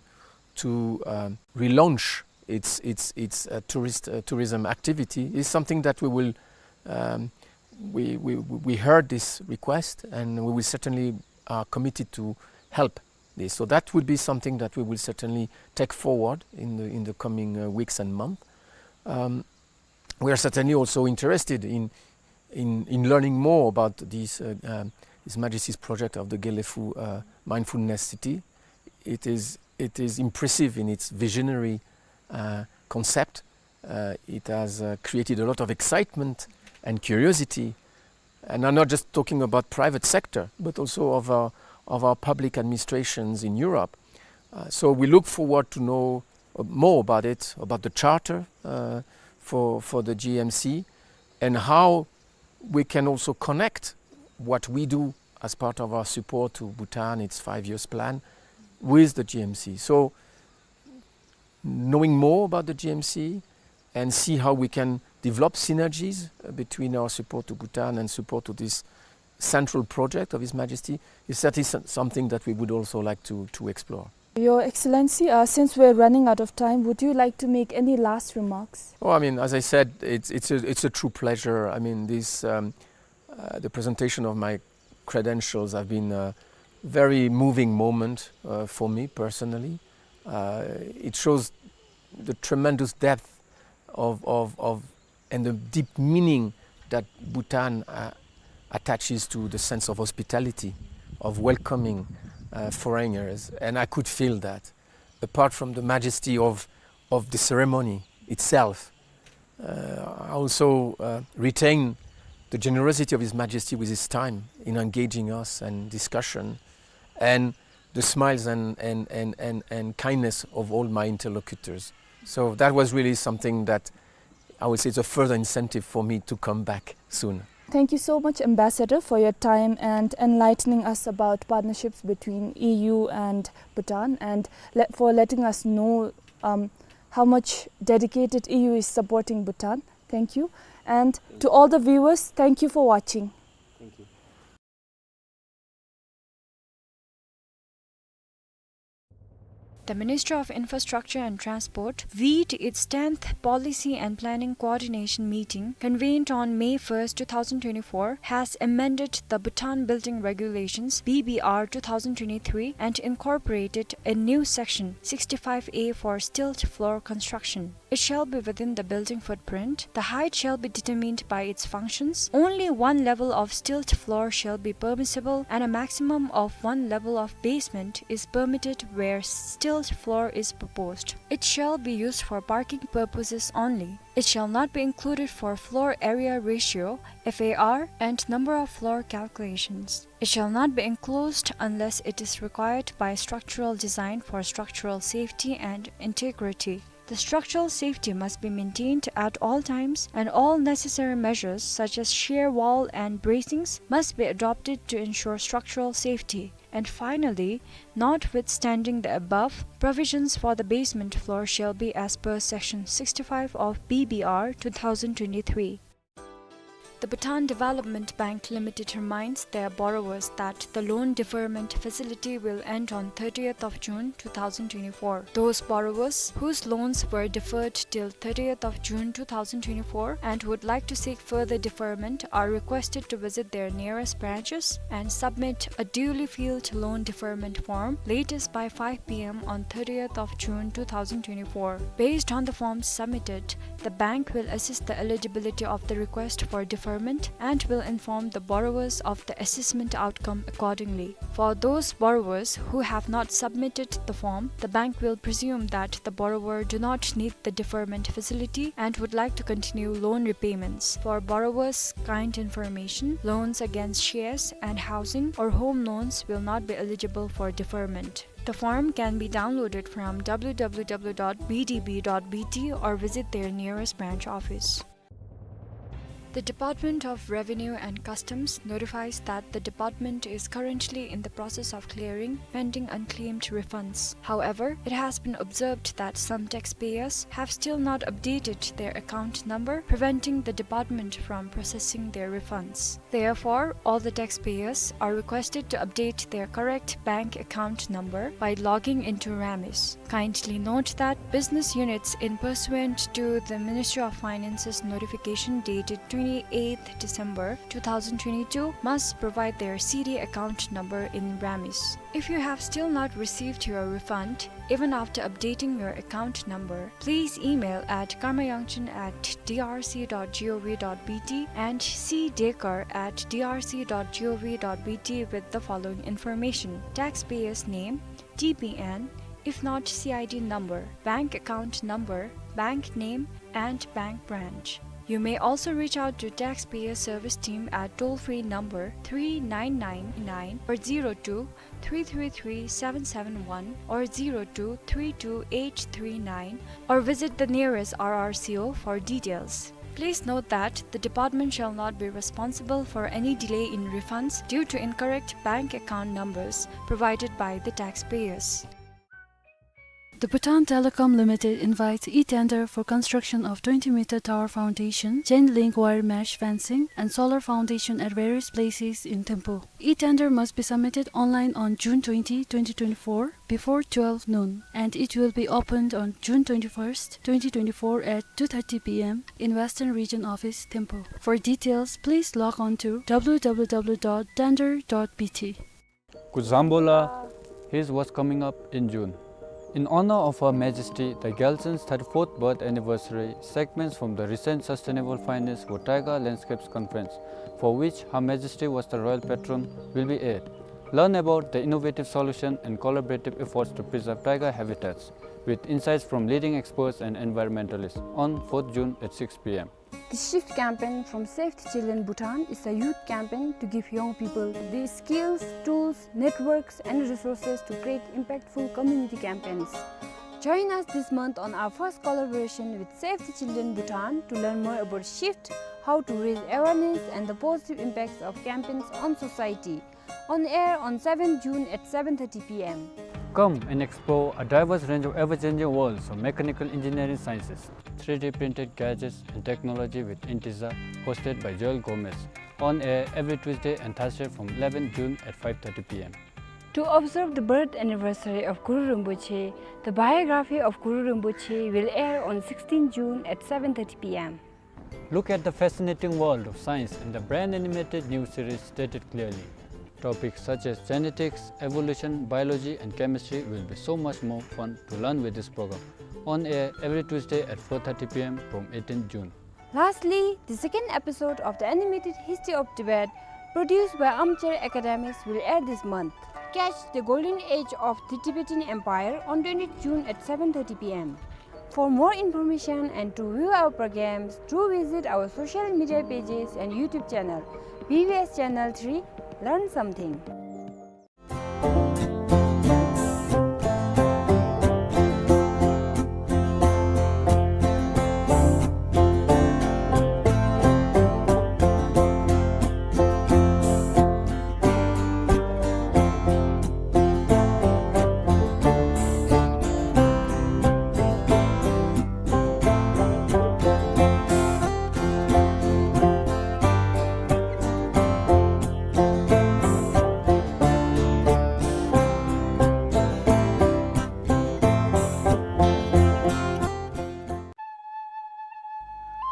to, um, relaunch its, its, its, uh, tourist, uh, tourism activity is something that we will, um, we, we, we heard this request, and we will certainly are committed to help this. So that would be something that we will certainly take forward in the, in the coming, uh, weeks and months. Um, we are certainly also interested in, in, in learning more about this, uh, um, His Majesty's project of the Gelephu, uh, Mindfulness City. It is, it is impressive in its visionary, uh, concept. Uh, it has, uh, created a lot of excitement and curiosity, and I'm not just talking about private sector, but also of our, of our public administrations in Europe. Uh, so we look forward to know, uh, more about it, about the charter, uh, for, for the G M C, and how we can also connect what we do as part of our support to Bhutan, its five years plan, with the G M C. So knowing more about the G M C and see how we can develop synergies, uh, between our support to Bhutan and support to this central project of His Majesty is, that is some-, something that we would also like to, to explore. Your Excellency, uh, since we're running out of time, would you like to make any last remarks? Oh, I mean, as I said, it's, it's a, it's a true pleasure. I mean, this, um, uh, the presentation of my credentials have been a very moving moment, uh, for me personally. Uh, it shows the tremendous depth of, of, of, and the deep meaning that Bhutan, uh, attaches to the sense of hospitality, of welcoming, uh, foreigners, and I could feel that. Apart from the majesty of, of the ceremony itself, uh, I also, uh, retain the generosity of His Majesty with his time in engaging us and discussion, and the smiles and, and, and, and, and kindness of all my interlocutors. So that was really something that I would say it's a further incentive for me to come back soon. Thank you so much, Ambassador, for your time and enlightening us about partnerships between E U and Bhutan, and le-, for letting us know, um, how much dedicated E U is supporting Bhutan. Thank you. And to all the viewers, thank you for watching. Thank you. The Ministry of Infrastructure and Transport, vide its tenth Policy and Planning Coordination Meeting convened on May first, two thousand twenty-four, has amended the Bhutan Building Regulations, B B R, two thousand twenty-three, and incorporated a new section, sixty-five A, for stilt floor construction. It shall be within the building footprint. The height shall be determined by its functions. Only one level of stilt floor shall be permissible, and a maximum of one level of basement is permitted where stilt floor is proposed. It shall be used for parking purposes only. It shall not be included for floor area ratio, F A R, and number of floor calculations. It shall not be enclosed unless it is required by structural design for structural safety and integrity. The structural safety must be maintained at all times, and all necessary measures such as shear wall and bracings must be adopted to ensure structural safety. And finally, notwithstanding the above, provisions for the basement floor shall be as per Section sixty-five of B B R two thousand twenty-three. The Bhutan Development Bank Limited reminds their borrowers that the loan deferment facility will end on thirtieth of June two thousand twenty-four. Those borrowers whose loans were deferred till thirtieth of June two thousand twenty-four and would like to seek further deferment are requested to visit their nearest branches and submit a duly filled loan deferment form latest by five P M on thirtieth of June two thousand twenty-four. Based on the forms submitted, the bank will assess the eligibility of the request for deferment and will inform the borrowers of the assessment outcome accordingly. For those borrowers who have not submitted the form, the bank will presume that the borrower do not need the deferment facility and would like to continue loan repayments. For borrowers' kind information, loans against shares and housing or home loans will not be eligible for deferment. The form can be downloaded from W W W dot B D B dot B T or visit their nearest branch office. The Department of Revenue and Customs notifies that the department is currently in the process of clearing pending unclaimed refunds. However, it has been observed that some taxpayers have still not updated their account number, preventing the department from processing their refunds. Therefore, all the taxpayers are requested to update their correct bank account number by logging into RAMIS. Kindly note that business units, in pursuant to the Ministry of Finance's notification dated twenty-eighth December two thousand twenty-two, must provide their C D account number in RAMIS. If you have still not received your refund, even after updating your account number, please email at karmayangchen at D R C dot gov dot B T and C dekar at D R C dot gov dot B T with the following information: taxpayer's name, T P N, if not C I D number, bank account number, bank name, and bank branch. You may also reach out to Taxpayer Service Team at toll-free number three nine nine nine or zero two three three three seven seven one or zero two three two eight three nine, or visit the nearest R R C O for details. Please note that the department shall not be responsible for any delay in refunds due to incorrect bank account numbers provided by the taxpayers. The Bhutan Telecom Limited invites e-tender for construction of twenty meter tower foundation, chain link wire mesh fencing, and solar foundation at various places in Thimphu. E-tender must be submitted online on June twenty, twenty twenty-four, before twelve noon, and it will be opened on June twenty-first, twenty twenty-four at two thirty P M in Western Region Office, Thimphu. For details, please log on to W W W dot tender dot B T. Kuzambola, here's what's coming up in June. In honor of Her Majesty the Gyaltsen's thirty-fourth birth anniversary, segments from the recent Sustainable Finance for Taiga Landscapes Conference, for which Her Majesty was the royal patron, will be aired. Learn about the innovative solution and collaborative efforts to preserve taiga habitats, with insights from leading experts and environmentalists, on fourth June at six P M. The SHIFT campaign from Save the Children Bhutan is a youth campaign to give young people the skills, tools, networks, and resources to create impactful community campaigns. Join us this month on our first collaboration with Save the Children Bhutan to learn more about SHIFT, how to raise awareness, and the positive impacts of campaigns on society. On air on seventh June at seven thirty P M. Come and explore a diverse range of ever-changing worlds of mechanical engineering sciences, three D printed gadgets, and technology with Intiza, hosted by Joel Gomez. On air every Tuesday and Thursday from eleventh June at five thirty P M. To observe the birth anniversary of Guru Rinpoche, the biography of Guru Rinpoche will air on sixteenth June at seven thirty p m. Look at the fascinating world of science in the brain animated new series Stated Clearly. Topics such as genetics, evolution, biology, and chemistry will be so much more fun to learn with this program. On air every Tuesday at four thirty p m from eighteenth June. Lastly, the second episode of the animated History of Tibet, produced by Armchair Academics, will air this month. Catch the golden age of the Tibetan Empire on twentieth June at seven thirty p m. For more information and to view our programs, do visit our social media pages and YouTube channel, B B S Channel three. Learn something.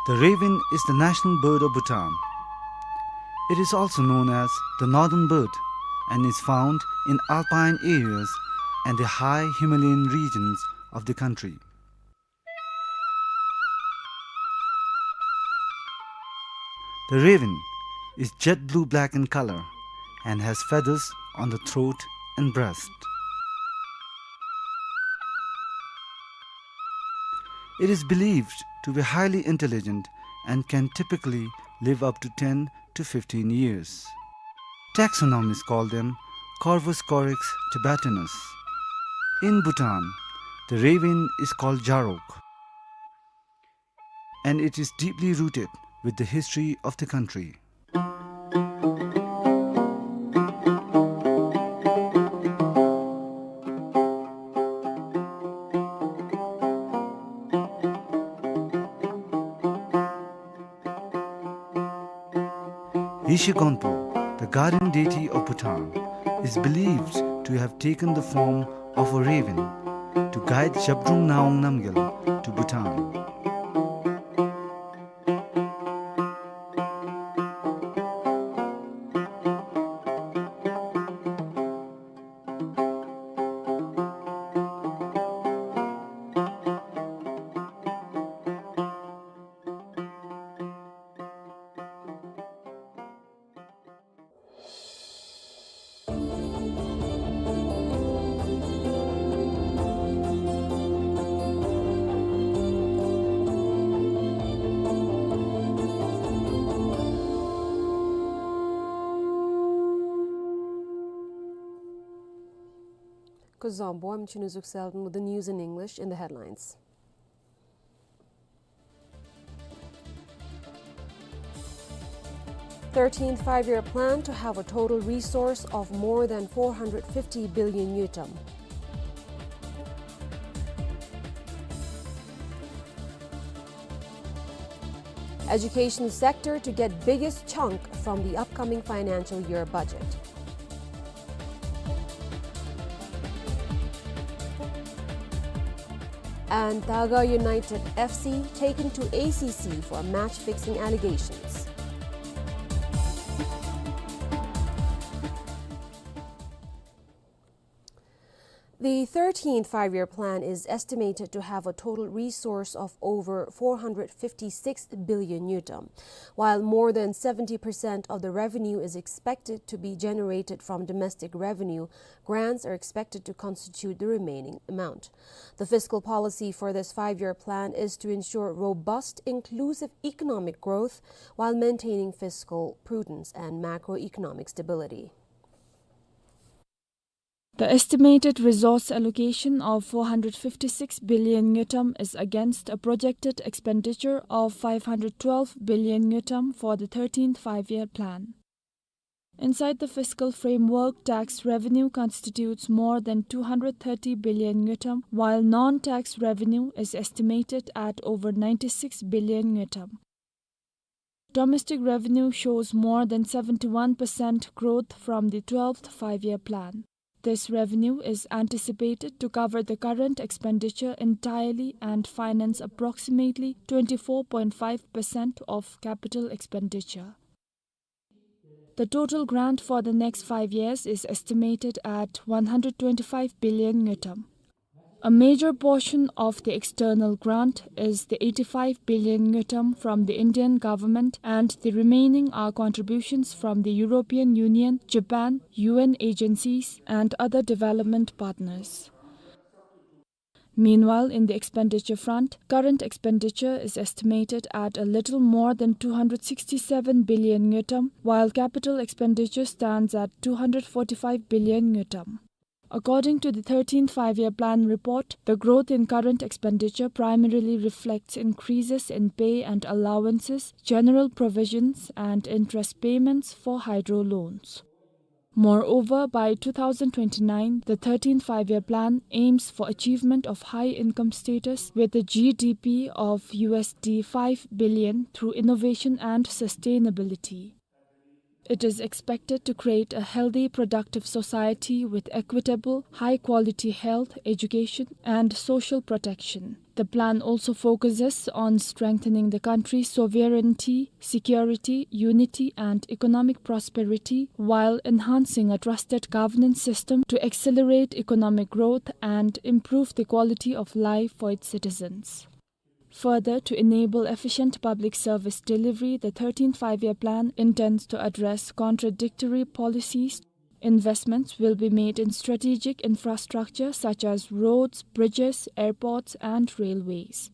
The raven is the national bird of Bhutan. It is also known as the northern bird and is found in alpine areas and the high Himalayan regions of the country. The raven is jet blue-black in color and has feathers on the throat and breast. It is believed to be highly intelligent and can typically live up to ten to fifteen years. Taxonomists call them Corvus corax tibetanus. In Bhutan, the raven is called Jarok, and it is deeply rooted with the history of the country. Yeshe Gonpo, the guardian deity of Bhutan, is believed to have taken the form of a raven to guide Zhabdrung Ngawang Namgyal to Bhutan. Kuzuzangpo, I'm Chunu Zuksel with the news in English in the headlines. Thirteenth Five-Year Plan to have a total resource of more than four hundred fifty billion ngultrum. Education sector to get biggest chunk from the upcoming financial year budget. And Daga United F C taken to A C C for match fixing allegations. The thirteenth Five-Year Plan is estimated to have a total resource of over four hundred fifty-six billion ngultrum. While more than seventy percent of the revenue is expected to be generated from domestic revenue, grants are expected to constitute the remaining amount. The fiscal policy for this five-year plan is to ensure robust, inclusive economic growth while maintaining fiscal prudence and macroeconomic stability. The estimated resource allocation of four hundred fifty-six billion ngultrum is against a projected expenditure of five hundred twelve billion ngultrum for the thirteenth Five-Year Plan. Inside the fiscal framework, tax revenue constitutes more than two hundred thirty billion ngultrum, while non-tax revenue is estimated at over ninety-six billion ngultrum. Domestic revenue shows more than seventy-one percent growth from the twelfth Five-Year Plan. This revenue is anticipated to cover the current expenditure entirely and finance approximately twenty-four point five percent of capital expenditure. The total grant for the next five years is estimated at one hundred twenty-five billion ngultrum. A major portion of the external grant is the eighty-five billion ngultrum from the Indian government, and the remaining are contributions from the European Union, Japan, U N agencies, and other development partners. Meanwhile, in the expenditure front, current expenditure is estimated at a little more than two hundred sixty-seven billion ngultrum, while capital expenditure stands at two hundred forty-five billion ngultrum. According to the thirteenth Five-Year Plan report, the growth in current expenditure primarily reflects increases in pay and allowances, general provisions, and interest payments for hydro loans. Moreover, by two thousand twenty-nine, the thirteenth Five-Year Plan aims for achievement of high income status with a G D P of U S D five billion through innovation and sustainability. It is expected to create a healthy, productive society with equitable, high-quality health, education, and social protection. The plan also focuses on strengthening the country's sovereignty, security, unity, and economic prosperity, while enhancing a trusted governance system to accelerate economic growth and improve the quality of life for its citizens. Further, to enable efficient public service delivery, the thirteenth Five-Year Plan intends to address contradictory policies. Investments will be made in strategic infrastructure such as roads, bridges, airports, and railways.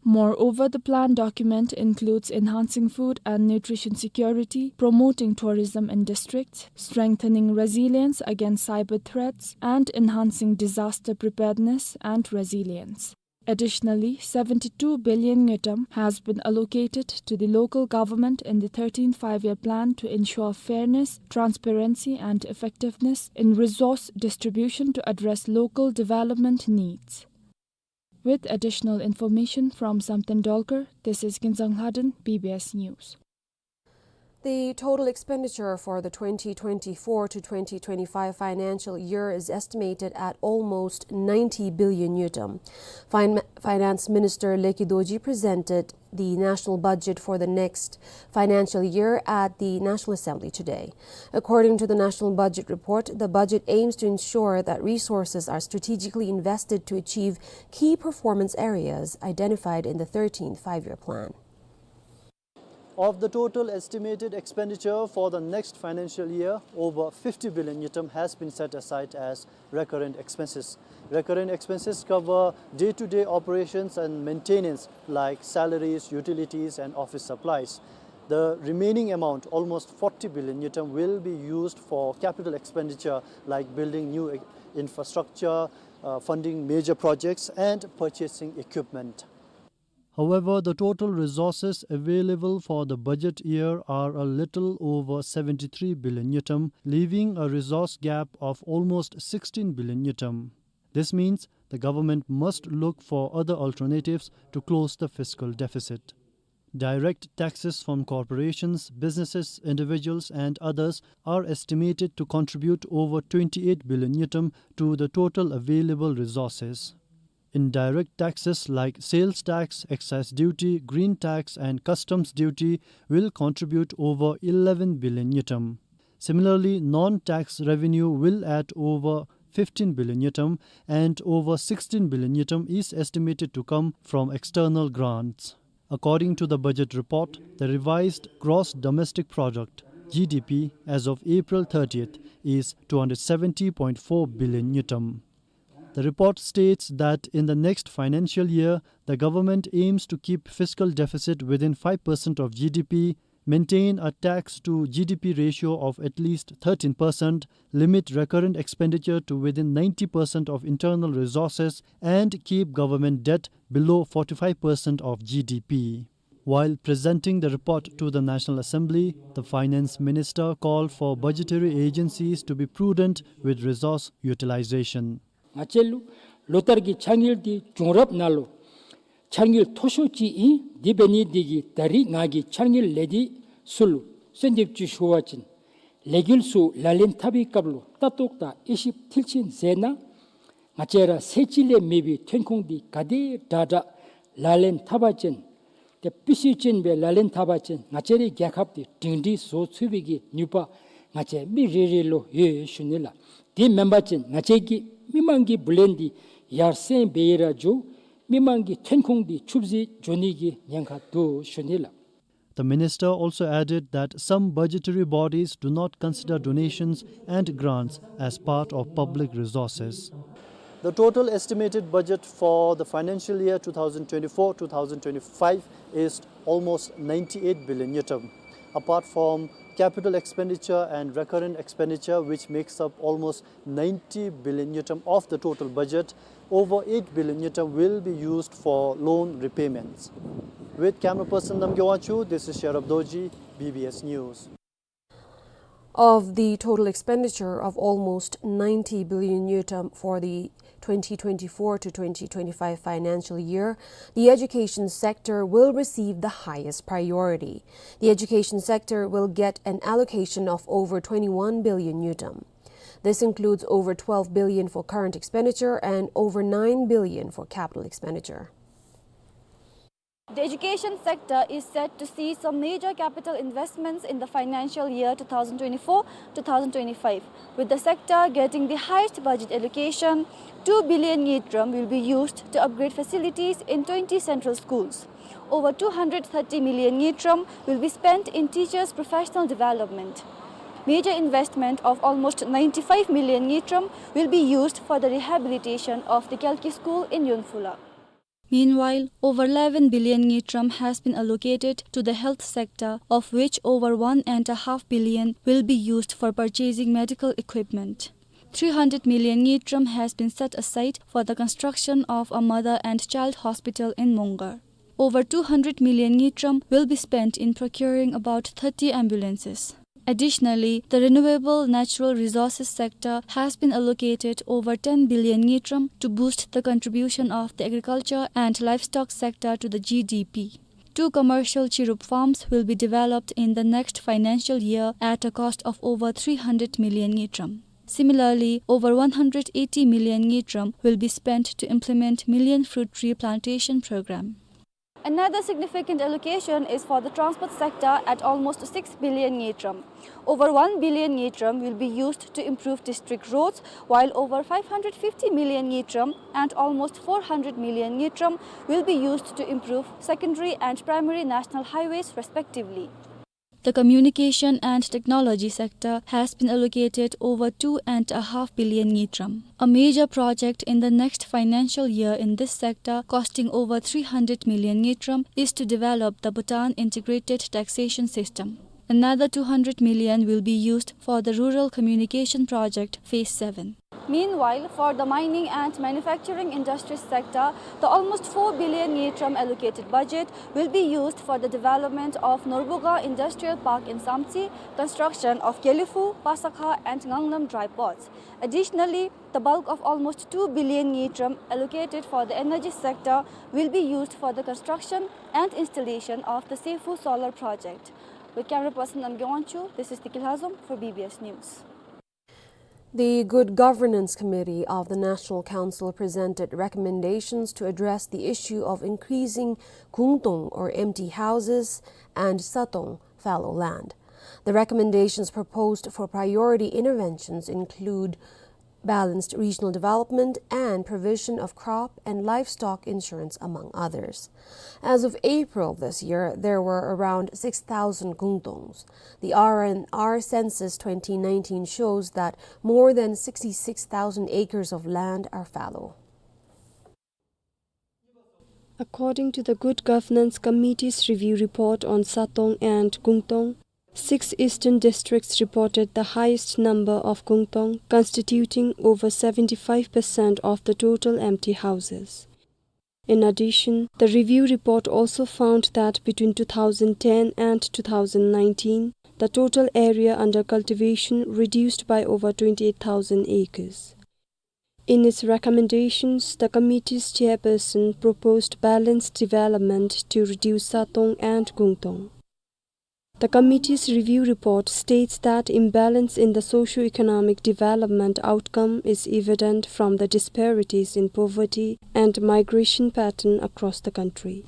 Moreover, the plan document includes enhancing food and nutrition security, promoting tourism in districts, strengthening resilience against cyber threats, and enhancing disaster preparedness and resilience. Additionally, seventy-two billion ngultrum has been allocated to the local government in the thirteenth Five-Year Plan to ensure fairness, transparency, and effectiveness in resource distribution to address local development needs. With additional information from Samten Dolkar, this is Kinzang Lhaden, B B S News. The total expenditure for the twenty twenty-four to twenty twenty-five financial year is estimated at almost ninety billion ngultrum. Fin-, Finance Minister Leki Dorji presented the national budget for the next financial year at the National Assembly today. According to the National Budget Report, the budget aims to ensure that resources are strategically invested to achieve key performance areas identified in the thirteenth Five-Year Plan. Of the total estimated expenditure for the next financial year, over fifty billion ngultrum has been set aside as recurrent expenses. Recurrent expenses cover day-to-day operations and maintenance like salaries, utilities, and office supplies. The remaining amount, almost forty billion ngultrum, will be used for capital expenditure like building new e-, infrastructure, uh, funding major projects, and purchasing equipment. However, the total resources available for the budget year are a little over seventy-three billion ngultrum, leaving a resource gap of almost sixteen billion ngultrum. This means the government must look for other alternatives to close the fiscal deficit. Direct taxes from corporations, businesses, individuals, and others are estimated to contribute over twenty-eight billion ngultrum to the total available resources. Indirect taxes like sales tax, excise duty, green tax, and customs duty will contribute over eleven billion ngultrum. Similarly, non-tax revenue will add over fifteen billion ngultrum, and over sixteen billion ngultrum is estimated to come from external grants. According to the budget report, the revised gross domestic product, G D P, as of April thirtieth is two hundred seventy point four billion ngultrum. The report states that in the next financial year, the government aims to keep fiscal deficit within five percent of G D P, maintain a tax to G D P ratio of at least thirteen percent, limit recurrent expenditure to within ninety percent of internal resources, and keep government debt below forty-five percent of G D P. While presenting the report to the National Assembly, the Finance Minister called for budgetary agencies to be prudent with resource utilization. ང་བཅས་ལུ་ལོ་ལྟར་གྱི་འཆར་དངུལ་འདི་བྱུང་རབས་ནང་ལུ་འཆར་དངུལ་མཐོ་ཤོས་ཅིག་ཨིན། དེ་འབད་ནི་འདི་གིས་ད་རིས་ང་གིས་འཆར་དངུལ་ལས་སྡེ་ཚུ་ལུ་གསོལ་འདེབས་ཅིག་ཞུ་བ་ཅིན། ལས་འགུལ་ཚུ་ལག་ལེན་འཐབ་པའི་སྐབས་ལུ་ལྟ་རྟོག་དང་དབྱེ་ཞིབ་མཐིལ་ཕྱིན་མཛད་གནང་། ང་བཅས་ར་ཚད་གཅིག་ལས་མེད་པའི་ཐོན་ཁུངས་འདི་ག་དེ་དྲག་དྲག་ལག་ལེན་འཐབ་པ་ཅིན་ཏེ་སྤུས་ཚད་ཅན་སྦེ་ལག་ལེན་འཐབ་པ་ཅིན་ང་བཅས་རའི་རྒྱལ་ཁབ་འདི་སྒྲིང་སྒྲིང་བཟོ་ཚུགས་པའི་གི་ནུས་པ་ང་བཅས་མི་རེ་རེ་ལུ་ཡོད་ཞུ་ནི་ལགས། དེ་མེན་པ་ཅིན་ང་བཅས་ཀྱིས་མི་མང་གི་བུ་ལོན་འདི་ཡར་སེང་འབད་ཡི་ར་འགྱོ། མི་མང་གི་ཐོན་ཁུངས་འདི་ཆུད་ཟོས་འགྱོ་ནི་གི་ཉེན་ཁ་འདུག་ཞུ་ནི་ལགས། The minister also added that some budgetary bodies do not consider donations and grants as part of public resources. The total estimated budget for the financial year two thousand twenty-four two thousand twenty-five is almost ninety-eight billion ngultrum. Apart from capital expenditure and recurrent expenditure, which makes up almost ninety billion ngultrum of the total budget, over eight billion ngultrum will be used for loan repayments. With camera person Namgay Wangchuk, this is Sherab Dorji, B B S News. Of the total expenditure of almost ninety billion ngultrum for the twenty twenty-four to twenty twenty-five financial year, the education sector will receive the highest priority. The education sector will get an allocation of over twenty-one billion ngultrum. This includes over twelve billion for current expenditure and over nine billion for capital expenditure. The education sector is set to see some major capital investments in the financial year two thousand twenty-four two thousand twenty-five, with the sector getting the highest budget allocation. Two billion ngultrum will be used to upgrade facilities in twenty central schools. Over two hundred thirty million ngultrum will be spent in teachers' professional development. Major investment of almost ninety-five million ngultrum will be used for the rehabilitation of the Kyalikyi School in Yunphulang. Meanwhile, over eleven billion ngultrum has been allocated to the health sector, of which over one and a half billion will be used for purchasing medical equipment. Three hundred million ngultrum has been set aside for the construction of a mother and child hospital in Mongar. Over two hundred million ngultrum will be spent in procuring about thirty ambulances. Additionally, the renewable natural resources sector has been allocated over ten billion ngultrum to boost the contribution of the agriculture and livestock sector to the G D P. Two commercial chirup farms will be developed in the next financial year at a cost of over three hundred million ngultrum. Similarly, over one hundred eighty million ngultrum will be spent to implement million fruit tree plantation program. Another significant allocation is for the transport sector at almost six billion ngultrum. Over one billion ngultrum will be used to improve district roads, while over five hundred fifty million ngultrum and almost four hundred million ngultrum will be used to improve secondary and primary national highways respectively. The communication and technology sector has been allocated over two and a half billion ngultrum. A major project in the next financial year in this sector, costing over three hundred million ngultrum, is to develop the Bhutan Integrated Taxation System. Another two hundred million will be used for the Rural Communication Project Phase seven. Meanwhile, for the mining and manufacturing industries sector, the almost four billion ngultrum allocated budget will be used for the development of Norbuga Industrial Park in Samtse, construction of Gelephu, Pasakha and Ngangnam dry ports. Additionally, the bulk of almost two billion ngultrum allocated for the energy sector will be used for the construction and installation of the Seyfu solar project. With camera person Namgay Wangchuk, this is Tiki Lhazom for B B S News. The Good Governance Committee of the National Council presented recommendations to address the issue of increasing gungtong or empty houses and satong fallow land. The recommendations proposed for priority interventions include balanced regional development and provision of crop and livestock insurance, among others. As of April this year, there were around six thousand gungtongs. The R and R census twenty nineteen shows that more than sixty-six thousand acres of land are fallow. According to the Good Governance Committee's review report on satong and gungtong, six eastern districts reported the highest number of gungtong, constituting over seventy-five percent of the total empty houses. In addition, the review report also found that between two thousand ten and two thousand nineteen, the total area under cultivation reduced by over twenty-eight thousand acres. In its recommendations, the committee's chairperson proposed balanced development to reduce satong and gungtong. The committee's review report states that imbalance in the socio-economic development outcome is evident from the disparities in poverty and migration pattern across the country.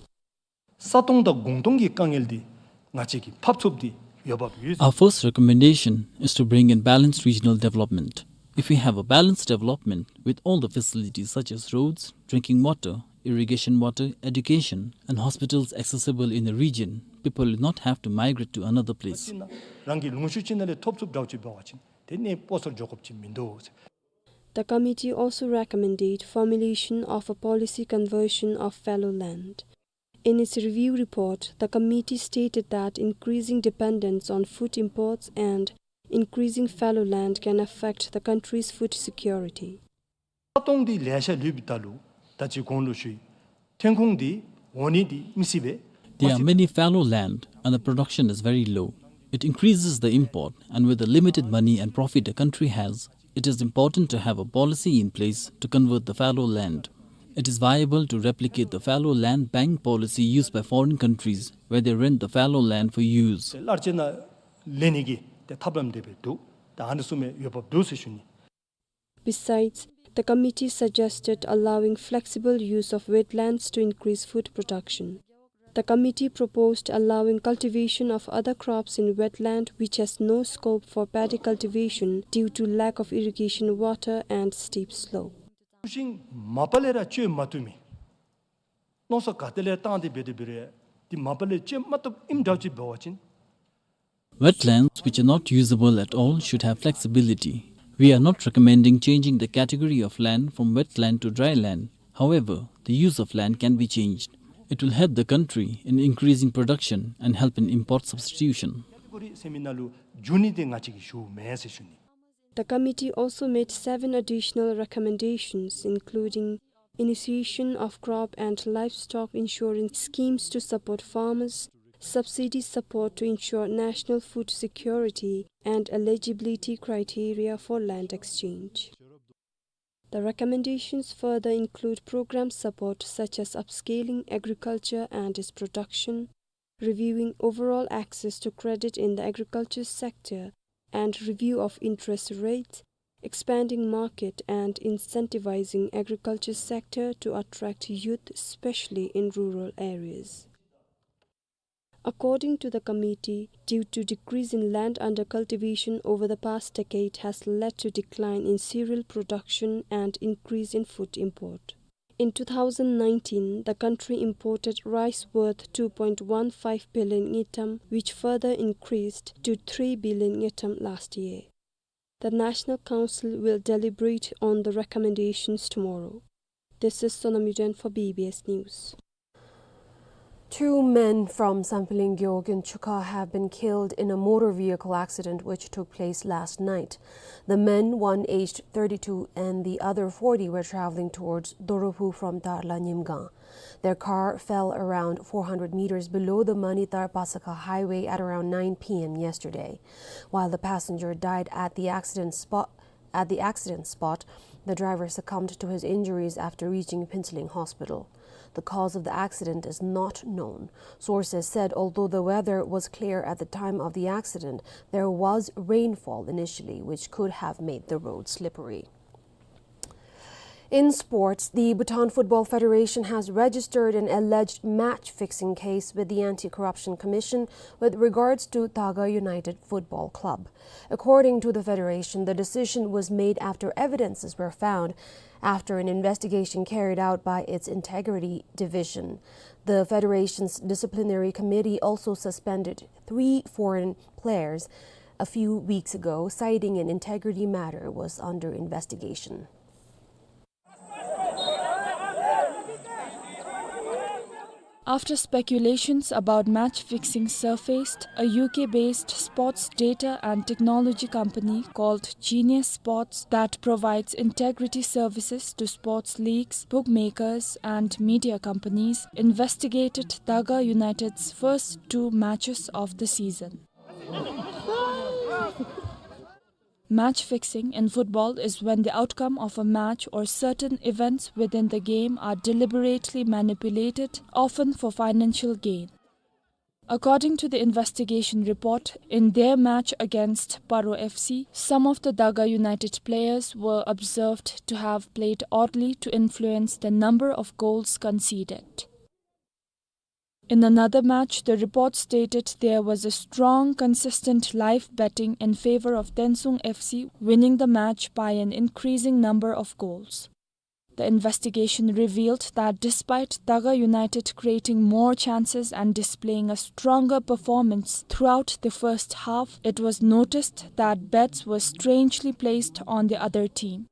ས་སྟོང་དང་གོང་སྟོང་གི་དཀའ་ངལ་འདི་ང་བཅས་ཀྱིས་ཕབ་ཚུགསཔ་འདི་འོས་འབབ་ཡོད། Our first recommendation is to bring in balanced regional development. If we have a balanced development with all the facilities such as roads, drinking water, irrigation water, education, and hospitals accessible in a region, people will not have to migrate to another place. རང་གི་ལུང་ཤུལ་ཅིག་ནང་ལས་ཐོབ་ཚུགསཔ་འདྲཝ་ཅིག་འབད་བ་ཅིན་དེ་ནི་སྤོ་སོར་འགྱོ་དགོཔ་ཅིག་མིན་འདུག། The committee also recommended formulation of a policy conversion of fallow land. In its review report, the committee stated that increasing dependence on food imports and increasing fallow land can affect the country's food security. ས་སྟོང་འདི་ལེ་ཤ་ལུསཔ་ད་ལུ་ད་ཅི་གོང་ལུ་ཞུ་ཡི། ཐོན་ཁུངས་འདི་འོང་ནི་འདི་མི་སྲིད་པས། There are many fallow land and the production is very low. It increases the import, and with the limited money and profit a country has, it is important to have a policy in place to convert the fallow land. It is viable to replicate the fallow land bank policy used by foreign countries, where they rent the fallow land for use. ལར་ཅིག་ནང་ལེན་ནི་གི་ཏེ་ཐབས་ལམ་དེ་སྦེ་འདུག། ད་ཨ་ནི་བཟུམ་སྦེ་འོས་འབབ་འདུག་ཟེར་ཞུ་ནི། Besides, the committee suggested allowing flexible use of wetlands to increase food production. The committee proposed allowing cultivation of other crops in wetland which has no scope for paddy cultivation due to lack of irrigation water and steep slope. ཤིང་མ་པ་ལས་ར་གཅོད་མ་བཏུབ་མི། མནོ་བསམ་ག་ཏེ་ལས་བཏང་སྟེ་འབད་དེ་འབད་རུང་འདི་མ་པ་ལས་གཅོད་མ་བཏུབ་ཨིནམ་འདྲཝ་ཅིག་འབད་བ་ཅིན། Wetlands which are not usable at all should have flexibility. We are not recommending changing the category of land from wetland to dry land. However, the use of land can be changed. It will help the country in increasing production and help in import substitution. ཀེ་ཊི་གོ་རི་ཟེར་མི་ནང་ལུ་འགྱུར་ནི་དེ་ང་བཅས་ཀྱིས་ཞུཝ་མེན་ཟེར་ཞུ་ནི། The committee also made seven additional recommendations, including initiation of crop and livestock insurance schemes to support farmers, subsidy support to ensure national food security, and eligibility criteria for land exchange. The recommendations further include program support such as upscaling agriculture and its production, reviewing overall access to credit in the agriculture sector and review of interest rates, expanding market and incentivizing agriculture sector to attract youth, especially in rural areas. According to the committee, due to decrease in land under cultivation over the past decade has led to decline in cereal production and increase in food import. In two thousand nineteen, the country imported rice worth two point one five billion ngultrum, which further increased to three billion ngultrum last year. The National Council will deliberate on the recommendations tomorrow. This is Sonam Yuden for B B S News. Two men from Sampling Gewog in Chukha have been killed in a motor vehicle accident which took place last night. The men, one aged thirty-two and the other forty, were traveling towards Dorophu from Tarla Nyimgang. Their car fell around four hundred meters below the Manitar Pasakha highway at around nine P M yesterday. While the passenger died at the accident spot, at the accident spot, the driver succumbed to his injuries after reaching Phuentsholing Hospital. The cause of the accident is not known. Sources said although the weather was clear at the time of the accident, there was rainfall initially, which could have made the road slippery. In sports, the Bhutan Football Federation has registered an alleged match-fixing case with the Anti-Corruption Commission with regards to Daga United Football Club. According to the federation, the decision was made after evidences were found after an investigation carried out by its integrity division. The federation's disciplinary committee also suspended three foreign players a few weeks ago, citing an integrity matter was under investigation. After speculations about match fixing surfaced, a U K-based sports data and technology company called Genius Sports, that provides integrity services to sports leagues, bookmakers, and media companies, investigated Daga United's first two matches of the season. Match fixing in football is when the outcome of a match or certain events within the game are deliberately manipulated, often for financial gain. According to the investigation report, in their match against Paro F C, some of the Daga United players were observed to have played oddly to influence the number of goals conceded. In another match, the report stated there was a strong, consistent live betting in favor of Tensung F C winning the match by an increasing number of goals. The investigation revealed that despite Daga United creating more chances and displaying a stronger performance throughout the first half, it was noticed that bets were strangely placed on the other team.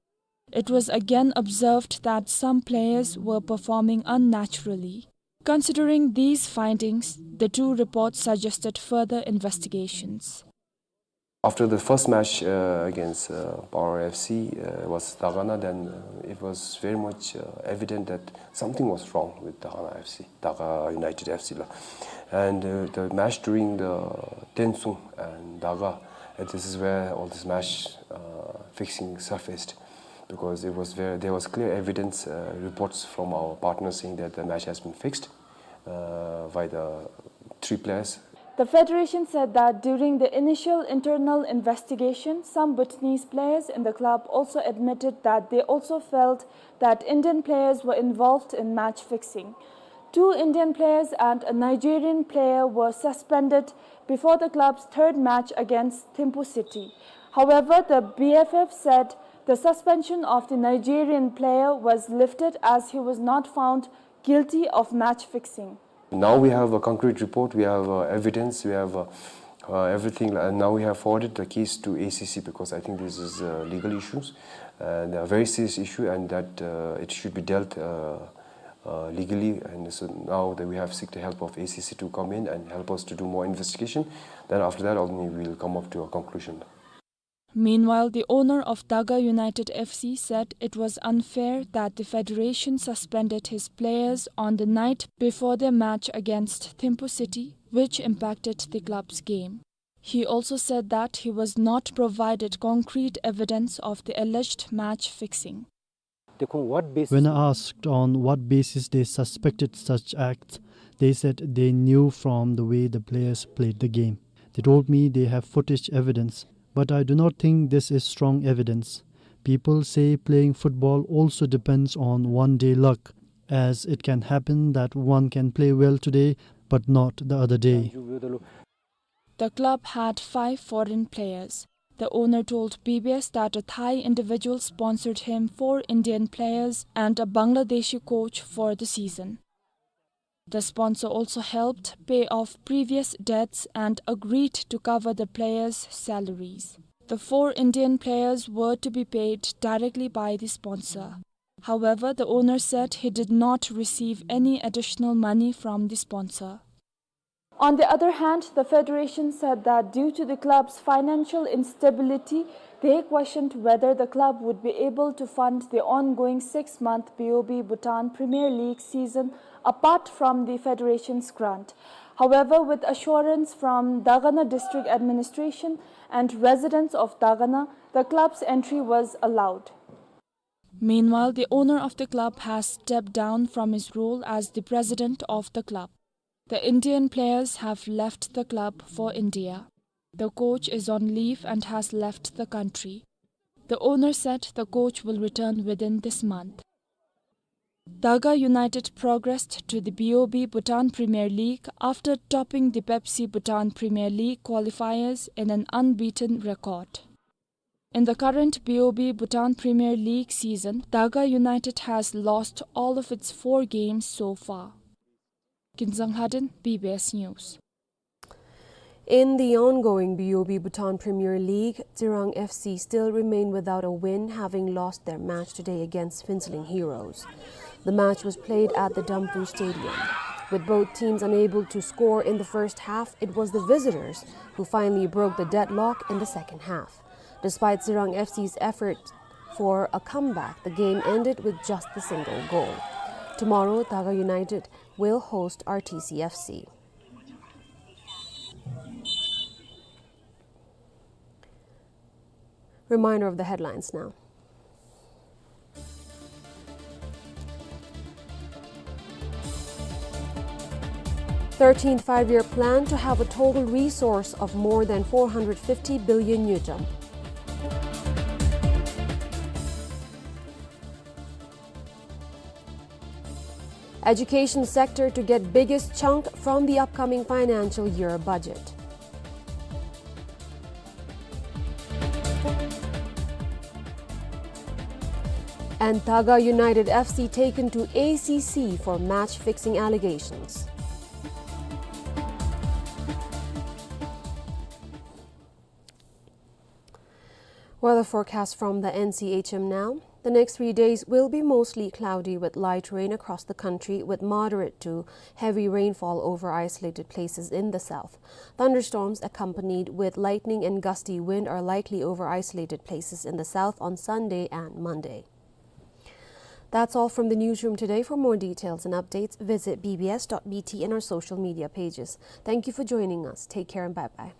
It was again observed that some players were performing unnaturally. Considering these findings, the two reports suggested further investigations. After the first match, uh, against, uh, Paro F C, uh, was Dagana, then, uh, it was very much, uh, evident that something was wrong with Dagana F C, Daga United F C la. And, uh, the match during the Tensung and Daga, uh, this is where all this match, uh, fixing surfaced, because it was very, there was clear evidence, uh, reports from our partners saying that the match has been fixed, uh, by the three players. The federation said that during the initial internal investigation, some Bhutanese players in the club also admitted that they also felt that Indian players were involved in match fixing. Two Indian players and a Nigerian player were suspended before the club's third match against Thimphu City. However, the B F F said the suspension of the Nigerian player was lifted as he was not found guilty of match fixing. Now we have a concrete report, we have, uh, evidence, we have, uh, uh, everything, and now we have forwarded the case to A C C because I think this is, uh, legal issues and a very serious issue, and that, uh, it should be dealt, uh, uh, legally. And so now that we have seek the help of A C C to come in and help us to do more investigation, then after that only we will come up to a conclusion. Meanwhile, the owner of Daga United F C said it was unfair that the federation suspended his players on the night before their match against Thimphu City, which impacted the club's game. He also said that he was not provided concrete evidence of the alleged match fixing. When I asked on what basis they suspected such acts, they said they knew from the way the players played the game. They told me they have footage evidence, but I do not think this is strong evidence. People say playing football also depends on one day luck, as it can happen that one can play well today but not the other day. The club had five foreign players. The owner told B B S that a Thai individual sponsored him four Indian players and a Bangladeshi coach for the season. The sponsor also helped pay off previous debts and agreed to cover the players' salaries. The four Indian players were to be paid directly by the sponsor. However, the owner said he did not receive any additional money from the sponsor. On the other hand, the federation said that due to the club's financial instability, they questioned whether the club would be able to fund the ongoing six-month B O B Bhutan Premier League season apart from the federation's grant. However, with assurance from Dagana District Administration and residents of Dagana, the club's entry was allowed. Meanwhile, the owner of the club has stepped down from his role as the president of the club. The Indian players have left the club for India. The coach is on leave and has left the country. The owner said the coach will return within this month. Daga United progressed to the B O B Bhutan Premier League after topping the Pepsi Bhutan Premier League qualifiers in an unbeaten record. In the current B O B Bhutan Premier League season, Daga United has lost all of its four games so far. Kinzang Haden, B B S News. In the ongoing B O B Bhutan Premier League, Tsirang F C still remain without a win, having lost their match today against Phuentsholing Heroes. The match was played at the Damphu Stadium, with both teams unable to score in the first half. It was the visitors who finally broke the deadlock in the second half. Despite Tsirang F C's effort for a comeback, the game ended with just the single goal. Tomorrow, Daga United will host R T C F C. Reminder of the headlines now. Thirteenth Five-Year Plan to have a total resource of more than four hundred fifty billion ngultrum. Education sector to get biggest chunk from the upcoming financial year budget. And Taga United F C taken to A C C for match fixing allegations. Weather forecast from the N C H M now. The next three days will be mostly cloudy with light rain across the country, with moderate to heavy rainfall over isolated places in the south. Thunderstorms accompanied with lightning and gusty wind are likely over isolated places in the south on Sunday and Monday. That's all from the newsroom today. For more details and updates, visit B B S dot B T and our social media pages. Thank you for joining us. Take care and bye-bye.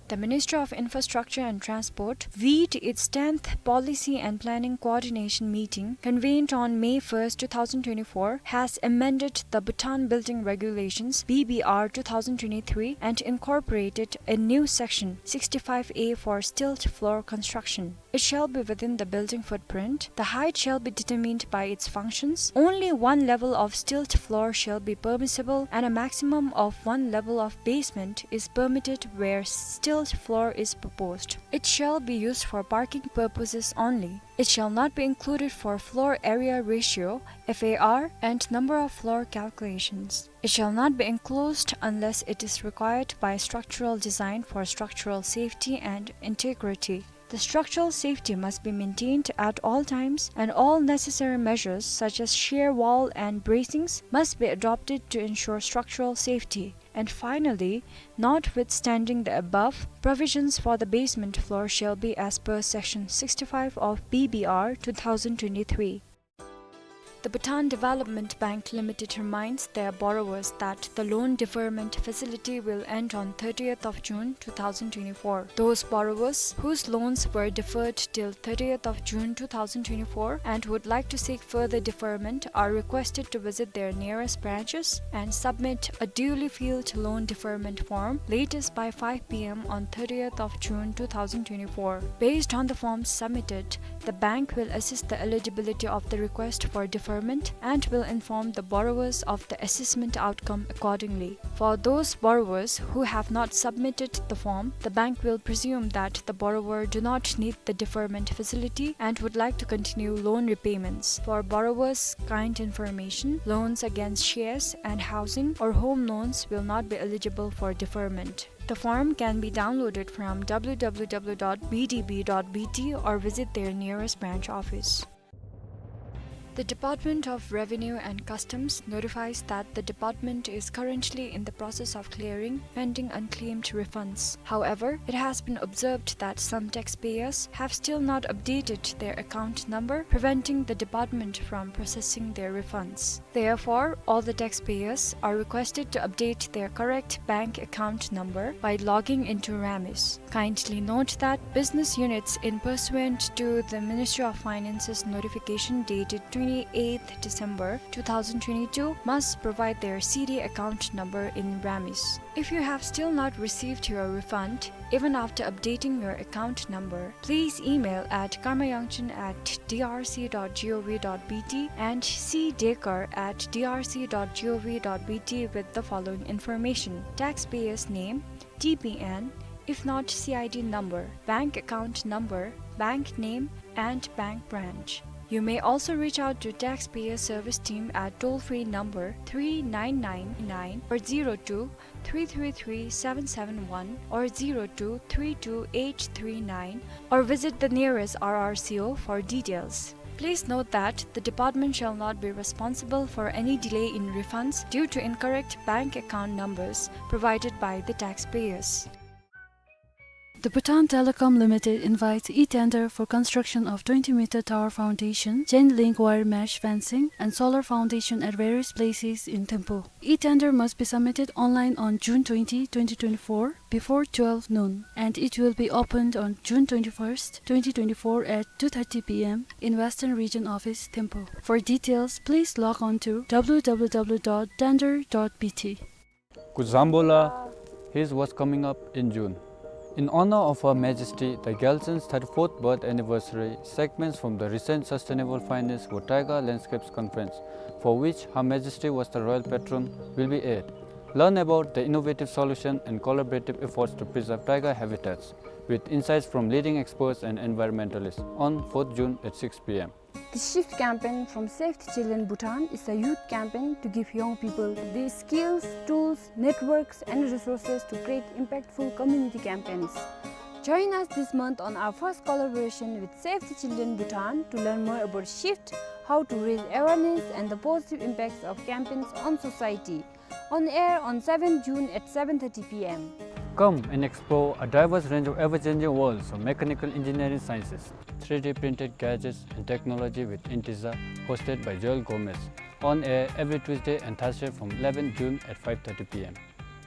The Ministry of Infrastructure and Transport, vide its tenth Policy and Planning Coordination Meeting, convened on May first, two thousand twenty-four, has amended the Bhutan Building Regulations, B B R, two thousand twenty-three, and incorporated a new section, sixty-five A, for stilt floor construction. It shall be within the building footprint. The height shall be determined by its functions. Only one level of stilt floor shall be permissible, and a maximum of one level of basement is permitted where stilt floor is proposed. It shall be used for parking purposes only. It shall not be included for floor area ratio, F A R, and number of floor calculations. It shall not be enclosed unless it is required by structural design for structural safety and integrity. The structural safety must be maintained at all times, and all necessary measures such as shear wall and bracings must be adopted to ensure structural safety. And finally, notwithstanding the above, provisions for the basement floor shall be as per Section sixty-five of B B R two thousand twenty-three. The Bhutan Development Bank Limited reminds their borrowers that the loan deferment facility will end on thirtieth of June two thousand twenty-four. Those borrowers whose loans were deferred till thirtieth of June two thousand twenty-four and would like to seek further deferment are requested to visit their nearest branches and submit a duly filled loan deferment form latest by five P M on thirtieth of June two thousand twenty-four. Based on the forms submitted, the bank will assess the eligibility of the request for deferment and will inform the borrowers of the assessment outcome accordingly. For those borrowers who have not submitted the form, the bank will presume that the borrower do not need the deferment facility and would like to continue loan repayments. For borrowers' kind information, loans against shares and housing or home loans will not be eligible for deferment. The form can be downloaded from W W W dot B D B dot B T or visit their nearest branch office. The Department of Revenue and Customs notifies that the department is currently in the process of clearing pending unclaimed refunds. However, it has been observed that some taxpayers have still not updated their account number, preventing the department from processing their refunds. Therefore, all the taxpayers are requested to update their correct bank account number by logging into RAMIS. Kindly note that business units, in pursuant to the Ministry of Finance's notification dated twenty eighth December two thousand twenty-two must provide their C D account number in Burmese. If you have still not received your refund, even after updating your account number, please email at karmayangchen at D R C dot gov dot B T and C dekar at D R C dot gov dot B T with the following information: taxpayer's name, T P N, if not C I D number, bank account number, bank name, and bank branch. You may also reach out to Taxpayer Service Team at toll-free number three nine nine nine or zero two three three three seven seven one or zero two three two eight three nine, or visit the nearest R R C O for details. Please note that the department shall not be responsible for any delay in refunds due to incorrect bank account numbers provided by the taxpayers. The Bhutan Telecom Limited invites e-tender for construction of twenty meter tower foundation, chain link wire mesh fencing, and solar foundation at various places in Thimphu. E-tender must be submitted online on June twenty, twenty twenty-four, before twelve noon, and it will be opened on June twenty-first, twenty twenty-four at two thirty P M in Western Region Office, Thimphu. For details, please log on to W W W dot tender dot B T. Kuzuzangpo la, here's what's coming up in June. In honor of Her Majesty the Gyaltsen's thirty-fourth birth anniversary, segments from the recent Sustainable Finance for Taiga Landscapes Conference, for which Her Majesty was the royal patron, will be aired. Learn about the innovative solution and collaborative efforts to preserve taiga habitats, with insights from leading experts and environmentalists, on fourth June at six P M. The Shift campaign from Save the Children Bhutan is a youth campaign to give young people the skills, tools, networks, and resources to create impactful community campaigns. Join us this month on our first collaboration with Save the Children Bhutan to learn more about Shift, how to raise awareness, and the positive impacts of campaigns on society. On air on seventh June at seven thirty P M. Come and explore a diverse range of ever-changing worlds of mechanical engineering sciences, three D printed gadgets and technology with Integer, hosted by Joel Gomez. On air every Tuesday and Thursday from eleventh June at five thirty P M.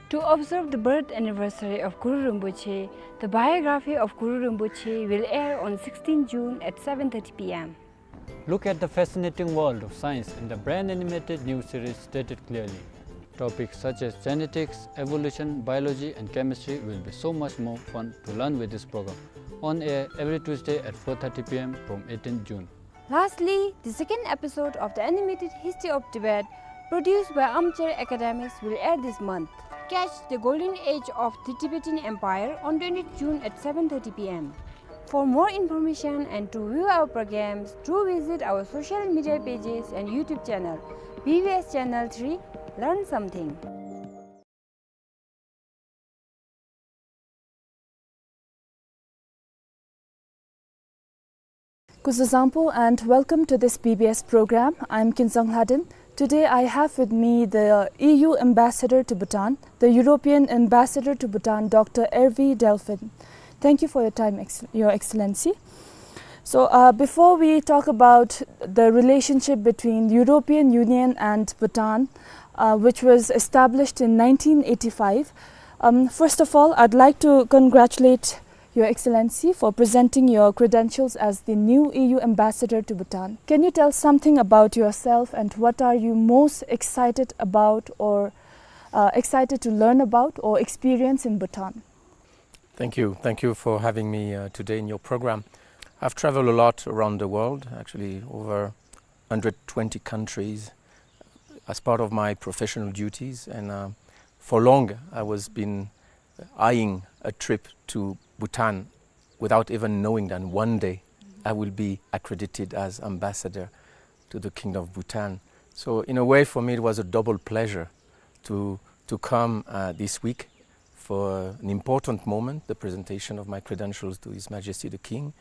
To observe the birth anniversary of Guru Rinpoche, the biography of Guru Rinpoche will air on sixteenth June at seven thirty P M. Look at the fascinating world of science in the brand animated new series Stated Clearly. Topics such as genetics, evolution, biology, and chemistry will be so much more fun to learn with this program. On air every Tuesday at four thirty P M from eighteenth June. Lastly, the second episode of the animated History of Tibet, produced by Armchair Academics, will air this month. Catch the golden age of the Tibetan Empire on twentieth June at seven thirty P M. For more information and to view our programs, do visit our social media pages and YouTube channel, B B S Channel three, Learn Something. Kuzuzangpo and welcome to this B B S program. I'm Kinzang Lhaden. Today I have with me the E U ambassador to Bhutan, the European ambassador to Bhutan, Doctor Hervé Delphin. Thank you for your time, Ex-, Your Excellency. So, uh, before we talk about the relationship between European Union and Bhutan, uh, which was established in nineteen eighty-five, um, first of all, I'd like to congratulate Your Excellency for presenting your credentials as the new E U ambassador to Bhutan. Can you tell something about yourself and what are you most excited about or, uh, excited to learn about or experience in Bhutan? Thank you. Thank you for having me, uh, today in your program. I've traveled a lot around the world, actually over hundred twenty countries as part of my professional duties, and, uh, for long I was been eyeing a trip to Bhutan without even knowing that one day I will be accredited as ambassador to the Kingdom of Bhutan. So in a way, for me, it was a double pleasure to, to come, uh, this week for an important moment, the presentation of my credentials to His Majesty the King,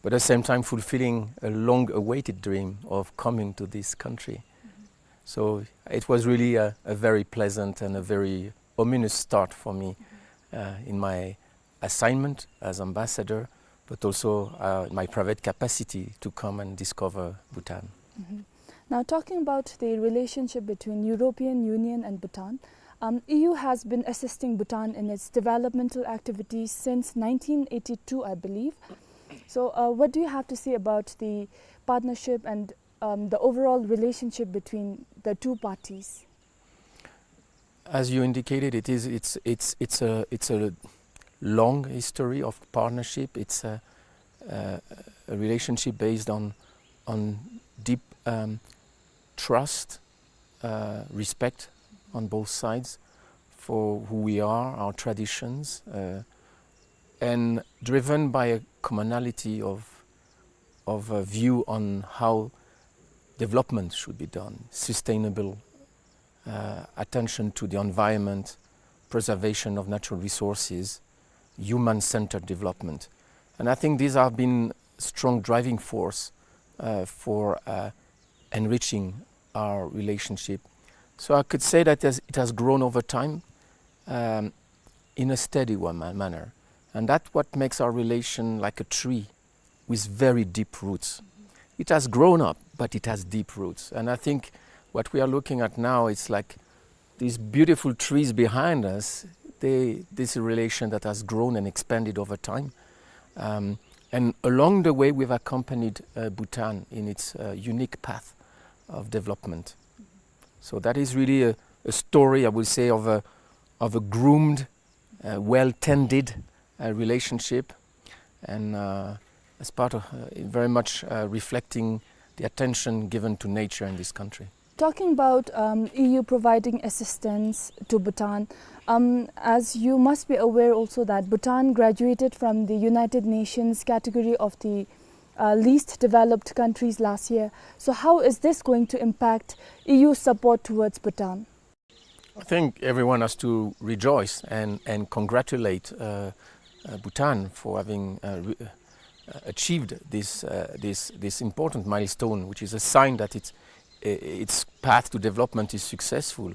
but at the same time fulfilling a long-awaited dream of coming to this country. So it was really a, a very pleasant and a very ominous start for me, uh, in my assignment as ambassador, but also, uh, my private capacity to come and discover Bhutan. Mhm. Now, talking about the relationship between European Union and Bhutan, um, E U has been assisting Bhutan in its developmental activities since nineteen eighty-two, I believe. So, uh, what do you have to say about the partnership and um, the overall relationship between the two parties? As you indicated, it is, it's, it's, it's a, it's a long history of partnership. It's a, a, a relationship based on, on deep, um, trust, uh, respect on both sides for who we are, our traditions, uh, and driven by a commonality of, of a view on how development should be done, sustainable, uh, attention to the environment, preservation of natural resources, human-centered development. And I think these have been strong driving force, uh, for, uh, enriching our relationship. So I could say that as it has grown over time, um, in a steady one ma-, manner. And that's what makes our relation like a tree with very deep roots. It has grown up, but it has deep roots. And I think what we are looking at now, it's like these beautiful trees behind us, they, this relation that has grown and expanded over time. Um, and along the way, we've accompanied, uh, Bhutan in its, uh, unique path of development. So that is really a, a story, I would say, of a, of a groomed, uh, well-tended, uh, relationship, and, uh, as part of, uh, very much, uh, reflecting the attention given to nature in this country. Talking about, um, E U providing assistance to Bhutan, um, as you must be aware also that Bhutan graduated from the United Nations category of the, uh, least developed countries last year. So how is this going to impact E U support towards Bhutan? I think everyone has to rejoice and, and congratulate, uh, uh, Bhutan for having, uh, re-, uh, achieved this, uh, this, this important milestone, which is a sign that its, i-, its path to development is successful.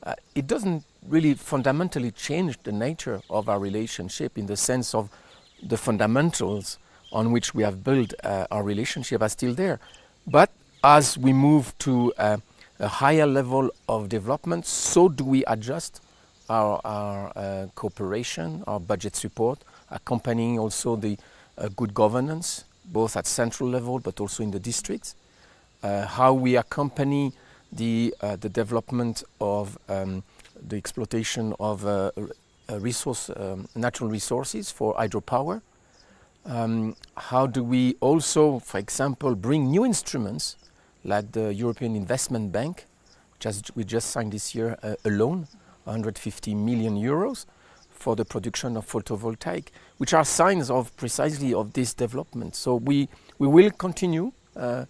Uh, it doesn't really fundamentally change the nature of our relationship in the sense of the fundamentals on which we have built, uh, our relationship are still there. But as we move to, uh, a higher level of development, so do we adjust our, our, uh, cooperation, our budget support, accompanying also the, uh, good governance, both at central level but also in the districts. Uh, how we accompany the, uh, the development of, um, the exploitation of, uh, r-, uh, resource, um, natural resources for hydropower. Um, how do we also, for example, bring new instruments like the European Investment Bank, which has, we just signed this year, uh, a loan, one hundred fifty million euros, for the production of photovoltaic, which are signs of precisely of this development. So we, we will continue, uh,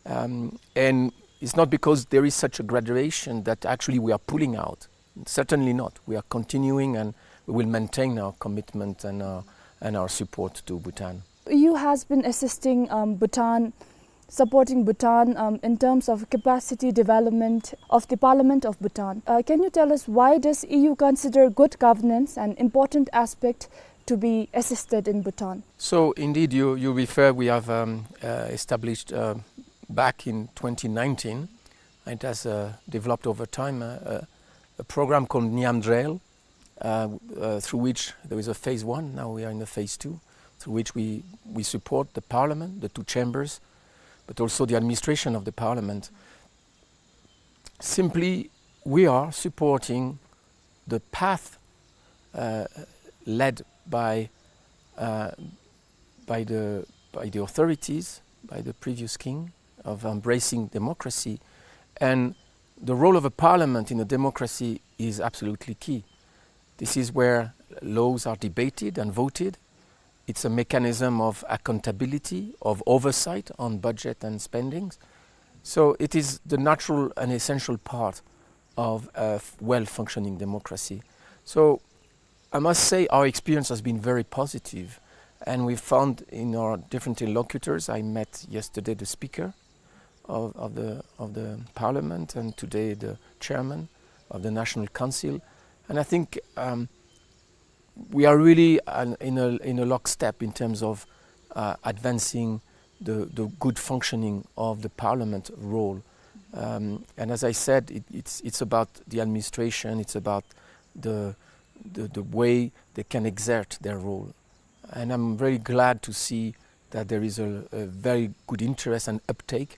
um, and it's not because there is such a graduation that actually we are pulling out. Certainly not. We are continuing and we will maintain our commitment and our, and our support to Bhutan. E U has been assisting, um, Bhutan, supporting Bhutan, um, in terms of capacity development of the Parliament of Bhutan. Uh, can you tell us, why does E U consider good governance an important aspect to be assisted in Bhutan? So indeed, you, you refer, we have, um, uh, established, uh, back in twenty nineteen, and it has, uh, developed over time, uh, a, a program called Niamdrel, uh, uh, through which there is a phase one, now we are in the phase two, through which we, we support the parliament, the two chambers, but also the administration of the parliament. Simply, we are supporting the path, uh, led by, uh, by the, by the authorities, by the previous king, of embracing democracy. And the role of a parliament in a democracy is absolutely key. This is where laws are debated and voted. It's a mechanism of accountability, of oversight on budget and spendings. So it is the natural and essential part of a f-, well-functioning democracy. So I must say our experience has been very positive, and we found in our different interlocutors, I met yesterday the speaker of, of the, of the parliament, and today the chairman of the National Council. And I think, um, we are really an, in a, in a lockstep in terms of, uh, advancing the, the good functioning of the parliament role. Um, and as I said, it, it's, it's about the administration, it's about the, the, the way they can exert their role. And I'm very glad to see that there is a, a very good interest and uptake.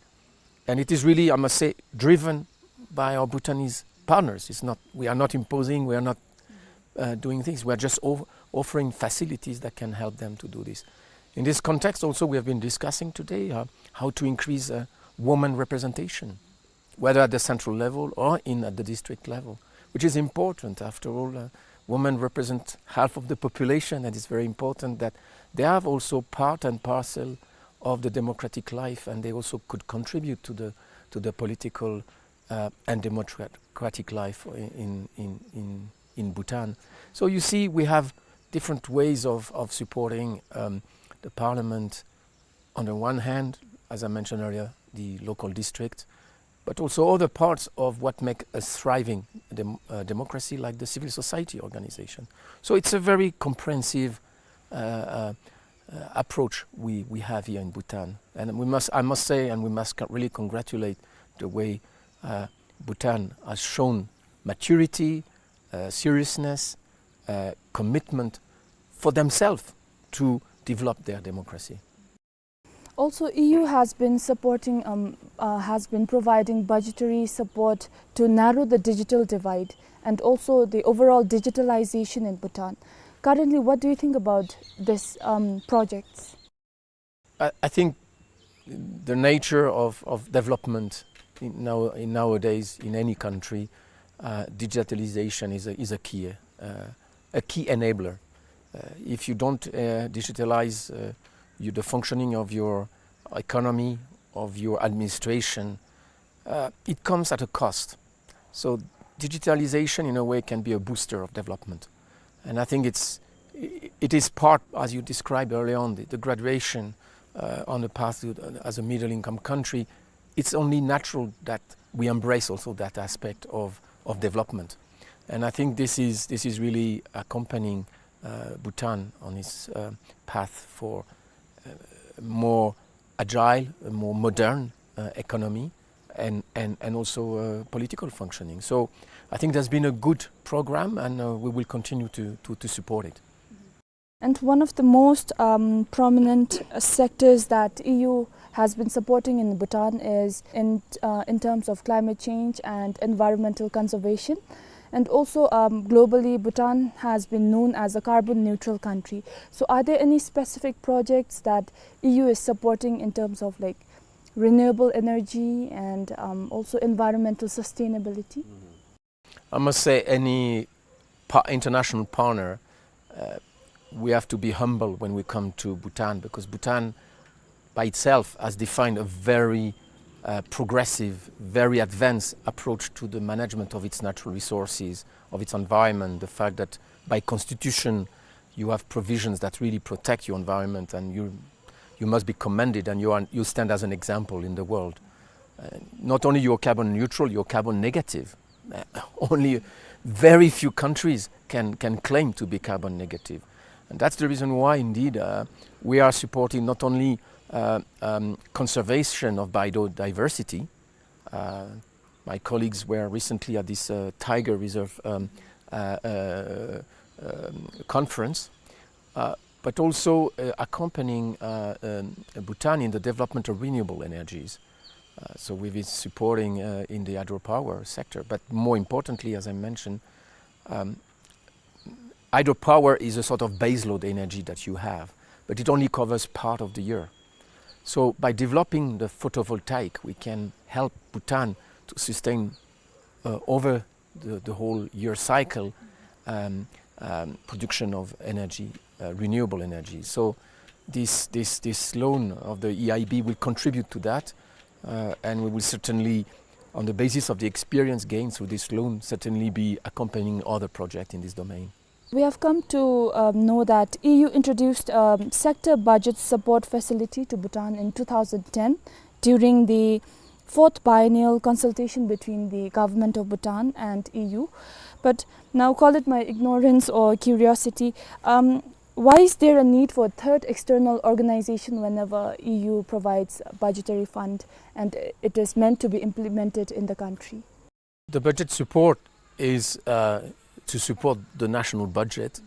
And it is really, I must say, driven by our Bhutanese partners. It's not, we are not imposing, we are not, uh, doing things. We are just o-, offering facilities that can help them to do this. In this context also, we have been discussing today, uh, how to increase, uh, woman representation, whether at the central level or in, at the district level, which is important. After all, uh, women represent half of the population, and it's very important that they have also part and parcel of the democratic life, and they also could contribute to the, to the political, uh, and democratic life in, in, in, in Bhutan. So you see, we have different ways of, of supporting, um, the parliament. On the one hand, as I mentioned earlier, the local district, but also other parts of what make a thriving dem-, uh, democracy, like the civil society organization. So it's a very comprehensive, uh, uh, uh, approach we, we have here in Bhutan. And we must, I must say, and we must co-, really congratulate the way, uh, Bhutan has shown maturity, uh, seriousness, uh, commitment for themselves to develop their democracy. Also, E U has been supporting, um, uh, has been providing budgetary support to narrow the digital divide and also the overall digitalization in Bhutan. Currently, what do you think about this, um, projects? I, I think the nature of, of development in now, in nowadays in any country, uh, digitalization is a, is a key, uh, a key enabler. Uh, if you don't, uh, digitalize, uh, you, the functioning of your economy, of your administration, uh, it comes at a cost. So digitalization, in a way, can be a booster of development. And I think it's, i-, it is part, as you described early on, the, the graduation, uh, on the path to, as a middle income country. It's only natural that we embrace also that aspect of, of development. And I think this is, this is really accompanying, uh, Bhutan on its, uh, path for, uh, more agile, a more modern, uh, economy and, and, and also, uh, political functioning. So I think there's been a good program, and, uh, we will continue to, to, to support it. And one of the most, um, prominent, uh, sectors that E U has been supporting in Bhutan is in, uh, in terms of climate change and environmental conservation. And also, um, globally, Bhutan has been known as a carbon neutral country. So are there any specific projects that E U is supporting in terms of, like, renewable energy and, um, also environmental sustainability? I must say, any pa-, international partner, uh, we have to be humble when we come to Bhutan, because Bhutan by itself has defined a very, uh, progressive, very advanced approach to the management of its natural resources, of its environment. The fact that by constitution you have provisions that really protect your environment, and you, you must be commended, and you are, you stand as an example in the world. Uh, not only you're carbon neutral, you're carbon negative. Uh, only very few countries can, can claim to be carbon negative. And that's the reason why, indeed, uh, we are supporting not only, uh, um, conservation of biodiversity. Uh, my colleagues were recently at this, uh, tiger reserve, um, uh, uh, um, conference, uh, but also, uh, accompanying, uh, um, Bhutan in the development of renewable energies. Uh, so we've been supporting, uh, in the hydropower sector, but more importantly, as I mentioned, um, hydropower is a sort of baseload energy that you have, but it only covers part of the year. So by developing the photovoltaic, we can help Bhutan to sustain, uh, over the, the whole year cycle, um, um, production of energy, uh, renewable energy. So this, this, this loan of the E I B will contribute to that, uh, and we will certainly, on the basis of the experience gained through this loan, certainly be accompanying other projects in this domain. We have come to, um, know that E U introduced, um, sector budget support facility to Bhutan in two thousand ten during the fourth biennial consultation between the government of Bhutan and E U. But now, call it my ignorance or curiosity, um, why is there a need for a third external organization whenever E U provides budgetary fund and it is meant to be implemented in the country? The budget support is, uh, to support the national budget.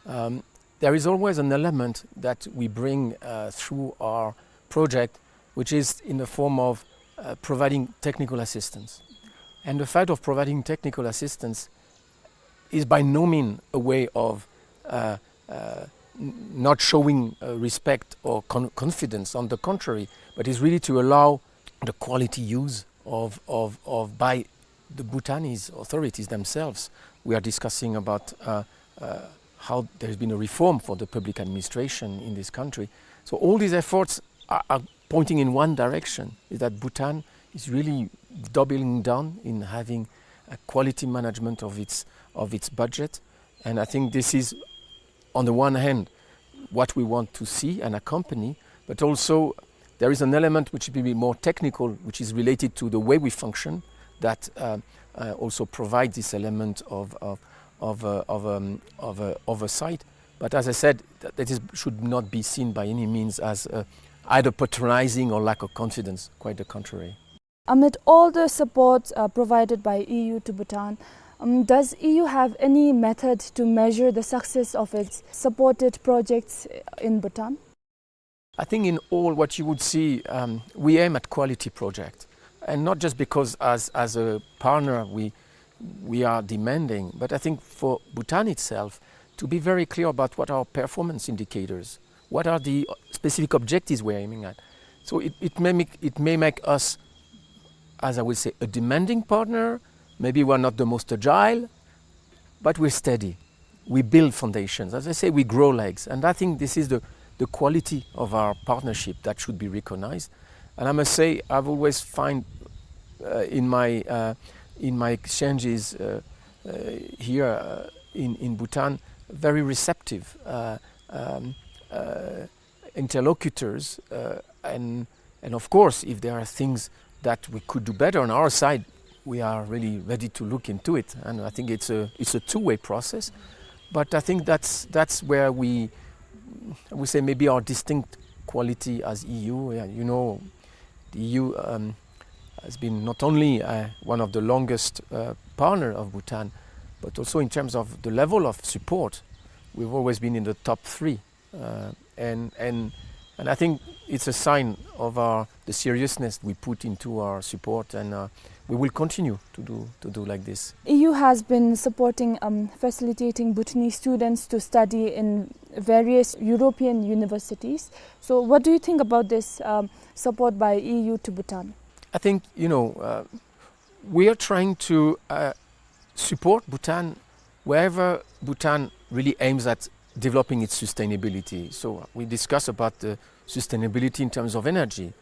Um, there is always an element that we bring, uh, through our project, which is in the form of uh, providing technical assistance. And the fact of providing technical assistance is by no means a way of, uh, uh, n-, not showing, uh, respect or con-, confidence. On the contrary, but is really to allow the quality use of, of, of by the Bhutanese authorities themselves. We are discussing about, uh, uh, how there's been a reform for the public administration in this country. So all these efforts are, are pointing in one direction, is that Bhutan is really doubling down in having a quality management of its, of its budget. And I think this is, on the one hand, what we want to see and accompany, but also there is an element which will be more technical, which is related to the way we function, that, uh, uh, also provides this element of, of, of, uh, of, um, of, uh, oversight. But as I said, that, that is, should not be seen by any means as, uh, either patronizing or lack of confidence, quite the contrary. Amid all the support, uh, provided by E U to Bhutan, um, does E U have any method to measure the success of its supported projects in Bhutan? I think in all what you would see, um, we aim at quality project, and not just because as, as a partner we, we are demanding, but I think for Bhutan itself to be very clear about what our performance indicators, what are the specific objectives we're aiming at. So it, it may make, it may make us, as I would say, a demanding partner. Maybe we're not the most agile, but we're steady. We build foundations. As I say, we grow legs. And I think this is the, the quality of our partnership that should be recognized. And I must say, I've always find, uh, in my, uh, in my exchanges, uh, uh, here, uh, in, in Bhutan, very receptive, uh, um, uh, interlocutors, uh, and, and of course, if there are things that we could do better on our side, we are really ready to look into it. And I think it's a, it's a two-way process. But I think that's, that's where we, we say maybe our distinct quality as E U. Yeah, you know, the E U, um, has been not only, uh, one of the longest, uh, partner of Bhutan, but also in terms of the level of support, we've always been in the top three. Uh, and, and, and I think it's a sign of our, the seriousness we put into our support, and, uh, we will continue to do, to do like this. E U has been supporting, um, facilitating Bhutanese students to study in various European universities. So what do you think about this, um, support by E U to Bhutan? I think, you know, uh, we are trying to, uh, support Bhutan wherever Bhutan really aims at developing its sustainability. So we discuss about the sustainability in terms of energy,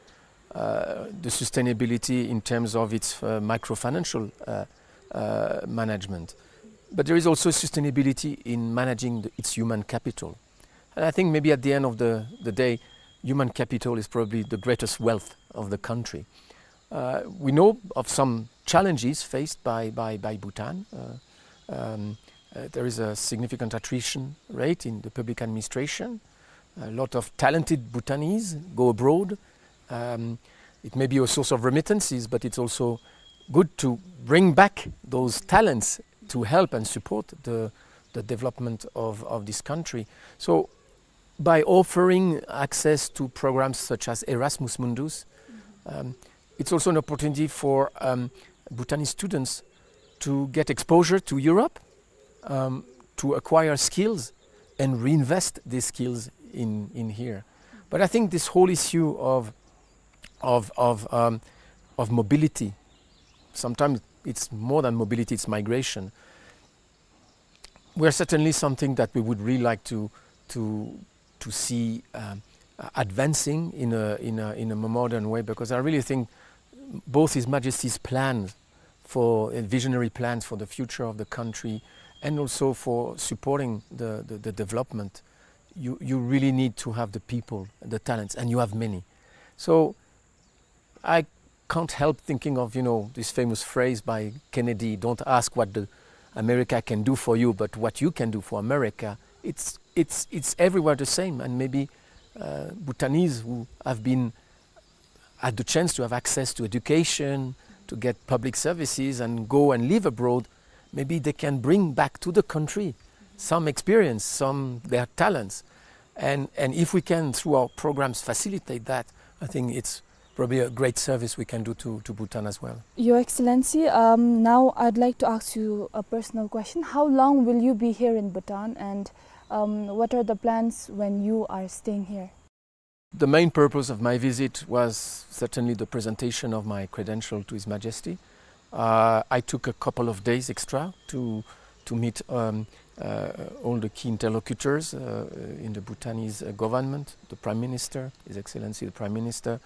uh, the sustainability in terms of its, uh, microfinancial, uh, uh, management. But there is also sustainability in managing the, its human capital. And I think maybe at the end of the, the day, human capital is probably the greatest wealth of the country. Uh, we know of some challenges faced by, by, by Bhutan. Uh, um, uh, there is a significant attrition rate in the public administration. A lot of talented Bhutanese go abroad. Um, it may be a source of remittances, but it's also good to bring back those talents to help and support the, the development of, of this country. So by offering access to programs such as Erasmus Mundus, um, it's also an opportunity for, um, Bhutanese students to get exposure to Europe, um, to acquire skills and reinvest these skills in, in here. But I think this whole issue of, of, of, um, of mobility, sometimes it's more than mobility, it's migration. We're certainly something that we would really like to, to, to see, um, uh, advancing in a, in a, in a more modern way, because I really think both His Majesty's plans for, uh, visionary plans for the future of the country and also for supporting the, the, the development, you, you really need to have the people, the talents, and you have many. So I can't help thinking of, you know, this famous phrase by Kennedy, "Don't ask what the America can do for you, but what you can do for America." It's, it's, it's everywhere the same, and maybe, uh, Bhutanese who have been, had the chance to have access to education, to get public services and go and live abroad, maybe they can bring back to the country some experience, some their talents. And, and if we can, through our programs, facilitate that, I think it's, probably a great service we can do to, to Bhutan as well. Your Excellency, um, now I'd like to ask you a personal question. How long will you be here in Bhutan, and, um, what are the plans when you are staying here? The main purpose of my visit was certainly the presentation of my credential to His Majesty. Uh, I took a couple of days extra to, to meet, um, uh, all the key interlocutors, uh, in the Bhutanese, uh, government, the Prime Minister, His Excellency the Prime Minister,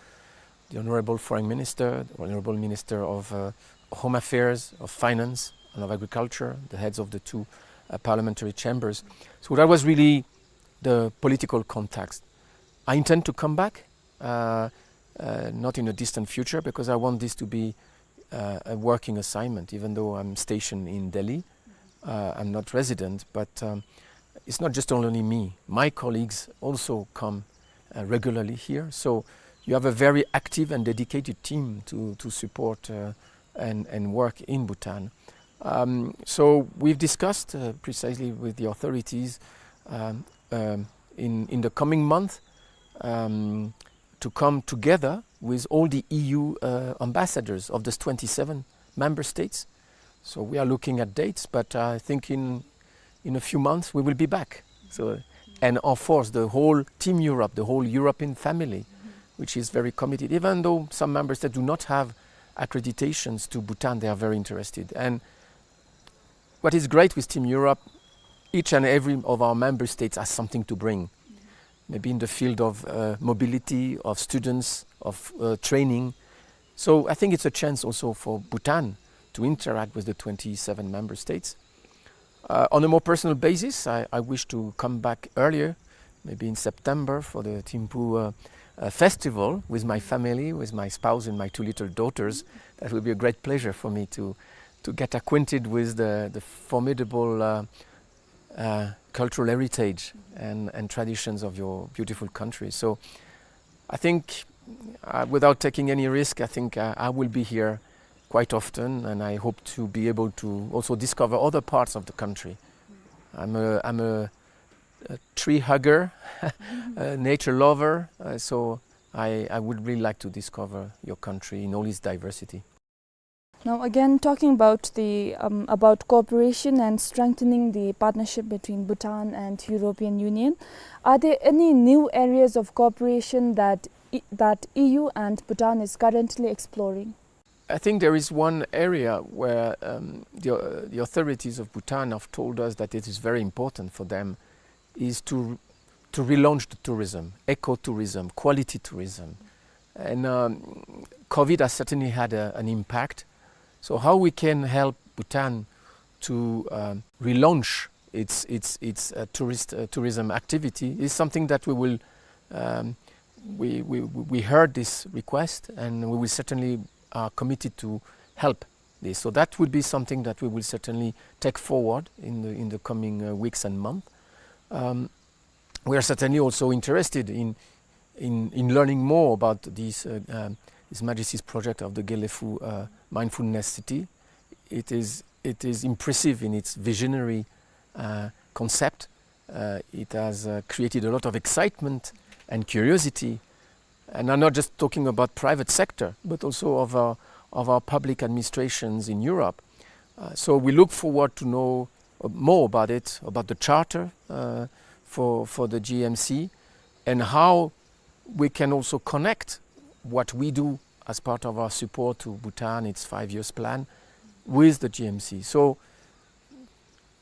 the Honorable Foreign Minister, the Honorable Minister of, uh, Home Affairs, of Finance, and of Agriculture, the heads of the two, uh, parliamentary chambers. So that was really the political contact. I intend to come back, uh, uh, not in a distant future, because I want this to be, uh, a working assignment, even though I'm stationed in Delhi. Uh, I'm not resident, but, um, it's not just only me. My colleagues also come, uh, regularly here. So you have a very active and dedicated team to, to support, uh, and, and work in Bhutan. Um, so we've discussed, uh, precisely with the authorities, um, um, in, in the coming month, um, to come together with all the E U, uh, ambassadors of the twenty-seven member states. So we are looking at dates, but I think in, in a few months we will be back. So, and of course, the whole Team Europe, the whole European family, which is very committed, even though some member states do not have accreditations to Bhutan, they are very interested. And what is great with Team Europe, each and every of our member states has something to bring, maybe in the field of, uh, mobility, of students, of, uh, training. So I think it's a chance also for Bhutan to interact with the twenty-seven member states. Uh, on a more personal basis, I, I wish to come back earlier, maybe in September, for the Thimphu, uh, uh, festival with my family, with my spouse and my two little daughters. That would be a great pleasure for me to, to get acquainted with the, the formidable, uh, uh, cultural heritage and, and traditions of your beautiful country. So I think, uh, without taking any risk, I think, uh, I will be here quite often, and I hope to be able to also discover other parts of the country. I'm a, I'm a, a tree hugger, a nature lover, uh, so I, I would really like to discover your country in all its diversity. Now, again, talking about the, um, about cooperation and strengthening the partnership between Bhutan and European Union, are there any new areas of cooperation that E-, that E U and Bhutan is currently exploring? I think there is one area where, um, the, uh, the authorities of Bhutan have told us that it is very important for them, is to, to relaunch the tourism, ecotourism, quality tourism. And, um, COVID has certainly had a, an impact. So how we can help Bhutan to, um, relaunch its, its, its, uh, tourist, uh, tourism activity is something that we will, um, we, we, we heard this request, and we will certainly are committed to help this. So that would be something that we will certainly take forward in the, in the coming, uh, weeks and month. Um, we are certainly also interested in, in, in learning more about these, uh, um, His Majesty's project of the Gelephu, uh, Mindfulness City. It is, it is impressive in its visionary, uh, concept. Uh, it has, uh, created a lot of excitement and curiosity. And I'm not just talking about private sector, but also of our, of our public administrations in Europe. Uh, so we look forward to know, uh, more about it, about the charter, uh, for, for the G M C, and how we can also connect what we do as part of our support to Bhutan, its five years plan, with the G M C. So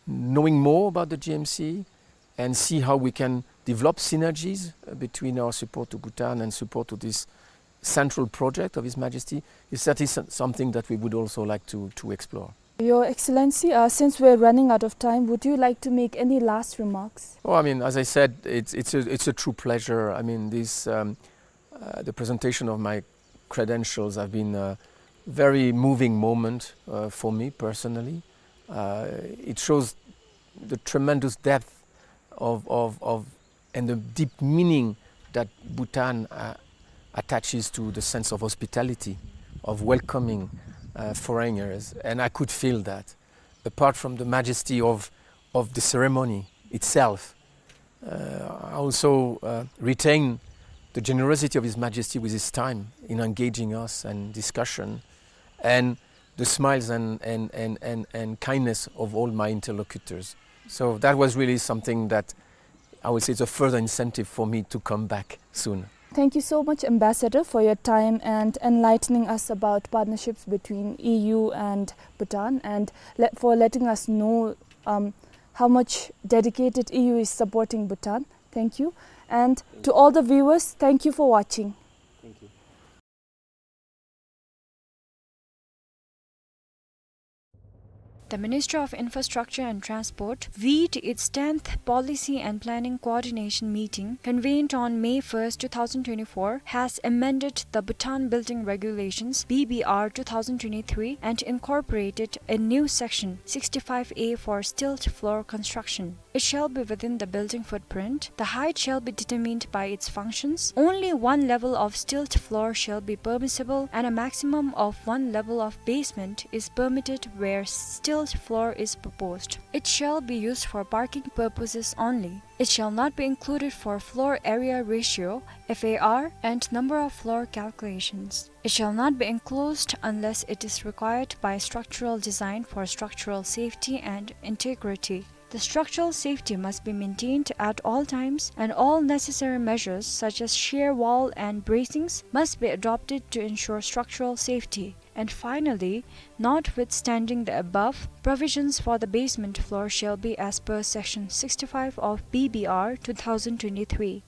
knowing more about the G M C and see how we can develop synergies, uh, between our support to Bhutan and support to this central project of His Majesty is certainly some-, something that we would also like to, to explore. Your Excellency, uh, since we're running out of time, would you like to make any last remarks? Oh, I mean, as I said, it's, it's a, it's a true pleasure. I mean, this, um, uh, the presentation of my credentials have been a very moving moment, uh, for me personally. Uh, it shows the tremendous depth of, of, of, and the deep meaning that Bhutan, uh, attaches to the sense of hospitality, of welcoming, uh, foreigners, and I could feel that. Apart from the majesty of, of the ceremony itself, uh, I also, uh, retain the generosity of His Majesty with his time in engaging us and discussion, and the smiles and, and, and, and, and kindness of all my interlocutors. So that was really something that I would say it's a further incentive for me to come back soon. Thank you so much, Ambassador, for your time and enlightening us about partnerships between E U and Bhutan, and le-, for letting us know, um, how much dedicated E U is supporting Bhutan. Thank you. And to all the viewers, thank you for watching. Thank you. The Ministry of Infrastructure and Transport, vide its tenth Policy and Planning Coordination Meeting, convened on May first, two thousand twenty-four, has amended the Bhutan Building Regulations, B B R two thousand twenty-three, and incorporated a new section, sixty-five A, for stilt floor construction. It shall be within the building footprint. The height shall be determined by its functions. Only one level of stilt floor shall be permissible, and a maximum of one level of basement is permitted where stilt floor is proposed. It shall be used for parking purposes only. It shall not be included for floor area ratio, F A R, and number of floor calculations. It shall not be enclosed unless it is required by structural design for structural safety and integrity. The structural safety must be maintained at all times, and all necessary measures such as shear wall and bracings must be adopted to ensure structural safety. And finally, notwithstanding the above, provisions for the basement floor shall be as per Section sixty-five of B B R two thousand twenty-three.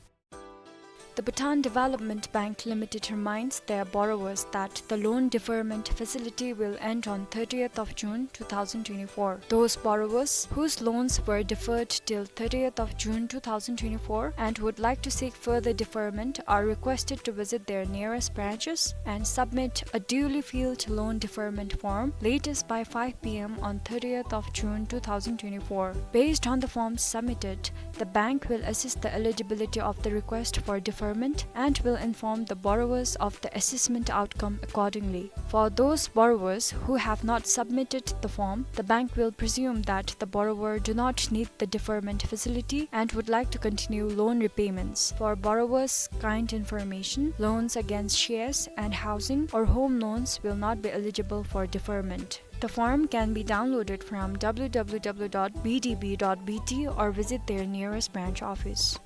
The Bhutan Development Bank Limited reminds their borrowers that the loan deferment facility will end on thirtieth of June two thousand twenty-four. Those borrowers whose loans were deferred till thirtieth of June two thousand twenty-four and would like to seek further deferment are requested to visit their nearest branches and submit a duly filled loan deferment form latest by five P M on thirtieth of June two thousand twenty-four. Based on the forms submitted, the bank will assess the eligibility of the request for deferment and will inform the borrowers of the assessment outcome accordingly. For those borrowers who have not submitted the form, the bank will presume that the borrower do not need the deferment facility and would like to continue loan repayments. For borrowers' kind information, loans against shares and housing or home loans will not be eligible for deferment. The form can be downloaded from W W W dot B D B dot B T or visit their nearest branch office.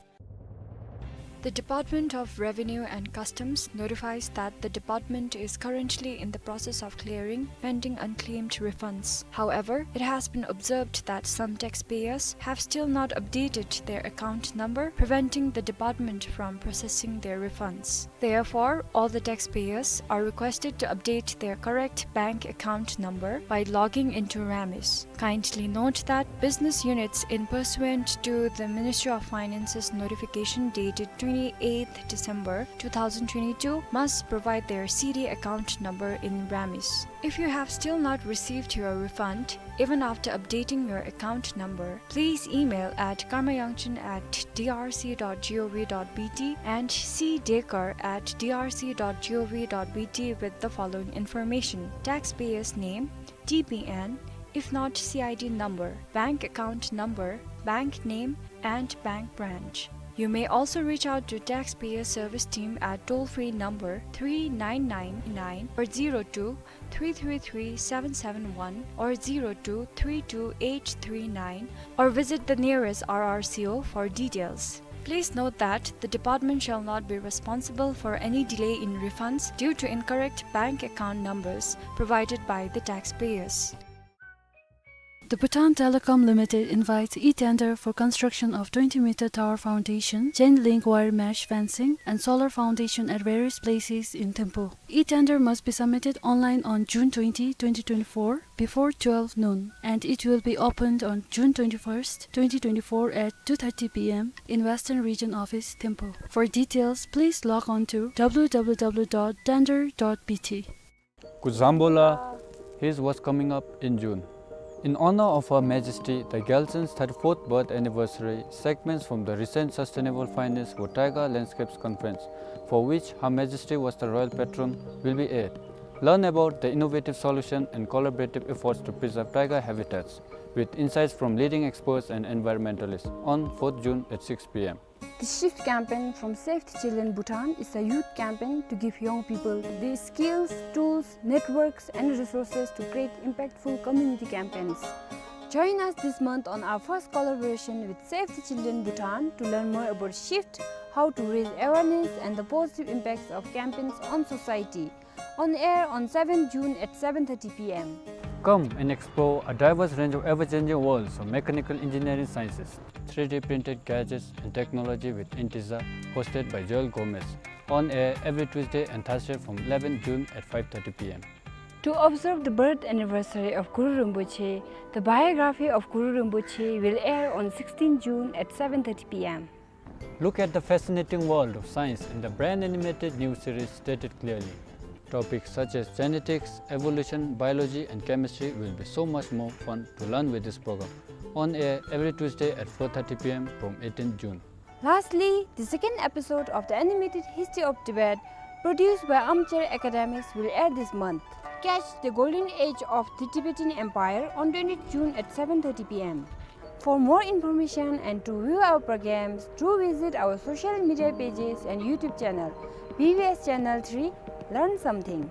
The Department of Revenue and Customs notifies that the department is currently in the process of clearing pending unclaimed refunds. However, it has been observed that some taxpayers have still not updated their account number, preventing the department from processing their refunds. Therefore, all the taxpayers are requested to update their correct bank account number by logging into RAMIS. Kindly note that business units, in pursuant to the Ministry of Finance's notification dated twenty-eighth December two thousand twenty-two, must provide their C D account number in RAMIS. If you have still not received your refund, even after updating your account number, please email at karmayangchen at D R C dot gov dot B T and C dekar at D R C dot gov dot B T with the following information: taxpayer's name, T P N, if not C I D number, bank account number, bank name, and bank branch. You may also reach out to Taxpayer Service Team at toll-free number three nine nine nine or zero two three three three seven seven one or zero two three two eight three nine, or visit the nearest R R C O for details. Please note that the department shall not be responsible for any delay in refunds due to incorrect bank account numbers provided by the taxpayers. The Bhutan Telecom Limited invites e-tender for construction of twenty meter tower foundation, chain link wire mesh fencing, and solar foundation at various places in Thimphu. E-tender must be submitted online on June twenty, twenty twenty-four, before twelve noon, and it will be opened on June twenty-first, twenty twenty-four at two thirty P M in Western Region Office, Thimphu. For details, please log on to W W W dot tender dot B T. Kuzambola, here's what's coming up in June. In honor of Her Majesty the Gyaltsen's thirty-fourth birth anniversary, segments from the recent Sustainable Finance for Taiga Landscapes Conference, for which Her Majesty was the royal patron, will be aired. Learn about the innovative solution and collaborative efforts to preserve taiga habitats, with insights from leading experts and environmentalists, on fourth June at six P M. The SHIFT campaign from Save the Children Bhutan is a youth campaign to give young people the skills, tools, networks, and resources to create impactful community campaigns. Join us this month on our first collaboration with Save the Children Bhutan to learn more about SHIFT, how to raise awareness, and the positive impacts of campaigns on society. On air on seventh June at seven thirty p m. Come and explore a diverse range of ever-changing worlds of mechanical engineering sciences, three D printed gadgets and technology with Intiza, hosted by Joel Gomez. On air every Tuesday and Thursday from eleventh June at five thirty p m. To observe the birth anniversary of Guru Rinpoche, the biography of Guru Rinpoche will air on sixteenth June at seven thirty p m. Look at the fascinating world of science in the brand animated new series Stated Clearly. Topics such as genetics, evolution, biology, and chemistry will be so much more fun to learn with this program. On air every Tuesday at four thirty p m from eighteenth June. Lastly, the second episode of the animated History of Tibet, produced by Armchair Academics, will air this month. Catch the golden age of the Tibetan Empire on twentieth June at seven thirty p m. For more information and to view our programs, do visit our social media pages and YouTube channel, B B S Channel three, Learn Something.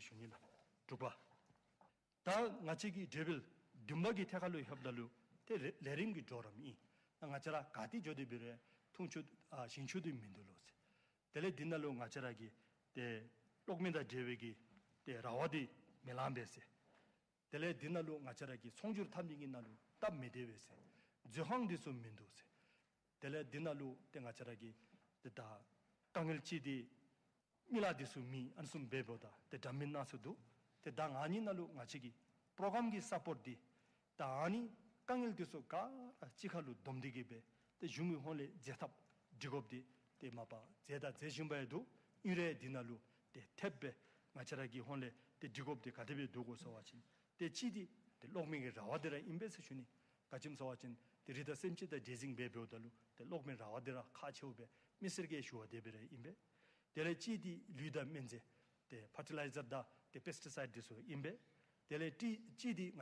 ཞུ་ནི་ལགས། དྲུག་པ། ད་ང་བཅས་ཀྱི་འབྲས་བུ་བདུན་པ་གི་ཐད་ཁར་ལུ་ལྷོདཔ་ད་ལུ་ཏེ་ལས་ལས་རིམ་གྱི་གྲོགས་རམ་ཨིན། ང་བཅས་ར་ག་ཏེ་འགྱོ་སྟེ་འབད་རུང་འཐུང་ཆུ་ཨ་ཞིང་ཆུ་འདི་མིན་འདུག་ལོ་ཟེར། དེ་ལས་འདི་ནང་ལུ་ང་བཅས་ར་གི་ཏེ་གློག་མེ་དང་འབྲེལ་བའི་གི་ཏེ་ར་བ་འདི་མི་ལང་པས་ཟེར། དེ་ལས་འདི་ནང་ལུ་ང་བཅས་ར་གི་ཚོང་སྒྱུར་འཐབ་ནི་གི་ནང་ལུ་སྟབས་མི་བདེ་བས་ཟེར། མཛོད་ཁང་འདི་ཚུ་མིན་འདུག་ཟེར། དེ་ལས་འདི་ནང་ལུ་ཏེ་ང་བཅས་ར་གི་ཏེ་ད་དཀའ་ངལ་ཅིག་འདི་མི་ལ་འདི་ཚུ་མེད། ཨ་ནི་བཟུམ་སྦེ་འབདཝ་ད་ཏེ་འདྲ་མིན་སྣ་ཚོགས་འདུག། ཏེ་ད་ང་གཉིས་ནང་ལུ་ང་བཅས་ཀྱི་པྲོ་གྲམ་གྱི་སཔོརཊ་འདི་ད་ཨ་ནི་དཀའ་ངལ་འདི་ཚུ་ག་ར་གཅིག་ཁར་ལུ་བསྡོམས་ཏེ་གི་སྦེ་ཏེ་གཞུང་གི་ཧོངས་ལས་མཛད་ཐབས་སྒྲིག་དགོཔ་འདི་ཏེ་མ་པ་མཛད་དང་མཛད་བཞིན་པ་ཡང་འདུག། ཨིན་རུང་འདི་ནང་ལུ་ཏེ་ཐེབས་སྦེ་ང་བཅས་ར་གི་ཧོངས་ལས་ཏེ་སྒྲིག་དགོཔ་འདི་ག་དེ་སྦེ་འདུག་གོ་ཟེར་བ་ཅིན་ཏེ་གཅིག་འདི་ཏེ་གློག་མེ་གི་ར་བ་འདི་ར་ཨིན་པས་ཟེར་ཞུ་ནི། ག་ཅི་སྨོ་ཟེར་བ་ཅིན་ཏེ་རི་དྭགས་སེམས་ཅན་དང་འདྲེས་ཟིང་སྦེ་འབདཝ་ད་ལུ་ཏེ་གློག་མེ་ར་བ་འདི་ར་ཁག་ཆེཝ་སྦེ་མི་སེར་གྱིས་ཞུ་བ་དེ་སྦེ་ར་ཨིན་པས། དེ་ལས་གཅིག་འདི་ལུད་དང་སྨན་རྫས་ཏེ་ཕར་ཊི་ལའི་ཛར་དང་ཏེ་པེསི་ཊི་སའིཌ་འདི་ཚུ་ཨིན་པས། དེ་ལས་གཅིག་གཅིག་འདི་ང་